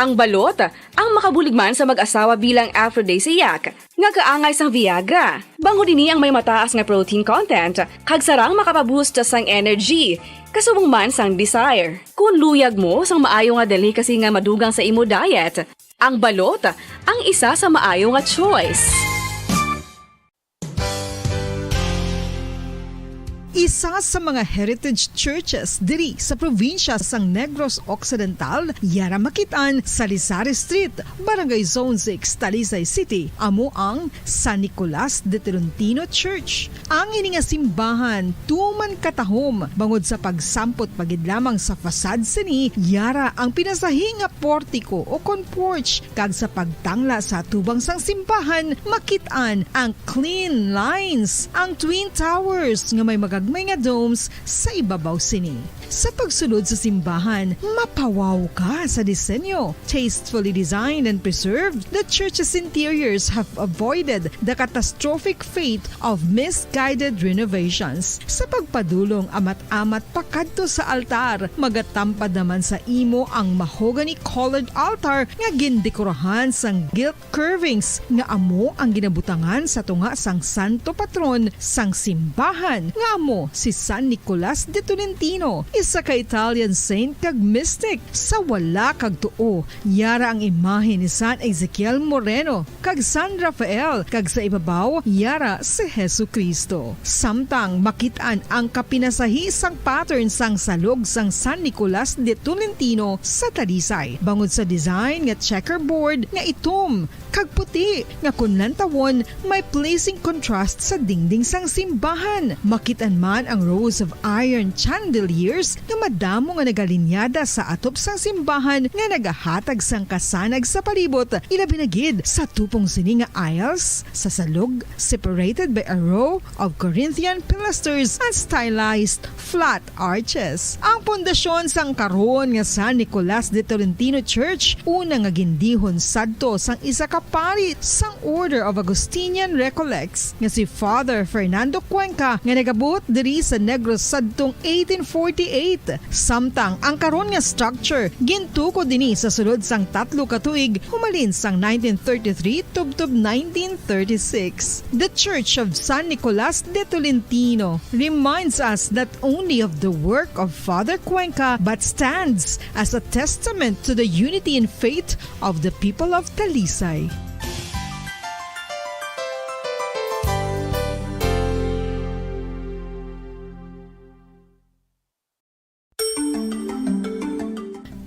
Ang balot, ang makabulig man sa mag-asawa bilang aphrodisiac, nga kaangay sang Viagra. Bangod ini ang may mataas nga protein content, kag sarang makapaboost sang energy, kasubong man sang desire. Kung luyag mo sang maayo nga delicacy nga madugang sa imo diet, ang balot ang isa sa maayo nga choice. Isa sa mga heritage churches diri sa probinsya sang Negros Occidental, yara makit-an sa Lisari Street, Barangay Zone six, Talisay City, amo ang San Nicolas de Tolentino Church. Ang ini nga simbahan tuman katahom bangod sa pagsampot pa gid lamang sa facade sini, yara ang pinasahi nga portiko o kon porch, kag sa pagtangla sa atubang sang simbahan makit-an ang clean lines, ang twin towers nga may magagmay nga domes sa ibabaw sini. Sa pagsulod sa simbahan, mapawaw ka sa disenyo. Tastefully designed and preserved, the church's interiors have avoided the catastrophic fate of misguided renovations. Sa pagpadulong amat-amat pakadto sa altar, magatampad naman sa imo ang mahogany-colored altar nga gindekorahan sang gilt curvings nga amo ang ginabutangan sa tunga sang santo patron sang simbahan, nga amo si San Nicolas de Tolentino, isa ka Italian saint kag mystic sa wala kag tuo. Yara ang imahe ni San Ezekiel Moreno kag San Rafael, kag sa ibabaw yara si Jesu-Cristo. Samtang makit-an ang kapinasahi sang pattern sang salog sang San Nicolas de Tolentino sa Talisay, bangod sa design nga checkerboard nga itom kag puti nga kon lantawon may pleasing contrast sa dingding sang simbahan. Makit-an man ang rows of iron chandeliers nga madamo nga nagalinyada sa atop sang simbahan nga nagahatag sang kasanag sa palibot, ilabi na gid sa tupong sini nga aisles sa salog, separated by a row of Corinthian pilasters and stylized flat arches. Ang pundasyon sang karon nga San Nicolas de Tolentino Church, una nga gindihon sadto sang isa ka pari sang Order of Augustinian Recollects nga si Father Fernando Cuenca, nga nagabot diri sa Negros sadtong eighteen forty-eight. Samtang ang karon nga structure gintukod ini sa sulod sang tatlo ka tuig, humalin sang nineteen thirty-three tubtob nineteen thirty-six. The Church of San Nicolas de Tolentino reminds us not only of the work of Father Cuenca, but stands as a testament to the unity in faith of the people of Talisay.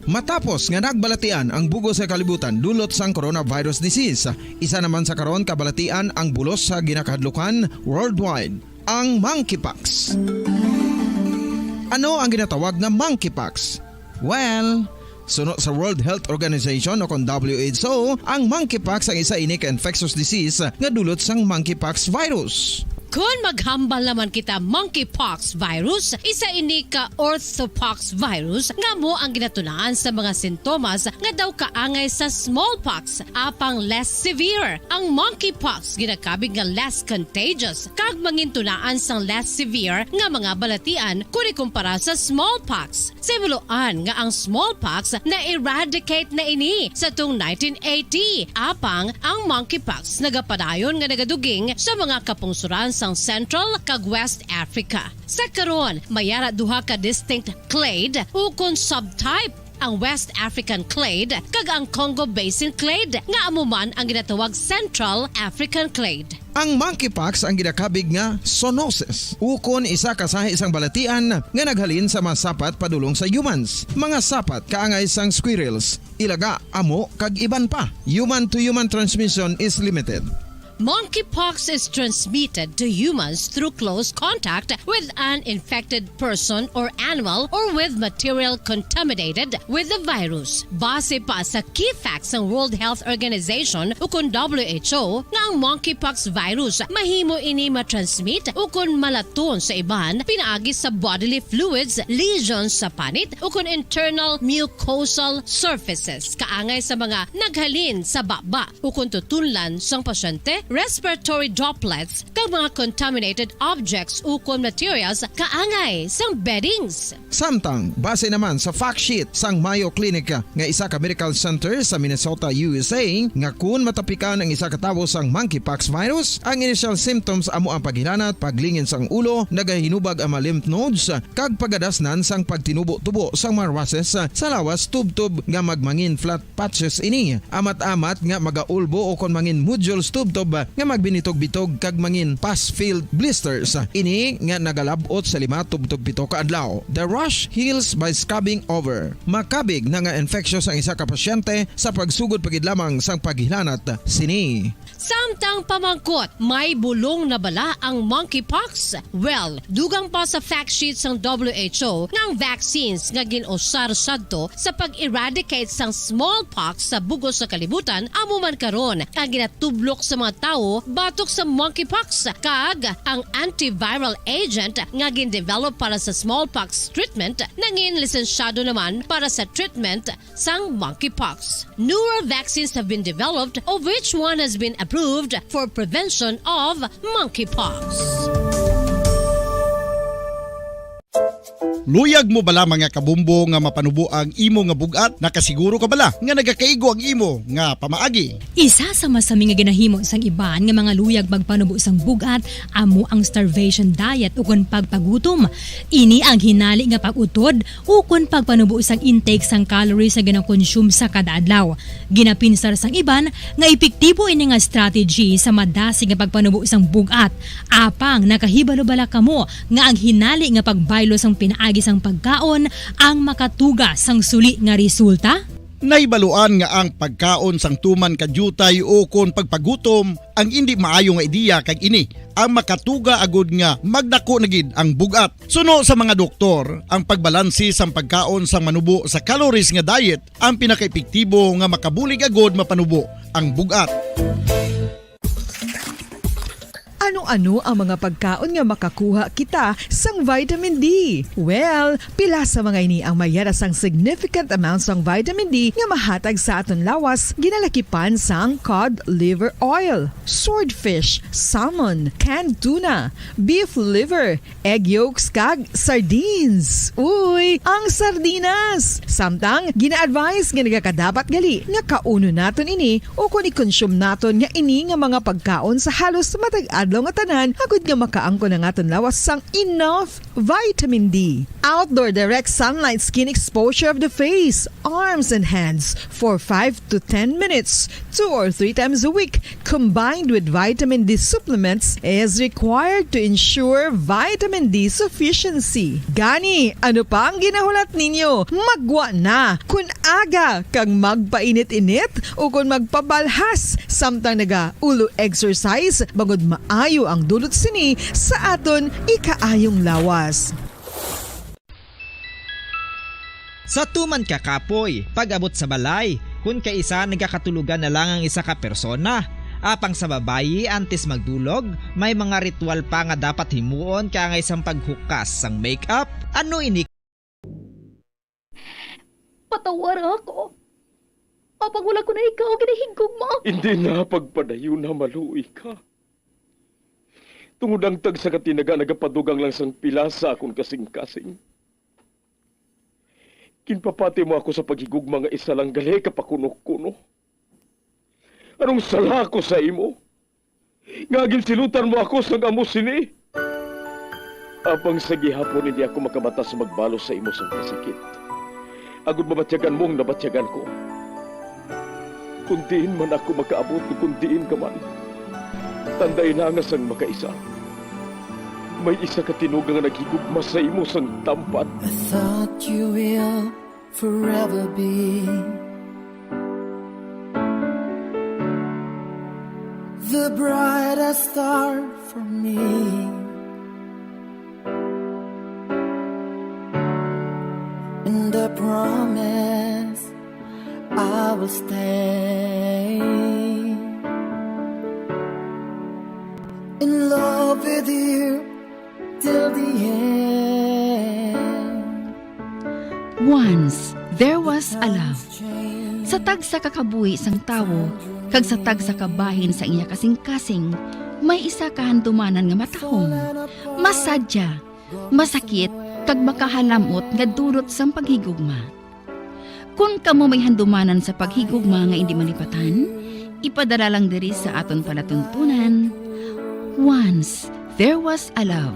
Matapos nga nagbalatian ang bug-os nga kalibutan dulot sang coronavirus disease, isa naman sa karon kabalatian ang bulos sa ginakahadlukan worldwide, ang monkeypox. Ano ang ginatawag nga monkeypox? Well, suno sa World Health Organization o kon W H O, ang monkeypox ang isa ini ka infectious disease nga dulot sang monkeypox virus. Kon maghambal naman kita monkeypox virus, isa ini ka orthopox virus nga amo ang ginatunaan sa mga sintomas nga daw kaangay sa smallpox, apang less severe. Ang monkeypox ginakabig nga less contagious kag mangintunaan sang less severe nga mga balatian kon ikumpara sa smallpox. Sa himuloan nga ang smallpox na-eradicate na ini sa tung nineteen eighty, apang ang monkeypox nagapadayon nga nagaduging sa mga kapungsoran sang Central kag West Africa. Sa karon, may ara duha ka distinct clade ukon subtype, ang West African clade kag ang Congo Basin clade, nga amo man ang ginatawag Central African clade. Ang monkeypox ang ginakabig nga zoonosis, ukon isa ka sahi sang balatian nga naghalin sa mga sapat padulong sa humans, mga sapat kaangay sang squirrels, ilaga, amo, kag iban pa. Human-to-human transmission is limited. Monkeypox is transmitted to humans through close contact with an infected person or animal or with material contaminated with the virus. Base pa sa key facts sang World Health Organization ukon W H O, nga ang monkeypox virus mahimo ini matransmit ukon malaton sa iban pinaagi sa bodily fluids, lesions sa panit, ukon internal mucosal surfaces, kaangay sa mga naghalin sa baba ukon tutunlan sang pasyente, respiratory droplets, kag mga contaminated objects ukon materials kaangay sang beddings. Samtang, base naman sa fact sheet sang Mayo Clinic nga isa ka medical center sa Minnesota, U S A, nga kun matapikan ang isa ka tawo sang monkeypox virus, ang initial symptoms amo ang paghilanat, paglingin sang ulo, nagahinubag ang mga lymph nodes, kag pagadasnan sang pagtinubo-tubo sang mga rushes sa lawas tubtob nga magmangin flat patches ini, amat-amat nga magaulbo ukon mangin nodules tubtob nga magbinitog-bitog kag mangin pus-filled blisters. Ini nga nagalab-ot sa lima tubtob pito ka adlaw. The rash heals by scabbing over. Makabig na nga infectious ang isa ka pasyente sa pagsugod pa gid lamang sang paghilanat sini. Samtang pamangkot, may bulong na bala ang monkeypox? Well, dugang pa sa fact sheet sang W H O nga ang vaccines nga gin-usar sadto sa pag-eradicate sang smallpox sa bug-os nga kalibutan amo man karon ang ginatublok sa mga tawo batok sa monkeypox, kag ang antiviral agent nga gin-develop para sa smallpox treatment nangin lisensyado naman para sa treatment sang monkeypox. Newer vaccines have been developed, of which one has been approved for prevention of monkeypox. Luyag mo bala, mga kabumbo, nga mapanubo ang imo nga bug-at? Nakasiguro ka bala nga nagakaigo ang imo nga pamaagi? Isa sa masami nga ginahimo sang iban nga mga luyag magpanubo sang bug-at amo ang starvation diet ukon pagpagutom. Ini ang hinali nga pag-utod ukon pagpanubo sang intake sang calories nga ginakonsume sa kada adlaw. Ginapinsar sang iban nga epektibo ini nga strategy sa madasig nga pagpanubo sang bug-at. Apang nakahibalo bala kamo nga ang hinali nga pagbaylo sang pinaagi sang pagkaon ang makatuga sang suli nga resulta? Nahibaluan nga ang pagkaon sang tuman ka diutay ukon pagpagutom ang indi maayo nga ideya, kag ini ang makatuga agud nga magdako na gid ang bug-at. Suno sa mga doktor, ang pagbalanse sang pagkaon sang manubo sa calories nga diet ang pinakaepektibo nga makabulig agud mapanubo ang bug-at. Ano-ano ang mga pagkaon nga makakuha kita sang vitamin D? Well, pila sa mga ini ang may yara sang significant amount sang vitamin D nga mahatag sa aton lawas, ginalakipan sang cod liver oil, swordfish, salmon, canned tuna, beef liver, egg yolks, kag sardines. Uy, ang sardinas! Samtang, gina-advise nga nagakadapat gali nga kaunon naton ini ukon i-consume naton nga ini nga mga pagkaon sa halos matag adlaw nga tanan, agud nga makaangkon ang aton lawas sang enough vitamin D. Outdoor direct sunlight skin exposure of the face, arms, and hands for five to ten minutes, two or three times a week, combined with vitamin D supplements, is required to ensure vitamin D sufficiency. Gani, ano pa ang ginahulat ninyo? Maggwa na! Kon aga kag magpainit-init ukon magpabalhas samtang nagaulo exercise, bangod maayo ang dulot sini sa aton ikaayong lawas. Sa tuman ka kapoy, pag-abot sa balay, kun kaisa nagakatulogan na lang ang isa ka persona, Apang sa babayi, antes magdulog, may mga ritual pa nga dapat himuon, kaangay sang paghukas sang makeup. Ano ini? Patawara ako. Apang wala ko na ikaw ginahigugma. Hindi na pagpadayon na maluoy ka. Tungod ang tagsa ka tinaga nagapadugang lang sang pila sa akon kasing-kasing. Ginpapati mo ako sa paghigugma nga isa lang gali ka pakuno-kuno. Anong sala ko sa imo? Nga ginsilutan mo ako sang amo sini? Apang sa gihapon hindi ako makabata sa magbalos sa imo sang kasakit, agod mabatyagan mo ang nabatyagan ko. Kung diin man ako makaabot, kung diin ka man, tandai na nga sang makaisa, may isa ka tinuga nga naghigugma sa imo sang tampat. I thought you will forever be the brightest star for me. And I promise I will stay in love with you till the end. Once there was a love. Sa tagsa ka kabuhi sang tawo kag sa tagsa ka bahin sa iya kasing-kasing, may isa ka handumanan nga matahom, masadya, masakit, kag makahalam-ot nga dulot sang paghigugma. Kon kamo may handumanan sa paghigugma nga indi malipatan, ipadala lang diri sa aton palatuntunan. Once there was a love,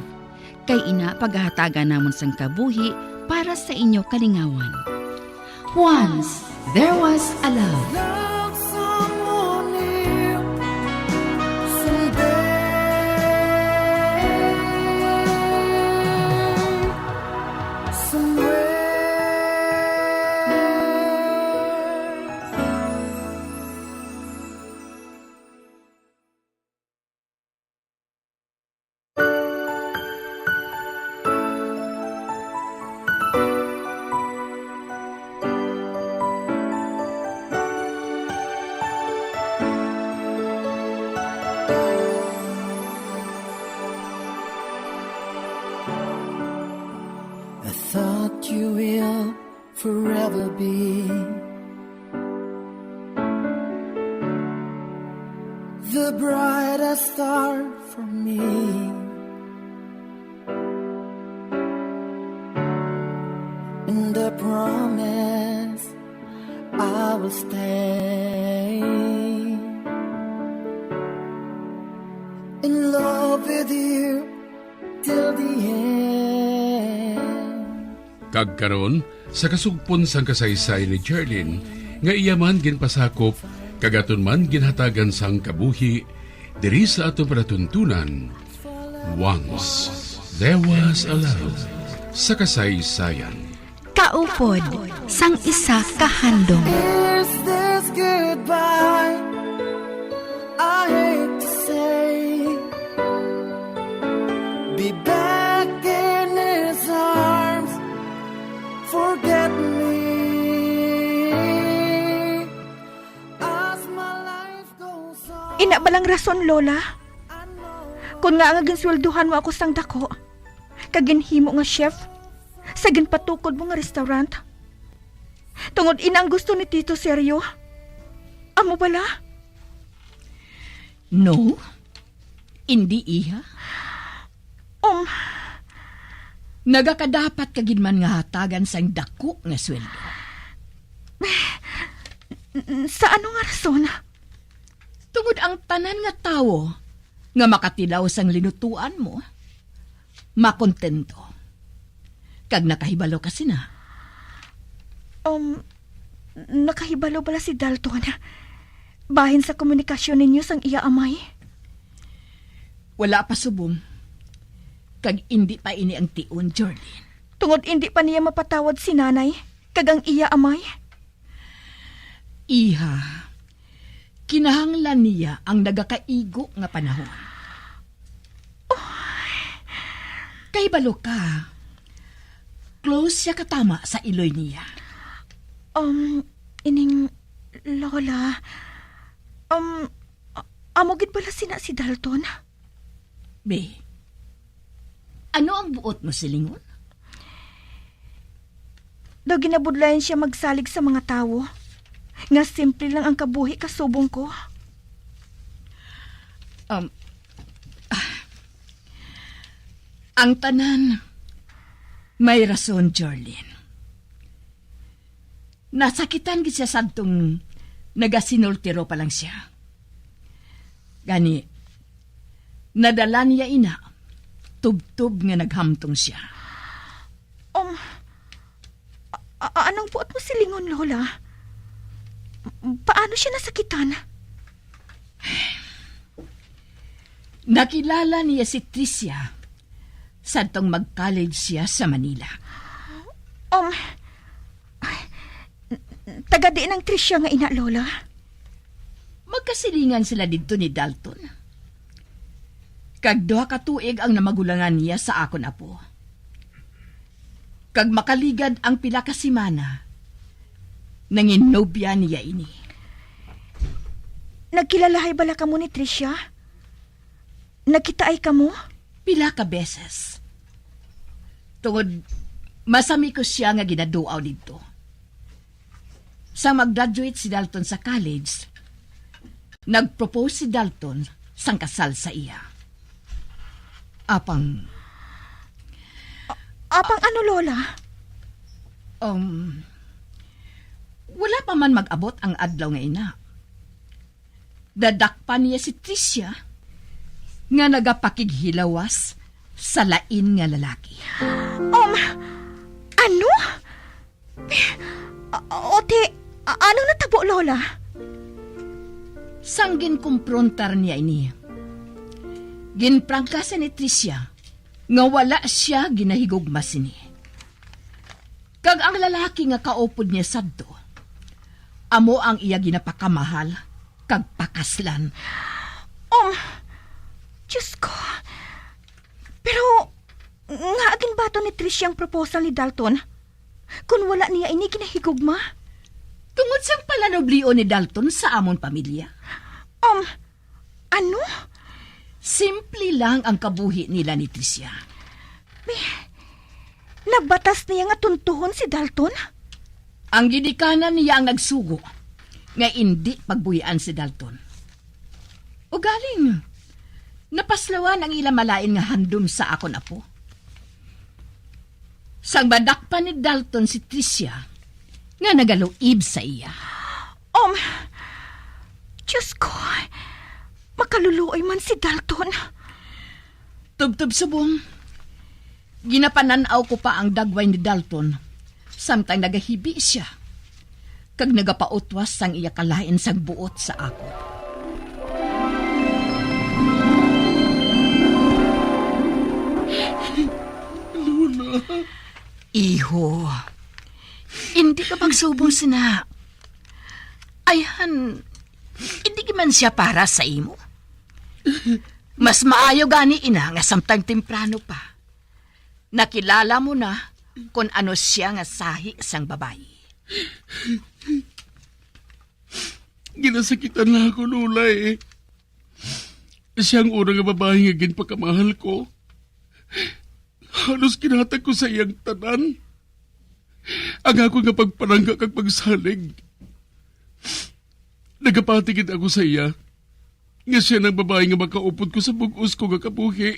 kay ina pagahatagan namon sang kabuhi para sa inyo kalingawan. Once there was a love. Love someone new someday, somewhere. I thought you will forever be the brightest star for me. And I promise I will stay in love with you till the end. Kag karon, sa kasugpon sang kasaysayan ni Jerlyn, nga iya man ginpasakop, kag aton man ginhatagan sang kabuhi, diri sa aton palatuntunan, Once There Was a Love, sa kasaysayan. Kaupod sang isa ka handom. Is this goodbye? I hate to say, be back in his arms. Forget me as my life goes on. Ina bala ang rason, Lola? Kon ngaa nga ginsweldohan mo ako sang dako, kag ginhimo nga chef sa ginpatukod mo nga restaurant? Tungod ina ang gusto ni Tito Sergio? Amo bala? No, indi, iha. Um, nagakadapat ka gid man nga hatagan sang dako nga sweldo. Sa ano nga rason? Tungod ang tanan nga tawo nga makatilaw sang linutuan mo, makontento. Kag nakahibalo ka sina? Um, nakahibalo bala si Dalton bahin sa komunikasyon ninyo sang iya amay? Wala pa subong. Kag indi pa ini ang tion, Jorlin. Tungod indi pa niya mapatawad si nanay kag ang iya amay? Iha, kinahanglan niya ang nagakaigo nga panahon. Kahibalo ka, close siya katama sa iloy niya. Um, ining Lola, um, Amo gid bala sina si Dalton? Be, ano ang buot mo silingon? Daw ginabudlayan siya magsalig sa mga tawo, nga simple lang ang kabuhi kasubong ko. Um, ah, ang tanan may rason, Jorlin. Nasakitan gid siya sadtong nagasinultiro pa lang siya. Gani, nadala niya ina, tubtob nga naghamtong siya. Um, a- a- anong buot mo silingon, Lola? Paano siya nasakitan? Nakilala niya si Tricia sadtong mag-college siya sa Manila. Um, taga diin ang Tricia nga ina, Lola? Magkasilingan sila didto ni Dalton. Kag duha ka tuig ang namagulangan niya sa akon apo. Kag makaligad ang pila ka semana, nanginobya niya ini. Nagkilalahay bala kamo ni Tricia? Nagkitaay kamo? Pila ka beses. Tungod masami ko siya nga ginaduaw didto. Sang mag-graduate si Dalton sa college, nag-propose si Dalton sang kasal sa iya. Apang Apang ano, Lola? Um, wala pa man mag-abot ang adlaw nga ina. Nadakpan niya si Tricia nga nagapakighilawas sa lain nga lalaki. Um, ano? A- o ti, a- ano natabo, Lola? Sang ginkumprontar niya ini, ginprangka sa ni Tricia nga wala siya ginahigugma sini. Kag ang lalaki nga kaupod niya sadto, amo ang iya ginapakamahal kag pakaslan. Um, Diyos ko. Pero, nga ginbaton ni Tricia ang proposal ni Dalton? Kung wala niya ini ginahigugma? Tungod sang palanublion ni Dalton sa amon pamilya? Um, ano? Simple lang ang kabuhi nila ni Tricia. May, nabatas niya nga tuntuhon si Dalton? Ang ginikanan niya ang nagsugo nga indi pagbuhian si Dalton. Ugaling, napaslawan ang ila malain nga handom sa akon apo. Sang madakpan ni Dalton si Tricia nga nagaluib sa iya. Um, Diyos ko, makaluluoy man si Dalton. Tubtob subong, ginapanan-aw ko pa ang dagway ni Dalton samtang nagahibi siya, kag nagapautwas sang iya kalain sang buot sa akon. Luna. Iho, hindi ka magsubong sina. Ayhan, hindi man siya para sa imo. Mas maayo gani ina nga samtang temprano pa, nakilala mo na kon ano sia nga sahi sang babayi. Ginasakitan na ako, Lola, eh. Sia ang una nga babayi nga ginpakamahal ko. Halos ginhatag ko sa iyang tanan. Ang ako nga pagpalangga kag pagsalig. Nagapati gid ako sa iya nga sia nang babayi nga makaupod ko sa bug-os ko nga kabuhi.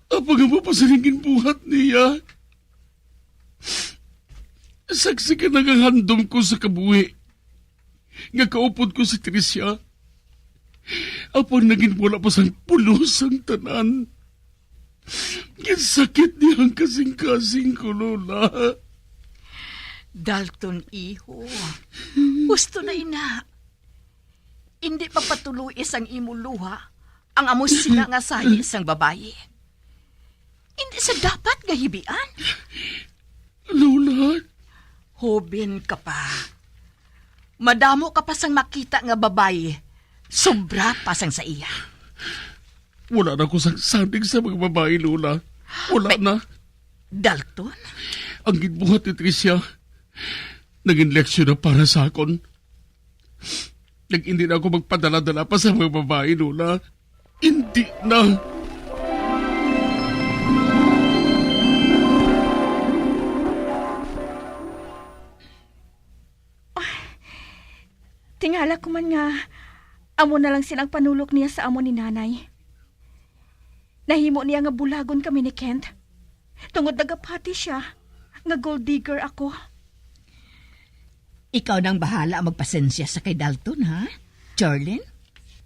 Apang amo pa sini ang ginbuhat niya. Saksi ka na nga handom ko sa kabuhi nga kaupod ko si Tricia. Apang naging wala pa sang pulos ang tanan. Ginsakit niya ang kasing-kasing ko, Lola. Dalton, iho. Husto na ina. Hindi magpatuloy sang imo luha ang amo sina nga sahi sang babayi. Hindi sa dapat nga hibian. Lola. Hoben ka pa. Madamo ka pa sang makita nga babayi, sobra pa sang sa iya. Wala na ko sang salig sa mga babayi, Lola. Wala May- na. Dalton? Ang ginbuhat ni Tricia, naging leksyon na para sa akon. Nag-, hindi na ako magpadala-dala pa sa mga babae, Lola. Hindi na. Tingala ko man nga amo na lang sina ang panulok niya sa amo ni Nanay. Nahimo niya nga bulagon kami ni Kent, tungod nagapati sia nga gold digger ako. Ikaw nang bahala magpasensya sa kay Dalton, ha, Charlene?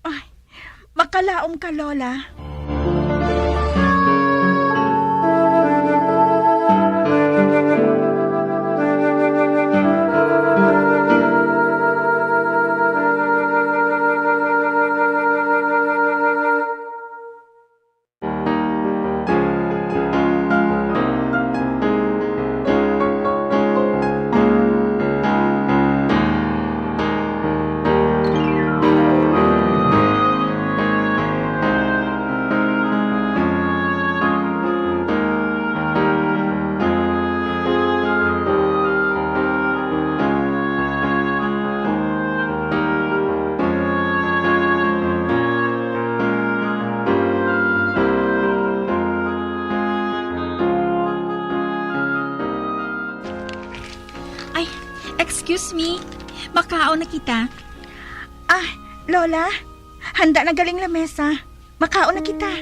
Ay, makalaom ka, Lola. Ay, excuse me. Makaon na kita. Ah, Lola, handa na galing lamesa. Makaon na kita.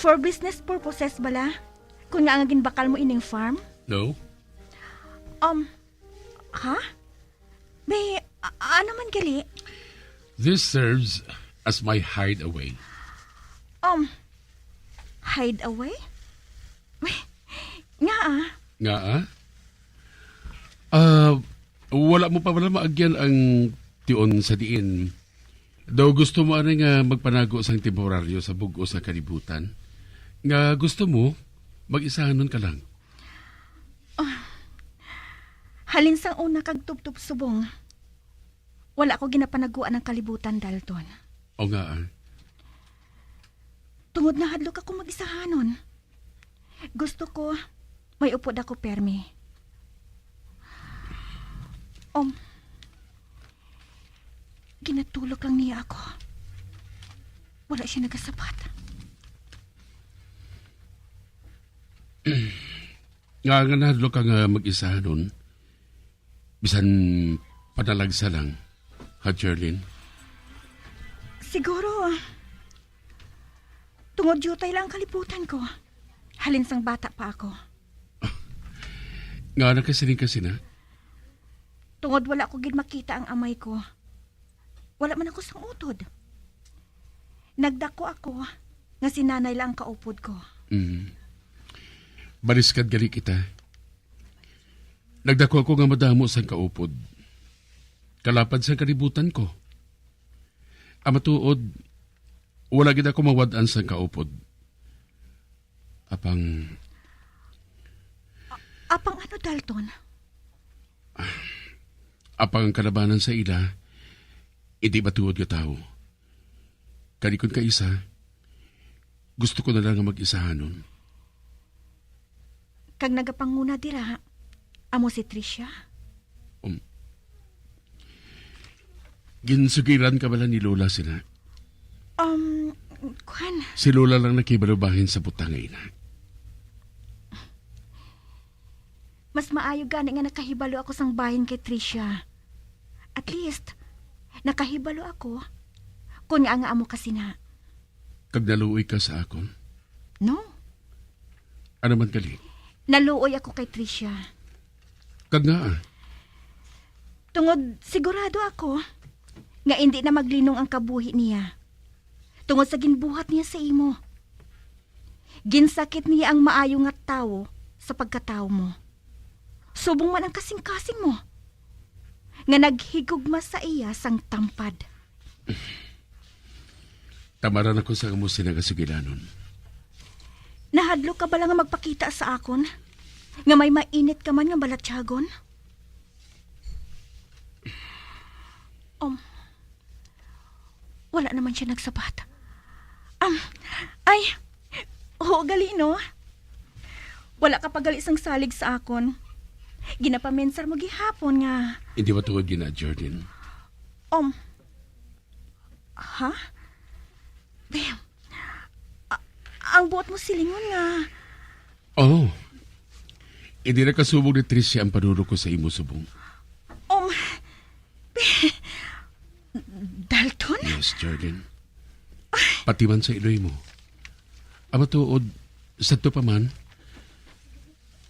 For business purposes bala? Kung nga nga ginbakal mo ining farm? No. Um, ha? May, a-, ano man gali? This serves as my hideaway. Um, hideaway? Nga, ah. Nga, ah? Ah, wala mo pa wala maagyan ang tion sa diin. Daw gusto mo ani nga magpanago sang temporaryo sa bug-os nga kalibutan? Nga gusto mo, mag-isahanon ka lang. Ah, halin sang una kag tubtob subong, wala ko ginapanaguan ang kalibutan, Dalton. O nga, ah. Tungod nahadlok ako mag-isahanon. Gusto ko, may upod ako permi. Um, ginatulok lang niya ako. Wala siya nagasabat. Nga, nga nahadlok ka nga mag-isa, nun? Bisan panalagsa lang, ha, Charlene? Siguro, tungod diutay lang ang kalibutan ko. Halin sang bata pa ako. Nga nakasiling ka sina? Tungod wala ko gid makita ang amay ko. Wala man ako sang utod. Nagdako ako nga si nanay lang ang kaupod ko. Mm. Baliskad gali kita. Nagdako ako nga madamo sang kaupod. Kalapad sang kalibutan ko. Ang matuod, wala gid ako mawad-an sang kaupod. Apang A-, apang ano, Dalton? Apang ang kalabanan sa ila, indi matuod nga tawo. Kani kon kaisa, gusto ko na lang nga mag-isahanon. Kag nagapanguna dira, amo si Tricia? Um, ginsugiran ka bala ni Lola sina? Um, kwan. Si Lola lang nakahibalo bahin sa butang nga ina. Mas maayo gani nga nakahibalo ako sang bahin kay Tricia. At least, nakahibalo ako kon ngaa nga amo ka sina. Kag naluoy ka sa akon? No. Ano man gali? Naluoy ako kay Tricia. Kag ngaa? Tungod sigurado ako nga indi na maglinong ang kabuhi niya tungod sa ginbuhat niya sa imo. Ginsakit niya ang maayo nga tawo sa pagkatawo mo, subong man ang kasingkasing mo nga naghigugma sa iya sang tampad. Tamaran ako sa amo sina nga sugilanon. Nahadlok ka bala nga magpakita sa akon nga may mainit ka man nga balatyagon? Um, wala naman siya nagsabat. Um, ay, oo, gali, no? Wala ka pa gali sang salig sa akon. Ginapamensar mo gihapon nga Hindi matuod gina, Jordan. Um, ha? Damn. A- ang buot mo silingon nga Oh, hindi nakasubog ni Tricia ang panunod ko sa imo subong. Um, Dalton? Yes, Jordan. Pati man sa iloy mo. Ang matuod, sadto pa man,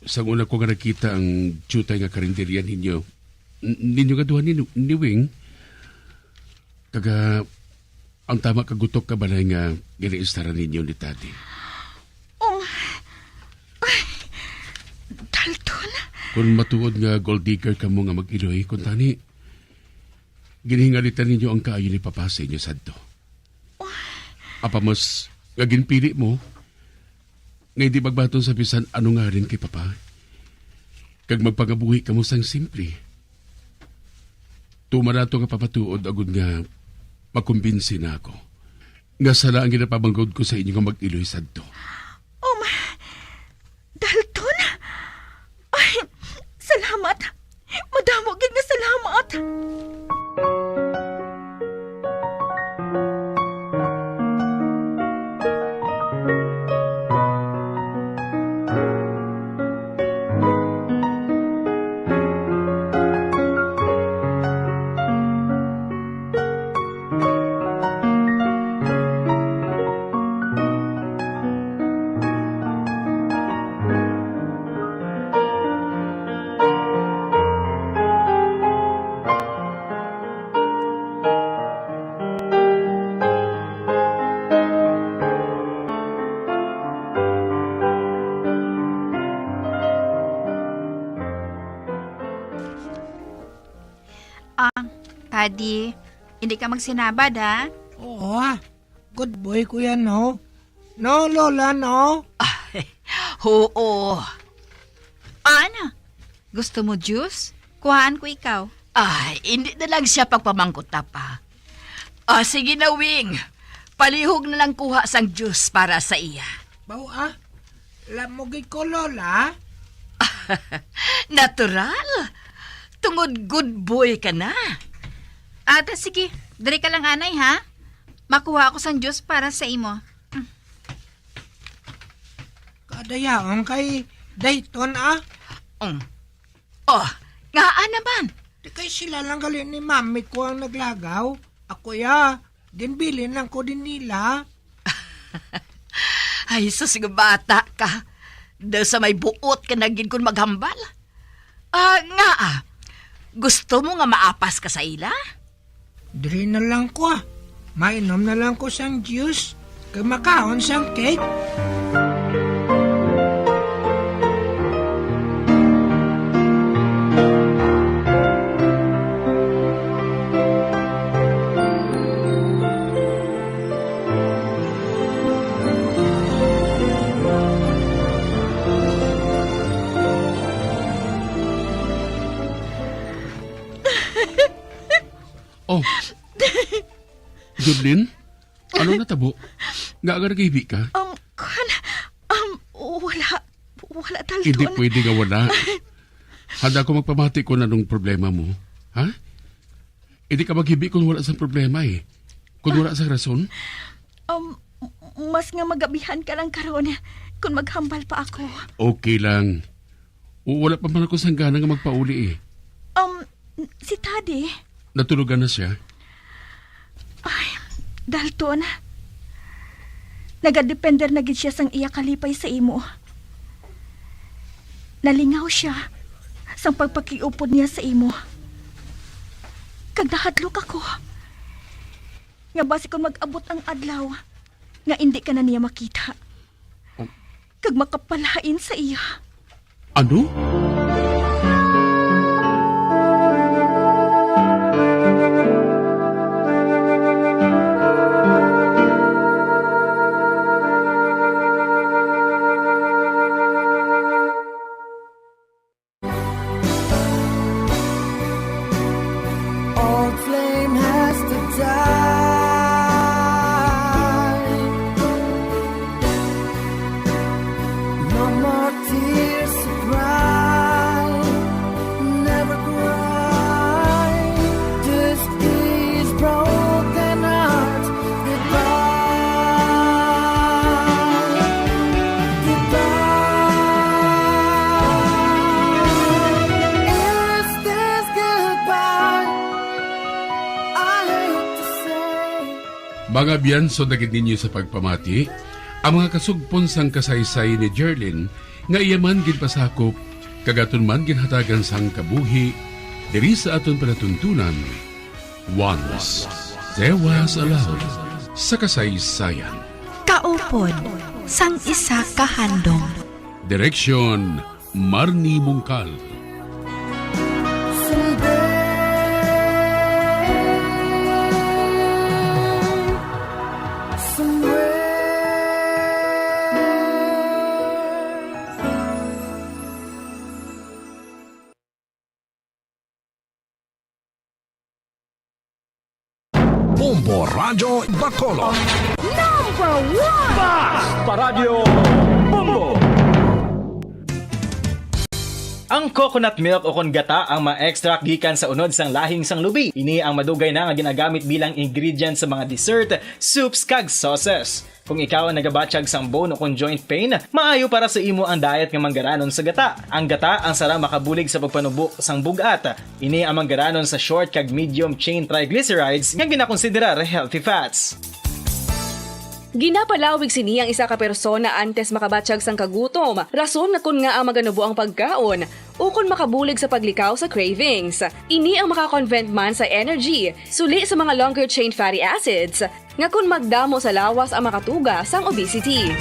sang una ko nga nakita ang diutay nga karinderya ninyo, n- ninyo nga duha ni, ni Wing, kaga ang tama kagutok ka balay nga ginaistaran ninyo ni Tadi. Oh, ay, Dalton? Kung matuod nga gold digger kamo nga mag-iloy, kung tani, ginhingalitan ninyo ang kaayo ni Papa sa inyo sadto. Apamos nga ginpili mo nga hindi magbaton sa bisan ano nga halin kay Papa, kag magpangabuhi kamo sang simple. Tuman nato nga pamatuod agod nga makumbinsi na ako nga sala ang ginapamanggod ko sa inyo nga mag-iloy sadto. Oh, ma- Dalton? Ay, salamat. Madamo gid nga salamat. Ah, Tadi, hindi ka magsinabad, ha? Oo, ah. Good boy ko yan, no? No, Lola, no? Ay, oo. Ana, gusto mo juice? Kuhaan ko ikaw. Ay, hindi na lang siya pagpamangkot pa. Ah, sige na, Wing. Palihog na lang kuha sang juice para sa iya. Baw, ah. Lamugig ko, Lola. Natural. Tungod good boy ka na. Ata, sige. Diri ka lang, anay, ha? Makuha ako sang juice para sa imo. Kadayaon kay Dayton, ah. Um. Oh, ngaa naman? Di kay sila lang gali ni mami ko ang naglagaw. Ako ya, ginbilin lang ko din nila. Ay, sus, nga bata ka. Daw sa may buot ka na gid kun maghambal. Ah, nga ah. Gusto mo nga maapas ka sa ila? Diri na lang ko, ah. Mainom na lang ko sang juice, kag makaon sang cake. Oh. Judlin? Ano natabo? Nga nga naghibi ka? Um, kuan, um, wala. Wala, Dalton. Hindi pwede nga wala. Handa ko magpamati kung anong problema mo. Ha? Hindi ka maghibi kung wala sang problema eh. Kung wala sang rason. Um, mas nga magabihan ka lang karon kung maghambal pa ako. Okay lang. O, wala pa man ako sang gana nga magpauli eh. Um, si Tadi? Natulogan na siya. Ay, Dalton. Nagadepender na gid siya sang iya kalipay sa imo. Nalingaw siya sang pagpakiupod niya sa imo. Kag nahadlok ako. nga basi kon mag-abot ang adlaw nga indi ka na niya makita, Oh. kag makapalain sa iya. Ano? Old flame has to die. No more tears to cry. Never cry. This is broken heart. Goodbye. Goodbye. Is this goodbye? I hate to say. Mga biyanso, dagit ninyo sa pagpamati ang mga kasugpon sang kasaysayan ni Jerlyn, nga iya man ginpasakop kag aton man ginhatagan sang kabuhi diri sa aton palatuntunan. Once there was a love sa kasaysayan. Kaupod sang isa ka handom. Direksyon, Marnie Mungkal. Bombo Radyo Bacolod. Number one! Basta Radyo Bombo! Ang coconut milk o kon gata ang ma-extract gikan sa unod sang lahing sang lubi. Ini ang madugay na nga ginagamit bilang ingredient sa mga dessert, soups, kag sauces. Kung ikaw ang nagabatyag sang bone o kon joint pain, maayo para sa imo ang diet nga manggaranon sa gata. Ang gata ang sara makabulig sa pagpanubo sang bug-at. Ini ang manggaranon sa short kag medium chain triglycerides nga ginakonsiderar healthy fats. Ginapalawig sini ang isa ka persona antes makabatyag sang kagutom, rason nga kon ngaa maganubo ang pagkaon, ukon makabulig sa paglikaw sa cravings. Ini ang makakonvert man sa energy, suli sa mga longer chain fatty acids, nga kon magdamo sa lawas ang makatuga sang obesity.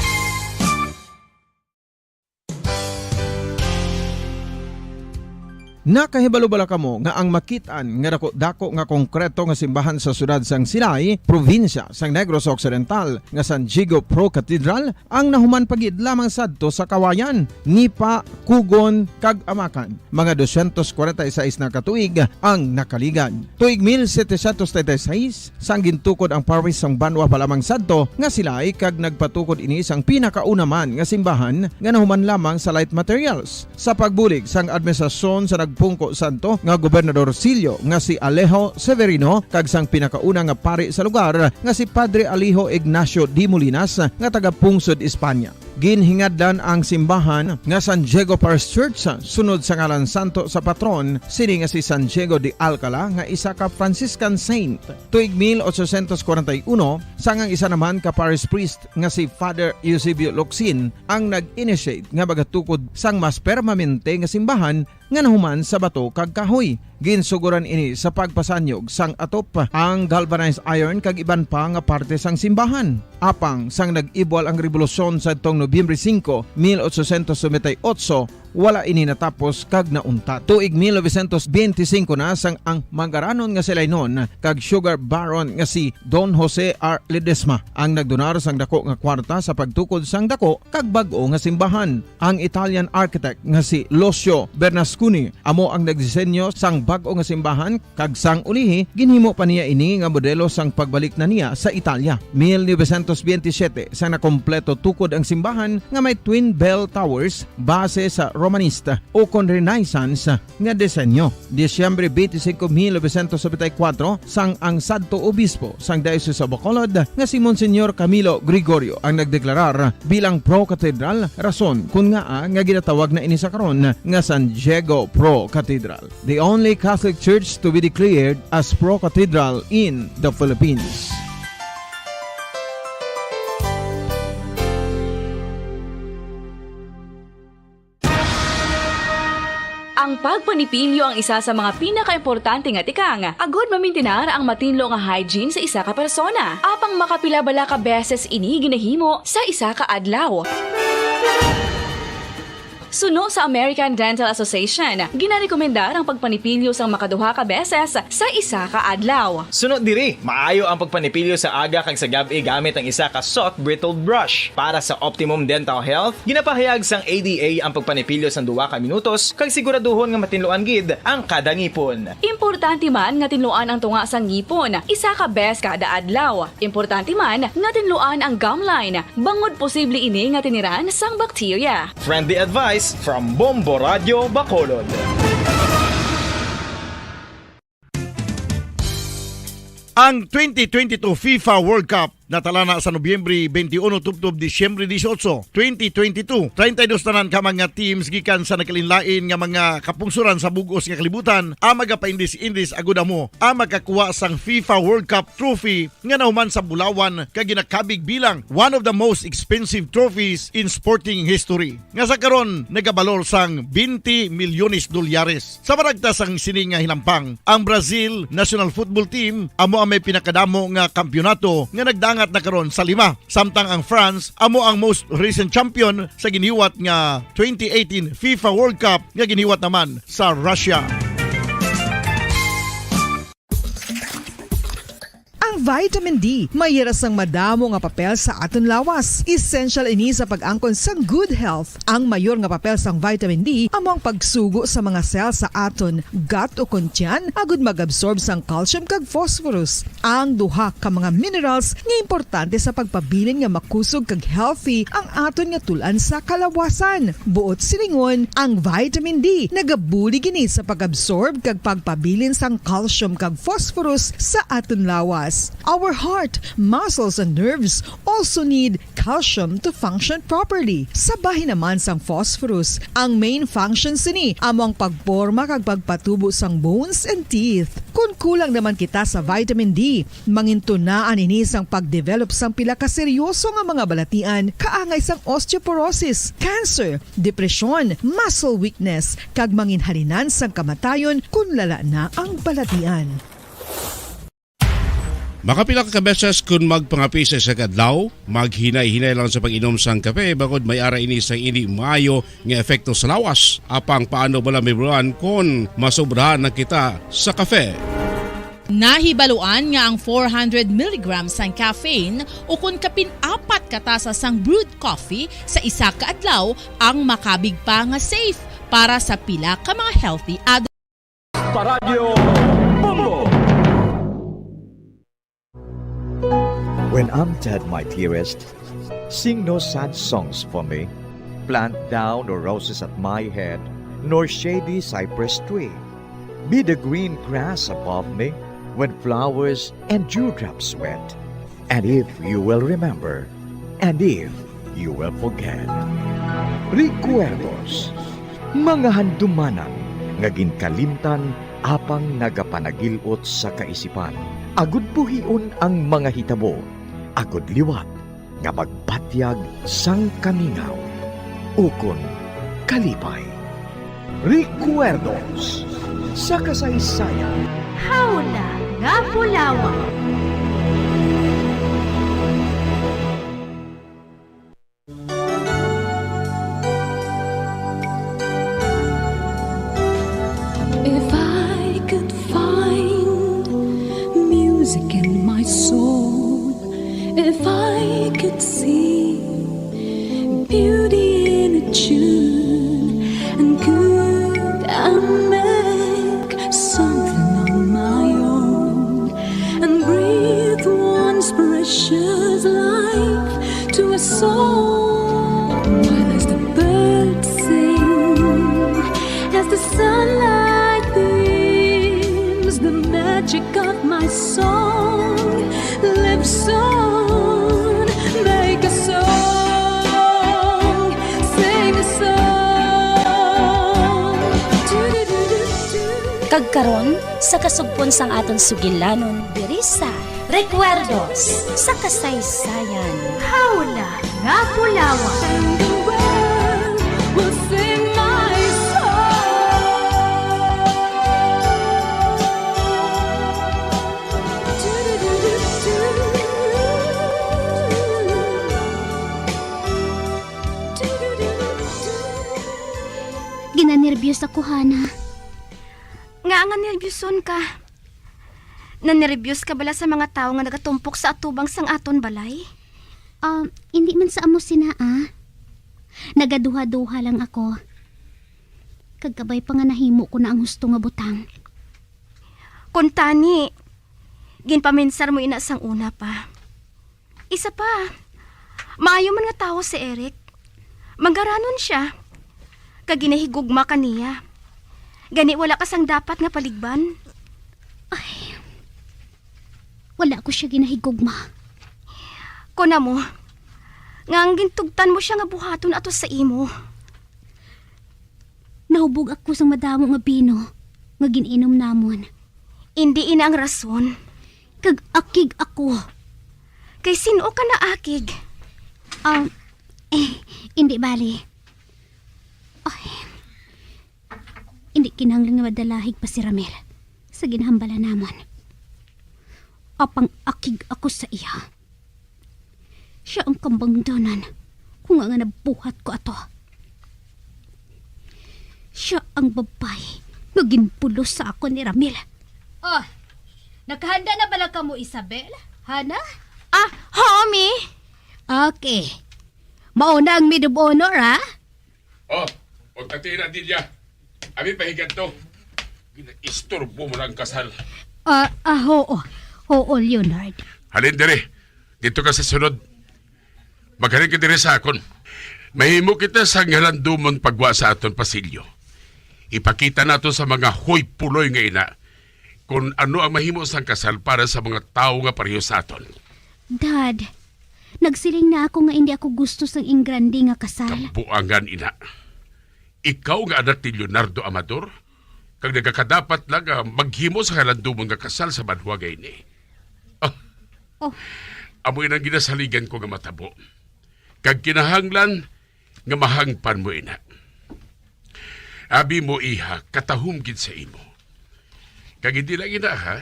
Nakahibalo bala kamo nga ang makit-an nga dako-dako nga konkreto nga simbahan sa siyudad sang Silay, probinsya sang Negros Occidental, nga San Diego Pro Cathedral, ang nahuman pa gid lamang sadto sa Kawayan, ni pa Kugon kag Amakan. Mga dosyentos kwarenta y seis na ka tuig ang nakaligad. Tuig mil setecientos treinta y seis, sang gintukod ang parish sang banwa pa lamang sadto nga Silay, kag nagpatukod ini sang pinakauna man nga simbahan nga nahuman lamang sa light materials. Sa pagbulig sang administrasyon sa nagpungko sadto nga Gobernador Silio nga si Alejo Severino kag sang pinakauna nga pari sa lugar nga si Padre Alejo Ignacio de Molinas nga taga Pungsod, Espanya. Ginhingadlan ang simbahan nga San Diego Parish Church sunod sa ngalan santo sa patron sini nga si San Diego de Alcala nga isa ka Franciscan saint. Tuig mil ochocientos kwarenta y uno, sang ang isa naman ka parish priest nga si Father Eusebio Locsin ang nag-initiate nga magatukod sang mas permanente nga simbahan nga nahuman sa bato kag kahoy. Ginsugoran ini sa pagpasanyog sang atop, ang galvanized iron kag iban pa nga parte sang simbahan. Apang sang nag-ibwal ang rebolusyon sadtong Nobyembre singko, mil ochocientos noventa y ocho, wala ini natapos kag nauntat. Tuig mil novecientos benti singko na sang ang manggaranon nga Silaynon kag sugar baron nga si Don Jose R. Ledesma ang nagdonar sang dako nga kwarta sa pagtukod sang dako kag bag-o nga simbahan. Ang Italian architect nga si Lucio Bernasconi amo ang nagdisenyo sang bag-o nga simbahan, kag sang ulihi, ginhimo pa niya ini nga modelo sang pagbalik na niya sa Italia. Mil novecientos benti siyete, sang nakompleto tukod ang simbahan nga may twin bell towers base sa Romanista o kon Renaissance nga disenyo. Disyembre twenty-five, mil novecientos noventa y cuatro, sang ang sadto obispo sang Diocese of Bacolod nga si Monsignor Camilo Gregorio ang nagdeklarar bilang pro-cathedral, rason kun ngaa nga ginatawag na ini sa karon nga San Diego Pro Cathedral, the only Catholic church to be declared as pro-cathedral in the Philippines. Ang pagpanipilyo ang isa sa mga pinakaimportante nga tikang agud mamintinar ang matinlo nga hygiene sa isa ka persona. Apang makapila bala ka beses ini ginahimo sa isa ka adlaw? Suno sa American Dental Association, ginarekomendar ang pagpanipilyo sang makaduha ka beses sa isa ka adlaw. Suno diri, maayo ang pagpanipilyo sa aga kag sa gab-i gamit ang isa ka soft bristled brush. Para sa optimum dental health, ginapahayag sang A D A ang pagpanipilyo sang duha ka minutos kag siguraduhon nga matinluan gid ang kada ngipon. Importante man nga tinluan ang tunga sang ngipon isa ka bes kada adlaw. Importante man nga tinluan ang gum line bangod posible ini nga tiniran sang bakterya. Friendly advice from Bombo Radio Bacolod. Ang twenty twenty-two FIFA World Cup natalana sa Nobyembre twenty-one tubtob Disyembre dieciocho, twenty twenty-two. Treinta y dos tanan ka mga teams gikan sa nagkalainlain nga mga kapungsoran sa bug-os nga kalibutan ang magapaindis-indis agud amo ang makakuha sang FIFA World Cup trophy nga nahuman sa bulawan kag ginakabig bilang one of the most expensive trophies in sporting history, nga sa karon nagabalor sang twenty milyones dolyares. Sa panagta sang sini nga hinampang, ang Brazil national football team amo ang may pinakadamo nga kampiyonato nga nagdangat na karon sa lima, samtang ang France amo ang most recent champion sa giniwat nga twenty eighteen FIFA World Cup nga giniwat naman sa Russia. Ang vitamin D may hira sang madamo nga papel sa aton lawas. Essential ini sa pag-angkon sang good health. Ang mayor nga papel sang vitamin D amo ang pagsugo sa mga cell sa aton gut o kon tiyan agud mag-absorb sang calcium kag phosphorus, ang duha ka mga minerals nga importante sa pagpabilin nga makusog kag healthy ang aton nga tul-an sa kalawasan. Buot silingon, ang vitamin D nagabulig ini sa pag-absorb kag pagpabilin sang calcium kag phosphorus sa aton lawas. Our heart, muscles, and nerves also need calcium to function properly. Sa bahin naman sang phosphorus, ang main function sini amo ang pagporma kag pagpatubo sang bones and teeth. Kon kulang naman kita sa vitamin D, mangintunaan ini sang pag-develop sang pila ka seryoso nga mga balatian, kaangay sang osteoporosis, cancer, depresyon, muscle weakness, kag manginhalinan sang kamatayon kon lala na ang balatian. Makapila ka beses kon magpangapi sa isa ka adlaw, maghinay-hinay lang sa pag-inom sang kape, bangod may ara ini sang indi maayo nga epekto sa lawas. Apang paano bala mahibaluan kon masobrahan na kita sa kafe? Nahibaluan nga ang four hundred milligrams sang caffeine ukon kapin apat ka tasa sang brewed coffee sa isa ka adlaw ang makabig pa nga safe para sa pila ka mga healthy adults. Paradyo Bombo. When I'm dead, my dearest, sing no sad songs for me. Plant thou no roses at my head, nor shady cypress tree. Be the green grass above me when flowers and dewdrops wet. And if you will remember, and if you will forget. Recuerdos, mga handumanan nga ginkalimtan apang nagapanagil-ot sa kaisipan. Agud buhion ang mga hitabo, agud liwat nga magbatyag sang kamingaw ukon kalipay. Recuerdos sa kasaysayan. Hawla nga Bulawan. If I could find music in my soul, if I could see beauty in a tune, and could I make something on my own and breathe once precious life to a soul? While as the birds sing, as the sunlight beams, the magic of my song lives on. Make a song, sing a song. Kag karon, sa kasugpon sang aton sugilanon diri sa Recuerdos sa Kasaysayan. Hawla nga Bulawan. And the world will sing my song. Nanerbiyos ako, Hana. Ngaa nga nerbyoson ka? Nanerbiyos ka bala sa mga tawo nga nagatumpok sa atubang sang aton balay? Ah, hindi man sa amo sina, ah. Nagaduha-duha lang ako. Kag kabay pa nga nahimo ko na ang husto nga butang. Kon tani, ginpaminsar mo ina sang una pa. Isa pa, maayo man nga tawo si Eric. Manggaranon sia. Kag ginahigugma ka niya. Gani wala ka sang dapat nga paligban. Ay, wala ko sia ginahigugma. Kon amo, nga ang gintugtan mo sia nga buhaton ato sa imo. Nahubog ako sang madamo nga bino nga gin-inom namon. Indi ina ang rason. Kag akig ako. Kay sin-o ka naakig? Ah, eh, indi bali. Ay, indi kinahanglan nga madalahig pa si Ramil sa ginahambala namon. Apang akig ako sa iya. Siya ang kambangdanan ko nga, nga nabuhat ko ato. Siya ang babayi nga ginpulos sa akon ni Ramil. Oh, nakahanda na bala kamo, Isabel? Hana? Ah, huo, Mi. Okay. Mao na ang maid of honor, ha? Oh, pagkati na, Delia. Abi, pahigadto. Ginaistorbo mo lang kasal. Ah, ah, huo. Huo, Leonard. Halin diri. Didto ka sa sulod. Maghalin ka diri sa akon. Mahimo kita sang halandomon pagwa sa aton pasilyo. Ipakita nato sa mga hoy puloy nga ina kon ano ang mahimo sang kasal para sa mga tawo nga pareho sa aton. Dad, nagsiling na ako nga indi ako gusto sang ingrande nga kasal. Kabuangan, ina. Ikaw nga anak ni Leonardo Amador, kag nagakadapat lang nga maghimo sa halandomon nga kasal sa banwa nga ini. Ah, Oh. Amo inang ginasaligan ko nga matabo. Kag kinahanglan nga mahangpan mo ina. Abi mo, iha, katahom gid sa imo. Kag hindi lang ina, ha?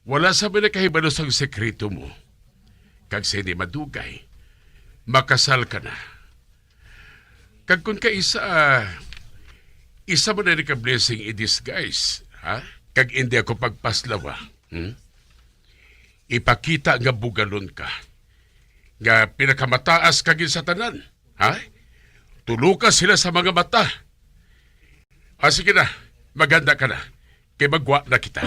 Wala sa may nakahibalo sang sekreto mo. Kag sa hindi madugay, makasal ka na. Kag kon kaisa, ah, isa man ini ka blessing in disguise, ha? Kag indi ako pagpaslawa, hmm? Ipakita nga bugalon ka, nga pinakamataas ka gid sa tanan, ha? Tuloka sila sa mga mata. Ah, sige na, maghanda ka na. Kay magwa na kita.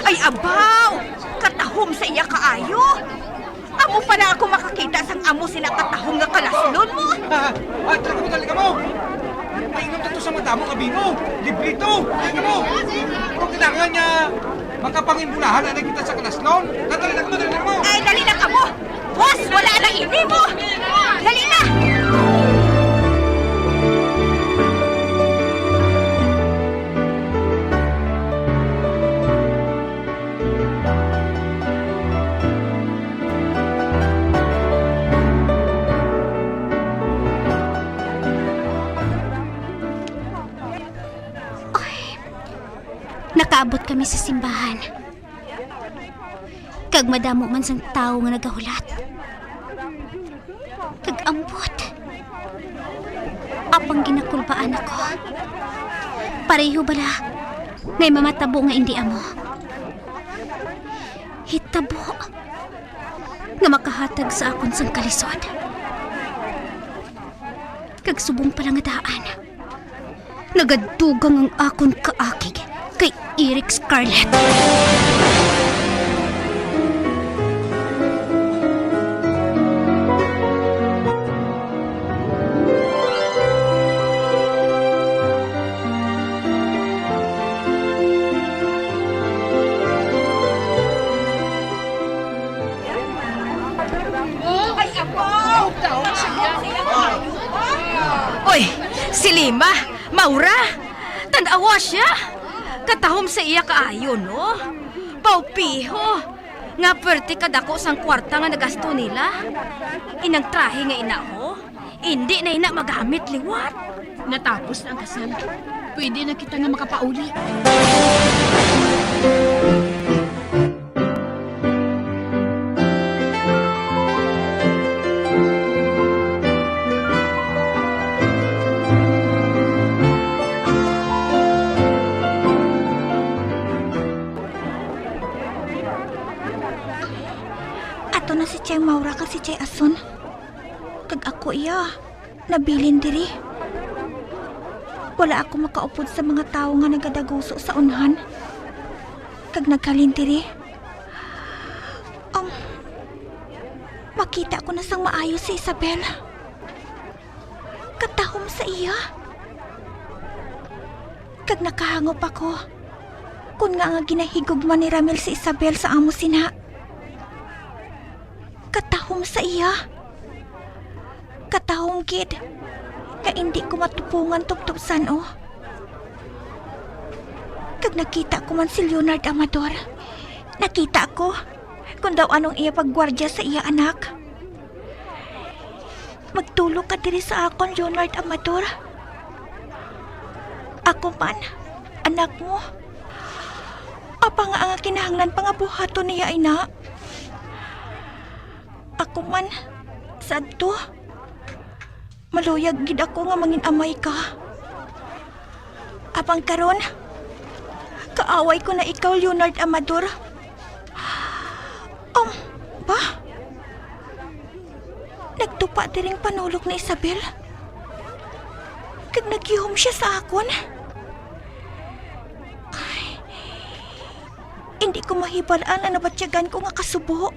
Ay, abaw! Katahom sa iya kaayo! Amo pa na ako makakita sang amo sina katahom nga kalaslon mo! Ah, ah, dali kamo, dali kamo! Mainom ta to sa madamo nga bino! Libre to! Dali kamo! Pero kailangan nga makapangimbulahan na kita sa kalaslon! Dali na kamo, dali na kamo! Ay, dali na kamo! Boss, wala na ini mo! Dali na! Ay, nakaabot kami sa simbahan. Kag madamo man sang tawo nga nagahulat. Kag ambot. Apang ginakulbaan ako. Pareho bala nga may mamatabo nga indi amo. Hitabo nga makahatag sa akon sang kalisod. Kag subong pa lang nga daan, nagadugang ang akon kaakig kay Eric Scarlett. Oy, si Lima, Maura, tan-awa siya. Katahom sa iya kaayo, no? Paupiho! Nga pwerte kadako sang kwarta nga nagasto nila. Inang trahe nga ina, ho? Indi na ina magamit liwat. Natapos na ang kasal. Pwede na kita nga makapauli. Ato na si Chay Maura kag si Chay Ason. Kag ako iya, nabilin diri. Wala ako makaupod sa mga tawo nga nagadaguso sa unhan kag naghalin diri. Um, makita ko na sang maayo si Isabel. Katahom sa iya. Kag nakahangop ako kon ngaa nga ginahigugma ni Ramil si Isabel sa amo sina. Katahom sa iya. Katahom gid nga indi ko matupongan tubtob san-o. Kag nakita ko man si Leonard Amador. Nakita ko kon daw anong iya paggwardya sa iya anak. Magtulog ka diri sa akon, Leonard Amador. Ako man, anak mo. Apang nga kinahanglan pa nga buhaton niya ina. Ako man, sadto. Maluyag gid ako nga mangin-amay ka. Apang karon, kaaway ko na ikaw, Leonard Amador. Um, ba? Nagtupa diring panulok ni Isabel. Kag naghihom siya sa akon. Ay, hindi ko mahibal-an ang nabatyagan ko nga kasubo.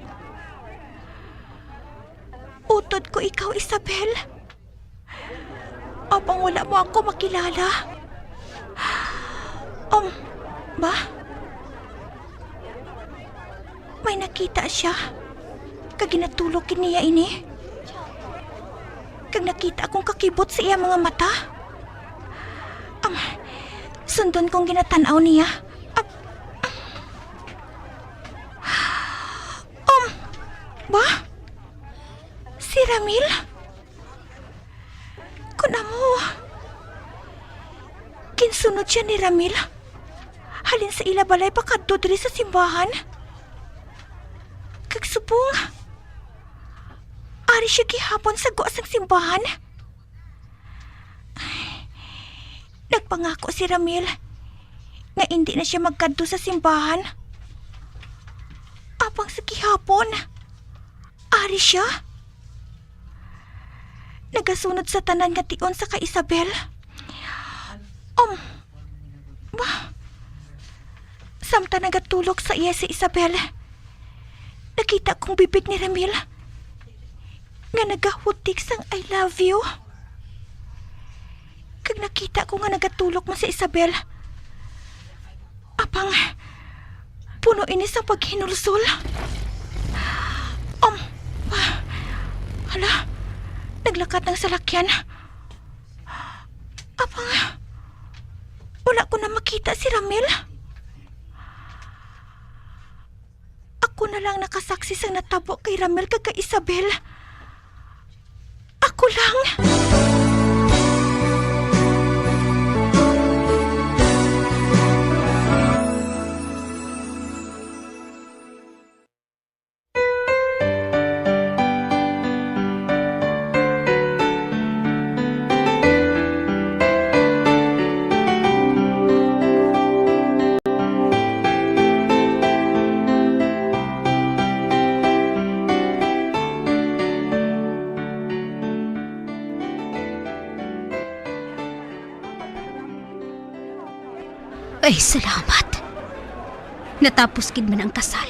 Utod ko ikaw, Isabel. Apang wala mo ako makilala. Um, ba? May nakita siya. Kag ginatulok gid niya ini. Kag nakita akong kakibot sa iya mga mata. Um, sundon kong ginatan-aw niya. Um, um, ba? Si Ramil? Kun amo, ginsunod siya ni Ramil halin sa ila balay pakadto diri sa simbahan. Kag subong, ari siya gihapon sa gwa sang simbahan. Nagpangako si Ramil nga indi na siya magkadto sa simbahan. Apang sa gihapon, ari siya. Nagasunod sa tanan nga tion sa kay Isabel. Um, ba? Samtang nagatulok sa iya si Isabel, nakita kong bibig ni Ramil nga nagahutik sang "I love you." Kag nakita ko nga nagatulok man si Isabel. Apang puno ini sang paghinulsol. Um, ah, hala, naglakat ang salakyan. Apang wala ko na makita si Ramil. Ako na lang nakasaksi sang natabo kay Ramil kag kay Isabel. Ako lang. Ay, salamat. Natapos gid man ang kasal.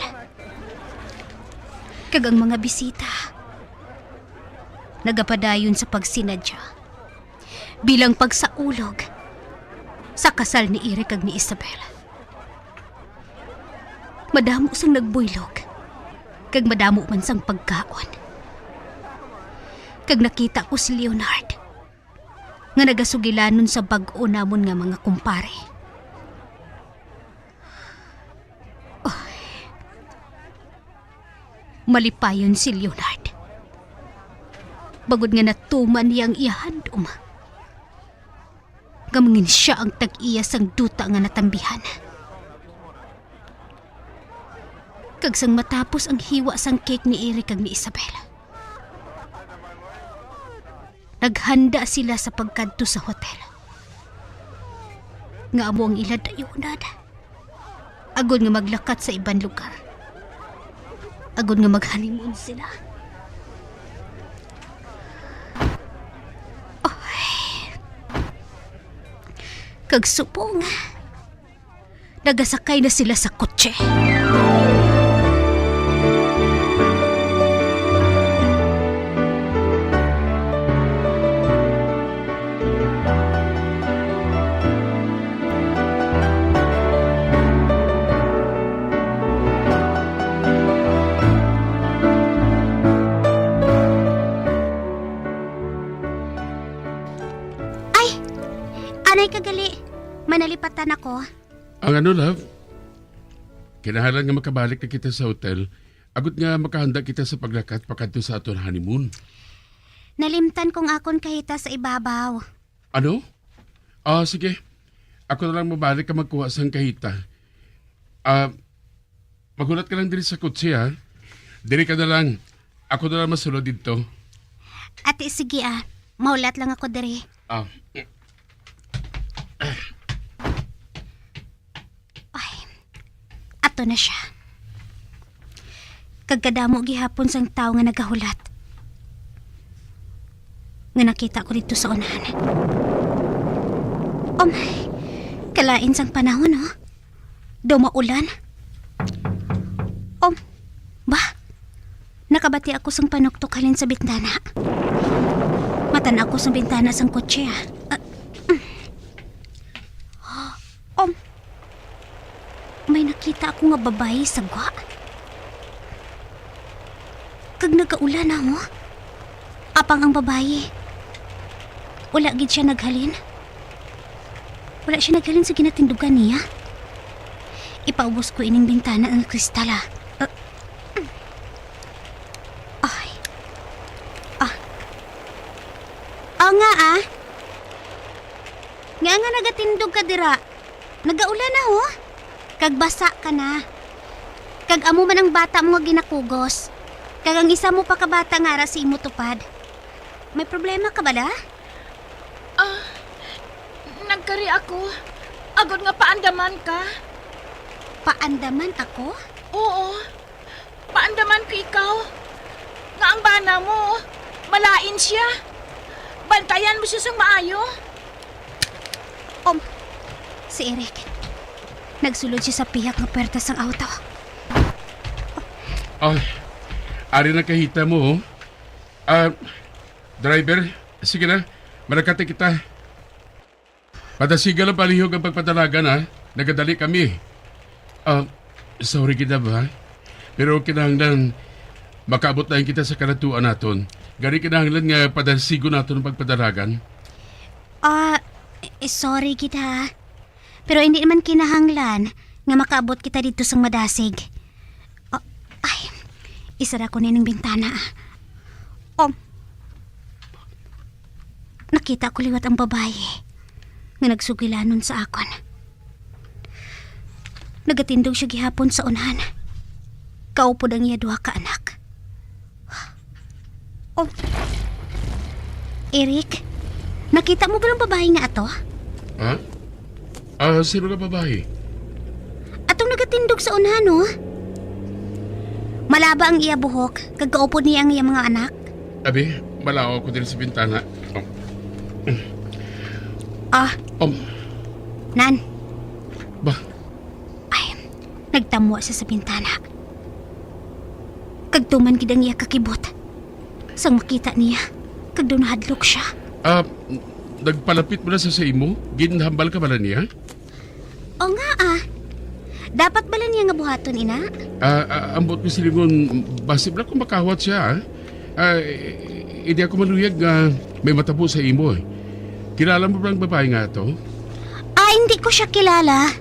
Kag ang mga bisita nagapadayon sa pagsinadya bilang pagsaulog sa kasal ni Eric kag ni Isabel. Madamo sang nagbuylog, kag madamo man sang pagkaon. Kag nakita ko si Leonard nga nagasugilanon sa bag-o namon nga mga kumpare. Malipayon si Leonard. Bangod nga natuman niya ang iya handom, nga mangin sia ang tag-iya sang duta nga natambihan. Kag sang matapos ang hiwa sang cake ni Eric kag ni Isabel, naghanda sila sa pagkadto sa hotel, nga amo ang ila dayunan, agod nga maglakat sa iban lugar, agod nga mag-honeymoon sila. Ay. Kag subong, nagasakay na sila sa kotse. Ay! Anay ka gali, manalipatan ako. Ang ano, love? Kinahanglan nga makabalik na kita sa hotel, agud nga makahanda kita sa paglakat pakadto sa aton honeymoon. Nalimtan kong akon kahita sa ibabaw. Ano? Ah, sige. Ako na lang mabalik ka magkuha sang kahita. Ah, maghulat ka lang diri sa kotse, ha? Diri ka na lang. Ako na lang masulod didto. Ati, sige, ah. Mahulat lang ako diri. Ah. Ay, ato na siya. Kag kadamo gihapon sang tawo nga nagahulat nga nakita ko didto sa unahan. Oh my, kalain sang panahon, oh. Daw maulan. Oh, ba? Nakabati ako sang panuktok halin sa bintana. Matan-aw ko sang bintana sang kotse, ah. Ah, mm. Oh, may nakita ako nga babayi sa gwa. Kag nagaulan na, oh. Apang ang babayi, wala gid siya naghalin. Wala siya naghalin sa ginatindugan niya. Ipaubos ko ining bintana nga kristal, ah. Ah, mm. Ay. Ah. Ah, nga, ah. Nga nga nagatindog ka dira. Nagaulan na, ho? Kag basa ka na. Kag amo man ang bata mo nga ginakugos. Kag ang isa mo pa ka bata nga ara sa imo tupad. May problema ka bala? Ah, nagkari ako. Agod nga paandaman ka. Paandaman ako? Oo. Paandaman ko ikaw. Nga ang bana mo, malain siya. Bantayan mo siya sang maayo. Om, si Eric. Nagsulod siya sa pihak nga puwerta sang auto. Ay, ari na kahita mo, oh. Ah, driver, sige na, malakati kita. Padasiga lang palihog ang pagpadalagan, ha? Nagadali kami. Ah, sorry gid, ha? Pero kinahanglan makaabot na kita sa kadatuan naton. Gani kinahanglan nga padasigon naton ang pagpadalagan. Ah, eh, sorry gid, ha. Pero hindi naman kinahanglan nga makaabot kita didto sang madasig. Oh, ay, isara ko na ning bintana, ah. Oh. Nakita ko liwat ang babayi nga nagsugilanon sa akon. Nagatindog siya gihapon sa unahan. Kaupod ang iya duha ka anak. Oh. Eric, nakita mo ba ang babayi nga ato? Ha? Ah, sino nga babayi? Atong nagatindog sa unahan, oh. Malaba ang iya buhok, kag kaupod niya ang iya mga anak. Abi, malaw ako diri sa bintana. Oh. Ah. Um. Nan. Ba? Ay, nagtamwa siya sa bintana. Kag tuman gid ang iya kakibot. Sang makita niya, kag daw nahadlok siya. Ah, nagpalapit mo na sa, sa imo? Ginhambal ka bala niya? O nga, ah. Dapat bala niya nga buhaton, ina? Ah, ah, ambot ko silingon, basi bala kung makawat siya, ah. Ah, i-, hindi ako maluyag nga may matabo sa imo, eh. Kilala mo ba ang babae nga to? Ah, hindi ko siya kilala.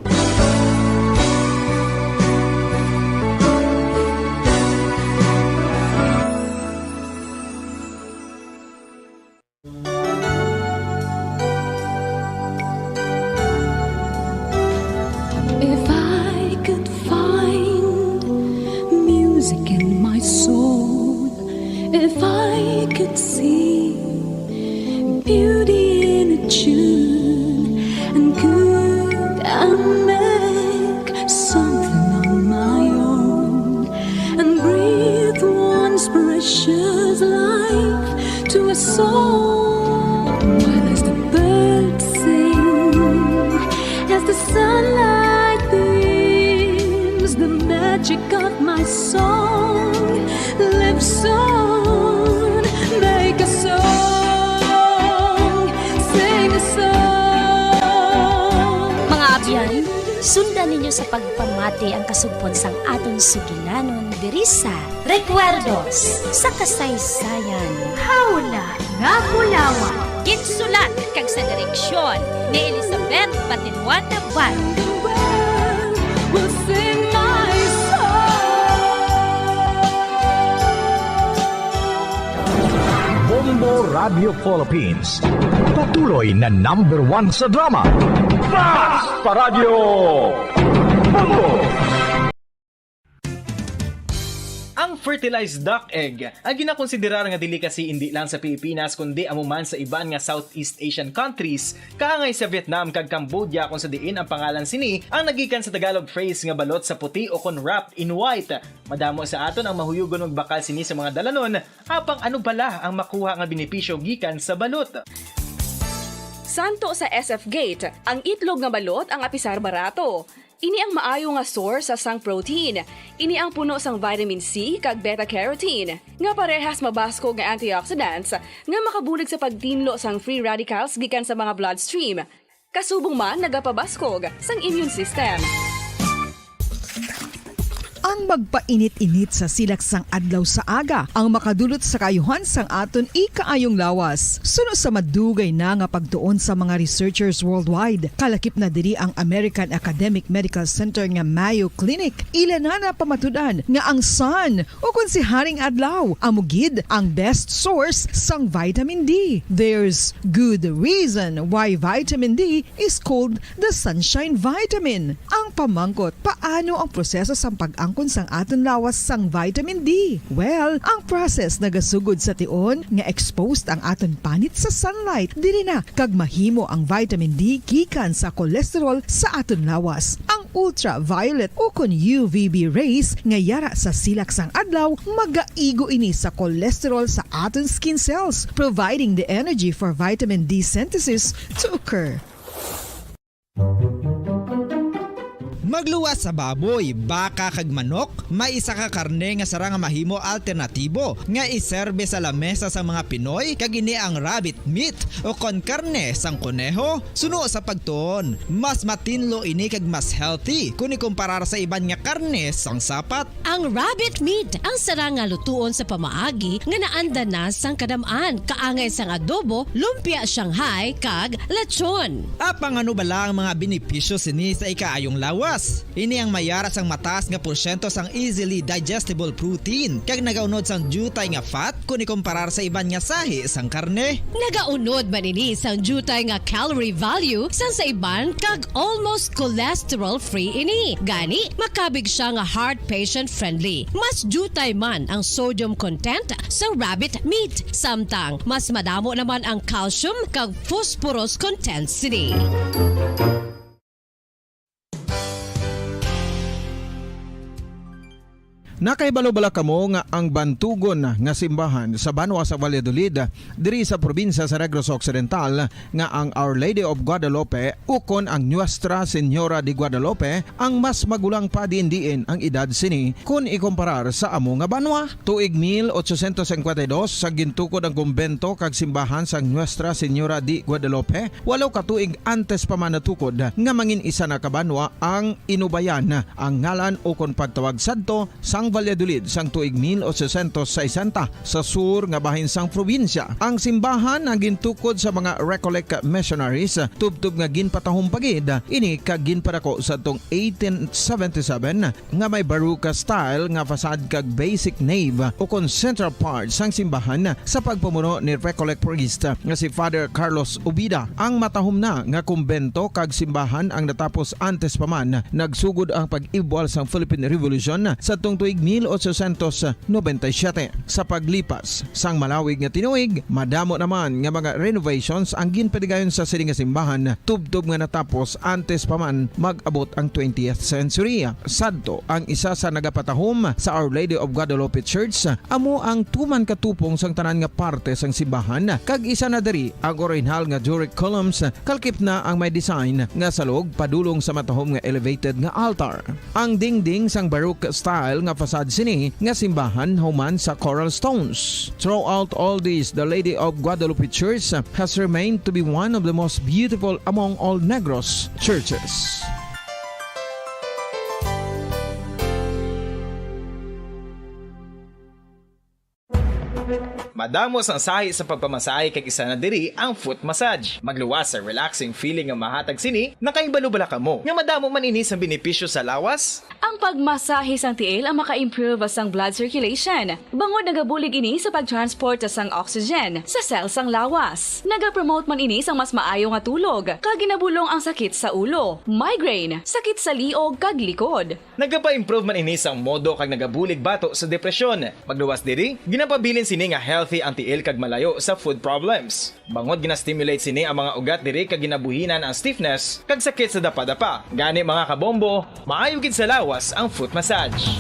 To a song, while as the birds sing, as the sunlight beams, the magic of my song lives on. Make a song, sing a song. Mga abyan, sundan ninyo sa pagpamati ang kasugpon sang aton sugilanon diri sa Recuerdos sa Kasaysayan. Hawla nga Bulawan. Ginsulat kag sa direksyon ni Elizabeth Batiluan Navarro. The world will sing my song. Bombo Radio Philippines. Patuloy na number one sa drama. Mas pa Radyo Bombo! Ang fertilized duck egg, ang ginakonsiderar nga delicacy indi lang sa Pilipinas, kundi amo man sa iban nga Southeast Asian countries, kaangay sa Vietnam kag Cambodia, kung sa diin ang pangalan sini ang nagikan sa Tagalog phrase nga balot sa puti o kon wrapped in white. Madamo sa aton ang mahuyogon magbakal sini sa mga dalanon, apang ano bala ang makuha nga benepisyo gikan sa balot? Santo sa S F Gate, ang itlog nga balot ang apisar barato. Ini ang maayo nga source sa sang protein. Ini ang puno sang vitamin C kag beta carotene, nga parehas mabaskog nga antioxidants nga makabulig sa pagtinlo sang free radicals gikan sa mga bloodstream. Kasubong man nagapabaskog sang immune system. Ang magpainit-init sa silak sang adlaw sa aga ang makadulot sa kaayuhan sang aton ikaayong lawas. Suno sa madugay na nga pagtuon sa mga researchers worldwide, kalakip na diri ang American Academic Medical Center nga Mayo Clinic. Ila na napamatud-an nga ang sun, o kon si Haring Adlaw, amo gid ang best source sang vitamin D. There's good reason why vitamin D is called the sunshine vitamin. Ang pamangkot, paano ang proseso sang pag-angkon sang aton lawas sang vitamin D? Well, ang process nagasugod sa tion nga exposed ang aton panit sa sunlight. Diri na kag mahimo ang vitamin D gikan sa cholesterol sa aton lawas. Ang ultraviolet o kon U V B rays nga yara sa silak sang adlaw, magaigo ini sa cholesterol sa aton skin cells, providing the energy for vitamin D synthesis to occur. Magluwas sa baboy, baka, kag manok, may isa ka karne nga sarang nga mahimo alternatibo nga iserbe sa lamesa sang mga Pinoy, kag ini ang rabbit meat o kon karne sang koneho. Suno sa pagtuon, mas matinlo ini kag mas healthy kon ikumparar sa iban nga karne sang sapat. Ang rabbit meat ang sarang nga lutuon sa pamaagi nga naanda na sang kadam-an, kaangay sang adobo, lumpia Shanghai, kag lechon. Apang ano bala ang mga benepisyo sini sa ikaayong lawas? Ini ang mayara sang mataas nga porsyento sang easily digestible protein, kag nagaunod sang diutay nga fat kon ikumparar sa iban nga sahi sang karne. Nagaunod man ini sang diutay nga calorie value sang sa iban, kag almost cholesterol-free ini. Gani, makabig sia nga heart patient-friendly. Mas diutay man ang sodium content sa rabbit meat, samtang mas madamo naman ang calcium kag phosphorus content sini. Nakahibalo bala kamo nga ang bantugon nga simbahan sa banwa sa Valladolid, diri sa probinsya sa Negros Occidental, nga ang Our Lady of Guadalupe ukon ang Nuestra Señora de Guadalupe ang mas magulang pa diin-diin ang edad sini kon ikumparar sa amo nga banwa? Tuig mil ochocientos cincuenta y dos, sa gintukod ang kumbento kag simbahan sang Nuestra Señora de Guadalupe, walo ka tuig antes pa man natukod nga mangin isa na ka banwa ang Inubayan, ang ngalan ukon pagtawag sadto sang Valladolid sang tuig mil ochocientos sesenta, sa sur nga bahin sang probinsya. Ang simbahan ang gintukod sa mga Recollect missionaries, tubtob nga ginpatahom pa gid ini kag ginpadako sadtong eighteen seventy-seven, nga may Baroque style nga facade kag basic nave ukon central part sang simbahan sa pagpamuno ni Recollect priest nga si Father Carlos Ubida. Ang matahom na nga kumbento kag simbahan ang natapos antes pa man nagsugod ang pag-ibwal sang Philippine Revolution sadtong tuig mil ochocientos noventa y siete. Sa paglipas sang malawig nga tinuig, madamo naman nga mga renovations ang ginpadigayon sa sini nga simbahan, tubtob nga natapos antes pa man mag-abot ang twentieth century. Sadto ang isa sa nagapatahom sa Our Lady of Guadalupe Church, amo ang tuman katupong sang tanan nga parte sang simbahan, kag isa na diri ang orihinal nga Doric columns, kalkip na ang may design nga salog padulong sa matahom nga elevated nga altar. Ang dingding sang Baroque style nga facade sini nga simbahan human sa coral stones. Throughout all this, the Lady of Guadalupe Church has remained to be one of the most beautiful among all Negros churches. Madamo sang sahi sa pagpamasahe, kag isa na diri ang foot massage. Magluwas sa relaxing feeling nga mahatag sini. Nakahibalo bala kamo nga madamo man ini sang benepisyo sa lawas? Ang pagmasahe sang tiil ang maka-improve sang blood circulation, bangod nagabulig ini sa pag-transport sang oxygen sa cell sang lawas. Nagapromote man ini sang mas maayo nga tulog, kag ginabulong ang sakit sa ulo, migraine, sakit sa liog, kag likod. Nagapa-improve man ini sang modo kag nagabulig bato sa depresyon. Magluwas diri, ginapabilin sini nga healthy ang tiil kag malayo sa foot problems. Bangod gina-stimulate sini ang mga ugat diri kag ginabuhinan ang stiffness kag sakit sa dapadapa. Gani, mga kabombo, maayo gid sa lawas ang foot massage.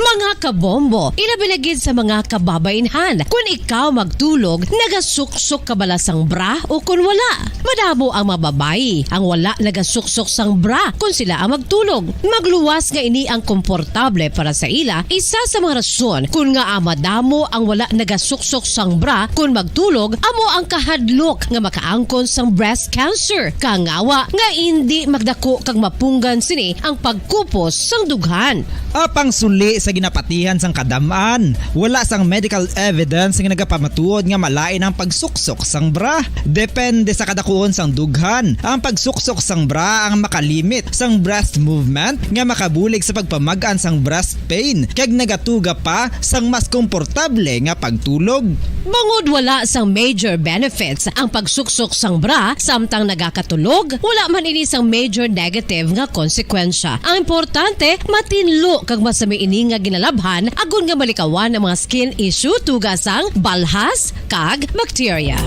Mga kabombo, ilabi na gid sa mga kababainhan. Kun ikaw magtulog, nagasuksok ka bala sang bra o kun wala? Madamo ang mga babayi ang wala nagasuksok sang bra kun sila ang magtulog. Magluwas nga ini ang komportable para sa ila, isa sa mga rason kun ngaa madamo ang wala nagasuksok sang bra kun magtulog, amo ang kahadlok nga makaangkon sang breast cancer. Kangawa nga indi magdako kag mapunggan sini ang pagkupos sang dughan. Apang suli sa ginapatihan sang kadam-an, wala sang medical evidence nga nagapamatuod nga malain ang pagsuksok sang bra. Depende sa kadakuon sang dughan, ang pagsuksok sang bra ang makalimit sang breast movement nga makabulig sa pagpamag-an sang breast pain kag nagatuga pa sang mas komportable nga pagtulog. Bangod wala sang major benefits ang pagsuksok sang bra samtang nagakatulog, wala man ini sang major negative nga konsekwensya. Ang importante, matinlo kag masami ini nga ginalabhan agod nga malikawan ang mga skin issue tuga sang balhas kag bakterya.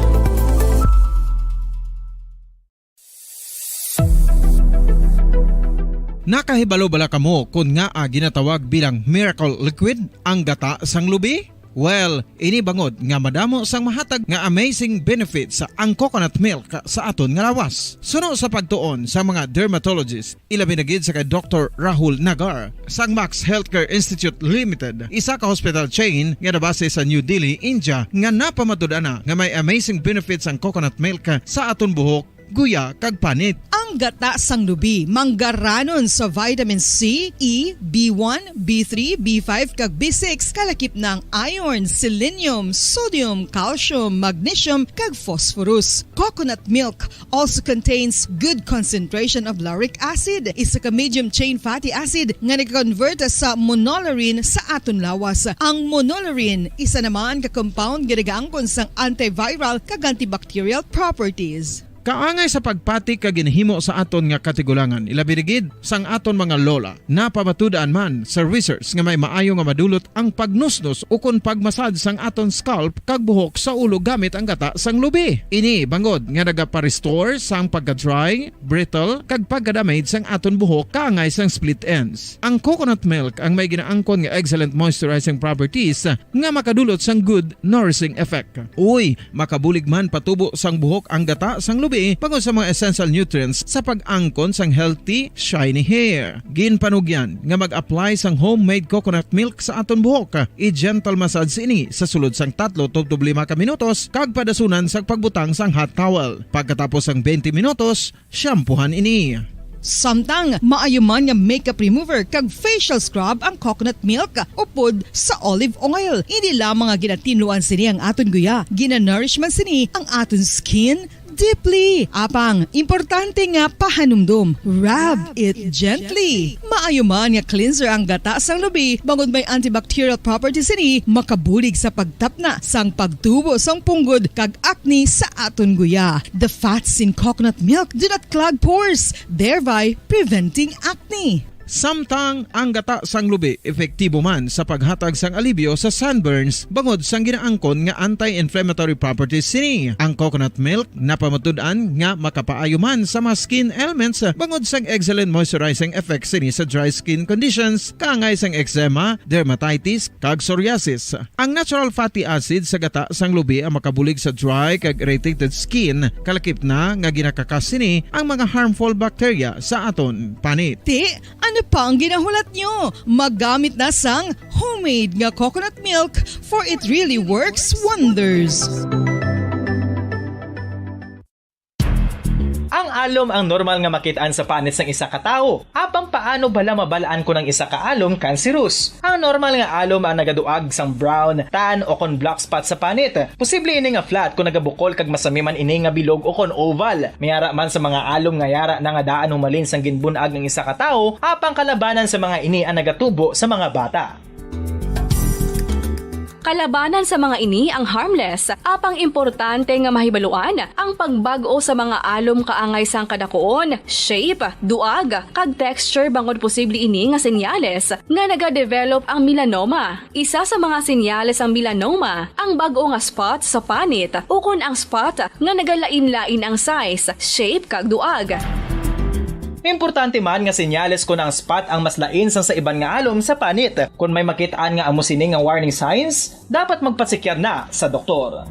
Nakahibalo bala kamo kon ngaa ginatawag bilang miracle liquid ang gata sang lubi? Well, ini bangod nga madamo sang mahatag nga amazing benefits ang coconut milk sa aton nga lawas. Suno sa pagtuon sa mga dermatologist, ilabi na gid sa kay Doktor Rahul Nagar sang Max Healthcare Institute Limited, isa ka hospital chain nga nabase sa New Delhi, India, nga napamatud-an na nga may amazing benefits ang coconut milk sa aton buhok, guya, kag panit. Ang gata sang lubi manggaranon sa vitamin C, E, B one, B three, B five, kag B six, kalakip na ang iron, selenium, sodium, calcium, magnesium, kag phosphorus. Coconut milk also contains good concentration of lauric acid, isa ka medium chain fatty acid nga nag-convert sa monolaurin sa aton lawas. Ang monolaurin, isa naman ka compound nga nagaangkon sang antiviral kag antibacterial properties. Kaangay sa pagpati kag ginhimo sa aton nga katigulangan, ilabi na gid sang aton mga lola. Napamatud-an man sa research nga may maayo nga madulot ang pagnusnos ukon pagmasad sang aton scalp kag buhok sa ulo gamit ang gata sang lubi. Ini bangod nga nagapa-restore sang pagka-dry, brittle, kag pagka-damage sang aton buhok kaangay sang split ends. Ang coconut milk ang may ginaangkon nga excellent moisturizing properties nga makadulot sang good nourishing effect. Uy, makabulig man patubo sang buhok ang gata sang lubi bangod sa mga essential nutrients sa pag-angkon sang healthy, shiny hair. Ginpanugyan nga mag-apply sang homemade coconut milk sa aton buhok. I-gentle massage ini sa sulod sang tatlo tubtob lima ka minutos kag padasunan sang pagbutang sang hot towel. Pagkatapos sang twenty minutos, shampoohan ini. Samtang maayo man nga makeup remover kag facial scrub ang coconut milk upod sa olive oil. Hindi lamang nga ginatinluan sini ang aton guya, ginanourish man sini ang aton skin, deeply. Apang, importante nga pahanumdom, rub it gently. Maayo man nga cleanser ang gata sang lubi, bangod may antibacterial properties sini, makabulig sa pagtapna sang pagtubo sang punggod kag acne sa aton guya. The fats in coconut milk do not clog pores, thereby preventing acne. Samtang ang gata sang lubi epektibo man sa paghatag sang alibyo sa sunburns bangod sang ginaangkon nga anti-inflammatory properties sini. Ang coconut milk napamatud-an nga makapaayo man sa mga skin ailments bangod sang excellent moisturizing effect sini sa dry skin conditions, kaangay sang eczema, dermatitis, kag psoriasis. Ang natural fatty acid sa gata sang lubi ang makabulig sa dry kag irritated skin, kalakip na nga ginakakas sini ang mga harmful bacteria sa aton panit. Ti, ano pa ang ginahulat nyo? Maggamit na sang homemade nga coconut milk, for it really works wonders. Ang alom ang normal nga makit-an sa panit sang isa ka tawo. Apang paano bala mabal-an kon ang isa ka alom cancerous? Ang normal nga alom ang nagaduag sang brown, tan, o kon black spot sa panit. Posible ini nga flat kon nagabukol kag masami man ini nga bilog o kon oval. May ara man sa mga alom nga yara na nga daan humalin sang ginbun-ag ang isa ka tawo, apang kalabanan sa mga ini ang nagatubo sa mga bata. Kalabanan sa mga ini ang harmless, apang importante nga mahibaluan ang pagbag-o sa mga alom kaangay sang kadakuon, shape, duag, kag texture, bangod posible ini nga senyales nga nagadevelop ang melanoma. Isa sa mga senyales sang melanoma ang bag-o nga spot sa panit ukon ang spot nga nagalain-lain ang size, shape, kag duag. Importante man nga senyales kon ang spot ang mas lain sang sa iban nga alom sa panit. Kon may makit-an nga amo sini nga warning signs, dapat magpatsikyar na sa doktor.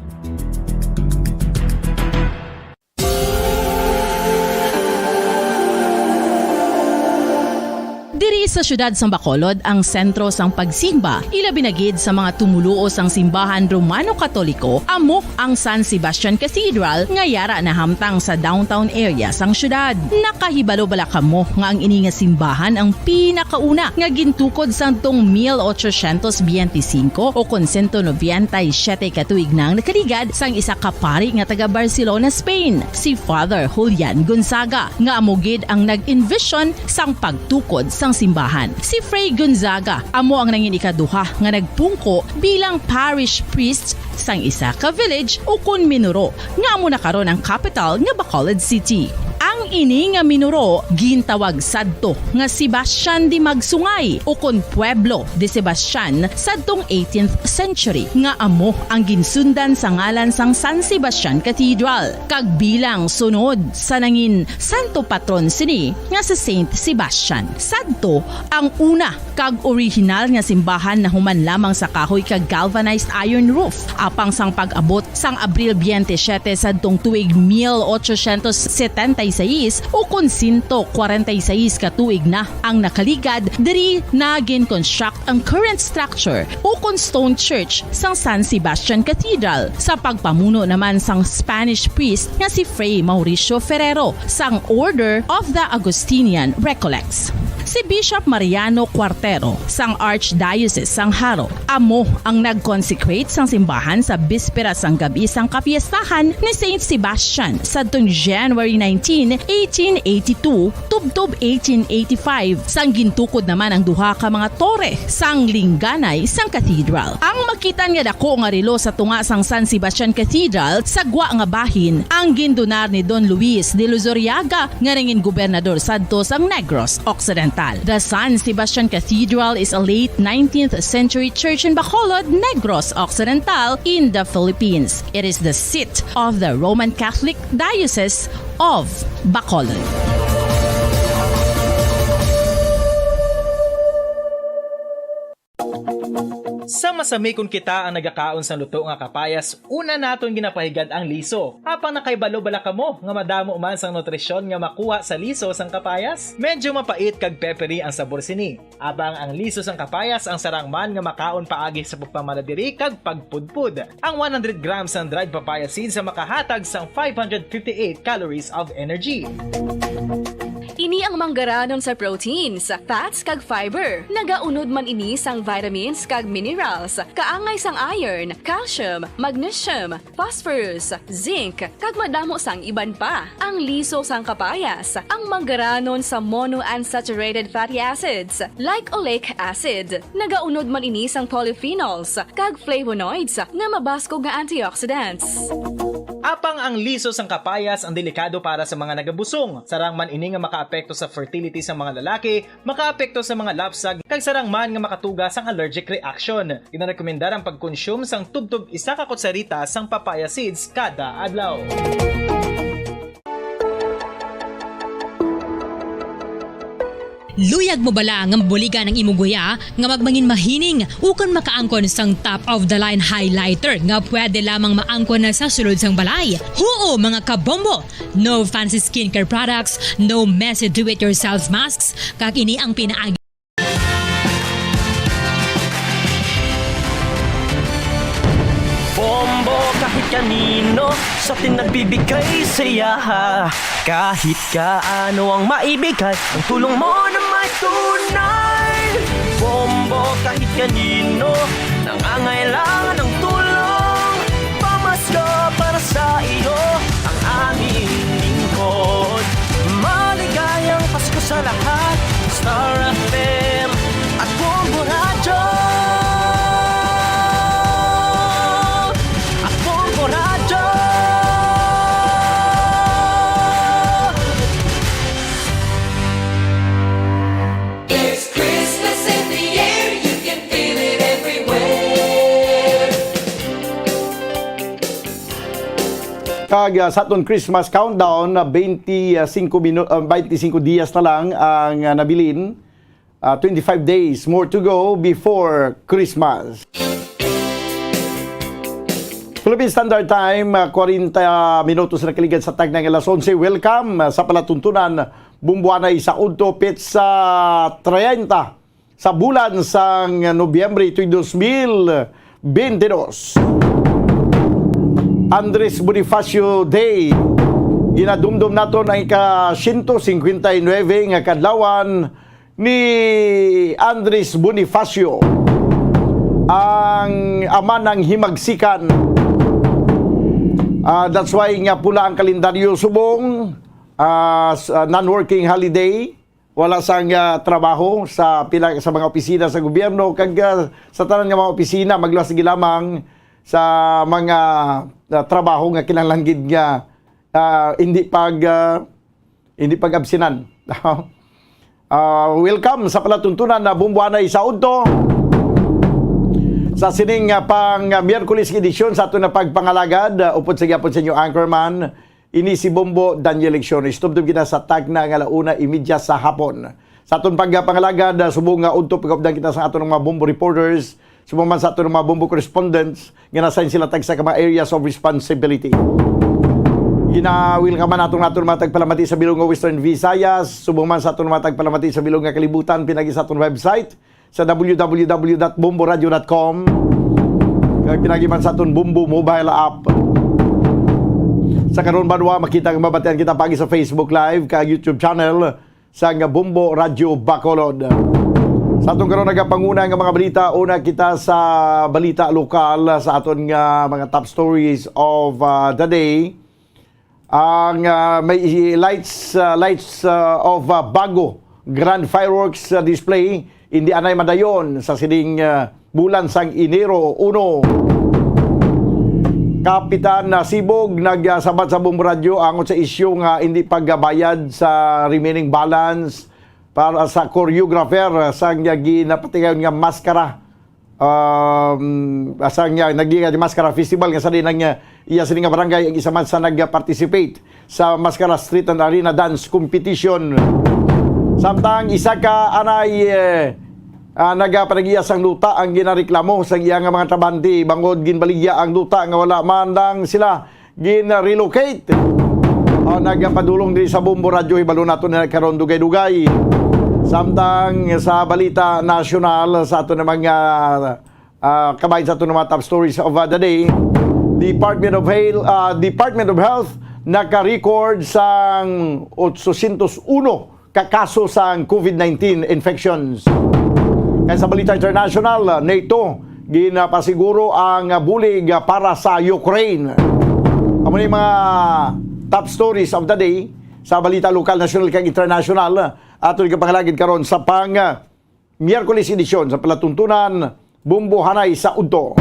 Diri sa siyudad sang Bacolod ang sentro sang pagsimba, ilabi na gid sa mga tumoluo sang simbahan Romano-Katoliko, amo ang San Sebastian Cathedral nga yara nahamtang sa downtown area sang siyudad. Nakahibalo bala kamo nga ang ini nga simbahan ang pinakauna nga gintukod sadtong mil ochocientos biyente singko o kon sento nobenta y siyete ka tuig na ang nakaligad sang isa ka pari nga taga Barcelona, Spain, si Father Julian Gonzaga, nga amo gid ang nag-envision sang pagtukod sang simbahan. Si Fray Gonzaga amo ang nangin ikaduha nga nagpungko bilang parish priest sang isa ka village ukon minuro nga amo na karon ang kapital nga Bacolod City. Ang ini nga minuro gintawag sadto nga Sebastian de Magsungay ukon Pueblo de Sebastian sadtong eighteenth century, nga amo ang ginsundan sa ngalan sang San Sebastian Cathedral, kag bilang sunod sa nangin santo patron sini nga si Saint Sebastian. Sadto ang una kag orihinal nga simbahan nahuman lamang sa kahoy kag galvanized iron roof. Apang sang pag-abot sang Abril biyente siyete sadtong tuig mil ochocientos setenta y seis, ukon sento kwarenta y seis ka tuig na ang nakaligad, diri na gin-construct ang current structure ukon stone church sang San Sebastian Cathedral sa pagpamuno naman sang Spanish priest nga si Fray Mauricio Ferrero sang Order of the Augustinian Recollects. Si Bishop Mariano Cuartero sang Archdiocese sang Jaro amo ang nag-consecrate sang simbahan sa bispera sang gab-i sang kapiestahan ni Saint Sebastian sadtong January nineteen, eighteen eighty-two, tubtob eighteen eighty-five, sang gintukod naman ang duha ka mga tore sang lingganay sang cathedral. Ang makit-an nga dako nga relo sa tunga sang San Sebastian Cathedral sa gwa nga bahin ang gindonar ni Don Luis de Luzuriaga nga nangin gobernador sadto sang Negros Occidental. The San Sebastian Cathedral is a late nineteenth century church in Bacolod, Negros Occidental, in the Philippines. It is the seat of the Roman Catholic Diocese of Bacolod. Sa masami kon kita ang nagakaon sang luto nga kapayas, una naton ginapahigad ang liso. Apang nakahibalo bala kamo nga madamo man sang nutrisyon nga makuha sa liso sang kapayas? Medyo mapait kag peppery ang sabor sini. Apang ang liso sang kapayas ang sarang man nga makaon paagi sa pagpamana diri kag pagpudpod. Ang one hundred grams sang dried papaya seeds ang makahatag sang five hundred fifty-eight calories of energy. Ini ang manggaranon sa proteins, fats, kag fiber. Nagaunod man ini sang vitamins kag minerals. minerals, kaangay sang iron, calcium, magnesium, phosphorus, zinc, kag madamo sang iban pa. Ang liso sang kapayas, ang manggaranon sa monounsaturated fatty acids, like oleic acid. Nagaunod man ini sang polyphenols kag flavonoids nga mabaskog nga antioxidants. Apang ang liso sang kapayas ang delikado para sa mga nagabusong. Sarang man ini nga makaapekto sa fertility sang mga lalaki, makaapekto sa mga lapsag, kag sarang man nga makatuga sang allergic reaction. Ginarekomendar ang pagkonsume sang tubtob isa ka kutsarita sang papaya seeds kada adlaw. Luyag mo bala nga mabuligan ang imong guya nga magmangin mahining ukon makaangkon sang top of the line highlighter nga pwede lamang maangkon na sa sulod sang balay? Huo, mga kabombo! No fancy skincare products, no messy do-it-yourself masks, kag ini ang pinaagi Bombo kahit kanino sa atin nagbibigay saya. Kahit kaano ang maibigay, ang tulong mo na may tunay. Bombo kahit kanino nangangailangan ng tulong. Pamasko para sa iyo ang aming lingkod. Maligayang Pasko sa lahat. Star F M at Bombo Radyo. At Bombo Radyo. There's Christmas in the air, you can feel it everywhere. Kag ah, sa aton Christmas countdown, ah, twenty-five minu- ah, twenty-five dias na lang ang ah, nabilin. Ah, twenty-five days more to go before Christmas. Philippine Standard Time, ah, kwarenta minutos na kaligad sa tagna nga alas onse. Welcome ah, sa palatuntunan, Bumbuanay sa udto, petsa treinta sa bulan sang Nobyembre tuig dos mil bente dos. Andres Bonifacio Day. Ginadumdom naton ang ika siyento singkwenta y nuebe nga kadlawan ni Andres Bonifacio, ang ama ng himagsikan. Ah, that's why nga pula ang kalendaryo subong, ah, s- ah, non-working holiday, wala sang ah, trabaho sa pila sa mga opisina sa gobyerno kag ah, sa tanan nga mga opisina, magluwas lagi lamang sa mga ah, trabaho nga kinahanglan gid nga ah, hindi pag ah, hindi pag-absenan. Ah, welcome sa palatuntunan na Bumbuanay sa Udto. Sa sining ah, pang ah, Miyerkules nga edisyon sa aton na pagpangalagad, ah, upod sa gyapon sa inyo anchorman, ini si Bombo Daniel Lecciones. Tubtob kita sa tagna nga alauna imidya sa hapon. Sa aton pagpangalagad, ah, subong nga udto pagupdan kita sa aton mga Bombo reporters, subong man sa aton mga Bombo correspondents nga nasign sila tagsa ka mga areas of responsibility. Gina-welcome man naton naton mga tagpalamati sa bilog nga Western Visayas, subong man sa aton mga tagpalamati sa bilog nga kalibutan, pinagi sa aton website sa w w w dot bombo radio dot com. Kag pinagi man sa aton Bombo mobile app. Sa karon banwa, makita nga mabatian kita pagi sa Facebook Live kag YouTube channel sang Bombo Radyo Bacolod. Sa aton karon nagapanguna nga mga balita, una kita sa balita lokal sa aton nga mga top stories of uh, the day. Ang uh, may lights uh, lights uh, of uh, Bago grand fireworks uh, display hindi anay madayon sa sining uh, bulan sang Enero uno. Kapitan na Sibog nagsabat sa Bombo Radyo angot sa isyu nga hindi pagbayad sa remaining balance para sa choreographer sa nga ginapatigayon nga maskara. Um, sa nga naging Maskara Festival nga sa di nang uh, iya sini nga barangay ang isa man sa nag-participate sa Maskara Street and Arena Dance Competition. Samtang isa ka anay eh, ah, nagapanagiya sang luta ang ginareklamo sang iya nga mga trabahante bangod ginbaligya ang luta nga wala man lang sila gin-relocate. O nagapadulong diri sa Bombo Radyo, hibalo nato na karon dugay-dugay. Samtang sa balita nasyonal sa ato na mga ah, kabahin sa ato na mga top stories of uh, the day, Department of Health, ah, Department of Health naka-record sang otsosintos uno ka kaso sang COVID nineteen infections. Kay sa balita international, ah, NATO Ginapasiguro ang bulig para sa Ukraine. Amo ni mga top stories of the day sa balita lokal, nasyonal, kag international. Aton ikapangalagid karon sa pang Miyerkules edisyon sa palatuntunan, Bombo Hanay sa Udto.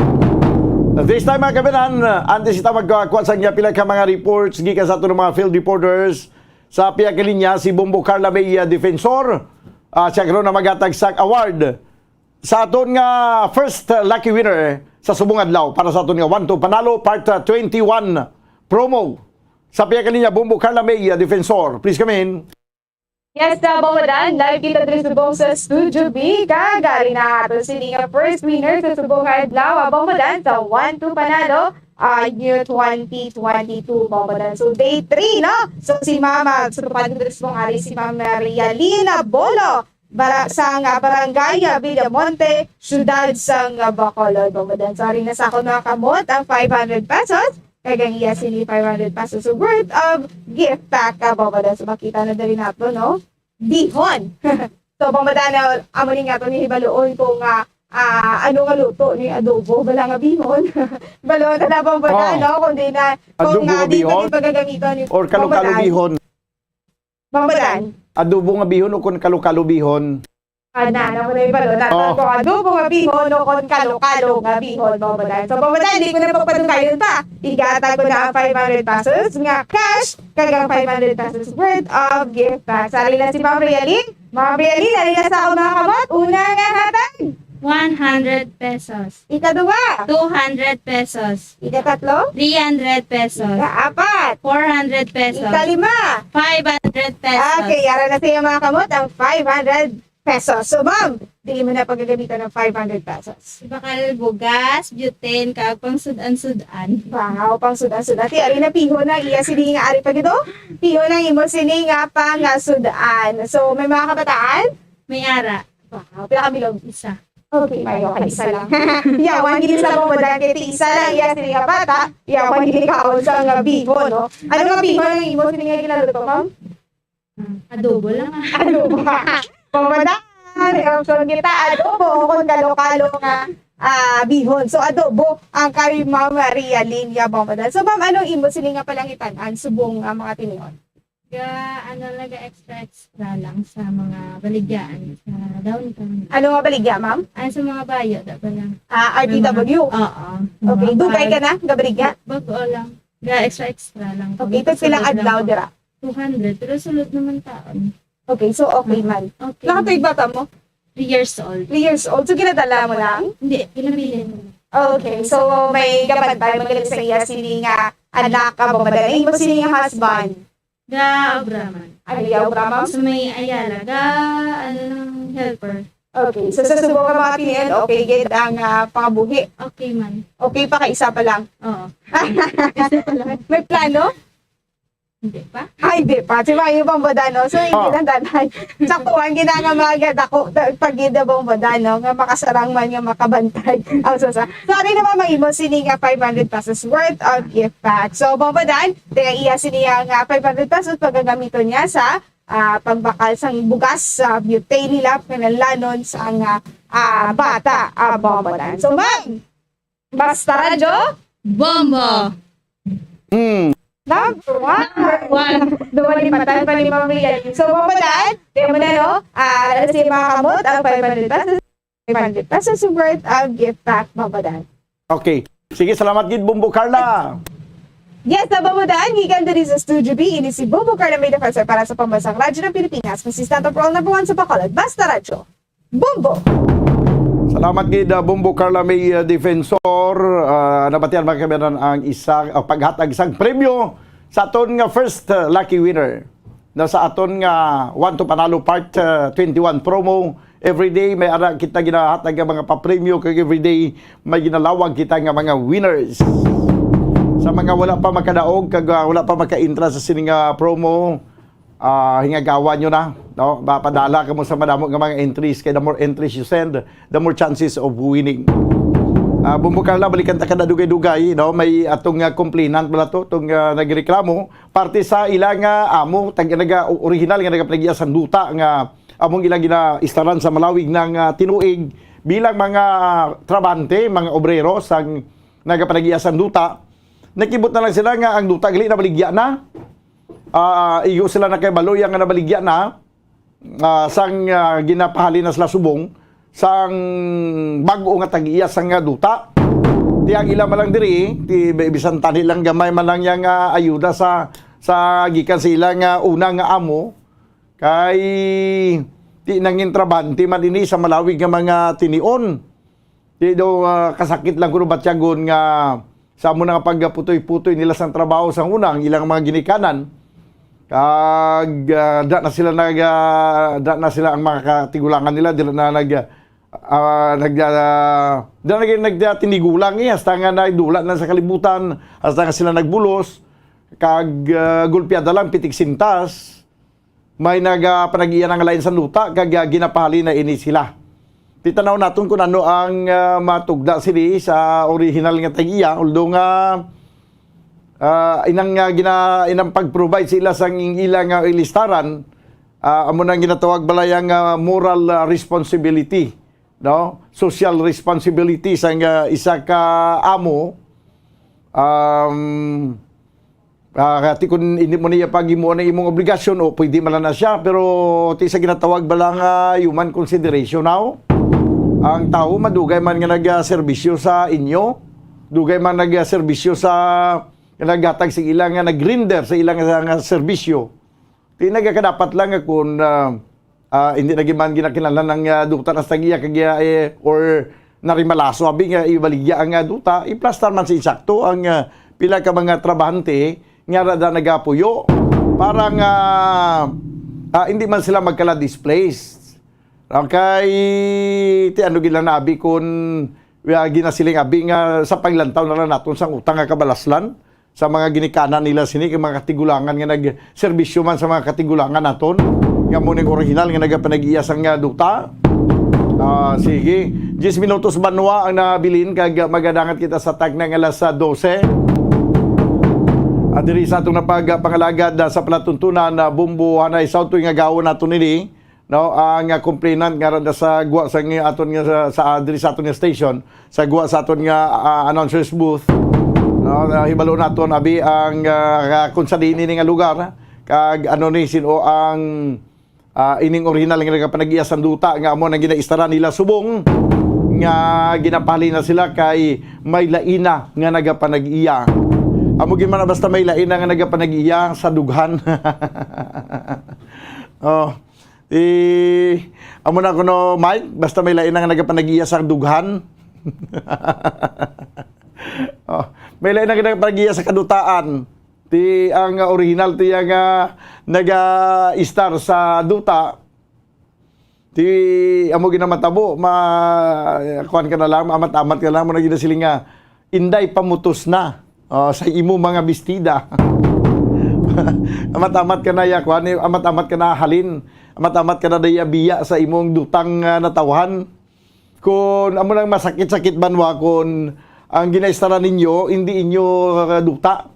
This time, mga kababayan, antes kita magkuha sa pila ka mga reports gikan sa aton mga field reporters, sa pihak linya si Bombo Carla May, ah, Defensor. Ah, siya karon na maghatag sa award sa aton nga first lucky winner sa subong adlaw para sa aton nga One to Panalo Part, ah, twenty-one promo. Sa pihak linya, Bombo Carla May, ah, Defensor. Please come in. Yes, uh, Bombo Dan, live kita diri subong sa Studio B. Kag ari na ato sini nga first winner sa subong nga adlaw, uh, Bombo Dan, sa One to Panalo, uh, New twenty twenty-two, Bombo Dan. So, day three, no? So, si Mama, sa tupad ko diri subong ari, si Ma'am Realina Bolo, bara, sang, uh, Barangay, uh, Villamonte, Siyudad sang, uh, Bacolod, Bombo Dan. So, ari na sa akon mga kamot ang five hundred pesos. Kag ang iya sini five hundred pesos worth of gift pack, ah, Bombo Dan. So, makita na dali nato, no? Bihon. So, Bombo Dan, ah, amo ni nga to ni hibaluon kung, ah, ah, ano nga luto ni adobo, bala nga bihon. Balo na na, Bombo Dan, Oh. no? Kung di na, kung Adobo nga nga di to bihon? Ni pagagamiton ni Or kalo-kalo Bombo Dan. Bihon? Bombo Dan. Adobo nga bihon o kon kalo-kalo bihon? Ah, na, na, na, na, na, Oh. Kung adobo nga bihon o kon kalo-kalo nga bihon, Bombo Dan. So, Bombo Dan, di ko na pagpadugayon pa. Igatag ko na ang five hundred pesos nga cash, kag ang five hundred pesos worth of gift pack. Sari na si Ma'am Realin. Ma'am Realin, ali na sa akong mga kamot. Una nga hatag. One hundred pesos. Ikaduha. Two hundred pesos. Ikatatlo. Three hundred pesos. Ikaapat. Four hundred pesos. Ikalima. Five hundred pesos. Okay, yara na siya mga kamot, ang five hundred pesos. So, ma'am, dili mo na pagagamitan ng five hundred pesos. Bakal bugas, butane, kag pang sudan-sudan. Wow, pang sudan-sudan. Ti, ari na, piho na, iya sini nga ari pa gito. Piho na imo sini nga pang, ah, sudan. So, may mga kabataan? May ara. Wow, pila ka bilog? Isa. Okay, mayo ka isa lang. Yawan gid sa mga dagiti isa lang, iya sila nga bata, yawan gid kaon sa nga bihon, no? Ano nga bihon ang imo sini nga ginaluto, ma'am? Ah, adobo lang, ah. Adobo. Pamadan, may option kita, adobo, kung kalo-kalo nga, ah, bihon. So, adobo ang kay Ma'am Maria Linya Pamadan. So, ma'am, anong imo sini nga palangitan-an subong nga mga tinion? Ga, ano lang, ga extra, extra lang sa mga baligyaan sa downtown. Ano nga baligya, ma'am? Ay, sa mga bayo, da ba lang? Ah, May mga R T W? Oo. Okay, Mga dugay ka bag-, na, gabaligya? Bag-o lang. Ga extra, extra lang. Okay, tapos pila adlaw dira? Two hundred, pero sulod naman taon. Okay, so okay man. Okay. Nakatuig bata mo? Three years old. Three years old. So, ginadala mo lang? Hindi, pinabilin mo. Okay, so may gabantay mo gali sa iya sini nga anak ka ba? Madala mo sini nga husband? Ga obra man. Ano, ga obra, ma'am? Sa may Ayala, ga, ano lang, helper. Okay, so sa subong nga mga tinion, okay gid ang, ah, pangabuhi? Okay man. Okay pa, kay isa pa lang? Oo. Isa pa lang. May plano? Hindi pa. Ay, hindi pa. Si Mayo pang badano. So, hindi Oh. lang danay. Saktuhan, ginanga mga dako, pagida pang badano, nga makasarang man, nga makabantay. Ang sasa. So, ano naman, mahimo sini nga five hundred pesos worth of gift pack. So, Bombo Dan, kaya iya sini nga five hundred pesos pagagamiton niya sa, ah, pagbakal sang bugas sa butane nila, kinahanglanon sa nga, ah, bata, ah, Bombo Dan. So, ma'am, Basta Radyo, Bombo! Mm. Number one. Number one. Dumalipatan pa ni Ma'am Rian. So, Bombo Dan, kaya mo na, no? Ah, alas si mga kamot, ang five hundred pesos. Five hundred pesos worth of gift pack, Bombo Dan. Okay. Sige, salamat gid, Bombo Carla. Yes, na Bombo Dan, gikan diri sa Studio B, ini si Bombo Carla May Defensor para sa Pambansang Radyo ng Pilipinas, Masista Top Roll number one sa Bacolod, Basta Radyo, Bombo! Salamat gid, ah, Bombo Carla May, ah, Defensor. Ah, nabatian, mga kababayan, ang isa, ah, paghatag sang premyo sa aton nga first, ah, lucky winner na sa aton nga One to Panalo Part, ah, twenty-one promo. Everyday may ara kita ginahatag nga mga papremyo, kag everyday may ginalawag kita nga mga winners. Sa mga wala pa makadaog kag, ah, wala pa maka-intra sa sini nga promo, ah, hingagawan nyo na, no? Mapadala kamo sa madamo nga mga entries, kay the more entries you send, the more chances of winning. Ah, Bombo Carla, balikan ta ka na dugay-dugay, no? May atong, ah, complainant bala to, tong, ah, nagreklamo, parte sa ila nga amo, tag-, naga-, original nga nagapanag-iya sang duta nga among ila ginaistaran sa malawig nga, ah, tinuig, bilang mga trabahante, mga obrero sang nagapanag-iya sang duta, nakibot na lang sila nga ang duta gali nabaligya na. Ah, igo sila nakahibalo iya nga nabaligya na, ah, sang, ah, ginapahalin na sila subong sang bag-o nga tag-iya sang, ah, duta. Ti ang ila man lang diri, ti bi-, bisan tani lang gamay man lang yang, ah, ayuda sa, sa gikan sa ila nga una nga amo, kay ti nangin trabahante man ini sa malawig nga mga tinion. Di daw, ah, kasakit lang kuno batyagon nga sa amo na nga pagputoy-putoy nila sang trabaho sang una, ang ilang mga ginikanan. Kag, ah, da na sila nag, ah, da na sila ang mga katigulangan nila, dila na nag, ah, nag, ah, da na nag, nagtinigulang, eh, hasta nga naidula na sa kalibutan, hasta nga sila nagbulos, kag, ah, gulpiada lang, pitik sintas. May nagapanag-iya na nga lain sang duta, kag, ah, ginapahalin na ini sila. Titanaw naton kung ano ang, ah, matugda sini sa original nga tag-iya, although nga, ah, inang, ah, gina-, inang pag-provide sila sang ila nga ilistaran, ah, amo nang ginatawag bala yang, ah, moral, ah, responsibility, no? Social responsibility sang, ah, isa ka amo. Um, Ah, kati kun hindi mo niya paghimuon ang imong obligasyon, o pwede man lang na siya, pero ti sa ginatawag bala nga human consideration now, ang tawo madugay man nga nagserbisyo sa inyo, dugay man nagserbisyo sa, nga naghatag sa ila nga nag-render sa ila nga, nga serbisyo. Ti nagakadapat lang nga kun, ah, ah, hindi na gid man ginakinahanglan ang, ah, duta na sa tag-iya kag, ah, eh, or narimalaso abi nga ibaligya ang, ah, duta, iplastar man sa insakto ang, ah, pila ka mga trabahante nga ra da nagapuyo para nga, ah, hindi man sila magkala-displaced. Okay, ti ano gid lang na abi kun, ah, ginasiling abi nga sa paglantaw na lang naton sang utang nga kabalaslan sa mga ginikanan nila sini kay mga katigulangan nga nagserbisyo man sa mga katigulangan naton nga mo ning original nga nagapanag-iya sang, ah, duta. Ah, sige. Diyes minutos banwa ang nabilin kag magadangat kita sa tagna nga alas, ah, dose. Ah, diri sa atong napagpangalagad, ah, sa palatuntunan na bumbo hanay sa utoy nga gawon naton ini. No, ang, ah, complainant nga ra sa gwa sa nga aton nga sa, sa, ah, diri sa aton nga station, sa gwa sa aton nga, ah, announcer's booth. No, ah, hibalo naton abi ang, ah, kung sa diin ini nga lugar, kag ano ni sino ang, ah, ining original nga nagapanag-iya sang duta nga amo nang ginaistaran nila subong nga ginapali na sila kay may laina nga nagapanag-iya. Amo gid man na basta may laina nga nagapanag-iya sa dughan. Oh, Eh, amo na kuno, Mike, basta may lain nga nagapanag-iya sa dughan. Oh, may lain nga nagapanag-iya sa kadutaan. Ti ang original ti nga naga-istar sa duta. Ti amo ginamatabo, ma-, kuwan ka na lang, amat-amat ka lang, mo na ginasiling nga, Inday, pamutos na, oh, sa imo mga bestida. Amat-amat ka na ya, kuwan, eh, amat-amat ka na halin, amat-amat ka na daya biya sa imong dutang, ah, natawhan. Kun amo nang masakit-sakit banwa kun ang ginaistaran ninyo, hindi inyo, ah, duta.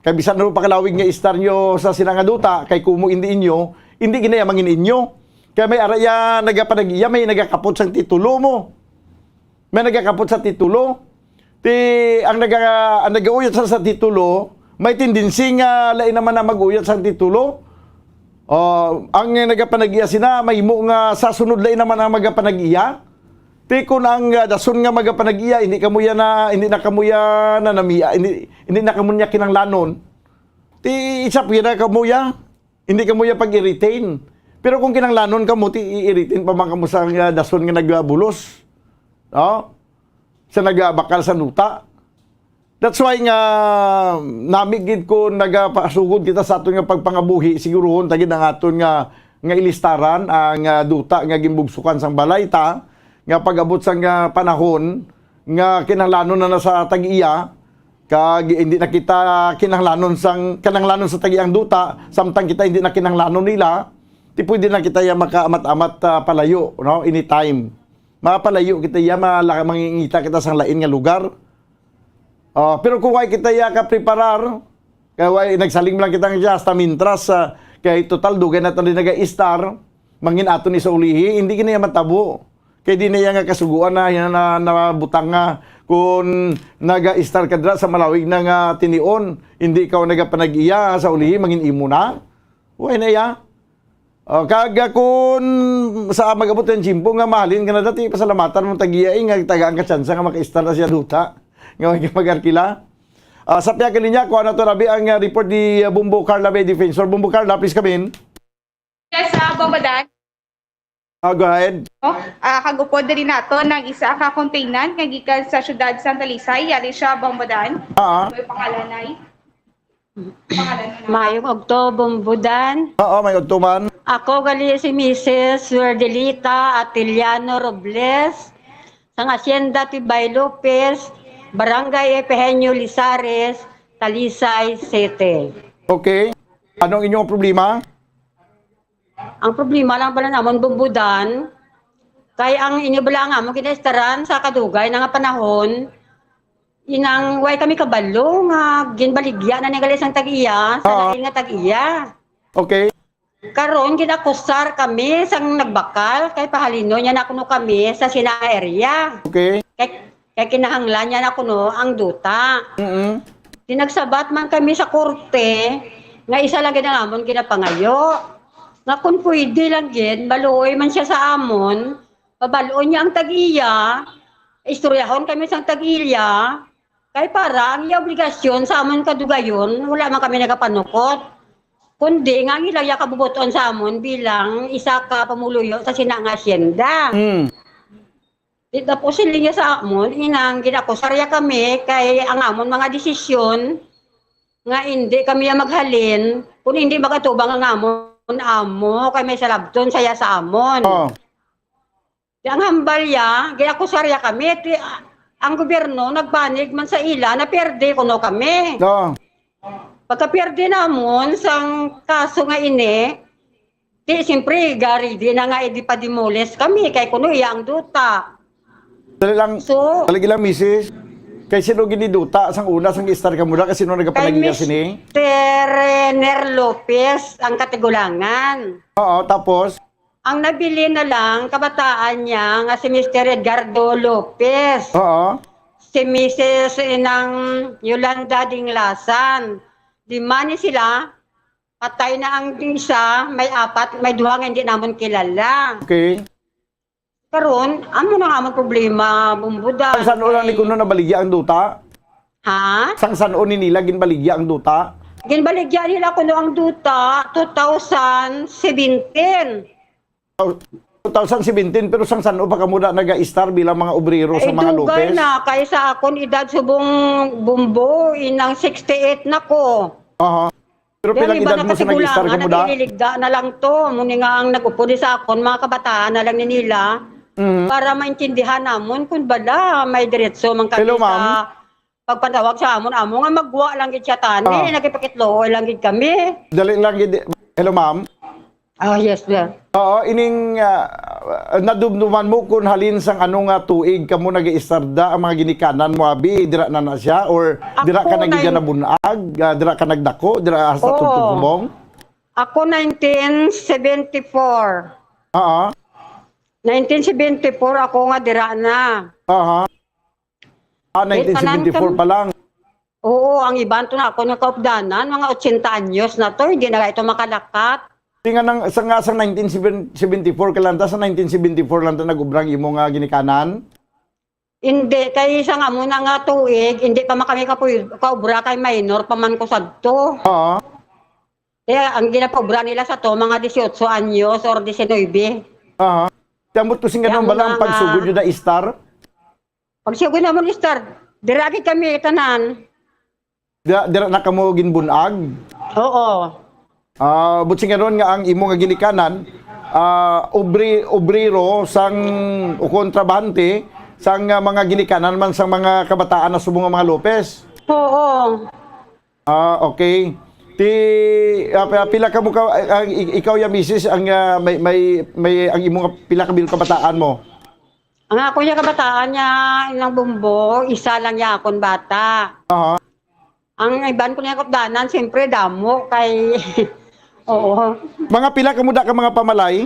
Kay bisan ano pa kalawig nga istar nyo sa sila nga duta, kay kumo hindi inyo, hindi ginaya mangin inyo. Kay may ara ya nagapanag-iya, may nagakapot sang titulo mo. May nagakapot sa titulo. Ti, ang naga-, ang nagauyat sa, sa titulo, may tendency nga lain naman na mag-uyat sa titulo. Oh, ang nagapanag-iya sina, mahimo nga sa sunod lain naman ang magapanag-iya. Ti kun ang, ah, dason nga magapanag-iya, hindi kamo ya na, hindi na kamo ya na namia, hindi, hindi na kamo niya kinanglanon. Ti isa pa na kamo ya. Hindi kamo ya pag-i-retain. Pero kung kinanglanon kamo, ti i-retain pa man kamo sa nga dason nga nagabulos. No? Sa nagabakal sa nuta. That's why nga nami gid ko nagapasugod kita sa aton nga pagpangabuhi, siguruhon ta gid ang aton nga, nga ilistaran ang, ah, duta nga gimbugsukan sang balay ta, nga pag-abot sang, ah, panahon nga kinahanglanon na, na sa tag-iya, kag hindi na kita kinahanglanon sang, kinahanglanon sa tag-iyang duta, samtang kita hindi na kinahanglanon nila, ti pwede na kita ya makaamat-amat, ah, palayo, no? Anytime. Mapalayo kita ya, mala-, mangingita kita sang lain nga lugar. Ah, pero kung way kita ya kapreparar, kay way, nagsaling lang kita nga siya, hasta mintras, ah, kay total, dugay na tayo nag-istar, mangin ato ni sa ulihi, hindi kini matabo. Kay di na iya nga kasuguan na, na, na, nabutang nga kung naga-istar ka dira sa malawig na nga tinion, hindi ka nagapanag-iya sa ulihi, mangin imo na. Way na iya. O, kag, ah, kun sa mag-abot ang tiyempo nga mahalin ka na dati, pasalamatan mo tag-iya, eh, nga tagaan ka tsansa nga makaistar na siya duta nga may mag-arkila. Ah, sa pihak linya, kuha na to, Rabi, ang, ah, report ni, ah, Bumbo Carla May Defensor. Bumbo Carla, please come in. Yes, ah, Bombo Dan. Ah, go ahead. Oh, ah, kag upod diri nato nang isa ka complainant nga gikan sa siyudad sang Talisay, yari siya, Bombo Dan. Ah. May pangalan ay? Maayong udto, Bombo Dan. Oo, may udto man. Ako gali si Misis Werdelita Atiliano Robles, sang Hacienda Tibay Lopez, Barangay Epigenio Lizares, Talisay City. Okay. Anong inyong problema? Ang problema lang pala namon, Bombo Dan, kay ang inyo bala nga amon ginaistaran sa kadugay na nga panahon, inang way kami kabalo nga ginbaligya na ni gali sang tag-iya sa Oo. lain nga tag-iya. Okay. Karon ginakusar kami sang nagbakal kay pahalinon niya na kuno kami sa sina nga area. Okay. Kay, kay kinahanglan niya na kuno ang duta. Mm-mm. Di nagsabat man kami sa korte nga isa lang gid ang amon ginapangayo. Nga kung pwede lang gid, maluoy man siya sa amon, pabal-on niya ang tag-iya, istoryahon kami sang tag-iya, kay para ang iya obligasyon sa amon kadugayon, wala man kami nagapanukot. Kundi nga ang ila iya kabubot-on sa amon bilang isa ka pumuluyo sa sina nga asyenda. Mm. Di, tapos siling niya sa amon, inang ginakusar ya kami kay ang amon mga desisyon nga indi kami ya maghalin kung indi magatubang ang amon amo kay may salabton saya sa amon. Oh. Di, ang hambal ya, ginakusar ya kami. Ti, ang gobyerno nagbanig man sa ila na pierde kuno kami. Oh. Pagkapierde namon sang kaso nga ini, Ti, siyempre, gari, di na nga, eh, di pa demoles kami, kay kuno iya ang duta. Dali lang, So, dali lang, misis. Kay sino giniduta sang una, sang istar ka muna, kay sino Kay nagapanagiya sini? Mister Rener Lopez ang katigulangan. Oo, tapos? Ang nabilin na lang, kabataan niya, nga si Mister Edgardo Lopez. Oo. Si Missus Inang Yolanda Dinglasan. Di man ni sila, Patay na ang isa, may apat, may duha nga hindi namon kilala. Okay. Karon, amo na nga among problema, Bumbudan. Sang san-o lang ni kuno nabaligya ang duta? Ha? Sang san-o ni nila ginbaligya ang duta? Ginbaligya nila kuno ang duta, two thousand seventeen. Two thousand seventeen, pero sang san-o pa kamo da naga-istar bilang mga obrero sa Ay, mga dugay Lopez? Na, kay sa akon edad subong Bumbo, inang sixty-eight na ko. Aha. Pero Kaya pilang may edad iba mo sa nag-istar nakatigulangan, kamo da? Nagliligda na lang to. Muni nga ang nag-upod sa akon, mga kabataan na lang ni nila, Mm. para maintindihan namon kung bala may diretso man kami Hello, ma'am. sa pagpatawag sa amon, amo nga magwa lang gid siya tani, Ah. nagipakitluoy lang gid kami. Dali lang gid. Hello, ma'am. Ah, yes, sir. Oo, ining, ah, nadumduman mo kung halin sang ano nga tuig kamo nag-iistarda ang mga ginikanan mo, abi, dira na na siya, or dira ka Ako, nagigya nine nabunag, ah, dira ka nagdako, dira sa Oo. Tugtugmong? Ako, nineteen seventy-four. Oo. Nineteen seventy-four ako nga dira na. Aha. Ah, Eh, tanan nineteen seventy-four kam- pa lang. Oo, ang iban to na ako nga kaupdanan, mga ochenta anyos na to, hindi na ito makalakat. Di nga nang, sa, nga sa nineteen seventy-four ka lang ta, sa nineteen seventy-four lang ta nag-ubra ang imo nga ginikanan? Hindi, kay isa nga muna nga tuig, hindi pa man kami kapuy-, kaubra kay minor pa man ko sadto. Oo. Kaya ang ginapaubra nila sa to, mga dieciocho anyos or diecinuebe. Aha. Kaya mo to sing Kaya ganun mo bala ang na nga pagsugod yun na istar? Pagsugod namon istar, dira gid kami tanan. Dira, dira na kamo ginbunag? Oo. Ah, but sing ganun nga ang imo nga ginikanan, ah, obri-, obrero sang ukon trabahante sang, ah, mga ginikanan man sang mga kabataan na subong nga mga Lopez? Oo. Ah, okay. Ti, ah, pi-, pila ka mo ka, ah, ah, i-, ikaw ya misis ang, ah, may, may, may, ang imo nga pila ka bil-, kabataan mo? Ang ako niya kabataan niya, inang Bumbo, isa lang niya akon bata. Aha. Ang iban ko niya kabataan, siyempre, damo kay, oo. Mga pila ka muda ka mga pamalay?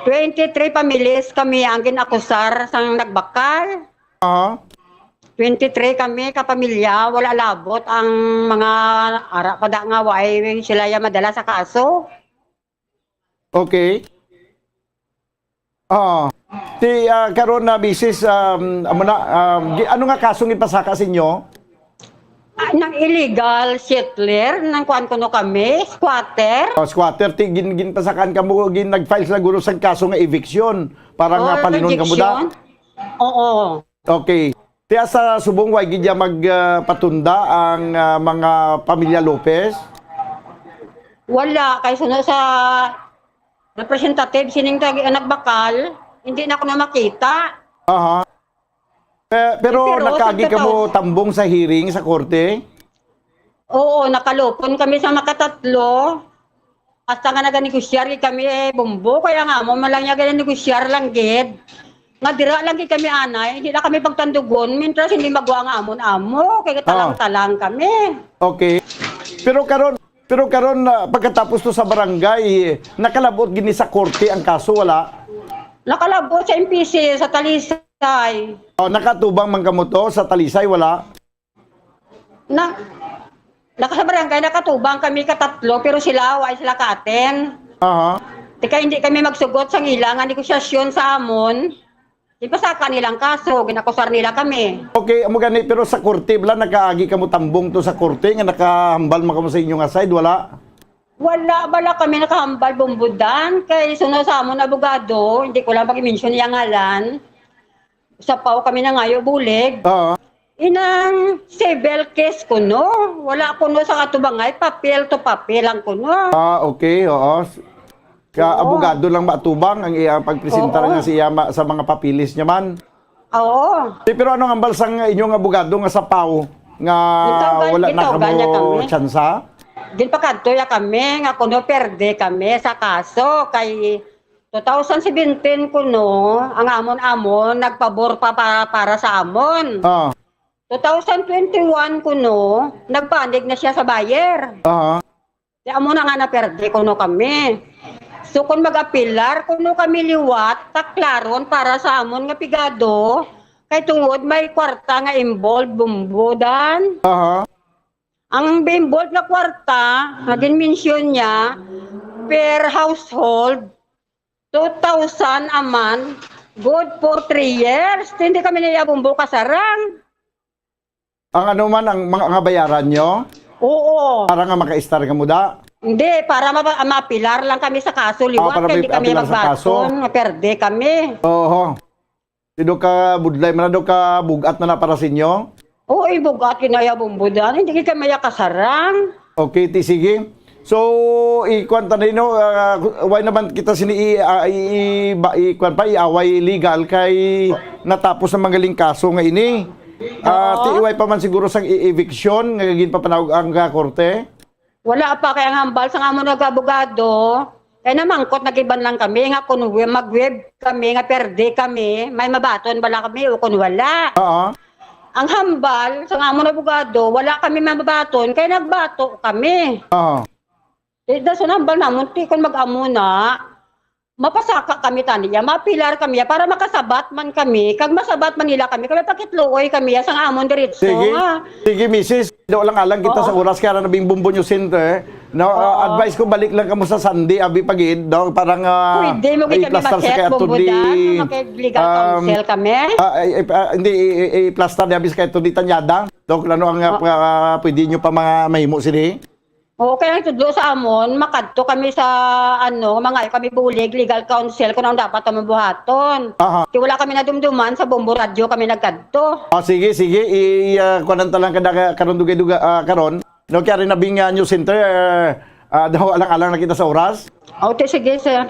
Twenty-three families kami ang ginakusar sang nagbakal. Aha. Twenty-three kami ka pamilya, wala labot ang mga ara pa da nga waay sila ya madala sa kaso. Okay. Ah, ti, ah, karon na, misis, um, amo na, um, gi-, ano nga kasong ipasaka sa inyo? Ah, nang illegal settler, nang kuan kuno kami, squatter. Oh, squatter, ti, gin-, ginpasakan kamo, gin-, nag-file sila guro sang kaso nga eviction para nga Oh, palinon kamo da? Eviction? Oo. Okay. Tiya sa subong, way gid ya mag, ah, patunda ang, ah, mga pamilya Lopez? Wala, kay suno sa representative sining tag-, nagbakal, hindi na ko na makita. Aha. Eh, pero Pero nakaagi sa kamo totoo tambong sa hearing sa korte? Oo, nakalupon kami sa makatatlo. Hasta nga naganegosyar gid kami, eh, Bumbo, kaya nga amo man lang niya ginanegosyar lang gid. Nga dira lang gid kami anay, hindi na kami pagtandugon, mintras hindi magwa nga amon amo, kay Ah. talang-talang kami. Okay. Pero karon, pero karon, ah, pagkatapos to sa barangay, nakalabot gini sa korte ang kaso, wala? Nakalabot sa M P C, sa Talisay. Oh, nakatubang man kamo to sa Talisay, wala? Na, naka-, sa barangay, nakatubang kami katatlo, pero sila, wa sila ka-attend. Aha. Di kay hindi kami magsugot sa ila nga negosasyon sa amon. Ipasaka nilang kaso, ginakusar nila kami. Okay, amo gani, pero sa korte, bala, nakaagi kamo tambong to sa korte nga nakahambal man kamo sa inyo nga side, wala? Wala, bala kami nakahambal, Bumbudan. Kay suno sa amon abogado, hindi ko lang pag-mention iyang ngalan. Sa pao kami nangayo bulig. Oo. Inang civil case kuno. Wala kuno sa atubangay, papel to papel lang kuno. Ah, okay, oo. S-, ka Oo. abogado lang maatubang ang iyang pagpresentar Oo. nga siya ma-, sa mga papilis niya man. Oo. Eh, pero ano ang hambal sang inyong abogado nga sa pao nga Gitawgan, wala na gitawgan niya kamo kami. tsansa? Ginpakadto ya kami nga kuno perde kami sa kaso kay two thousand seventeen kuno ang amon-amon nagpabor pa, pa, para sa amon. Ah. Two thousand twenty-one kuno nagpanig na siya sa buyer. Ah. Di amo na nga naperde kuno kami. So, kung mag-apilar kuno kami liwat, taklaron para sa amon nga pigado, kay tungod may kwarta nga involved, Bumbudan. Aha. Ang involved nga kwarta, nga ginmensyon niya, per household, two thousand a month, good for three years. Hindi kami niya, Bumbo, kasarang. Ang ano man, ang mga, nga bayaran nyo? Oo. Para nga makaistar ka muda? Hindi, para ma-, mapilar lang kami sa kaso, Ah, liwat, para kay may hindi kami apilar sa kaso. magbaton, maperde kami. Oho. Di do ka budlay man na, do ka bugat man na para sa inyo? Oo, ibugat, kinaya bumbudan, hindi kami ya kasarang. Okay, ti, sige. So, ikuan ta na, no, ah, why naman kita sini i-, ah, i-, i-, ba-, ikuan pa, iaway legal kay natapos ang magaling kaso nga ini. Ah, Oo. Ti, iway pa man siguro sang e-, eviction nga ginpapanawag ang, ah, korte? Wala pa, kay ang hambal sang amon nga abogado, kay namangkot na gid man lang kami nga kung wi-, mag-waive kami, nga perde kami, may mabaton bala kami o kung wala. Oo. Ang hambal sang amon abogado, wala kami mabaton, kay nagbato kami. Oo. Di, dason hambal namon, ti, kung mag-amo na, mapasaka kami tani ya, mapilar kami ya, para makasabat man kami, kag masabat man nila kami, kay mapakitluoy kami ya sang amon diretso Sige. nga. Sige, misis. Do lang alang kita Oo. sa oras, kaya na nabing Bumbo News Center. No, ah, Oo. advice ko, balik lang kamo sa Sunday, abi pa gid, no? Parang, ah, Pwede mo gid kami i-plaster sa kay maset, Attorney, Bumbudan, makig-legal um, counsel kami. ah, ay, ay, ah, hindi, i-, i-, i-plaster ni abi sa kay Attorney Tanyada. Doc, ano ang, ah, Oo. pa-, pwede nyo pa mga mahimo sini? Oo, kaya ang tudlo sa amon, makadto kami sa, ano, mangayo kami bulig, legal counsel, kung ano dapat amon buhaton. Aha. Kay wala kami nadumduman, sa Bombo Radyo kami nagkadto. Ah, sige, sige. I, i, ah, kuwanan ta lang kada ka-, karon dugay-dugay, ah, karon. No, kaya rin nabing, ah, News Center, ah, ah, daw alang-alang na kita sa oras. Okay, sige, sir.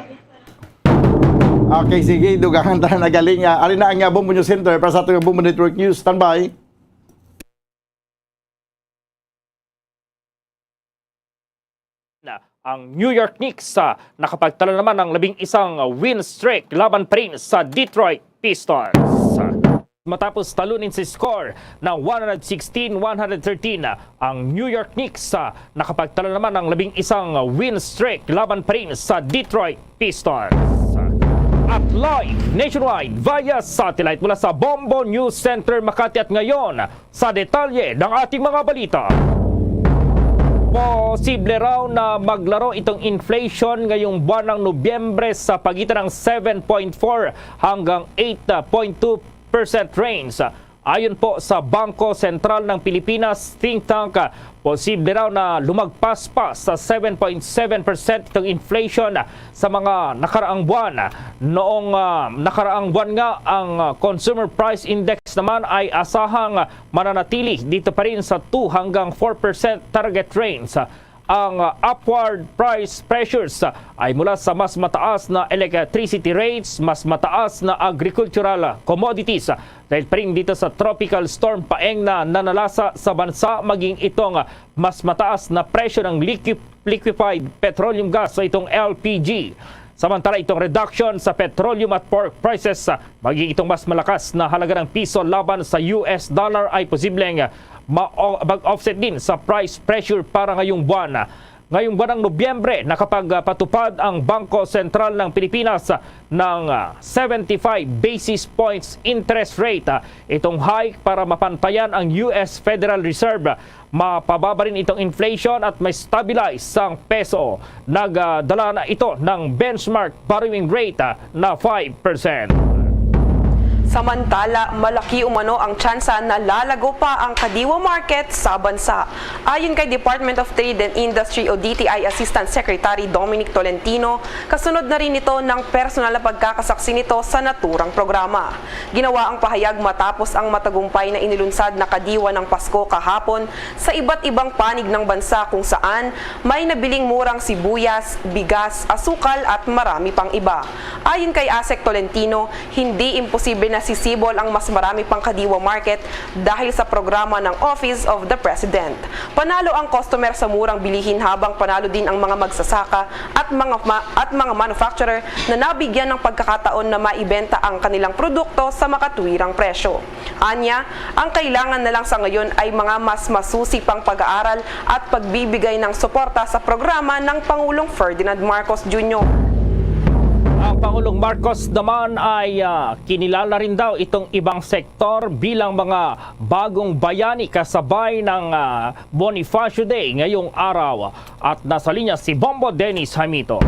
Okay, sige. Dugangan ta na galing. Ah, ari na ang, ah, Bombo News Center para sa ating Bombo Network News. Standby. Na ang New York Knicks, ah, nakapagtala naman ng labing isang win streak laban pa rin sa Detroit Pistons. Matapos talunin sa score na one hundred sixteen one hundred thirteen, ang New York Knicks, ah, nakapagtala naman ng labing isang win streak laban pa rin sa Detroit Pistons. At live nationwide via satellite mula sa Bombo News Center Makati. At ngayon, sa detalye ng ating mga balita. Posible raw na maglaro itong inflation ngayong buwan ng Nobyembre sa pagitan ng seven point four hanggang eight point two percent range. Ayon po sa Bangko Sentral ng Pilipinas think tank, posible raw na lumagpas pa sa seven point seven percent itong inflation sa mga nakaraang buwan. Noong, ah, nakaraang buwan nga, ang, ah, Consumer Price Index naman ay asahang mananatili dito pa rin sa two hanggang four percent target range. Ang, ah, upward price pressures, ah, ay mula sa mas mataas na electricity rates, mas mataas na agricultural commodities, ah, dahil pa rin dito sa Tropical Storm Paeng na nanalasa sa bansa, maging itong, ah, mas mataas na presyo ng liquid liquefied petroleum gas o itong L P G. Samantala, itong reduction sa petroleum at pork prices, ah, maging itong mas malakas na halaga ng piso laban sa U S dollar ay posibleng, ah, ma-, o-, mag-offset din sa price pressure para ngayong buwan. Ngayong buwan ng Nobyembre, nakapagpatupad ang Bangko Sentral ng Pilipinas ng, ah, seventy-five basis points interest rate. Ah, itong hike para mapantayan ang U S Federal Reserve. Mapababa rin itong inflation at may stabilize ang peso. Nagdala na ito ng benchmark borrowing rate, ah, na five percent. Samantala, malaki umano ang tsansa na lalago pa ang kadiwa market sa bansa. Ayon kay Department of Trade and Industry o D T I Assistant Secretary Dominic Tolentino, kasunod na rin ito ng personal na pagkakasaksi nito sa naturang programa. Ginawa ang pahayag matapos ang matagumpay na inilunsad na kadiwa ng Pasko kahapon sa iba't ibang panig ng bansa, kung saan may nabiling murang sibuyas, bigas, asukal at marami pang iba. Ayon kay Asek Tolentino, hindi imposible na sisibol ang mas marami pang kadiwa market dahil sa programa ng Office of the President. Panalo ang customer sa murang bilihin, habang panalo din ang mga magsasaka at mga ma-, at mga manufacturer na nabigyan ng pagkakataon na maibenta ang kanilang produkto sa makatwirang presyo. Anya, ang kailangan na lang sa ngayon ay mga mas masusi pang pag-aaral at pagbibigay ng suporta sa programa ng Pangulong Ferdinand Marcos Junior. Ang Pangulong Marcos naman ay, ah, kinilala rin daw itong ibang sektor bilang mga bagong bayani kasabay ng, ah, Bonifacio Day ngayong araw. At nasa linya si Bombo Dennis Jaimito.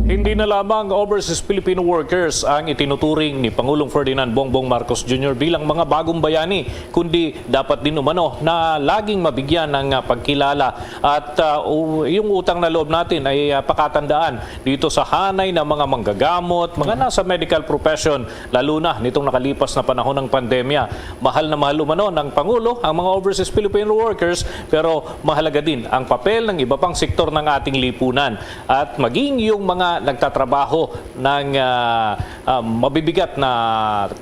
Hindi na lamang overseas Filipino workers ang itinuturing ni Pangulong Ferdinand Bongbong Marcos Junior bilang mga bagong bayani, kundi dapat din umano na laging mabigyan ng, ah, pagkilala. At, ah, u-, yung utang na loob natin ay, ah, pakatandaan dito sa hanay ng mga manggagamot, mga nasa medical profession, lalo na nitong nakalipas na panahon ng pandemya. Mahal na mahal umano ng Pangulo ang mga overseas Filipino workers, pero mahalaga din ang papel ng iba pang sektor ng ating lipunan at maging yung mga nagtatrabaho ng, ah, ah, mabibigat na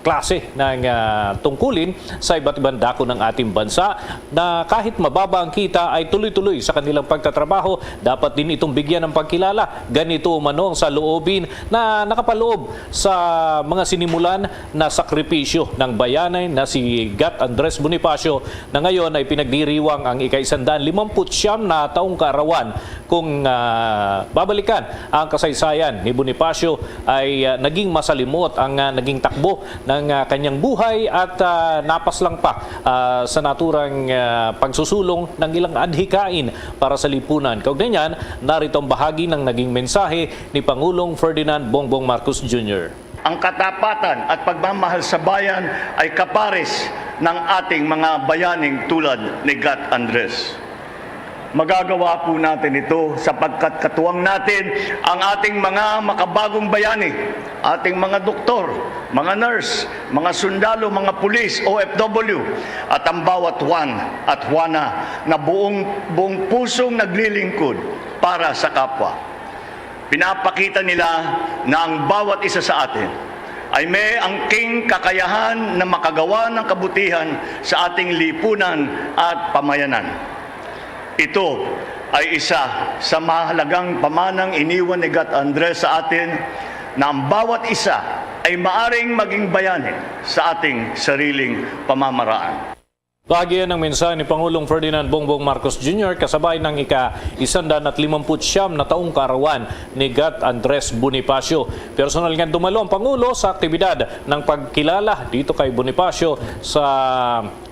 klase ng, ah, tungkulin sa iba't ibang dako ng ating bansa na kahit mababa ang kita ay tuloy-tuloy sa kanilang pagtatrabaho. Dapat din itong bigyan ng pagkilala. Ganito umano ang saloobin na nakapaloob sa mga sinimulan na sakripisyo ng bayani na si Gat Andres Bonifacio, na ngayon ay pinagdiriwang ang ika-isandaan limamput siyam na taong kaarawan. Kung, ah, babalikan ang kasaysayan ni Bonifacio, ay, ah, naging masalimuot ang, ah, naging takbo ng, ah, kanyang buhay at, ah, napaslang pa, ah, sa naturang, ah, pagsusulong ng ilang adhikain para sa lipunan. Kaugnay niyan, narito ang bahagi ng naging mensahe ni Pangulong Ferdinand Bongbong Marcos Junior. Ang katapatan at pagmamahal sa bayan ay kapares ng ating mga bayaning tulad ni Gat Andres. Magagawa po natin ito sapagkat katuwang natin ang ating mga makabagong bayani, ating mga doktor, mga nurse, mga sundalo, mga pulis, O F W, at ang bawat Juan at Juana na buong, buong pusong naglilingkod para sa kapwa. Pinapakita nila na ang bawat isa sa atin ay may angking kakayahan na makagawa ng kabutihan sa ating lipunan at pamayanan. Ito ay isa sa mahalagang pamanang iniwan ni Gat Andres sa atin, na ang bawat isa ay maaring maging bayani sa ating sariling pamamaraan. Bahagi ng mensahe ni Pangulong Ferdinand Bongbong Marcos Junior kasabay ng ika-isandaan at limamput siyam na taong kaarawan ni Gat Andres Bonifacio. Personal nga dumalo ang Pangulo sa aktibidad ng pagkilala dito kay Bonifacio sa,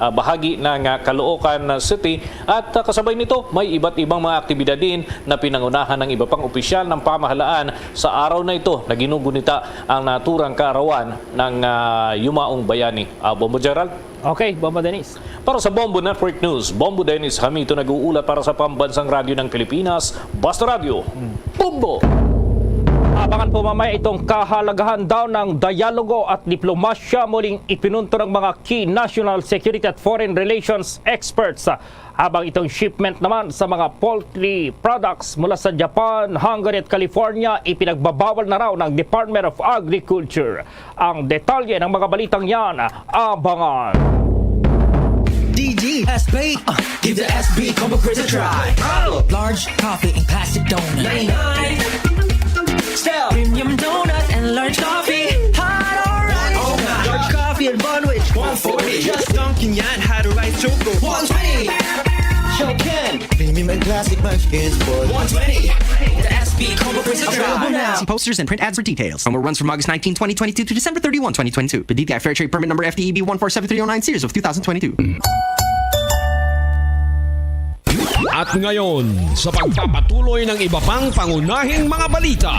ah, bahagi ng, ah, Caloocan City at, ah, kasabay nito may iba't ibang mga aktibidad din na pinangunahan ng iba pang opisyal ng pamahalaan sa araw na ito na ginugunita ang naturang kaarawan ng, ah, yumaong bayani. Ah, Bombo Gerald? Okay, Bombo Dennis. Para sa Bombo Network News, Bombo Dennis Hamito nag-uulat para sa Pambansang Radyo ng Pilipinas, Basta Radyo, Bombo! Abangan po mamaya itong kahalagahan daw ng dialogo at diplomasya, muling ipinunto ng mga key national security at foreign relations experts. Habang itong shipment naman sa mga poultry products mula sa Japan, Hungary at California, ipinagbabawal na raw ng Department of Agriculture. Ang detalye ng mga balitang yan, abangan. D D S B, uh, give the S B Combo Quiz a try. Large coffee in plastic donut. Style. Premium donut and large coffee. Hot or ice? Oh my. Large coffee and bun with one forty. Just dunking yan, hot or ice choco. One twenty. Show can. Premium and classic munchkins for one twenty. The S B Combo Quiz a try. Available now. See posters and print ads for details. Promo runs from August nineteen, twenty twenty-two to December thirty-one, twenty twenty-two. P D T I Fair Trade Permit Number F T E B one four seven three oh nine, series of two thousand twenty-two. At ngayon, sa pagpapatuloy ng iba pang pangunahing mga balita.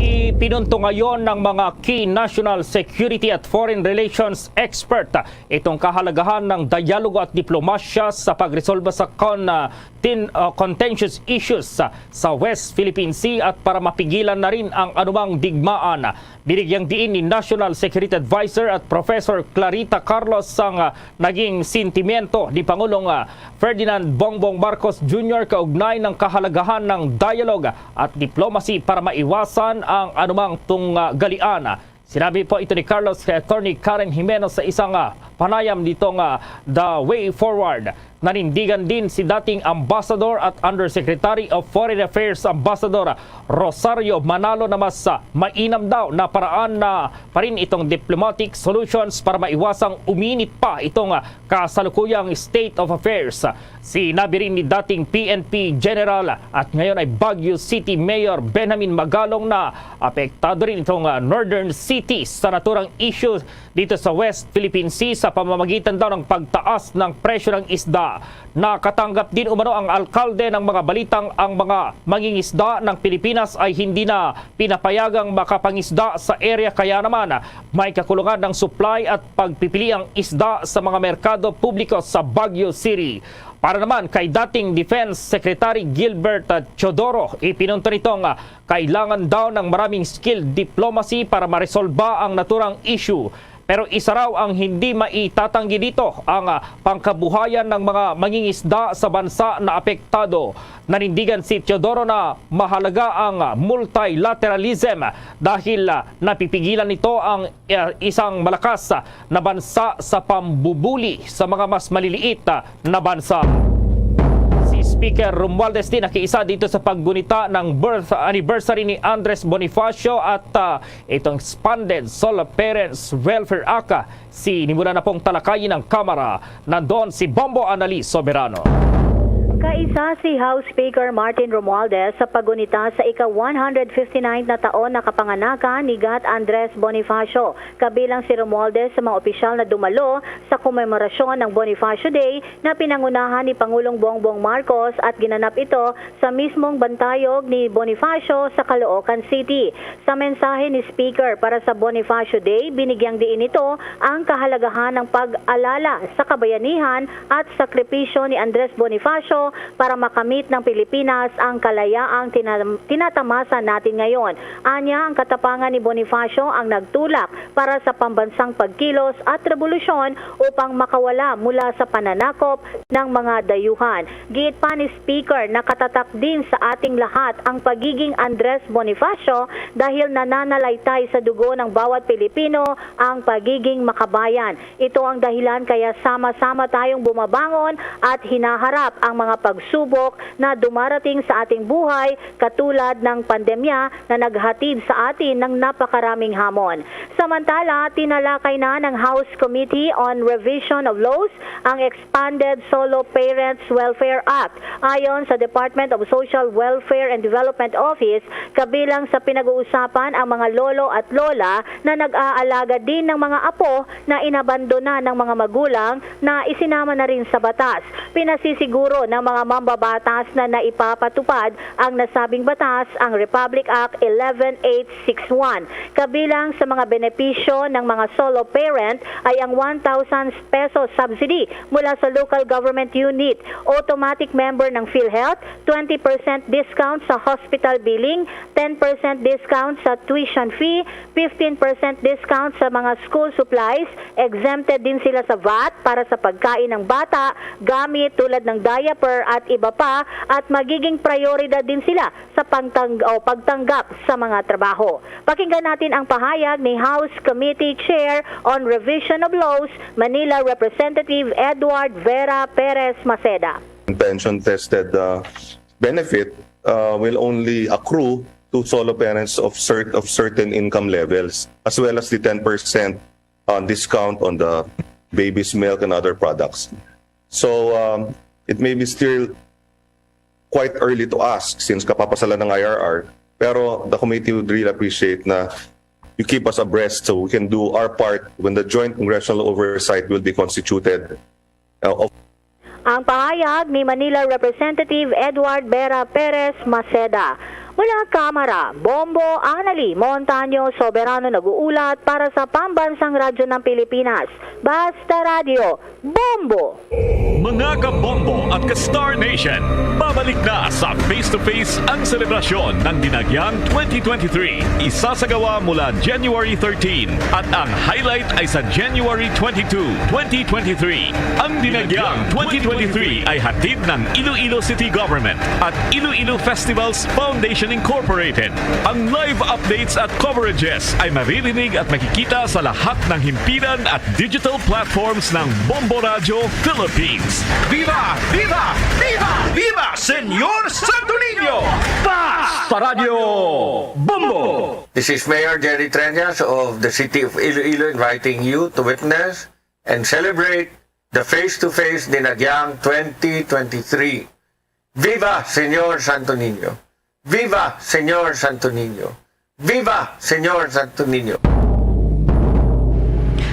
Ipinunto ngayon ng mga key national security at foreign relations expert itong kahalagahan ng dialogo at diplomasya sa pagresolba sa con-, ah, tin-, ah, contentious issues sa, sa West Philippine Sea at para mapigilan na rin ang anumang digmaan. Binigyang diin ni National Security Advisor at Professor Clarita Carlos ang, ah, naging sentimiento ni Pangulong, ah, Ferdinand Bongbong Marcos Junior kaugnay ng kahalagahan ng dialogue at diplomacy para maiwasan ang anumang tunggalian. Sinabi po ito ni Carlos kay Attorney Karen Jimenez sa isang, ah, panayam dito nga The Way Forward. Nanindigan din si dating Ambassador at Undersecretary of Foreign Affairs Ambassador Rosario Manalo na mas, ah, mainam daw na paraan na pa rin itong diplomatic solutions para maiwasang uminit pa itong, ah, kasalukuyang state of affairs. Sinabi rin ni dating P N P General at ngayon ay Baguio City Mayor Benjamin Magalong na apektado rin itong, ah, northern cities sa naturang issue dito sa West Philippine Sea sa pamamagitan daw ng pagtaas ng presyo ng isda. Nakatanggap din umano ang alkalde ng mga balitang ang mga mangingisda ng Pilipinas ay hindi na pinapayagang makapangisda sa area, kaya naman may kakulangan ng supply at pagpipili ang isda sa mga merkado publiko sa Baguio City. Para naman kay dating Defense Secretary Gilbert, ah, Teodoro, ipinunto nitong, ah, kailangan daw ng maraming skilled diplomacy para maresolba ang naturang issue. Pero isa raw ang hindi maitatanggi dito, ang, ah, pangkabuhayan ng mga mangingisda sa bansa na apektado. Nanindigan si Teodoro na mahalaga ang, ah, multilateralism dahil, ah, napipigilan nito ang, ah, isang malakas, ah, na bansa sa pambubuli sa mga mas maliliit, ah, na bansa. Si Speaker Romualdez din nakiisa dito sa paggunita ng birth anniversary ni Andres Bonifacio at, ah, itong expanded Solo Parents Welfare Act. Sinimula na pong talakayin ng Kamara. Nandoon si Bombo Annalise Soberano. Kaisa si House Speaker Martin Romualdez sa paggunita sa ika one hundred fifty-nine na taon na kapanganakan ni Gat Andres Bonifacio. Kabilang si Romualdez sa mga opisyal na dumalo sa komemorasyon ng Bonifacio Day na pinangunahan ni Pangulong Bongbong Marcos at ginanap ito sa mismong bantayog ni Bonifacio sa Caloocan City. Sa mensahe ni Speaker para sa Bonifacio Day, binigyang diin nito ang kahalagahan ng pag-alala sa kabayanihan at sakripisyo ni Andres Bonifacio para makamit ng Pilipinas ang kalayaang tina-, tinatamasa natin ngayon. Anya, ang katapangan ni Bonifacio ang nagtulak para sa pambansang pagkilos at rebolusyon upang makawala mula sa pananakop ng mga dayuhan. Giit pa ni Speaker, nakatatak din sa ating lahat ang pagiging Andres Bonifacio dahil nananalaytay sa dugo ng bawat Pilipino ang pagiging makabayan. Ito ang dahilan kaya sama-sama tayong bumabangon at hinaharap ang mga pagsubok na dumarating sa ating buhay, katulad ng pandemya na naghatid sa atin ng napakaraming hamon. Samantala, tinalakay na ng House Committee on Revision of Laws ang Expanded Solo Parents Welfare Act. Ayon sa Department of Social Welfare and Development Office, kabilang sa pinag-uusapan ang mga lolo at lola na nag-aalaga din ng mga apo na inabandona ng mga magulang na isinama na rin sa batas. Pinasiguro ng mga mambabatas na naipapatupad ang nasabing batas ang Republic Act eleven eight six one. Kabilang sa mga benepisyo ng mga solo parent ay ang one thousand pesos subsidy mula sa local government unit, automatic member ng PhilHealth, twenty percent discount sa hospital billing, ten percent discount sa tuition fee, fifteen percent discount sa mga school supplies, exempted din sila sa vat para sa pagkain ng bata, gamit tulad ng diaper at iba pa, at magiging prioridad din sila sa pagtang-, o pagtanggap sa mga trabaho. Pakinggan natin ang pahayag ni House Committee Chair on Revision of Laws, Manila Representative Edward Vera Perez Maceda. Pension-tested uh, benefit uh, will only accrue to solo parents of, cert- of certain income levels, as well as the ten percent uh, discount on the baby's milk and other products. So um, it may be still quite early to ask since kapapasala ng I R R, pero the committee would really appreciate na you keep us abreast so we can do our part when the joint congressional oversight will be constituted. Uh, of Ang pahayag ni Manila Representative Edward Vera Perez Maceda. Mula Kamara, Bombo, Anali Montaño, Soberano nag-uulat para sa Pambansang Radyo ng Pilipinas. Basta Radyo, Bombo! Mga kabombo at ka-Star Nation, babalik na sa Face to Face ang selebrasyon ng Dinagyang twenty twenty-three. Isasagawa mula January thirteen at ang highlight ay sa January twenty-two, twenty twenty-three. Ang Dinagyang twenty twenty-three ay hatid ng Iloilo City Government at Iloilo Festivals Foundation Incorporated. Ang live updates at coverages ay maririnig at makikita sa lahat ng himpilan at digital platforms ng Bombo Radyo Philippines. Viva! Viva! Viva! Viva Señor Santo Niño! Basta Radyo Bombo! This is Mayor Jerry Treñas of the City of Iloilo inviting you to witness and celebrate the face-to-face Dinagyang twenty twenty-three. Viva Señor Santo Niño! Viva Señor Santo Niño! Viva Señor Santo Niño!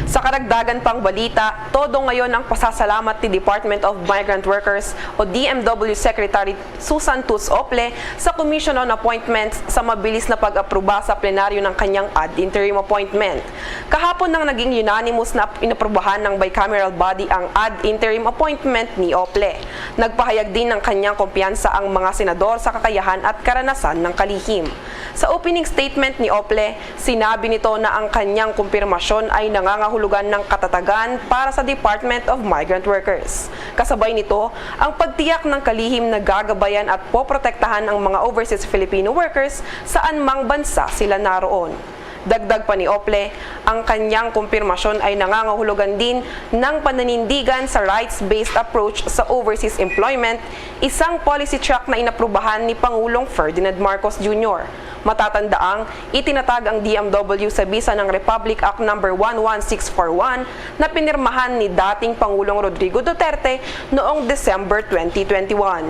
Sa karagdagan pang balita, todo ngayon ang pasasalamat ni Department of Migrant Workers o D M W Secretary Susan Toots Ople sa Commission on Appointments sa mabilis na pag-aproba sa plenaryo ng kanyang ad interim appointment. Kahapon nang naging unanimous na inaprubahan ng bicameral body ang ad interim appointment ni Ople. Nagpahayag din ng kanyang kumpiyansa ang mga senador sa kakayahan at karanasan ng kalihim. Sa opening statement ni Ople, sinabi nito na ang kanyang kumpirmasyon ay nangangahulugan ng katatagan para sa Department of Migrant Workers. Kasabay nito, ang pagtiyak ng kalihim na gagabayan at poprotektahan ang mga overseas Filipino workers saan mang bansa sila naroon. Dagdag pa ni Ople, ang kanyang kumpirmasyon ay nangangahulugan din ng pananindigan sa rights-based approach sa overseas employment, isang policy track na inaprubahan ni Pangulong Ferdinand Marcos Junior. Matatandaang itinatag ang D M W sa bisa ng Republic Act Number one one six four one na pinirmahan ni dating Pangulong Rodrigo Duterte noong December twenty twenty-one.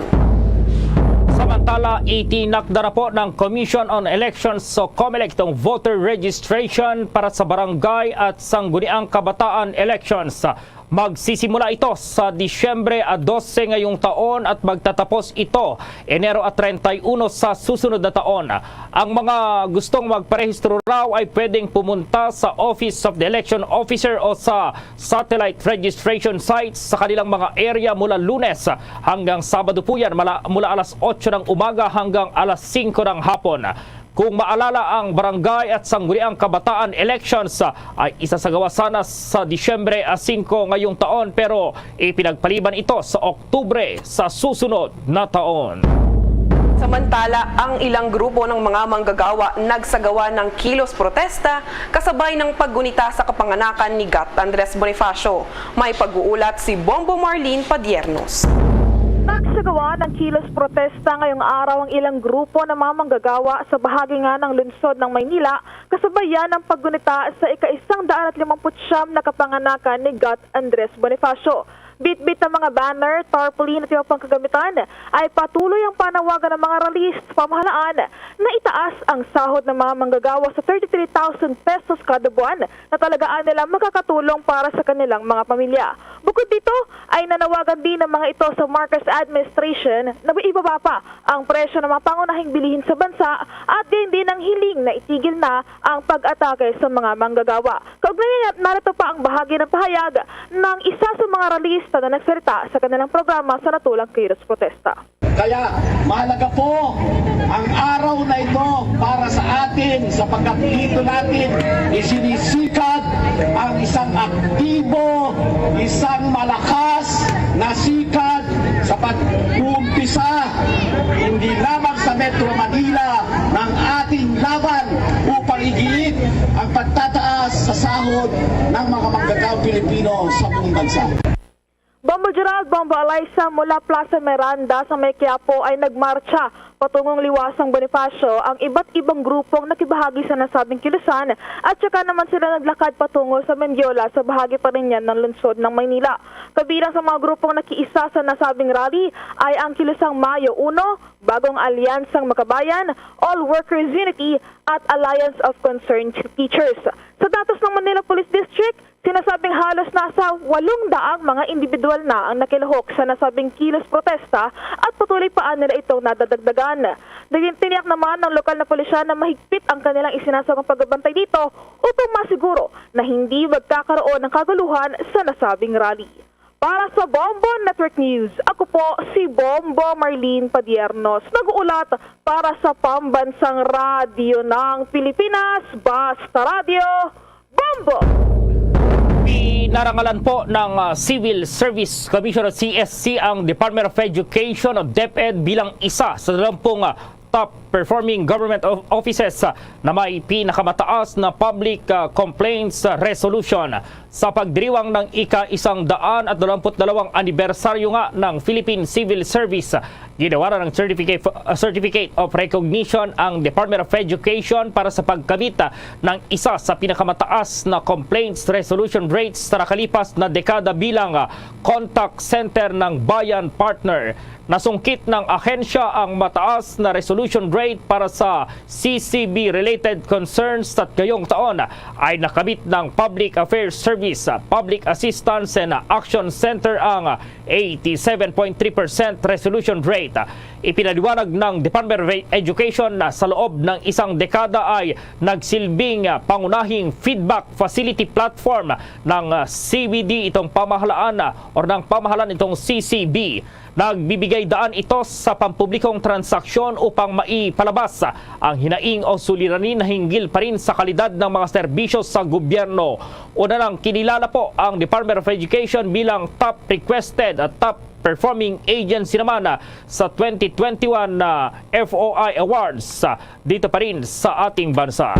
Samantala, itinakda na po ng Commission on Elections o COMELEC itong voter registration para sa barangay at sangguniang kabataan elections. Magsisimula ito sa Disyembre dose ngayong taon at magtatapos ito Enero treinta y uno sa susunod na taon. Ang mga gustong magparehistro raw ay pwedeng pumunta sa Office of the Election Officer o sa satellite registration sites sa kanilang mga area mula Lunes hanggang Sabado po yan, mala- mula alas otso ng umaga hanggang alas singko ng hapon. Kung maalala, ang barangay at sangguniang kabataan elections ay isasagawa sana sa Disyembre singko ngayong taon, pero ipinagpaliban ito sa Oktubre sa susunod na taon. Samantala, ang ilang grupo ng mga manggagawa nagsagawa ng kilos protesta kasabay ng paggunita sa kapanganakan ni Gat Andres Bonifacio. May pag-uulat si Bombo Marlene Padiernos. Nagsagawa ng kilos protesta ngayong araw ang ilang grupo ng mga manggagawa sa bahagi nga ng lungsod ng Maynila, kasabay yan ng paggunita sa ika-isang daan at limamput siyam na kapanganakan ni Gat Andres Bonifacio. Bitbit ng mga banner, tarpaulin at iba pang kagamitan, ay patuloy ang panawagan ng mga rallies sa pamahalaan na itaas ang sahod ng mga manggagawa sa thirty-three thousand pesos kada buwan na talaga nila makakatulong para sa kanilang mga pamilya. Bukod dito, ay nanawagan din ang mga ito sa Marcos administration na ibaba pa ang presyo ng mga pangunahing bilihin sa bansa at gayon din ang hiling na itigil na ang pag-atake sa mga manggagawa. Kaugnay niya, narito pa ang bahagi ng pahayag ng isa sa mga rallyista na nagsalita sa kanilang programa sa natulang kilos protesta. Kaya mahalaga po ang araw na ito para sa atin, sapagkat dito natin isinisikad ang isang aktibo, isang malakas na sikad sa pag-uumpisa hindi lamang sa Metro Manila ng ating laban upang igiit ang pagtataas sa sahod ng mga manggagawa Pilipino sa buong bansa. Bombo Gerald, Bombo Alaysa mula Plaza Miranda sa may Quiapo ay nagmartsa patungong Liwasang Bonifacio ang iba't ibang grupong nakibahagi sa nasabing kilusan at saka naman sila naglakad patungo sa Mendiola sa bahagi pa rin yan ng lungsod ng Maynila. Kabilang sa mga grupong nakiisa sa nasabing rally ay ang Kilusang Mayo Uno, Bagong Alyansang Makabayan, All Workers Unity at Alliance of Concerned Teachers. Sa datos ng Manila Police District, sinasabing halos nasa walong daang mga individual na ang nakilahok sa nasabing kilos protesta at patuloy pa nila itong nadadagdagan. Naging tiniyak naman ng lokal na pulisya na mahigpit ang kanilang isinasamang pagbabantay dito upang masiguro na hindi magkakaroon ng kaguluhan sa nasabing rally. Para sa Bombo Network News, ako po si Bombo Marlene Padiernos, nag-uulat para sa Pambansang Radyo ng Pilipinas, Basta Radyo, Bombo! Pinarangalan po ng ah, Civil Service Commission o C S C ang Department of Education o DepEd bilang isa sa dalawampung ah, top performing government of offices ah, na may pinakamataas na public ah, complaints ah, resolution. Sa pagdiriwang ng ika-isang daan at dalawamput dalawang anibersaryo nga ng Philippine Civil Service, ginawa na ng certificate, Certificate of Recognition ang Department of Education para sa pagkamit ng isa sa pinakamataas na complaints resolution rates sa nakalipas na dekada bilang Contact Center ng Bayan Partner. Nasungkit ng ahensya ang mataas na resolution rate para sa C C B-related concerns at ngayong taon ay nakamit ng Public Affairs Service, Public Assistance and Action Center ang eighty-seven point three percent resolution rate. Ipinaliwanag ng Department of Education na sa loob ng isang dekada ay nagsilbing pangunahing feedback facility platform ng C B D itong pamahalaan o ng pamahalan itong C C B. Nagbibigay daan ito sa pampublikong transaksyon upang maipalabas ang hinaing o suliranin hinggil pa rin sa kalidad ng mga serbisyo sa gobyerno. Una nang kinilala po ang Department of Education bilang top requested at top performing agency naman sa twenty twenty-one na F O I Awards dito pa rin sa ating bansa.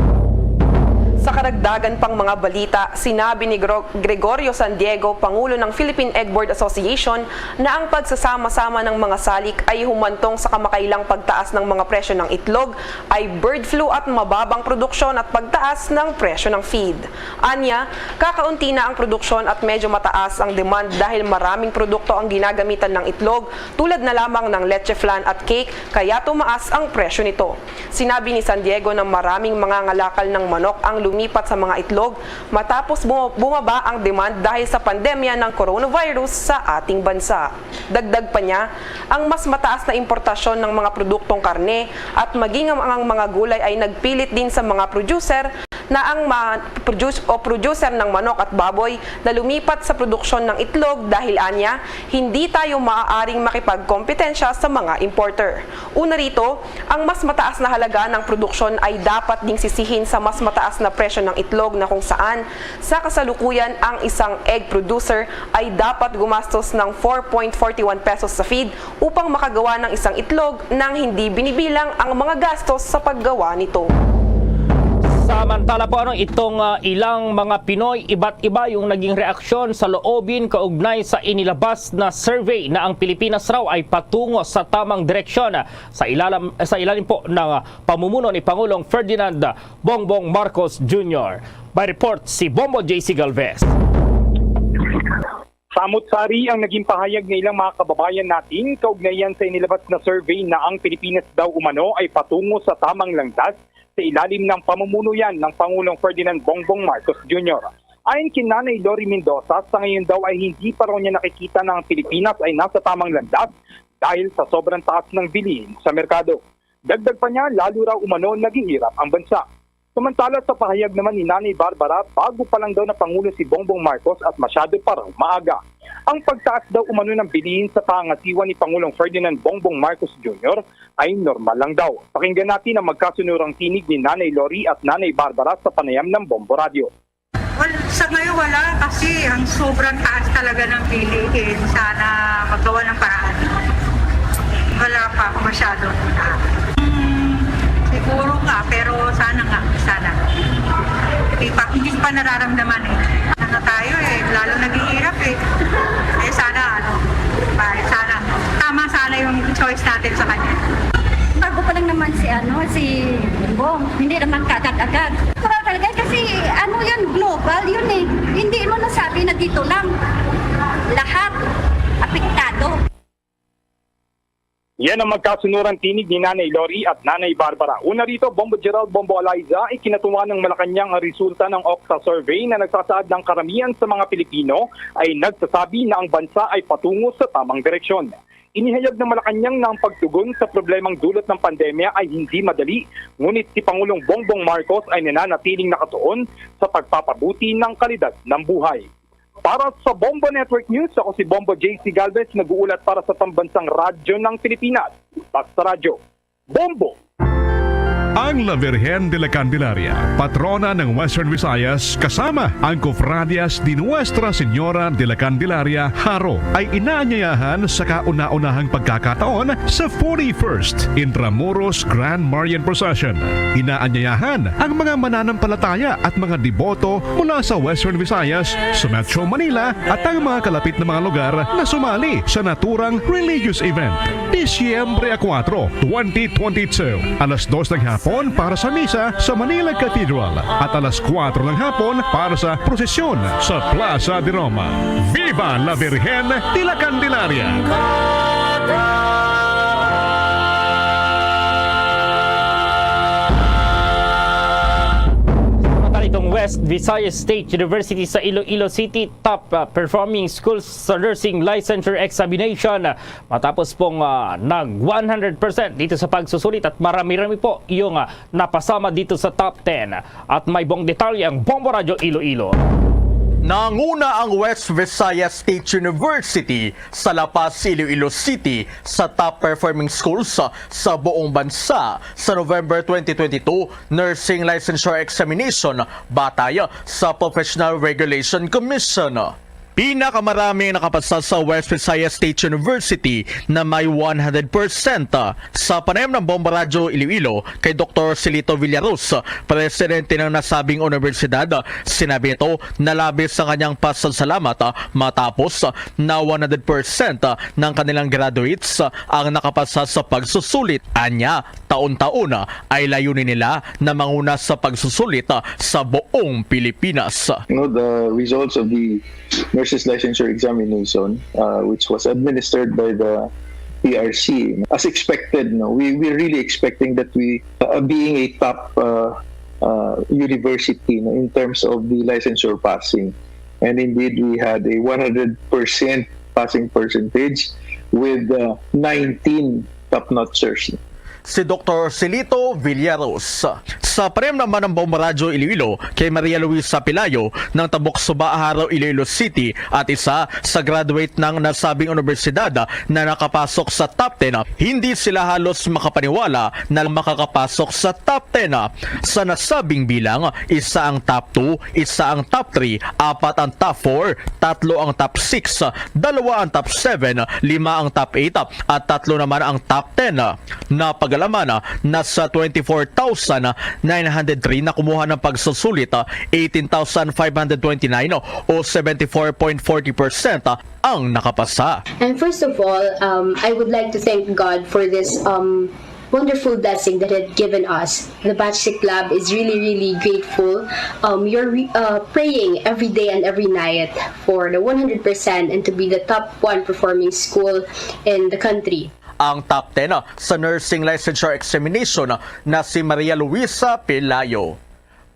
Sa karagdagan pang mga balita, sinabi ni Gro- Gregorio San Diego, Pangulo ng Philippine Egg Board Association, na ang pagsasama-sama ng mga salik ay humantong sa kamakailang pagtaas ng mga presyo ng itlog, ay bird flu at mababang produksyon at pagtaas ng presyo ng feed. Anya, kakaunti na ang produksyon at medyo mataas ang demand dahil maraming produkto ang ginagamitan ng itlog tulad na lamang ng leche flan at cake, kaya tumaas ang presyo nito. Sinabi ni San Diego na maraming mga ngalakal ng manok ang lumipat sa mga itlog matapos bu- bumaba ang demand dahil sa pandemya ng coronavirus sa ating bansa. Dagdag pa niya, ang mas mataas na importasyon ng mga produktong karne at maging ang, ang mga gulay ay nagpilit din sa mga producer na ang ma- produce o producer ng manok at baboy na lumipat sa produksyon ng itlog dahil anya, hindi tayo maaaring makipagkompetensya sa mga importer. Una rito, ang mas mataas na halaga ng produksyon ay dapat ding sisihin sa mas mataas na presyo ng itlog na kung saan sa kasalukuyan ang isang egg producer ay dapat gumastos ng four point forty one pesos sa feed upang makagawa ng isang itlog nang hindi binibilang ang mga gastos sa paggawa nito. Samantala po, ano, itong, ah, ilang mga Pinoy, iba't iba yung naging reaksyon sa loobin kaugnay sa inilabas na survey na ang Pilipinas raw ay patungo sa tamang direksyon, ah, sa ilalam-, sa ilalim po ng, ah, pamumuno ni Pangulong Ferdinand Bongbong Marcos Junior. May report si Bombo J C Galvez. Samot-sari ang naging pahayag ng ilang mga kababayan natin kaugnayan sa inilabas na survey na ang Pilipinas daw umano ay patungo sa tamang landas sa ilalim ng pamumuno yan ng Pangulong Ferdinand Bongbong Marcos Junior. Ayon kay Nanay Lori Mendoza, sa ngayon daw ay hindi pa raw niya nakikita na ang Pilipinas ay nasa tamang landas dahil sa sobrang taas ng bilihin sa merkado. Dagdag pa niya, lalo raw umano naghihirap ang bansa. Samantala, sa pahayag naman ni Nanay Barbara, bago pa lang daw na Pangulo si Bongbong Marcos at masyado pa raw maaga. Ang pagtaas daw umano ng bilihin sa pangasiwa ni Pangulong Ferdinand Bongbong Marcos Junior ay normal lang daw. Pakinggan natin ang magkasunurang tinig ni Nanay Lori at Nanay Barbara sa panayam ng Bombo Radio. Well, sa ngayon wala kasi ang sobrang taas talaga ng bilihin. Sana magawa ng paraan. Wala pa ako masyado. Hmm, siguro nga, pero sana nga, sana. Hindi pa, hindi pa nararamdaman eh. Ano tayo eh, lalo naghihirap eh. Eh sana ano, bye, sana. Tama sana yung choice natin sa kanya. Bago pa lang naman si ano, si Bongbong. Hindi naman kaagad-agad. Natural talaga kasi ano yan, global yun eh. Hindi mo nasabi na dito lang. Lahat apektado. Yan ang magkasunurang tinig ni Nanay Lori at Nanay Barbara. Una rito, Bombo Gerald, Bombo Eliza, ikinatuwa ng Malacañang ang resulta ng OCSA survey na nagsasaad ng karamihan sa mga Pilipino ay nagsasabi na ang bansa ay patungo sa tamang direksyon. Inihayag ng Malacañang na ang pagtugon sa problemang dulot ng pandemya ay hindi madali, ngunit si Pangulong Bongbong Marcos ay nananatiling nakatuon sa pagpapabuti ng kalidad ng buhay. Para sa Bombo Network News, ako si Bombo J C Galvez, nag-uulat para sa Pambansang Radyo ng Pilipinas, Basta Radyo. Bombo! Ang La Virgen de la Candelaria, patrona ng Western Visayas, kasama ang Cofradias de Nuestra Señora de la Candelaria, Jaro, ay inaanyayahan sa kauna-unahang pagkakataon sa forty-first Intramuros Grand Marian Procession. Inaanyayahan ang mga mananampalataya at mga deboto mula sa Western Visayas, sa Metro Manila, at ang mga kalapit na mga lugar na sumali sa naturang religious event. Disyembre a kuwatro, twenty twenty-two, alas dos ng hapon para sa misa sa Manila Cathedral at alas kuwatro ng hapon para sa prosesyon sa Plaza de Roma. Viva la Virgen de la Candelaria! Samantala, itong West Visayas State University sa Iloilo City, top, uh, performing schools sa nursing licensure examination. Matapos pong, ah, nag one hundred percent dito sa pagsusulit at marami-rami po yung, ah, napasama dito sa top ten. At may buong detalye ang Bombo Radyo Iloilo. Nanguna ang West Visayas State University sa La Paz, Iloilo City sa top performing schools sa buong bansa sa November twenty twenty-two Nursing Licensure Examination batay sa Professional Regulation Commission. Pinakamarami ang nakapasa sa West Visayas State University na may one hundred percent. Sa panayam ng Bombo Radyo Iloilo kay Doktor Silito Villaros, presidente ng nasabing universidad, sinabi nito na labis ang kanyang pasasalamat matapos na one hundred percent ng kanilang graduates ang nakapasa sa pagsusulit. Anya, taon-taon ay layunin nila na manguna sa pagsusulit sa buong Pilipinas. You know, the results of the nurses licensure examination, uh, which was administered by the P R C. As expected, no, we, we're really expecting that we, uh, being a top, uh, uh, university, no, in terms of the licensure passing. And indeed, we had a one hundred percent passing percentage with, uh, nineteen top-notchers. Si Doktor Silito Villaros. Sa panayam naman ng Bombo Radyo Iloilo kay Maria Luisa Pelayo ng Tabok Suba, Jaro, Iloilo City at isa sa graduate ng nasabing universidad na nakapasok sa top ten, hindi sila halos makapaniwala na makakapasok sa top ten. Sa nasabing bilang, isa ang top two, isa ang top three, apat ang top four, tatlo ang top six, dalawa ang top seven, lima ang top eight, at tatlo naman ang top ten. Napag-alaman na sa twenty-four thousand nine hundred three na kumuha ng pagsusulit, ah, eighteen thousand five hundred twenty-nine o seventy-four point forty percent, ah, ang nakapasa. And first of all, um, I would like to thank God for this um, wonderful blessing that had given us. The Batch Siklab is really, really grateful. Um, you're re- uh, praying every day and every night for the one hundred percent and to be the top one performing school in the country. Ang top ten, ah, sa nursing licensure examination, ah, na si Maria Luisa Pelayo.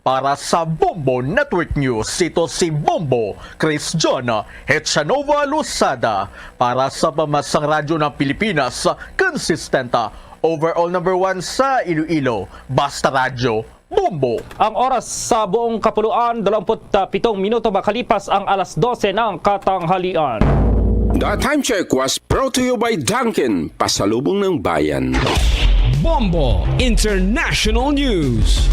Para sa Bombo Network News, ito si Bombo Chris John Hechanova Losada. Para sa Pamansang Radyo ng Pilipinas, consistent, ah, overall number one sa Iloilo. Basta Radyo, Bombo. Ang oras sa buong kapuluan, dalawampu't pitong minuto makalipas ang alas dose ng katanghalian. The time check was brought to you by Dunkin, pasalubong ng bayan. Bombo International News.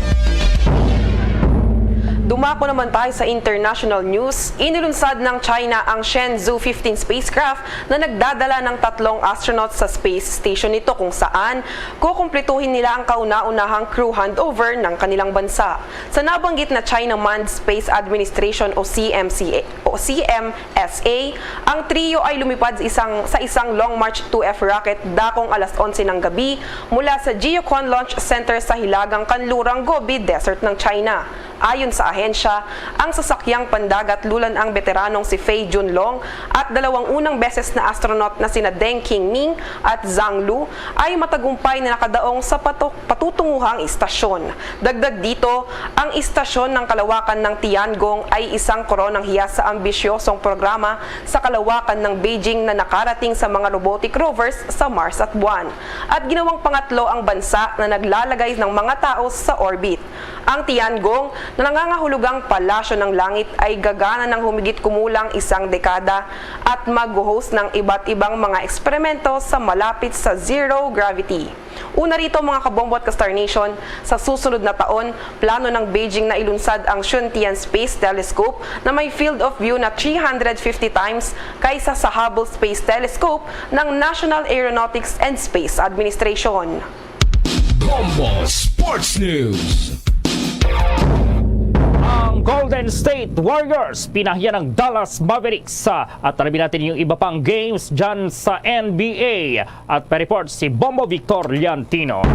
Dumako naman tayo sa international news. Inilunsad ng China ang Shenzhou fifteen spacecraft na nagdadala ng tatlong astronauts sa space station nito, kung saan kukumpletuhin nila ang kauna-unahang crew handover ng kanilang bansa. Sa nabanggit na China Manned Space Administration o C M C A, o C M S A, ang trio ay lumipad sa isang, sa isang Long March two F rocket dakong alas onse ng gabi mula sa Jiuquan Launch Center sa hilagang kanlurang Gobi Desert ng China. Ayon sa ahensya, ang sasakyang pandagat lulan ang beteranong si Fei Junlong at dalawang unang beses na astronaut na sina Deng Qingming at Zhang Lu ay matagumpay na nakadaong sa patok patutunguhang istasyon. Dagdag dito, ang istasyon ng kalawakan ng Tiangong ay isang koronang hiya sa ambisyosong programa sa kalawakan ng Beijing na nakarating sa mga robotic rovers sa Mars at Buwan. At ginawang pangatlo ang bansa na naglalagay ng mga tao sa orbit. Ang Tiangong na nangangahulugang palasyo ng langit ay gagana ng humigit kumulang isang dekada at mag-host ng iba't ibang mga eksperimento sa malapit sa zero gravity. Una rito, mga kabombo at ka-Star Nation, sa susunod na taon, plano ng Beijing na ilunsad ang Shuntian Space Telescope na may field of view na three hundred fifty times kaysa sa Hubble Space Telescope ng National Aeronautics and Space Administration. Bombo Sports News. Ang Golden State Warriors pinahiya ng Dallas Mavericks, ah, at alamin natin yung iba pang games dyan sa N B A. At pa-report si Bombo Victor Liantino.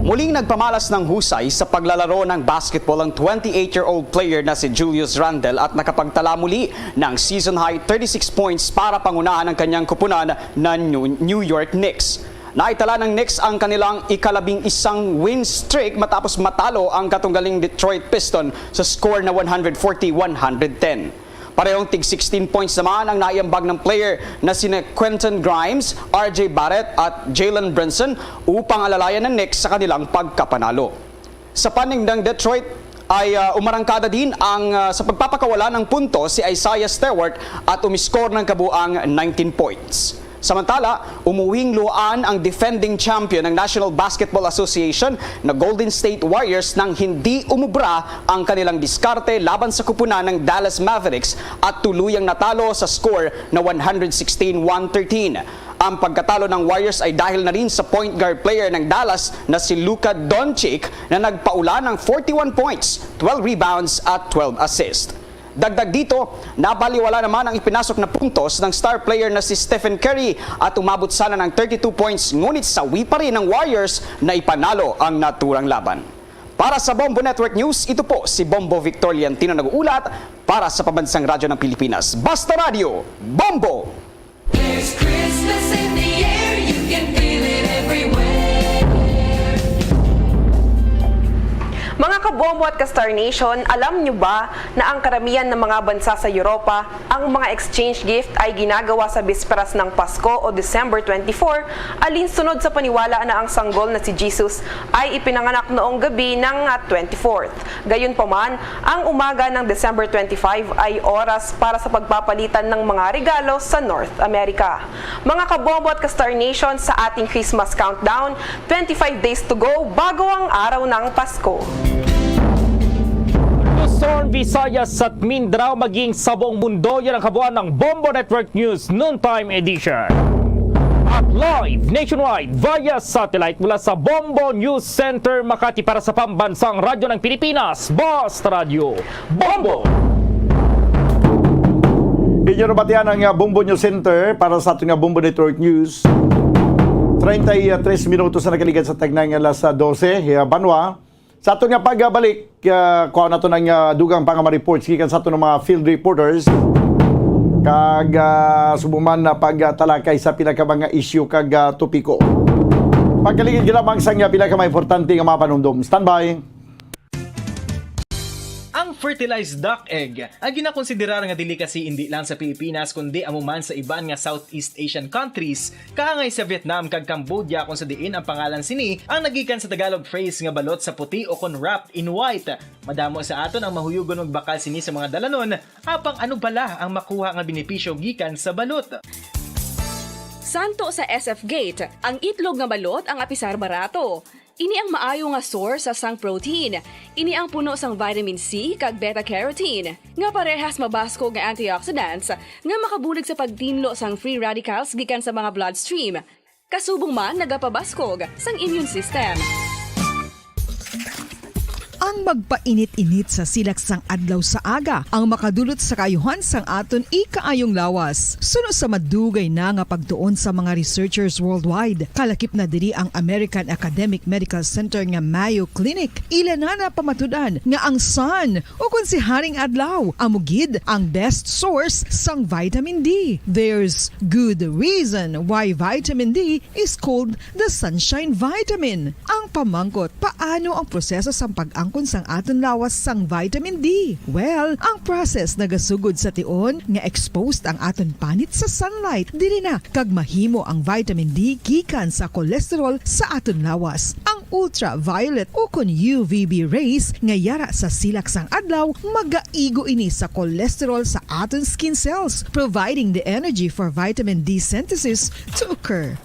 Muling nagpamalas ng husay sa paglalaro ng basketball ang twenty-eight-year-old player na si Julius Randle at nakapagtala muli ng season-high thirty-six points para pangunahan ang kanyang kupunan na New New York Knicks. Naitala ng Knicks ang kanilang ikalabing isang win streak matapos matalo ang katunggaling Detroit Piston sa score na one hundred forty one hundred ten. Parehong tig sixteen points naman ang naiambag ng player na sina Quentin Grimes, R J Barrett at Jalen Brunson upang alalayan ng Knicks sa kanilang pagkapanalo. Sa panig ng Detroit ay, ah, umarangkada din ang, ah, sa pagpapakawala ng punto si Isaiah Stewart at umiskor ng kabuang nineteen points. Samantala, umuwing luhaan ang defending champion ng National Basketball Association na Golden State Warriors nang hindi umubra ang kanilang diskarte laban sa kupunan ng Dallas Mavericks at tuluyang natalo sa score na one hundred sixteen one thirteen. Ang pagkatalo ng Warriors ay dahil na rin sa point guard player ng Dallas na si Luka Doncic na nagpaula ng forty-one points, twelve rebounds at twelve assists. Dagdag dito, nabaliwala naman ang ipinasok na puntos ng star player na si Stephen Curry at umabot sana ng thirty-two points, ngunit sawi pa rin ng Warriors na ipanalo ang naturang laban. Para sa Bombo Network News, ito po si Bombo Victor Liantino nag-uulat para sa Pambansang Radyo ng Pilipinas. Basta Radyo, Bombo! There's Christmas in the air, you can feel it everywhere. Mga kabombo at ka-Star Nation, alam nyo ba na ang karamihan ng mga bansa sa Europa, ang mga exchange gift ay ginagawa sa bisperas ng Pasko o December twenty-four, alinsunod sa paniwala na ang sanggol na si Jesus ay ipinanganak noong gabi ng, ah, twenty-fourth. Gayunpaman, ang umaga ng December twenty-five ay oras para sa pagpapalitan ng mga regalo sa North America. Mga kabombo at ka-Star Nation, sa ating Christmas countdown, twenty-five days to go bago ang araw ng Pasko. Luzon, Visayas at Mindanao, maging sa buong mundo, yan ang kabuuan ng Bombo Network News Noontime Edition. At live nationwide via satellite mula sa Bombo News Center, Makati, para sa Pambansang Radyo ng Pilipinas, Basta Radyo Bombo! Inyo nabatian ang, ah, Bombo News Center para sa aton nga Bombo Network News. Treinta y tres minutos na nakaligad sa tagnay nga alas, ah, dose, ah, banwa. Sa aton nga pagbalik, ah, kuha nato ang, ah, dugang pa nga mga reports gikan sa aton nga mga field reporters. Kag, ah, subong man na pagtalakay sa pila ka mga isyu kag, ah, topiko. Pagkaligid ka lamang sa nga pila ka mga importante nga mga panumdom. Standby. Ang fertilized duck egg ang ginakonsiderar nga delicacy indi lang sa Pilipinas, kundi amo man sa iban nga Southeast Asian countries, kaangay sa Vietnam kag Cambodia, kung sa diin ang pangalan sini ang nagikan sa Tagalog phrase nga balot sa puti o kon wrapped in white. Madamo sa aton ang mahuyugon magbakal sini sa mga dalanon, apang ano bala ang makuha nga benepisyo gikan sa balot? Santo sa S F Gate, ang itlog nga balot ang apisar barato. Ini ang maayo nga source sa sang protein. Ini ang puno sang vitamin C kag beta carotene, nga parehas mabaskog nga antioxidants nga makabulig sa pagtinlo sang free radicals gikan sa mga bloodstream. Kasubong man nagapabaskog sang immune system. Ang magpainit-init sa silak sang adlaw sa aga ang makadulot sa kaayuhan sang aton ikaayong lawas. Suno sa madugay na nga pagtuon sa mga researchers worldwide, kalakip na diri ang American Academic Medical Center nga Mayo Clinic, ila na napamatud-an nga ang sun, o kon si Haring Adlaw, amo gid ang best source sang vitamin D. There's good reason why vitamin D is called the sunshine vitamin. Ang pamangkot, paano ang proseso sang pag-angkon sang aton lawas sang vitamin D? Well, ang process nagasugod sa tion nga exposed ang aton panit sa sunlight. Diri na kag mahimo ang vitamin D gikan sa cholesterol sa aton lawas. Ang ultraviolet o kon U V B rays nga yara sa silak sang adlaw magaigo ini sa cholesterol sa aton skin cells, providing the energy for vitamin D synthesis to occur.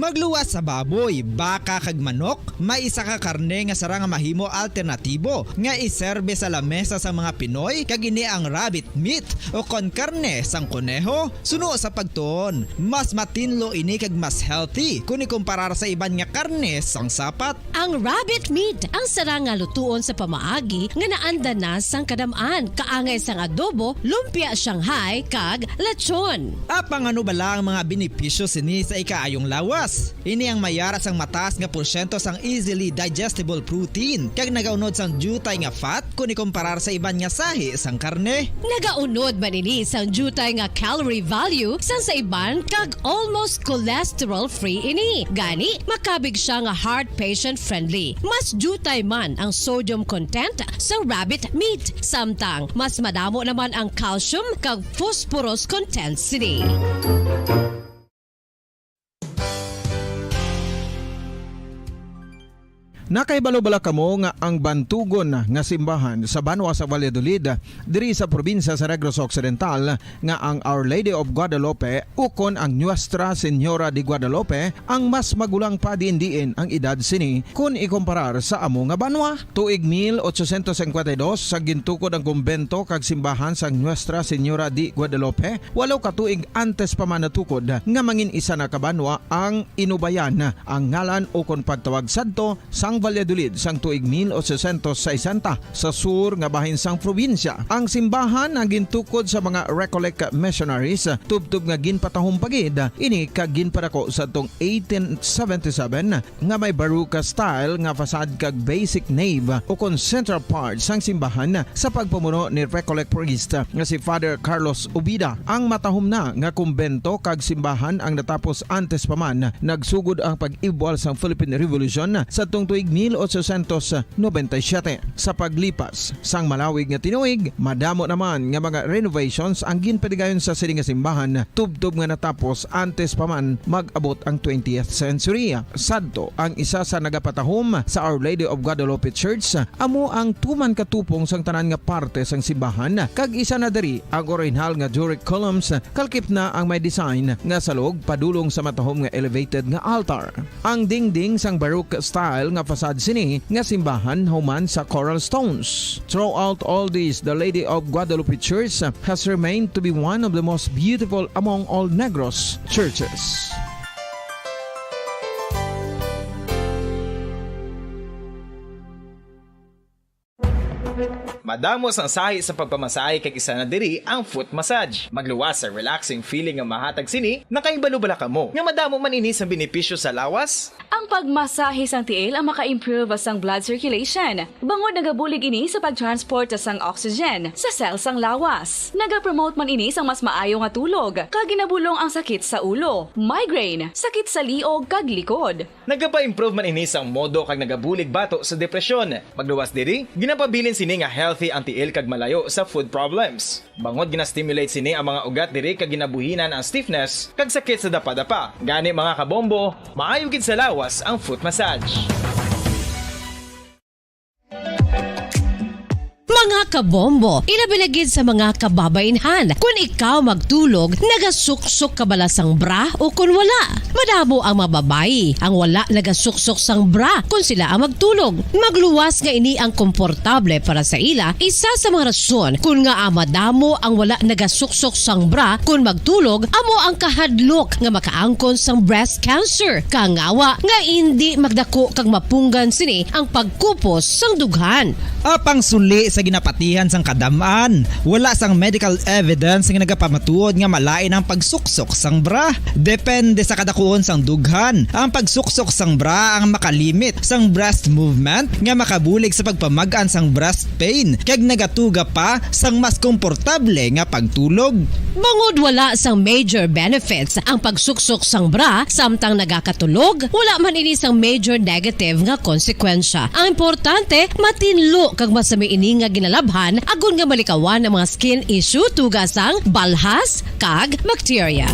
Magluwas sa baboy, baka kag manok, may isa ka karne nga sarang nga mahimo alternatibo nga iserbe sa lamesa sang mga Pinoy, kag ini ang rabbit meat o kon karne sang koneho. Suno sa pagtuon, mas matinlo ini kag mas healthy kon ikumparar sa iban nga karne sang sapat. Ang rabbit meat ang sarang nga lutuon sa pamaagi nga naanda na sang kadam-an, kaangay sang adobo, lumpia Shanghai, kag lechon. Apang ano bala ang mga benepisyo sini sa ikaayong lawas? Ini ang mayara sang mataas nga porsyento sang easily digestible protein, kag nagaunod sang diutay nga fat kon ikumparar sa iban nga sahi sang karne. Nagaunod man ini sang diutay nga calorie value sang sa iban, kag almost cholesterol-free ini. Gani, makabig sia nga heart patient-friendly. Mas diutay man ang sodium content sa rabbit meat, samtang mas madamo naman ang calcium kag phosphorus content sini. Nakahibalo bala kamo nga ang bantugon nga simbahan sa banwa sa Valladolid, diri sa probinsya sa Negros Occidental, nga ang Our Lady of Guadalupe ukon ang Nuestra Señora de Guadalupe ang mas magulang pa diin-diin ang edad sini kon ikumparar sa amo nga banwa? Tuig mil ochocientos cincuenta y dos, sa gintukod ang kumbento kag simbahan sang Nuestra Señora de Guadalupe, walo ka tuig antes pa man natukod nga mangin isa na ka banwa ang Inubayan, ang ngalan ukon pagtawag sadto sang Valladolid sang tuig mil ochocientos sesenta, sa sur nga bahin sang probinsya. Ang simbahan ang gintukod sa mga Recollect missionaries, tubtob nga ginpatahom pa gid ini kag ginpadako sadtong eighteen seventy-seven, nga may Baroque style nga facade kag basic nave ukon central part sang simbahan sa pagpamuno ni Recollect priest nga si Father Carlos Ubida. Ang matahom na nga kumbento kag simbahan ang natapos antes pa man nagsugod ang pag-ibwal sang Philippine Revolution sadtong tuig mil ochocientos noventa y siete. Sa paglipas sang malawig nga tinuig, madamo naman nga mga renovations ang ginpadigayon sa sini nga simbahan, tubtob nga natapos antes pa man mag-abot ang twentieth century. Sadto, ang isa sa nagapatahom sa Our Lady of Guadalupe Church amo ang tuman ka tupong sang tanan nga parte sang simbahan, kag isa na diri ang orihinal nga Doric columns, kalkip na ang may design nga salog padulong sa matahom nga elevated nga altar. Ang dingding sang Baroque style nga pasad sini nga simbahan human sa Coral Stones. Throughout all this, the Lady of Guadalupe Church has remained to be one of the most beautiful among all Negros churches. Madamo sang sahi sa pagpamasahe kag isa na diri ang foot massage. Magluwas sa relaxing feeling nga mahatag sini. Nakahibalo bala kamo nga madamo man ini sang benepisyo sa lawas? Ang pagmasahe sang tiil ang maka-improve sang blood circulation, bangod nagabulig ini sa pag-transport sang oxygen sa cell sang lawas. Nagapromote man ini sang mas maayo nga tulog, kag ginabulong ang sakit sa ulo, migraine, sakit sa liog, kag likod. Nagapa-improve man ini sang modo kag nagabulig bato sa depresyon. Magluwas diri, ginapabilin sini nga healthy ang tiil kag malayo sa foot problems. Bangod gina-stimulate sini ang mga ugat diri kag ginabuhinan ang stiffness kag sakit sa dapadapa. Gani, mga kabombo, maayo gid sa lawas ang foot massage. Mga kabombo, ilabi na gid sa mga kababainhan. Kun ikaw magtulog, nagasuksok ka bala sang bra o kun wala? Madamo ang mga babayi ang wala nagasuksok sang bra kun sila ang magtulog. Magluwas nga ini ang komportable para sa ila, isa sa mga rason kun ngaa madamo ang wala nagasuksok sang bra kun magtulog, amo ang kahadlok nga makaangkon sang breast cancer. Kangawa nga indi magdako kag mapunggan sini ang pagkupos sang dughan. Apang suli sa ginapatihan sang kadam-an, wala sang medical evidence nga nagapamatuod nga malain ang pagsuksok sang bra. Depende sa kadakuon sang dughan. Ang pagsuksok sang bra ang makalimit sang breast movement nga makabulig sa pagpamag-an sang breast pain kag nagatuga pa sang mas komportable nga pagtulog. Bangod wala sang major benefits ang pagsuksok sang bra samtang nagakatulog, wala man ini sang major negative nga konsekwensya. Ang importante, matinlo kag masami ini nga ginalabhan agod nga malikawan ang mga skin issue tuga sang balhas kag bakterya.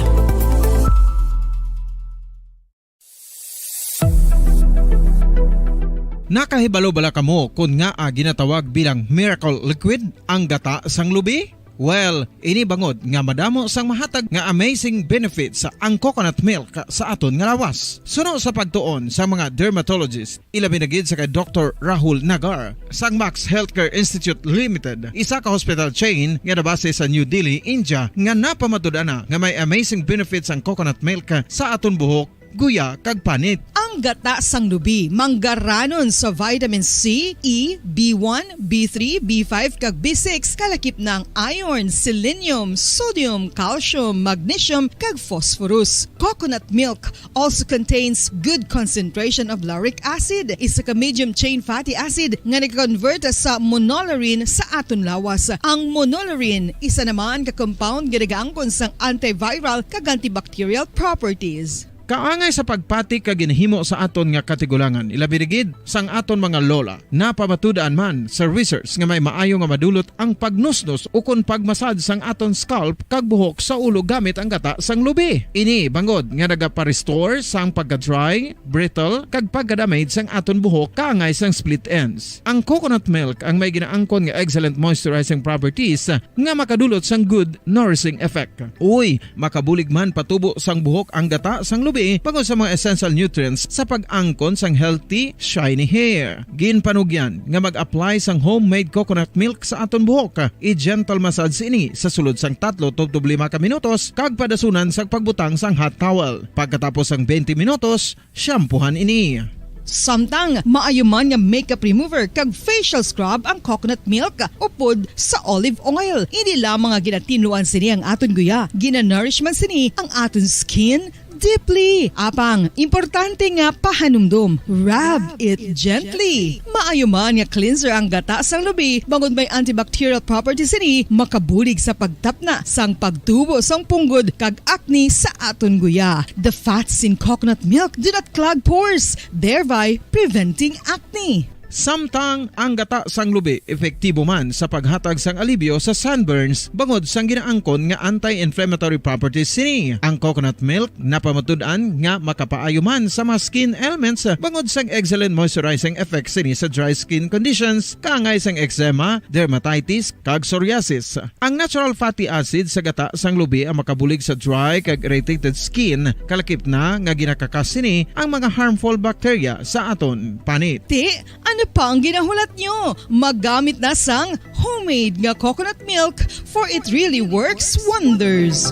Nakahibalo bala kamo kon ngaa ginatawag bilang miracle liquid ang gata sang lubi? Well, ini bangod nga madamo sang mahatag nga amazing benefits ang coconut milk sa aton nga lawas. Suno sa pagtuon sa mga dermatologist, ilabi na gid sa kay Doktor Rahul Nagar sang Max Healthcare Institute Limited, isa ka hospital chain nga nabase sa New Delhi, India, nga napamatud-an na nga may amazing benefits ang coconut milk sa aton buhok, guya, kag panit. Ang gata sang lubi manggaranon sa vitamin C, E, B one, B three, B five, kag B six, kalakip na ang iron, selenium, sodium, calcium, magnesium, kag phosphorus. Coconut milk also contains good concentration of lauric acid, isa ka medium chain fatty acid nga nag-convert sa monolaurin sa aton lawas. Ang monolaurin, isa naman ka compound nga nagaangkon sang antiviral kag antibacterial properties. Kaangay sa pagpati kag ginhimo sa aton nga katigulangan, ilabi na gid sang aton mga lola. Napamatud-an man sa research nga may maayo nga madulot ang pagnusnos ukon pagmasad sang aton scalp kag buhok sa ulo gamit ang gata sang lubi. Ini bangod nga nagapa-restore sang pagka-dry, brittle, kag pagka-damage sang aton buhok kaangay sang split ends. Ang coconut milk ang may ginaangkon nga excellent moisturizing properties nga makadulot sang good nourishing effect. Uy, makabulig man patubo sang buhok ang gata sang lubi bangod sa mga essential nutrients sa pag-angkon sang healthy, shiny hair. Ginpanugyan nga mag-apply sang homemade coconut milk sa aton buhok. I-gentle massage ini sa sulod sang tatlo tubtob lima ka minutos kag padasunan sang pagbutang sang hot towel. Pagkatapos sang twenty minutos, shampoohan ini. Samtang maayo man nga makeup remover kag facial scrub ang coconut milk upod sa olive oil. Hindi lamang nga ginatinluan sini ang aton guya, ginanourish man sini ang aton skin deeply. Apang, importante nga pahanumdom, rub it gently. Maayo man nga cleanser ang gata sang lubi, bangod may antibacterial properties sini, makabulig sa pagtapna sang pagtubo sang punggod kag acne sa aton guya. The fats in coconut milk do not clog pores, thereby preventing acne. Samtang ang gata sang lubi epektibo man sa paghatag sang alibyo sa sunburns bangod sang ginaangkon nga anti-inflammatory properties sini. Ang coconut milk napamatud-an nga makapaayo man sa mga skin ailments bangod sang excellent moisturizing effects sini sa dry skin conditions, kaangay sang eczema, dermatitis, kag psoriasis. Ang natural fatty acid sa gata sang lubi ang makabulig sa dry kag irritated skin, kalakip na nga ginakakas sini ang mga harmful bacteria sa aton panit. Ti, ano pa ang ginahulat nyo? Maggamit na sang homemade nga coconut milk, for it really works wonders.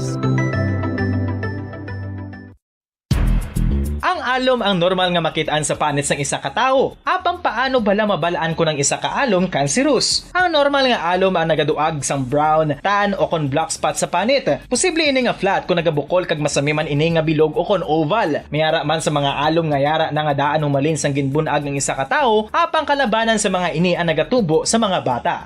Ang alom ang normal nga makit-an sa panit sang isa ka tawo. Apang paano bala mabal-an kon ang isa ka alom cancerous? Ang normal nga alom ang nagaduag sang brown, tan, o kon black spot sa panit. Posible ini nga flat kon nagabukol kag masami man ini nga bilog o kon oval. May ara man sa mga alom nga yara na nga daan humalin sang ginbun-ag ang isa ka tawo, apang kalabanan sa mga ini ang nagatubo sa mga bata.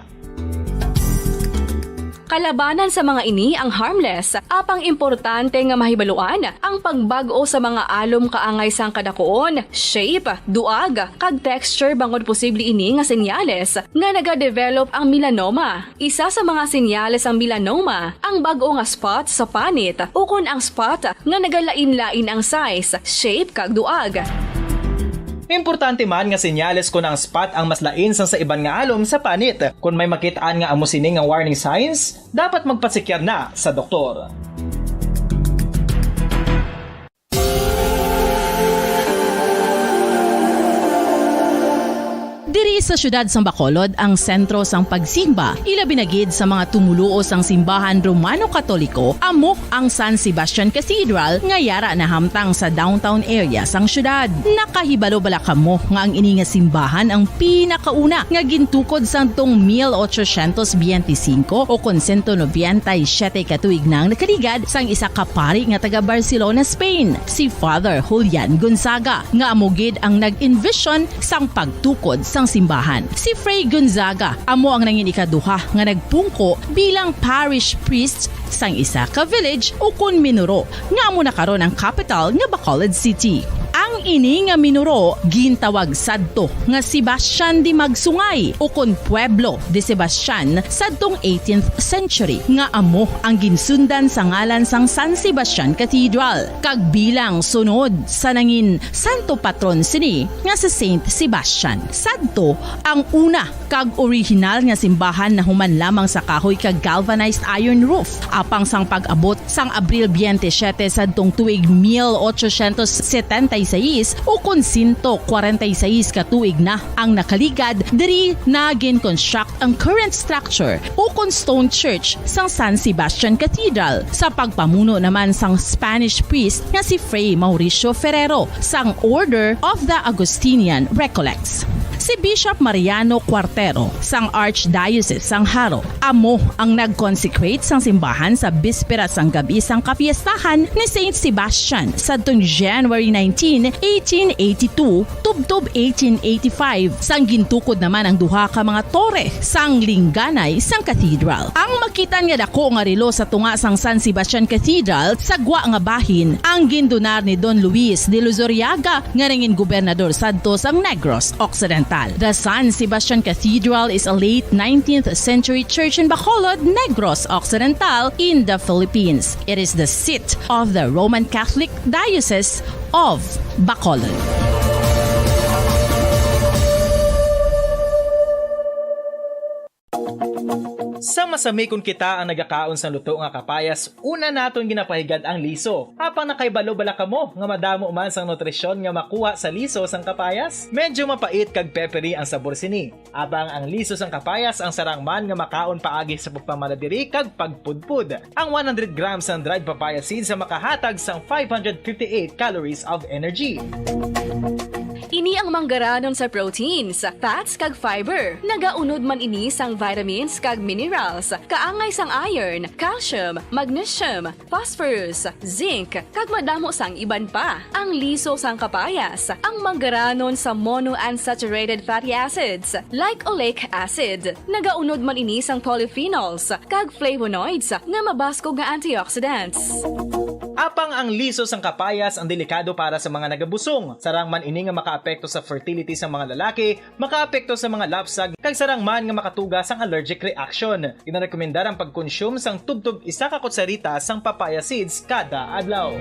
Kalabanan sa mga ini ang harmless, apang importante nga mahibaluan ang pagbag-o sa mga alom kaangay sang kadakuon, shape, duag, kag texture bangod posible ini nga senyales nga nagadevelop ang melanoma. Isa sa mga senyales sang melanoma ang bag-o nga spot sa panit ukon ang spot nga nagalain-lain ang size, shape, kag duag. Importante man nga senyales kon ang spot ang mas lain sang sa iban nga alom sa panit. Kon may makit-an nga amo sini nga warning signs, dapat magpasikyar na sa doktor. Diri sa siyudad sang Bacolod ang sentro sang pagsimba, ilabi na gid sa mga tumoluo sang simbahan Romano-Katoliko, amo ang San Sebastian Cathedral nga yara nahamtang sa downtown area sang siyudad. Nakahibalo bala kamo nga ang ini nga simbahan ang pinakauna nga gintukod sadtong mil ochocientos biyente singko o kon sento nobenta y siyete ka tuig na ang nakaligad sang isa ka pari nga taga Barcelona, Spain, si Father Julian Gonzaga, nga amo gid ang nag-envision sang pagtukod sang simbahan. Si Fray Gonzaga amo ang nangin ikaduha nga nagpungko bilang parish priest sang isa ka village ukon minuro nga amo na karon ang kapital nga Bacolod City. Ang ini nga minuro gintawag sadto nga Sebastian de Magsungay ukon Pueblo de Sebastian sadtong eighteenth century, nga amo ang ginsundan sa ngalan sang San Sebastian Cathedral, kag bilang sunod sa nangin santo patron sini nga si Saint Sebastian. Sadto ang una kag orihinal nga simbahan nahuman lamang sa kahoy kag galvanized iron roof. Apang sang pag-abot sang Abril biyente siyete sadtong tuig mil ochocientos setenta y seis, ukon sento kwarenta y seis ka tuig na ang nakaligad, diri na gin-construct ang current structure, ukon stone church, sang San Sebastian Cathedral, sa pagpamuno naman sang Spanish priest nga si Fray Mauricio Ferrero sang Order of the Augustinian Recollects. Si Bishop Mariano Cuartero sang Archdiocese sang Jaro amo ang nag-consecrate sang simbahan sa bispera sang gab-i sang kapiestahan ni Saint Sebastian sadtong January nineteen, eighteen eighty-two, tubtob eighteen eighty-five, sang gintukod naman ang duha ka mga tore sang lingganay sang cathedral. Ang makit-an nga dako nga relo sa tunga sang San Sebastian Cathedral sa gwa nga bahin ang gindonar ni Don Luis de Luzuriaga nga nangin gobernador sadto sang Negros Occidental. The San Sebastian Cathedral is a late nineteenth century church in Bacolod, Negros Occidental, in the Philippines. It is the seat of the Roman Catholic Diocese of Bacolod. Sa masami kon kita ang nagakaon sang luto nga kapayas, una naton ginapahigad ang liso. Apang nakahibalo bala kamo nga madamo man sang nutrisyon nga makuha sa liso sang kapayas? Medyo mapait kag peppery ang sabor sini. Apang ang liso sang kapayas ang sarang man nga makaon paagi sa pagpamala diri kag pagpudpod. Ang one hundred grams sang dried papaya seeds ang makahatag sang five hundred fifty-eight calories of energy. Ini ang manggaranon sa proteins, fats, kag fiber. Nagaunod man ini sang vitamins kag minerals, kaangay sang iron, calcium, magnesium, phosphorus, zinc, kag madamo sang iban pa. Ang liso sang kapayas, ang manggaranon sa monounsaturated fatty acids, like oleic acid. Nagaunod man ini sang polyphenols kag flavonoids nga mabaskog nga antioxidants. Apang ang liso sang kapayas ang delikado para sa mga nagabusong. Sarang man ini nga makaapekto sa fertility sang mga lalaki, makaapekto sa mga lapsag, kag sarang man nga makatuga sang allergic reaction. Ginarekomendar ang pagkonsume sang tubtob isa ka kutsarita sang papaya seeds kada adlaw.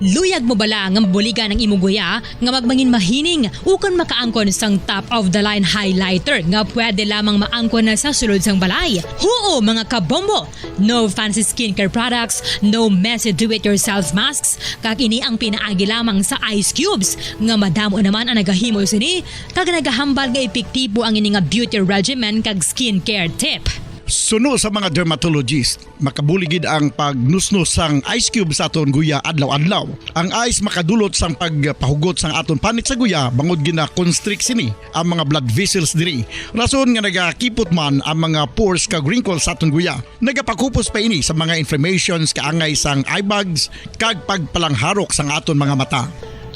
Luyag mo bala nga mabuligan ang imo guya nga magmangin mahining ukon makaangkon sang top of the line highlighter nga pwede lamang maangkon na sa sulod sang balay? Huo, mga kabombo! No fancy skincare products, no messy do-it-yourself masks, kag ini ang pinaagi lamang sa ice cubes nga madamo naman ang nagahimo sini kag nagahambal nga epektibo ang ini nga beauty regimen kag skincare tip. Suno sa mga dermatologist, makabulig gid ang pagnusnos sang ice cube sa aton guya adlaw-adlaw. Ang ice makadulot sang pagpahugot sang aton panit sa guya bangod gina-constrict sini ang mga blood vessels diri. Rason nga nagakipot man ang mga pores kag wrinkles sa aton guya. Nagapakupos pa ini sa mga inflammations kaangay sang eye bags kag pagpalangharok sang aton mga mata.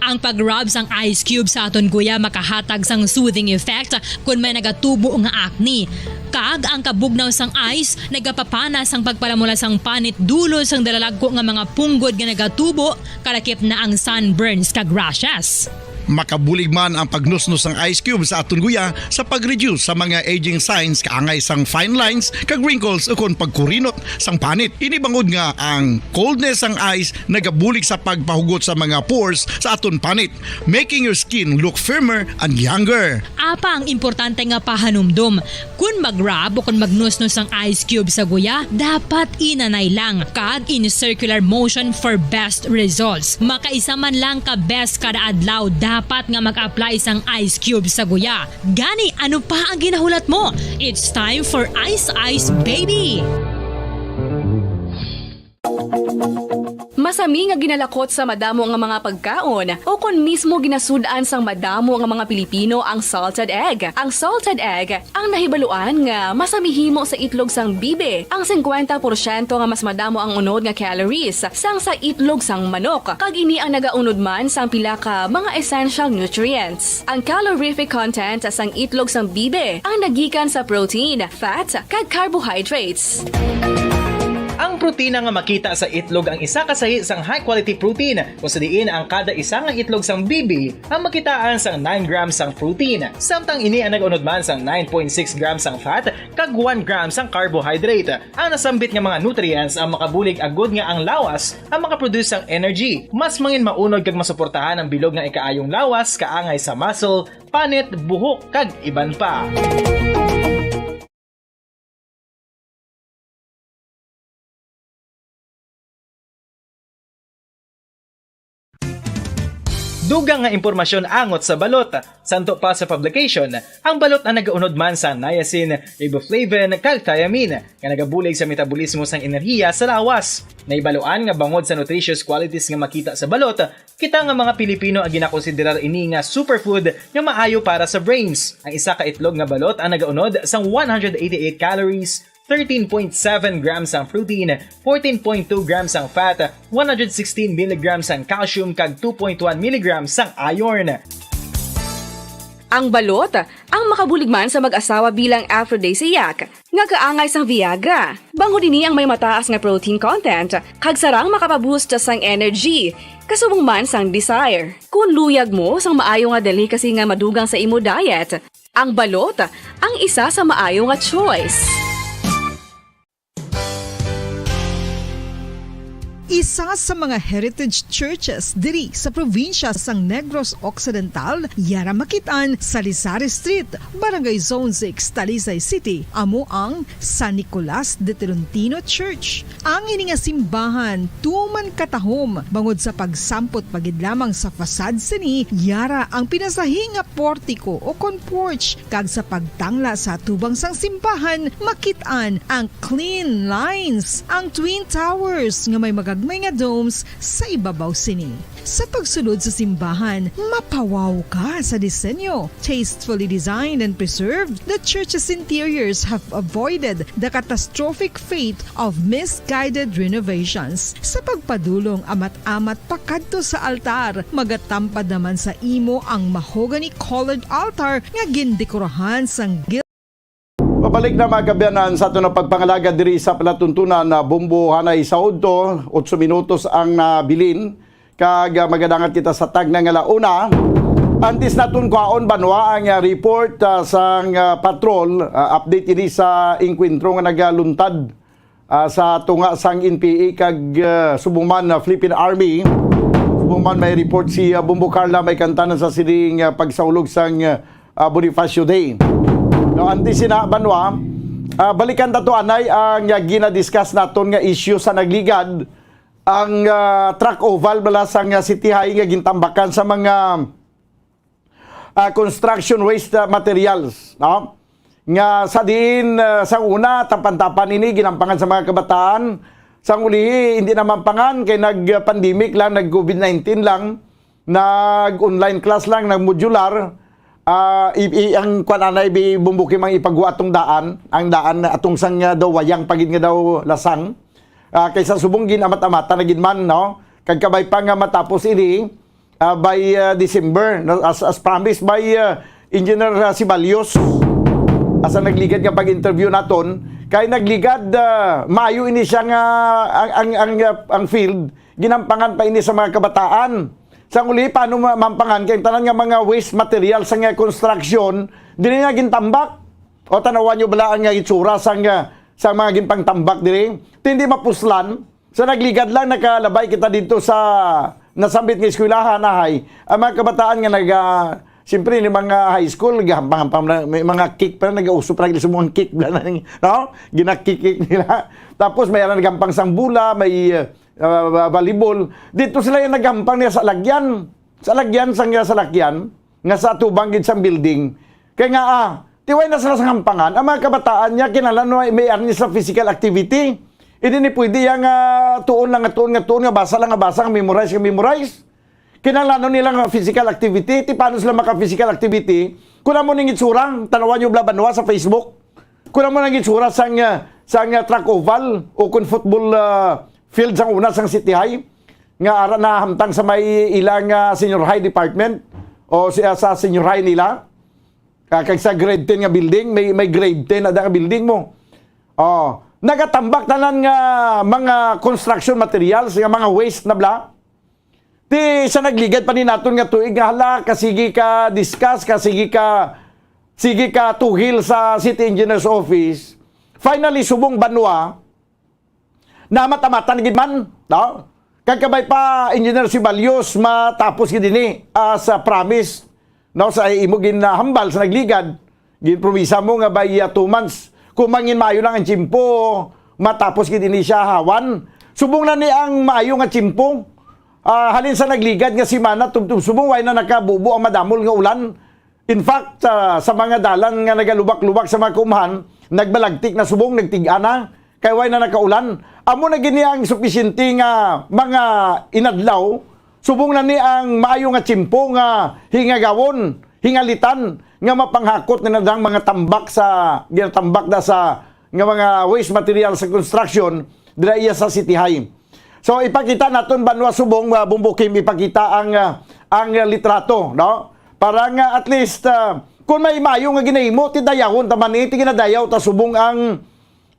Ang pag-rub sang ice cube sa aton guya makahatag sang soothing effect kon may nagatubo nga acne. Kag ang kabugnaw sang ice nagapapana sang pagpalamula sang panit dulot sang dalalagko nga mga punggod nga nagatubo, kalakip na ang sunburns kag rashes. Makabulig man ang pagnusnos sang ice cube sa aton guya sa pag-reduce sa mga aging signs kaangay sang fine lines kag wrinkles ukon pagkurinot sang panit. Ini bangod nga ang coldness sang ice nagabulig sa pagpahugot sa mga pores sa aton panit, making your skin look firmer and younger. Apang importante nga pahanumdom, kon mag-rub o kon magnusnos ang ice cube sa guya, dapat inanay lang kag in circular motion for best results. Makaisa man lang ka beses kada adlaw dapat nga mag-apply sang ice cube sa guya. Gani, ano pa ang ginahulat mo? It's time for Ice Ice Baby! Masami nga ginalakot sa madamo nga mga pagkaon o kon mismo ginasud-an sang madamo nga mga Pilipino ang salted egg. Ang salted egg ang nahibaluan nga masami himo sa itlog sang bibi. Ang singkwenta porsyento nga mas madamo ang unod nga calories sang sa itlog sang manok, kag ini ang nagaunod man sang pila ka mga essential nutrients. Ang calorific content sang itlog sang bibi ang nagikan sa protein, fat, kag carbohydrates. Ang protina nga makita sa itlog ang isa ka sahi sang high-quality protein, kung sa diin ang kada isa nga itlog sang bibi ang makitaan sang nine grams sang protein, samtang ini ang nag-unod man sang nine point six grams sang fat kag one gram sang carbohydrate. Ang nasambit nga mga nutrients ang makabulig agud nga ang lawas ang makaproduce sang energy, mas mangin maunod kag masuportahan ang bilog nga ikaayong lawas kaangay sa muscle, panit, buhok, kag iban pa. Dugang nga impormasyon angot sa balot. Santo pa sa publication, ang balot ang nagaunod man sa niacin, riboflavin, kag thiamine, nga nagabulig sa metabolismo sang enerhiya sa lawas. Nahibaluan nga bangod sa nutritious qualities nga makita sa balot, kita nga mga Pilipino ang ginakonsiderar ini nga superfood nga maayo para sa brains. Ang isa ka itlog nga balot ang nagaunod sang one hundred eighty-eight calories, thirteen point seven grams ang protein, fourteen point two grams ang fat, one hundred sixteen milligrams ang calcium, kag two point one milligrams ang iron. Ang balot ang makabulig man sa mag-asawa bilang aphrodisiac nga kaangay sang Viagra. Bangod ini ang may mataas nga protein content, kag sarang makapaboost sang energy, kasubong man sang desire. Kung luyag mo sang maayo nga delicacy nga madugang sa imo diet, ang balot ang isa sa maayo nga choice. Isa sa mga heritage churches diri sa probinsya sang Negros Occidental, yara makit-an sa Lizares Street, Barangay Zone six, Talisay City, amo ang San Nicolas de Tolentino Church. Ang ini nga simbahan tuman katahom bangod sa pagsampot pa gid lamang sa facade sini, yara ang pinasahi nga portico o kon porch, kag sa pagtangla sa atubang sang simbahan makit-an ang clean lines, ang twin towers nga may magagmay nga domes sa ibabaw sini. Sa pagsulod sa simbahan, mapawaw ka sa disenyo. Tastefully designed and preserved, the church's interiors have avoided the catastrophic fate of misguided renovations. Sa pagpadulong amat-amat pakadto sa altar, magatampad naman sa imo ang mahogany-colored altar nga gindekorahan sang Balik na, mga kaabyanan, sa aton nga pagpangalagad diri sa palatuntunan na Bombo Hanay sa Udto. Otso minutos ang nabilin, kag, ah, magadangat kita sa tagna nga launa. Antes naton kwaon, banwa, ang, ah, report, ah, sang, ah, patrol, ah, update ini sa engkwentro nga nagaluntad, ah, sa tunga sang N P A kag, ah, subong man, ah, Philippine Army. Subong man may report si, ah, Bombo Carla, may kanta na sa sining, ah, pagsaulog sang, ah, ah, Bonifacio Day. No, antes sina, banwa, ah, balikan ta to, anay, ang, ah, ginadiscuss naton nga issue sa nagligad, ang, ah, truck oval bala sang, ah, City High nga gintambakan sa mga, ah, construction waste, ah, materials, no? Nga sa diin, ah, sa una, tapan-tapan ini ginampangan sa mga kabataan. Sang ulihi, hindi na mampangan kay nag-pandemic lang, nag-COVID nineteen lang, nag-online class lang, nag-modular. Ah, i, i, ang kwan anay, bi, Bombo Kim, ang ipagwa atong daan, ang daan atong sang, ah, daw wayang pa gid nga daw lasang. Ah, kaysa subong gin-amat-amatan na gid man, no? Kag kabay pa nga matapos ini, ah, by, ah, December, no? As, as promised by, ah, Engineer, ah, Ceballos. Asa nagligad nga pag-interview naton, kay nagligad, ah, maayo ini siya nga ang, ang, ang, ah, ang field, ginampangan pa ini sa mga kabataan. Sang uli, paano ma-, mampangan kay ang tanan nga mga waste material sa nga construction, dili na gintambak? O, tanawan nyo bala ang itsura sang, ah, sa mga ginpangtambak diri? Ti hindi mapuslan. Sa nagligad lang, nakalabay kita dito sa nasambit nga eskwelahan, ahay. Ang mga kabataan nga naga, siyempre, ni mga high school, nagahampang-hampang na, may mga kick pa, nagauso pa, naglisumong kick, bla na, no? Ginakik-kik nila. Tapos, may ara nagahampang sang bola, may, ah, ah, volleyball. Dito sila yung nagahampang niya sa lagyan. Sa lagyan, sa, sa lagyan, nga sa tubang gid sang building. Kaya nga, ah, tiway na sila sa hampangan, ang mga kabataan niya, kinahanglan may, may arni sa physical activity. Hindi ni pwede yang, ah, tuon lang nga tuon nga tuon, nga basa lang nga basa, nga memorize nga memorize. Kinahanglan nila nga physical activity. Ti paano sila maka-physical activity? Kung amo ning itsurang, tanawan nyo bla banwa sa Facebook. Kung amo nang itsura sang, ah, sang, ah, track oval o kung football, ah, field sang una sang City High, nga ara na hamtang sa may ilang, ah, senior high department o si, ah, sa senior high nila. Ah, kag sa grade ten nga building, may, may grade ten ada nga building mo. Oh, nagatambak tanan nga mga construction materials, nga mga waste na bla. Ti sa nagligad pa ni naton nga tuig nga, hala, kasigi ka discuss, kasigi ka, sige ka tuhil sa City Engineer's Office. Finally, subong banwa, namat-amatan gid man, no? Kag kabay pa, Engineer Ceballos, matapos gid ini, ah, sa promise, no, sa imo ginhambal sa nagligad, ginpromisa mo nga by, ah, two months, kung mangin maayo lang ang tiyempo, matapos gid ini siya hawan. Subong na ni ang maayo nga tiyempo, ah, halin sa nagligad nga semana, tubtob subong, way na nakabubo ang madamol nga ulan. In fact, sa, sa mga dalan nga nagalubak-lubak sa mga kaumhan, nagbalagtik na subong, nagtig-a na, kay way na nakaulan. Amo na gini ang supisyente nga mga inadlaw, subong na ni ang maayo nga tiyempo nga hingagawon, hingalitan, nga mapanghakot na nadang mga tambak sa, ginatambak na sa, nga mga waste material sa construction, dira iya sa City High. So, ipakita naton, banwa subong, ah, Bombo Kim, ipakita ang, ah, ang, ah, litrato, no? Para nga at least, ah, kung may mayo nga ginahimo, ti dayawon ta man, eh, ti ginadayaw ta subong ang,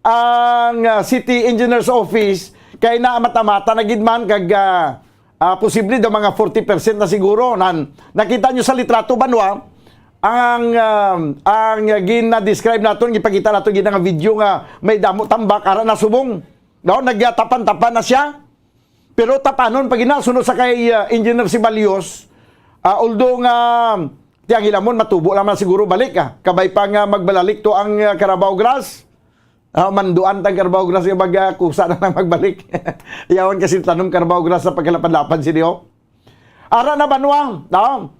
ang, ah, City Engineer's Office, kay naamata-mata na gid man, kag, ah, ah, posible daw mga forty percent na siguro. Nan, nakita nyo sa litrato, banwa, ang, ah, ang gina-describe naton, gipakita naton gid nga video nga may damo tambak, ara na subong. No, nagatapan-tapan na siya. Pero tapanon pa gina, sunod sa kay, ah, Engineer Ceballos, ah, although nga, ti ang hilamon, matubo lang man siguro balik, ah. Kabay pa nga magbalalik to ang, ah, Carabao Grass. Ah, manduan tang Carabao Grass nga mag, ah, kusa na lang magbalik. Yawan kasi tanom Carabao Grass sa pagkalapad-lapad sini, oh. Ara na, banwa, no?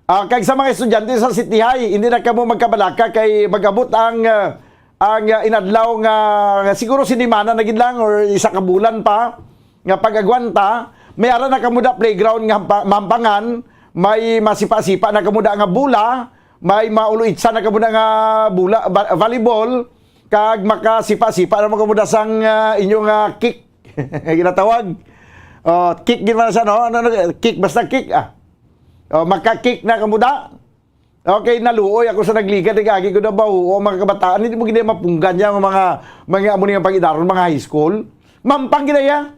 Ah, kag sa mga estudyante sa City High, hindi na kamo magkabalaka kay mag-abot ang, ah, ang, ah, inadlaw nga, nga siguro sinimana na gid lang or isa ka bulan pa nga pag-agwanta. May ara na kamo da playground nga pa-, mampangan, may masipa-sipa na kamo da nga bola, may mauluitsa na kamo da nga bola, ba-, volleyball, kag makasipa-sipa na mo kamo da sang, ah, inyong, ah, kick. Ginatawag. Oh, kick gid man siya, no? Ano, ano, kick, basta kick, ah. Oh, maka-kick na kamo da. Okay, naluoy ako sa nagligad, nag-agi ko na ba, oo, mga kabataan, hindi mo gid mapunggan niya, mga, mga amo niya pag-inaron, mga high school. Mampang gid ya.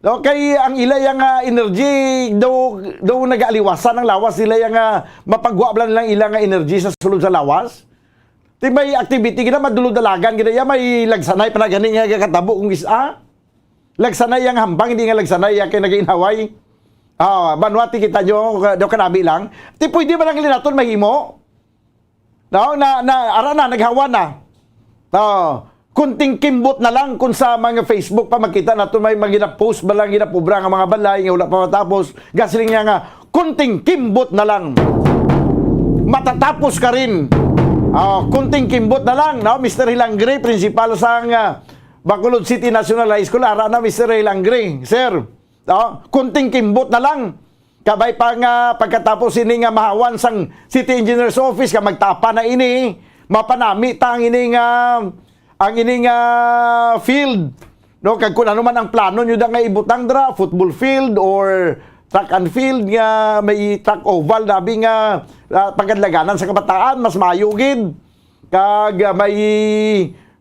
Okay, ang ila yang, ah, energy, daw, daw nag-aliwasan ang lawas nila yang, ah, mapagwa bala nilang ila nga energy sa sulod sa lawas. Ti may activity gid na, madulod-dalagan gid ya, may lagsanay pa na gani nga katabo kung is-, ah? Lagsanay yang hambang, hindi nga lagsanay ya kay nagainaway. Ah, banwa ti kita nyo, ka-, daw kanami lang. Ti pwede ba lang naton mahimo? No, na, na, ara na, naghawa na. Oh, kunting kimbot na lang kung sa mga Facebook pa makita nato may mga gina-post ba lang, ginapubra nga mga balay nga wala pa matapos. Gasiling niya nga, kunting kimbot na lang. Matatapos ka rin. Oh, kunting kimbot na lang, no? Mister Hilangre, principal sang, ah, Bacolod City National High School, ara na, Mister Hilangre. Sir, no? Kunting kimbot na lang. Kabay pa nga pagkatapos ini nga mahawan sang City Engineer's Office, nga magtapa na ini, mapanami ta ang ini nga, ang ini nga field, no? Kag kung ano man ang plano nyo da nga ibutang dra, football field or track and field nga may track oval, labi nga, ah, pagkadlaganan sa kabataan, mas maayo gid. Kag, ah, may,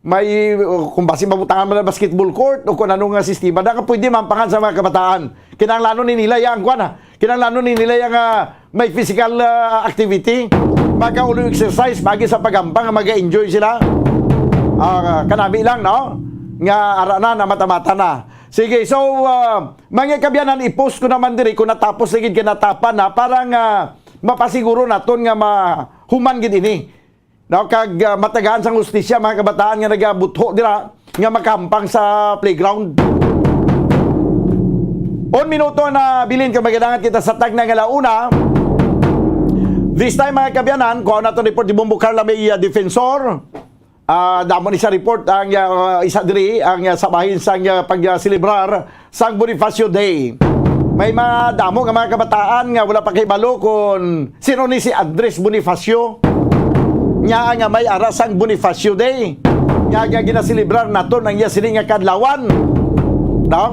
may, uh, kung basi mabutangan man ang basketball court o kung ano nga sistema, da nga pwede mampangan sa mga kabataan. Kinahanglanon ni nila yang, kuwan, ha? Kinahanglanon ni nila yang, ah, may physical, ah, activity. Makaulo exercise, magi sa pagambang, maga-enjoy sila. Ah, kanami lang, no? Nga ara na, namata-mata na. Sige, so, ah, mga kabyanan, i-post ko naman diri kung natapos na gid ka natapan na para nga mapasiguro naton nga mahuman gid ini. No, kag, ah, matagaan sang hustisya, mga kabataan nga nagabutho dira, nga makampang sa playground. Un minuto na bilin ka magadangat kita sa tagna nga launa. This time, mga kabyanan, kuha nato report ni Bombo Carla May, ah, Defensor. Ah, damo ni sa report ang, ah, isa diri, ang, ah, sa bahin sang, ah, pag, ah, selebrar sang Bonifacio Day. May mga damo nga mga kabataan nga wala pa kahibalo kon sino ni si Andres Bonifacio. Nya nga may ara sang Bonifacio Day. Nya nga ginaselebrar naton ang iya sini nga kadlawan. No?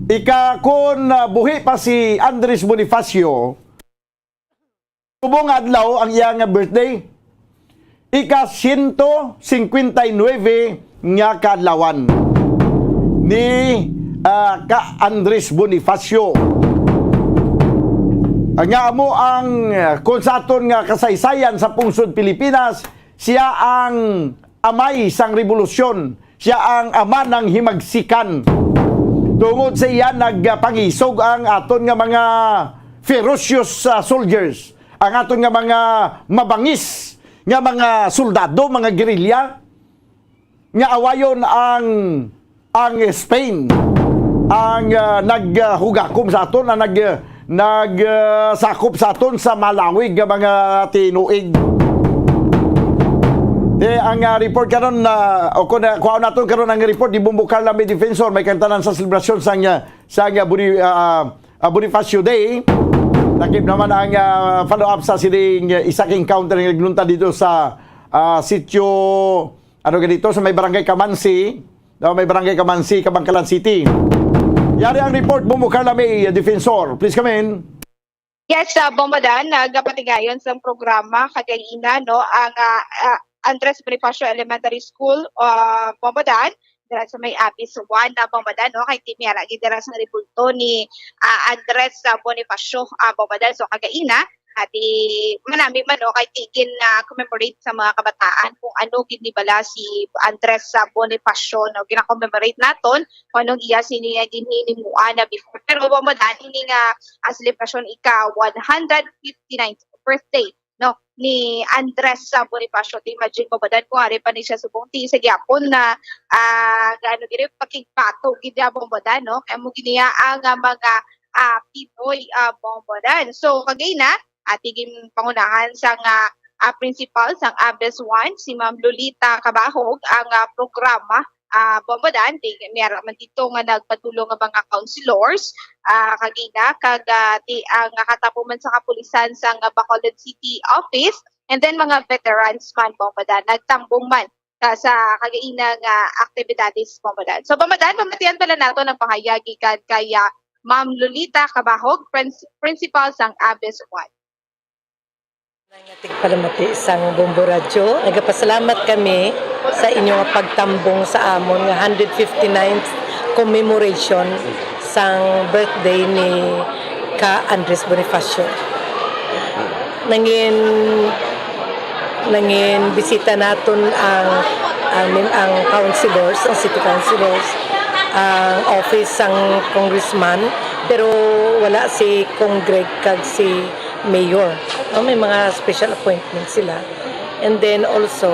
Ika, kon, ah, buhi pa si Andres Bonifacio, subong adlaw ang iya nga birthday. Ika siyento singkwenta y nuebe nga kaadlawan ni, ah, ka Andres Bonifacio. Nga amo ang, ah, kung sa aton nga kasaysayan sa pungsod Pilipinas, siya ang amay sang rebolusyon. Siya ang ama ng himagsikan. Tungod sa iya, nagpangisog ang aton nga mga ferocious, ah, soldiers, ang aton nga mga mabangis nga mga soldado, mga gerilya, nga awayon ang, ang Spain, ang, ah, naghugakom sa aton, ang nag-, nag, ah, sakop sa aton sa malawig nga mga tinuig. Di, ang, ah, report karon na, o kung, ah, kuha naton karon ang report ni Bombo Carla May Defensor, may kantanan sa selebrasyon sang, ah, sang, ah, Boni-, ah, ah, Bonifacio Day. Lakip naman ang, ah, follow-up sa sining, ah, isa ka encounter nga nagluntad dito sa, ah, sitio, ano ka dito, sa may barangay Kamansi, no, may barangay Kamansi, Kabankalan City. Yari ang report, Bombo Carla May, ah, Defensor. Please come in. Yes, ah, Bombo Dan, nagapatigayon sa programa kagaina, no, ang, ah, ah, Andres Bonifacio Elementary School, ah, Bombo Dan, dira sa may Abis one na Bombo Dan, no, kay ti may ara gid dira sa rebulto ni, ah, Andres, ah, Bonifacio, ah, Bombo Dan. So, kagaina, ati manami man, no, kay ti gin, ah, commemorate sa mga kabataan kung ano gid ni bala si Andres, ah, Bonifacio, no, gina-commemorate naton kung anong iya sini nga ginhinimuan na before. Pero Bombo Dan, ini nga, ah, selebrasyon ika one hundred fifty-ninth birthday, no, ni Andres, ah, Bonifacio. Ti imagine mo ba, Dan, kung ari pa ni siya subong ti sa gyapon na, ah, gaano gini, pakigbato gid ya, Bombo Dan, no? Kaya mo giniya ang, ah, mga, ah, Pinoy, ah, Bombo Dan. So, kagaina, ati gin pangunahan sang, ah, ah, principal sang Abes one, si Ma'am Lolita Cabahog, ang, ah, programa, ah, Bombo Dan, ti may ara man dito nga nagpadulong nga mga counselors, ah, kagaina, kag, ah, ti ang nakatapo man sa kapulisan sang Bacolod City Office, and then mga veterans man, Bombo Dan, nagtambong man sa, sa kagaina nga aktibidades, Bombo Dan. So, Bombo Dan, pamatian pala nato ang pahayag gikan kay, ah, Ma'am Lolita Cabahog, princ-, principal sang Abes one. Tigpalamati sang Bombo Radyo, nagapasalamat kami sa inyo nga pagtambong sa amon nga hundred fifty-ninth commemoration sang birthday ni Ka Andres Bonifacio. Nangin nangin bisita naton ang ang, ang councilors, ang city councilors, ang office sang congressman, pero wala si Cong Greg kag si mayor. No, may mga special appointment sila. And then also,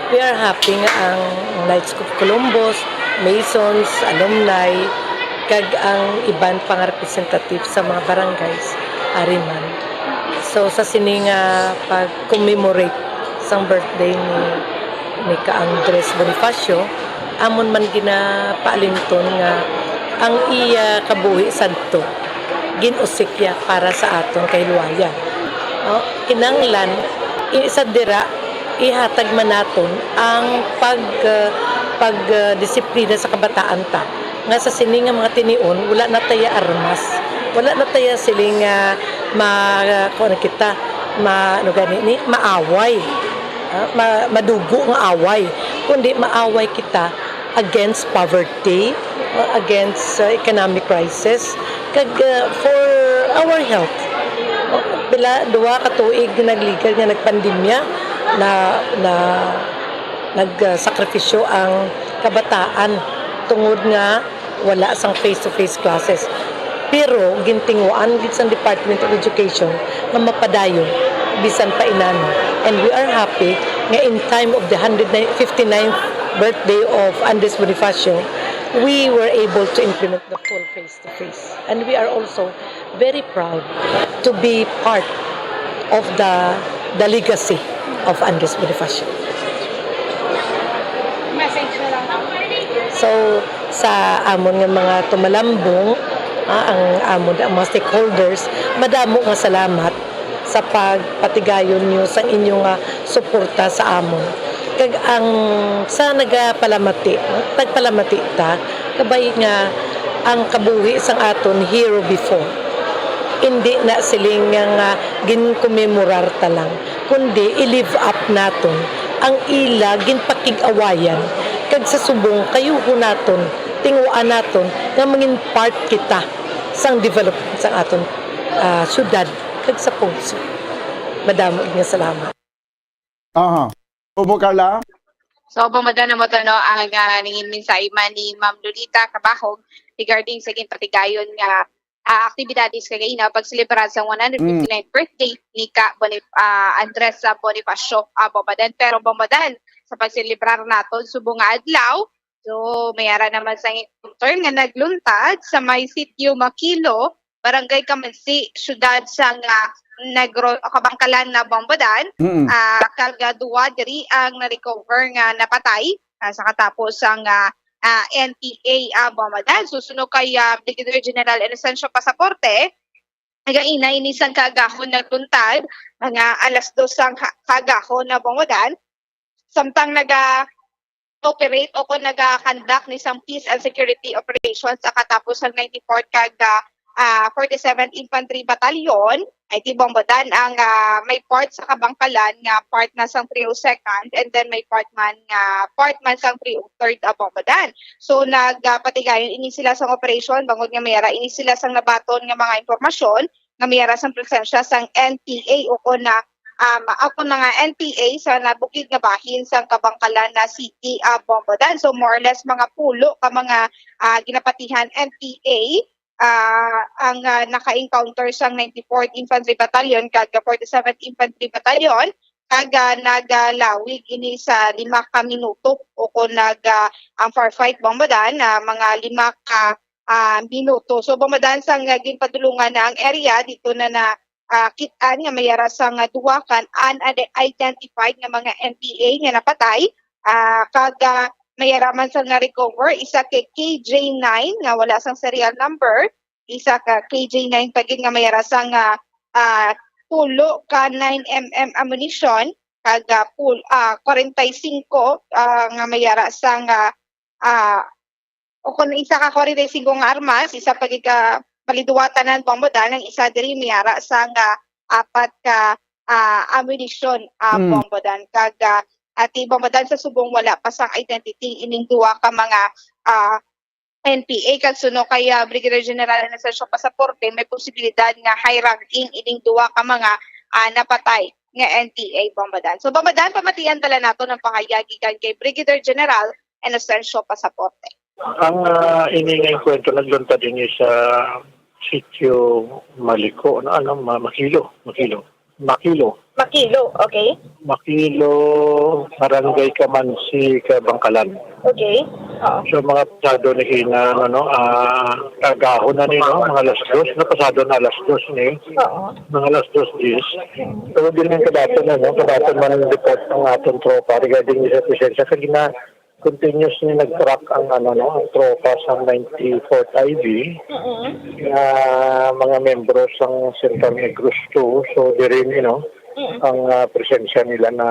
we are happy nga ang Knights of Columbus, Masons, alumni, kag ang iban pang representative sa mga barangays, ari man. So, sa sini nga pag-commemorate sang birthday ni, ni Ka Andres Bonifacio, amon man ginapaalimton nga ang iya kabuhi sadto gin-usik ya para sa aton kahilwayan. No? Kinahanglan, i-, sa dira, ihatag man naton ang pag, ah, pag, ah, disiplina sa kabataan ta, nga sa sini nga mga tinion, wala na taya armas, wala na taya siling, ah, ma-, kuwan kita, ma-, ano gani ni, maaway, ah, ma-, madugo nga away, kundi maaway kita against poverty, uh, against, uh, economic crisis, kag, uh, for our health. Bila, duha ka tuig nagligad nga nagpandemya, na, na, nagsakripisyo ang kabataan tungod nga wala sang face-to-face classes. Pero gintinguan gid sang Department of Education nga mapadayon bisan pa inani. And we are happy nga in time of the hundred fifty-ninth birthday of Andres Bonifacio, we were able to implement the full face-to-face. And we are also very proud to be part of the, the legacy of Andres Bonifacio. Message na lang. So, sa amon nga mga tumalambong, ah, ang amon, ang mga stakeholders, madamo nga salamat sa pagpatigayon niyo sang inyo nga suporta sa amon. Kag ang sa nagapalamati, nagpalamati ta, kabay nga ang kabuhi sang aton hero before, indi na siling nga, nga ginkomemorar ta lang, kundi i-live up naton ang ila ginpakig-awayan, kag sa subong kayuho naton, tinguan naton nga mangin part kita sang development sang aton, ah, syudad kag sa pungsod. Madamo nga salamat. Aha. Opo, Carla? So, Bombo Dan, amo to, no, ang, ah, nangin mensahe man ni Ma'am Lolita Cabahog regarding sa ginpatigayon nga, ah, aktibidades kagaina pagselebrar sa one hundred fifty-ninth birthday ni Ka Bonif-, ah, Andres, ah, Bonifacio, ah, Bombo Dan. Pero, Bombo Dan, sa pagselebrar naton subong nga adlaw, so, may ara naman sa encounter nga nagluntad sa may sitio Makilo, Barangay Kamansi, siyudad sang, ah, Negros, Kabangkalan na Bombo Dan. Mm. Ah, kag, ah, duwa diri ang na-recover nga napatay, ah, sa katapos sang, ah, ah, N P A, ah, Bombo Dan. Susunod kay, ah, Brigadier General Inocencio Pasaporte, nagaina ini sang kaagahon nagluntad, mga alas dos sang ha-, kaagahon na Bombo Dan. Samtang naga-operate o kung naga-conduct ni sang peace and security operations sa katapos sang ninety-fourth kag, ah, ah, forty-seventh Infantry Battalion, I T Bombo Dan ang, ah, may part sa Kabangkalan nga part na sang three oh second, and then may part man nga part man sang three oh third, ah, Bombo Dan. So, nagapatigayon ini sila sang operasyon bangod nga may ara ini sila sang nabaton nga mga impormasyon nga may ara sang presensya sang N P A o kon na, um, ako na nga N P A sa nabukid nga bahin sang Kabangkalan na City, ah, Bombo Dan. So, more or less, mga pulo ka mga, ah, ginapatihan N P A, ah, ang, ah, naka-encounter sang ninety-fourth Infantry Battalion kag forty-seventh Infantry Battalion, kag, ah, nagalawig ini sa lima ka minuto o kon nag, ah, ang firefight, Bombo Dan, ah, mga lima ka ah, minuto. So, Bombo Dan, sang, ah, ginpadulungan na ang area, dito na na, ah, kit-an nga may ara sang, ah, duwa ka unidentified nga mga N P A nga napatay, ah, kag, ah, may ara man sang na-recover, isa kay K J nine nga wala sang serial number, isa ka K J nine pa gid nga may ara sang, ah, ah, pulo ka nine M M ammunition, kag, ah, pul-, ah, kwarenta y singko, ah, nga may ara sang, ah, ah, o kung isa ka kwarenta y singko nga armas, isa pa gid ka, bali duwa tanan, Bombo Dan, ang isa diri may ara sang apat ka, ah, ammunition, ah, Mm. Bombo Dan. Kag, ah, ati Bombo Dan, sa subong wala pa sang identity ining duha ka mga, ah, N P A. Kag suno kay, ah, Brigadier General Inocencio Pasaporte, may posibilidad nga high ranking ining duha ka mga, ah, napatay nga N P A, Bombo Dan. So, Bombo Dan, pamatian bala nato ang pahayag gikan kay Brigadier General Inocencio Pasaporte. Ang, ah, ini nga engkwentro nagluntad ini sa sitio Maliko, ano, ano, Ma-, Makilo, Makilo. Makilo. Makilo, okay. Makilo, Barangay Kamansi, Kabangkalan. Okay. Oo. So, mga pasado ni ina, ano, ah, kagahon na ni, no? Mga alas dos, na pasado na alas dos ni. Oo. Mga alas dos diyes. Pero di lang kadato na, no? Kadato man ang report ng atong tropa regarding sa presensya. Kag na, continuous ni nag-track ang, ano, no, ang tropa sa ninety-fourth I B Mm-mm. nga mga membro sang Central Negros two. So, diri ni, no, Mm. ang, ah, presensya nila na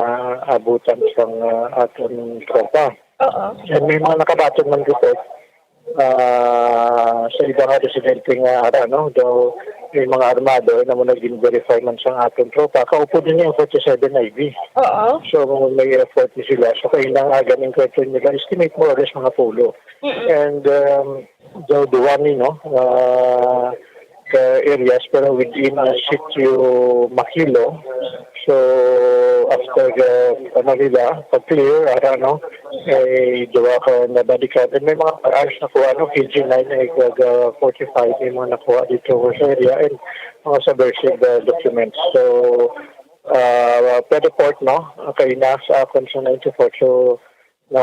abutan sang, ah, aton tropa. Oo. And may mga nakabaton man report, ah, sa iba nga residente nga ara, no, daw may mga armado na mo naging verify man sang aton tropa. Kaupod din yung forty-seven I B. Oo. So, may effort ni sila. So, kailangan ganing kwento nila, estimate more or less mga pulo. Mm-mm. And, um, daw duwa ni, no, ah, ka areas, pero within a sitio Makilo. So, after the, ano nila, pag-clear, ara, no, may duwa ka na body cam. And may mga firearms na kuha, no, K G nine, na ig-, uh, forty-five, may mga nakuha dito sa area, and mga subversive, uh, documents. So, uh, pwede report, no, kaina sa akon sa ninety-four. So, na,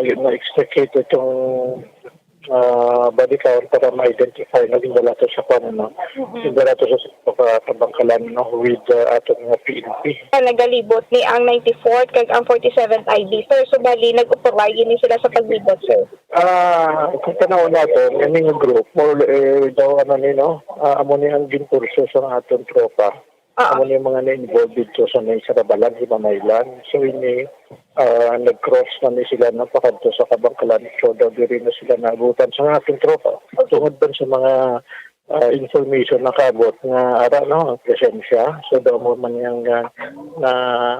yun, na-extricate itong, ah, body count para ma-identify na gindala to sa kwan, no? Mm-hmm. Gindala to sa, sa Kabangkalan, no? With, ah, ato nga P N P. Nagalibot ni ang ninety-fourth kag ang forty-seventh I B, sir. So, bali, nag-authorize ni sila sa paglibot, sir? Ah, kung tanaw nato, may mga group, more, eh, daw, ano ni, no? Ah, amo ni ang ginkurso sa aton tropa. Ah. Amo ni mga na-involved dito sa may Sarabalan, Himamaylan. So, ini, ah, nag-cross na ni sila, no, pakadto sa Kabangkalan. So, daw diri na sila naabutan sa ating tropa. Okay. Tungod man sa mga, ah, information na kaabot nga ara, no, ang presensya. So, daw mo man yang, ah, na,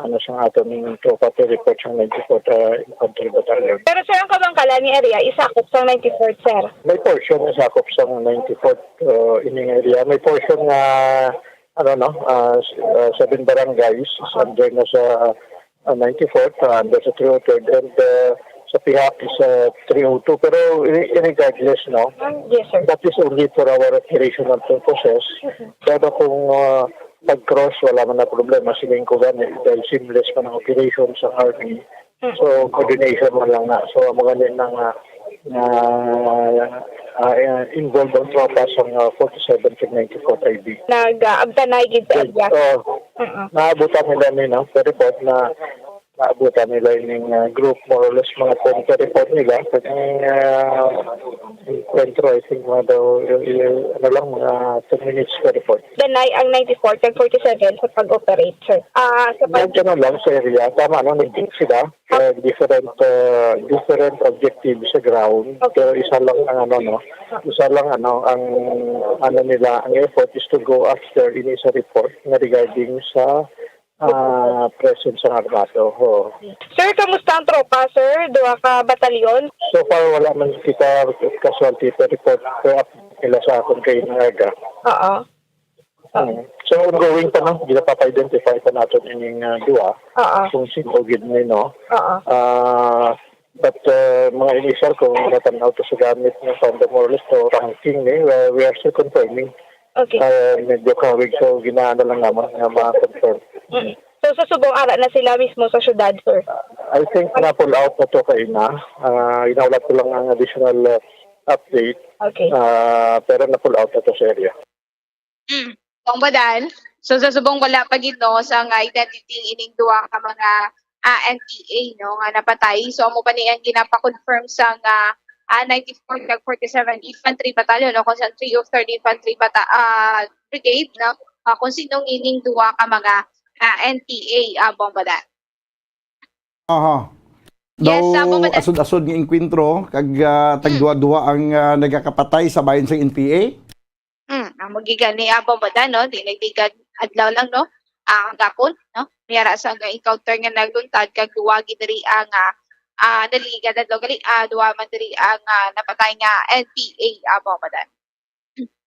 ano, sa aton tropa to report sa ninety-fourth, ah, Infantry Battalion. Pero, sir, ang Kabangkalan ni area isakop sa ninety-fourth, sir? May portion na sakop sa ninety-fourth, ah, ining area. May portion nga ano, no, ah, s-, ah, seven barangays is under na sa, ah, ninety-fourth, ah, under sa three oh third, and, ah, sa pihak is, ah, three oh two. Pero i-, regardless, no, Ah, yes, sir. that is only for our operational purposes. Mm-hmm. Pero kung, ah, pag-cross, wala man na problema, siling ko gani, dahil seamless man ang operation sa army. Mm. So, coordination man lang na. So, amo gani na nga, nga, ah, eh, involved ang tropa sa, ah, forty-seven kag ninety-fourth I B. Nag-, ah, abtanay gid sa Yes, area. Oh, Mm-mm. naabutan nila ni, no? Sa report na naabutan nila ining, ah, group, more or less mga ten ka report nila. Kag ang, ah, enkwentro, I think, mga daw, y-, y-, ano lang, mga ten minutes ka report. Danay ang ninety-fourth kag forty-seven sa pag-operate, sir. Ah, sa pag- Nandyan na lang sa area. Tama, no? Nag-, sila. Ah, different, uh, different objective sa ground, Okay. pero isa lang ang ano, no? Isa lang ano, ang ano nila, ang effort is to go after ini sa report nga regarding sa, ah, presence ng armado. Oo. Sir, kamusta ang tropa, sir? Duha ka batalyon? So far, wala man kita casualty per report, per update nila sa akon kay nga aga. Oo. Mm. So, ongoing pa, no? Ginapapa-identify pa naton ining, ah, duha. Oo. Kung sino gid ni, no? Oo. Ah, but, ah, mga initial, kung natanaw to sa gamit ng panda, more or less, to ranking ni, uh, we are still confirming. Okay. Ah, medyo kawig, so ginaano lang naman nga ma-confirm. Mm. So, sa subong ara na sila mismo sa syudad, sir? I think na-pull out na to kaina. Ah, ginaulat ko lang ang additional, ah, update. Okay. Ah, pero na-pull out na to sa area. Mm. Kung ba, Dan? So, sa subong wala pa gid, no, sa nga identity ining duha ka mga, ah, N P A, no, nga napatay. So, amo pa ni ang ginapa-confirm sa nga, ah, ninety-fourth kag forty-seven Infantry Battalion, no, kung sa three oh third Infantry Bata-, ah, Brigade, no, ah, kung sino ining duha ka mga, ah, N P A, ah, Bombo Dan. Aha. Yes, Daw sa Bombo Dan. Asod-asod nga engkwentro, kag, ah, Mm. tagduha-duha ang, ah, nagakapatay sa bahin sa N P A? Mm, ang magigani, ah, Bombo Dan, no? Di nagdigad adlaw lang, no? ah, gapon, no? May ara sa nga encounter nga nagluntad kag duwa gid diri ang, ah, ah, naliligad adlaw gali, ah, duwa man diri ang, ah, napatay nga N P A, ah, Bombo Dan.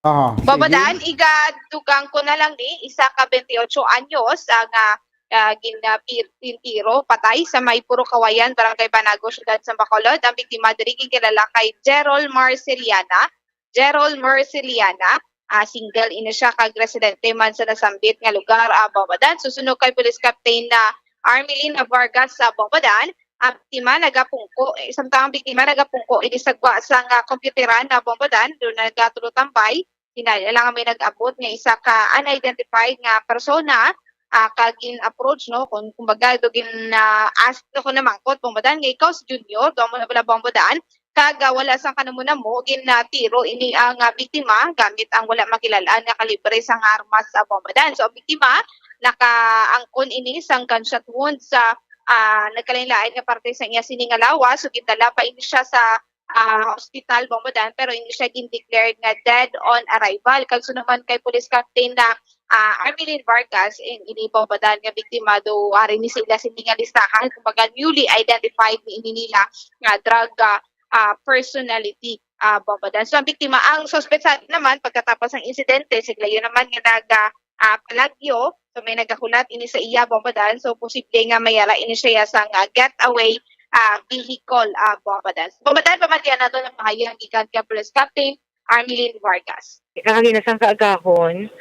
Aha, sige. Bombo Dan, igadugang ko na lang ni, isa ka twenty-eight anyos ang, ah, ah, gin-, ah, pir-, gintiro patay sa may Puro Kawayan, Barangay Banago, Siyudad sa Bacolod. Ang biktima diri ginkilala kay Gerald Marceliana. Gerald Marceliana, ah, single ini siya kag residente man sa nasambit nga lugar, ah, Bombo Dan. Susunod kay Police Captain na Armelina Vargas sa Bombo Dan, ang biktima nagapungko, eh, samtang ang biktima nagapungko ini sa gwa sang, ah, kompyuteran na Bombo Dan, doon nagatulo tambay. Hinala lang may nag-abot nga isa ka unidentified nga persona, ah, kag gin-approach, no, kung, kumbaga, do gin, ah, ask, no, kung namangkot, Bombo Dan, nga ikaw si Junior, do mo na pala, Bombo Dan, kag, ah, wala sang kanamo-namo, gin, ah, tiro ini ang, ah, biktima gamit ang wala makilal-an nga kalibre sang armas sa Bombo Dan. So, ang biktima, nakaangkon ini sang gunshot wound sa, ah, nagkalain-lain nga parte sa iya sini nga lawas. So, gindala pa ini siya sa, ah, hospital, Bombo Dan, pero ini siya gin-declare nga dead on arrival. Kag suno man kay Police Captain na, ah, Armelin Vargas, in-, ini, Bombo Dan, nga biktima do ari ni sila sini nga listahan, kumbaga, newly identified ni ini nila nga drug, ah, ah, personality, ah, Bombo Dan. So, ang biktima, ang suspect sa naman, pagkatapos ng insidente, siglayo naman nga nag, ah, ah, palagyo. So, may nagahulat ini sa iya, Bombo Dan. So, posible nga may ara ini siya sa nga getaway, ah, vehicle, ah, Bombo Dan. Bombo Dan, pamatian nato ng pahayag gikan kay Police Captain Armelin Vargas. Kagina sang kaagahon,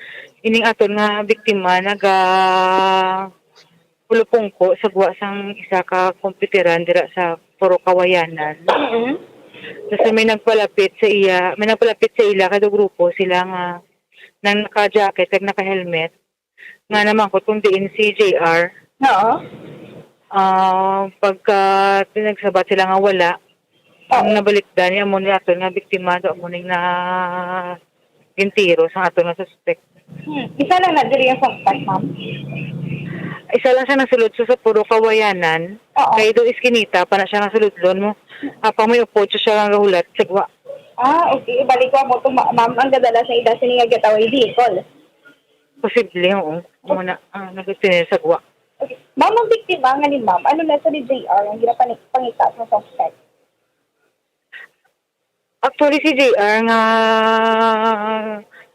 ining aton nga biktima naga pulupungko sa guwa sang isa ka kompyuteran dira sa Puro Kawayanan. Mm-mm. Tapos may nagpalapit sa iya, may nagpalapit sa ila, kada grupo sila nga nang naka-jacket kag naka-helmet, nga namangkot kung diin si J R. Oo. Ah, pagka pinagsabat sila nga wala, ang Oo. nabalikdan niya mo ni aton nga biktima do mo ning na gintiro sa aton nga suspect. Hmm. Isa lang na diri ang suspect, ma'am? Isa lang siya nasulod sa, sa Puro Kawayanan. Oo. Kay do iskinita pa na siya nasulodlon mo. Apang may upod siya nga gahulat sa guwa. Ah, okay. Balik ko mo to, ma-, ma'am, ang gadala sa ida sini nga getaway vehicle. Posible, oo. Amo na, ah, nagtinir sa guwa. Okay. Ma'am, ang biktima nga ni ma'am, ano na sa ni J R ang ginapangita sa suspect? Actually, si J R nga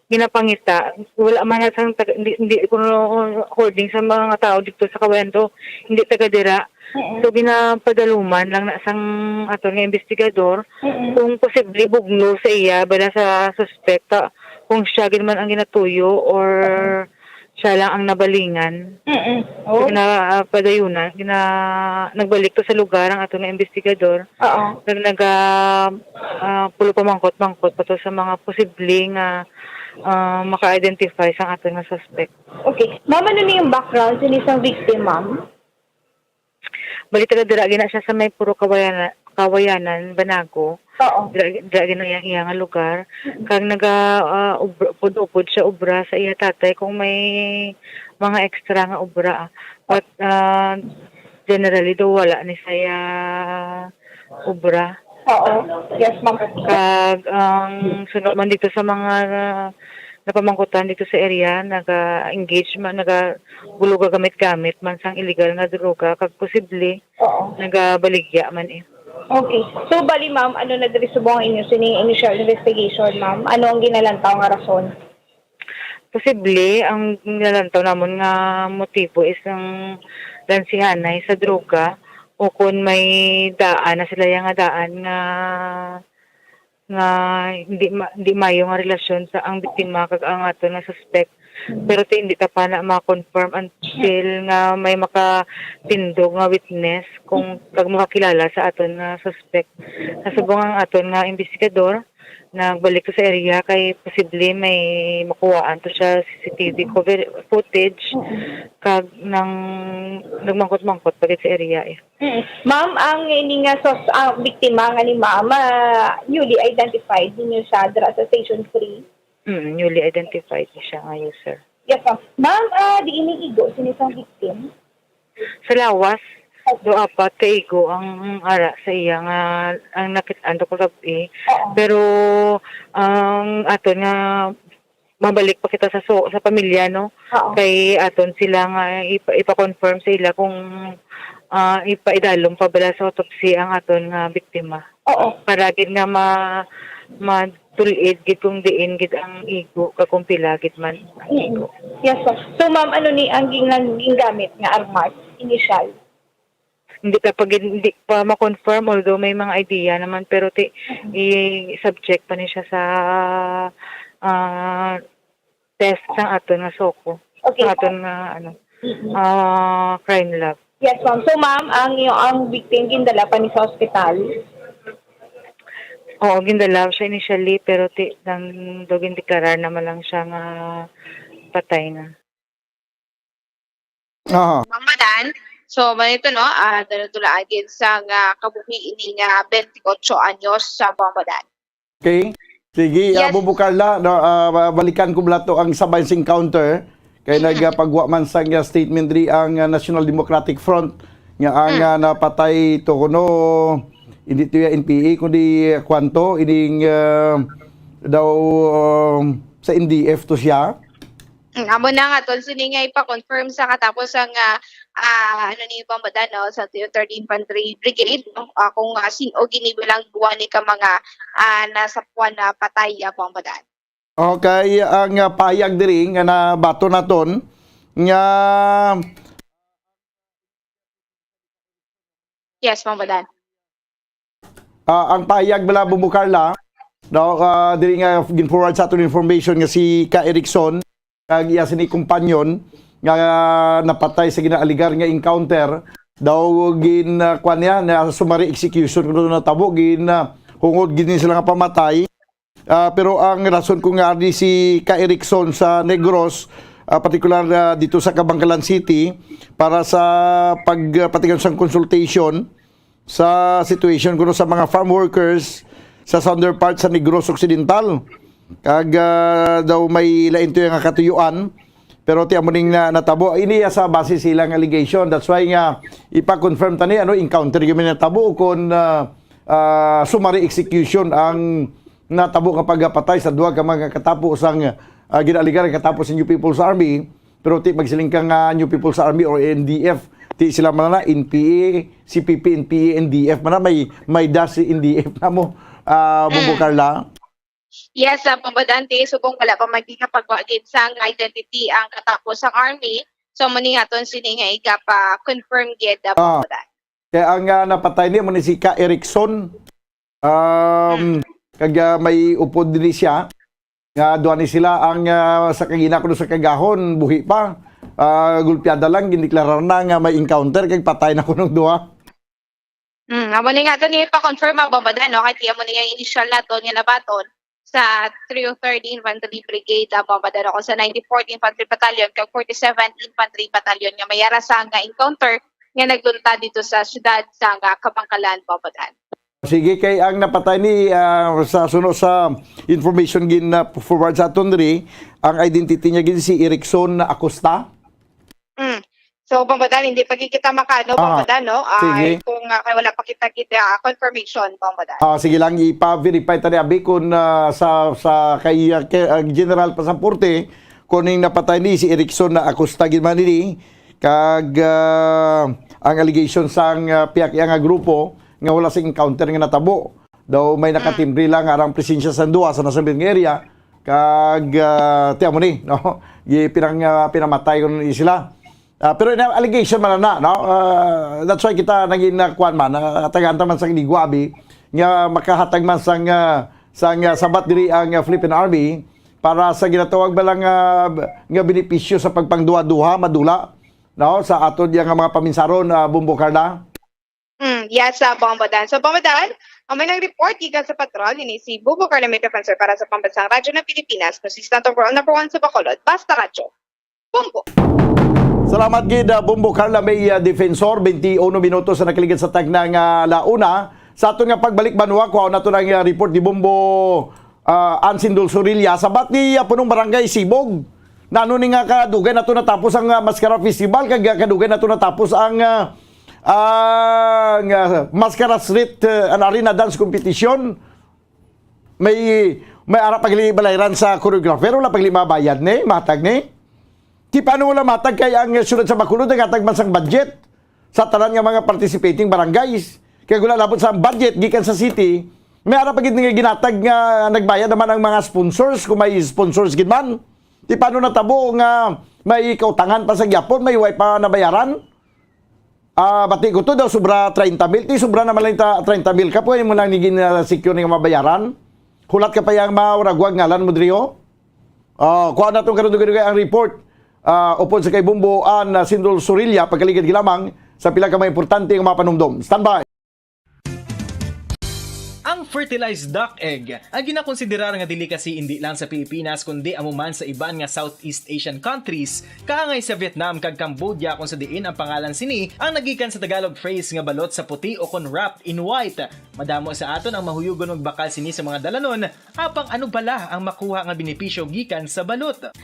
ginapangita, wala man na sang taga, hindi, hindi, kuno according sa mga tao dito sa Kawayan to, hindi taga dira. Mm-mm. So, ginapadaluman lang na sang aton nga investigador Mm-mm. kung posible bugno sa iya, bala sa suspect, ah, kung siya gid man ang ginatuyo or siya lang ang nabalingan. Mm-mm. So, Oh. gina-, ah, padayunan, gina-, nagbalik to sa lugar ang aton nga investigador. Oo. Nag-, nag-, ah, ah, pulo pa mangkot-mangkot pa to sa mga posible nga, ah, maka-identify sang aton nga suspect. Okay. Ma'am, ano ni yung background sa isang victim, ma'am? Bali, taga dira gina siya sa may Puro Kawayana-, Kawayanan, Banago. Oo. Dira, dira gina iya, iya nga lugar. Mm-mm. Kag naga, ah, ubr-, upod-upod siya ubra sa iya tatay kung may mga extra nga ubra, ah. But, ah, generally daw wala ni saya ubra. Oo. Yes, ma'am. Kag ang suno man dito sa mga napamangkutan dito sa area, naga-engage man, nagabuluga gamit-gamit man sang illegal nga droga, kag posible Oo. nagabaligya man eh. Okay. So, bali, ma'am, ano na diri subong ang inyo sining initial investigation, ma'am? Ano ang ginalantaw nga rason? Posible, ang ginalantaw namon nga motibo is ang lansihanay sa droga o kon may daan na sila yang nga daan nga, nga hindi ma-, hindi mayo nga relasyon sa ang biktima kag ang aton nga suspect. Mm. Pero ti hindi ta pa na ma-confirm until nga may makatindog nga witness kung kag makakilala sa aton nga suspect. Sa subong ang aton nga investigador, nagbalik to sa area kay posible may makuhaan to siya C C T V cover-, footage Mm-mm. kag nang nagmangkot-mangkot pa gid sa area eh. Mm. Ma'am, ang ini nga sos-, ang biktima nga ni ma'am, ah, newly identified ninyo siya dira sa Station three? Mm, newly identified ni siya nga user. Yes, ma'am. Ma'am, ah, di ini igo sini sang victim? Sa lawas, do apat ka igo ang ara sa iya nga ang nakit-an to kagabi. Oo. Pero ang aton nga mabalik pa kita sa su-, sa pamilya, no? Oo. Kay aton sila nga ipa-, ipa-confirm sa ila kung, ah, ipaidalom pa bala sa autopsy ang aton nga biktima. Oo. Para gid nga ma-, matul-id gid kung diin gid ang igo, kag kung pila gid man ang Mm. igo. Yes, ma'am. So, ma'am, ano ni ang ging-, ang ginagamit nga armas, initial? Hindi pa, pag, hindi pa ma-confirm, although may mga idea naman, pero ti-, Mm. i-subject pa ni siya sa, ah, test sa aton nga SOCO, Okay, sa aton ma'am. nga, ano, Mm. ah, crime lab. Yes, ma'am. So, ma'am, ang iyo, ang victim gindala pa ni sa ospital? Oo, gindala siya initially, pero ti-, nang daw gindeklarar naman lang siya nga patay na. Aha. Bambadan. So, manito, no, ah, dula-dula agin sa nga kabuhi ini nga twenty-eight anyos sa Bambadan. Okay. Sige, ah, Yes. Bubo Carla, no, ah, ba-, balikan ko bala to ang sabay sa encounter. Kay Mm. nagapagwa man sa nga statement diri ang, ah, National Democratic Front nga ang, Mm. ah, napatay to kuno, hindi to ya N P A, kundi, ah, kwanto, ining, ah, daw, um, sa N D F to siya. Mm, amo na nga, tol, sini nga ipa-confirm sa katapos ang, ah, ah, ano ni Bambadan, no, sa Third Infantry Brigade, no, ah, kung, ah, sin-o gini bilang duwa ni ka mga, ah, nasapuan na patay, ah, Bambadan. Okay, ang, ah, pahayag diri nga nabaton naton nga Yes, Bambadan. Ah, ang pahayag bala, Bumbo Carla, no, ah, diri nga gin-forward sa aton information nga si Ka Erickson, kag iya sini kumpanyon nga napatay sa ginaaligar nga encounter, daw gin, ah, kuwan niya, na summary execution kuno natabo, gin, ah, hungod gid ni sila nga pamatay. Ah, pero ang rason ko nga ari si Ka Erickson sa Negros, ah, partikular, ah, dito sa Kabankalan City, para sa pag, ah, patigayon sang consultation sa situation kuno sa mga farm workers sa southern part sa Negros Occidental. Kag, ah, daw may lain to nga katuyuan, pero ti amo ning na, natabo. Ini sa base sa ilang allegation. That's why nga ipa-confirm tani, ano, encounter gyud natabo o kon, ah, ah, summary execution ang natabo nga pagpatay sa duha ka mga katapo sang, ah, ginaaligar nga katapo sa New People's Army, pero ti magsiling ka nga New People's Army or N D F, ti sila man na N P A, C P P, N P A, N D F man na, may, may dash si N D F na mo, ah, Bumbo Mm. Carla. Yes, ah, Bumbo Dante, subong wala pa magigapagwagid sang identity ang katapo sang army. So, muni nga aton sini nga igapa-confirm gid, ah, Ah. Bumbo Dante. Kaya ang, ah, napatay niya, muni si Ka Erickson. Um, Mm. kag, ah, may upod diri siya. Nga duha ni sila ang, ah, sa kagina kuno sa kagahon, buhi pa. Ah, gulpiada lang, gindeklarar na nga may encounter, kag patay na kuno duha. Mm, amo ni nga to ni pa-confirm ang Bambadan, no? Kay ti amo ni nga initial naton nga nabaton sa three oh third Infantry Brigade ang Bambadan, no? Kung sa ninety-fourth Infantry Battalion kag forty-seventh Infantry Battalion nga may ara sa nga encounter nga nagluntad dito sa siyudad sa nga Kabankalan, Bambadan. Sige, kay ang napatay ni, ah, sa suno sa information gin, ah, forward sa aton diri, ang identity niya gid si Erickson Acosta. Mm. So, Bambadan, hindi pa gid kita makaano, Ah, Bambadan, no? Ah, sige. Kung, ah, kay wala pa kita gid, ah, confirmation, Bambadan. Ah, sige lang, ipa-verify ta ni abi kung, ah, sa, sa kay, ah, kay, ah, General Pasaporte, kung ning napatay ni si Erickson na Acosta gid man ini, kag, ah, ang allegation sang, ah, pihak iya nga grupo nga wala sa encounter nga natabo. Daw may Mm. nakatimbre lang nga arang presensya sa duha sa nasambit nga area, kag, ah, ti amo ni, no? Gi-, pinang-, ah, pinamatay ko ni sila. Ah, pero na, allegation man na, no? Ah, that's why kita naging, ah, kuwan man, ah, tagaan ta man sa kinigwabi nga makahatag man sang, ah, sang, ah, sabat diri ang, ah, Philippine Army para sa ginatawag ba lang, ah, nga benepisyo sa pagpangduha-duha, madula, no? Sa aton diya nga mga paminsaron, ah, Bumbo Carla. Mm, yes, sa Bambadan. So, Bambadan, ang may nag-report gikan sa patrol, ini si Bubo Carla May Defensor para sa Pambansang Radyo ng Pilipinas, no, si Stanton World Number One sa Bacolod. Basta Radyo. Bumbo. Salamat gid, ah, Bumbo Carla May, ah, Defensor. Twenty-one minutos sa nakaligid sa tagna nga launa. Sa aton nga pagbalik banwa, kuhaon nato na ang, ah, report ni Bumbo, ah, Ansin Dulsorilla. Sabat ni, ah, punong barangay Sibog. Nano ni nga kadugay nato natapos ang, ah, Maskara Festival, kag, ah, kadugay nato natapos ang, ah, ang, ah, Maskara Street, ah, and Arena Dance Competition. May May ara pa gali balayran sa choreographer, wala pa gali mabayad ni, matag ni. Ti paano wala matag kay ang Siyudad sa Bacolod naghatag man sang budget sa tanan nga mga participating barangays. Kay wala labot sa budget gikan sa city, may ara pa gid nga ginatag nga nagbayad naman ang mga sponsors, kung may sponsors gid man. Ti paano natabo nga may kautangan pa sa gyapon, may way pa nabayaran? Ah, bati ko to daw, sobra treinta mil. Ti sobra naman lang ta treinta mil ka, pwede mo lang ni gin-, ah, secure nga mabayaran. Hulat ka pa yang mauragwag ngalan mo, Drio. Ah, kuha na tong karudugay ang report. Ah, upod sa kay Bumbo, ah, na Sindol Sorilla, pagkaligid lamang sa pila ka mga importante nga mga panumdom. Standby! Ang fertilized duck egg, ang ginakonsiderar nga delicacy indi lang sa Pilipinas, kundi amo man sa iban nga Southeast Asian countries, kaangay sa Vietnam kag Cambodia, kung sa diin ang pangalan sini ang nagikan sa Tagalog phrase nga balot sa puti o kon wrapped in white. Madamo sa aton ang mahuyugon magbakal sini sa mga dalanon, apang ano bala ang makuha nga benepisyo gikan sa balot?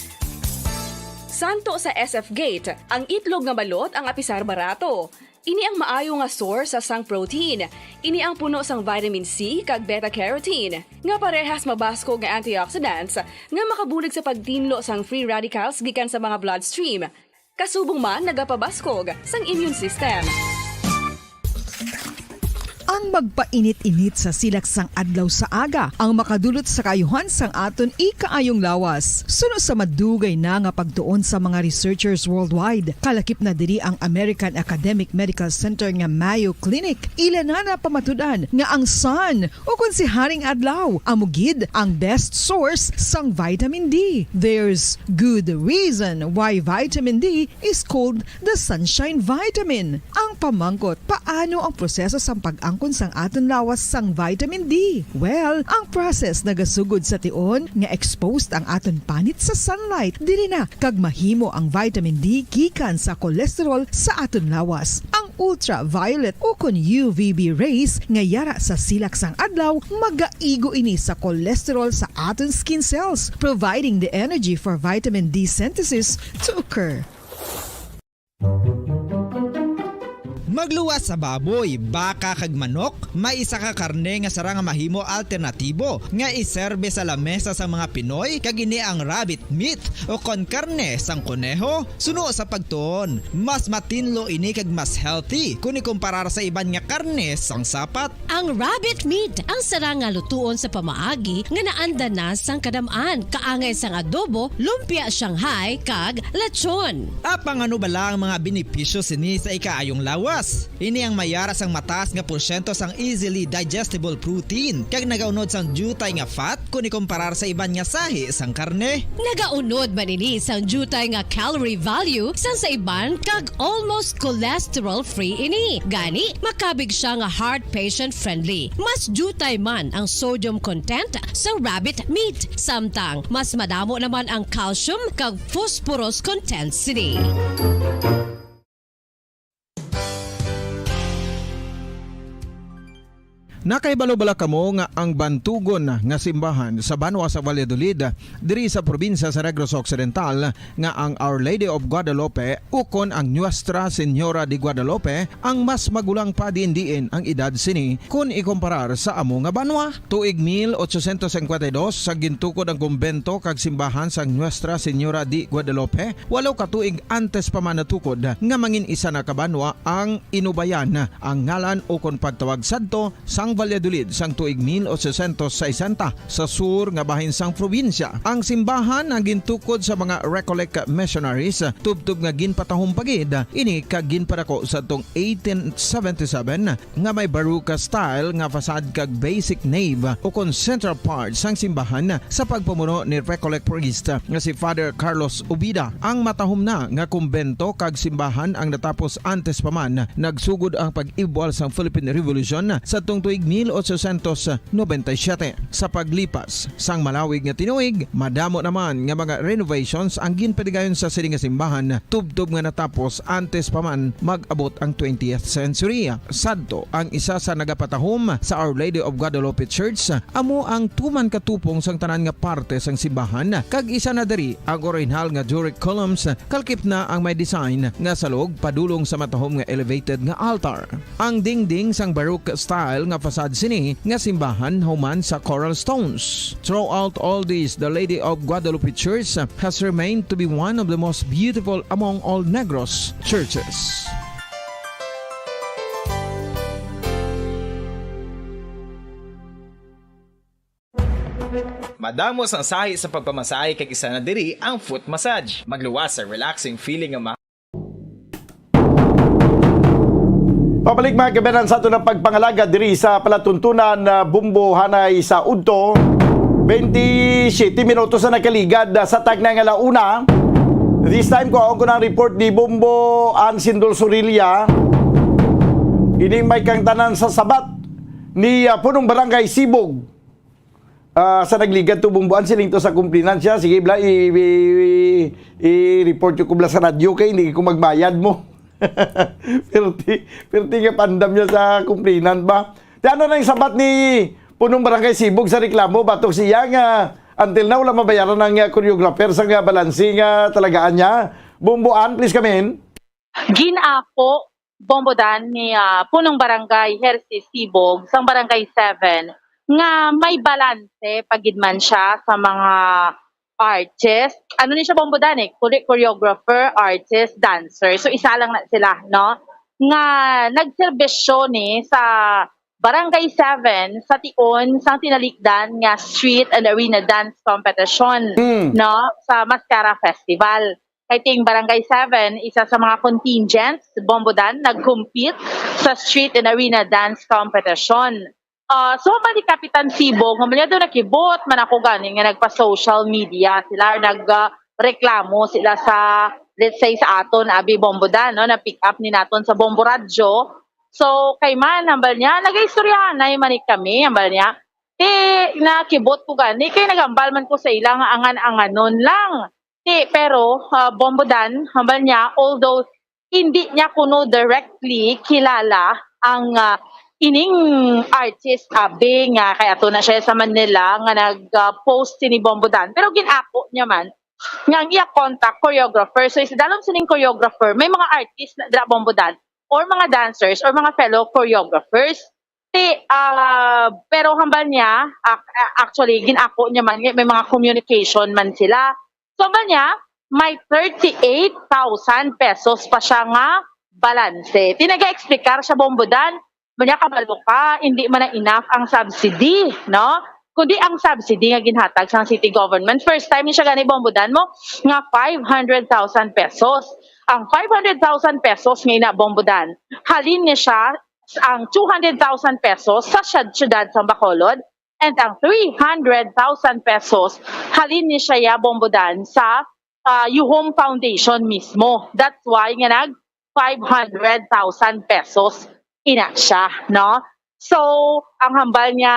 Santo sa S F Gate, ang itlog nga balot ang apisar barato. Ini ang maayo nga source sang protein. Ini ang puno sang vitamin C kag beta-carotene, nga parehas mabaskog nga antioxidants nga makabulig sa pagtinlo sang free radicals gikan sa mga bloodstream. Kasubong man nagapabaskog sang immune system. Ang magpainit-init sa silak sang adlaw sa aga ang makadulot sa kaayuhan sang aton ikaayong lawas. Suno sa madugay na nga pagtuon sa mga researchers worldwide, kalakip na diri ang American Academic Medical Center nga Mayo Clinic. Ila na napamatud-an nga ang sun, o kon si Haring Adlaw, amo gid ang best source sang vitamin D. There's good reason why vitamin D is called the sunshine vitamin. Ang pamangkot, paano ang proseso sang pag-angkon sang aton lawas sang vitamin D? Well, ang process nagasugod sa tion nga exposed ang aton panit sa sunlight. Diri na kag mahimo ang vitamin D gikan sa cholesterol sa aton lawas. Ang ultraviolet o kon U V B rays nga yara sa silak sang adlaw magaigo ini sa cholesterol sa aton skin cells, providing the energy for vitamin D synthesis to occur. Magluwas sa baboy, baka kag manok, may isa ka karne nga sara nga mahimo alternatibo nga iserbe sa lamesa sang mga Pinoy, kag ini ang rabbit meat o kon karne sang koneho. Suno sa pagtuon, mas matinlo ini kag mas healthy kon ikumparar sa iban nga karne sang sapat. Ang rabbit meat ang sara nga lutuon sa pamaagi nga naanda na sang kadam-an, kaangay sang adobo, lumpia Shanghai, kag lechon. Apang ano bala ang mga benepisyo sini sa ikaayong lawas? Ini ang mayara sang mataas nga porsyento sang easily digestible protein kag nagaunod sang diutay nga fat kon ikumparar sa iban nga sahi sang karne. Nagaunod man ini sang diutay nga calorie value sang sa iban kag almost cholesterol-free ini. Gani, makabig sia nga heart patient-friendly. Mas diutay man ang sodium content sa rabbit meat, samtang mas madamo naman ang calcium kag phosphorus content sini. Nakahibalo bala kamo nga ang bantugon nga simbahan sa banwa sa Valladolid, diri sa probinsya sa Negros Occidental, nga ang Our Lady of Guadalupe ukon ang Nuestra Señora de Guadalupe ang mas magulang pa diin-diin ang edad sini kon ikumparar sa amo nga banwa? Tuig mil ochocientos cincuenta y dos sa gintukod ang kumbento kag simbahan sang Nuestra Señora de Guadalupe, walo ka tuig antes pa man natukod nga mangin isa na ka banwa ang Inubayan, ang ngalan ukon pagtawag sadto sang Valladolid sang tuig mil ochocientos sesenta sa sur nga bahin sang probinsya. Ang simbahan ang gintukod sa mga Recollect missionaries, tubtob nga ginpatahom pa gid ini kag ginpadako sadtong eighteen seventy-seven, nga may Baroque style nga facade kag basic nave ukon central part sang simbahan sa pagpamuno ni Recollect priest nga si Father Carlos Ubida. Ang matahom na nga kumbento kag simbahan ang natapos antes pa man nagsugod ang pag-ibwal sang Philippine Revolution sadtong tuig mil ochocientos noventa y siete. Sa paglipas sang malawig nga tinuig, madamo naman nga mga renovations ang ginpatigayon sa sini nga simbahan, tubtob nga natapos antes pa man mag-abot ang twentieth century. Sadto, ang isa sa nagapatahom sa Our Lady of Guadalupe Church amo ang tuman ka tupong sang tanan nga parte sang simbahan, kag isa na diri ang orihinal nga Doric columns, kalakip na ang may design nga salog padulong sa matahom nga elevated nga altar. Ang dingding sang Baroque style nga Sad sini nga simbahan human sa Coral Stones. Throughout all this, the Lady of Guadalupe Church has remained to be one of the most beautiful among all Negros churches. Madamo sang sahi sa pagpamasahe kag isa na diri ang foot massage. Magluwas sa relaxing feeling nga ma- Pabalik, mga kabayan, sa aton ang pagpangalaga diri sa palatuntunan, ah, Bombo, hanay sa udto. Twenty-siyete minutos na nakaligad, ah, sa tagna nga launa. This time, kuhaon ko na ang report ni Bombo Ansindol Surilla. Ini may kangtanan sa sabat ni, ah, Punong Barangay Sibog. Ah, sa nagligad to, Bombo An, siling to sa complainant siya. Sige, bla, i, i, i, i-report ko bla sa radyo kay hindi ko magbayad mo. Pirti, pirti nga pandam niya sa complainant ba? Ti ano na yung sabat ni Punong Barangay Sibog sa reklamo batok siya nga until now wala mabayaran ang, ah, choreographer sa nga balanse nga talagaan niya? Bombo An, please come in. Ginako, Bombo Dan, ni, ah, Punong Barangay Hersi Sibog sang Barangay seven nga may balanse pa gid man siya sa mga artist. Ano ni siya, Bombo Dan, eh? Kore-, choreographer, artist, dancer. So, isa lang na sila, no? Nga nagserbisyo ni sa Barangay seven sa tion sang tinalikdan nga Street and Arena Dance Competition, Mm. no? Sa Mascara Festival. Kay ting Barangay seven, isa sa mga contingents, Bombo Dan, nag-compete sa Street and Arena Dance Competition. Ah, so, man ni Kapitan Sibog, nga man niya daw nakibot man ako gani nga nagpa-social media sila, or nag, ah, reklamo sila sa, let's say, sa aton, abi, Bombo Dan, no, na pick up ni naton sa Bombo Radyo. So, kay man, hambal niya, nagaistoryahanay man ni kami, hambal niya. Ti, nakibot ko gani, kay nagambal man ko sa ila nga angan-anganon lang. Ti, pero, ah, Bombo Dan, hambal niya, although hindi niya kuno directly kilala ang, ah, ining artist, abi, nga kay ato na siya sa Manila nga nag, ah, post sini Bombo Dan. Pero ginako niya man nga ang iya contact choreographer. So, isa dalom sining choreographer, may mga artist na dira, Bombo Dan, or mga dancers or mga fellow choreographers. Ti, ah, pero hambal niya, ac-, actually, ginako niya man, may mga communication man sila. So, hambal niya, may thirty-eight thousand pesos pa siya nga balanse. Ti, naga-explicar siya, Bombo Dan, hambal niya, kabalo ka, hindi man na enough ang subsidy, no? Kundi ang subsidy nga ginhatag sang city government, first time ni siya gani, Bombo Dan, mo, nga five hundred thousand pesos. Ang five hundred thousand pesos nga ina, Bombo Dan, halin ni siya ang two hundred thousand pesos sa syud-, syudad sang Bacolod, and ang three hundred thousand pesos halin ni siya, Bombo Dan, sa, ah, Yuhom Foundation mismo. That's why nga nag five hundred thousand pesos ina siya, no? So, ang hambal niya,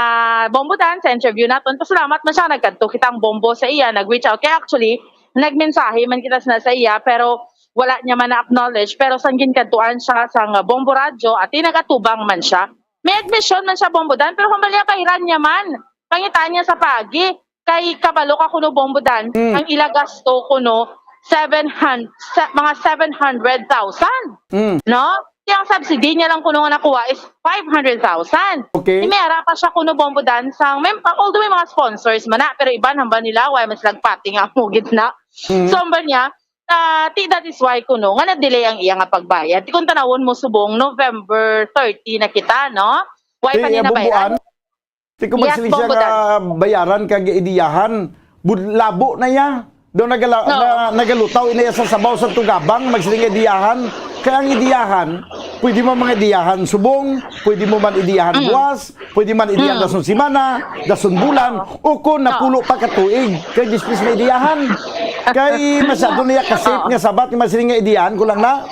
Bombo Dan, sa interview naton, pasalamat man siya, nagkadto kitang Bombo sa iya, nag-reach out. Kaya actually, nagmensahe man kita sa, sa iya, pero wala niya man na-acknowledge. Pero sang ginkadtuan siya sang Bombo Radyo, ati nagatubang man siya. May admission man siya, Bombo Dan, pero hambal niya, pahiran niya man. Pangitaan niya sa pagi. Kay kabalo ka kuno, Bombo Dan, Mm. ang ila gasto kuno seven hundred, sa, mga seven hundred thousand. Mm. No? Kaya ang subsidy niya lang kuno nga nakuha is five hundred thousand. Okay. May ara pa siya kuno, Bombo Dan, sang, may, although may mga sponsors man na, pero iban hambal nila, why mas lagpati nga mo gid na. Mm. So, hambal niya, ah, ti, that is why kuno nga na-delay ang iya nga pagbayad. Ti kung tanawon mo subong, November thirty na kita, no? Why pa Ti, niya ah, Bombo nabayaran? An, ti kung Yes, magsiling siya Bombo nga bayaran kag idiyahan, bud-, labo na iya. Daw nagala-, No. na, nagalutaw ina iya sa sabaw sa tugabang, magsiling nga idiyahan. Kaya ang idiyahan, pwede mo mga idiyahan subong, pwede mo man idiyahan Mm. buwas, pwede man idiyahan Mm. dason semana, dason bulan, o kung napulo pa ka tuig, kay dismiss na idiyahan. Kay masyado niya kasip Oo. nga sabat nga magsiling nga idiyahan ko lang na.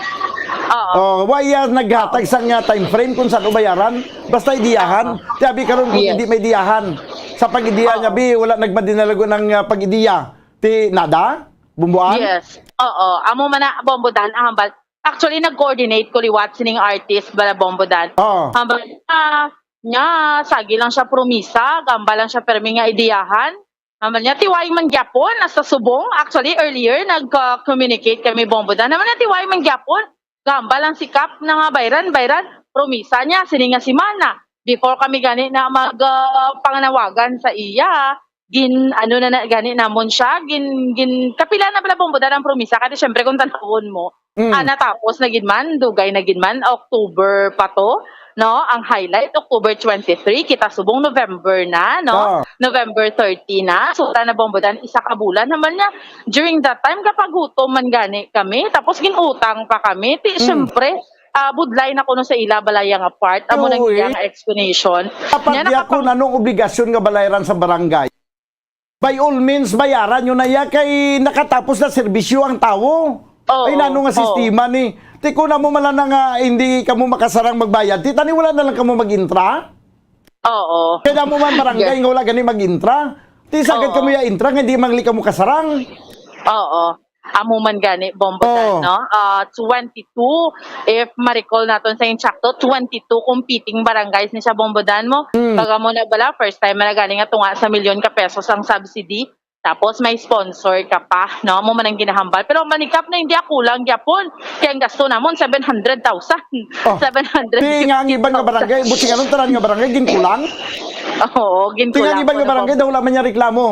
Oo. Oh, wa iya naghatag sa nga time frame kung saan ubayaran. Basta idiyahan. Ti abi karon kung Yes. hindi may idiyahan. Sa pag-idiya Oo. niya, bi, wala nagmadinalago ng, ah, pag-idiya. Ti nada? Bumbuan? Yes. Oo. Amo man na, Bombo Dan, ang hambal. Actually, nag-coordinate ko liwat sining artist bala, Bombo Dan. Oo. Hambal, ah, nya, sagi lang siya promisa, gamba lang siya permi nga idiyahan. Hambal niya, tiway man gyapon, hasta subong. Actually, earlier, nag-communicate kami, Bombo Dan. Hambal niya, tiway man gyapon, gamba lang si Kap na nga bayran, bayran. Promisa niya, sini nga semana. before kami gani na mag, ah, panganawagan sa iya, gin-, ano na, na gani namon siya, gin-, gin-, kapila na bala, Bombo Dan, ang promisa, kay syempre kung tanawon mo, Mm. ah, natapos na gid man, dugay na gid man, October pa to, no? Ang highlight, October twenty-three, kita subong November na, no? Ah. November thirty na. So, ta na, Bombo Dan, isa ka bulan naman niya. During that time, kapagutom man gani kami, tapos ginutang pa kami. Ti, Mm. syempre, ah, budlay na kuno sa ila balaya nga part. Amo nang Uy. Iya nga explanation. Dapat Nya, di ako nakapang- nanong obligasyon nga balayran sa barangay. By all means, bayaran nyo na iya kay nakatapos na serbisyo ang tawo. Oo, Ay, nano nga oo. sistema ni? Ti, kung amo man lang nga hindi kamo makasarang magbayad, ti, tani wala na lang kamo mag-intra? Oo. Kaya mo man barangay Yes. nga wala gani mag-intra? Ti, sagad Oo. kamo ya intra nga hindi man li kamo kasarang. Oo. Amo man gani, Bombo Dan, Oo. no? Ah, twenty-two, if ma-recall naton sa insakto, twenty-two competing barangays ni siya, Bombo Dan, mo. Mm. Baga mo na bala, first time man na gani nga tunga sa milyon ka pesos ang subsidy. Tapos may sponsor ka pa, no? Amo man ang ginahambal. Pero manikap na hindi ako lang gyapon. Kaya ang gasto namon, seven hundred thousand. Oh. Seven hundred fifty thousand. Ti nga ang iban nga barangay, buti nga nung tanan nga barangay, ginkulang? Oo, Ti nga ang ginkulang iban ko nga na, barangay, Bombo. daw wala man niya reklamo.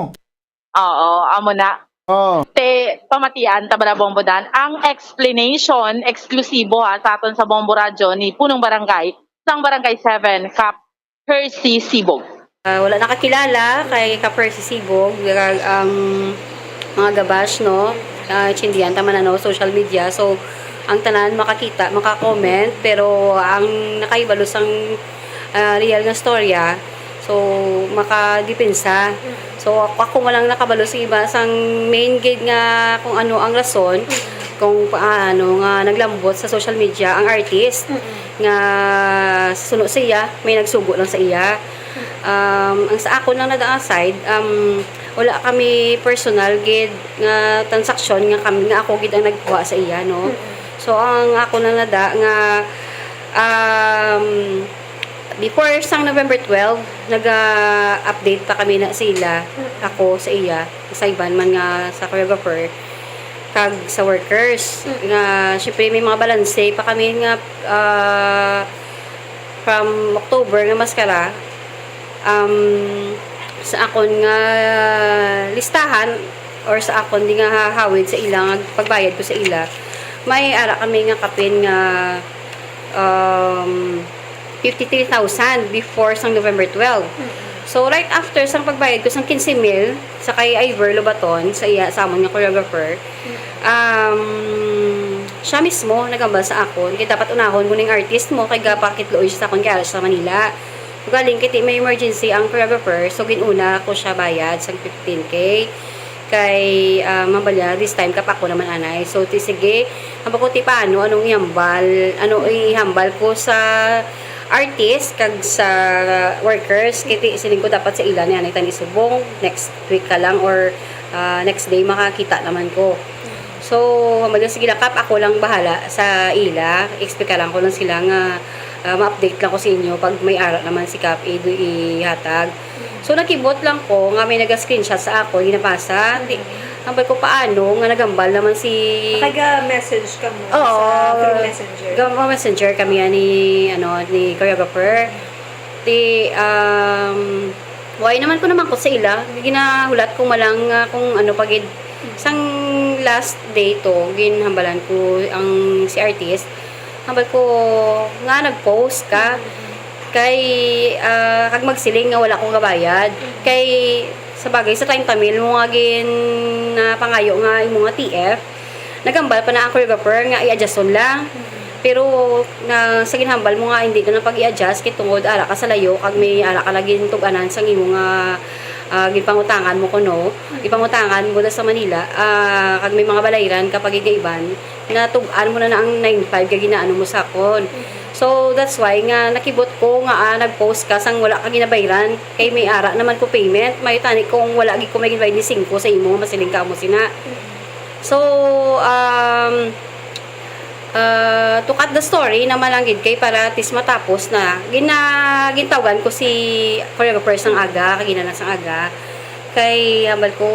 Oo, amo na. Oh. Te, pamatian ta bala, Bombo Dan. Ang explanation, eksklusibo, ha, sa aton sa Bombo Radyo ni Punong Barangay, sang Barangay seven, Kap Percy Sibog. Ah, wala nakakilala kay Kap Percy Sibog, ang mga gabash, no? Ah, tsindihan ta man, ano, social media. So, ang tanan makakita, maka-comment, pero ang nakahibalo sang, ah, real nga storya, so, makadepensa. So, ako, ako mo lang nakabalo sa iba sang main gid nga kung ano ang rason kung paano nga naglambot sa social media ang artist Mm-mm. nga suno siya, may nagsugo lang sa iya. Um, ang sa akon lang na side, um, wala kami personal gid nga transaksyon nga kami, nga ako gid ang nagkuha sa iya, no? Mm-mm. So, ang ako lang na da nga, um, before sang November twelve, naga-update pa kami na sila, Mm-mm. ako sa iya, sa iban man nga sa choreographer, kag sa workers. Mm. Nga, syempre, may mga balanse pa kami nga, ah, from October nga maskara, um, sa akon nga listahan or sa akon di nga hahawid sa ila nga pagbayad ko sa ila, may ara kami nga kapin nga, um, fifty-three thousand before sang November twelve. Mm. So, right after sang pagbayad ko sang quince mil sa kay Ivor Lobaton, sa iya, sa amon nga choreographer, Mm. um, siya mismo nagambal sa akon, kay dapat unahon mo ning artist mo, kay gapakitluoy siya sa akon, kay ara siya sa Manila. Ugaling, kay ti may emergency ang choreographer, so gin-una ko siya bayad sang fifteen K. Kay, ah, mabalya, this time, kap ako naman anay. So, ti, sige, hambal ko, ti, paano, anong ihambal, ano ihambal ko sa artist kag sa workers, kay ti, siling ko dapat sa ila ni anay tani subong, next week ka lang or, ah, next day makakita naman ko. So, hambal niya, sige lang, kap, ako lang bahala sa ila, explikaran ko lang sila nga, ah, ma-update lang ko sa inyo pag may ara naman si kap i-, ihatag. So, nakibot lang ko nga may naga-screenshot sa ako, ginapasa. Di, Mm. hambal ko, paano nga nagambal naman si Nakaga-message ka mo Oo. sa, through messenger? Ga-, messenger kami yan ni, ano, ni choreographer. Di, um, why naman ko naman ko sa ila? Ginahulat ko malang nga kung ano pa gid. Sang last day to, ginhambalan ko ang si artist. Hambal ko nga nag-post ka. Mm. Kay, ah, kag magsiling nga wala ko gabayad. Kay, sa bagay, sa time tamil mo nga gin, ah, pangayo nga imo nga T F, nagambal pa na ang choreographer nga i-adjuston lang. Pero na, sa ginhambal mo nga hindi na lang pag i-adjust, kay tungod ara ka sa layo, kag may ara ka lagi tug-anan sang imo nga, ah, ginpangutangan mo kuno. Gipangutangan mo da sa Manila, ah, kag may mga balayran ka pa gid nga iban, natug-an mo na na ang nine five kag ginaano mo sa akon. So, that's why nga nakibot ko nga, ah, nag-post ka sang wala ka ginabayran, kay may ara naman ko payment, may tani kung wala gid ko may ginabayad ni singko sa imo, masiling ka mo sina. So, um, ah, to cut the story naman lang gid kay para at least matapos na, gina-, gintawgan ko si choreographer sang aga, kag ginanan sang aga. Kay hambal ko,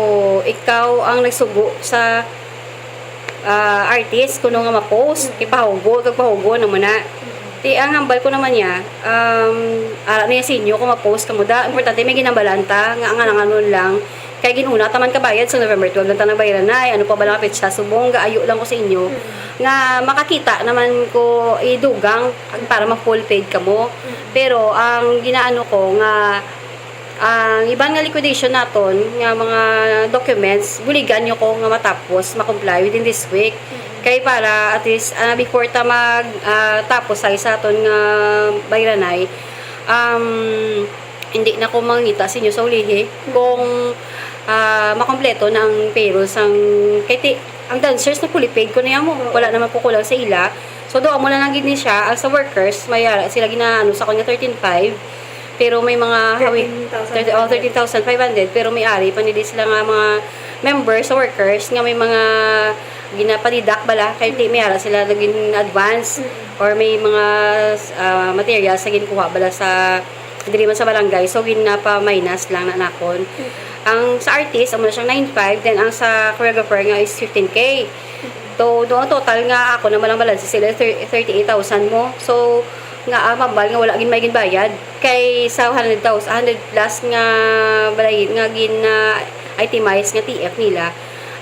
ikaw ang nagsugo sa, ah, artist kuno nga ma-post, kay pahugo, kag pahugo naman na. Di, ang hambal ko naman niya, um, ara niya sa inyo kung ma-post kamo da. Importante may ginambalan ta, nga ang alanganon lang. Kay gin-una ta man kabayad sa November twelve lang ta nagbayaran na. Ano pa ba lang petsa subong, gaayo lang ko sa inyo. Nga makakita naman ko idugang para ma-full paid kamo. Pero ang ginaano ko nga ang iban nga liquidation naton nga mga documents, buligan niyo ko nga matapos, ma-comply within this week. Kay para at least, ah, before ta mag, ah, tapos sa isa aton nga bayranay, um, hindi na ko mangita sa inyo sa ulihi kung, ah, makompleto na ang payroll sang, kay ti-, ang dancers na fully paid ko na yan mo. Wala naman ko kulang sa ila. So, do amo na lang gid ni siya. Ang sa workers, may, ah, sila ginaano sa akon nga thirteen five. Pero may mga hawi-, thirteen thousand five hundred. Thirty, oh, thirteen thousand five hundred. Pero may ari pa nila sila nga mga members, workers, nga may mga ginapadidak bala. Kay ti-, may ara sila naging advance. Or may mga, ah, materials na ginkuha bala sa diri man sa barangay. So, ginapa-minus lang na nakon. Ang sa artist, amo na siyang nine five. Then, ang sa choreographer nga is fifteen K. So, do ang total nga ako naman ang balance sila thir-, thirty-eight thousand mo. So, nga, ah, mabal nga wala gid may ginbayad. Kay sa hundred thousand, hundred plus nga balay, nga gin, ah, itemize nga T F nila,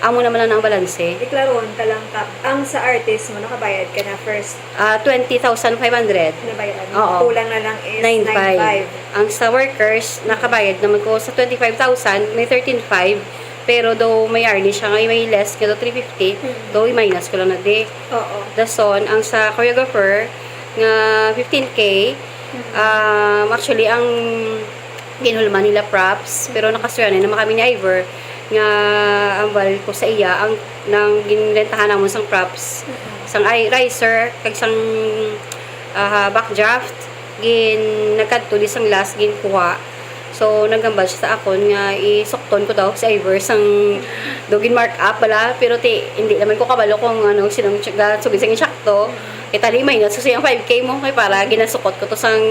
amo naman lang ang balanse. Iklarohon ka lang, Kap. Ang sa artist mo, nakabayad ka na first? Ah, twenty thousand five hundred. Nabayaran mo. Oo. Kulang na lang is nine five. Nine five. Ang sa workers, nakabayad naman ko sa twenty-five thousand, may thirteen five. Pero daw may arni siya, nga may less nga daw three fifty, daw i-minus ko lang na di. Oo. Dason, ang sa choreographer, nga fifteen K, um, actually, ang ginhulman nila props, pero nakasuyanan naman kami ni Ivor, nga ambal ko sa iya, ang, nang ginrentahan namon sang props, sang i-, riser, kag sang, ah, backdraft, gin-, nagkadto di sang last ginkuha. So, naghambal siya sa akon nga isukton ko daw si Ivor sang do gin-mark up bala, pero ti, hindi naman ko kabalo kung ano, sinong tsa-, ga-, sugid sang insakto. Kay tali, minus ko siyang five K mo, kay para ginasukot ko to sang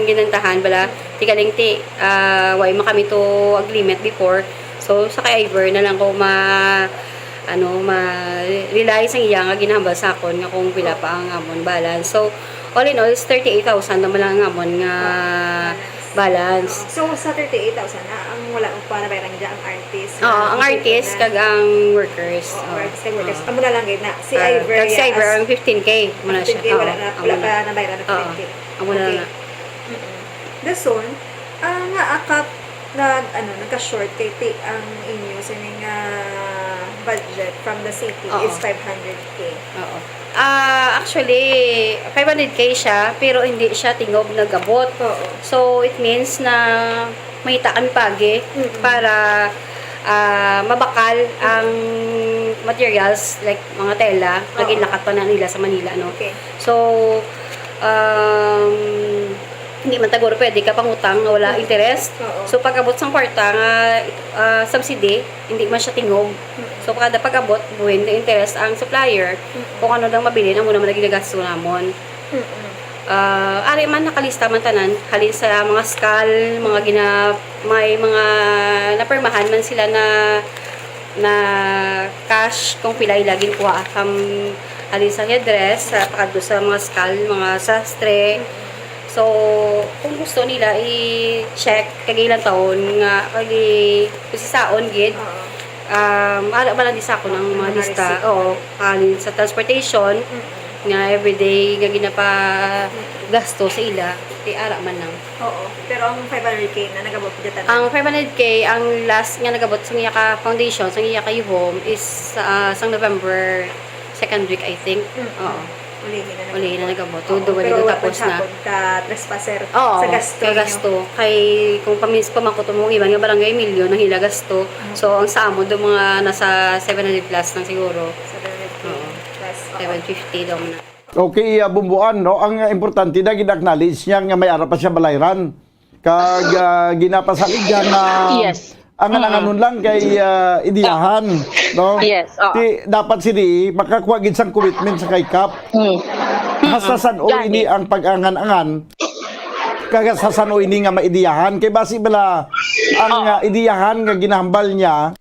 ginantahan bala. Ti galing ti, ah, way man kami to agreement before. So, sa kay Ivor na lang ko ma-, ano, ma-rely sa iya nga ginahambal sa akon nga kung pila pa ang amon balance. So, all in all, is thirty-eight thousand naman lang ang amon nga balance. Oo. So, sa thirty-eight thousand na, ang wala mo pa nabayaran dyan, ang artist, Oo, ang artist kag ang workers. Oo, Oo, artist kag workers. Oo. Amo na lang gid na. Si Ah, Ivor, kag si Ivor, as ang fifteen K, amo na siya. fifteen K, wala Oo, na, amo wala na. pa nabayaran ang Oo, fifteen K. Amo na Okay. na. Mm-mm. Dason, ah, nga akap nag, ano, nagka-short kay ti ang inyo sining, ah, budget from the city Oo. is five hundred K. Oo. Ah, actually, five hundred K siya, pero hindi siya tingob nagabot. Oo. So, it means na mangita kami pagi Mm-mm. para, ah, mabakal ang materials, like mga tela, nga Oo. ginlakat pa na nila sa Manila, no? Okay. So, um, hindi man taguro pwede ka pangutang nga wala Mm. interest. Oo. So, pag-abot sang kwarta nga, ah, subsidy, hindi man siya tingob. Mm. So, kada pag-abot, buhin na interest ang supplier. Mm. Kung ano lang mabilin, amo naman ang ginagasto namon. Mm-mm. Ah, ari man, nakalista man tanan. Halin sa mga skal, mga gina-, may mga napirmahan man sila na, na cash kung pila ila ginkuha. Kam-, halin sa headdress, sa pakadto sa mga skal, mga sastre. Mm. So, kung gusto nila i-check, kag ilang taon nga, kag i-, kung si saon gid, Oo. um, ara ba lang di sa akon ang mga Ang mga lista? receipt. Oo, halin sa transportation, Mm. nga everyday nga ginapa-, Mm. gasto sa ila, kay ara man lang. Oo, pero ang five hundred K na nagabot gid tanan. Ang five hundred K, ang last nga nagabot sa iya ka foundation, sa iya ka home, is, ah, sa November second week, I think. Mm. Oo. Ulihi na Ulihi na nagabot. nagabot. Oo, Tudo, pero wala wala tapos na. pa ka trespasser Oo, sa gasto kay ninyo. gasto. Kay kung pamis-, pamangkot mo, iba nga barangay, milyon ang ila gasto. Mm. So, ang sa amo, do mga nasa seven hundred plus lang siguro. Seven hundred K Oo. plus. Oo. Seven fifty daw na. Okay, ah, Bumbuan, no? Ang, ah, importante na gid-acknowledge niya nga may ara pa siya balayran. Kag, ah, ginapasalig niya nga Yes. ang Mm. nanganon lang kay, ah, ideyahan, no? Yes, oo. Ti, dapat sini makakuha gid sang commitment sa kay Kap. Mm. Hasta Mm. san-o Gani. ini ang pag-angan-angan? Kag hasta san-o ini nga maideyahan? Kay basi bala ang, Oh. ah, ideyahan nga ginahambal niya,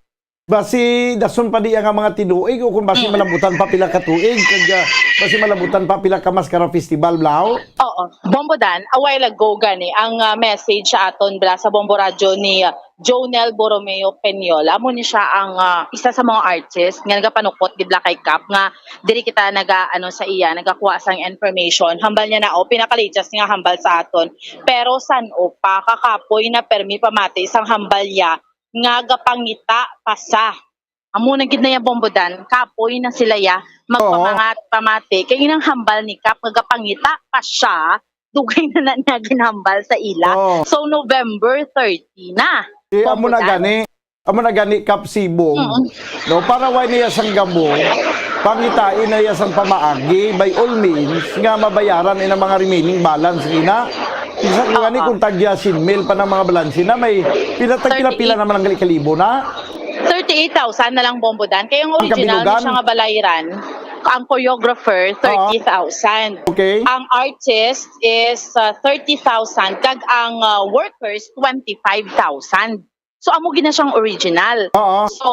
Basi dason pa diya nga mga tinuig o kung basi Mm. malabutan pa pila ka tuig, kag, ah, basi malabutan pa pila ka Mascara Festival, Blau? Oo. Bombo Dan, a while ago gani, ang, ah, message sa aton bala sa Bombo Radyo ni, ah, Jonel Borromeo Peñol. Amo ni siya ang, ah, isa sa mga artist nga nagapanukot gid bala kay Kap nga diri kita naga, ano, sa iya, nagakuha sang information. Hambal niya na, oh, pinaka-latest nga hambal sa aton. Pero san-o pa, kakapoy na permi pamati sang hambal niya nga gapangita pa sa. Amo na gid na iya, Bombo Dan, kapoy na sila ya magpamangat pamati. Kay inang hambal ni Kap nga gapangita pa siya, dugay na na niya ginhambal sa ila. Oo. So, November thirty na. Eh, amo Bombo na Dan. Gani. Amo na gani, Kap Sibong. Mm. No, para way niya sang gamo, pangitain na iya sang pamaagi, by all means, nga mabayaran ina mga remaining balance ina. Isa ko gani Oo. kung tagya sin mil pa ng mga balanse na, may pila, tag pila-pila Thirty-eight. Naman ang gali kalibo na. Thirty-eight thousand na lang, Bombo Dan. Kaya ang Ang original kabilugan? Ni siya nga balayran, ang choreographer, Oo. Thirty thousand. Okay. Ang artist is, uh, thirty thousand. Kag ang, uh, workers, twenty-five thousand. So, amo gid na siyang original. Oo. So,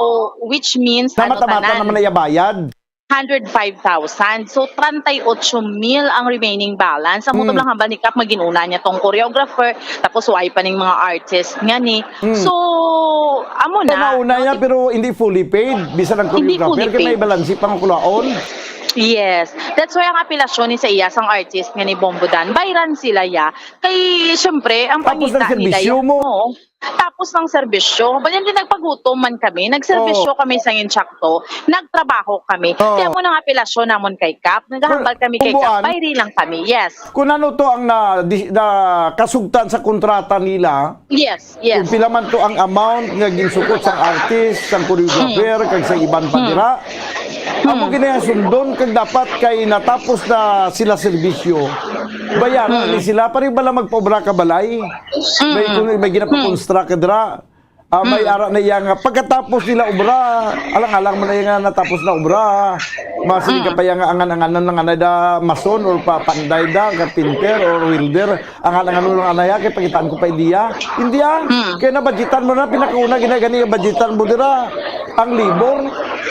which means, ano, Namata-mata tanan? Naman na iya bayad. Hundred five thousand. So, treinta y ocho mil ang remaining balance. Amo to Mm. lang hambal ni Kap, maginuna niya tong choreographer, tapos way pa ning mga artist nga ni. Mm. So, amo na, Nauna no? Niya, pero hindi fully paid. Bisan ang Hindi choreographer, fully kay may paid. Balanse pang kulaon. Yes. That's why ang apelasyon ni sa iya, sang artist nga ni Bombo Dan, bayran sila ya. Kay, syempre, ang Tapos pangita ang nila serbisyo yan. Mo. Oo. Tapos ng serbisyo, ba yan din nagpagutom man kami, nagserbisyo Oo. Kami sa insakto, nagtrabaho kami. Oo. Kaya mo nang apelasyon namon kay Kap, naghahambal kami kay Kap, Bubuan. Bayri lang kami, yes. Kung ano to ang na, di, na kasugtan sa kontrata nila, Yes, yes. Kung pila man to ang amount nga ginsukot sang artist, sang choreographer, Hmm. kag sa iban pa Hmm. dira, amo Hmm. gid na sundon kag dapat kay natapos na sila serbisyo. Bayaran Hmm. ni sila, pare bala magpaobra ka balay. Hmm. May, kung may ginapakonstruct ka dira, ah, may Hmm. ara na iya nga pagkatapos nila obra, alang-alang man na iya nga natapos na obra. Masiling ka Hmm. pa iya nga angan-anganon lang anay da mason or pa panday da, carpenter or welder. Ang alang ano lang anaya, kay pakitaan ko pa ideya. Hindi, ah. Hmm. Kaya nabudgetan mo na, pinakauna gina-, gani budgetan mo dira ang labor.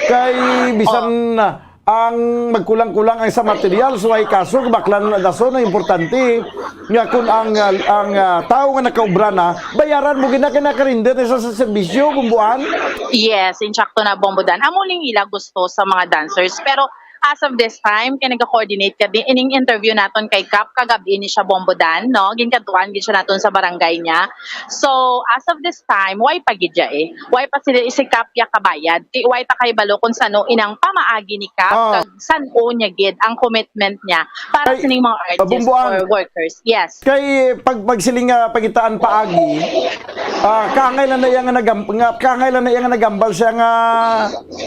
Kay bisan Oh. na ang magkulang-kulang ang sa material, so ay kaso, baklan na dason, ang importante nga kung ang, ah, ang, ah, tao nga nakaobra na, bayaran mo gina kay nakarinder na sa, sa serbisyo, Bombo Dan. Yes, insakto na, Bombo Dan. Amo ning ila gusto sa mga dancers, pero as of this time, kay naga-coordinate ka din ining interview naton kay Kap kagab-i ni siya, Bombo Dan, no? Ginkadtuan gid siya naton sa barangay niya. So, as of this time, way pa gid ya eh. Way pa sila si Kap ya kabayad. Ti, way ta kay balo kung sano inang pamaagi ni Kap, Ah. Kag san-o niya gid ang commitment niya para Ay, sining mga artists Bombo Dan. Or workers. Yes. Kay pag, pag siling nga pagitaan paagi, ah, kaangay lang na iya nga nagam-, nga, kaangay lang na iya nga nagambal siya nga,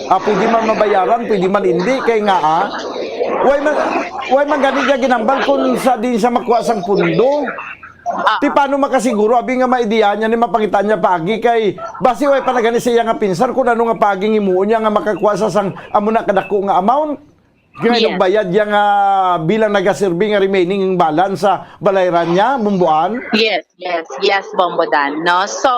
ah, pwede man mabayaran, pwede man hindi, kay nga, ah, way man, way man gani niya ginambal kung sa din siya makuha sang pundo. Ah. Ti paano makasiguro, abi nga maidiyahan niya ni mapangitaan niya paagi kay basi way pa na gani siya nga pinsar kung ano nga paagi ang himuon niya nga makakuha sa sang amo na kadako nga amount. Yes. Bayad yang, ah, bilang nagaserbi nga remaining balance sa balayran niya, Bombo Dan? Yes, yes, yes, Bombo Dan, no? So,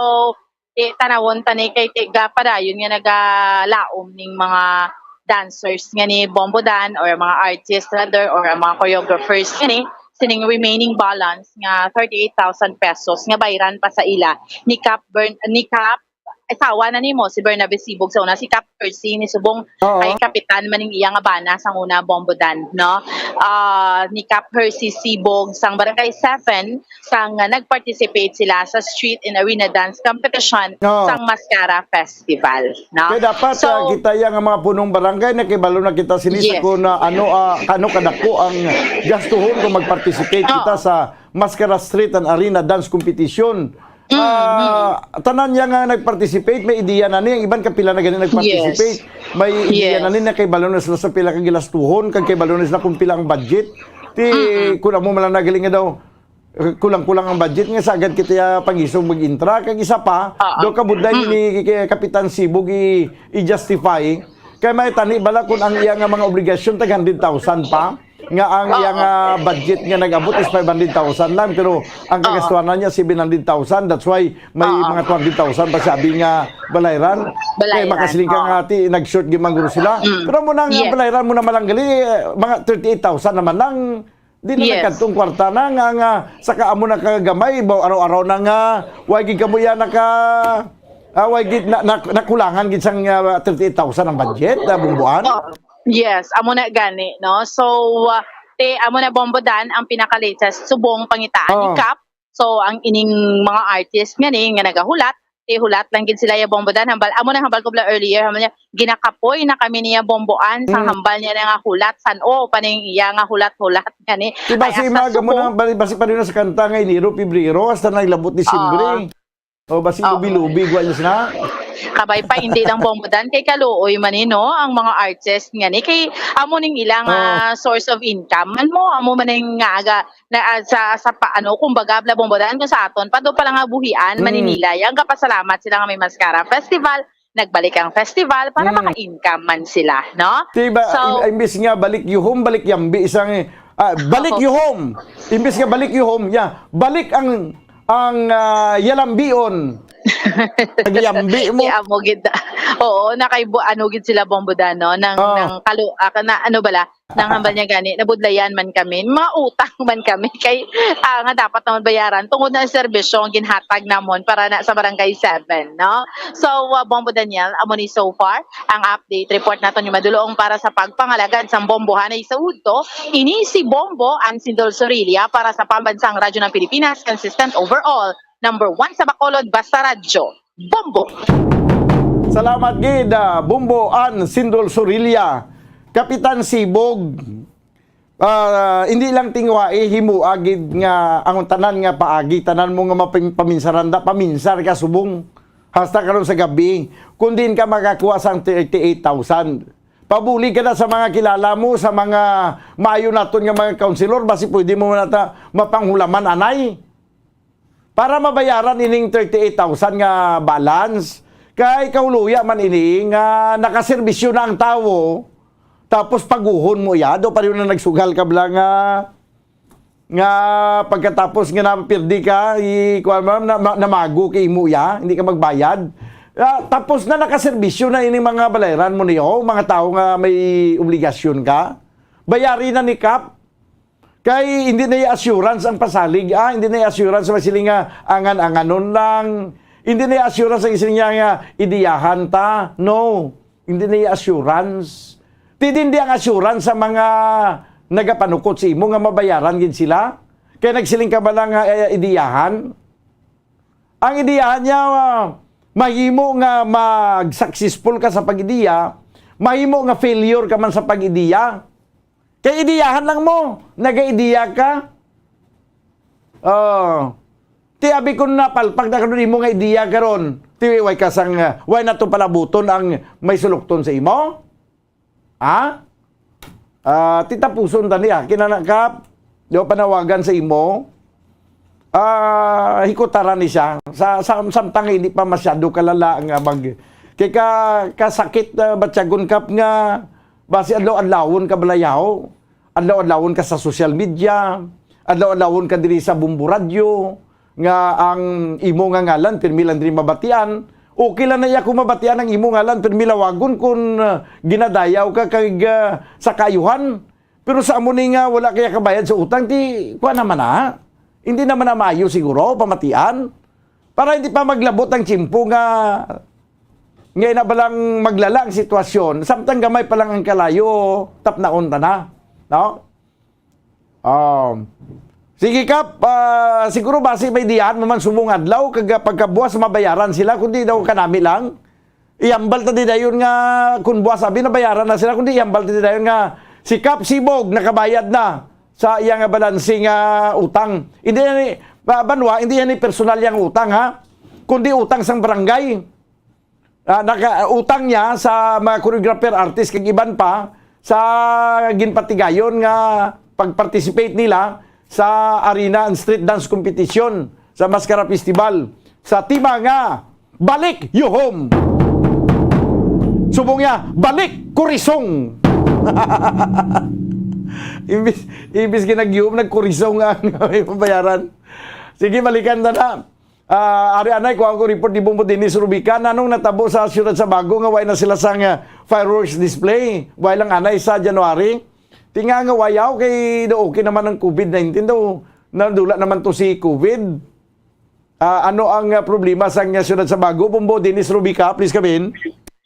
ti, tanawon ta ni kay ti, gapadayon nga nagalaom ning mga dancers nga ni Bombo Dan or mga artists rather or ang mga choreographers nga ni sining remaining balance nga thirty-eight thousand pesos nga bayran pa sa ila ni Kap Bern-, ni Kap asawa na nimo, si Bernabe Sibog sa una, si Kap Percy ni subong Oo. Kay kapitan man ning iya nga bana sang una, Bombo Dan, no? Ah, ni Kap Percy Sibog sang Barangay Seven, sang, ah, nag-participate sila sa street and arena dance competition Oo. Sang Mascara Festival, no? Kaya dapat, So, ah, kita yang mga punong barangay, nakibalo na kita sini sa Yes. Kung, ah, ano, ah, ano kadako ang gastuhon kung mag-participate Oo. Kita sa Mascara Street and Arena Dance Competition. Mm, Ah, mm. Tanan niya nga nag-participate, may ideya na ni. Ang iban kapila na gani nag-participate. Yes. May ideya Yes. Na ni na kay balo na sila sa pila ka gilastuhon, kag kay balo na sila kung pila ang budget. Ti, Mm, mm. Kung amo man lang nagaling nga daw, eh, kulang-kulang ang budget nga sagad kita pangisog mag-intra. Kag isa pa, Ah, ah. Daw kabudlay Mm. Ni kay Kapitan Sibog i-, i-justify. Kay may tani bala kung ang iya nga mga obligasyon tag hundred thousand pa. nga ang Oo. iyang, ah, budget nga nag-abot is five hundred thousand lang, pero ang Oo. kagastuhan na niya seven hundred thousand. That's why may Oo. mga two hundred thousand pa siya abi nga balayran. Kay Balayran. makasiling ka Oo. nga, ti, nag-short gyud man guro sila. Mm. Pero amo na nga Yes. balayran mo naman lang gali, eh, mga thirty-eight thousand naman lang. Di na Yes. nagkadtong kwarta na nga, nga saka amo na kagamay, ba, araw-araw na nga, way gid kamo yan naka, ah, way gid na, na, nakulangan gid sang, ah, thirty-eight thousand ang budget na bumbuan? Oh, yes, amo na gani, no? So, ah, ti, amo na, Bombo Dan, ang pinaka-latest subong pangitaan ni Oh. Kap. So, ang ining mga artist nga ni, nga nagahulat, ti hulat lang gid sila ya, Bombo Dan, hambal, amo na hambal ko bala earlier, hambal niya, ginakapoy na kami niya, Bombo An, sa Mm. hambal niya na nga hulat, san-o pa ning iya nga hulat-hulat nga ni. Diba Ay, si hasta Maga mo subong. na, bali, basi pa rin na sa kanta nga Enero, Pebrero, hasta na ilabot Disyembre. Oo. O, basi Oo. lubi-lubi, gwa niya sina. Kabay pa, hindi lang, Bombo Dan, kay kaluoy man ni, no, ang mga artist nga ni, kay amo ning ilang, Oo. ah, source of income man mo, amo man ning nga aga, na, ah, sa, sa pa, ano, kumbaga, bala, Bombo Dan, kung sa aton, pa do pa lang nga buhian, Mm. Maninila, yang kapasalamat sila nga may Mascara Festival, nagbalik ang festival para Mm. maka-income man sila, no? Diba, So, im-, imbis nga balik yuhom, balik yambi, isang, ah, balik Oo. yuhom. Imbis nga balik yuhom, ya, balik ang, ang, ah, yalambion. Nagyambi mo. Di amo gid. Oo, nakaibo, ano gid sila, Bombo Dan, no? Nang, Oo. nang kalu-, ah, kana, ano bala? Nang hambal niya gani, nabudlayan man kami. Mga utang man kami kay, ah, nga dapat naman bayaran tungod na ang serbisyo ang ginhatag namon para na sa Barangay Seven, no? So, uh, Bombo Daniel, amo ni so far ang update report naton ni Madulong para sa pagpangalagad sang bombohanay sa udto. Ini si Bombo An Sindol Sorilla para sa Pambansang Radyo ng Pilipinas, consistent overall, number one sa Bacolod, basta radyo. Bombo! Salamat gid, ah, Bombo An Sindol Sorilla. Kapitan Sibog, ah, hindi lang tinguhai, himoa gid nga ang tanan nga paagi, tanan mo nga mapin-, paminsaran da, paminsar ka subong. Hasta karon sa gabi, kung diin ka makakuha sang thirty-eight thousand. Pabulig ka na sa mga kilala mo, sa mga maayo naton nga mga counselor, basi pwede mo na ta mapanghulaman anay. Para mabayaran ining thirty-eight thousand nga balance, kay kauluya man ini nga nakaserbisyo na ang tawo, tapos paguhon mo iya, do pa rin na nagsugal ka bala nga, nga pagkatapos nga napirdi ka, i-, kuwan mo, na, ma-, namago kay imo iya, hindi ka magbayad. Ah, tapos na nakaserbisyo na ini mga balayran mo niyo, mga tawo nga may obligasyon ka. Bayari na ni Kap. Kay hindi na iya assurance ang pasalig, ah, hindi na iya assurance sa siling nga angan-anganon lang. Hindi na iya assurance ang siling niya nga idiyahan ta. No, hindi na iya assurance. Ti, hindi ang assurance sa mga nagapanukot sa imo nga mabayaran gid sila. Kay nagsiling ka ba lang nga, eh, idiyahan? Ang ideyahan niya, ah, mahimo nga mag-successful ka sa pag-ideya, mahimo nga failure ka man sa pag-ideya. Kay ideyahan lang mo, nagaideya ka. Oh. Ti abi ko napalpak na karon imo nga ideya karon. Ti way ka sang, ah, way na to palabuton ang may sulukton sa imo? Ha? Ah, titapuson ta niya. Kinanakap, di ba, panawagan sa imo? Ah, hikutaran ni siya. Sa, sa, samtang hindi pa masyado kalala nga mag-, kay ka, kasakit, ah, batyagon, Kap, nga basi adlaw-adlawon ka balayaw. Adlaw-adlawon ka sa social media. Adlaw-adlawon ka diri sa Bombo Radyo. nga ang imo nga ngalan pirmi lang diri mabatian. Okay lang na iya kung mabatian ang imo ngalan, pirmi lawagon kung, ah, ginadayaw ka kag, ah, sa kaayuhan. Pero sa amo ni nga wala kaya kabayad sa utang, ti kuha naman na. Hindi naman na maayo siguro pamatian. Para hindi pa maglabot ang tiyempo nga, nga ina balang maglala ang sitwasyon, samtang gamay pa lang ang kalayo, tapnaon ta na. No? Um, sige, Kap, ah, siguro basi may diyan mo man subong adlaw, kag pagkabuas mabayaran sila, kundi daw kanami lang. Ihambal ta di dayon nga, kung buas abi nabayaran na sila, kundi ihambal ta di dayon nga si Kap Sibog nakabayad na sa iya nga balanse nga utang. Hindi yan ni, ba-, Banwa, hindi yan ni personal yang utang, ha? Kundi utang sang barangay. Ah, naka-, utang niya sa mga choreographer, artist, kag iban pa sa ginpatigayon nga pag-participate nila sa arena and street dance competition sa Mascara Festival sa tema nga Balik Yuhom. Subong niya, Balik Kurisong. Imbis, imbis ginagyuom, nagkurisaw nga ang mabayaran. Sige, balikan ta na. Ah, ari anay, kuha ko report ni Bombo Dennis Rubica. Nanong natabo sa siyudad sa Bago nga way na sila sang, ah, fireworks display? Way lang anay sa January. Tinga nga wayaw kay do okay naman ang covid nineteen daw. Nadula naman to si covid. Ah, ano ang, ah, problema sa, ah, siyudad sa Bago? Bombo Dennis Rubica, please come in.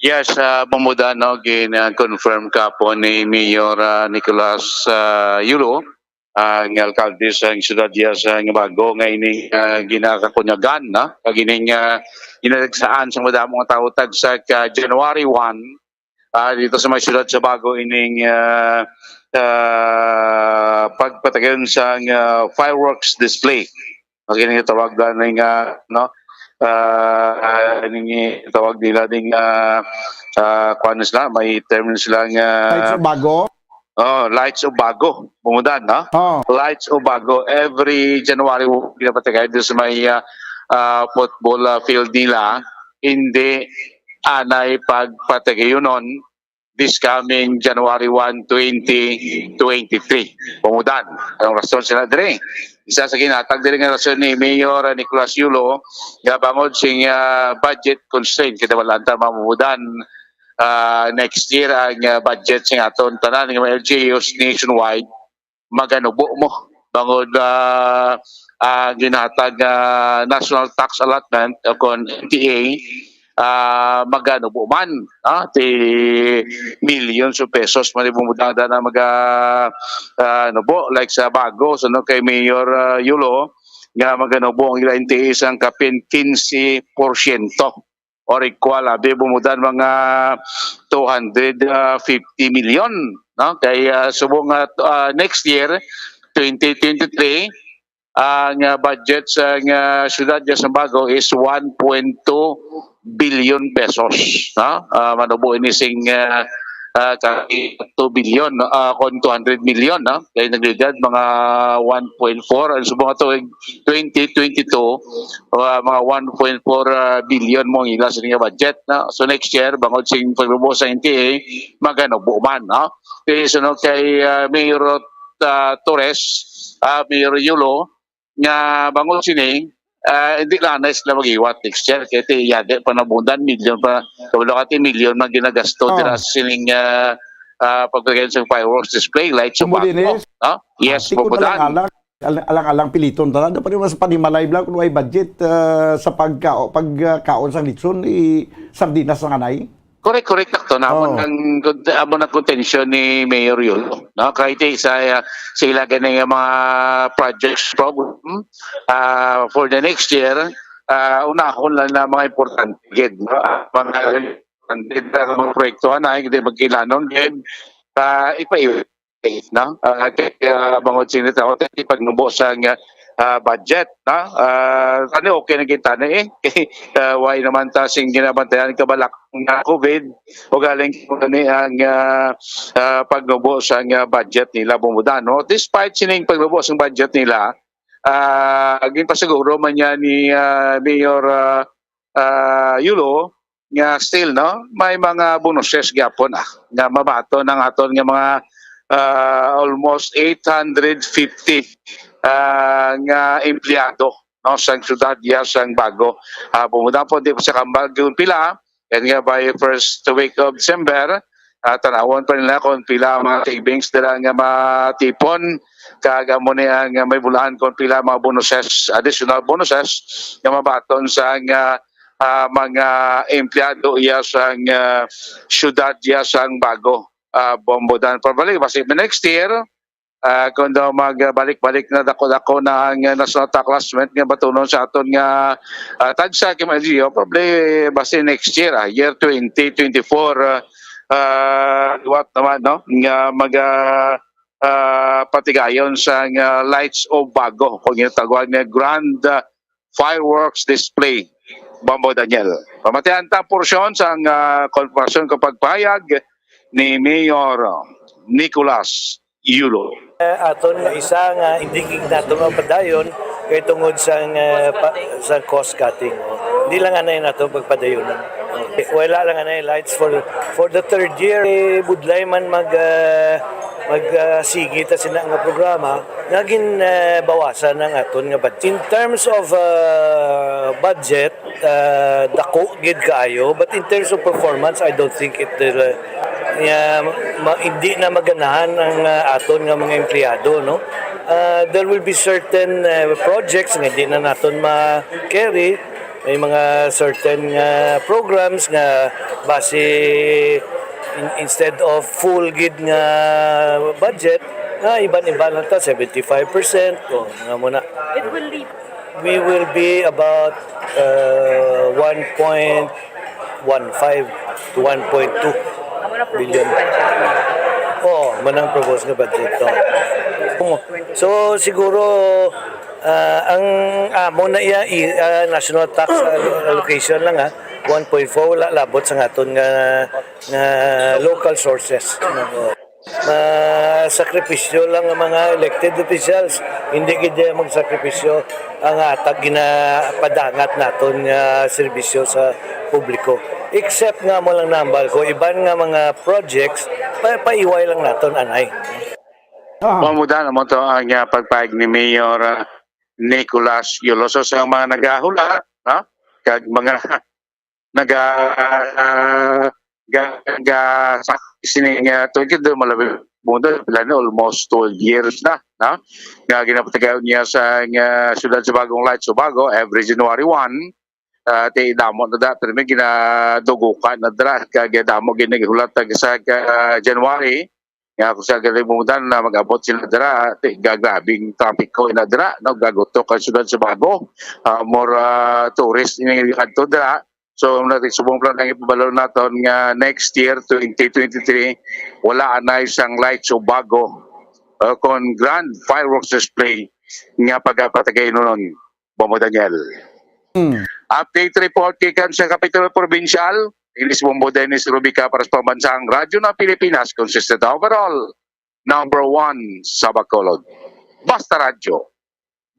Yes, uh, Bombo Dan, no, gin-confirm ka po ni Mayor, ah, Nicolas, ah, Yulo, ah, nga alkalde sa siyudad diya sa Bago, nga ining, ah, ginakakunyagan, no? Kag ining, ah, ginalagsaan sa madamo nga tawo tagsa ka January one, ah, dito sa may siyudad sa Bago ining, ah, ah, pagpatayon sa, ah, fireworks display. Ang ginatawag na ning, ah, no, ah, ah, ning tawag nila ning, ah, ah, kuwan sila, may term sila nga Lights of Bago? Oh, Lights of Bago. Bumudan, no? Oh. Lights of Bago. Every January, pinapatagay doon sa may, ah, ah, football, ah, field nila. Hindi anay pagpatagayon this coming January one, twenty twenty-three. Bumudan. Ang rason sila dire. Isa sa ginatag dire nga rason ni Mayor Nicolas Yulo, nga bangod sing, ah, budget constraint, kita wala ta mamumudan, ah, next year ang, ah, budget sing aton tanan nga mga L G Us nationwide, maganubo mo. Bangod, ah, ang ginhatag nga national tax allotment o kon N T A, ah, maganubo man, ah, ti millions of pesos man ibumudada na maga, ah, nubo. Like sa Bago, sunod kay Mayor, ah, Yulo, nga maganubo ang ila N T A sang kapin quince porsyento. Or equal, abi, bumudan mga two hundred fifty million, no? Kay, ah, subong nga, ah, next year, twenty twenty-three, ang, ah, budget sa, ah, siyudad niya sa Bago is one point two billion pesos, no? Ah, manubo ini sing, ah, ah, ka two billion, no? Ah, kon two hundred million, no? Kay nagligad mga one point four, ang subong nga tuig twenty twenty-two, ah, mga one point four, ah, billion mo ang ila sa niya budget, no? So next year, bangod sing pagbubo sa N T A, maganubo man, no? Kay sunod kay, ah, Mayor, ah, Torres, ah, Mayor Yulo, nga bangod sini, ah, hindi lang na sila mag-iwat next year. Kaya ti yagi pa nabunan, million pa, kabalo ka ti million na ginagasto Oh. dira sa sining, ah, ah, pagpagayon sa fireworks display, lights of Kumbo Bago, Dennis, no? Yes, ati ko Bombo Dan. Alang-alang, alang-alang piliton talaga. Dapat mas panimalay lang kung may budget, ah, sa pagka-, pagkaon sa litson, i-, sardinas ng anay. Correct, correct, sakto. Na amo Oh. ang, amo na contention ni Mayor Yulo, no? Kahit sa, ah, sa ila gani nga mga projects program, ah, for the next year, ah, unahon lang na mga importante gid, no? Ah, mga importante na mga proyekto na hindi magkilanon gid, ah, ipaiwi, no? Ah, kay, ah, bangod sini tao, ti pagnubo sa nga, ah, budget, no? Ah, tani okay na kita ni, eh. Ah, why naman ta sing ginabantayan kabalak nga covid o galing ko ni ang, ah, ah, pagnubo sa nga budget nila bumuda, no? Despite sining pagnubo sa budget nila, ah, ginpasiguro man niya ni, ah, Mayor, ah, ah, Yulo, nga still, no, may mga bonuses gyapon, ah, nga mabaton ang aton nga mga, ah, almost eight hundred fifty, ah, nga empleyado, no, sang syudad ya sang Bago. Ah, bumuda po, di pa sa kambal gyud pila, and nga by first week of December, ah, tanawon pa nila kung pila ang mga savings nila nga matipon, kag amo ni ang may bulahan kung pila mga bonuses, additional bonuses nga mabaton sa nga, ah, mga empleyado iya sang, ah, syudad iya sang Bago, ah, Bombo Dan. Probably, basi next year, ah, kung daw magbalik-balik na dako-dako na ang, ah, national tax allotment nga batunon sa aton nga, ah, tagsa kay Mayor Gio, probably basi next year, ah, year twenty twenty-four, ah, ah, liwat naman, no? Nga mag, ah, ah, patigayon sa nga Lights of Bago, kung ginatawag nga Grand, ah, Fireworks Display, Bombo Daniel. Pamatian ta ang porsyon sa nga konfirmasyon kag pagpahayag ni Mayor Nicolas Yulo. Eh, aton nga isa nga hindi gid nato mapadayon kay tungod sa nga pa, sa cost cutting. Oh. Hindi lang anay nato pagpadayonan. Wala lang anay lights for for the third year. Eh, budlay man mag, ah, Mag, ah, sige ta sina nga programa nga gin, ah, bawasan ang aton nga budget. In terms of, ah, budget, ah, dako gid kaayo, but in terms of performance, I don't think it, uh, nga ma-, hindi na maganahan ang, ah, aton nga mga empleyado, no? Ah, there will be certain, ah, projects nga hindi na naton ma-carry. May mga certain nga programs nga basi in-, instead of full gid nga budget, nga iban-iban lang ta, seventy-five percent, o mga muna. It will lead. We will be about, uh, one point one five to one point two billion. Oo, manang proposed nga budget to. Oo. So, siguro, ah, ang amo na iya, i-, ah, national tax allo-, allocation lang, ha, one point four, wala labot sa aton nga, nga local sources. Oo. Masakripisyo lang ang mga elected officials. Hindi gid magsakripisyo ang atag ginapadangat naton nga serbisyo sa publiko. Except nga mo lang nambal ko, iban nga mga projects, pa-, paiway lang naton, anay. Ah. Mamuda na mo to ang, ah, pagpahayag ni Mayor, ah, Nicolas Yoloso sa mga nagahula, ha? Kag mga naga, ah, ga, ga, sa sini nga tungkol do malabi mundo, pila na, almost twelve years na, no? Nga ginapatigayon niya sa, nga siyudad sa Bagong Light, Subago, every January one, ah, ti damo na da, pero may ginadugukan na dra, kag damo ginaghulat sa ka January, nga kung sa galing mo na mag-abot sila dra, ti, ga-, grabing trapiko na dra, no? Gagutok ang siyudad sa Bago, ah, more, ah, tourist ini adto dra. So, natin subong plan ang ipabalo naton nga next year, twenty twenty-three, wala anay sang Lights of Bago, uh, kon grand fireworks display nga pagapatagay nun, Bobo Daniel. Hmm. Update report gikan sa Kapitulo Probinsyal. Ini si Bombo Dennis Rubica para sa Pambansang Radyo ng Pilipinas, consistent overall, number one sa Bacolod. Basta Radyo.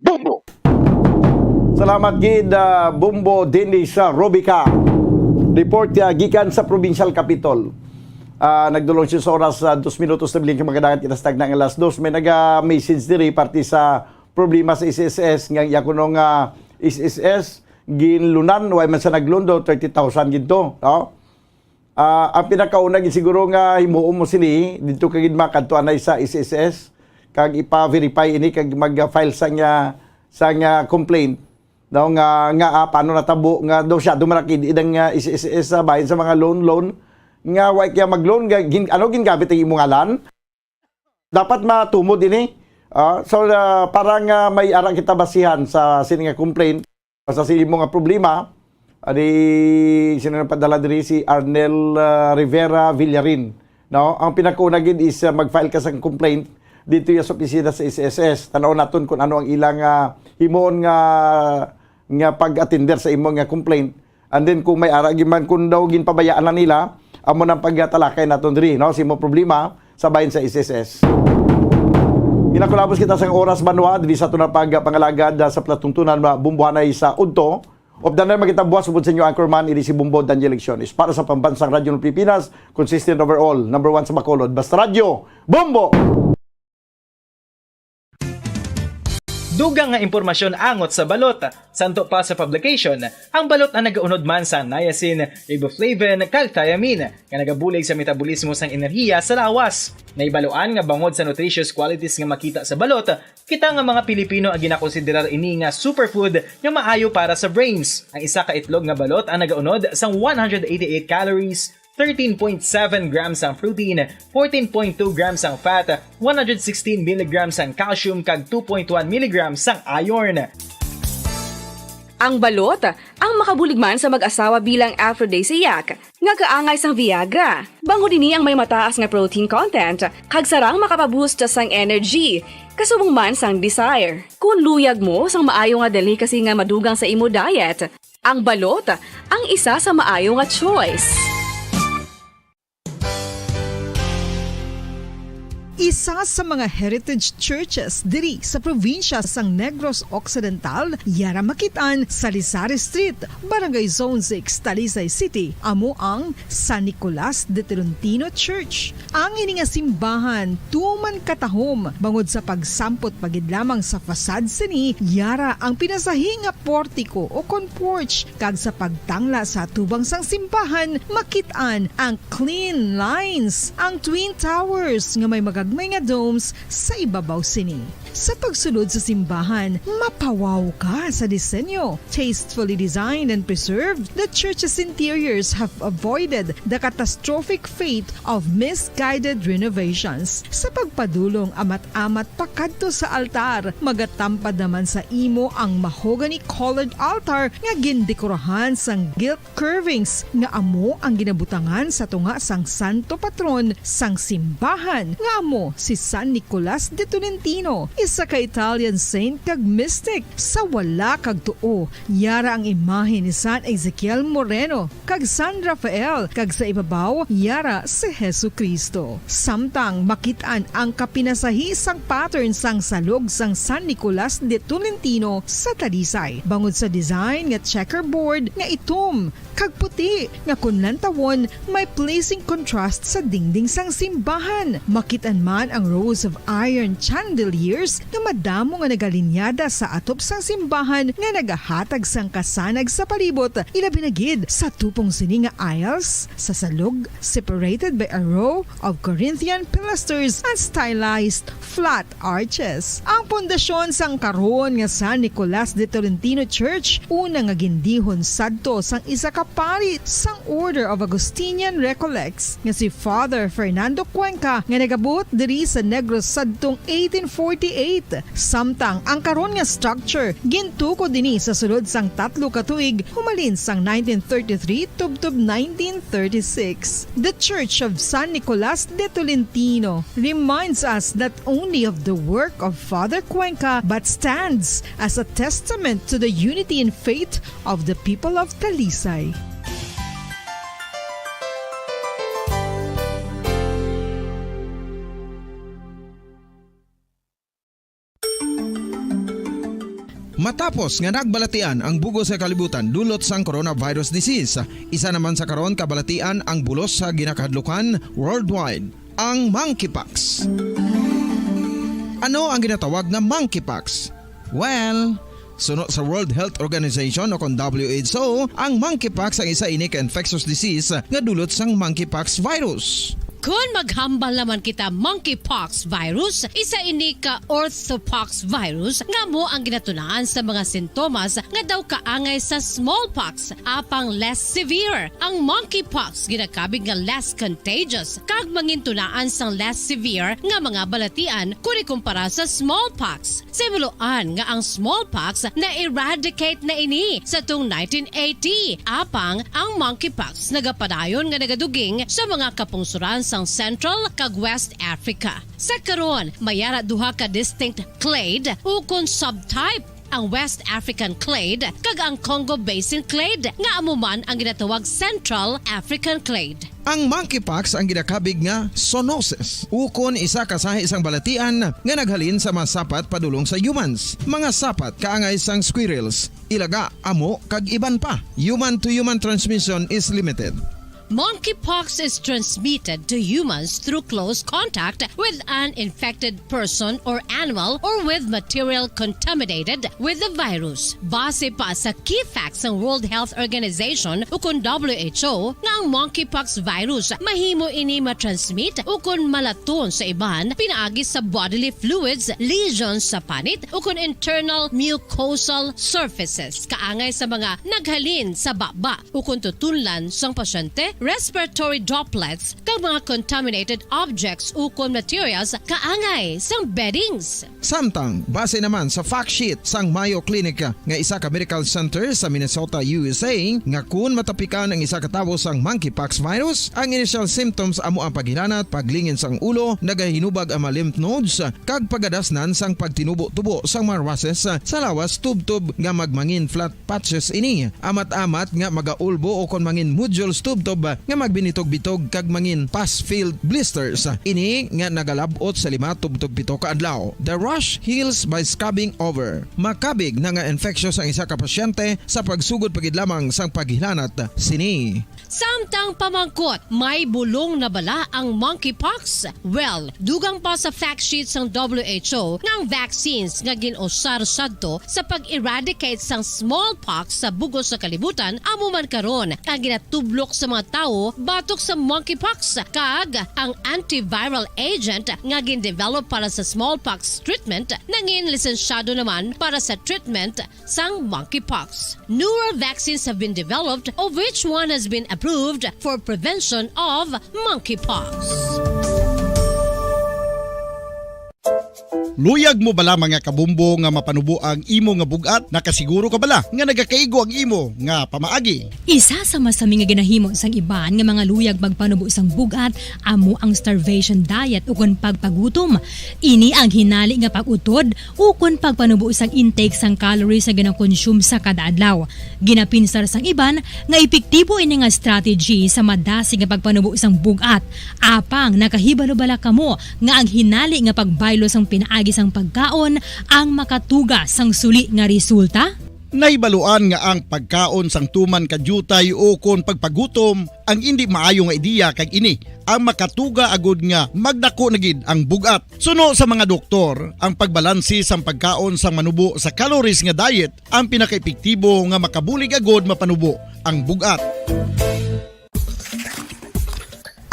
Bombo! Salamat gid, ah, Bombo Dennis, ah, Robica. Report, ah, gikan sa Provincial Capitol. Ah, nagdulong siya sa oras, ah, dos minutos na biling kay magkadagat kita sa tagna nga alas dos. May naga-message diri parte sa problema sa S S S, nga iya kuno nga S S S, ginlunan, way man sa naglundo, thirty thousand gid to, no? Ah, ang pinakauna gid siguro nga himuon mo sini, didto ka gid makadto anay sa S S S, kag ipa-verify ini, kag mag-file sa nga, sa nga complaint. Daw nga, nga, ah, paano natabo nga daw siya dumarakid idang, ah, S S S sa bahin sa mga loan, loan, nga wa kaya mag-loan, nga gin-, ano, gingamit ang imong ngalan? Dapat matumod ini. Ah, so, ah, para nga may ara kita basihan sa sini nga complaint, sa sini mo nga problema, adi, sino nagpadala diri? Si Arnel, ah, Rivera Villarin. No? Ang pinakauna gid is, ah, mag-file ka sa complaint dito sa opisina sa S S S. Tanaw naton kung ano ang ilang, ah, himuon nga, nga pag-attender sa imo nga complaint. And then kung may ara gid man, kung daw ginpabayaan na nila, amo nang pagtalakay naton diri, no, sa imo problema sa bahin sa S S S. Ginakulabos kita sang oras, banwa, diri sa aton nga pagpangalagad, ah, sa palatuntunan, mga bumbuhanay sa udto. Updan na makita buwas upod sa inyo anchorman, ini si Bumbo Daniel Lecciones. Para sa Pambansang Radyo ng Pilipinas, consistent overall, number one sa Bacolod. Basta Radyo, Bumbo! Dugang nga impormasyon angot sa balot. Santo pa sa publication, ang balot ang nagaunod man sa niacin, riboflavin, kag thiamine, nga nagabulig sa metabolismo sang enerhiya sa lawas. Naibaluan nga bangod sa nutritious qualities nga makita sa balot, kita nga mga Pilipino ang ginakonsiderar ini nga superfood nga maayo para sa brains. Ang isa ka itlog nga balot ang nagaunod sang one hundred eighty-eight calories, thirteen point seven grams ang protein, fourteen point two grams ang fat, one hundred sixteen milligrams ang calcium, kag two point one milligrams ang iron. Ang balot, ang makabulig man sa mag-asawa bilang aphrodisiac, nga kaangay sang Viagra. Bangod ini ang may mataas nga protein content, kag sarang makapaboost sang energy, kasubong man sang desire. Kung luyag mo sang maayo nga delicacy nga madugang sa imo diet, ang balot ang isa sa maayo nga choice. Isa sa mga heritage churches diri sa probinsya sang Negros Occidental, yara makit-an sa Lisari Street, Barangay Zone six, Talisay City, amo ang San Nicolas de Tolentino Church. Ang ini nga simbahan tuman katahom bangod sa pagsampot pa gid lamang sa facade sini, yara ang pinasahi nga portiko o kon porch, kag sa pagtangla sa atubang sang simbahan, makit-an ang clean lines, ang twin towers nga may magagmay nga domes sa ibabaw sini. Sa pagsulod sa simbahan, mapawaw ka sa disenyo. Tastefully designed and preserved, the church's interiors have avoided the catastrophic fate of misguided renovations. Sa pagpadulong amat-amat pakadto sa altar, magatampad naman sa imo ang mahogany-colored altar nga gindekorahan sang gilt curvings nga amo ang ginabutangan sa tunga sang santo patron sang simbahan, nga amo si San Nicolas de Tolentino, isa ka Italian saint kag mystic. Sa wala kag tuo, yara ang imahe ni San Ezekiel Moreno kag San Rafael, kag sa ibabaw yara si Jesu-Cristo. Samtang makit-an ang kapinasahi sang pattern sang salog sang San Nicolas de Tolentino sa Talisay, bangod sa design nga checkerboard nga itom kag puti, nga kon lantawon, may pleasing contrast sa dingding sang simbahan. Makit-an man ang rows of iron chandeliers nga madamo nga nagalinyada sa atop sang simbahan nga nagahatag sang kasanag sa palibot, ilabi na gid sa tupong sini nga aisles sa salog, separated by a row of Corinthian pilasters and stylized flat arches. Ang pundasyon sang karon nga San Nicolas de Tolentino Church, una nga gindihon sadto sang isa ka pari sang Order of Augustinian Recollects nga si Father Fernando Cuenca, nga nagabot diri sa Negros sadtong eighteen forty-eight. Samtang ang karon nga structure gintukod ini sa sulod sang tatlo ka tuig, humalin sang nineteen thirty-three tubtob nineteen thirty-six. The Church of San Nicolas de Tolentino reminds us not only of the work of Father Cuenca, but stands as a testament to the unity in faith of the people of Talisay. Matapos nga nagbalatian ang bug-os nga kalibutan dulot sang coronavirus disease, isa naman sa karon kabalatian ang bulos sa ginakahadlukan worldwide, ang monkeypox. Ano ang ginatawag nga monkeypox? Well, suno sa World Health Organization o kon W H O, ang monkeypox ang isa ini ka infectious disease nga dulot sang monkeypox virus. Kon maghambal naman kita monkeypox virus, isa ini ka orthopox virus nga amo ang ginatunaan sa mga sintomas nga daw kaangay sa smallpox, apang less severe. Ang monkeypox ginakabig nga less contagious kag mangintunaan sang less severe nga mga balatian kon ikumpara sa smallpox. Sa himuloan nga ang smallpox na-eradicate na ini sa tung nineteen eighty, apang ang monkeypox nagapadayon nga nagaduging sa mga kapungsoran sang Central kag West Africa. Sa karon, may ara duha ka distinct clade ukon subtype, ang West African clade kag ang Congo Basin clade, nga amo man ang ginatawag Central African clade. Ang monkeypox ang ginakabig nga zoonosis, ukon isa ka sahi sang balatian nga naghalin sa mga sapat padulong sa humans. Mga sapat kaangay sang squirrels, ilaga, amo, kag iban pa. Human to human transmission is limited. Monkeypox is transmitted to humans through close contact with an infected person or animal or with material contaminated with the virus. Base pa sa key facts sang World Health Organization ukon W H O nga ang monkeypox virus mahimo ini matransmit ukon malaton sa iban pinaagi sa bodily fluids, lesions sa panit ukon internal mucosal surfaces kaangay sa mga naghalin sa baba ukon tutunlan sang pasyente, respiratory droplets, kag mga contaminated objects ukon materials kaangay sang beddings. Samtang, base naman sa fact sheet sang Mayo Clinic nga isa ka medical center sa Minnesota, U S A, nga kun matapikan ang isa ka tawo sang monkeypox virus, ang initial symptoms amo ang paghilanat, paglingin sang ulo, nagahinubag ang mga lymph nodes, kag pagadasnan sang pagtinubo-tubo sang mga rushes sa lawas tubtob nga magmangin flat patches ini, amat-amat nga magaulbo ukon mangin nodules tubtob nga magbinitog-bitog kag mangin pus-filled blisters. Ini nga nagalab-ot sa lima tubtob pito ka adlaw. The rash heals by scabbing over. Makabig na nga infectious ang isa ka pasyente sa pagsugod pa gid lamang sang paghilanat sini. Samtang pamangkot, may bulong na bala ang monkeypox? Well, dugang pa sa fact sheet sang W H O nga ang vaccines nga gin-usar sadto sa pag-eradicate sang smallpox sa bug-os nga kalibutan amo man karon ang ginatublok sa mga tawo batok sa monkeypox, kag ang antiviral agent nga gin-develop para sa smallpox treatment nangin lisensyado naman para sa treatment sang monkeypox. Newer vaccines have been developed, of which one has been approved for prevention of monkeypox. Luyag mo bala, mga kabombo, nga mapanubo ang imo nga bug-at? Nakasiguro ka bala nga nagakaigo ang imo nga pamaagi? Isa sa masami nga ginahimo sang iban nga mga luyag magpanubo sang bug-at amo ang starvation diet ukon pagpagutom. Ini ang hinali nga pag-utod ukon pagpanubo sang intake sang calories nga gina-consume sa kada adlaw. Ginapinsar sang iban nga epektibo ini nga strategy sa madasig nga pagpanubo sang bug-at. Apang nakahibalo bala kamo nga ang hinali nga pagbaylo sang pinaagi sang pagkaon ang makatuga sang suli nga resulta? Nahibaluan nga ang pagkaon sang tuman ka diutay ukon pagpagutom ang indi maayo nga ideya, kag ini ang makatuga agud nga magdako na gid ang bug-at. Suno sa mga doktor, ang pagbalanse sang pagkaon sang manubo sa calories nga diet ang pinakaepektibo nga makabulig agud mapanubo ang bug-at.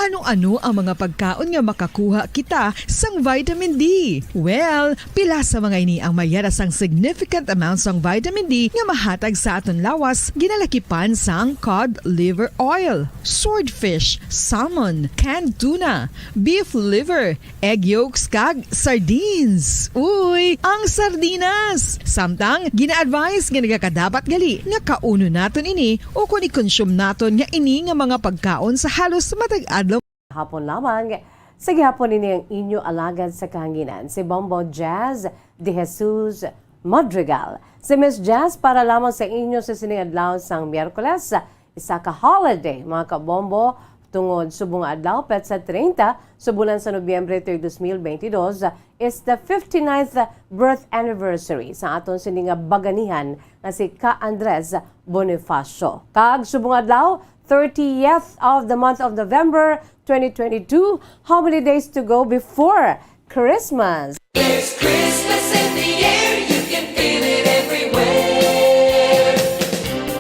Ano-ano ang mga pagkaon nga makakuha kita sang vitamin D? Well, pila sa mga ini ang may yara sang significant amount sang vitamin D nga mahatag sa aton lawas, ginalakipan sang cod liver oil, swordfish, salmon, canned tuna, beef liver, egg yolks, kag sardines. Uy, ang sardinas! Samtang, gina-advise nga nagakadapat gali nga kaunon naton ini ukon i-consume naton nga ini nga mga pagkaon sa halos matag adlaw. Hapon lamang. Sa gihapon, ini ang inyo alagad sa kahanginan, si Bombo Jazz de Jesus Madrigal. Si Miss Jazz para lamang sa inyo sa sining adlaw sang Miyerkules, isa ka holiday, mga kabombo, tungod subong nga adlaw, petsa treinta sa bulan sa Nobyembre tuig dos mil bentidós, is the fifty-ninth birth anniversary sa aton sini nga baganihan nga si Ka Andres Bonifacio. Kag subong adlaw, thirtieth of the month of November twenty twenty-two, how many days to go before Christmas? There's Christmas in the air, you can feel it everywhere.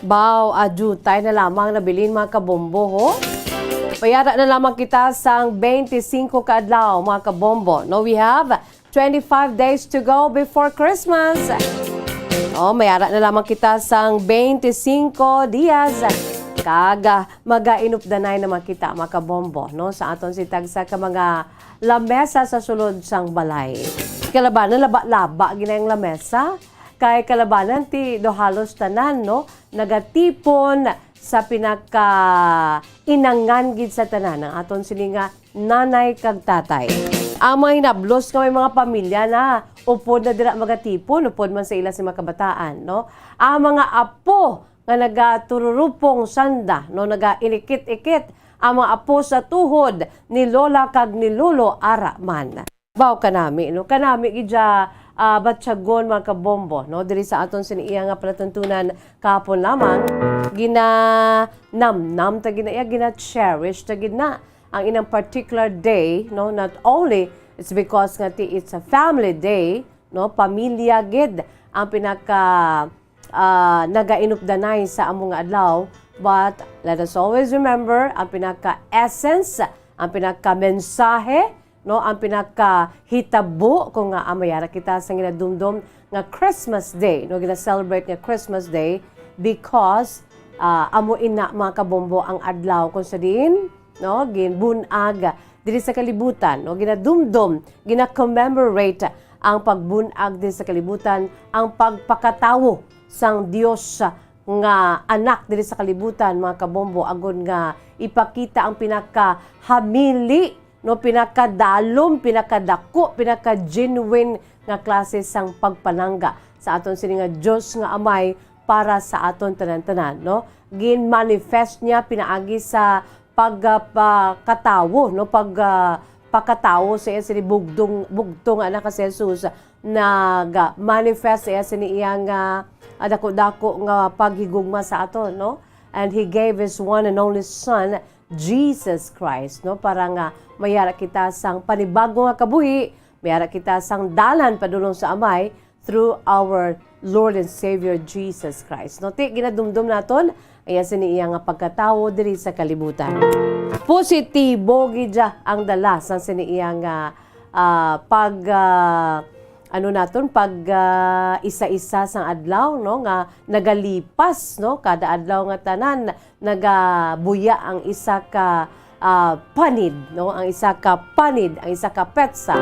Baw, adutay na lamang nabilin, mga kabombo, ho? May ara na lamang kita sang twenty-five ka adlaw, mga kabombo. No, we have twenty-five days to go before Christmas. Oh, may ara na lamang kita sang twenty-five dias. Kag, ah, magainupdanay naman kita, mga kabombo, no? Sa aton si tagsa ka mga lamesa sa sulod sang balay. Kalabanan, laba-laba ginay ang lamesa. Kay kalabanan ti do halos tanan, no? Nagatipon sa pinaka-inangan gid sa tanan, ang aton sini nga nanay kag tatay. Ang mga hinablos nga may mga pamilya na, upod na dira magatipon, upod man sa ila si mga kabataan, no? Ang mga apo nga nagatururupong sanda, no, nagainikit-ikit ang mga apo sa tuhod ni Lola kag ni Lolo ara man. Baw kanami, no? Kanami gid siya, ah, batyagon, mga kabombo, no? Diri sa aton sini iya nga palatuntunan kahapon lamang, ginanamnam ta gid na iya, gina-cherish ta gid na ang inang particular day, no? Not only it's because nga ti it's a family day, no? Pamilya gid ang pinaka, ah, nagainupdanay sa amo nga adlaw, but let us always remember ang pinaka-essence, ang pinaka-mensahe, no, ang pinakahitabo kung nga amayara kita sa ginadumdom nga Christmas Day, no, gina-celebrate nga Christmas Day because, ah, amo ina, mga kabombo, ang adlaw kung sa diin, no, ginbun-ag diri sa kalibutan, no, ginadumdom, gina-commemorate ang pagbun-ag diri sa kalibutan, ang pagpakatawo sang Dios nga anak diri sa kalibutan, mga kabombo, agod nga ipakita ang pinakahamili, no, pinakadalom, pinakadako, pinaka-genuine nga klase sang pagpalangga sa aton sini nga Dios nga Amay para sa aton tanan-tanan, no? Gin-manifest niya pinaagi sa pag, ah, pakatawo, no? Pag, ah, pakatawo sa iya sini bugdong, bugtong nga anak nga si Jesus, nag-manifest sa iya sini iyang, ah, ah, dako-dako nga paghigugma sa aton, no? And he gave his one and only Son, Jesus Christ, no? Para nga mayara kita sang panibago nga kabuhi, mayara kita sang dalan padulong sa Amay through our Lord and Savior Jesus Christ. No, ti ginadumdom naton, iya sini iya nga pagkatawo diri sa kalibutan. Positibo gid ang dala sang sini iya nga, ah, pag, ah, ano naton, pag, ah, isa-isa sang adlaw, no, nga nagalipas, no, kada adlaw nga tanan nagabuya ang isa ka, ah, panid, no, ang isa ka panid, ang isa ka petsa.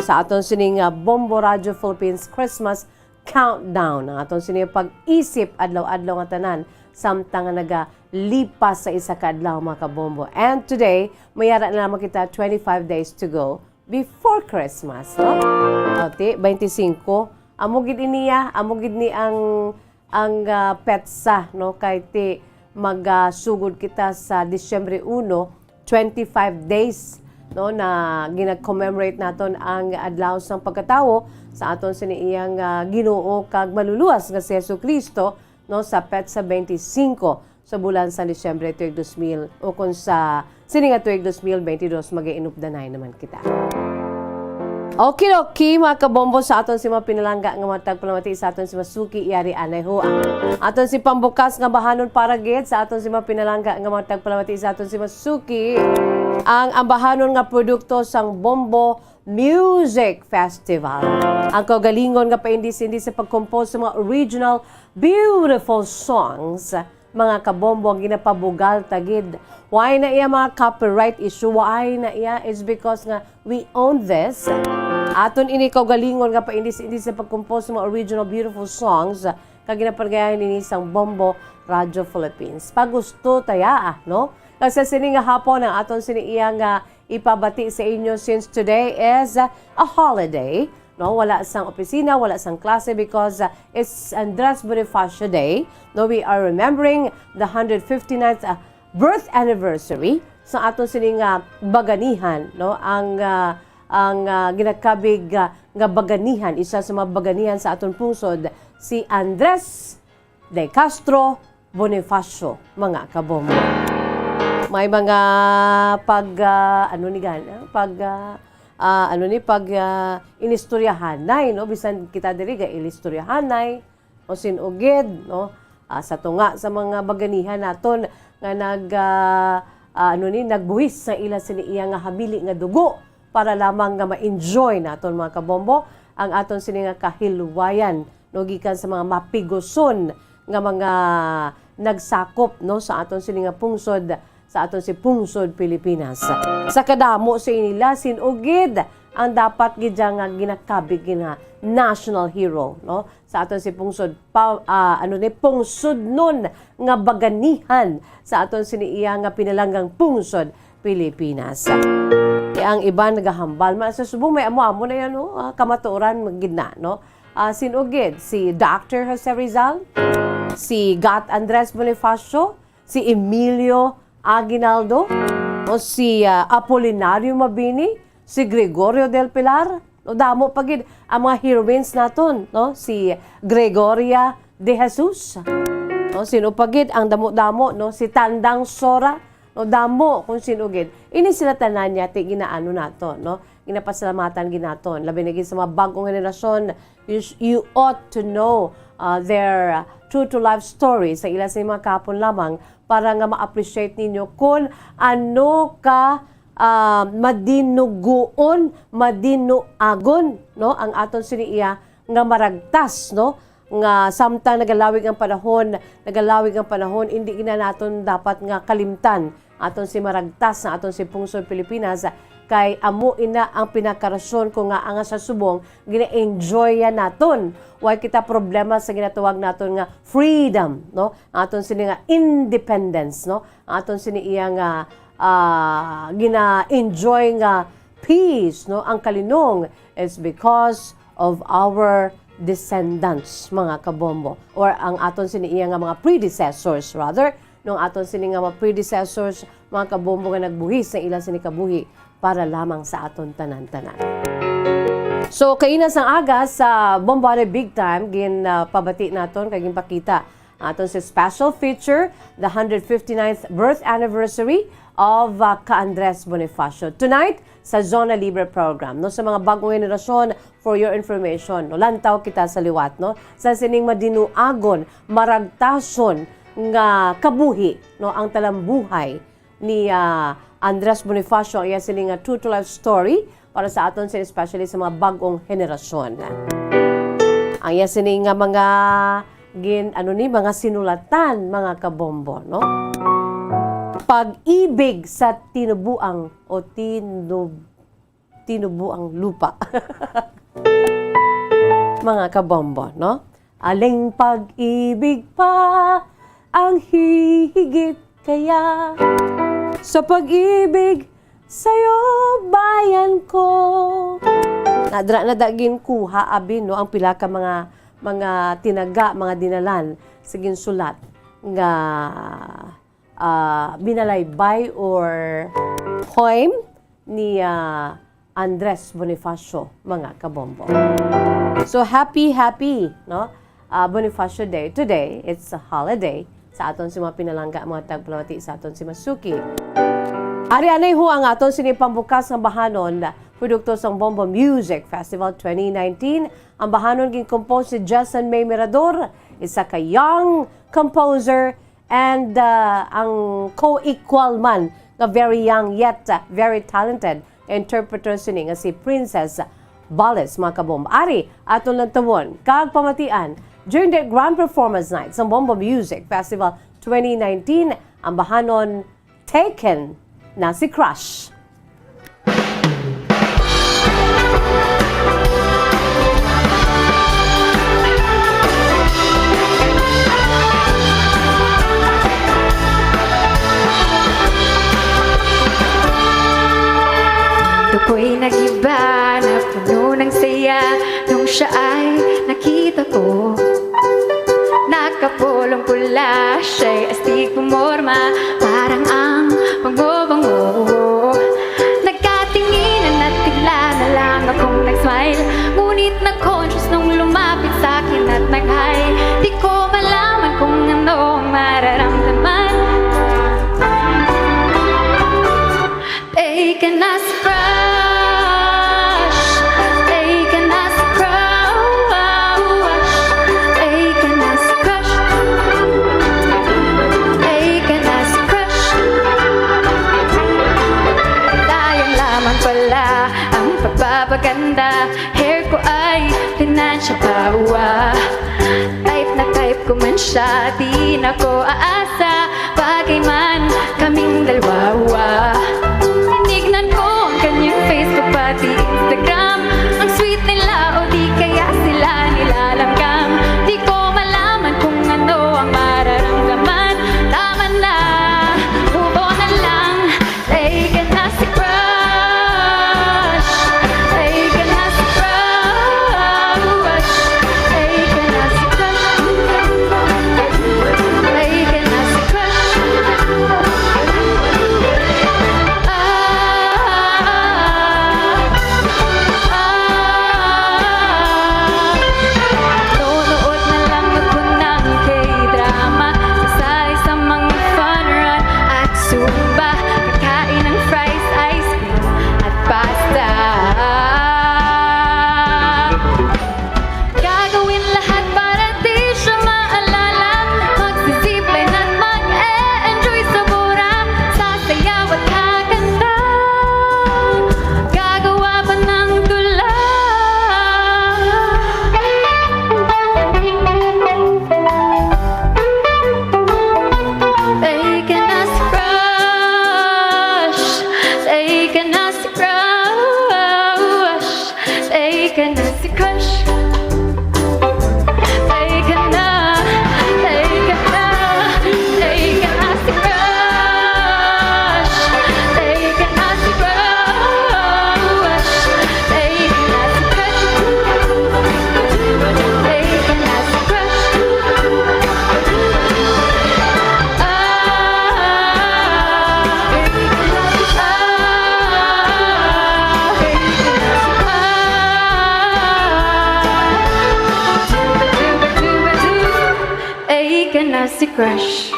Sa aton sini nga Bombo Radio Philippines Christmas Countdown, ang aton sini pag-isip adlaw-adlaw nga tanan, samtang nga nagalipas sa isa ka adlaw, mga kabombo. And today, mayara na lamang kita, twenty-five days to go before Christmas, no? O, ti, twenty-five. Amo gid iniya, amo gid ni ang, ang, ah, petsa, no? Kay ti magasugod kita sa Disyembre uno, twenty-five days, no, na gina-commemorate naton ang adlaw sang pagkatawo sa aton sini iyang, ah, Ginoo kag Manluluwas nga si Jesu-Cristo, no, sa petsa twenty-five sa bulan sa Disyembre tuig dos mil, o kung sa sini nga tuig dos mil twenty-two, magainupdanay naman kita. Okay, okay, mga kabombo, sa aton si mga pinalangga nga mga tagpalamati, sa aton si Masuki, iyari anay ho. Aton si pambukas nga bahanon para gid sa aton si mga pinalangga nga mga tagpalamati, sa aton si Masuki, ang ambahanon nga produkto sang Bombo Music Festival. Ang kaugalingon nga paindis-indis sa pagkompose sa mga original beautiful songs, mga kabombo, ang ginapabugal ta gid. Why na iya mga copyright issue? Why na iya? It's because nga we own this. Aton ini kaugalingon nga paindis-indis sa pagkompose sa mga original beautiful songs, kag ginapangayahan ini sang Bombo Radio Philippines. Pagusto ta ya, ah, no? Kag sa sini nga hapon, ang aton sini iya nga ipabati sa inyo, since today is a holiday, no? Wala sang opisina, wala sang klase because, uh, it's Andres Bonifacio Day. No, we are remembering the hundred fifty-ninth, uh, birth anniversary sa aton sini nga baganihan, no? Ang, uh, ang, uh, ginakabig, uh, nga baganihan, isa sa mga baganihan sa aton pungsod, si Andres de Castro Bonifacio, mga kabombo. May mga pag, ah, ano ni gan-, ah, pag, ah, ah, ano ni, pag, ah, inistoryahanay, no? Bisan kita diri ga inistoryahanay o sin-o gid, no? Ah, sa tunga sa mga baganihan naton nga nag, ah, ah, ano ni, nagbuhis sa ila sini iya nga hamili nga dugo para lamang nga ma-enjoy naton, mga kabombo, ang aton sini nga kahilwayan, no, gikan sa mga mapiguson nga mga nagsakop, no, sa aton sini nga pungsod, sa aton si pungsod Pilipinas. Sa kadamo sa inila, sin-o gid ang dapat gid dya nga ginakabig nga national hero, no, sa aton si pungsod pa, ah, ano ni, pungsodnon nga baganihan sa aton sini iya nga pinalanggang pungsod Pilipinas. Kay ang iban nagahambal man sa subong, may amo-amo na yan, no? Ah, kamatuoran gid na, no? Ah, sin-o gid, si Doctor Jose Rizal, si Gat Andres Bonifacio, si Emilio Aguinaldo, o si, ah, Apolinario Mabini, si Gregorio del Pilar, no, damo pa gid ang mga heroines naton, no? Si Gregoria de Jesus. No, sin-o pa gid ang damo-damo, no? Si Tandang Sora, no? Damo kung sin-o gid. Ini sila tanan niya ti ginaano naton, no? Ginapasalamatan gid naton. Labi na gid sa mga bag-ong henerasyon, you, sh-, you ought to know, uh, their true to life story sa ila sa mga kahapon lamang para nga ma-appreciate ninyo kung ano ka, ah, madinuguon, madinuagon, no, ang aton sini iya nga maragtas, no, nga samtang nagalawig ang panahon, nagalawig ang panahon, indi gina naton dapat nga kalimtan aton si maragtas nga aton si pungsod Pilipinas, kay amo ina ang pinakarason ko nga anga sa subong gina-enjoy ya naton. Way kita problema sa ginatawag naton nga freedom, no? Ang aton sini nga independence, no? Ang aton sini iya nga, ah, gina-enjoy nga peace, no? Ang kalinong is because of our descendants, mga kabombo, or ang aton sini iya nga mga predecessors, rather, no, ang aton sini nga mga predecessors, mga kabombo nga nagbuhis sa ila sini kabuhi para lamang sa aton tanan-tanan. So, kaina sang aga sa Bombo Are Big Time, gin, ah, pabati naton kag ginpakita ang aton si special feature, the hundred fifty-ninth birth anniversary of, ah, ka Andres Bonifacio. Tonight, sa Zona Libre program, no, sa mga bagong henerasyon, for your information, no, lantaw kita sa liwat, no, sa sining madinuagon, maragtason nga kabuhi, no, ang talambuhay ni, ah, Andres Bonifacio, ang iya sini nga true to life story para sa aton sini, especially sa mga bag-ong henerasyon. Ang iya sini nga mga gin-, ano ni, mga sinulatan, mga kabombo, no? Pag-ibig sa tinubuang o tinub-, tinubuang lupa. Mga kabombo, no? Aling pag-ibig pa ang hihigit kaya sa pag-ibig sa'yo, bayan ko. Nadra na da ginkuha, abi, no, ang pila ka mga, mga tinaga, mga dinalan sa ginsulat nga, ah, binalaybay or poem ni, ah, Andres Bonifacio, mga kabombo. So, happy, happy, no? Ah, Bonifacio Day. Today, it's a holiday sa aton si mga pinalangga, mga tagpalamati sa aton si Masuki. Ari anay ho ang aton sini pambukas nga bahanon, produkto sang Bombo Music Festival twenty nineteen. Ang bahanon gin-compose ni Jason May Mirador, isa ka young composer, and, ah, ang co-equal man nga very young yet, ah, very talented nga interpreter sini nga si Princess Bales, mga kabombo. Ari, aton lantawon kag pamatian, during the grand performance night sang Bombo Music Festival twenty nineteen, ang bahanon Taken na si Crush. Ako'y nag-iba na puno ng saya nung siya ay nakita ko. Nakapulong pula siya'y astig pumorma, parang ang bango-bango. Nagkatinginan at bigla na lang akong nag-smile. Ngunit na-conscious nung lumapit sa akin at nag-hi. Di ko malaman kung ano ang mararamdaman. Taken as crush. Taken as crush. Taken as crush. Taken as crush. Sayang lamang pala ang pagpapaganda. Hair ko ay pinansya pa, wa. Type na type ko man siya, di na ko aasa. Bagay man kaming dalawa. Tinignan ko ang kanyang Facebook pati Instagram. Ang sweet nila o di kaya sila nilalanggam. Di ko malaman kung ano ang mararamdaman. Tama na, move on na lang. Taken as a crush. Taken as a crush. Taken as a crush. Taken as a crush. Ah, ah, ah. Nunood na lang ako ng K-drama, kasali sa mga fun run at Zumba, kakain ng fries, ice cream, at pasta. Gagawin lahat para di siya maalala. Magsi-zipline at mag-e-enjoy sa Bora. Sasayaw at kakanta. Gagawa pa ng tula. Taken as crush. Taken as crush. Taken as a crush. Taken na, taken na, taken as a crush. Taken as a crush. Taken as a crush. Taken as a crush. Ah, Si Crush.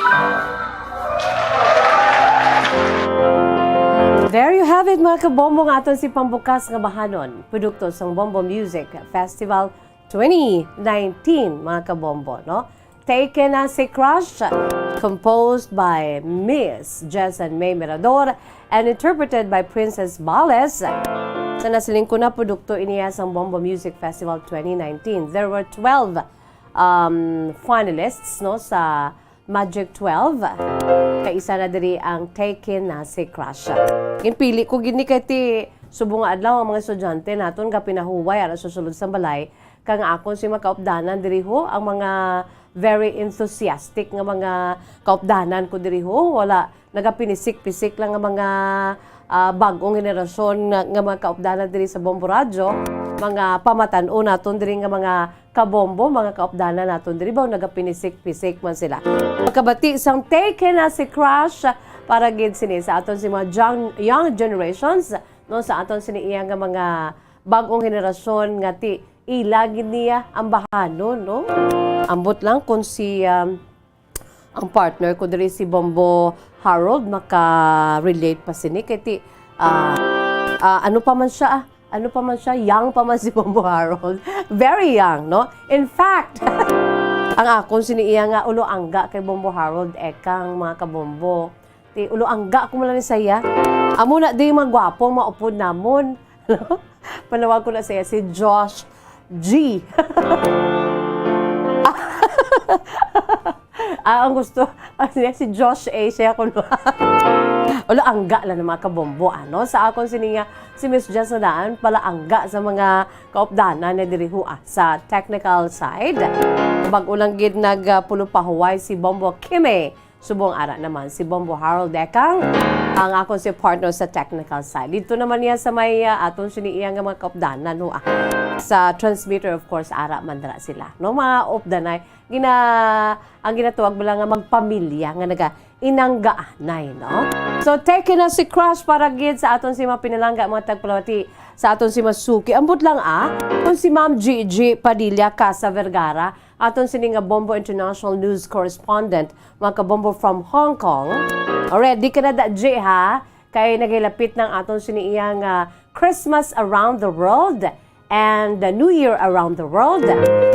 There you have it, mga kabombo, nga aton si pambukas nga bahanon, produkto sang Bombo Music Festival twenty nineteen, mga kabombo, no? Taken na si Crush, composed by Miss Jess and May Mirador and interpreted by Princess Bales. Sa nasiling ko na, produkto iniya sang Bombo Music Festival twenty nineteen. There were twelve um, finalists, no, sa Magic twelve. Kay isa na diri ang Taken na si Crush. Ginpili ko gid ni kay ti subong nga adlaw ang mga estudyante naton gapinahuway ara sa sulod sang balay, kag ang akon si mga kaupdanan diri ho, ang mga very enthusiastic nga mga kaupdanan ko diri ho, wala nagapinisik-pisik lang nga mga, ah, bag-ong henerasyon nga, nga mga kaupdanan diri sa Bombo Radyo, mga pamatan-o naton diri nga mga kabombo, mga kaupdanan naton diri, baw nagapinisik-pisik man sila. Makabati sang Taken na si Crush para gid sini sa aton si mga young, young generations, no, sa aton sini iya nga mga bag-ong henerasyon nga ti ila gid niya ang bahanon, no? Ambot lang kung si, um, ang partner ko diri si Bombo Harold maka-relate pa sini kay ti, ah, ah, ano pa man siya, ah? Ano pa man siya? Young pa man si Bombo Harold. Very young, no? In fact, ang akon sini iya nga ulo angga kay Bombo Harold, ekang mga kabombo. Ti ulo angga ko man lang ni saya. Amo na di mga gwapo ang mga upod namon. Panawag ko na siya si Josh G. Ah, ang gusto, ah, siya si Josh A, siya kuno. Ulo angga lang ng mga kabombo, ano? Sa akon sini nga, si Miss Jess na daan, pala angga sa mga kaupdanan na diri ho, ah, sa technical side. Bag-o lang gid nag, ah, pulupahuway si Bombo Kimi. Subong ara naman si Bombo Harold Dekang, ang akon si partner sa technical side. Dito naman niya sa may, ah, aton sini iya nga mga kaupdanan, ho, ah. Sa transmitter, of course, ara man dira sila. No, mga updanay, gina-, ang ginatawag mo lang nga magpamilya nga naga-inanggaanay, no? So, Taken na si Crush para gid sa aton si mga pinalangga, mga tagpalawati, sa aton si mga suki. Ambot lang, ah, kung si Ma'am Gigi Padilla Casa Vergara, aton sini nga Bombo International News Correspondent, mga kabombo from Hong Kong. Ready ka na, da, G, ha? Kay nagilapit ng aton sini iya nga Christmas around the world and the New Year around the world.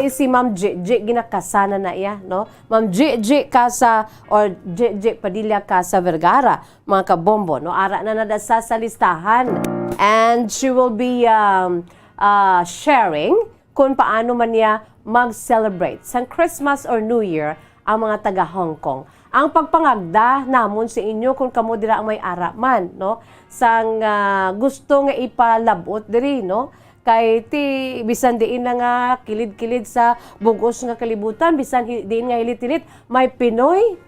Si Ma'am G G ginakasana na iya, no? Ma'am G G Casa or G G Padilla Casa Vergara, mga kabombo, no? Ara na nada sa, sa listahan. And she will be, um, uh, sharing kung paano man niya mag-celebrate sang Christmas or New Year ang mga taga Hong Kong. Ang pagpangagda namon sa inyo kung kamo dira ang may ara man, no? Sang, ah, gusto nga ipalabot diri, no? Kay ti bisan diin na nga kilid-kilid sa bug-os nga kalibutan, bisan hi-, diin nga hilit-hilit, may Pinoy.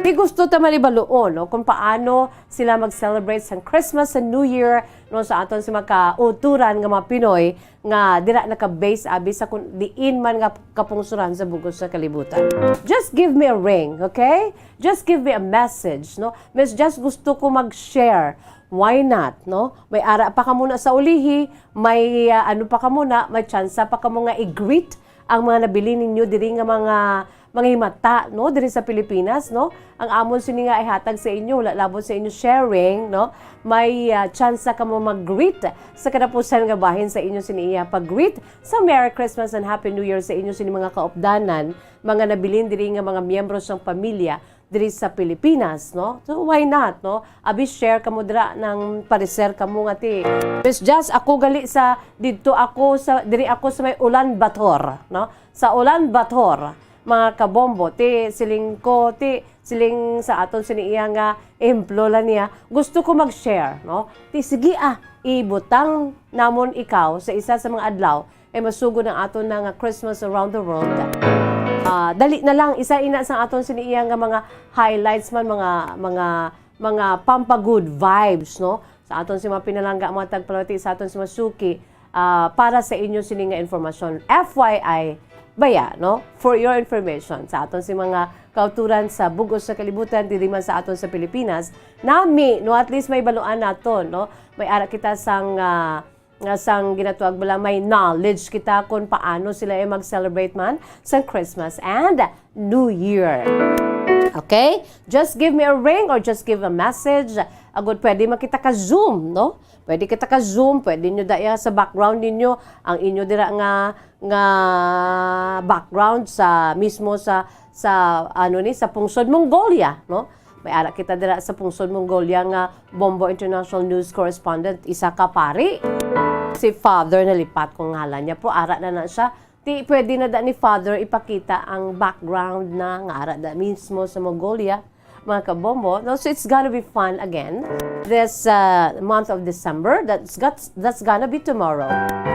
Ti gusto ta man ibaluon, no, kung paano sila mag-celebrate sang Christmas and New Year, no, sa aton sa mga kauturan nga mga Pinoy nga dira naka-base abi sa kun diin man nga kapungsuran sa bug-os nga kalibutan. Just give me a ring, okay? Just give me a message, no? Miss Jess, gusto ko mag-share. Why not, no? May ara pa kamo na sa ulihi, may, ah, ano pa kamo na, may tsansa pa kamo nga i-greet ang mga nabilin ninyo diri nga mga, mga himata, no, diri sa Pilipinas, no? Ang amon sini nga ihatag sa inyo, wala labot sa inyo sharing, no? May, ah, tsansa kamo mag-greet sa katapusan nga bahin sa inyo sini iya pag-greet sa Merry Christmas and Happy New Year sa inyo sini mga kaupdanan, mga nabilin diri nga mga miyembro sang pamilya diri sa Pilipinas, no? So, why not, no? Abi share kamo dira ng pareser kamo nga ti, Miss Jess, ako gali sa, didto ako sa, diri ako sa may Ulaanbaatar, no? Sa Ulaanbaatar, mga kabombo, ti siling ko, ti siling sa aton sini iya nga ehemplo lang niya, gusto ko mag-share, no? Ti sige, ah, ibutang namon ikaw sa isa sa mga adlaw, ay masugod ang aton na nga Christmas around the world. Ah, dali na lang, isa ina sa aton sini iya nga mga highlights man, mga, mga, mga pampa-good vibes, no? Sa aton si mga pinalangga, mga tagpalati, sa aton si mga suki, ah, para sa inyo sini nga informasyon. F Y I baya, no? For your information, sa aton si mga kauturan sa bug-os nga kalibutan, diri man sa aton sa Pilipinas, nami, no, at least may baluan naton, no? May ara kita sang, ah, nga sang ginatawag bala may knowledge kita kung paano sila ay mag-celebrate man sang Christmas and New Year. Okay? Just give me a ring or just give a message. Agud pwede man kita ka Zoom, no? Pwede kita ka Zoom, pwede nyo daya sa background ninyo, ang inyo dira nga, nga background sa mismo sa, sa, ano ni, sa pungsod Mongolia, no? May ara kita dira sa pungsod Mongolia nga Bombo International News Correspondent, isa ka pari. Si Father, nalipat ko ngalan niya po, ara na na siya. Di pwede na da ni Father ipakita ang background na nga ara da mismo sa Mongolia, mga kabombo. No, so it's gonna be fun again this uh, month of December. That's, got, that's gonna be tomorrow.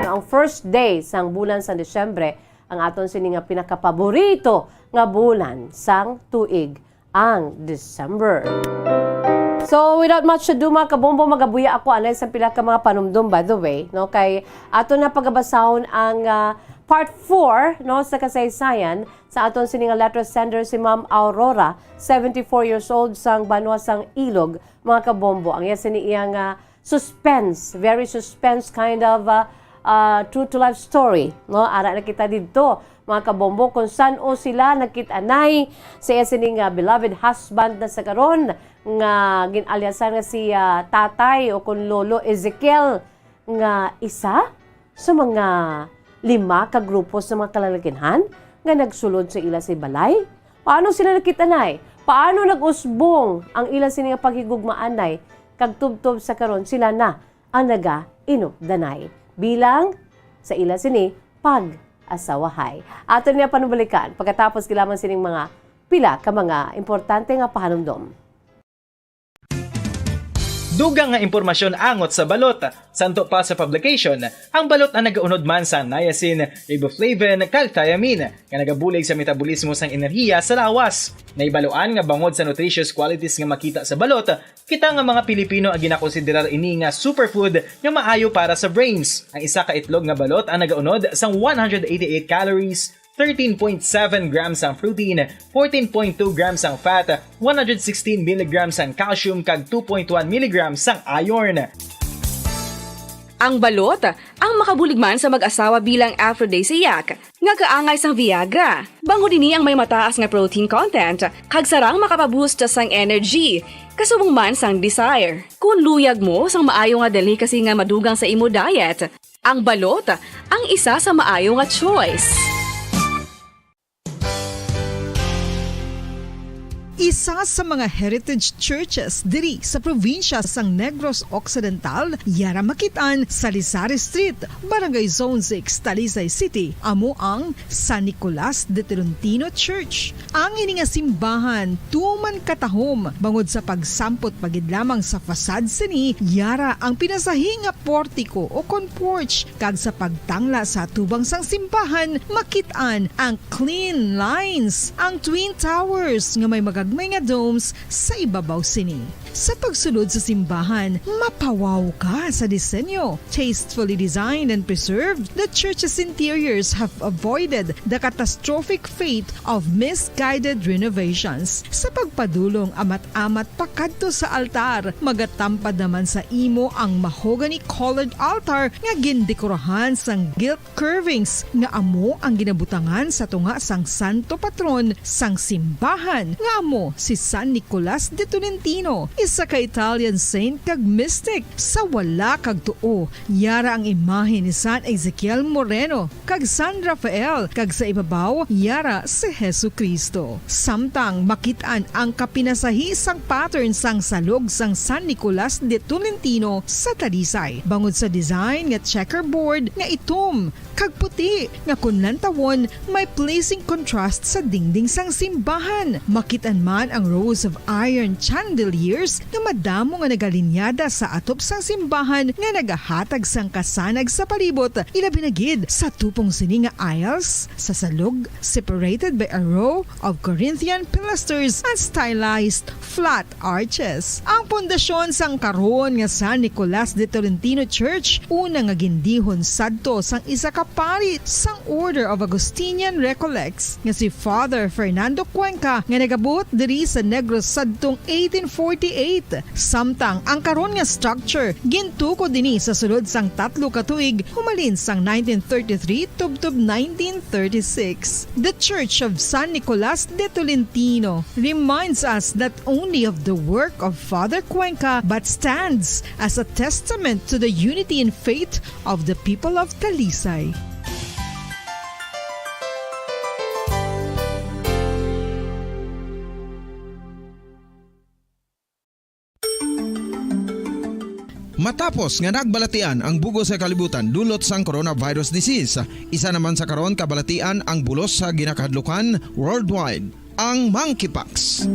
Ang first day sang bulan sa Disyembre, ang aton sini nga pinakapaborito nga bulan sang tuig, ang December. So, without much ado, mga kabombo, magabuya ako anay sa pila ka mga panumdom, by the way, no? Kay ato na pagabasahon ang ah, part four, no, sa kasaysayan sa aton sini nga letter sender, si Ma'am Aurora, seventy-four years old, sang banwa sang Ilog, mga kabombo. Ang iya sini iya nga suspense, very suspense kind of uh, uh, true to life story, no? Ara na kita didto, mga kabombo, kung san-o sila nagkit-anay sa iya sini nga beloved husband na sa karon nga gin-alyasan nga si ah, Tatay o kun Lolo Ezekiel, nga isa sa mga lima ka grupo sa mga kalalakinhan nga nagsulod sa ila sa balay. Paano sila nagkit-anay? Paano nag-usbong ang ila sini nga paghigugmaanay, kag tubtob sa karon sila na ang nagainupdanay bilang sa ila sini pag-asawahay? Aton niya panubalikan pagkatapos gilaman sining mga pila ka mga importante nga pahanumdom. Dugang nga impormasyon angot sa balot. Santo pa sa publication, ang balot ang nagaunod man sa niacin, riboflavin, kag thiamine, nga nagabulig sa metabolismo sang enerhiya sa lawas. Nahibaluan nga bangod sa nutritious qualities nga makita sa balot, kita nga mga Pilipino ang ginakonsiderar ini nga superfood nga maayo para sa brains. Ang isa ka itlog nga balot ang nagaunod sang one hundred eighty-eight calories, thirteen point seven grams ang protein, fourteen point two grams ang fat, one hundred sixteen milligrams ang calcium, kag two point one milligrams ang iron. Ang balot, ang makabulig man sa mag-asawa bilang aphrodisiac, nga kaangay sang Viagra. Bangod ini ang may mataas nga protein content, kag sarang makapaboost sang energy, kasubong man sang desire. Kung luyag mo sang maayo nga delicacy nga madugang sa imo diet, ang balot ang isa sa maayo nga choice. Isa sa mga heritage churches diri sa probinsya sang Negros Occidental, yara makit-an sa Lisari Street, Barangay Zone six, Talisay City, amo ang San Nicolas de Tolentino Church. Ang ini nga simbahan tuman katahom bangod sa pagsampot pa gid lamang sa facade sini, yara ang pinasahi nga portiko o kon porch, kag sa pagtangla sa atubang sang simbahan makit-an ang clean lines, ang twin towers nga may magagmay nga domes sa ibabaw sini. Sa pagsulod sa simbahan, mapawaw ka sa disenyo. Tastefully designed and preserved, the church's interiors have avoided the catastrophic fate of misguided renovations. Sa pagpadulong amat-amat pakadto sa altar, magatampad naman sa imo ang mahogany-colored altar nga gindekorahan sang gilt curvings nga amo ang ginabutangan sa tunga sang santo patron sang simbahan, nga amo si San Nicolas de Tolentino, isa ka Italian saint kag mystic. Sa wala kag tuo, yara ang imahe ni San Ezekiel Moreno kag San Rafael, kag sa ibabaw yara si Jesu-Cristo. Samtang makit-an ang kapinasahi sang pattern sang salog sang San Nicolas de Tolentino sa Talisay, bangod sa design nga checkerboard nga itom kag puti nga kon lantawon may pleasing contrast sa dingding sang simbahan. Makit-an man ang rows of iron chandeliers nga madamo nga nagalinyada sa atop sang simbahan nga nagahatag sang kasanag sa palibot, ilabi na gid sa tupong sini nga aisles sa salog, separated by a row of Corinthian pilasters and stylized flat arches. Ang pundasyon sang karon nga San Nicolas de Tolentino Church, una nga gindihon sadto sang isa ka pari sang Order of Augustinian Recollects nga si Father Fernando Cuenca, nga nagabuot diri sa Negros sadtong eighteen forty-eight, eight, samtang ang karon nga structure gintukod ini sa sulod sang tatlo ka tuig, humalin sang nineteen thirty-three tubtob nineteen thirty-six. The Church of San Nicolas de Tolentino reminds us not only of the work of Father Cuenca but stands as a testament to the unity in faith of the people of Talisay. Matapos nga nagbalatian ang bug-os nga kalibutan dulot sang coronavirus disease, isa naman sa karon kabalatian ang bulos sa ginakahadlukan worldwide, ang monkeypox.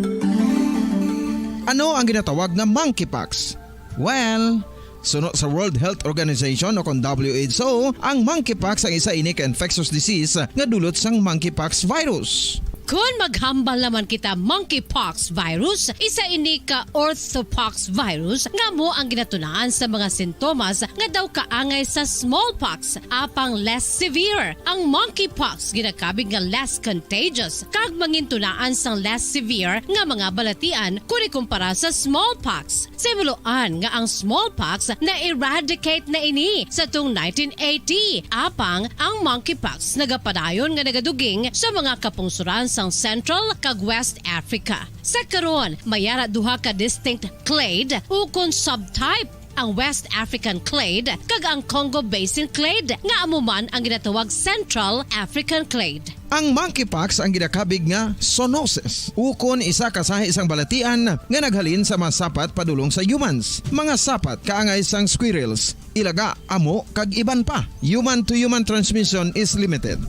Ano ang ginatawag nga monkeypox? Well, suno sa World Health Organization o kon W H O, ang monkeypox ang isa ini ka infectious disease nga dulot sang monkeypox virus. Kon maghambal naman kita monkeypox virus, isa ini ka orthopox virus nga amo ang ginatunaan sa mga sintomas nga daw kaangay sa smallpox, apang less severe. Ang monkeypox ginakabig nga less contagious kag mangintunaan sang less severe nga mga balatian kon ikumpara sa smallpox. Sa himuloan nga ang smallpox na-eradicate na ini sa tuong nineteen eighty, apang ang monkeypox nagapadayon nga nagaduging sa mga kapungsoran sang Central kag West Africa. Sa karon, may ara duha ka distinct clade ukon subtype, ang West African clade kag ang Congo Basin clade, nga amo man ang ginatawag Central African clade. Ang monkeypox ang ginakabig nga zoonosis, ukon isa ka sahi sang balatian nga naghalin sa mga sapat padulong sa humans, mga sapat kaangay sang squirrels, ilaga, amo, kag iban pa. Human-to-human transmission is limited.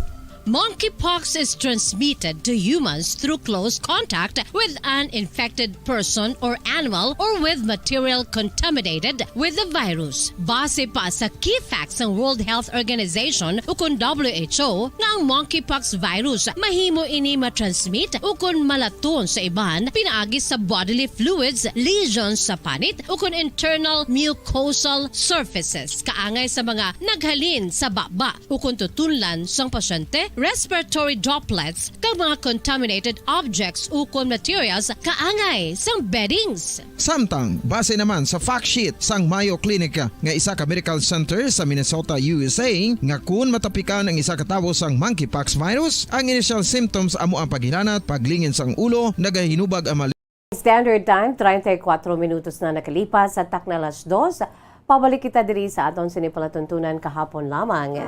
Monkeypox is transmitted to humans through close contact with an infected person or animal or with material contaminated with the virus. Base pa sa key facts sang World Health Organization ukon W H O, nga ang monkeypox virus mahimo ini matransmit ukon malaton sa iban pinaagi sa bodily fluids, lesions sa panit, ukon internal mucosal surfaces, kaangay sa mga naghalin sa baba ukon tutunlan sang pasyente, respiratory droplets, kag mga contaminated objects ukon materials kaangay sang beddings. Samtang, base naman sa fact sheet sang Mayo Clinic nga isa ka medical center sa Minnesota, U S A, nga kun matapikan ang isa ka tawo sang monkeypox virus, ang initial symptoms amo ang paghilanat, paglingin sang ulo, nagahinubag ang mali- Standard Time, treinta y cuatro minutos na nakalipas sa takna alas dos. Pabalik kita diri sa aton sini palatuntunan kahapon lamang.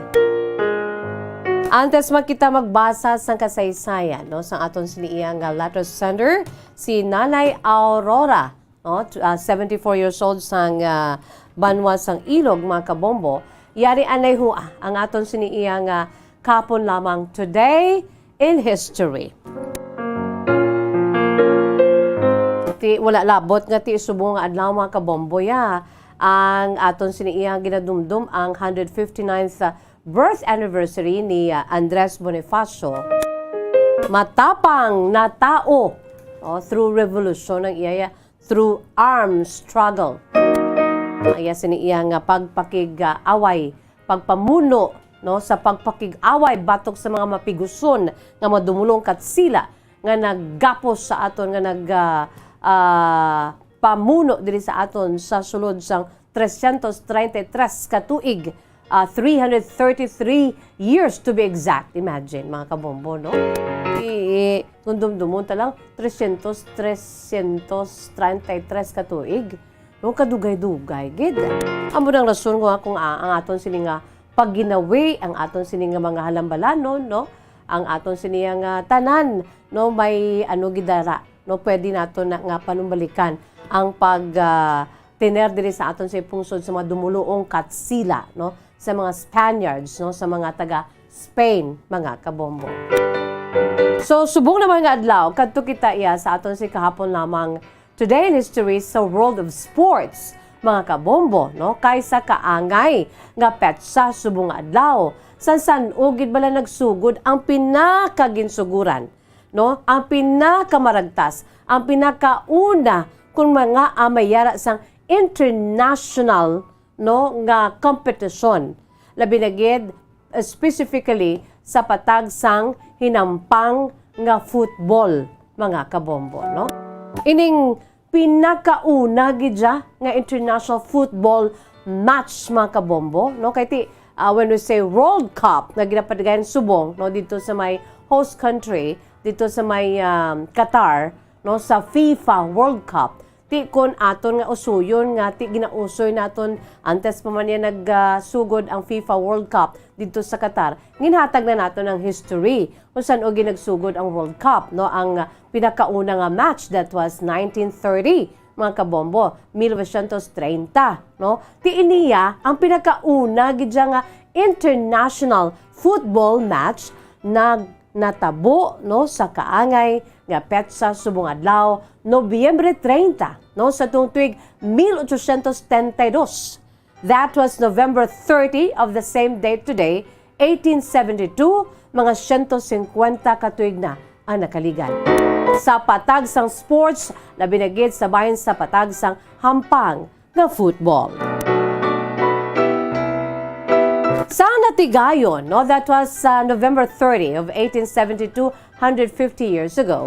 Antes man kita magbasa sang kasaysayan, no, sang aton sini iya nga letter sender, si Nanay Aurora, no, t-, ah, seventy-four years old sang, ah, banwa sang Ilog, mga kabombo. Yari anay hua ang aton sini iya nga kahapon lamang, Today in History. Ti, wala labot nga ti subong nga adlaw, mga kabombo, ya. Ang aton sini iya ginadumdom ang hundred fifty-ninth birth anniversary ni, ah, Andres Bonifacio. Matapang na tao, oh, through revolution ang iya, ya, through armed struggle. Ang iya sini iya nga pagpakig-away, pagpamuno, no, sa pagpakig-away batok sa mga mapiguson nga mga dumulong Katsila nga naggapos sa aton, nga nag, ah, ah, pamuno diri sa aton sa sulod sang trescientos treinta y tres ka tuig, ah, three hundred thirty-three years to be exact. Imagine, mga kabombo, no? I, i, kung dumdumon ta lang, trescientos, trescientos treinta y tres ka tuig. No, kadugay-dugay gid. Amo nang rason nga kung, ah, ang aton sini nga pagginawi, ang aton sini nga mga halambalanon, no? Ang aton sini nga tanan, no, may ano gidara, no? Pwede nato na nga panumbalikan ang pag, ah, tener diri sa aton sa pungsod sa mga dumuluong Katsila, no? Sa mga Spaniards, no? Sa mga taga Spain, mga kabombo. So, subong naman nga adlaw, kadto kita iya sa aton si kahapon lamang Today in History sa World of Sports, mga kabombo, no? Kaysa kaangay nga petsa subong nga adlaw, san-san-o gid bala nagsugod ang pinakaginsuguran, no? Ang pinakamaragtas, ang pinakauna kung mga amayara sang international, no, nga kompetisyon. Labi na gid, specifically sa patag sang hinampang nga football, mga kabombo, no? Ining pinakauna gid siya nga international football match, mga kabombo, no? Kay ti, ah, when we say World Cup nga ginapadagayan subong, no, dito sa may host country, dito sa may, um, Qatar, no, sa FIFA World Cup, ti kon aton nga usuyon nga ti ginausoy naton antes pa man niya nagsugod ang FIFA World Cup dito sa Qatar, ginhatag na naton ang history kung san-o ginagsugod ang World Cup, no? Ang pinakauna nga match, that was nineteen thirty, mga kabombo, mil novecientos treinta, no? Ti iniya ang pinakauna gid siya nga international football match na natabo, no, sa kaangay nga petsa subong adlaw, Nobyembre treinta, no, sa tuong tuig mil ochocientos setenta y dos. That was November thirty of the same date today, eighteen seventy-two, mga siyento singkwenta ka tuig na ang nakaligad. Sa patag sang sports, labi na gid sa bahin sa patag sang hampang nga football. Sa natigayon, no, that was, uh, November thirty of eighteen seventy-two, hundred fifty years ago,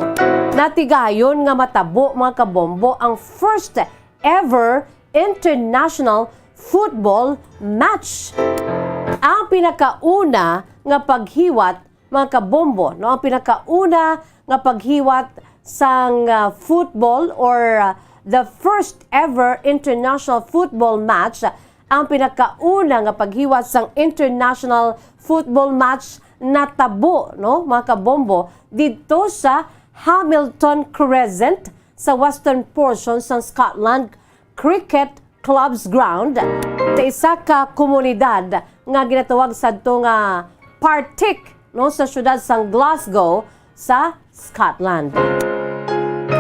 natigayon nga matabo, mga kabombo, ang first ever international football match. Ang pinakauna nga paghiwat, mga kabombo, no? Ang pinakauna nga paghiwat sang, ah, football or, ah, the first ever international football match, ang pinakauna nga paghiwat sang international football match natabo, no, mga kabombo, didto sa Hamilton Crescent sa western portion sang Scotland Cricket Clubs Ground, sa isa ka komunidad nga ginatawag sadto nga Partick, no, sa siyudad sang Glasgow sa Scotland.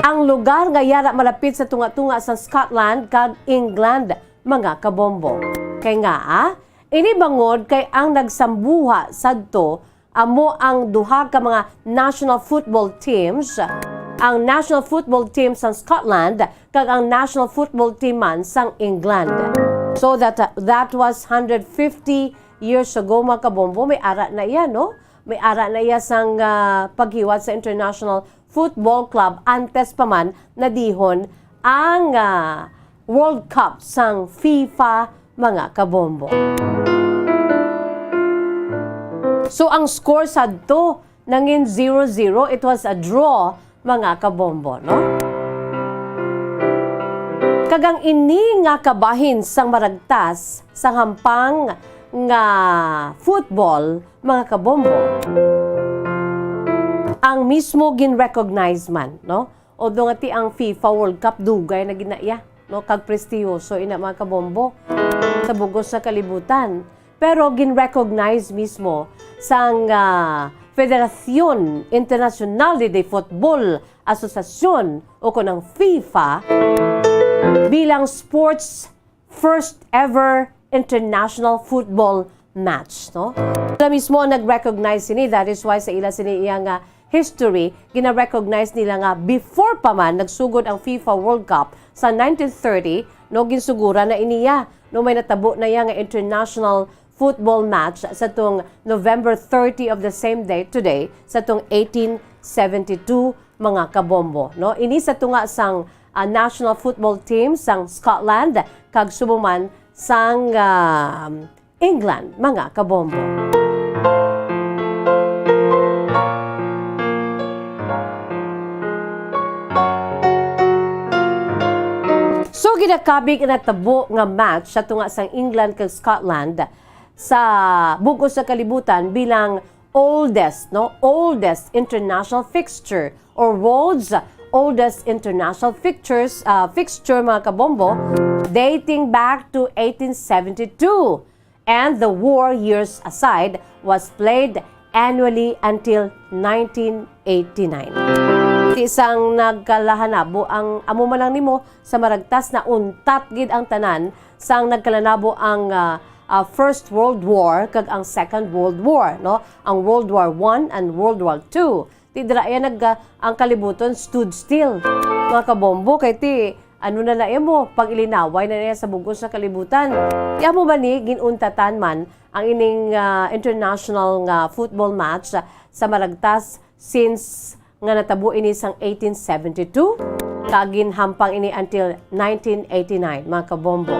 Ang lugar nga yara malapit sa tunga-tunga sang Scotland kag England, mga kabombo. Kay ngaa? Ini bangod kay ang nagsambuha sadto amo ang duha ka mga national football teams, ang national football team sang Scotland kag ang national football team man sang England. So that, that was hundred fifty years ago, mga kabombo. May ara na iya, no? May ara na iya sang, ah, paghiwat sa international football club antes pa man nadihon ang, ah, World Cup sang FIFA, mga kabombo. So, ang score sadto nangin zero zero. It was a draw, mga kabombo, no? Kag ang ini nga kabahin sang maragtas sang hampang nga football, mga kabombo, ang mismo gin-recognize man, no? Although nga ti ang FIFA World Cup, dugay na gid na iya, no? Kag prestiyoso ina, mga kabombo, sa bugos sa kalibutan. Pero gin-recognize mismo sang, ah, Federación Internacional de, de Football Asociacion, o kon ang FIFA, bilang sports first ever international football match, no? Sila mismo ang nag-recognize sini, that is why sa ila sini iya nga history, gina-recognize nila nga before pa man nagsugod ang FIFA World Cup sa nineteen thirty, no, ginsuguran na iniya, no, may natabo na iya nga international football match sa tong November thirty of the same day today, sa tong eighteen seventy-two, mga kabombo, no? Ini sa tunga sang, ah, national football team sang Scotland kag subong man sang, ah, England, mga kabombo. So, ginakabig ang natabo nga match sa tunga sang England kag Scotland sa bug-os sa kalibutan bilang oldest, no? Oldest international fixture or world's oldest international fixtures, ah, fixture, mga kabombo, dating back to eighteen seventy-two, and the war years aside, was played annually until nineteen eighty-nine. Ti sang nagkalahanabo ang amo man lang nimo sa maragtas na untat gid ang tanan sang nagkalanabo ang, ah, ah, First World War kag ang Second World War, no? Ang World War One and World War Two. Ti dira iya nag, ah, ang kalibuton stood still. Mga kabombo, kay ti, ano na na mo, pag-ilinaway na niya sa bugos sa kalibutan. Ti amo ba ni ginuntatan man ang ining, ah, international nga football match, ah, sa maragtas since nga natabo ini sang eighteen seventy-two? Kag ginhampang ini until nineteen eighty-nine, mga kabombo.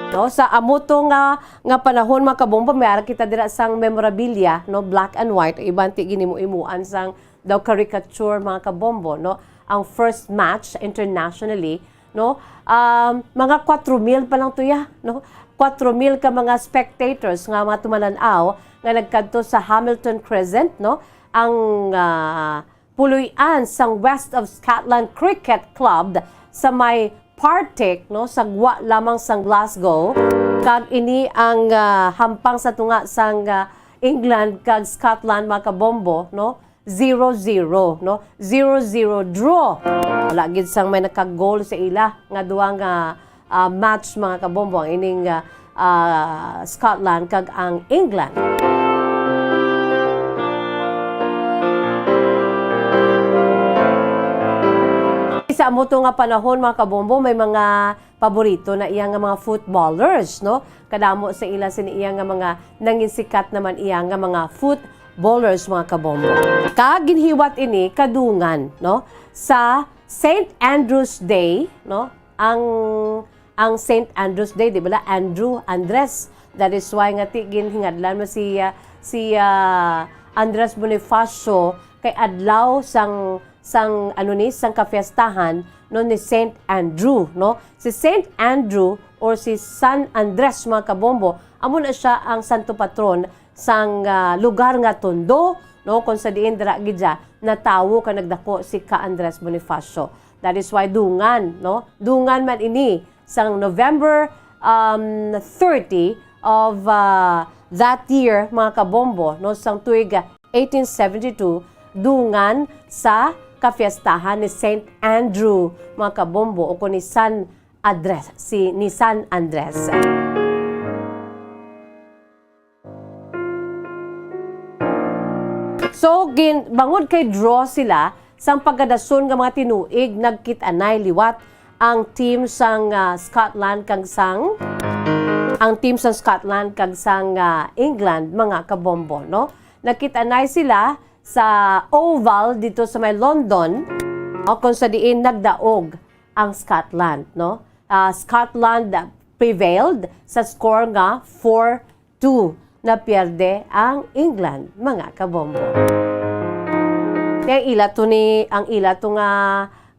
No, sa amo to nga, nga panahon, mga kabombo, may ara kita dira sang memorabilia, no, black and white, iban ti ginimo-imuan sang daw caricature, mga kabombo, no. Ang first match internationally, no, um, mga kwatro mil pa lang to ya, no. Kwatro mil ka mga spectators nga mga tumanan-aw nga nagkadto sa Hamilton Crescent, no, ang, ah, puloy-an sang West of Scotland Cricket Club sa may Partick, no, sa gwa lamang sang Glasgow, kag ini ang, ah, hampang sa tunga sang, ah, England kag Scotland, mga kabombo, no, zero zero, no, zero zero draw. Wala gid sang may nakagol sa ila nga duha nga ah, match, mga kabombo, ang ining, ah, ah, Scotland kag ang England. Sa amo to nga panahon, mga kabombo, may mga paborito na iya nga mga footballers, no? Kadamo sa ila sini iya nga mga nangin sikat naman iya nga mga footballers, mga kabombo. Kag ginhiwat ini kadungan, no? Sa Saint Andrew's Day, no? Ang, ang Saint Andrew's Day, di bala, Andrew, Andres. That is why nga ti ginhingadlan mo si, ah, si, ah, Andres Bonifacio kay adlaw sang, sang, ano ni, sang kafiestahan, no, ni Saint Andrew, no? Si Saint Andrew or si San Andres, mga kabombo, amo na siya ang santo patron sang, ah, lugar nga Tondo, no, kung sa diin dira gid siya natawo ka nagdako si ka Andres Bonifacio. That is why dungan, no? Dungan man ini sang November, um, thirty of, ah, that year, mga kabombo, no, sang tuig eighteen seventy-two, dungan sa kafiestahan ni Saint Andrew, mga kabombo, o kung ni San Andres, si, ni San Andres. So, gin-, bangod kay draw sila, sang pagkadason nga mga tinuig, nagkit-anay liwat ang team sang, ah, Scotland kag sang, ang team sang Scotland kag sang, ah, England, mga kabombo, no? Nagkit-anay sila sa Oval dito sa may London, o kung sa diin nagdaog ang Scotland, no? Ah, Scotland prevailed sa score nga four two. Napierde ang England, mga kabombo. Kay ila to ni, ang ila to nga,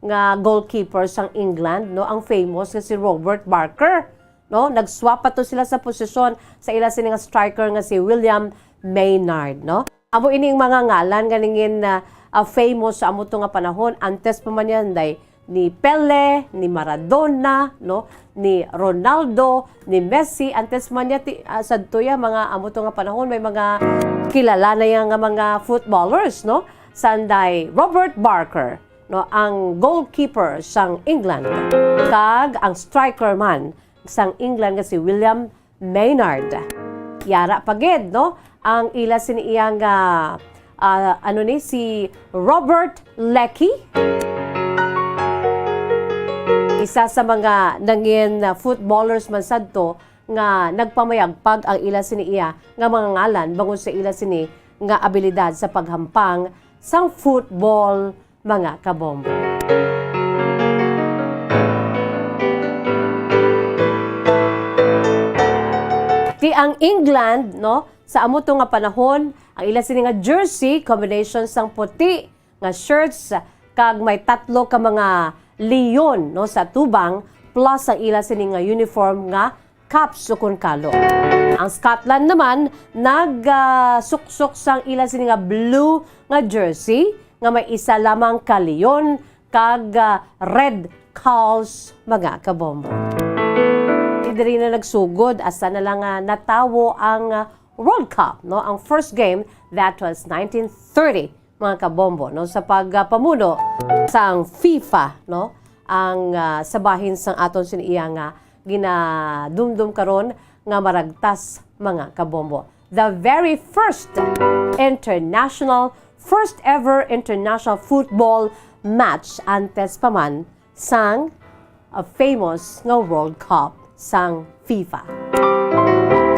nga goalkeeper sang England, no, ang famous nga si Robert Barker, no? Nag-swap pa to sila sa posisyon sa ila sini nga striker nga si William Maynard, no? Amo ini ang mga ngalan nga nangin, ah, ah, famous sa amo to nga panahon. Antes pa man yan, day, ni Pele, ni Maradona, no? Ni Ronaldo, ni Messi. Antes man niya ti-, ah, sadto ya mga amo to nga panahon, may mga kilala na ya nga mga footballers, no? Sanday Robert Barker, no, ang goalkeeper sang England, kag ang striker man sang England nga si William Maynard. Yara pa gid, no? Ang ila sini iya nga, ah, ano ni, si Robert Leckie. Isa sa mga nangin, ah, footballers man sadto nga nagpamayagpag ang ila sini iya nga mga ngalan bangod sa ila sini nga abilidad sa paghampang sang football, mga kabombo. Ti ang England, no, sa amo to nga panahon, ang ila sini nga jersey, combination sang puti nga shirts, kag may tatlo ka mga leon, no, sa tubang, plus ang ila sini nga uniform nga caps ukon kalo. Ang Scotland naman nag, ah, suksok sang ila sini nga blue nga jersey nga may isa lamang ka leon kag, ah, red calves, mga kabombo. Ti diri na nagsugod, hasta na lang, ah, natawo ang, ah, World Cup, no? Ang first game, that was nineteen thirty, mga kabombo, no, sa pagpamuno sang FIFA, no, ang, ah, sa bahin sang aton sini iya nga ginadumdum karon nga maragtas, mga kabombo. The very first international, first ever international football match antes pa man sang, ah, famous nga World Cup sang FIFA.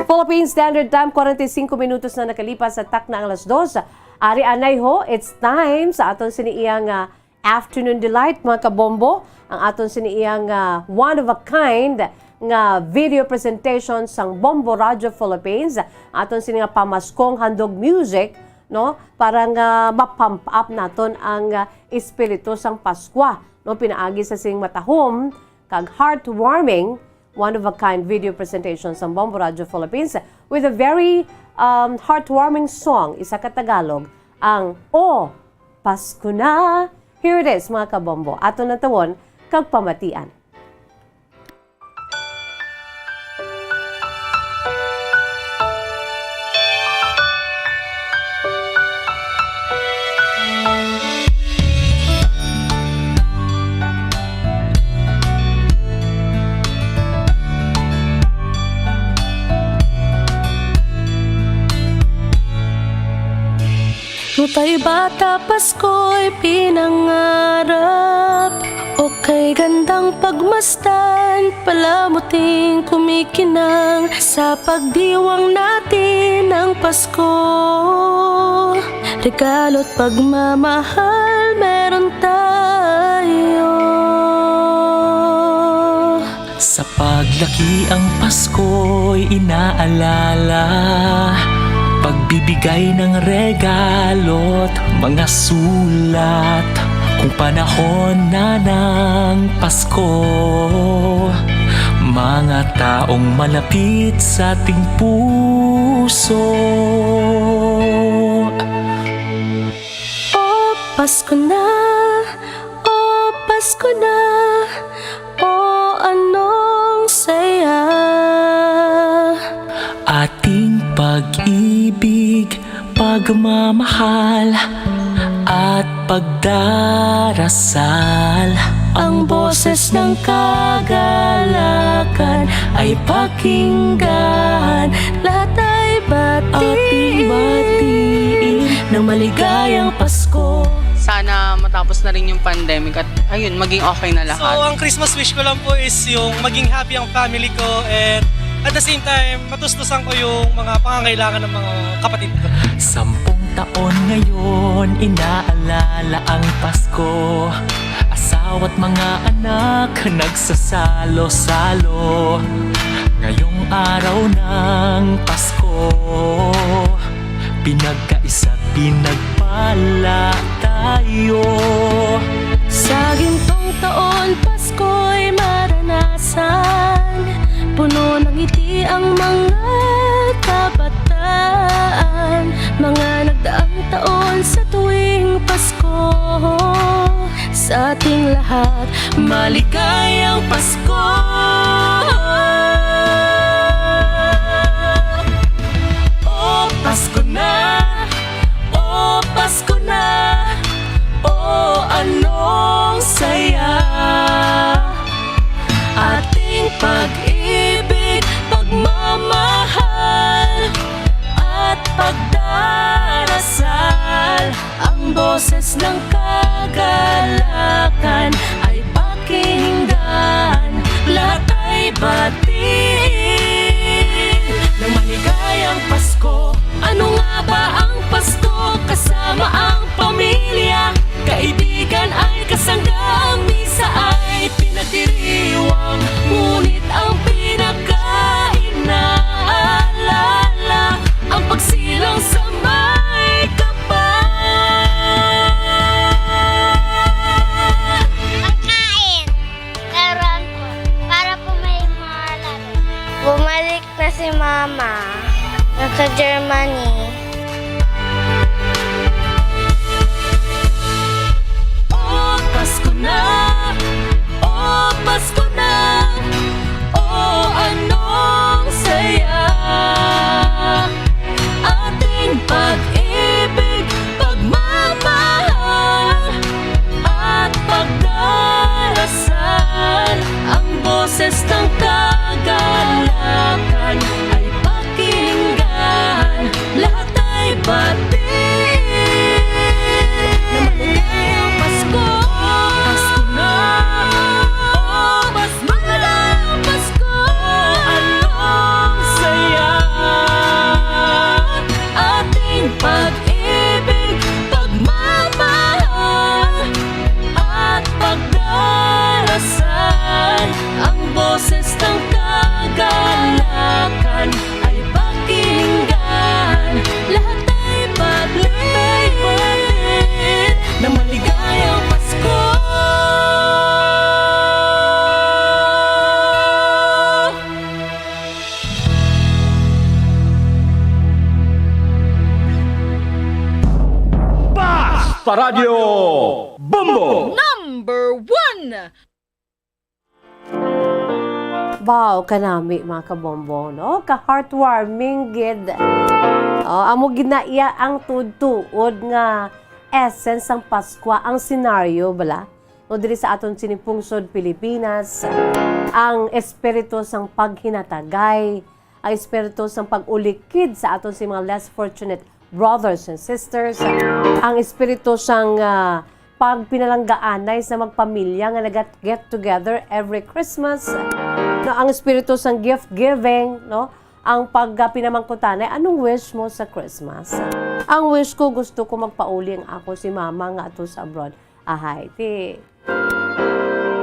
Philippine Standard Time, forty-five minutos na nakalipas sa takna ang alas dos. Ari anay ho, it's time sa aton sini iya nga Afternoon Delight, mga kabombo, ang aton sini iyang, ah, one of a kind nga video presentation sang Bombo Radio Philippines, aton sini nga pamaskong handog music, no, para nga ma-pump up naton ang, ah, espiritu sang Paskwa, no, pinaagi sa sing matahom kag heartwarming, one of a kind video presentation sang Bombo Radio Philippines with a very, um, heartwarming song, isa ka Tagalog, ang O Pasko Na. Here it is, mga kabombo. Aton natawon kag pamatian. Nutay bata Pasko'y pinangarap, o kay gandang pagmasdan, palamuting kumikinang sa pagdiwang natin ng Pasko. Regalo't pagmamahal meron tayo. Sa paglaki ang Pasko'y inaalala, pagbibigay ng regalo't mga sulat. Kung panahon na ng Pasko, mga taong malapit sa ating puso. O Pasko na, o Pasko na, o anong saya. Ating pag-ibig, pagmamahal, at pagdarasal. Ang boses ng kagalakan ay pakinggan. Lahat ay batiin. Ating batiin ng maligayang Pasko. Sana matapos na rin yung pandemic at, ayun, maging okay na lahat. So, ang Christmas wish ko lang po is yung maging happy ang family ko, and at the same time, matustusan ko yung mga pangangailangan ng mga kapatid ko. Sampung taon ngayon, inaalala ang Pasko. Asawa't mga anak nagsasalo-salo. Ngayong araw ng Pasko, pinagkaisa't pinagpala tayo. Sa gintong taon, Pasko'y maranasan, puno ng ngiti ang mga kabataan. Mga nagdaang taon, sa tuwing Pasko, sa ating lahat, maligayang Pasko. O Pasko na, o Pasko na, o anong saya. Ating pag-ibig, pagmamahal, at pagdarasal. Ang boses ng kagalakan ay pakinggan. Lahat ay batiin ng maligayang Pasko. Ano nga ba ang Pasko? Kasama ang pamilya, kaibigan ay kasangga. Ang misa ay pinagdiriwang, ngunit ang pinakainaalala, ang pagsilang sa may kapal. Paradyo Bombo! Number one! Wow, kanami, mga kabombo, no? Ka-heartwarming gid. Oh, amo gid na iya ang tuod-tuod nga essence sang Paskwa, ang senaryo bala. No, diri sa aton sini pungsod Pilipinas, ang espiritu sang paghinatagay, ang espiritu sang pag-ulikid sa aton sini mga less fortunate brothers and sisters, ang espiritu sang, ah, pagpinalanggaanay sa magpamilya nga naga-get together every Christmas, no, ang espiritu sang gift giving, no, ang pagpinamangkutanay, "Anong wish mo sa Christmas?" "Ang wish ko, gusto ko magpauli ang ako si mama nga ato sa abroad." Ahay, ti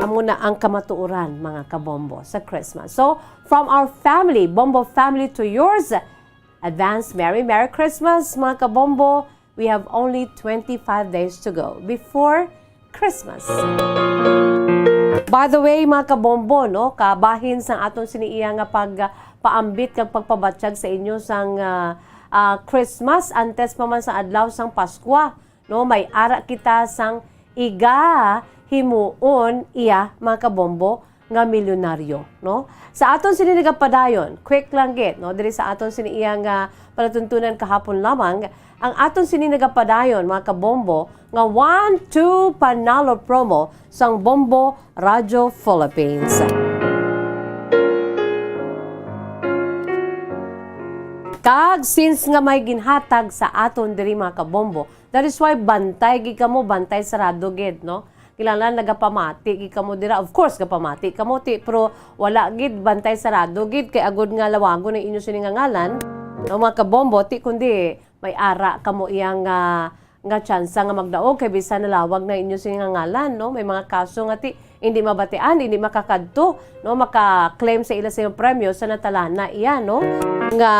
amo na ang kamatuoran, mga kabombo, sa Christmas. So, from our family, Bombo family, to yours, advance Merry, Merry Christmas, mga kabombo. We have only twenty-five days to go before Christmas. By the way, mga kabombo, no, kabahin sang aton sini iya nga pagpaambit kag pagpabatyag sa inyo sang, ah, ah, Christmas, antes pa man sa adlaw sang Paskwa, no, may ara kita sang iga himuon iya, mga kabombo, nga milyonaryo, no? Sa aton sini nagapadayon, quick lang gid, no, diri sa aton sini iya nga palatuntunan kahapon lamang, ang aton sini nagapadayon, mga kabombo, nga one two Panalo promo sang Bombo Radyo Philippines. Kag since nga may ginhatag sa aton diri, mga kabombo, that is why bantay gid kamo, bantay sarado gid, no? Kinahanglan nagapamati gid kamo dira. Of course, gapamati kamo, ti, pero wala gid, bantay sarado gid, kay agod nga lawagon ang inyo sini nga ngalan, no, mga kabombo, ti, kundi may ara kamo iya nga, nga tsansa nga magdaog, kay bisan nalawag na inyo sini nga ngalan, no, may mga kaso nga, ti, hindi mabatian, hindi makakadto, no, maka-claim sa ila sa iyang premyo sa natalana iya, no, nga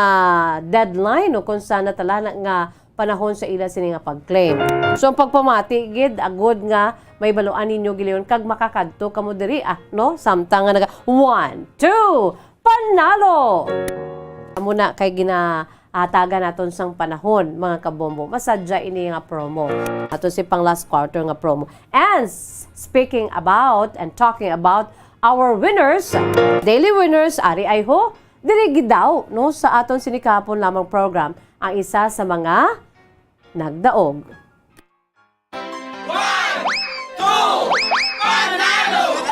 deadline, no, kung sa natalana nga panahon sa ila sini nga pag-claim. So, ang pagpamati gid, agod nga may baluan ninyo gilayon kag makakadto kamo diri, ah, no? Samtang nga naga, one, two, Panalo! Amo na kay ginahatagan naton sang panahon, mga kabombo. Masadya ini nga promo. Ato si pang last quarter nga promo. And s-, speaking about and talking about our winners, daily winners, ari ay ho, diri gid daw, no, sa aton sini kahapon lamang program, ang isa sa mga nagdaog. One, two, Panalo!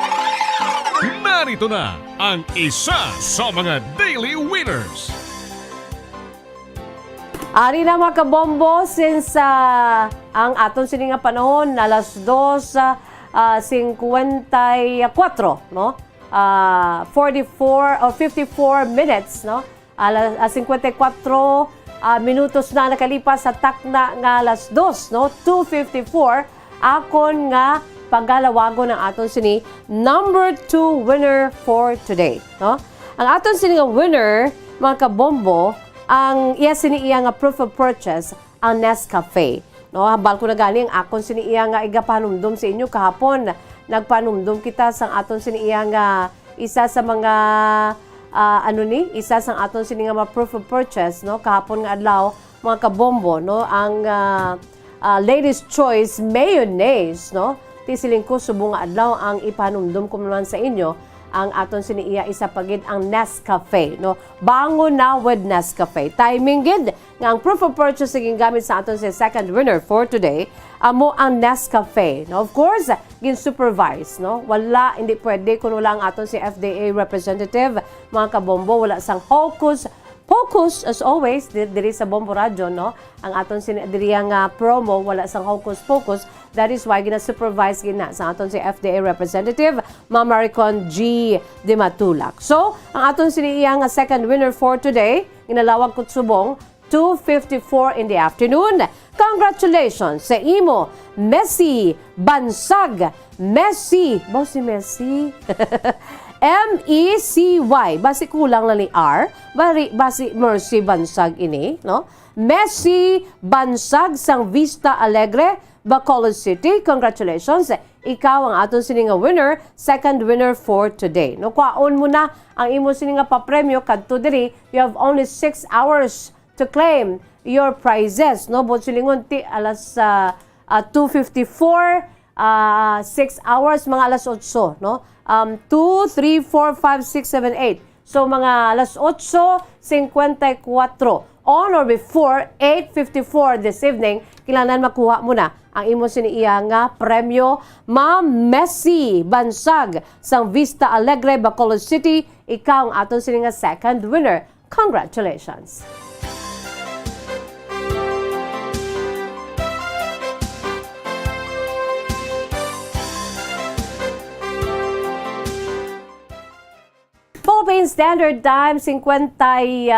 Narito na ang isa sa mga daily winners. Ari na, mga kabombo, since, ah, ang aton sini nga panahon alas dos, ah, ah, singkwenta y kuwatro, no? Ah, forty-four or fifty-four minutes, no? Ala-, ah, singkwenta y kuwatro, ah, minutos na nakalipas sa takna nga alas dos, no? Two fifty-four, akon nga pagalawagon ang aton sini number two winner for today, no? Ang aton sini nga winner, mga kabombo, ang iya sini iya nga proof of purchase, ang Nescafe. No, hambal ko na gani ang akon sini iya nga igapanumdom sa inyo kahapon. Nagpanumdom kita sang aton sini iya nga isa sa mga, ah, ano ni, isa sang aton sini nga mga proof of purchase, no, kahapon nga adlaw, mga kabombo, no, ang, ah, ah, Ladies Choice Mayonnaise, no. Ti siling ko, subong nga adlaw ang ipanumdom ko naman sa inyo ang aton sini iya isa pa gid ang Nescafe, no. Bangon na with Nescafe. Timing gid nga ang proof of purchase nga gingamit sa aton sa second winner for today, amo ang Nescafe. No, of course, gin-supervise, no? Wala, hindi pwede kung wala ang aton si F D A representative, mga kabombo, wala sang hocus pocus, as always, di-, diri sa Bombo Radyo, no? Ang aton sin-, diri nga promo, wala sang hocus pocus. That is why gina-supervise gina sa aton si F D A representative, Ma'am Maricon G. Dimatulak. So, ang aton sini iya nga second winner for today, ginalawag ko subong, two fifty-four in the afternoon. Congratulations sa imo, Messi Bansag. Messi. Ba si Messi? M E C Y. Basi kulang lang ni R. Bari, basi Mercy Bansag ini, no? Messi Bansag sang Vista Alegre, Bacolod City. Congratulations. Ikaw ang aton sini nga winner, second winner for today. No, kwaon mo na ang imo sini nga papremyo kadto diri. You have only six hours to claim your prizes, no? Buot silingon, ti alas, ah, ah, two fifty-four, ah, six hours, mga alas otso, no? Um, two, three, four, five, six, seven, eight. So, mga alas otso cincuenta y cuatro, on or before eight fifty-four this evening, kinahanglan makuha mo na ang imo sini iya nga premyo. Ma'am Messi Bansag sang Vista Alegre, Bacolod City, ikaw ang aton sini nga second winner. Congratulations! Philippine Standard Time, cincuenta y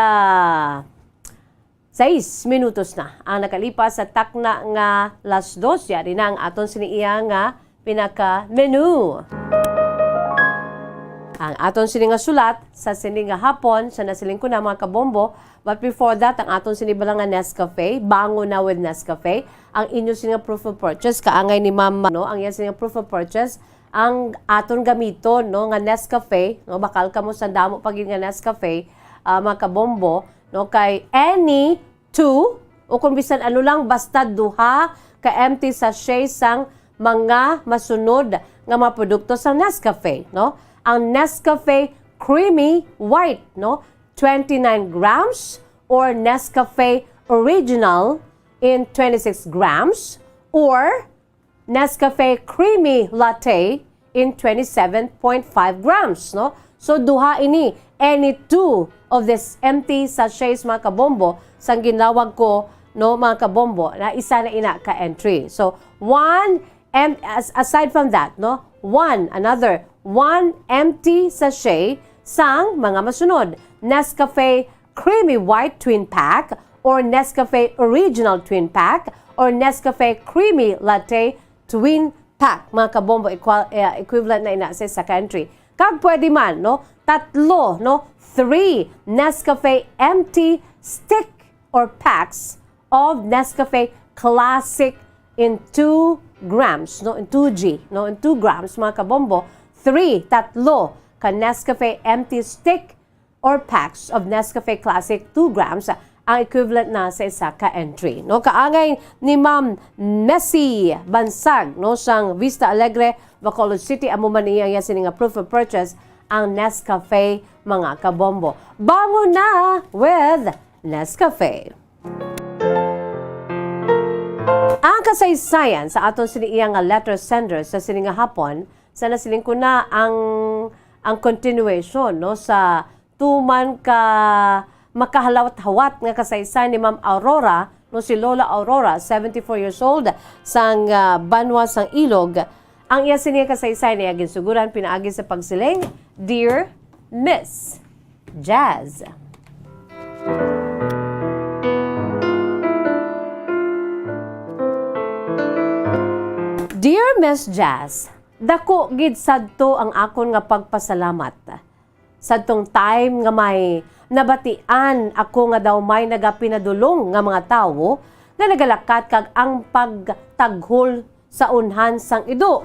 seis minutos na ang nakalipas sa takna nga las dos. Yari na ang aton sini iya nga pinaka-menu. Ang aton sini nga sulat sa sini nga hapon, sa nasiling ko na, mga kabombo. But before that, ang aton sini bala nga Nescafe, bangon na with Nescafe. Ang inyo sini nga proof of purchase, kaangay ni Ma'am, no? Ang iya sini nga proof of purchase, ang aton gamiton, no, nga Nescafe, no? Bakal kamo sa damo pa gid nga Nescafe, ah, mga kabombo, no? Kay any two, o kung bisan ano lang, basta duha ka empty sachet sang mga masunod nga mga produkto sang Nescafe, no? Ang Nescafe Creamy White, no? Twenty-nine grams, or Nescafe Original in twenty-six grams, or Nescafe Creamy Latte in twenty-seven point five grams, no? So, duha ini, any two of this empty sachets, mga kabombo, sang ginlawag ko, no, mga kabombo, na isa na ina ka entry. So, one, and as, aside from that, no, one, another, one empty sachet sang mga masunod: Nescafe Creamy White Twin Pack, or Nescafe Original Twin Pack, or Nescafe Creamy Latte Twin Pack. Mga kabombo, equal, eh, equivalent na ina sa isa ka entry. Kag pwede man, no? Tatlo, no? Three Nescafe empty stick or packs of Nescafe Classic in two grams, no? In two G, no? In two grams, mga kabombo. Three, tatlo ka Nescafe empty stick or packs of Nescafe Classic two grams, ang equivalent na sa isa ka entry. No, kaangay ni Ma'am Messi Bansag, no, sang Vista Alegre, Bacolod City, amo man iya, iya sini nga proof of purchase, ang Nescafe, mga kabombo. Bangon na with Nescafe. Ang kasaysayan sa aton sini iya nga letter sender sa sini nga hapon, sa nasiling ko na ang, ang continuation, no, sa tuman ka makahalawat-hawat nga kasaysayan ni Ma'am Aurora, no, si Lola Aurora, seventy-four years old, sang, ah, banwa sang Ilog. Ang iya sini nga kasaysayan niya ginsuguran pinaagi sa pagsiling, "Dear Miss Jazz." Dear Miss Jazz, dako gid sadto ang akon nga pagpasalamat. Sadtong time nga may nabatian ako nga daw may nagapinadulong nga mga tawo nga nagalakat kag ang pagtaghol sa unhan sang ido.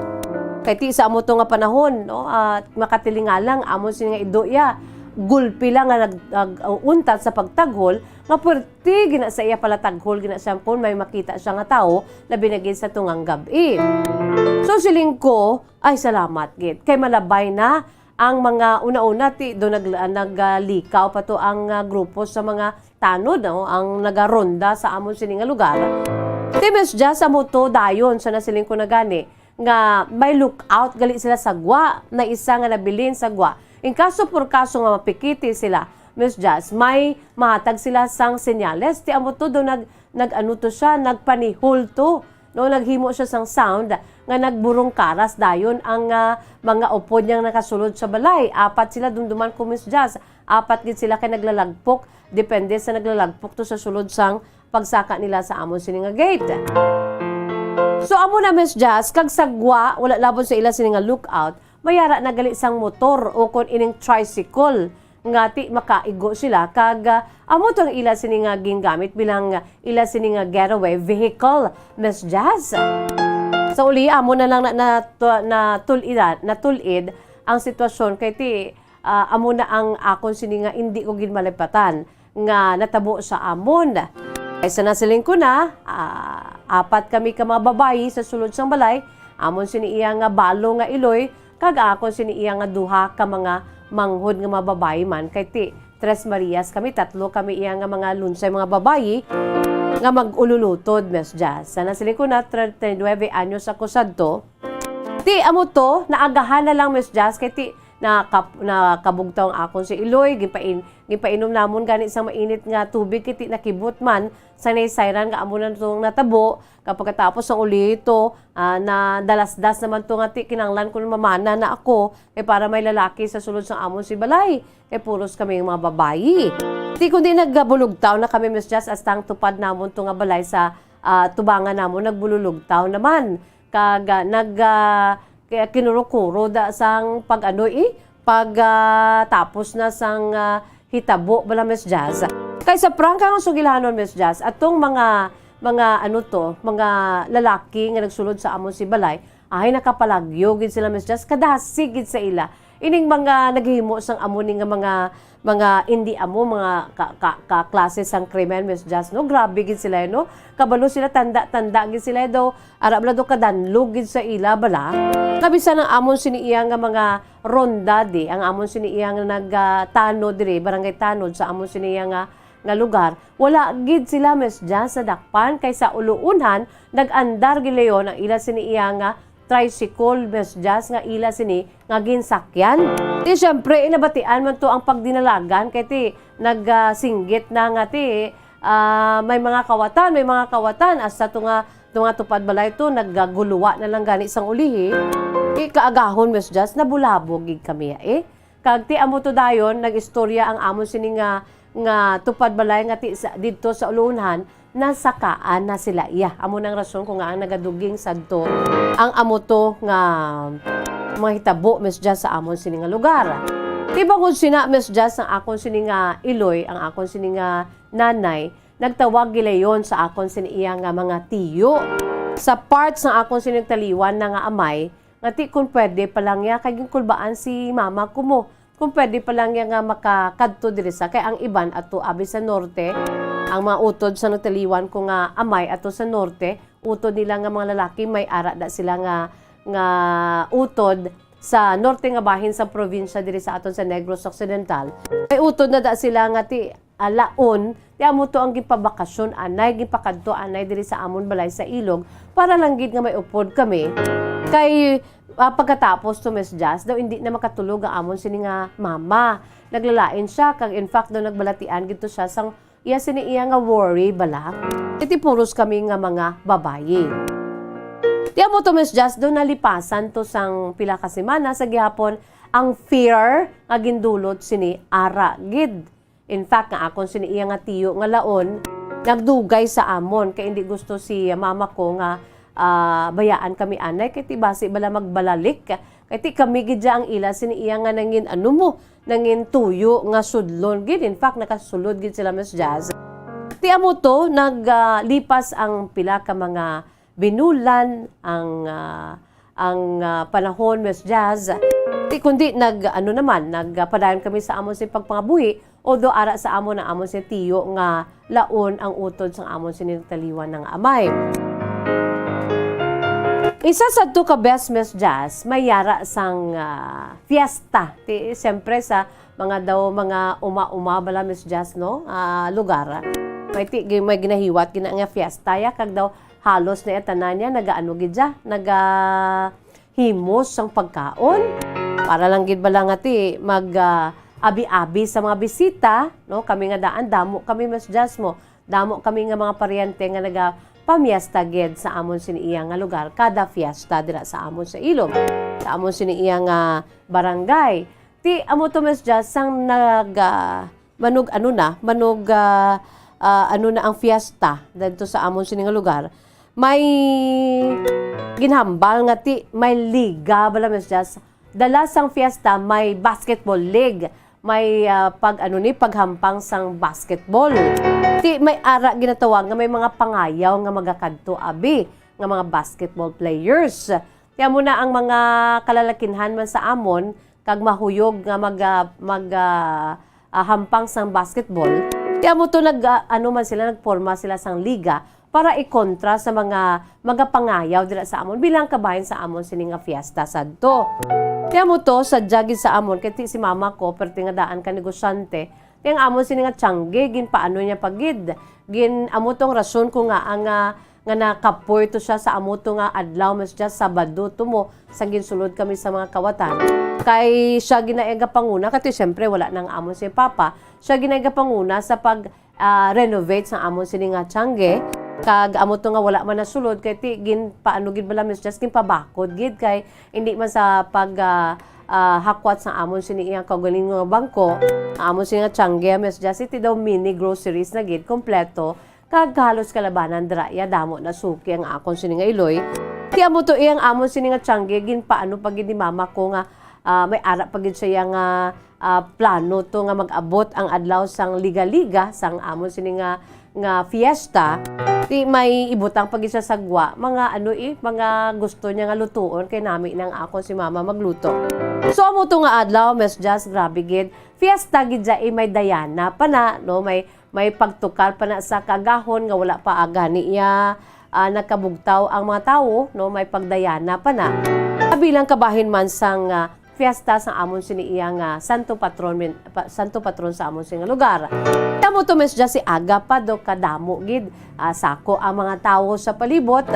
Kay ti sa amo to nga panahon, no, ah, makatilingalang amo sini nga ido iya, gulpi lang nga nag-, nag-, uh, untat sa pagtaghol, nga puwerte gina sa iya pala taghol gina siya kon may makita siya nga tawo, labi na gid sa tungang gab-i. So, siling ko, ay, salamat gid, kay malabay na ang mga una-una, ti, do nag-, nagalikaw pa to ang, ah, grupo sa mga tanod, no, ang nagaronda sa amon sini nga lugar. Ti, Miss Jazz, amo to dayon sa nasiling ko na gani nga may lookout gali sila sa gwa, na isa nga nabilin sa gwa. In kaso por kaso nga mapikiti sila, Miss Jazz, may mahatag sila sang senyales. Ti amo to do nag-, nag-ano to siya, nagpanihol to. No, naghimo siya sang sound nga nagburong karas dayon ang, ah, mga upod niyang nakasulod sa balay. Apat sila, dumduman ko, Miss Jazz. Apat gid sila kay naglalagpok. Depende sa naglalagpok to sa sulod sang pagsaka nila sa amon sini nga gate. So, amo na, Miss Jazz, kag sa gwa, wala labot sa ila sini nga lookout, mayara na gali sang motor o kon ining tricycle nga ti makaigo sila, kag, ah, amo to ang ila sini nga gingamit bilang, ah, ila sini nga getaway vehicle, Miss Jazz. Sa uli, amo na lang na, na, natul-id, natul-id ang sitwasyon kay ti, ah, amo na ang akon sini nga indi ko gid malipatan nga natabo sa amon. Kaysa nasiling ko na, ah, apat kami ka mga babayi sa sulod sang balay, amon sini iya nga balo nga iloy, kag akon sini iya nga duha ka mga manghod nga mga babayi man, kay ti Tres Marias kami, tatlo kami iya nga mga lunsay mga babayi nga mag-ululutod, Miss Jazz. Sa nasiling ko na, treinta y nueve anyos ako sadto. Ti, amo to, naagahan na lang, Miss Jazz, kay ti, nakap-, nakabugtaw ang akon si iloy, gipain-, gipainom namon gani sang mainit nga tubig, kay ti nakibot man, sa naysayran nga amo na itong natabo, kag pagkatapos ang ulito, ah, nadalasdas naman to nga ti, kinanglan ko mamana na ako, kay para may lalaki sa sulod sang amon si balay, kay puros kami nga mga babayi. Ti kundi nagabulugtaw na kami, Miss Jazz, hasta ang tupad namon to nga balay sa, ah, tubangan namon, nagbululugtaw naman. Kag, ah, nag, ah, ki-, kinurukuro da sang pag-ano, eh, pag, ah, tapos na sang, ah, hitabo bala, Miss Jazz. Kay sa prangka nga sugilanon, Miss Jazz, atong mga, mga ano to, mga lalaki nga nagsulod sa amon si balay, ay, nakapalagyo gid sila, Miss Jazz, kadasig gid sa ila. Ining mga naghimo sang amo ni nga mga, mga indi amo, mga ka, ka, ka klase sang krimen, Miss Jazz, no? Grabe gid sila, no? Kabalo sila, tanda-tanda gid sila daw, ara bala daw kadanlog gid sa ila bala. Nga bisan ang amon sini iya nga mga ronda di, ang amon sini iya nga nagtanod diri, barangay tanod sa amon sini iya nga, nga lugar, wala gid sila, Miss Jazz, nadakpan, kay sa uluunhan, nag-andar gilayon ang ila sini iya nga tricycle, Miss Jazz, nga ila sini nga ginsakyan. Ti, siyempre, inabatian man to ang pagdinalagan, kay ti, nagsinggit na nga ti, ah, may mga kawatan, may mga kawatan, hasta to nga, to nga tupad balay to, naggaguluwa na lang gani sang ulihi. Ti, kaagahon, Miss Jazz, nabulabog gid kami, eh. Kag ti amo to dayon, nag-istorya ang amon sini nga, nga tupad balay nga ti sa, didto sa uluunhan, nasakaan na sila iya. Amo nang rason kung ngaa nagaduging sadto ang amo to nga mga hitabo, Miss Jazz, sa amon sini nga lugar. Ti bangod sina, Miss Jazz, ang akon sini nga iloy, ang akon sini nga nanay, nagtawag gilayon sa akon sini iya nga mga tiyo. Sa part sa akon sini taliwan na nga amay, nga ti kun pwede pa lang ya, kay ginkulbaan si mama ko mo, kun pwede pa lang ya nga makakadto diri sa, kay ang iban ato abi sa norte, ang mga utod sa nagtaliwan ko nga amay ato sa norte, utod nila nga mga lalaki, may ara da sila nga, nga utod sa norte nga bahin sa probinsya diri sa aton sa Negros Occidental. May utod na da sila nga ti, ah, laon, ti amo to ang gipabakasyon anay, gipakadto anay diri sa amon balay sa ilog, para lang gid nga may upod kami. Kay, ah, pagkatapos to, Miss Jazz, daw hindi na makatulog ang amon sini nga mama. Naglalain siya, kag in fact daw nagbalatian gid to siya sang iya sini iya nga worry bala. Ti puros kami nga mga babayi. Ti amo to, Miss Jazz, daw nalipasan to sang pila ka semana sa gihapon ang fear nga gindulot sini ara gid. In fact, nga akon sini iya nga tiyo nga laon, nagdugay sa amon, kay hindi gusto si mama ko nga, ah, bayaan kami anay, kay ti basi bala magbalalik. Kay ti kami gid dya ang ila sini iya nga nangin ano mo, nangin tuyo nga sudlon gid. In fact, nakasulod gid sila, Miss Jazz. Ti amo to, nag, ah, lipas ang pila ka mga binulan, ang, ah, ang, ah, panahon, Miss Jazz. Ti kundi nag, ano naman, nagpadayon kami sa amon sini pagpangabuhi, although ara sa amon ang amon sini tiyo nga laon ang utod sang amon sini nagtaliwan nga amay. Isa sadto ka best, Miss Jazz, may yara sang, ah, fiesta. Ti, siyempre, sa mga daw, mga uma-uma bala, Miss Jazz, no? Ah, lugar. May ti-, gi-, may ginahiwat gina nga fiesta ya, kag daw halos na iya tanan niya, nagaano gid siya, nagahimos sang pagkaon. Para lang gid bala nga ti mag, ah, abi-abi sa mga bisita, no? Kami nga daan, damo kami, Miss Jazz, mo. Damo kami nga mga paryente nga nagapamiesta gid sa amon sini iya nga lugar kada fiesta dira sa amon sa ilog, sa amon sini iya nga barangay. Ti amo to, Miss Jazz, sang nag, ah, manog ano na, manog, ah, ah, ano na ang fiesta didto sa amon sini nga lugar. May ginhambal nga ti may liga bala, Miss Jazz. Dala sang fiesta may basketball league, may, ah, pag ano ni, paghampang sang basketball. Ti may ara ginatawag nga may mga pangayaw nga magakadto abi nga mga basketball players. Ti amo na ang mga kalalakinhan man sa amon kag mahuyog nga mag, ah, mag, ah, ah, hampang sang basketball. Ti amo to nag, ah, ano man sila, nagporma sila sang liga para ikontra sa mga magapangayaw dira sa amon bilang kabahin sa amon sini nga fiesta sadto. Ti amo to, sadya gid sa amon, kay ti si mama ko, perti nga daan ka negosyante, ti ang amon sini nga tiyangge, ginpaano niya pa gid. Gin, amo tong rason ko nga ang, ah, nga nakapoy to siya sa amo to nga adlaw, Miss Jazz, Sabado to mo, sa ginsulod kami sa mga kawatan. Kay siya ginaigapanguna, kay siyempre wala nang amon si Papa, siya ginaigapanguna sa pag, ah, renovate sa amon sini nga tiyangge. Kag amo to nga wala man nasulod, kay ti, ginpaano gid bala, Miss Jazz, ginpabakod gid, kay hindi man sa pag, ah, ah, hakwat sa amon sini iyang kaugalingon nga bangko, ang amon sini nga tiyangge, Miss Jazz, ti daw mini groceries na gid, kompleto. Kag halos kalabanan dira iya, damo na suki ang akon sini nga iloy. Ti amo to iyang amon sini nga tiyangge, ginpaano pa gid ni mama ko nga, ah, may ara pa gid siya nga, ah, plano to nga mag-abot ang adlaw sang liga-liga sang amon sini nga, nga fiesta. Ti may ibutang pa gid siya sa gwa, mga ano, eh, mga gusto niya nga lutuon, kay nami nang akon si mama magluto. So amo to nga adlaw, Miss Jazz, grabe gid. Fiesta gid dya, eh, may dayana pa na, no? May may pagtukar pa na sa kaagahon nga wala pa gani iya, ah, nakabugtaw ang mga tawo, no, may pagdayana pa na. Bilang kabahin man sang, ah, fiesta sa amon sini iya nga santo patron min-, pa-, santo patron sa amon sini nga lugar. Amo to, Miss Jazz, aga pa, daw kadamo gid, ah, sako ang mga tawo sa palibot.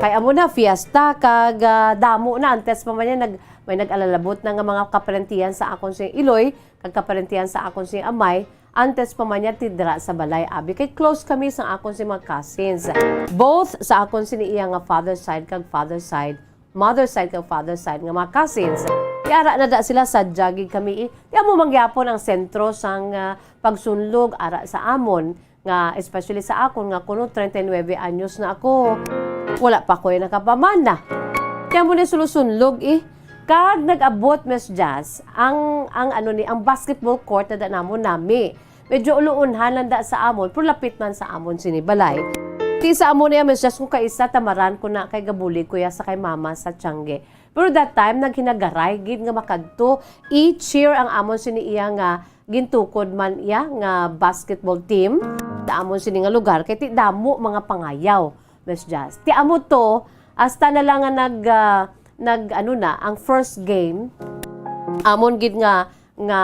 Kay amo na fiesta kag, ah, damo na, antes pa man niya nag-, may nag-alalabot na nga mga kaparentihan sa akon sini iloy kag kaparentihan sa akon sini amay. Antes pa man niya ti dira sa balay, abi, kay close kami sa akon si mga cousins. Both sa akon sini iya nga father side kag father side, mother side kag father side nga mga cousins. Ti ara na da sila, sadya gid kami, eh. Ti amo man gyapon ang sentro sang, ah, pagsunlog ara sa amon, nga especially sa akon nga kuno treinta y nueve anyos na ako. Wala pa ko nakapamana. Ti amo ni sulusunlog, eh. Kag nag-abot, Miss Jazz, ang, ang ano ni, ang basketball court na da namon nami. Medyo uluunhan lang da sa amon, pero lapit man sa amon sini balay. Ti sa amon niya, Miss Jazz, kung kaisa tamaran ko na kay gabulig ko ya sa kay mama sa tiyangge. Pero that time, naghinagaray gid nga makadto. I-cheer ang amon sini iya nga gintukod man iya nga basketball team sa amon sini nga lugar. Kay ti damo mga pangayaw, Miss Jazz. Ti amo to, hasta na lang nga nag, ah, nag, ano na, ang first game, amon gid nga, nga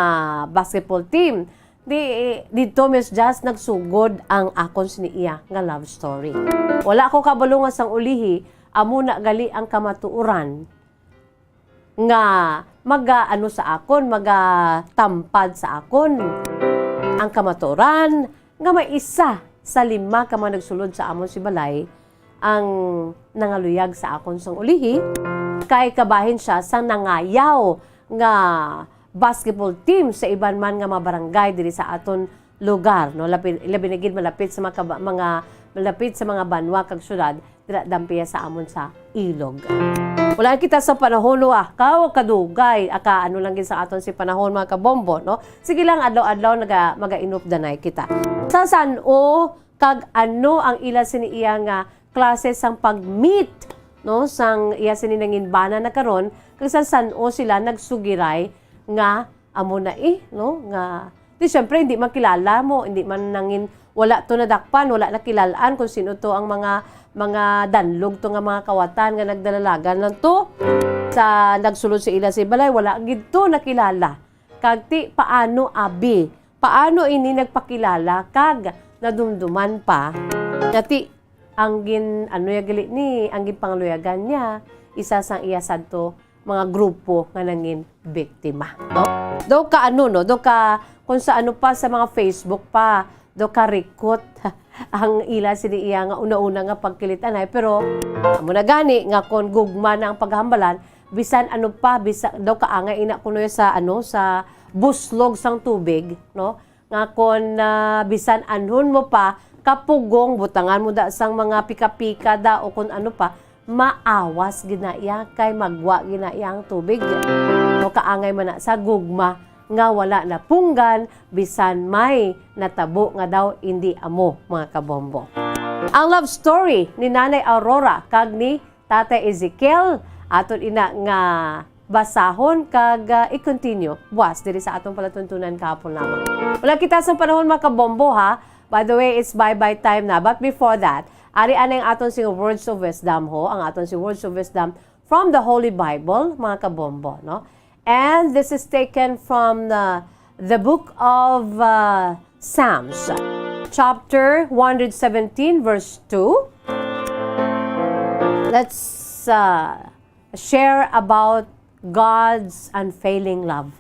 basketball team. Di, dito, Miss Jazz, nagsugod ang akon sini iya nga love story. Wala ko kabalo nga sang ulihi, amo na gali ang kamatuoran nga maga-ano sa akon, magatampad sa akon. Ang kamatuoran nga may isa sa lima ka mga nagsulod sa amon si balay ang nangaluyag sa akon sang ulihi, kay kabahin siya sang nangayaw nga basketball team sa iban man nga mga barangay diri sa aton lugar, no? Labi, labi na gid malapit sa mga kaba-, mga, malapit sa mga banwa kag syudad, dira dampiya sa amon sa ilog. Wala kita sa panahon, wa, kaw kadugay, aka ano lang gid sa aton si panahon, mga kabombo, no? Sige lang, adlaw-adlaw naga, magainupdanay kita. Sa san-o kag ano ang ila sini iya nga klase sang pag-meet, no? Sang iya sini nanginbana na karon, kag sa san-o sila nagsugiray nga amo na, eh, no? Nga, di, syempre, hindi man kilala mo, hindi man nangin-, wala to nadakpan, wala nakilal-an kung sino to ang mga, mga danlog to nga mga kawatan nga nagdalalagan lang to. Sa nagsulod sa ila sa balay, wala gid to nakilala. Kag ti, paano, abi? Paano ini nagpakilala kag nadumduman pa nga ti ang gin-, ano ya gali ni, ang ginpangaluyagan niya, isa sang iya sadto mga grupo nga nangin biktima, no? Daw ka ano, no? Daw ka kung sa ano pa, sa mga Facebook pa, daw ka rikot ang ila sini iya nga una-una nga pagkilit-anay, pero amo na gani nga kon gugma na ang paghambalan, bisan ano pa, bisa daw kaangay ina kuno sa ano, sa buslog sang tubig, no? Nga kon, ah, bisan anhon mo pa kapugong, butangan mo da sang mga pika-pika da o kun ano pa, maawas gid na iya kay magwa gid na iya ang tubig. O kaangay man na sa gugma nga wala napunggan bisan may natabo nga daw indi amo, mga kabombo. Ang love story ni Nanay Aurora kag ni Tatay Ezekiel, aton ina nga basahon kag, ah, i-continue buwas diri sa atong palatuntunan kahapon lamang. Wala kita sang panahon, mga kabombo, ha. By the way, it's bye-bye time na. But before that, ari anay ang aton sing words of wisdom, ho, ang aton sing words of wisdom from the Holy Bible, mga kabombo, no? And this is taken from the, the book of, uh, Psalms, chapter one hundred seventeen, verse two. Let's, uh, share about God's unfailing love.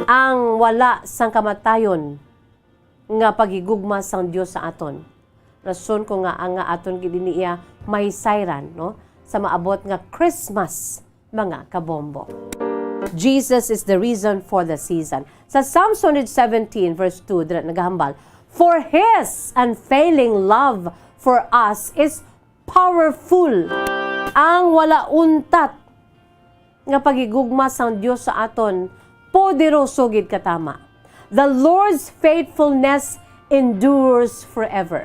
Ang wala sang kamatayon nga paghigugma sang Dios sa aton. Rason ko nga ang nga aton gid ini iya mahisayran, no? Sa maabot nga Christmas, mga kabombo. Jesus is the reason for the season. Sa Psalms one hundred seventeen, verse two, dira nagahambal, "For His unfailing love for us is powerful." Ang wala untat nga paghigugma sang Dios sa aton, poderoso gid katama. The Lord's faithfulness endures forever.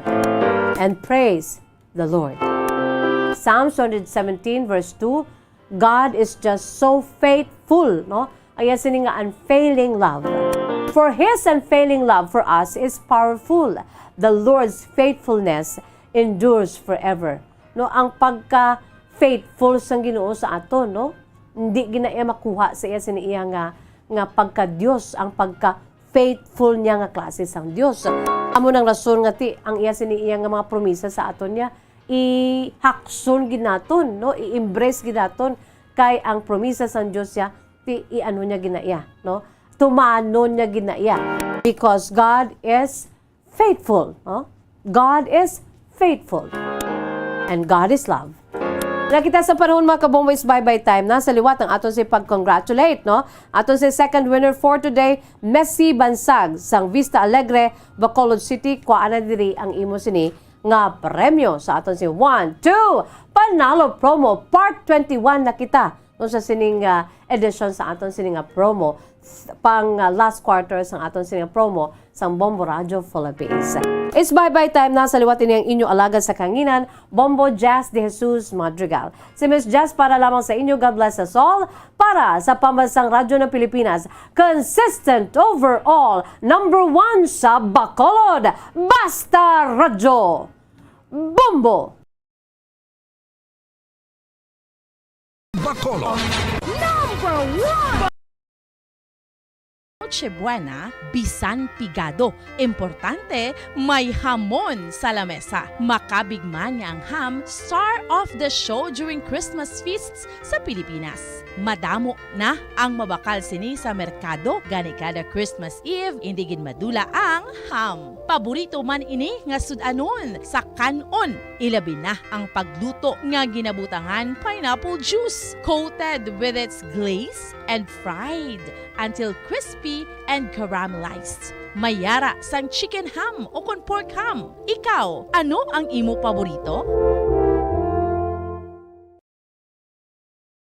And praise the Lord. Psalms one hundred seventeen, verse two, God is just so faithful, no? Ang iya sini nga unfailing love. For His unfailing love for us is powerful. The Lord's faithfulness endures forever. No, ang pagka-faithful sang Ginoo sa aton, no? Hindi gid na iya makuha sa iya sini iya nga, nga pagka-Dios, ang pagka-faithful niya nga klase sang Dios. Amo nang rason nga ti, ang iya sini iya nga mga promisa sa aton niya, ihakson gid naton, no? I-embrace gid naton, kay ang promisa sang Dios siya, ti, i-ano niya gid na iya, no? Tumanon niya gid na iya. Because God is faithful, no? God is faithful. And God is love. Nakita sa panahon, mga kabombo, is bye-bye time na. Sa liwat ang aton si pag-congratulate, no? Aton si second winner for today, Messi Bansag sang Vista Alegre, Bacolod City. Kuha na diri ang imo sini nga premyo sa aton si one, two, Panalo Promo Part twenty-one na kita. No, sa sining, ah, edisyon sa aton sining nga promo, s-, pang, ah, last quarter sang aton sining nga promo sang Bombo Radio Philippines. It's bye-bye time na. Sa liwat ini ang inyo alagad sa kanginan, Bombo Jazz De Jesus Madrigal. Si Miss Jazz para lamang sa inyo. God bless us all. Para sa Pambansang Radyo ng Pilipinas, consistent overall, number one sa Bacolod. Basta Radyo. Bombo! Bacolod. Number one! Noche Buena, bisan pigado. Importante, may hamon sa lamesa. Makabig man nga ang ham, star of the show during Christmas feasts sa Pilipinas. Madamo na ang mabakal sini sa merkado, gani kada Christmas Eve, indi gid madula ang ham. Paborito man ini nga sud-anon sa kan-on, ilabi na ang pagluto nga ginabutangan pineapple juice, coated with its glaze and fried until crispy and caramelized. May yara sang chicken ham o kon pork ham. Ikaw, ano ang imo paborito?